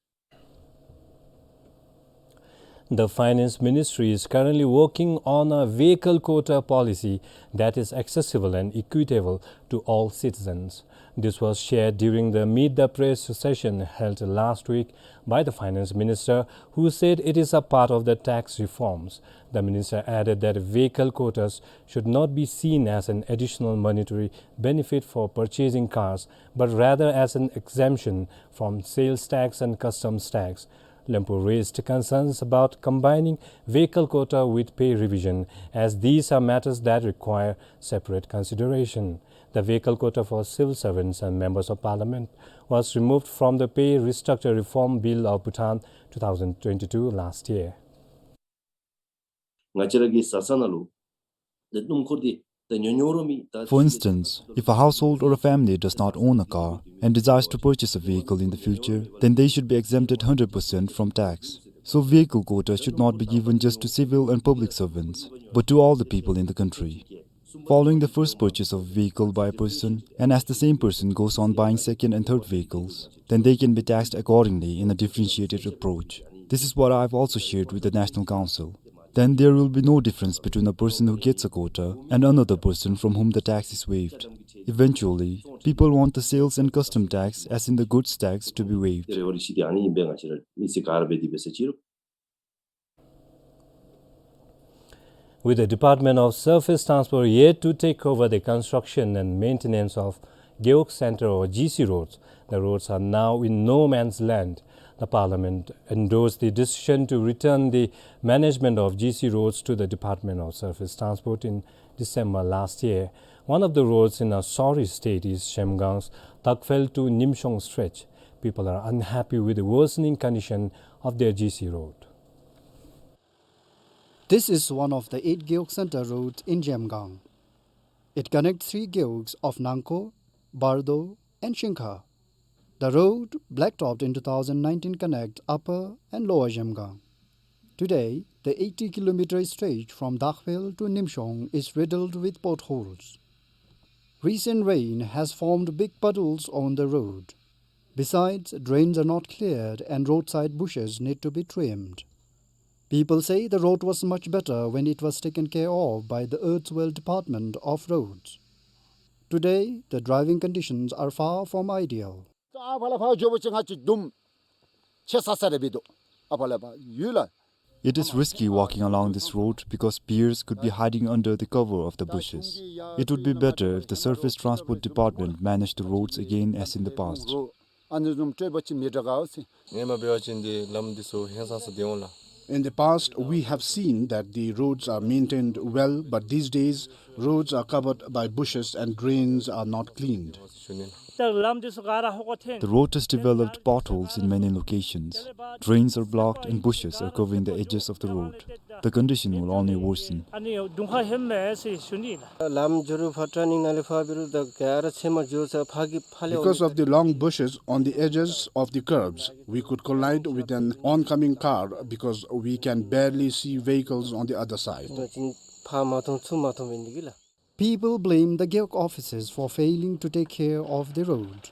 The Finance Ministry is currently working on a vehicle quota policy that is accessible and equitable to all citizens. This was shared during the Meet the Press session held last week by the Finance Minister, who said it is a part of the tax reforms. The minister added that vehicle quotas should not be seen as an additional monetary benefit for purchasing cars, but rather as an exemption from sales tax and customs tax. Lempo raised concerns about combining vehicle quota with pay revision, as these are matters that require separate consideration. The vehicle quota for civil servants and members of parliament was removed from the Pay Restructure Reform Bill of Bhutan two thousand twenty-two last year. ང་བཅས་ར་གི་བཟའ་ཚང་ནང་ལུ་ད་སྣུམ་འཁོར་འདི་ད་ཉོ་ཉོ་རུང་མི་ད། For instance, if a household or a family does not own a car and desires to purchase a vehicle in the future, then they should be exempted hundred percent from tax. So vehicle quota should not be given just to civil and public servants, but to all the people in the country. Following the first purchase of a vehicle by a person, and as the same person goes on buying second and third vehicles, then they can be taxed accordingly in a differentiated approach. This is what I've also shared with the National Council. Then there will be no difference between a person who gets a quota and another person from whom the tax is waived. Eventually, people want the sales and custom tax, as in the goods tax, to be waived. With the Department of Surface Transport yet to take over the construction and maintenance of Gewog Centre or G C roads, the roads are now in no man's land. The Parliament endorsed the decision to return the management of G C roads to the Department of Surface Transport in December last year. One of the roads in a sorry state is Zhemgang's Takfel to Nimshong stretch. People are unhappy with the worsening condition of their G C road. This is one of the eight Gewog Center roads in Zhemgang. It connects three gewogs of Nangko, Bardo, and Shingkha. The road, blacktopped in two thousand nineteen, connect Upper and Lower Zhemgang. Today, the eighty kilometer stretch from Dakhphel to Nimshong is riddled with potholes. Recent rain has formed big puddles on the road. Besides, drains are not cleared and roadside bushes need to be trimmed. People say the road was much better when it was taken care of by the Earth's Well Department of Roads. Today, the driving conditions are far from ideal. ཨ་ཕར་ལས་ཕར་འགྱོ་བ་ཅིན་ང་བཅས་རྡུམ་ཆེ་ས་ས་རེ་འབད་དོ། ཨ་ཕར་ལས་ཕར་ཡུལ་ལ། It is risky walking along this road because bears could be hiding under the cover of the bushes. It would be better if the Surface Transport Department managed the roads again as in the past. ཨ་ནི་བཟུམ་སྤྲོད་པ་ཅིན་མི་དྲག་ག་ཟེར། སྔོན་མ་འབད་བ་ཅིན་འདི་ལམ་འདི་ཚུ་ཧིང་སངས་ས་སྡོད་འོང་ལགས། In the past, we have seen that the roads are maintained well, but these days, roads are covered by bushes and drains are not cleaned. ད་ལམ་འདི་ཚུ་ག་ར་ཧོ་ཀོ་ཐོན། The road has developed potholes in many locations. Drains are blocked and bushes are covering the edges of the road. The condition will only worsen. ཨ་ནི་གདོང་ཁར་ཧེ་མ་ཟེར་ཞུ་ནི་ལགས། ལམ་འགྱོ་རུང་ཕར་ཊར་ནིང་ནང་ལས་ཕར་འབད་རུང་ད་ག་ར་ཚེར་མ་འགྱོ་ས་ཕར་གི་ཕར་ལས། Because of the long bushes on the edges of the curbs, we could collide with an oncoming car because we can barely see vehicles on the other side. ཕར་མ་མཐོང་ཚུར་མ་མཐོང་འབད་ནི་འདི་གིས་ལགས། People blame the Gewog officers for failing to take care of the road.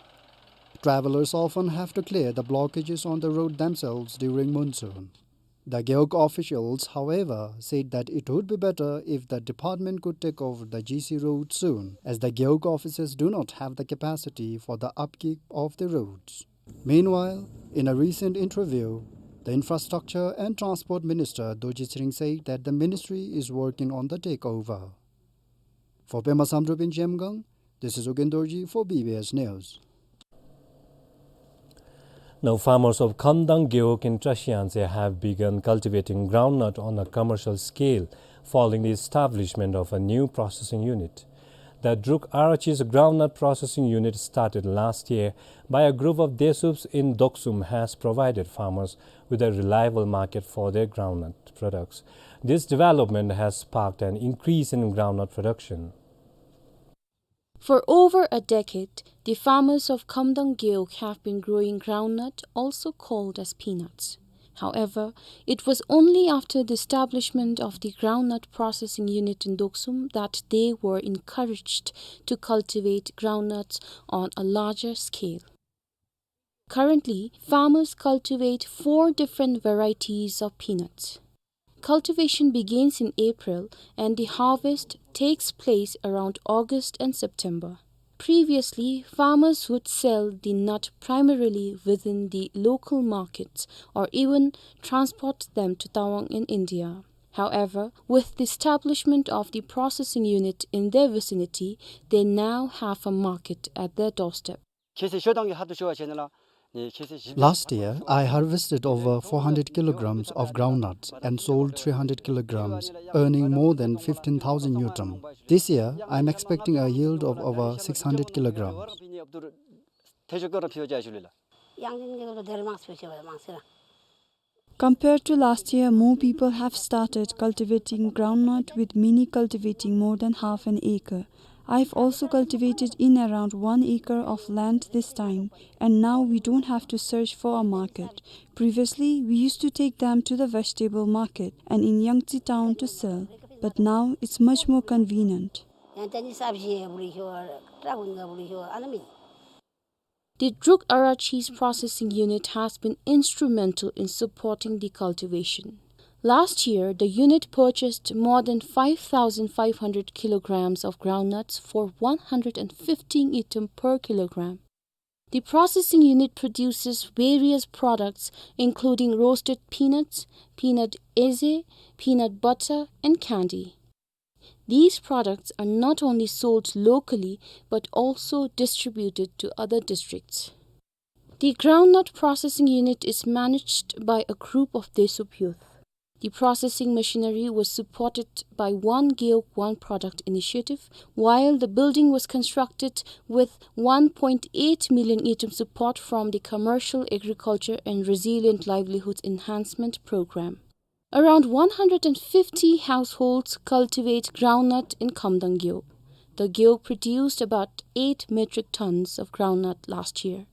Travelers often have to clear the blockages on the road themselves during monsoon. The Gewog officials, however, said that it would be better if the department could take over the G C road soon, as the Gewog officers do not have the capacity for the upkeep of the roads. Meanwhile, in a recent interview, the Infrastructure and Transport Minister Dorji Tshering said that the ministry is working on the takeover. For Pema Samdrup in Zhemgang, this is Ugyen Dorji for B B S News. Now, farmers of Khamdang Gewog in Trashiyangtse have begun cultivating groundnut on a commercial scale following the establishment of a new processing unit. The Druk Arachi's groundnut processing unit, started last year by a group of Desups in Doksum, has provided farmers with a reliable market for their groundnut products. This development has sparked an increase in groundnut production. For over a decade, the farmers of Khamdang Gewog have been growing groundnut, also called as peanuts. However, it was only after the establishment of the groundnut processing unit in Doksum that they were encouraged to cultivate groundnuts on a larger scale. Currently, farmers cultivate four different varieties of peanuts. Cultivation begins in April and the harvest takes place around August and September. Previously, farmers would sell the nut primarily within the local markets or even transport them to Tawang in India. However, with the establishment of the processing unit in their vicinity, they now have a market at their doorstep. ཁྱེད་ཚེ་ཤོ་དང་གི་ཧ་ཏུ་ཤོ་བ་བྱས་ན་ལགས། ནི་ཁྱེད་ཚེ་བཞི། Last year, I harvested over four hundred kilograms of groundnuts and sold three hundred kilograms, earning more than fifteen thousand ngultrum. This year, I'm expecting a yield of over six hundred kilograms. ཐེ་ཤོ་ཀོ་ར་ཕི་ཡོ་ཅ་ཞུ་ལེ་ལགས། ཡང་ཅིན་གི་ལོ་དེར་མང་སུ་ཤེས་པ་མང་སེ་ལགས། Compared to last year, more people have started cultivating groundnut, with many cultivating more than half an acre. I've also cultivated in around one acre of land this time, and now we don't have to search for a market. Previously, we used to take them to the vegetable market and in Yangtse town to sell, but now it's much more convenient. ཡང་ཅིན་སབ་ཇི་བུ་རི་ཤོ་ཏྲ་གུན་ག་བུ་རི་ཤོ་ཨ་ན་མི། The Druk Arachi's processing unit has been instrumental in supporting the cultivation. Last year, the unit purchased more than five thousand five hundred kilograms of groundnuts for one hundred and fifty ngultrum per kilogram. The processing unit produces various products, including roasted peanuts, peanut eze, peanut butter, and candy. These products are not only sold locally, but also distributed to other districts. The groundnut processing unit is managed by a group of Desup youth. The processing machinery was supported by One Gewog One Product initiative, while the building was constructed with one point eight million ngultrum support from the Commercial Agriculture and Resilient Livelihoods Enhancement Program. Around one hundred and fifty households cultivate groundnut in Khamdang Gewog. The gewog produced about eight metric tons of groundnut last year.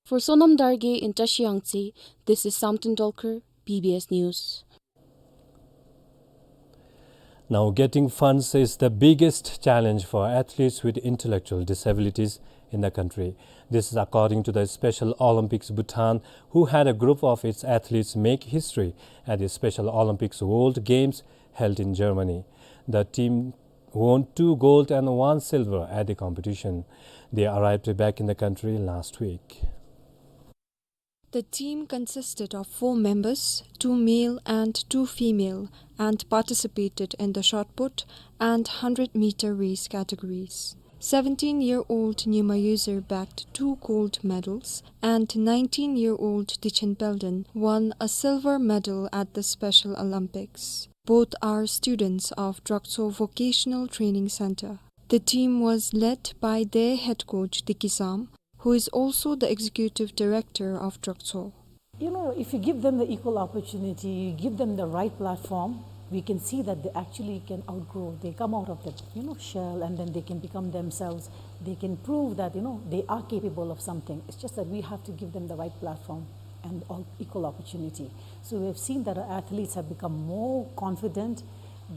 For Sonam Dargay in Trashiyangtse, this is Samten Dolkar, B B S News. Now, getting funds is the biggest challenge for athletes with intellectual disabilities in the country. This is according to the Special Olympics Bhutan, who had a group of its athletes make history at the Special Olympics World Games held in Germany. The team won two gold and one silver at the competition. They arrived back in the country last week. The team consisted of four members, two male and two female, and participated in the shot put and hundred meter race categories. Seventeen-year-old Nyima Yuzir bagged two gold medals, and nineteen-year-old Dichen Pelden won a silver medal at the Special Olympics. Both are students of Drakso Vocational Training Center. The team was led by their head coach, Diki Sam, who is also the executive director of Drakso. You know, if you give them the equal opportunity, you give them the right platform, we can see that they actually can outgrow. They come out of that, you know, shell, and then they can become themselves. They can prove that, you know, they are capable of something. It's just that we have to give them the right platform and all equal opportunity. So we have seen that our athletes have become more confident.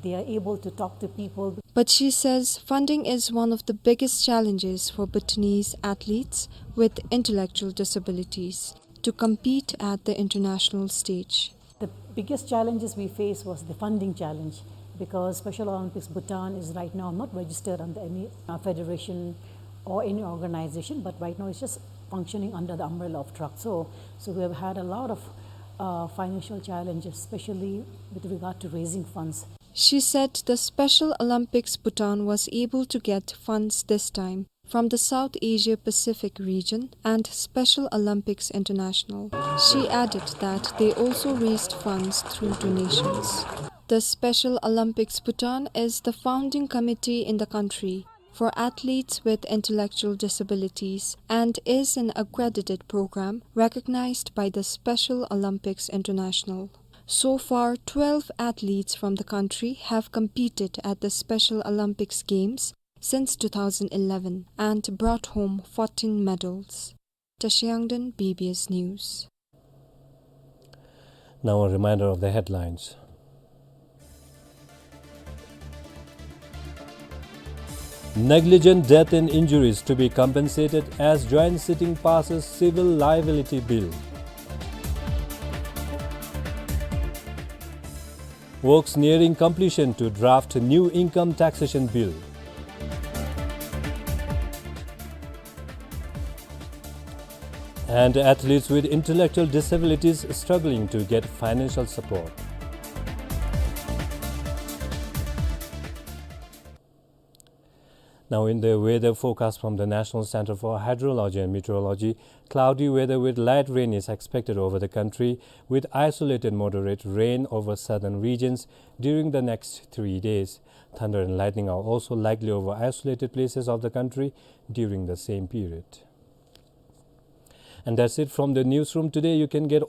They are able to talk to people. But she says funding is one of the biggest challenges for Bhutanese athletes with intellectual disabilities to compete at the international stage. The biggest challenges we face was the funding challenge, because Special Olympics Bhutan is right now not registered under any, uh, federation or any organization, but right now it's just functioning under the umbrella of Drakso. So we have had a lot of, uh, financial challenges, especially with regard to raising funds. She said the Special Olympics Bhutan was able to get funds this time from the South Asia Pacific region and Special Olympics International. She added that they also raised funds through donations. The Special Olympics Bhutan is the founding committee in the country for athletes with intellectual disabilities and is an accredited program recognized by the Special Olympics International. So far, twelve athletes from the country have competed at the Special Olympics Games since two thousand eleven and brought home fourteen medals. Tashi Yangden, B B S News. Now a reminder of the headlines. Negligent death and injuries to be compensated as joint sitting passes civil liability bill. Works nearing completion to draft new income taxation bill. And athletes with intellectual disabilities struggling to get financial support. Now in the weather forecast from the National Center for Hydrology and Meteorology, cloudy weather with light rain is expected over the country, with isolated moderate rain over southern regions during the next three days. Thunder and lightning are also likely over isolated places of the country during the same period. And that's it from the newsroom today. You can get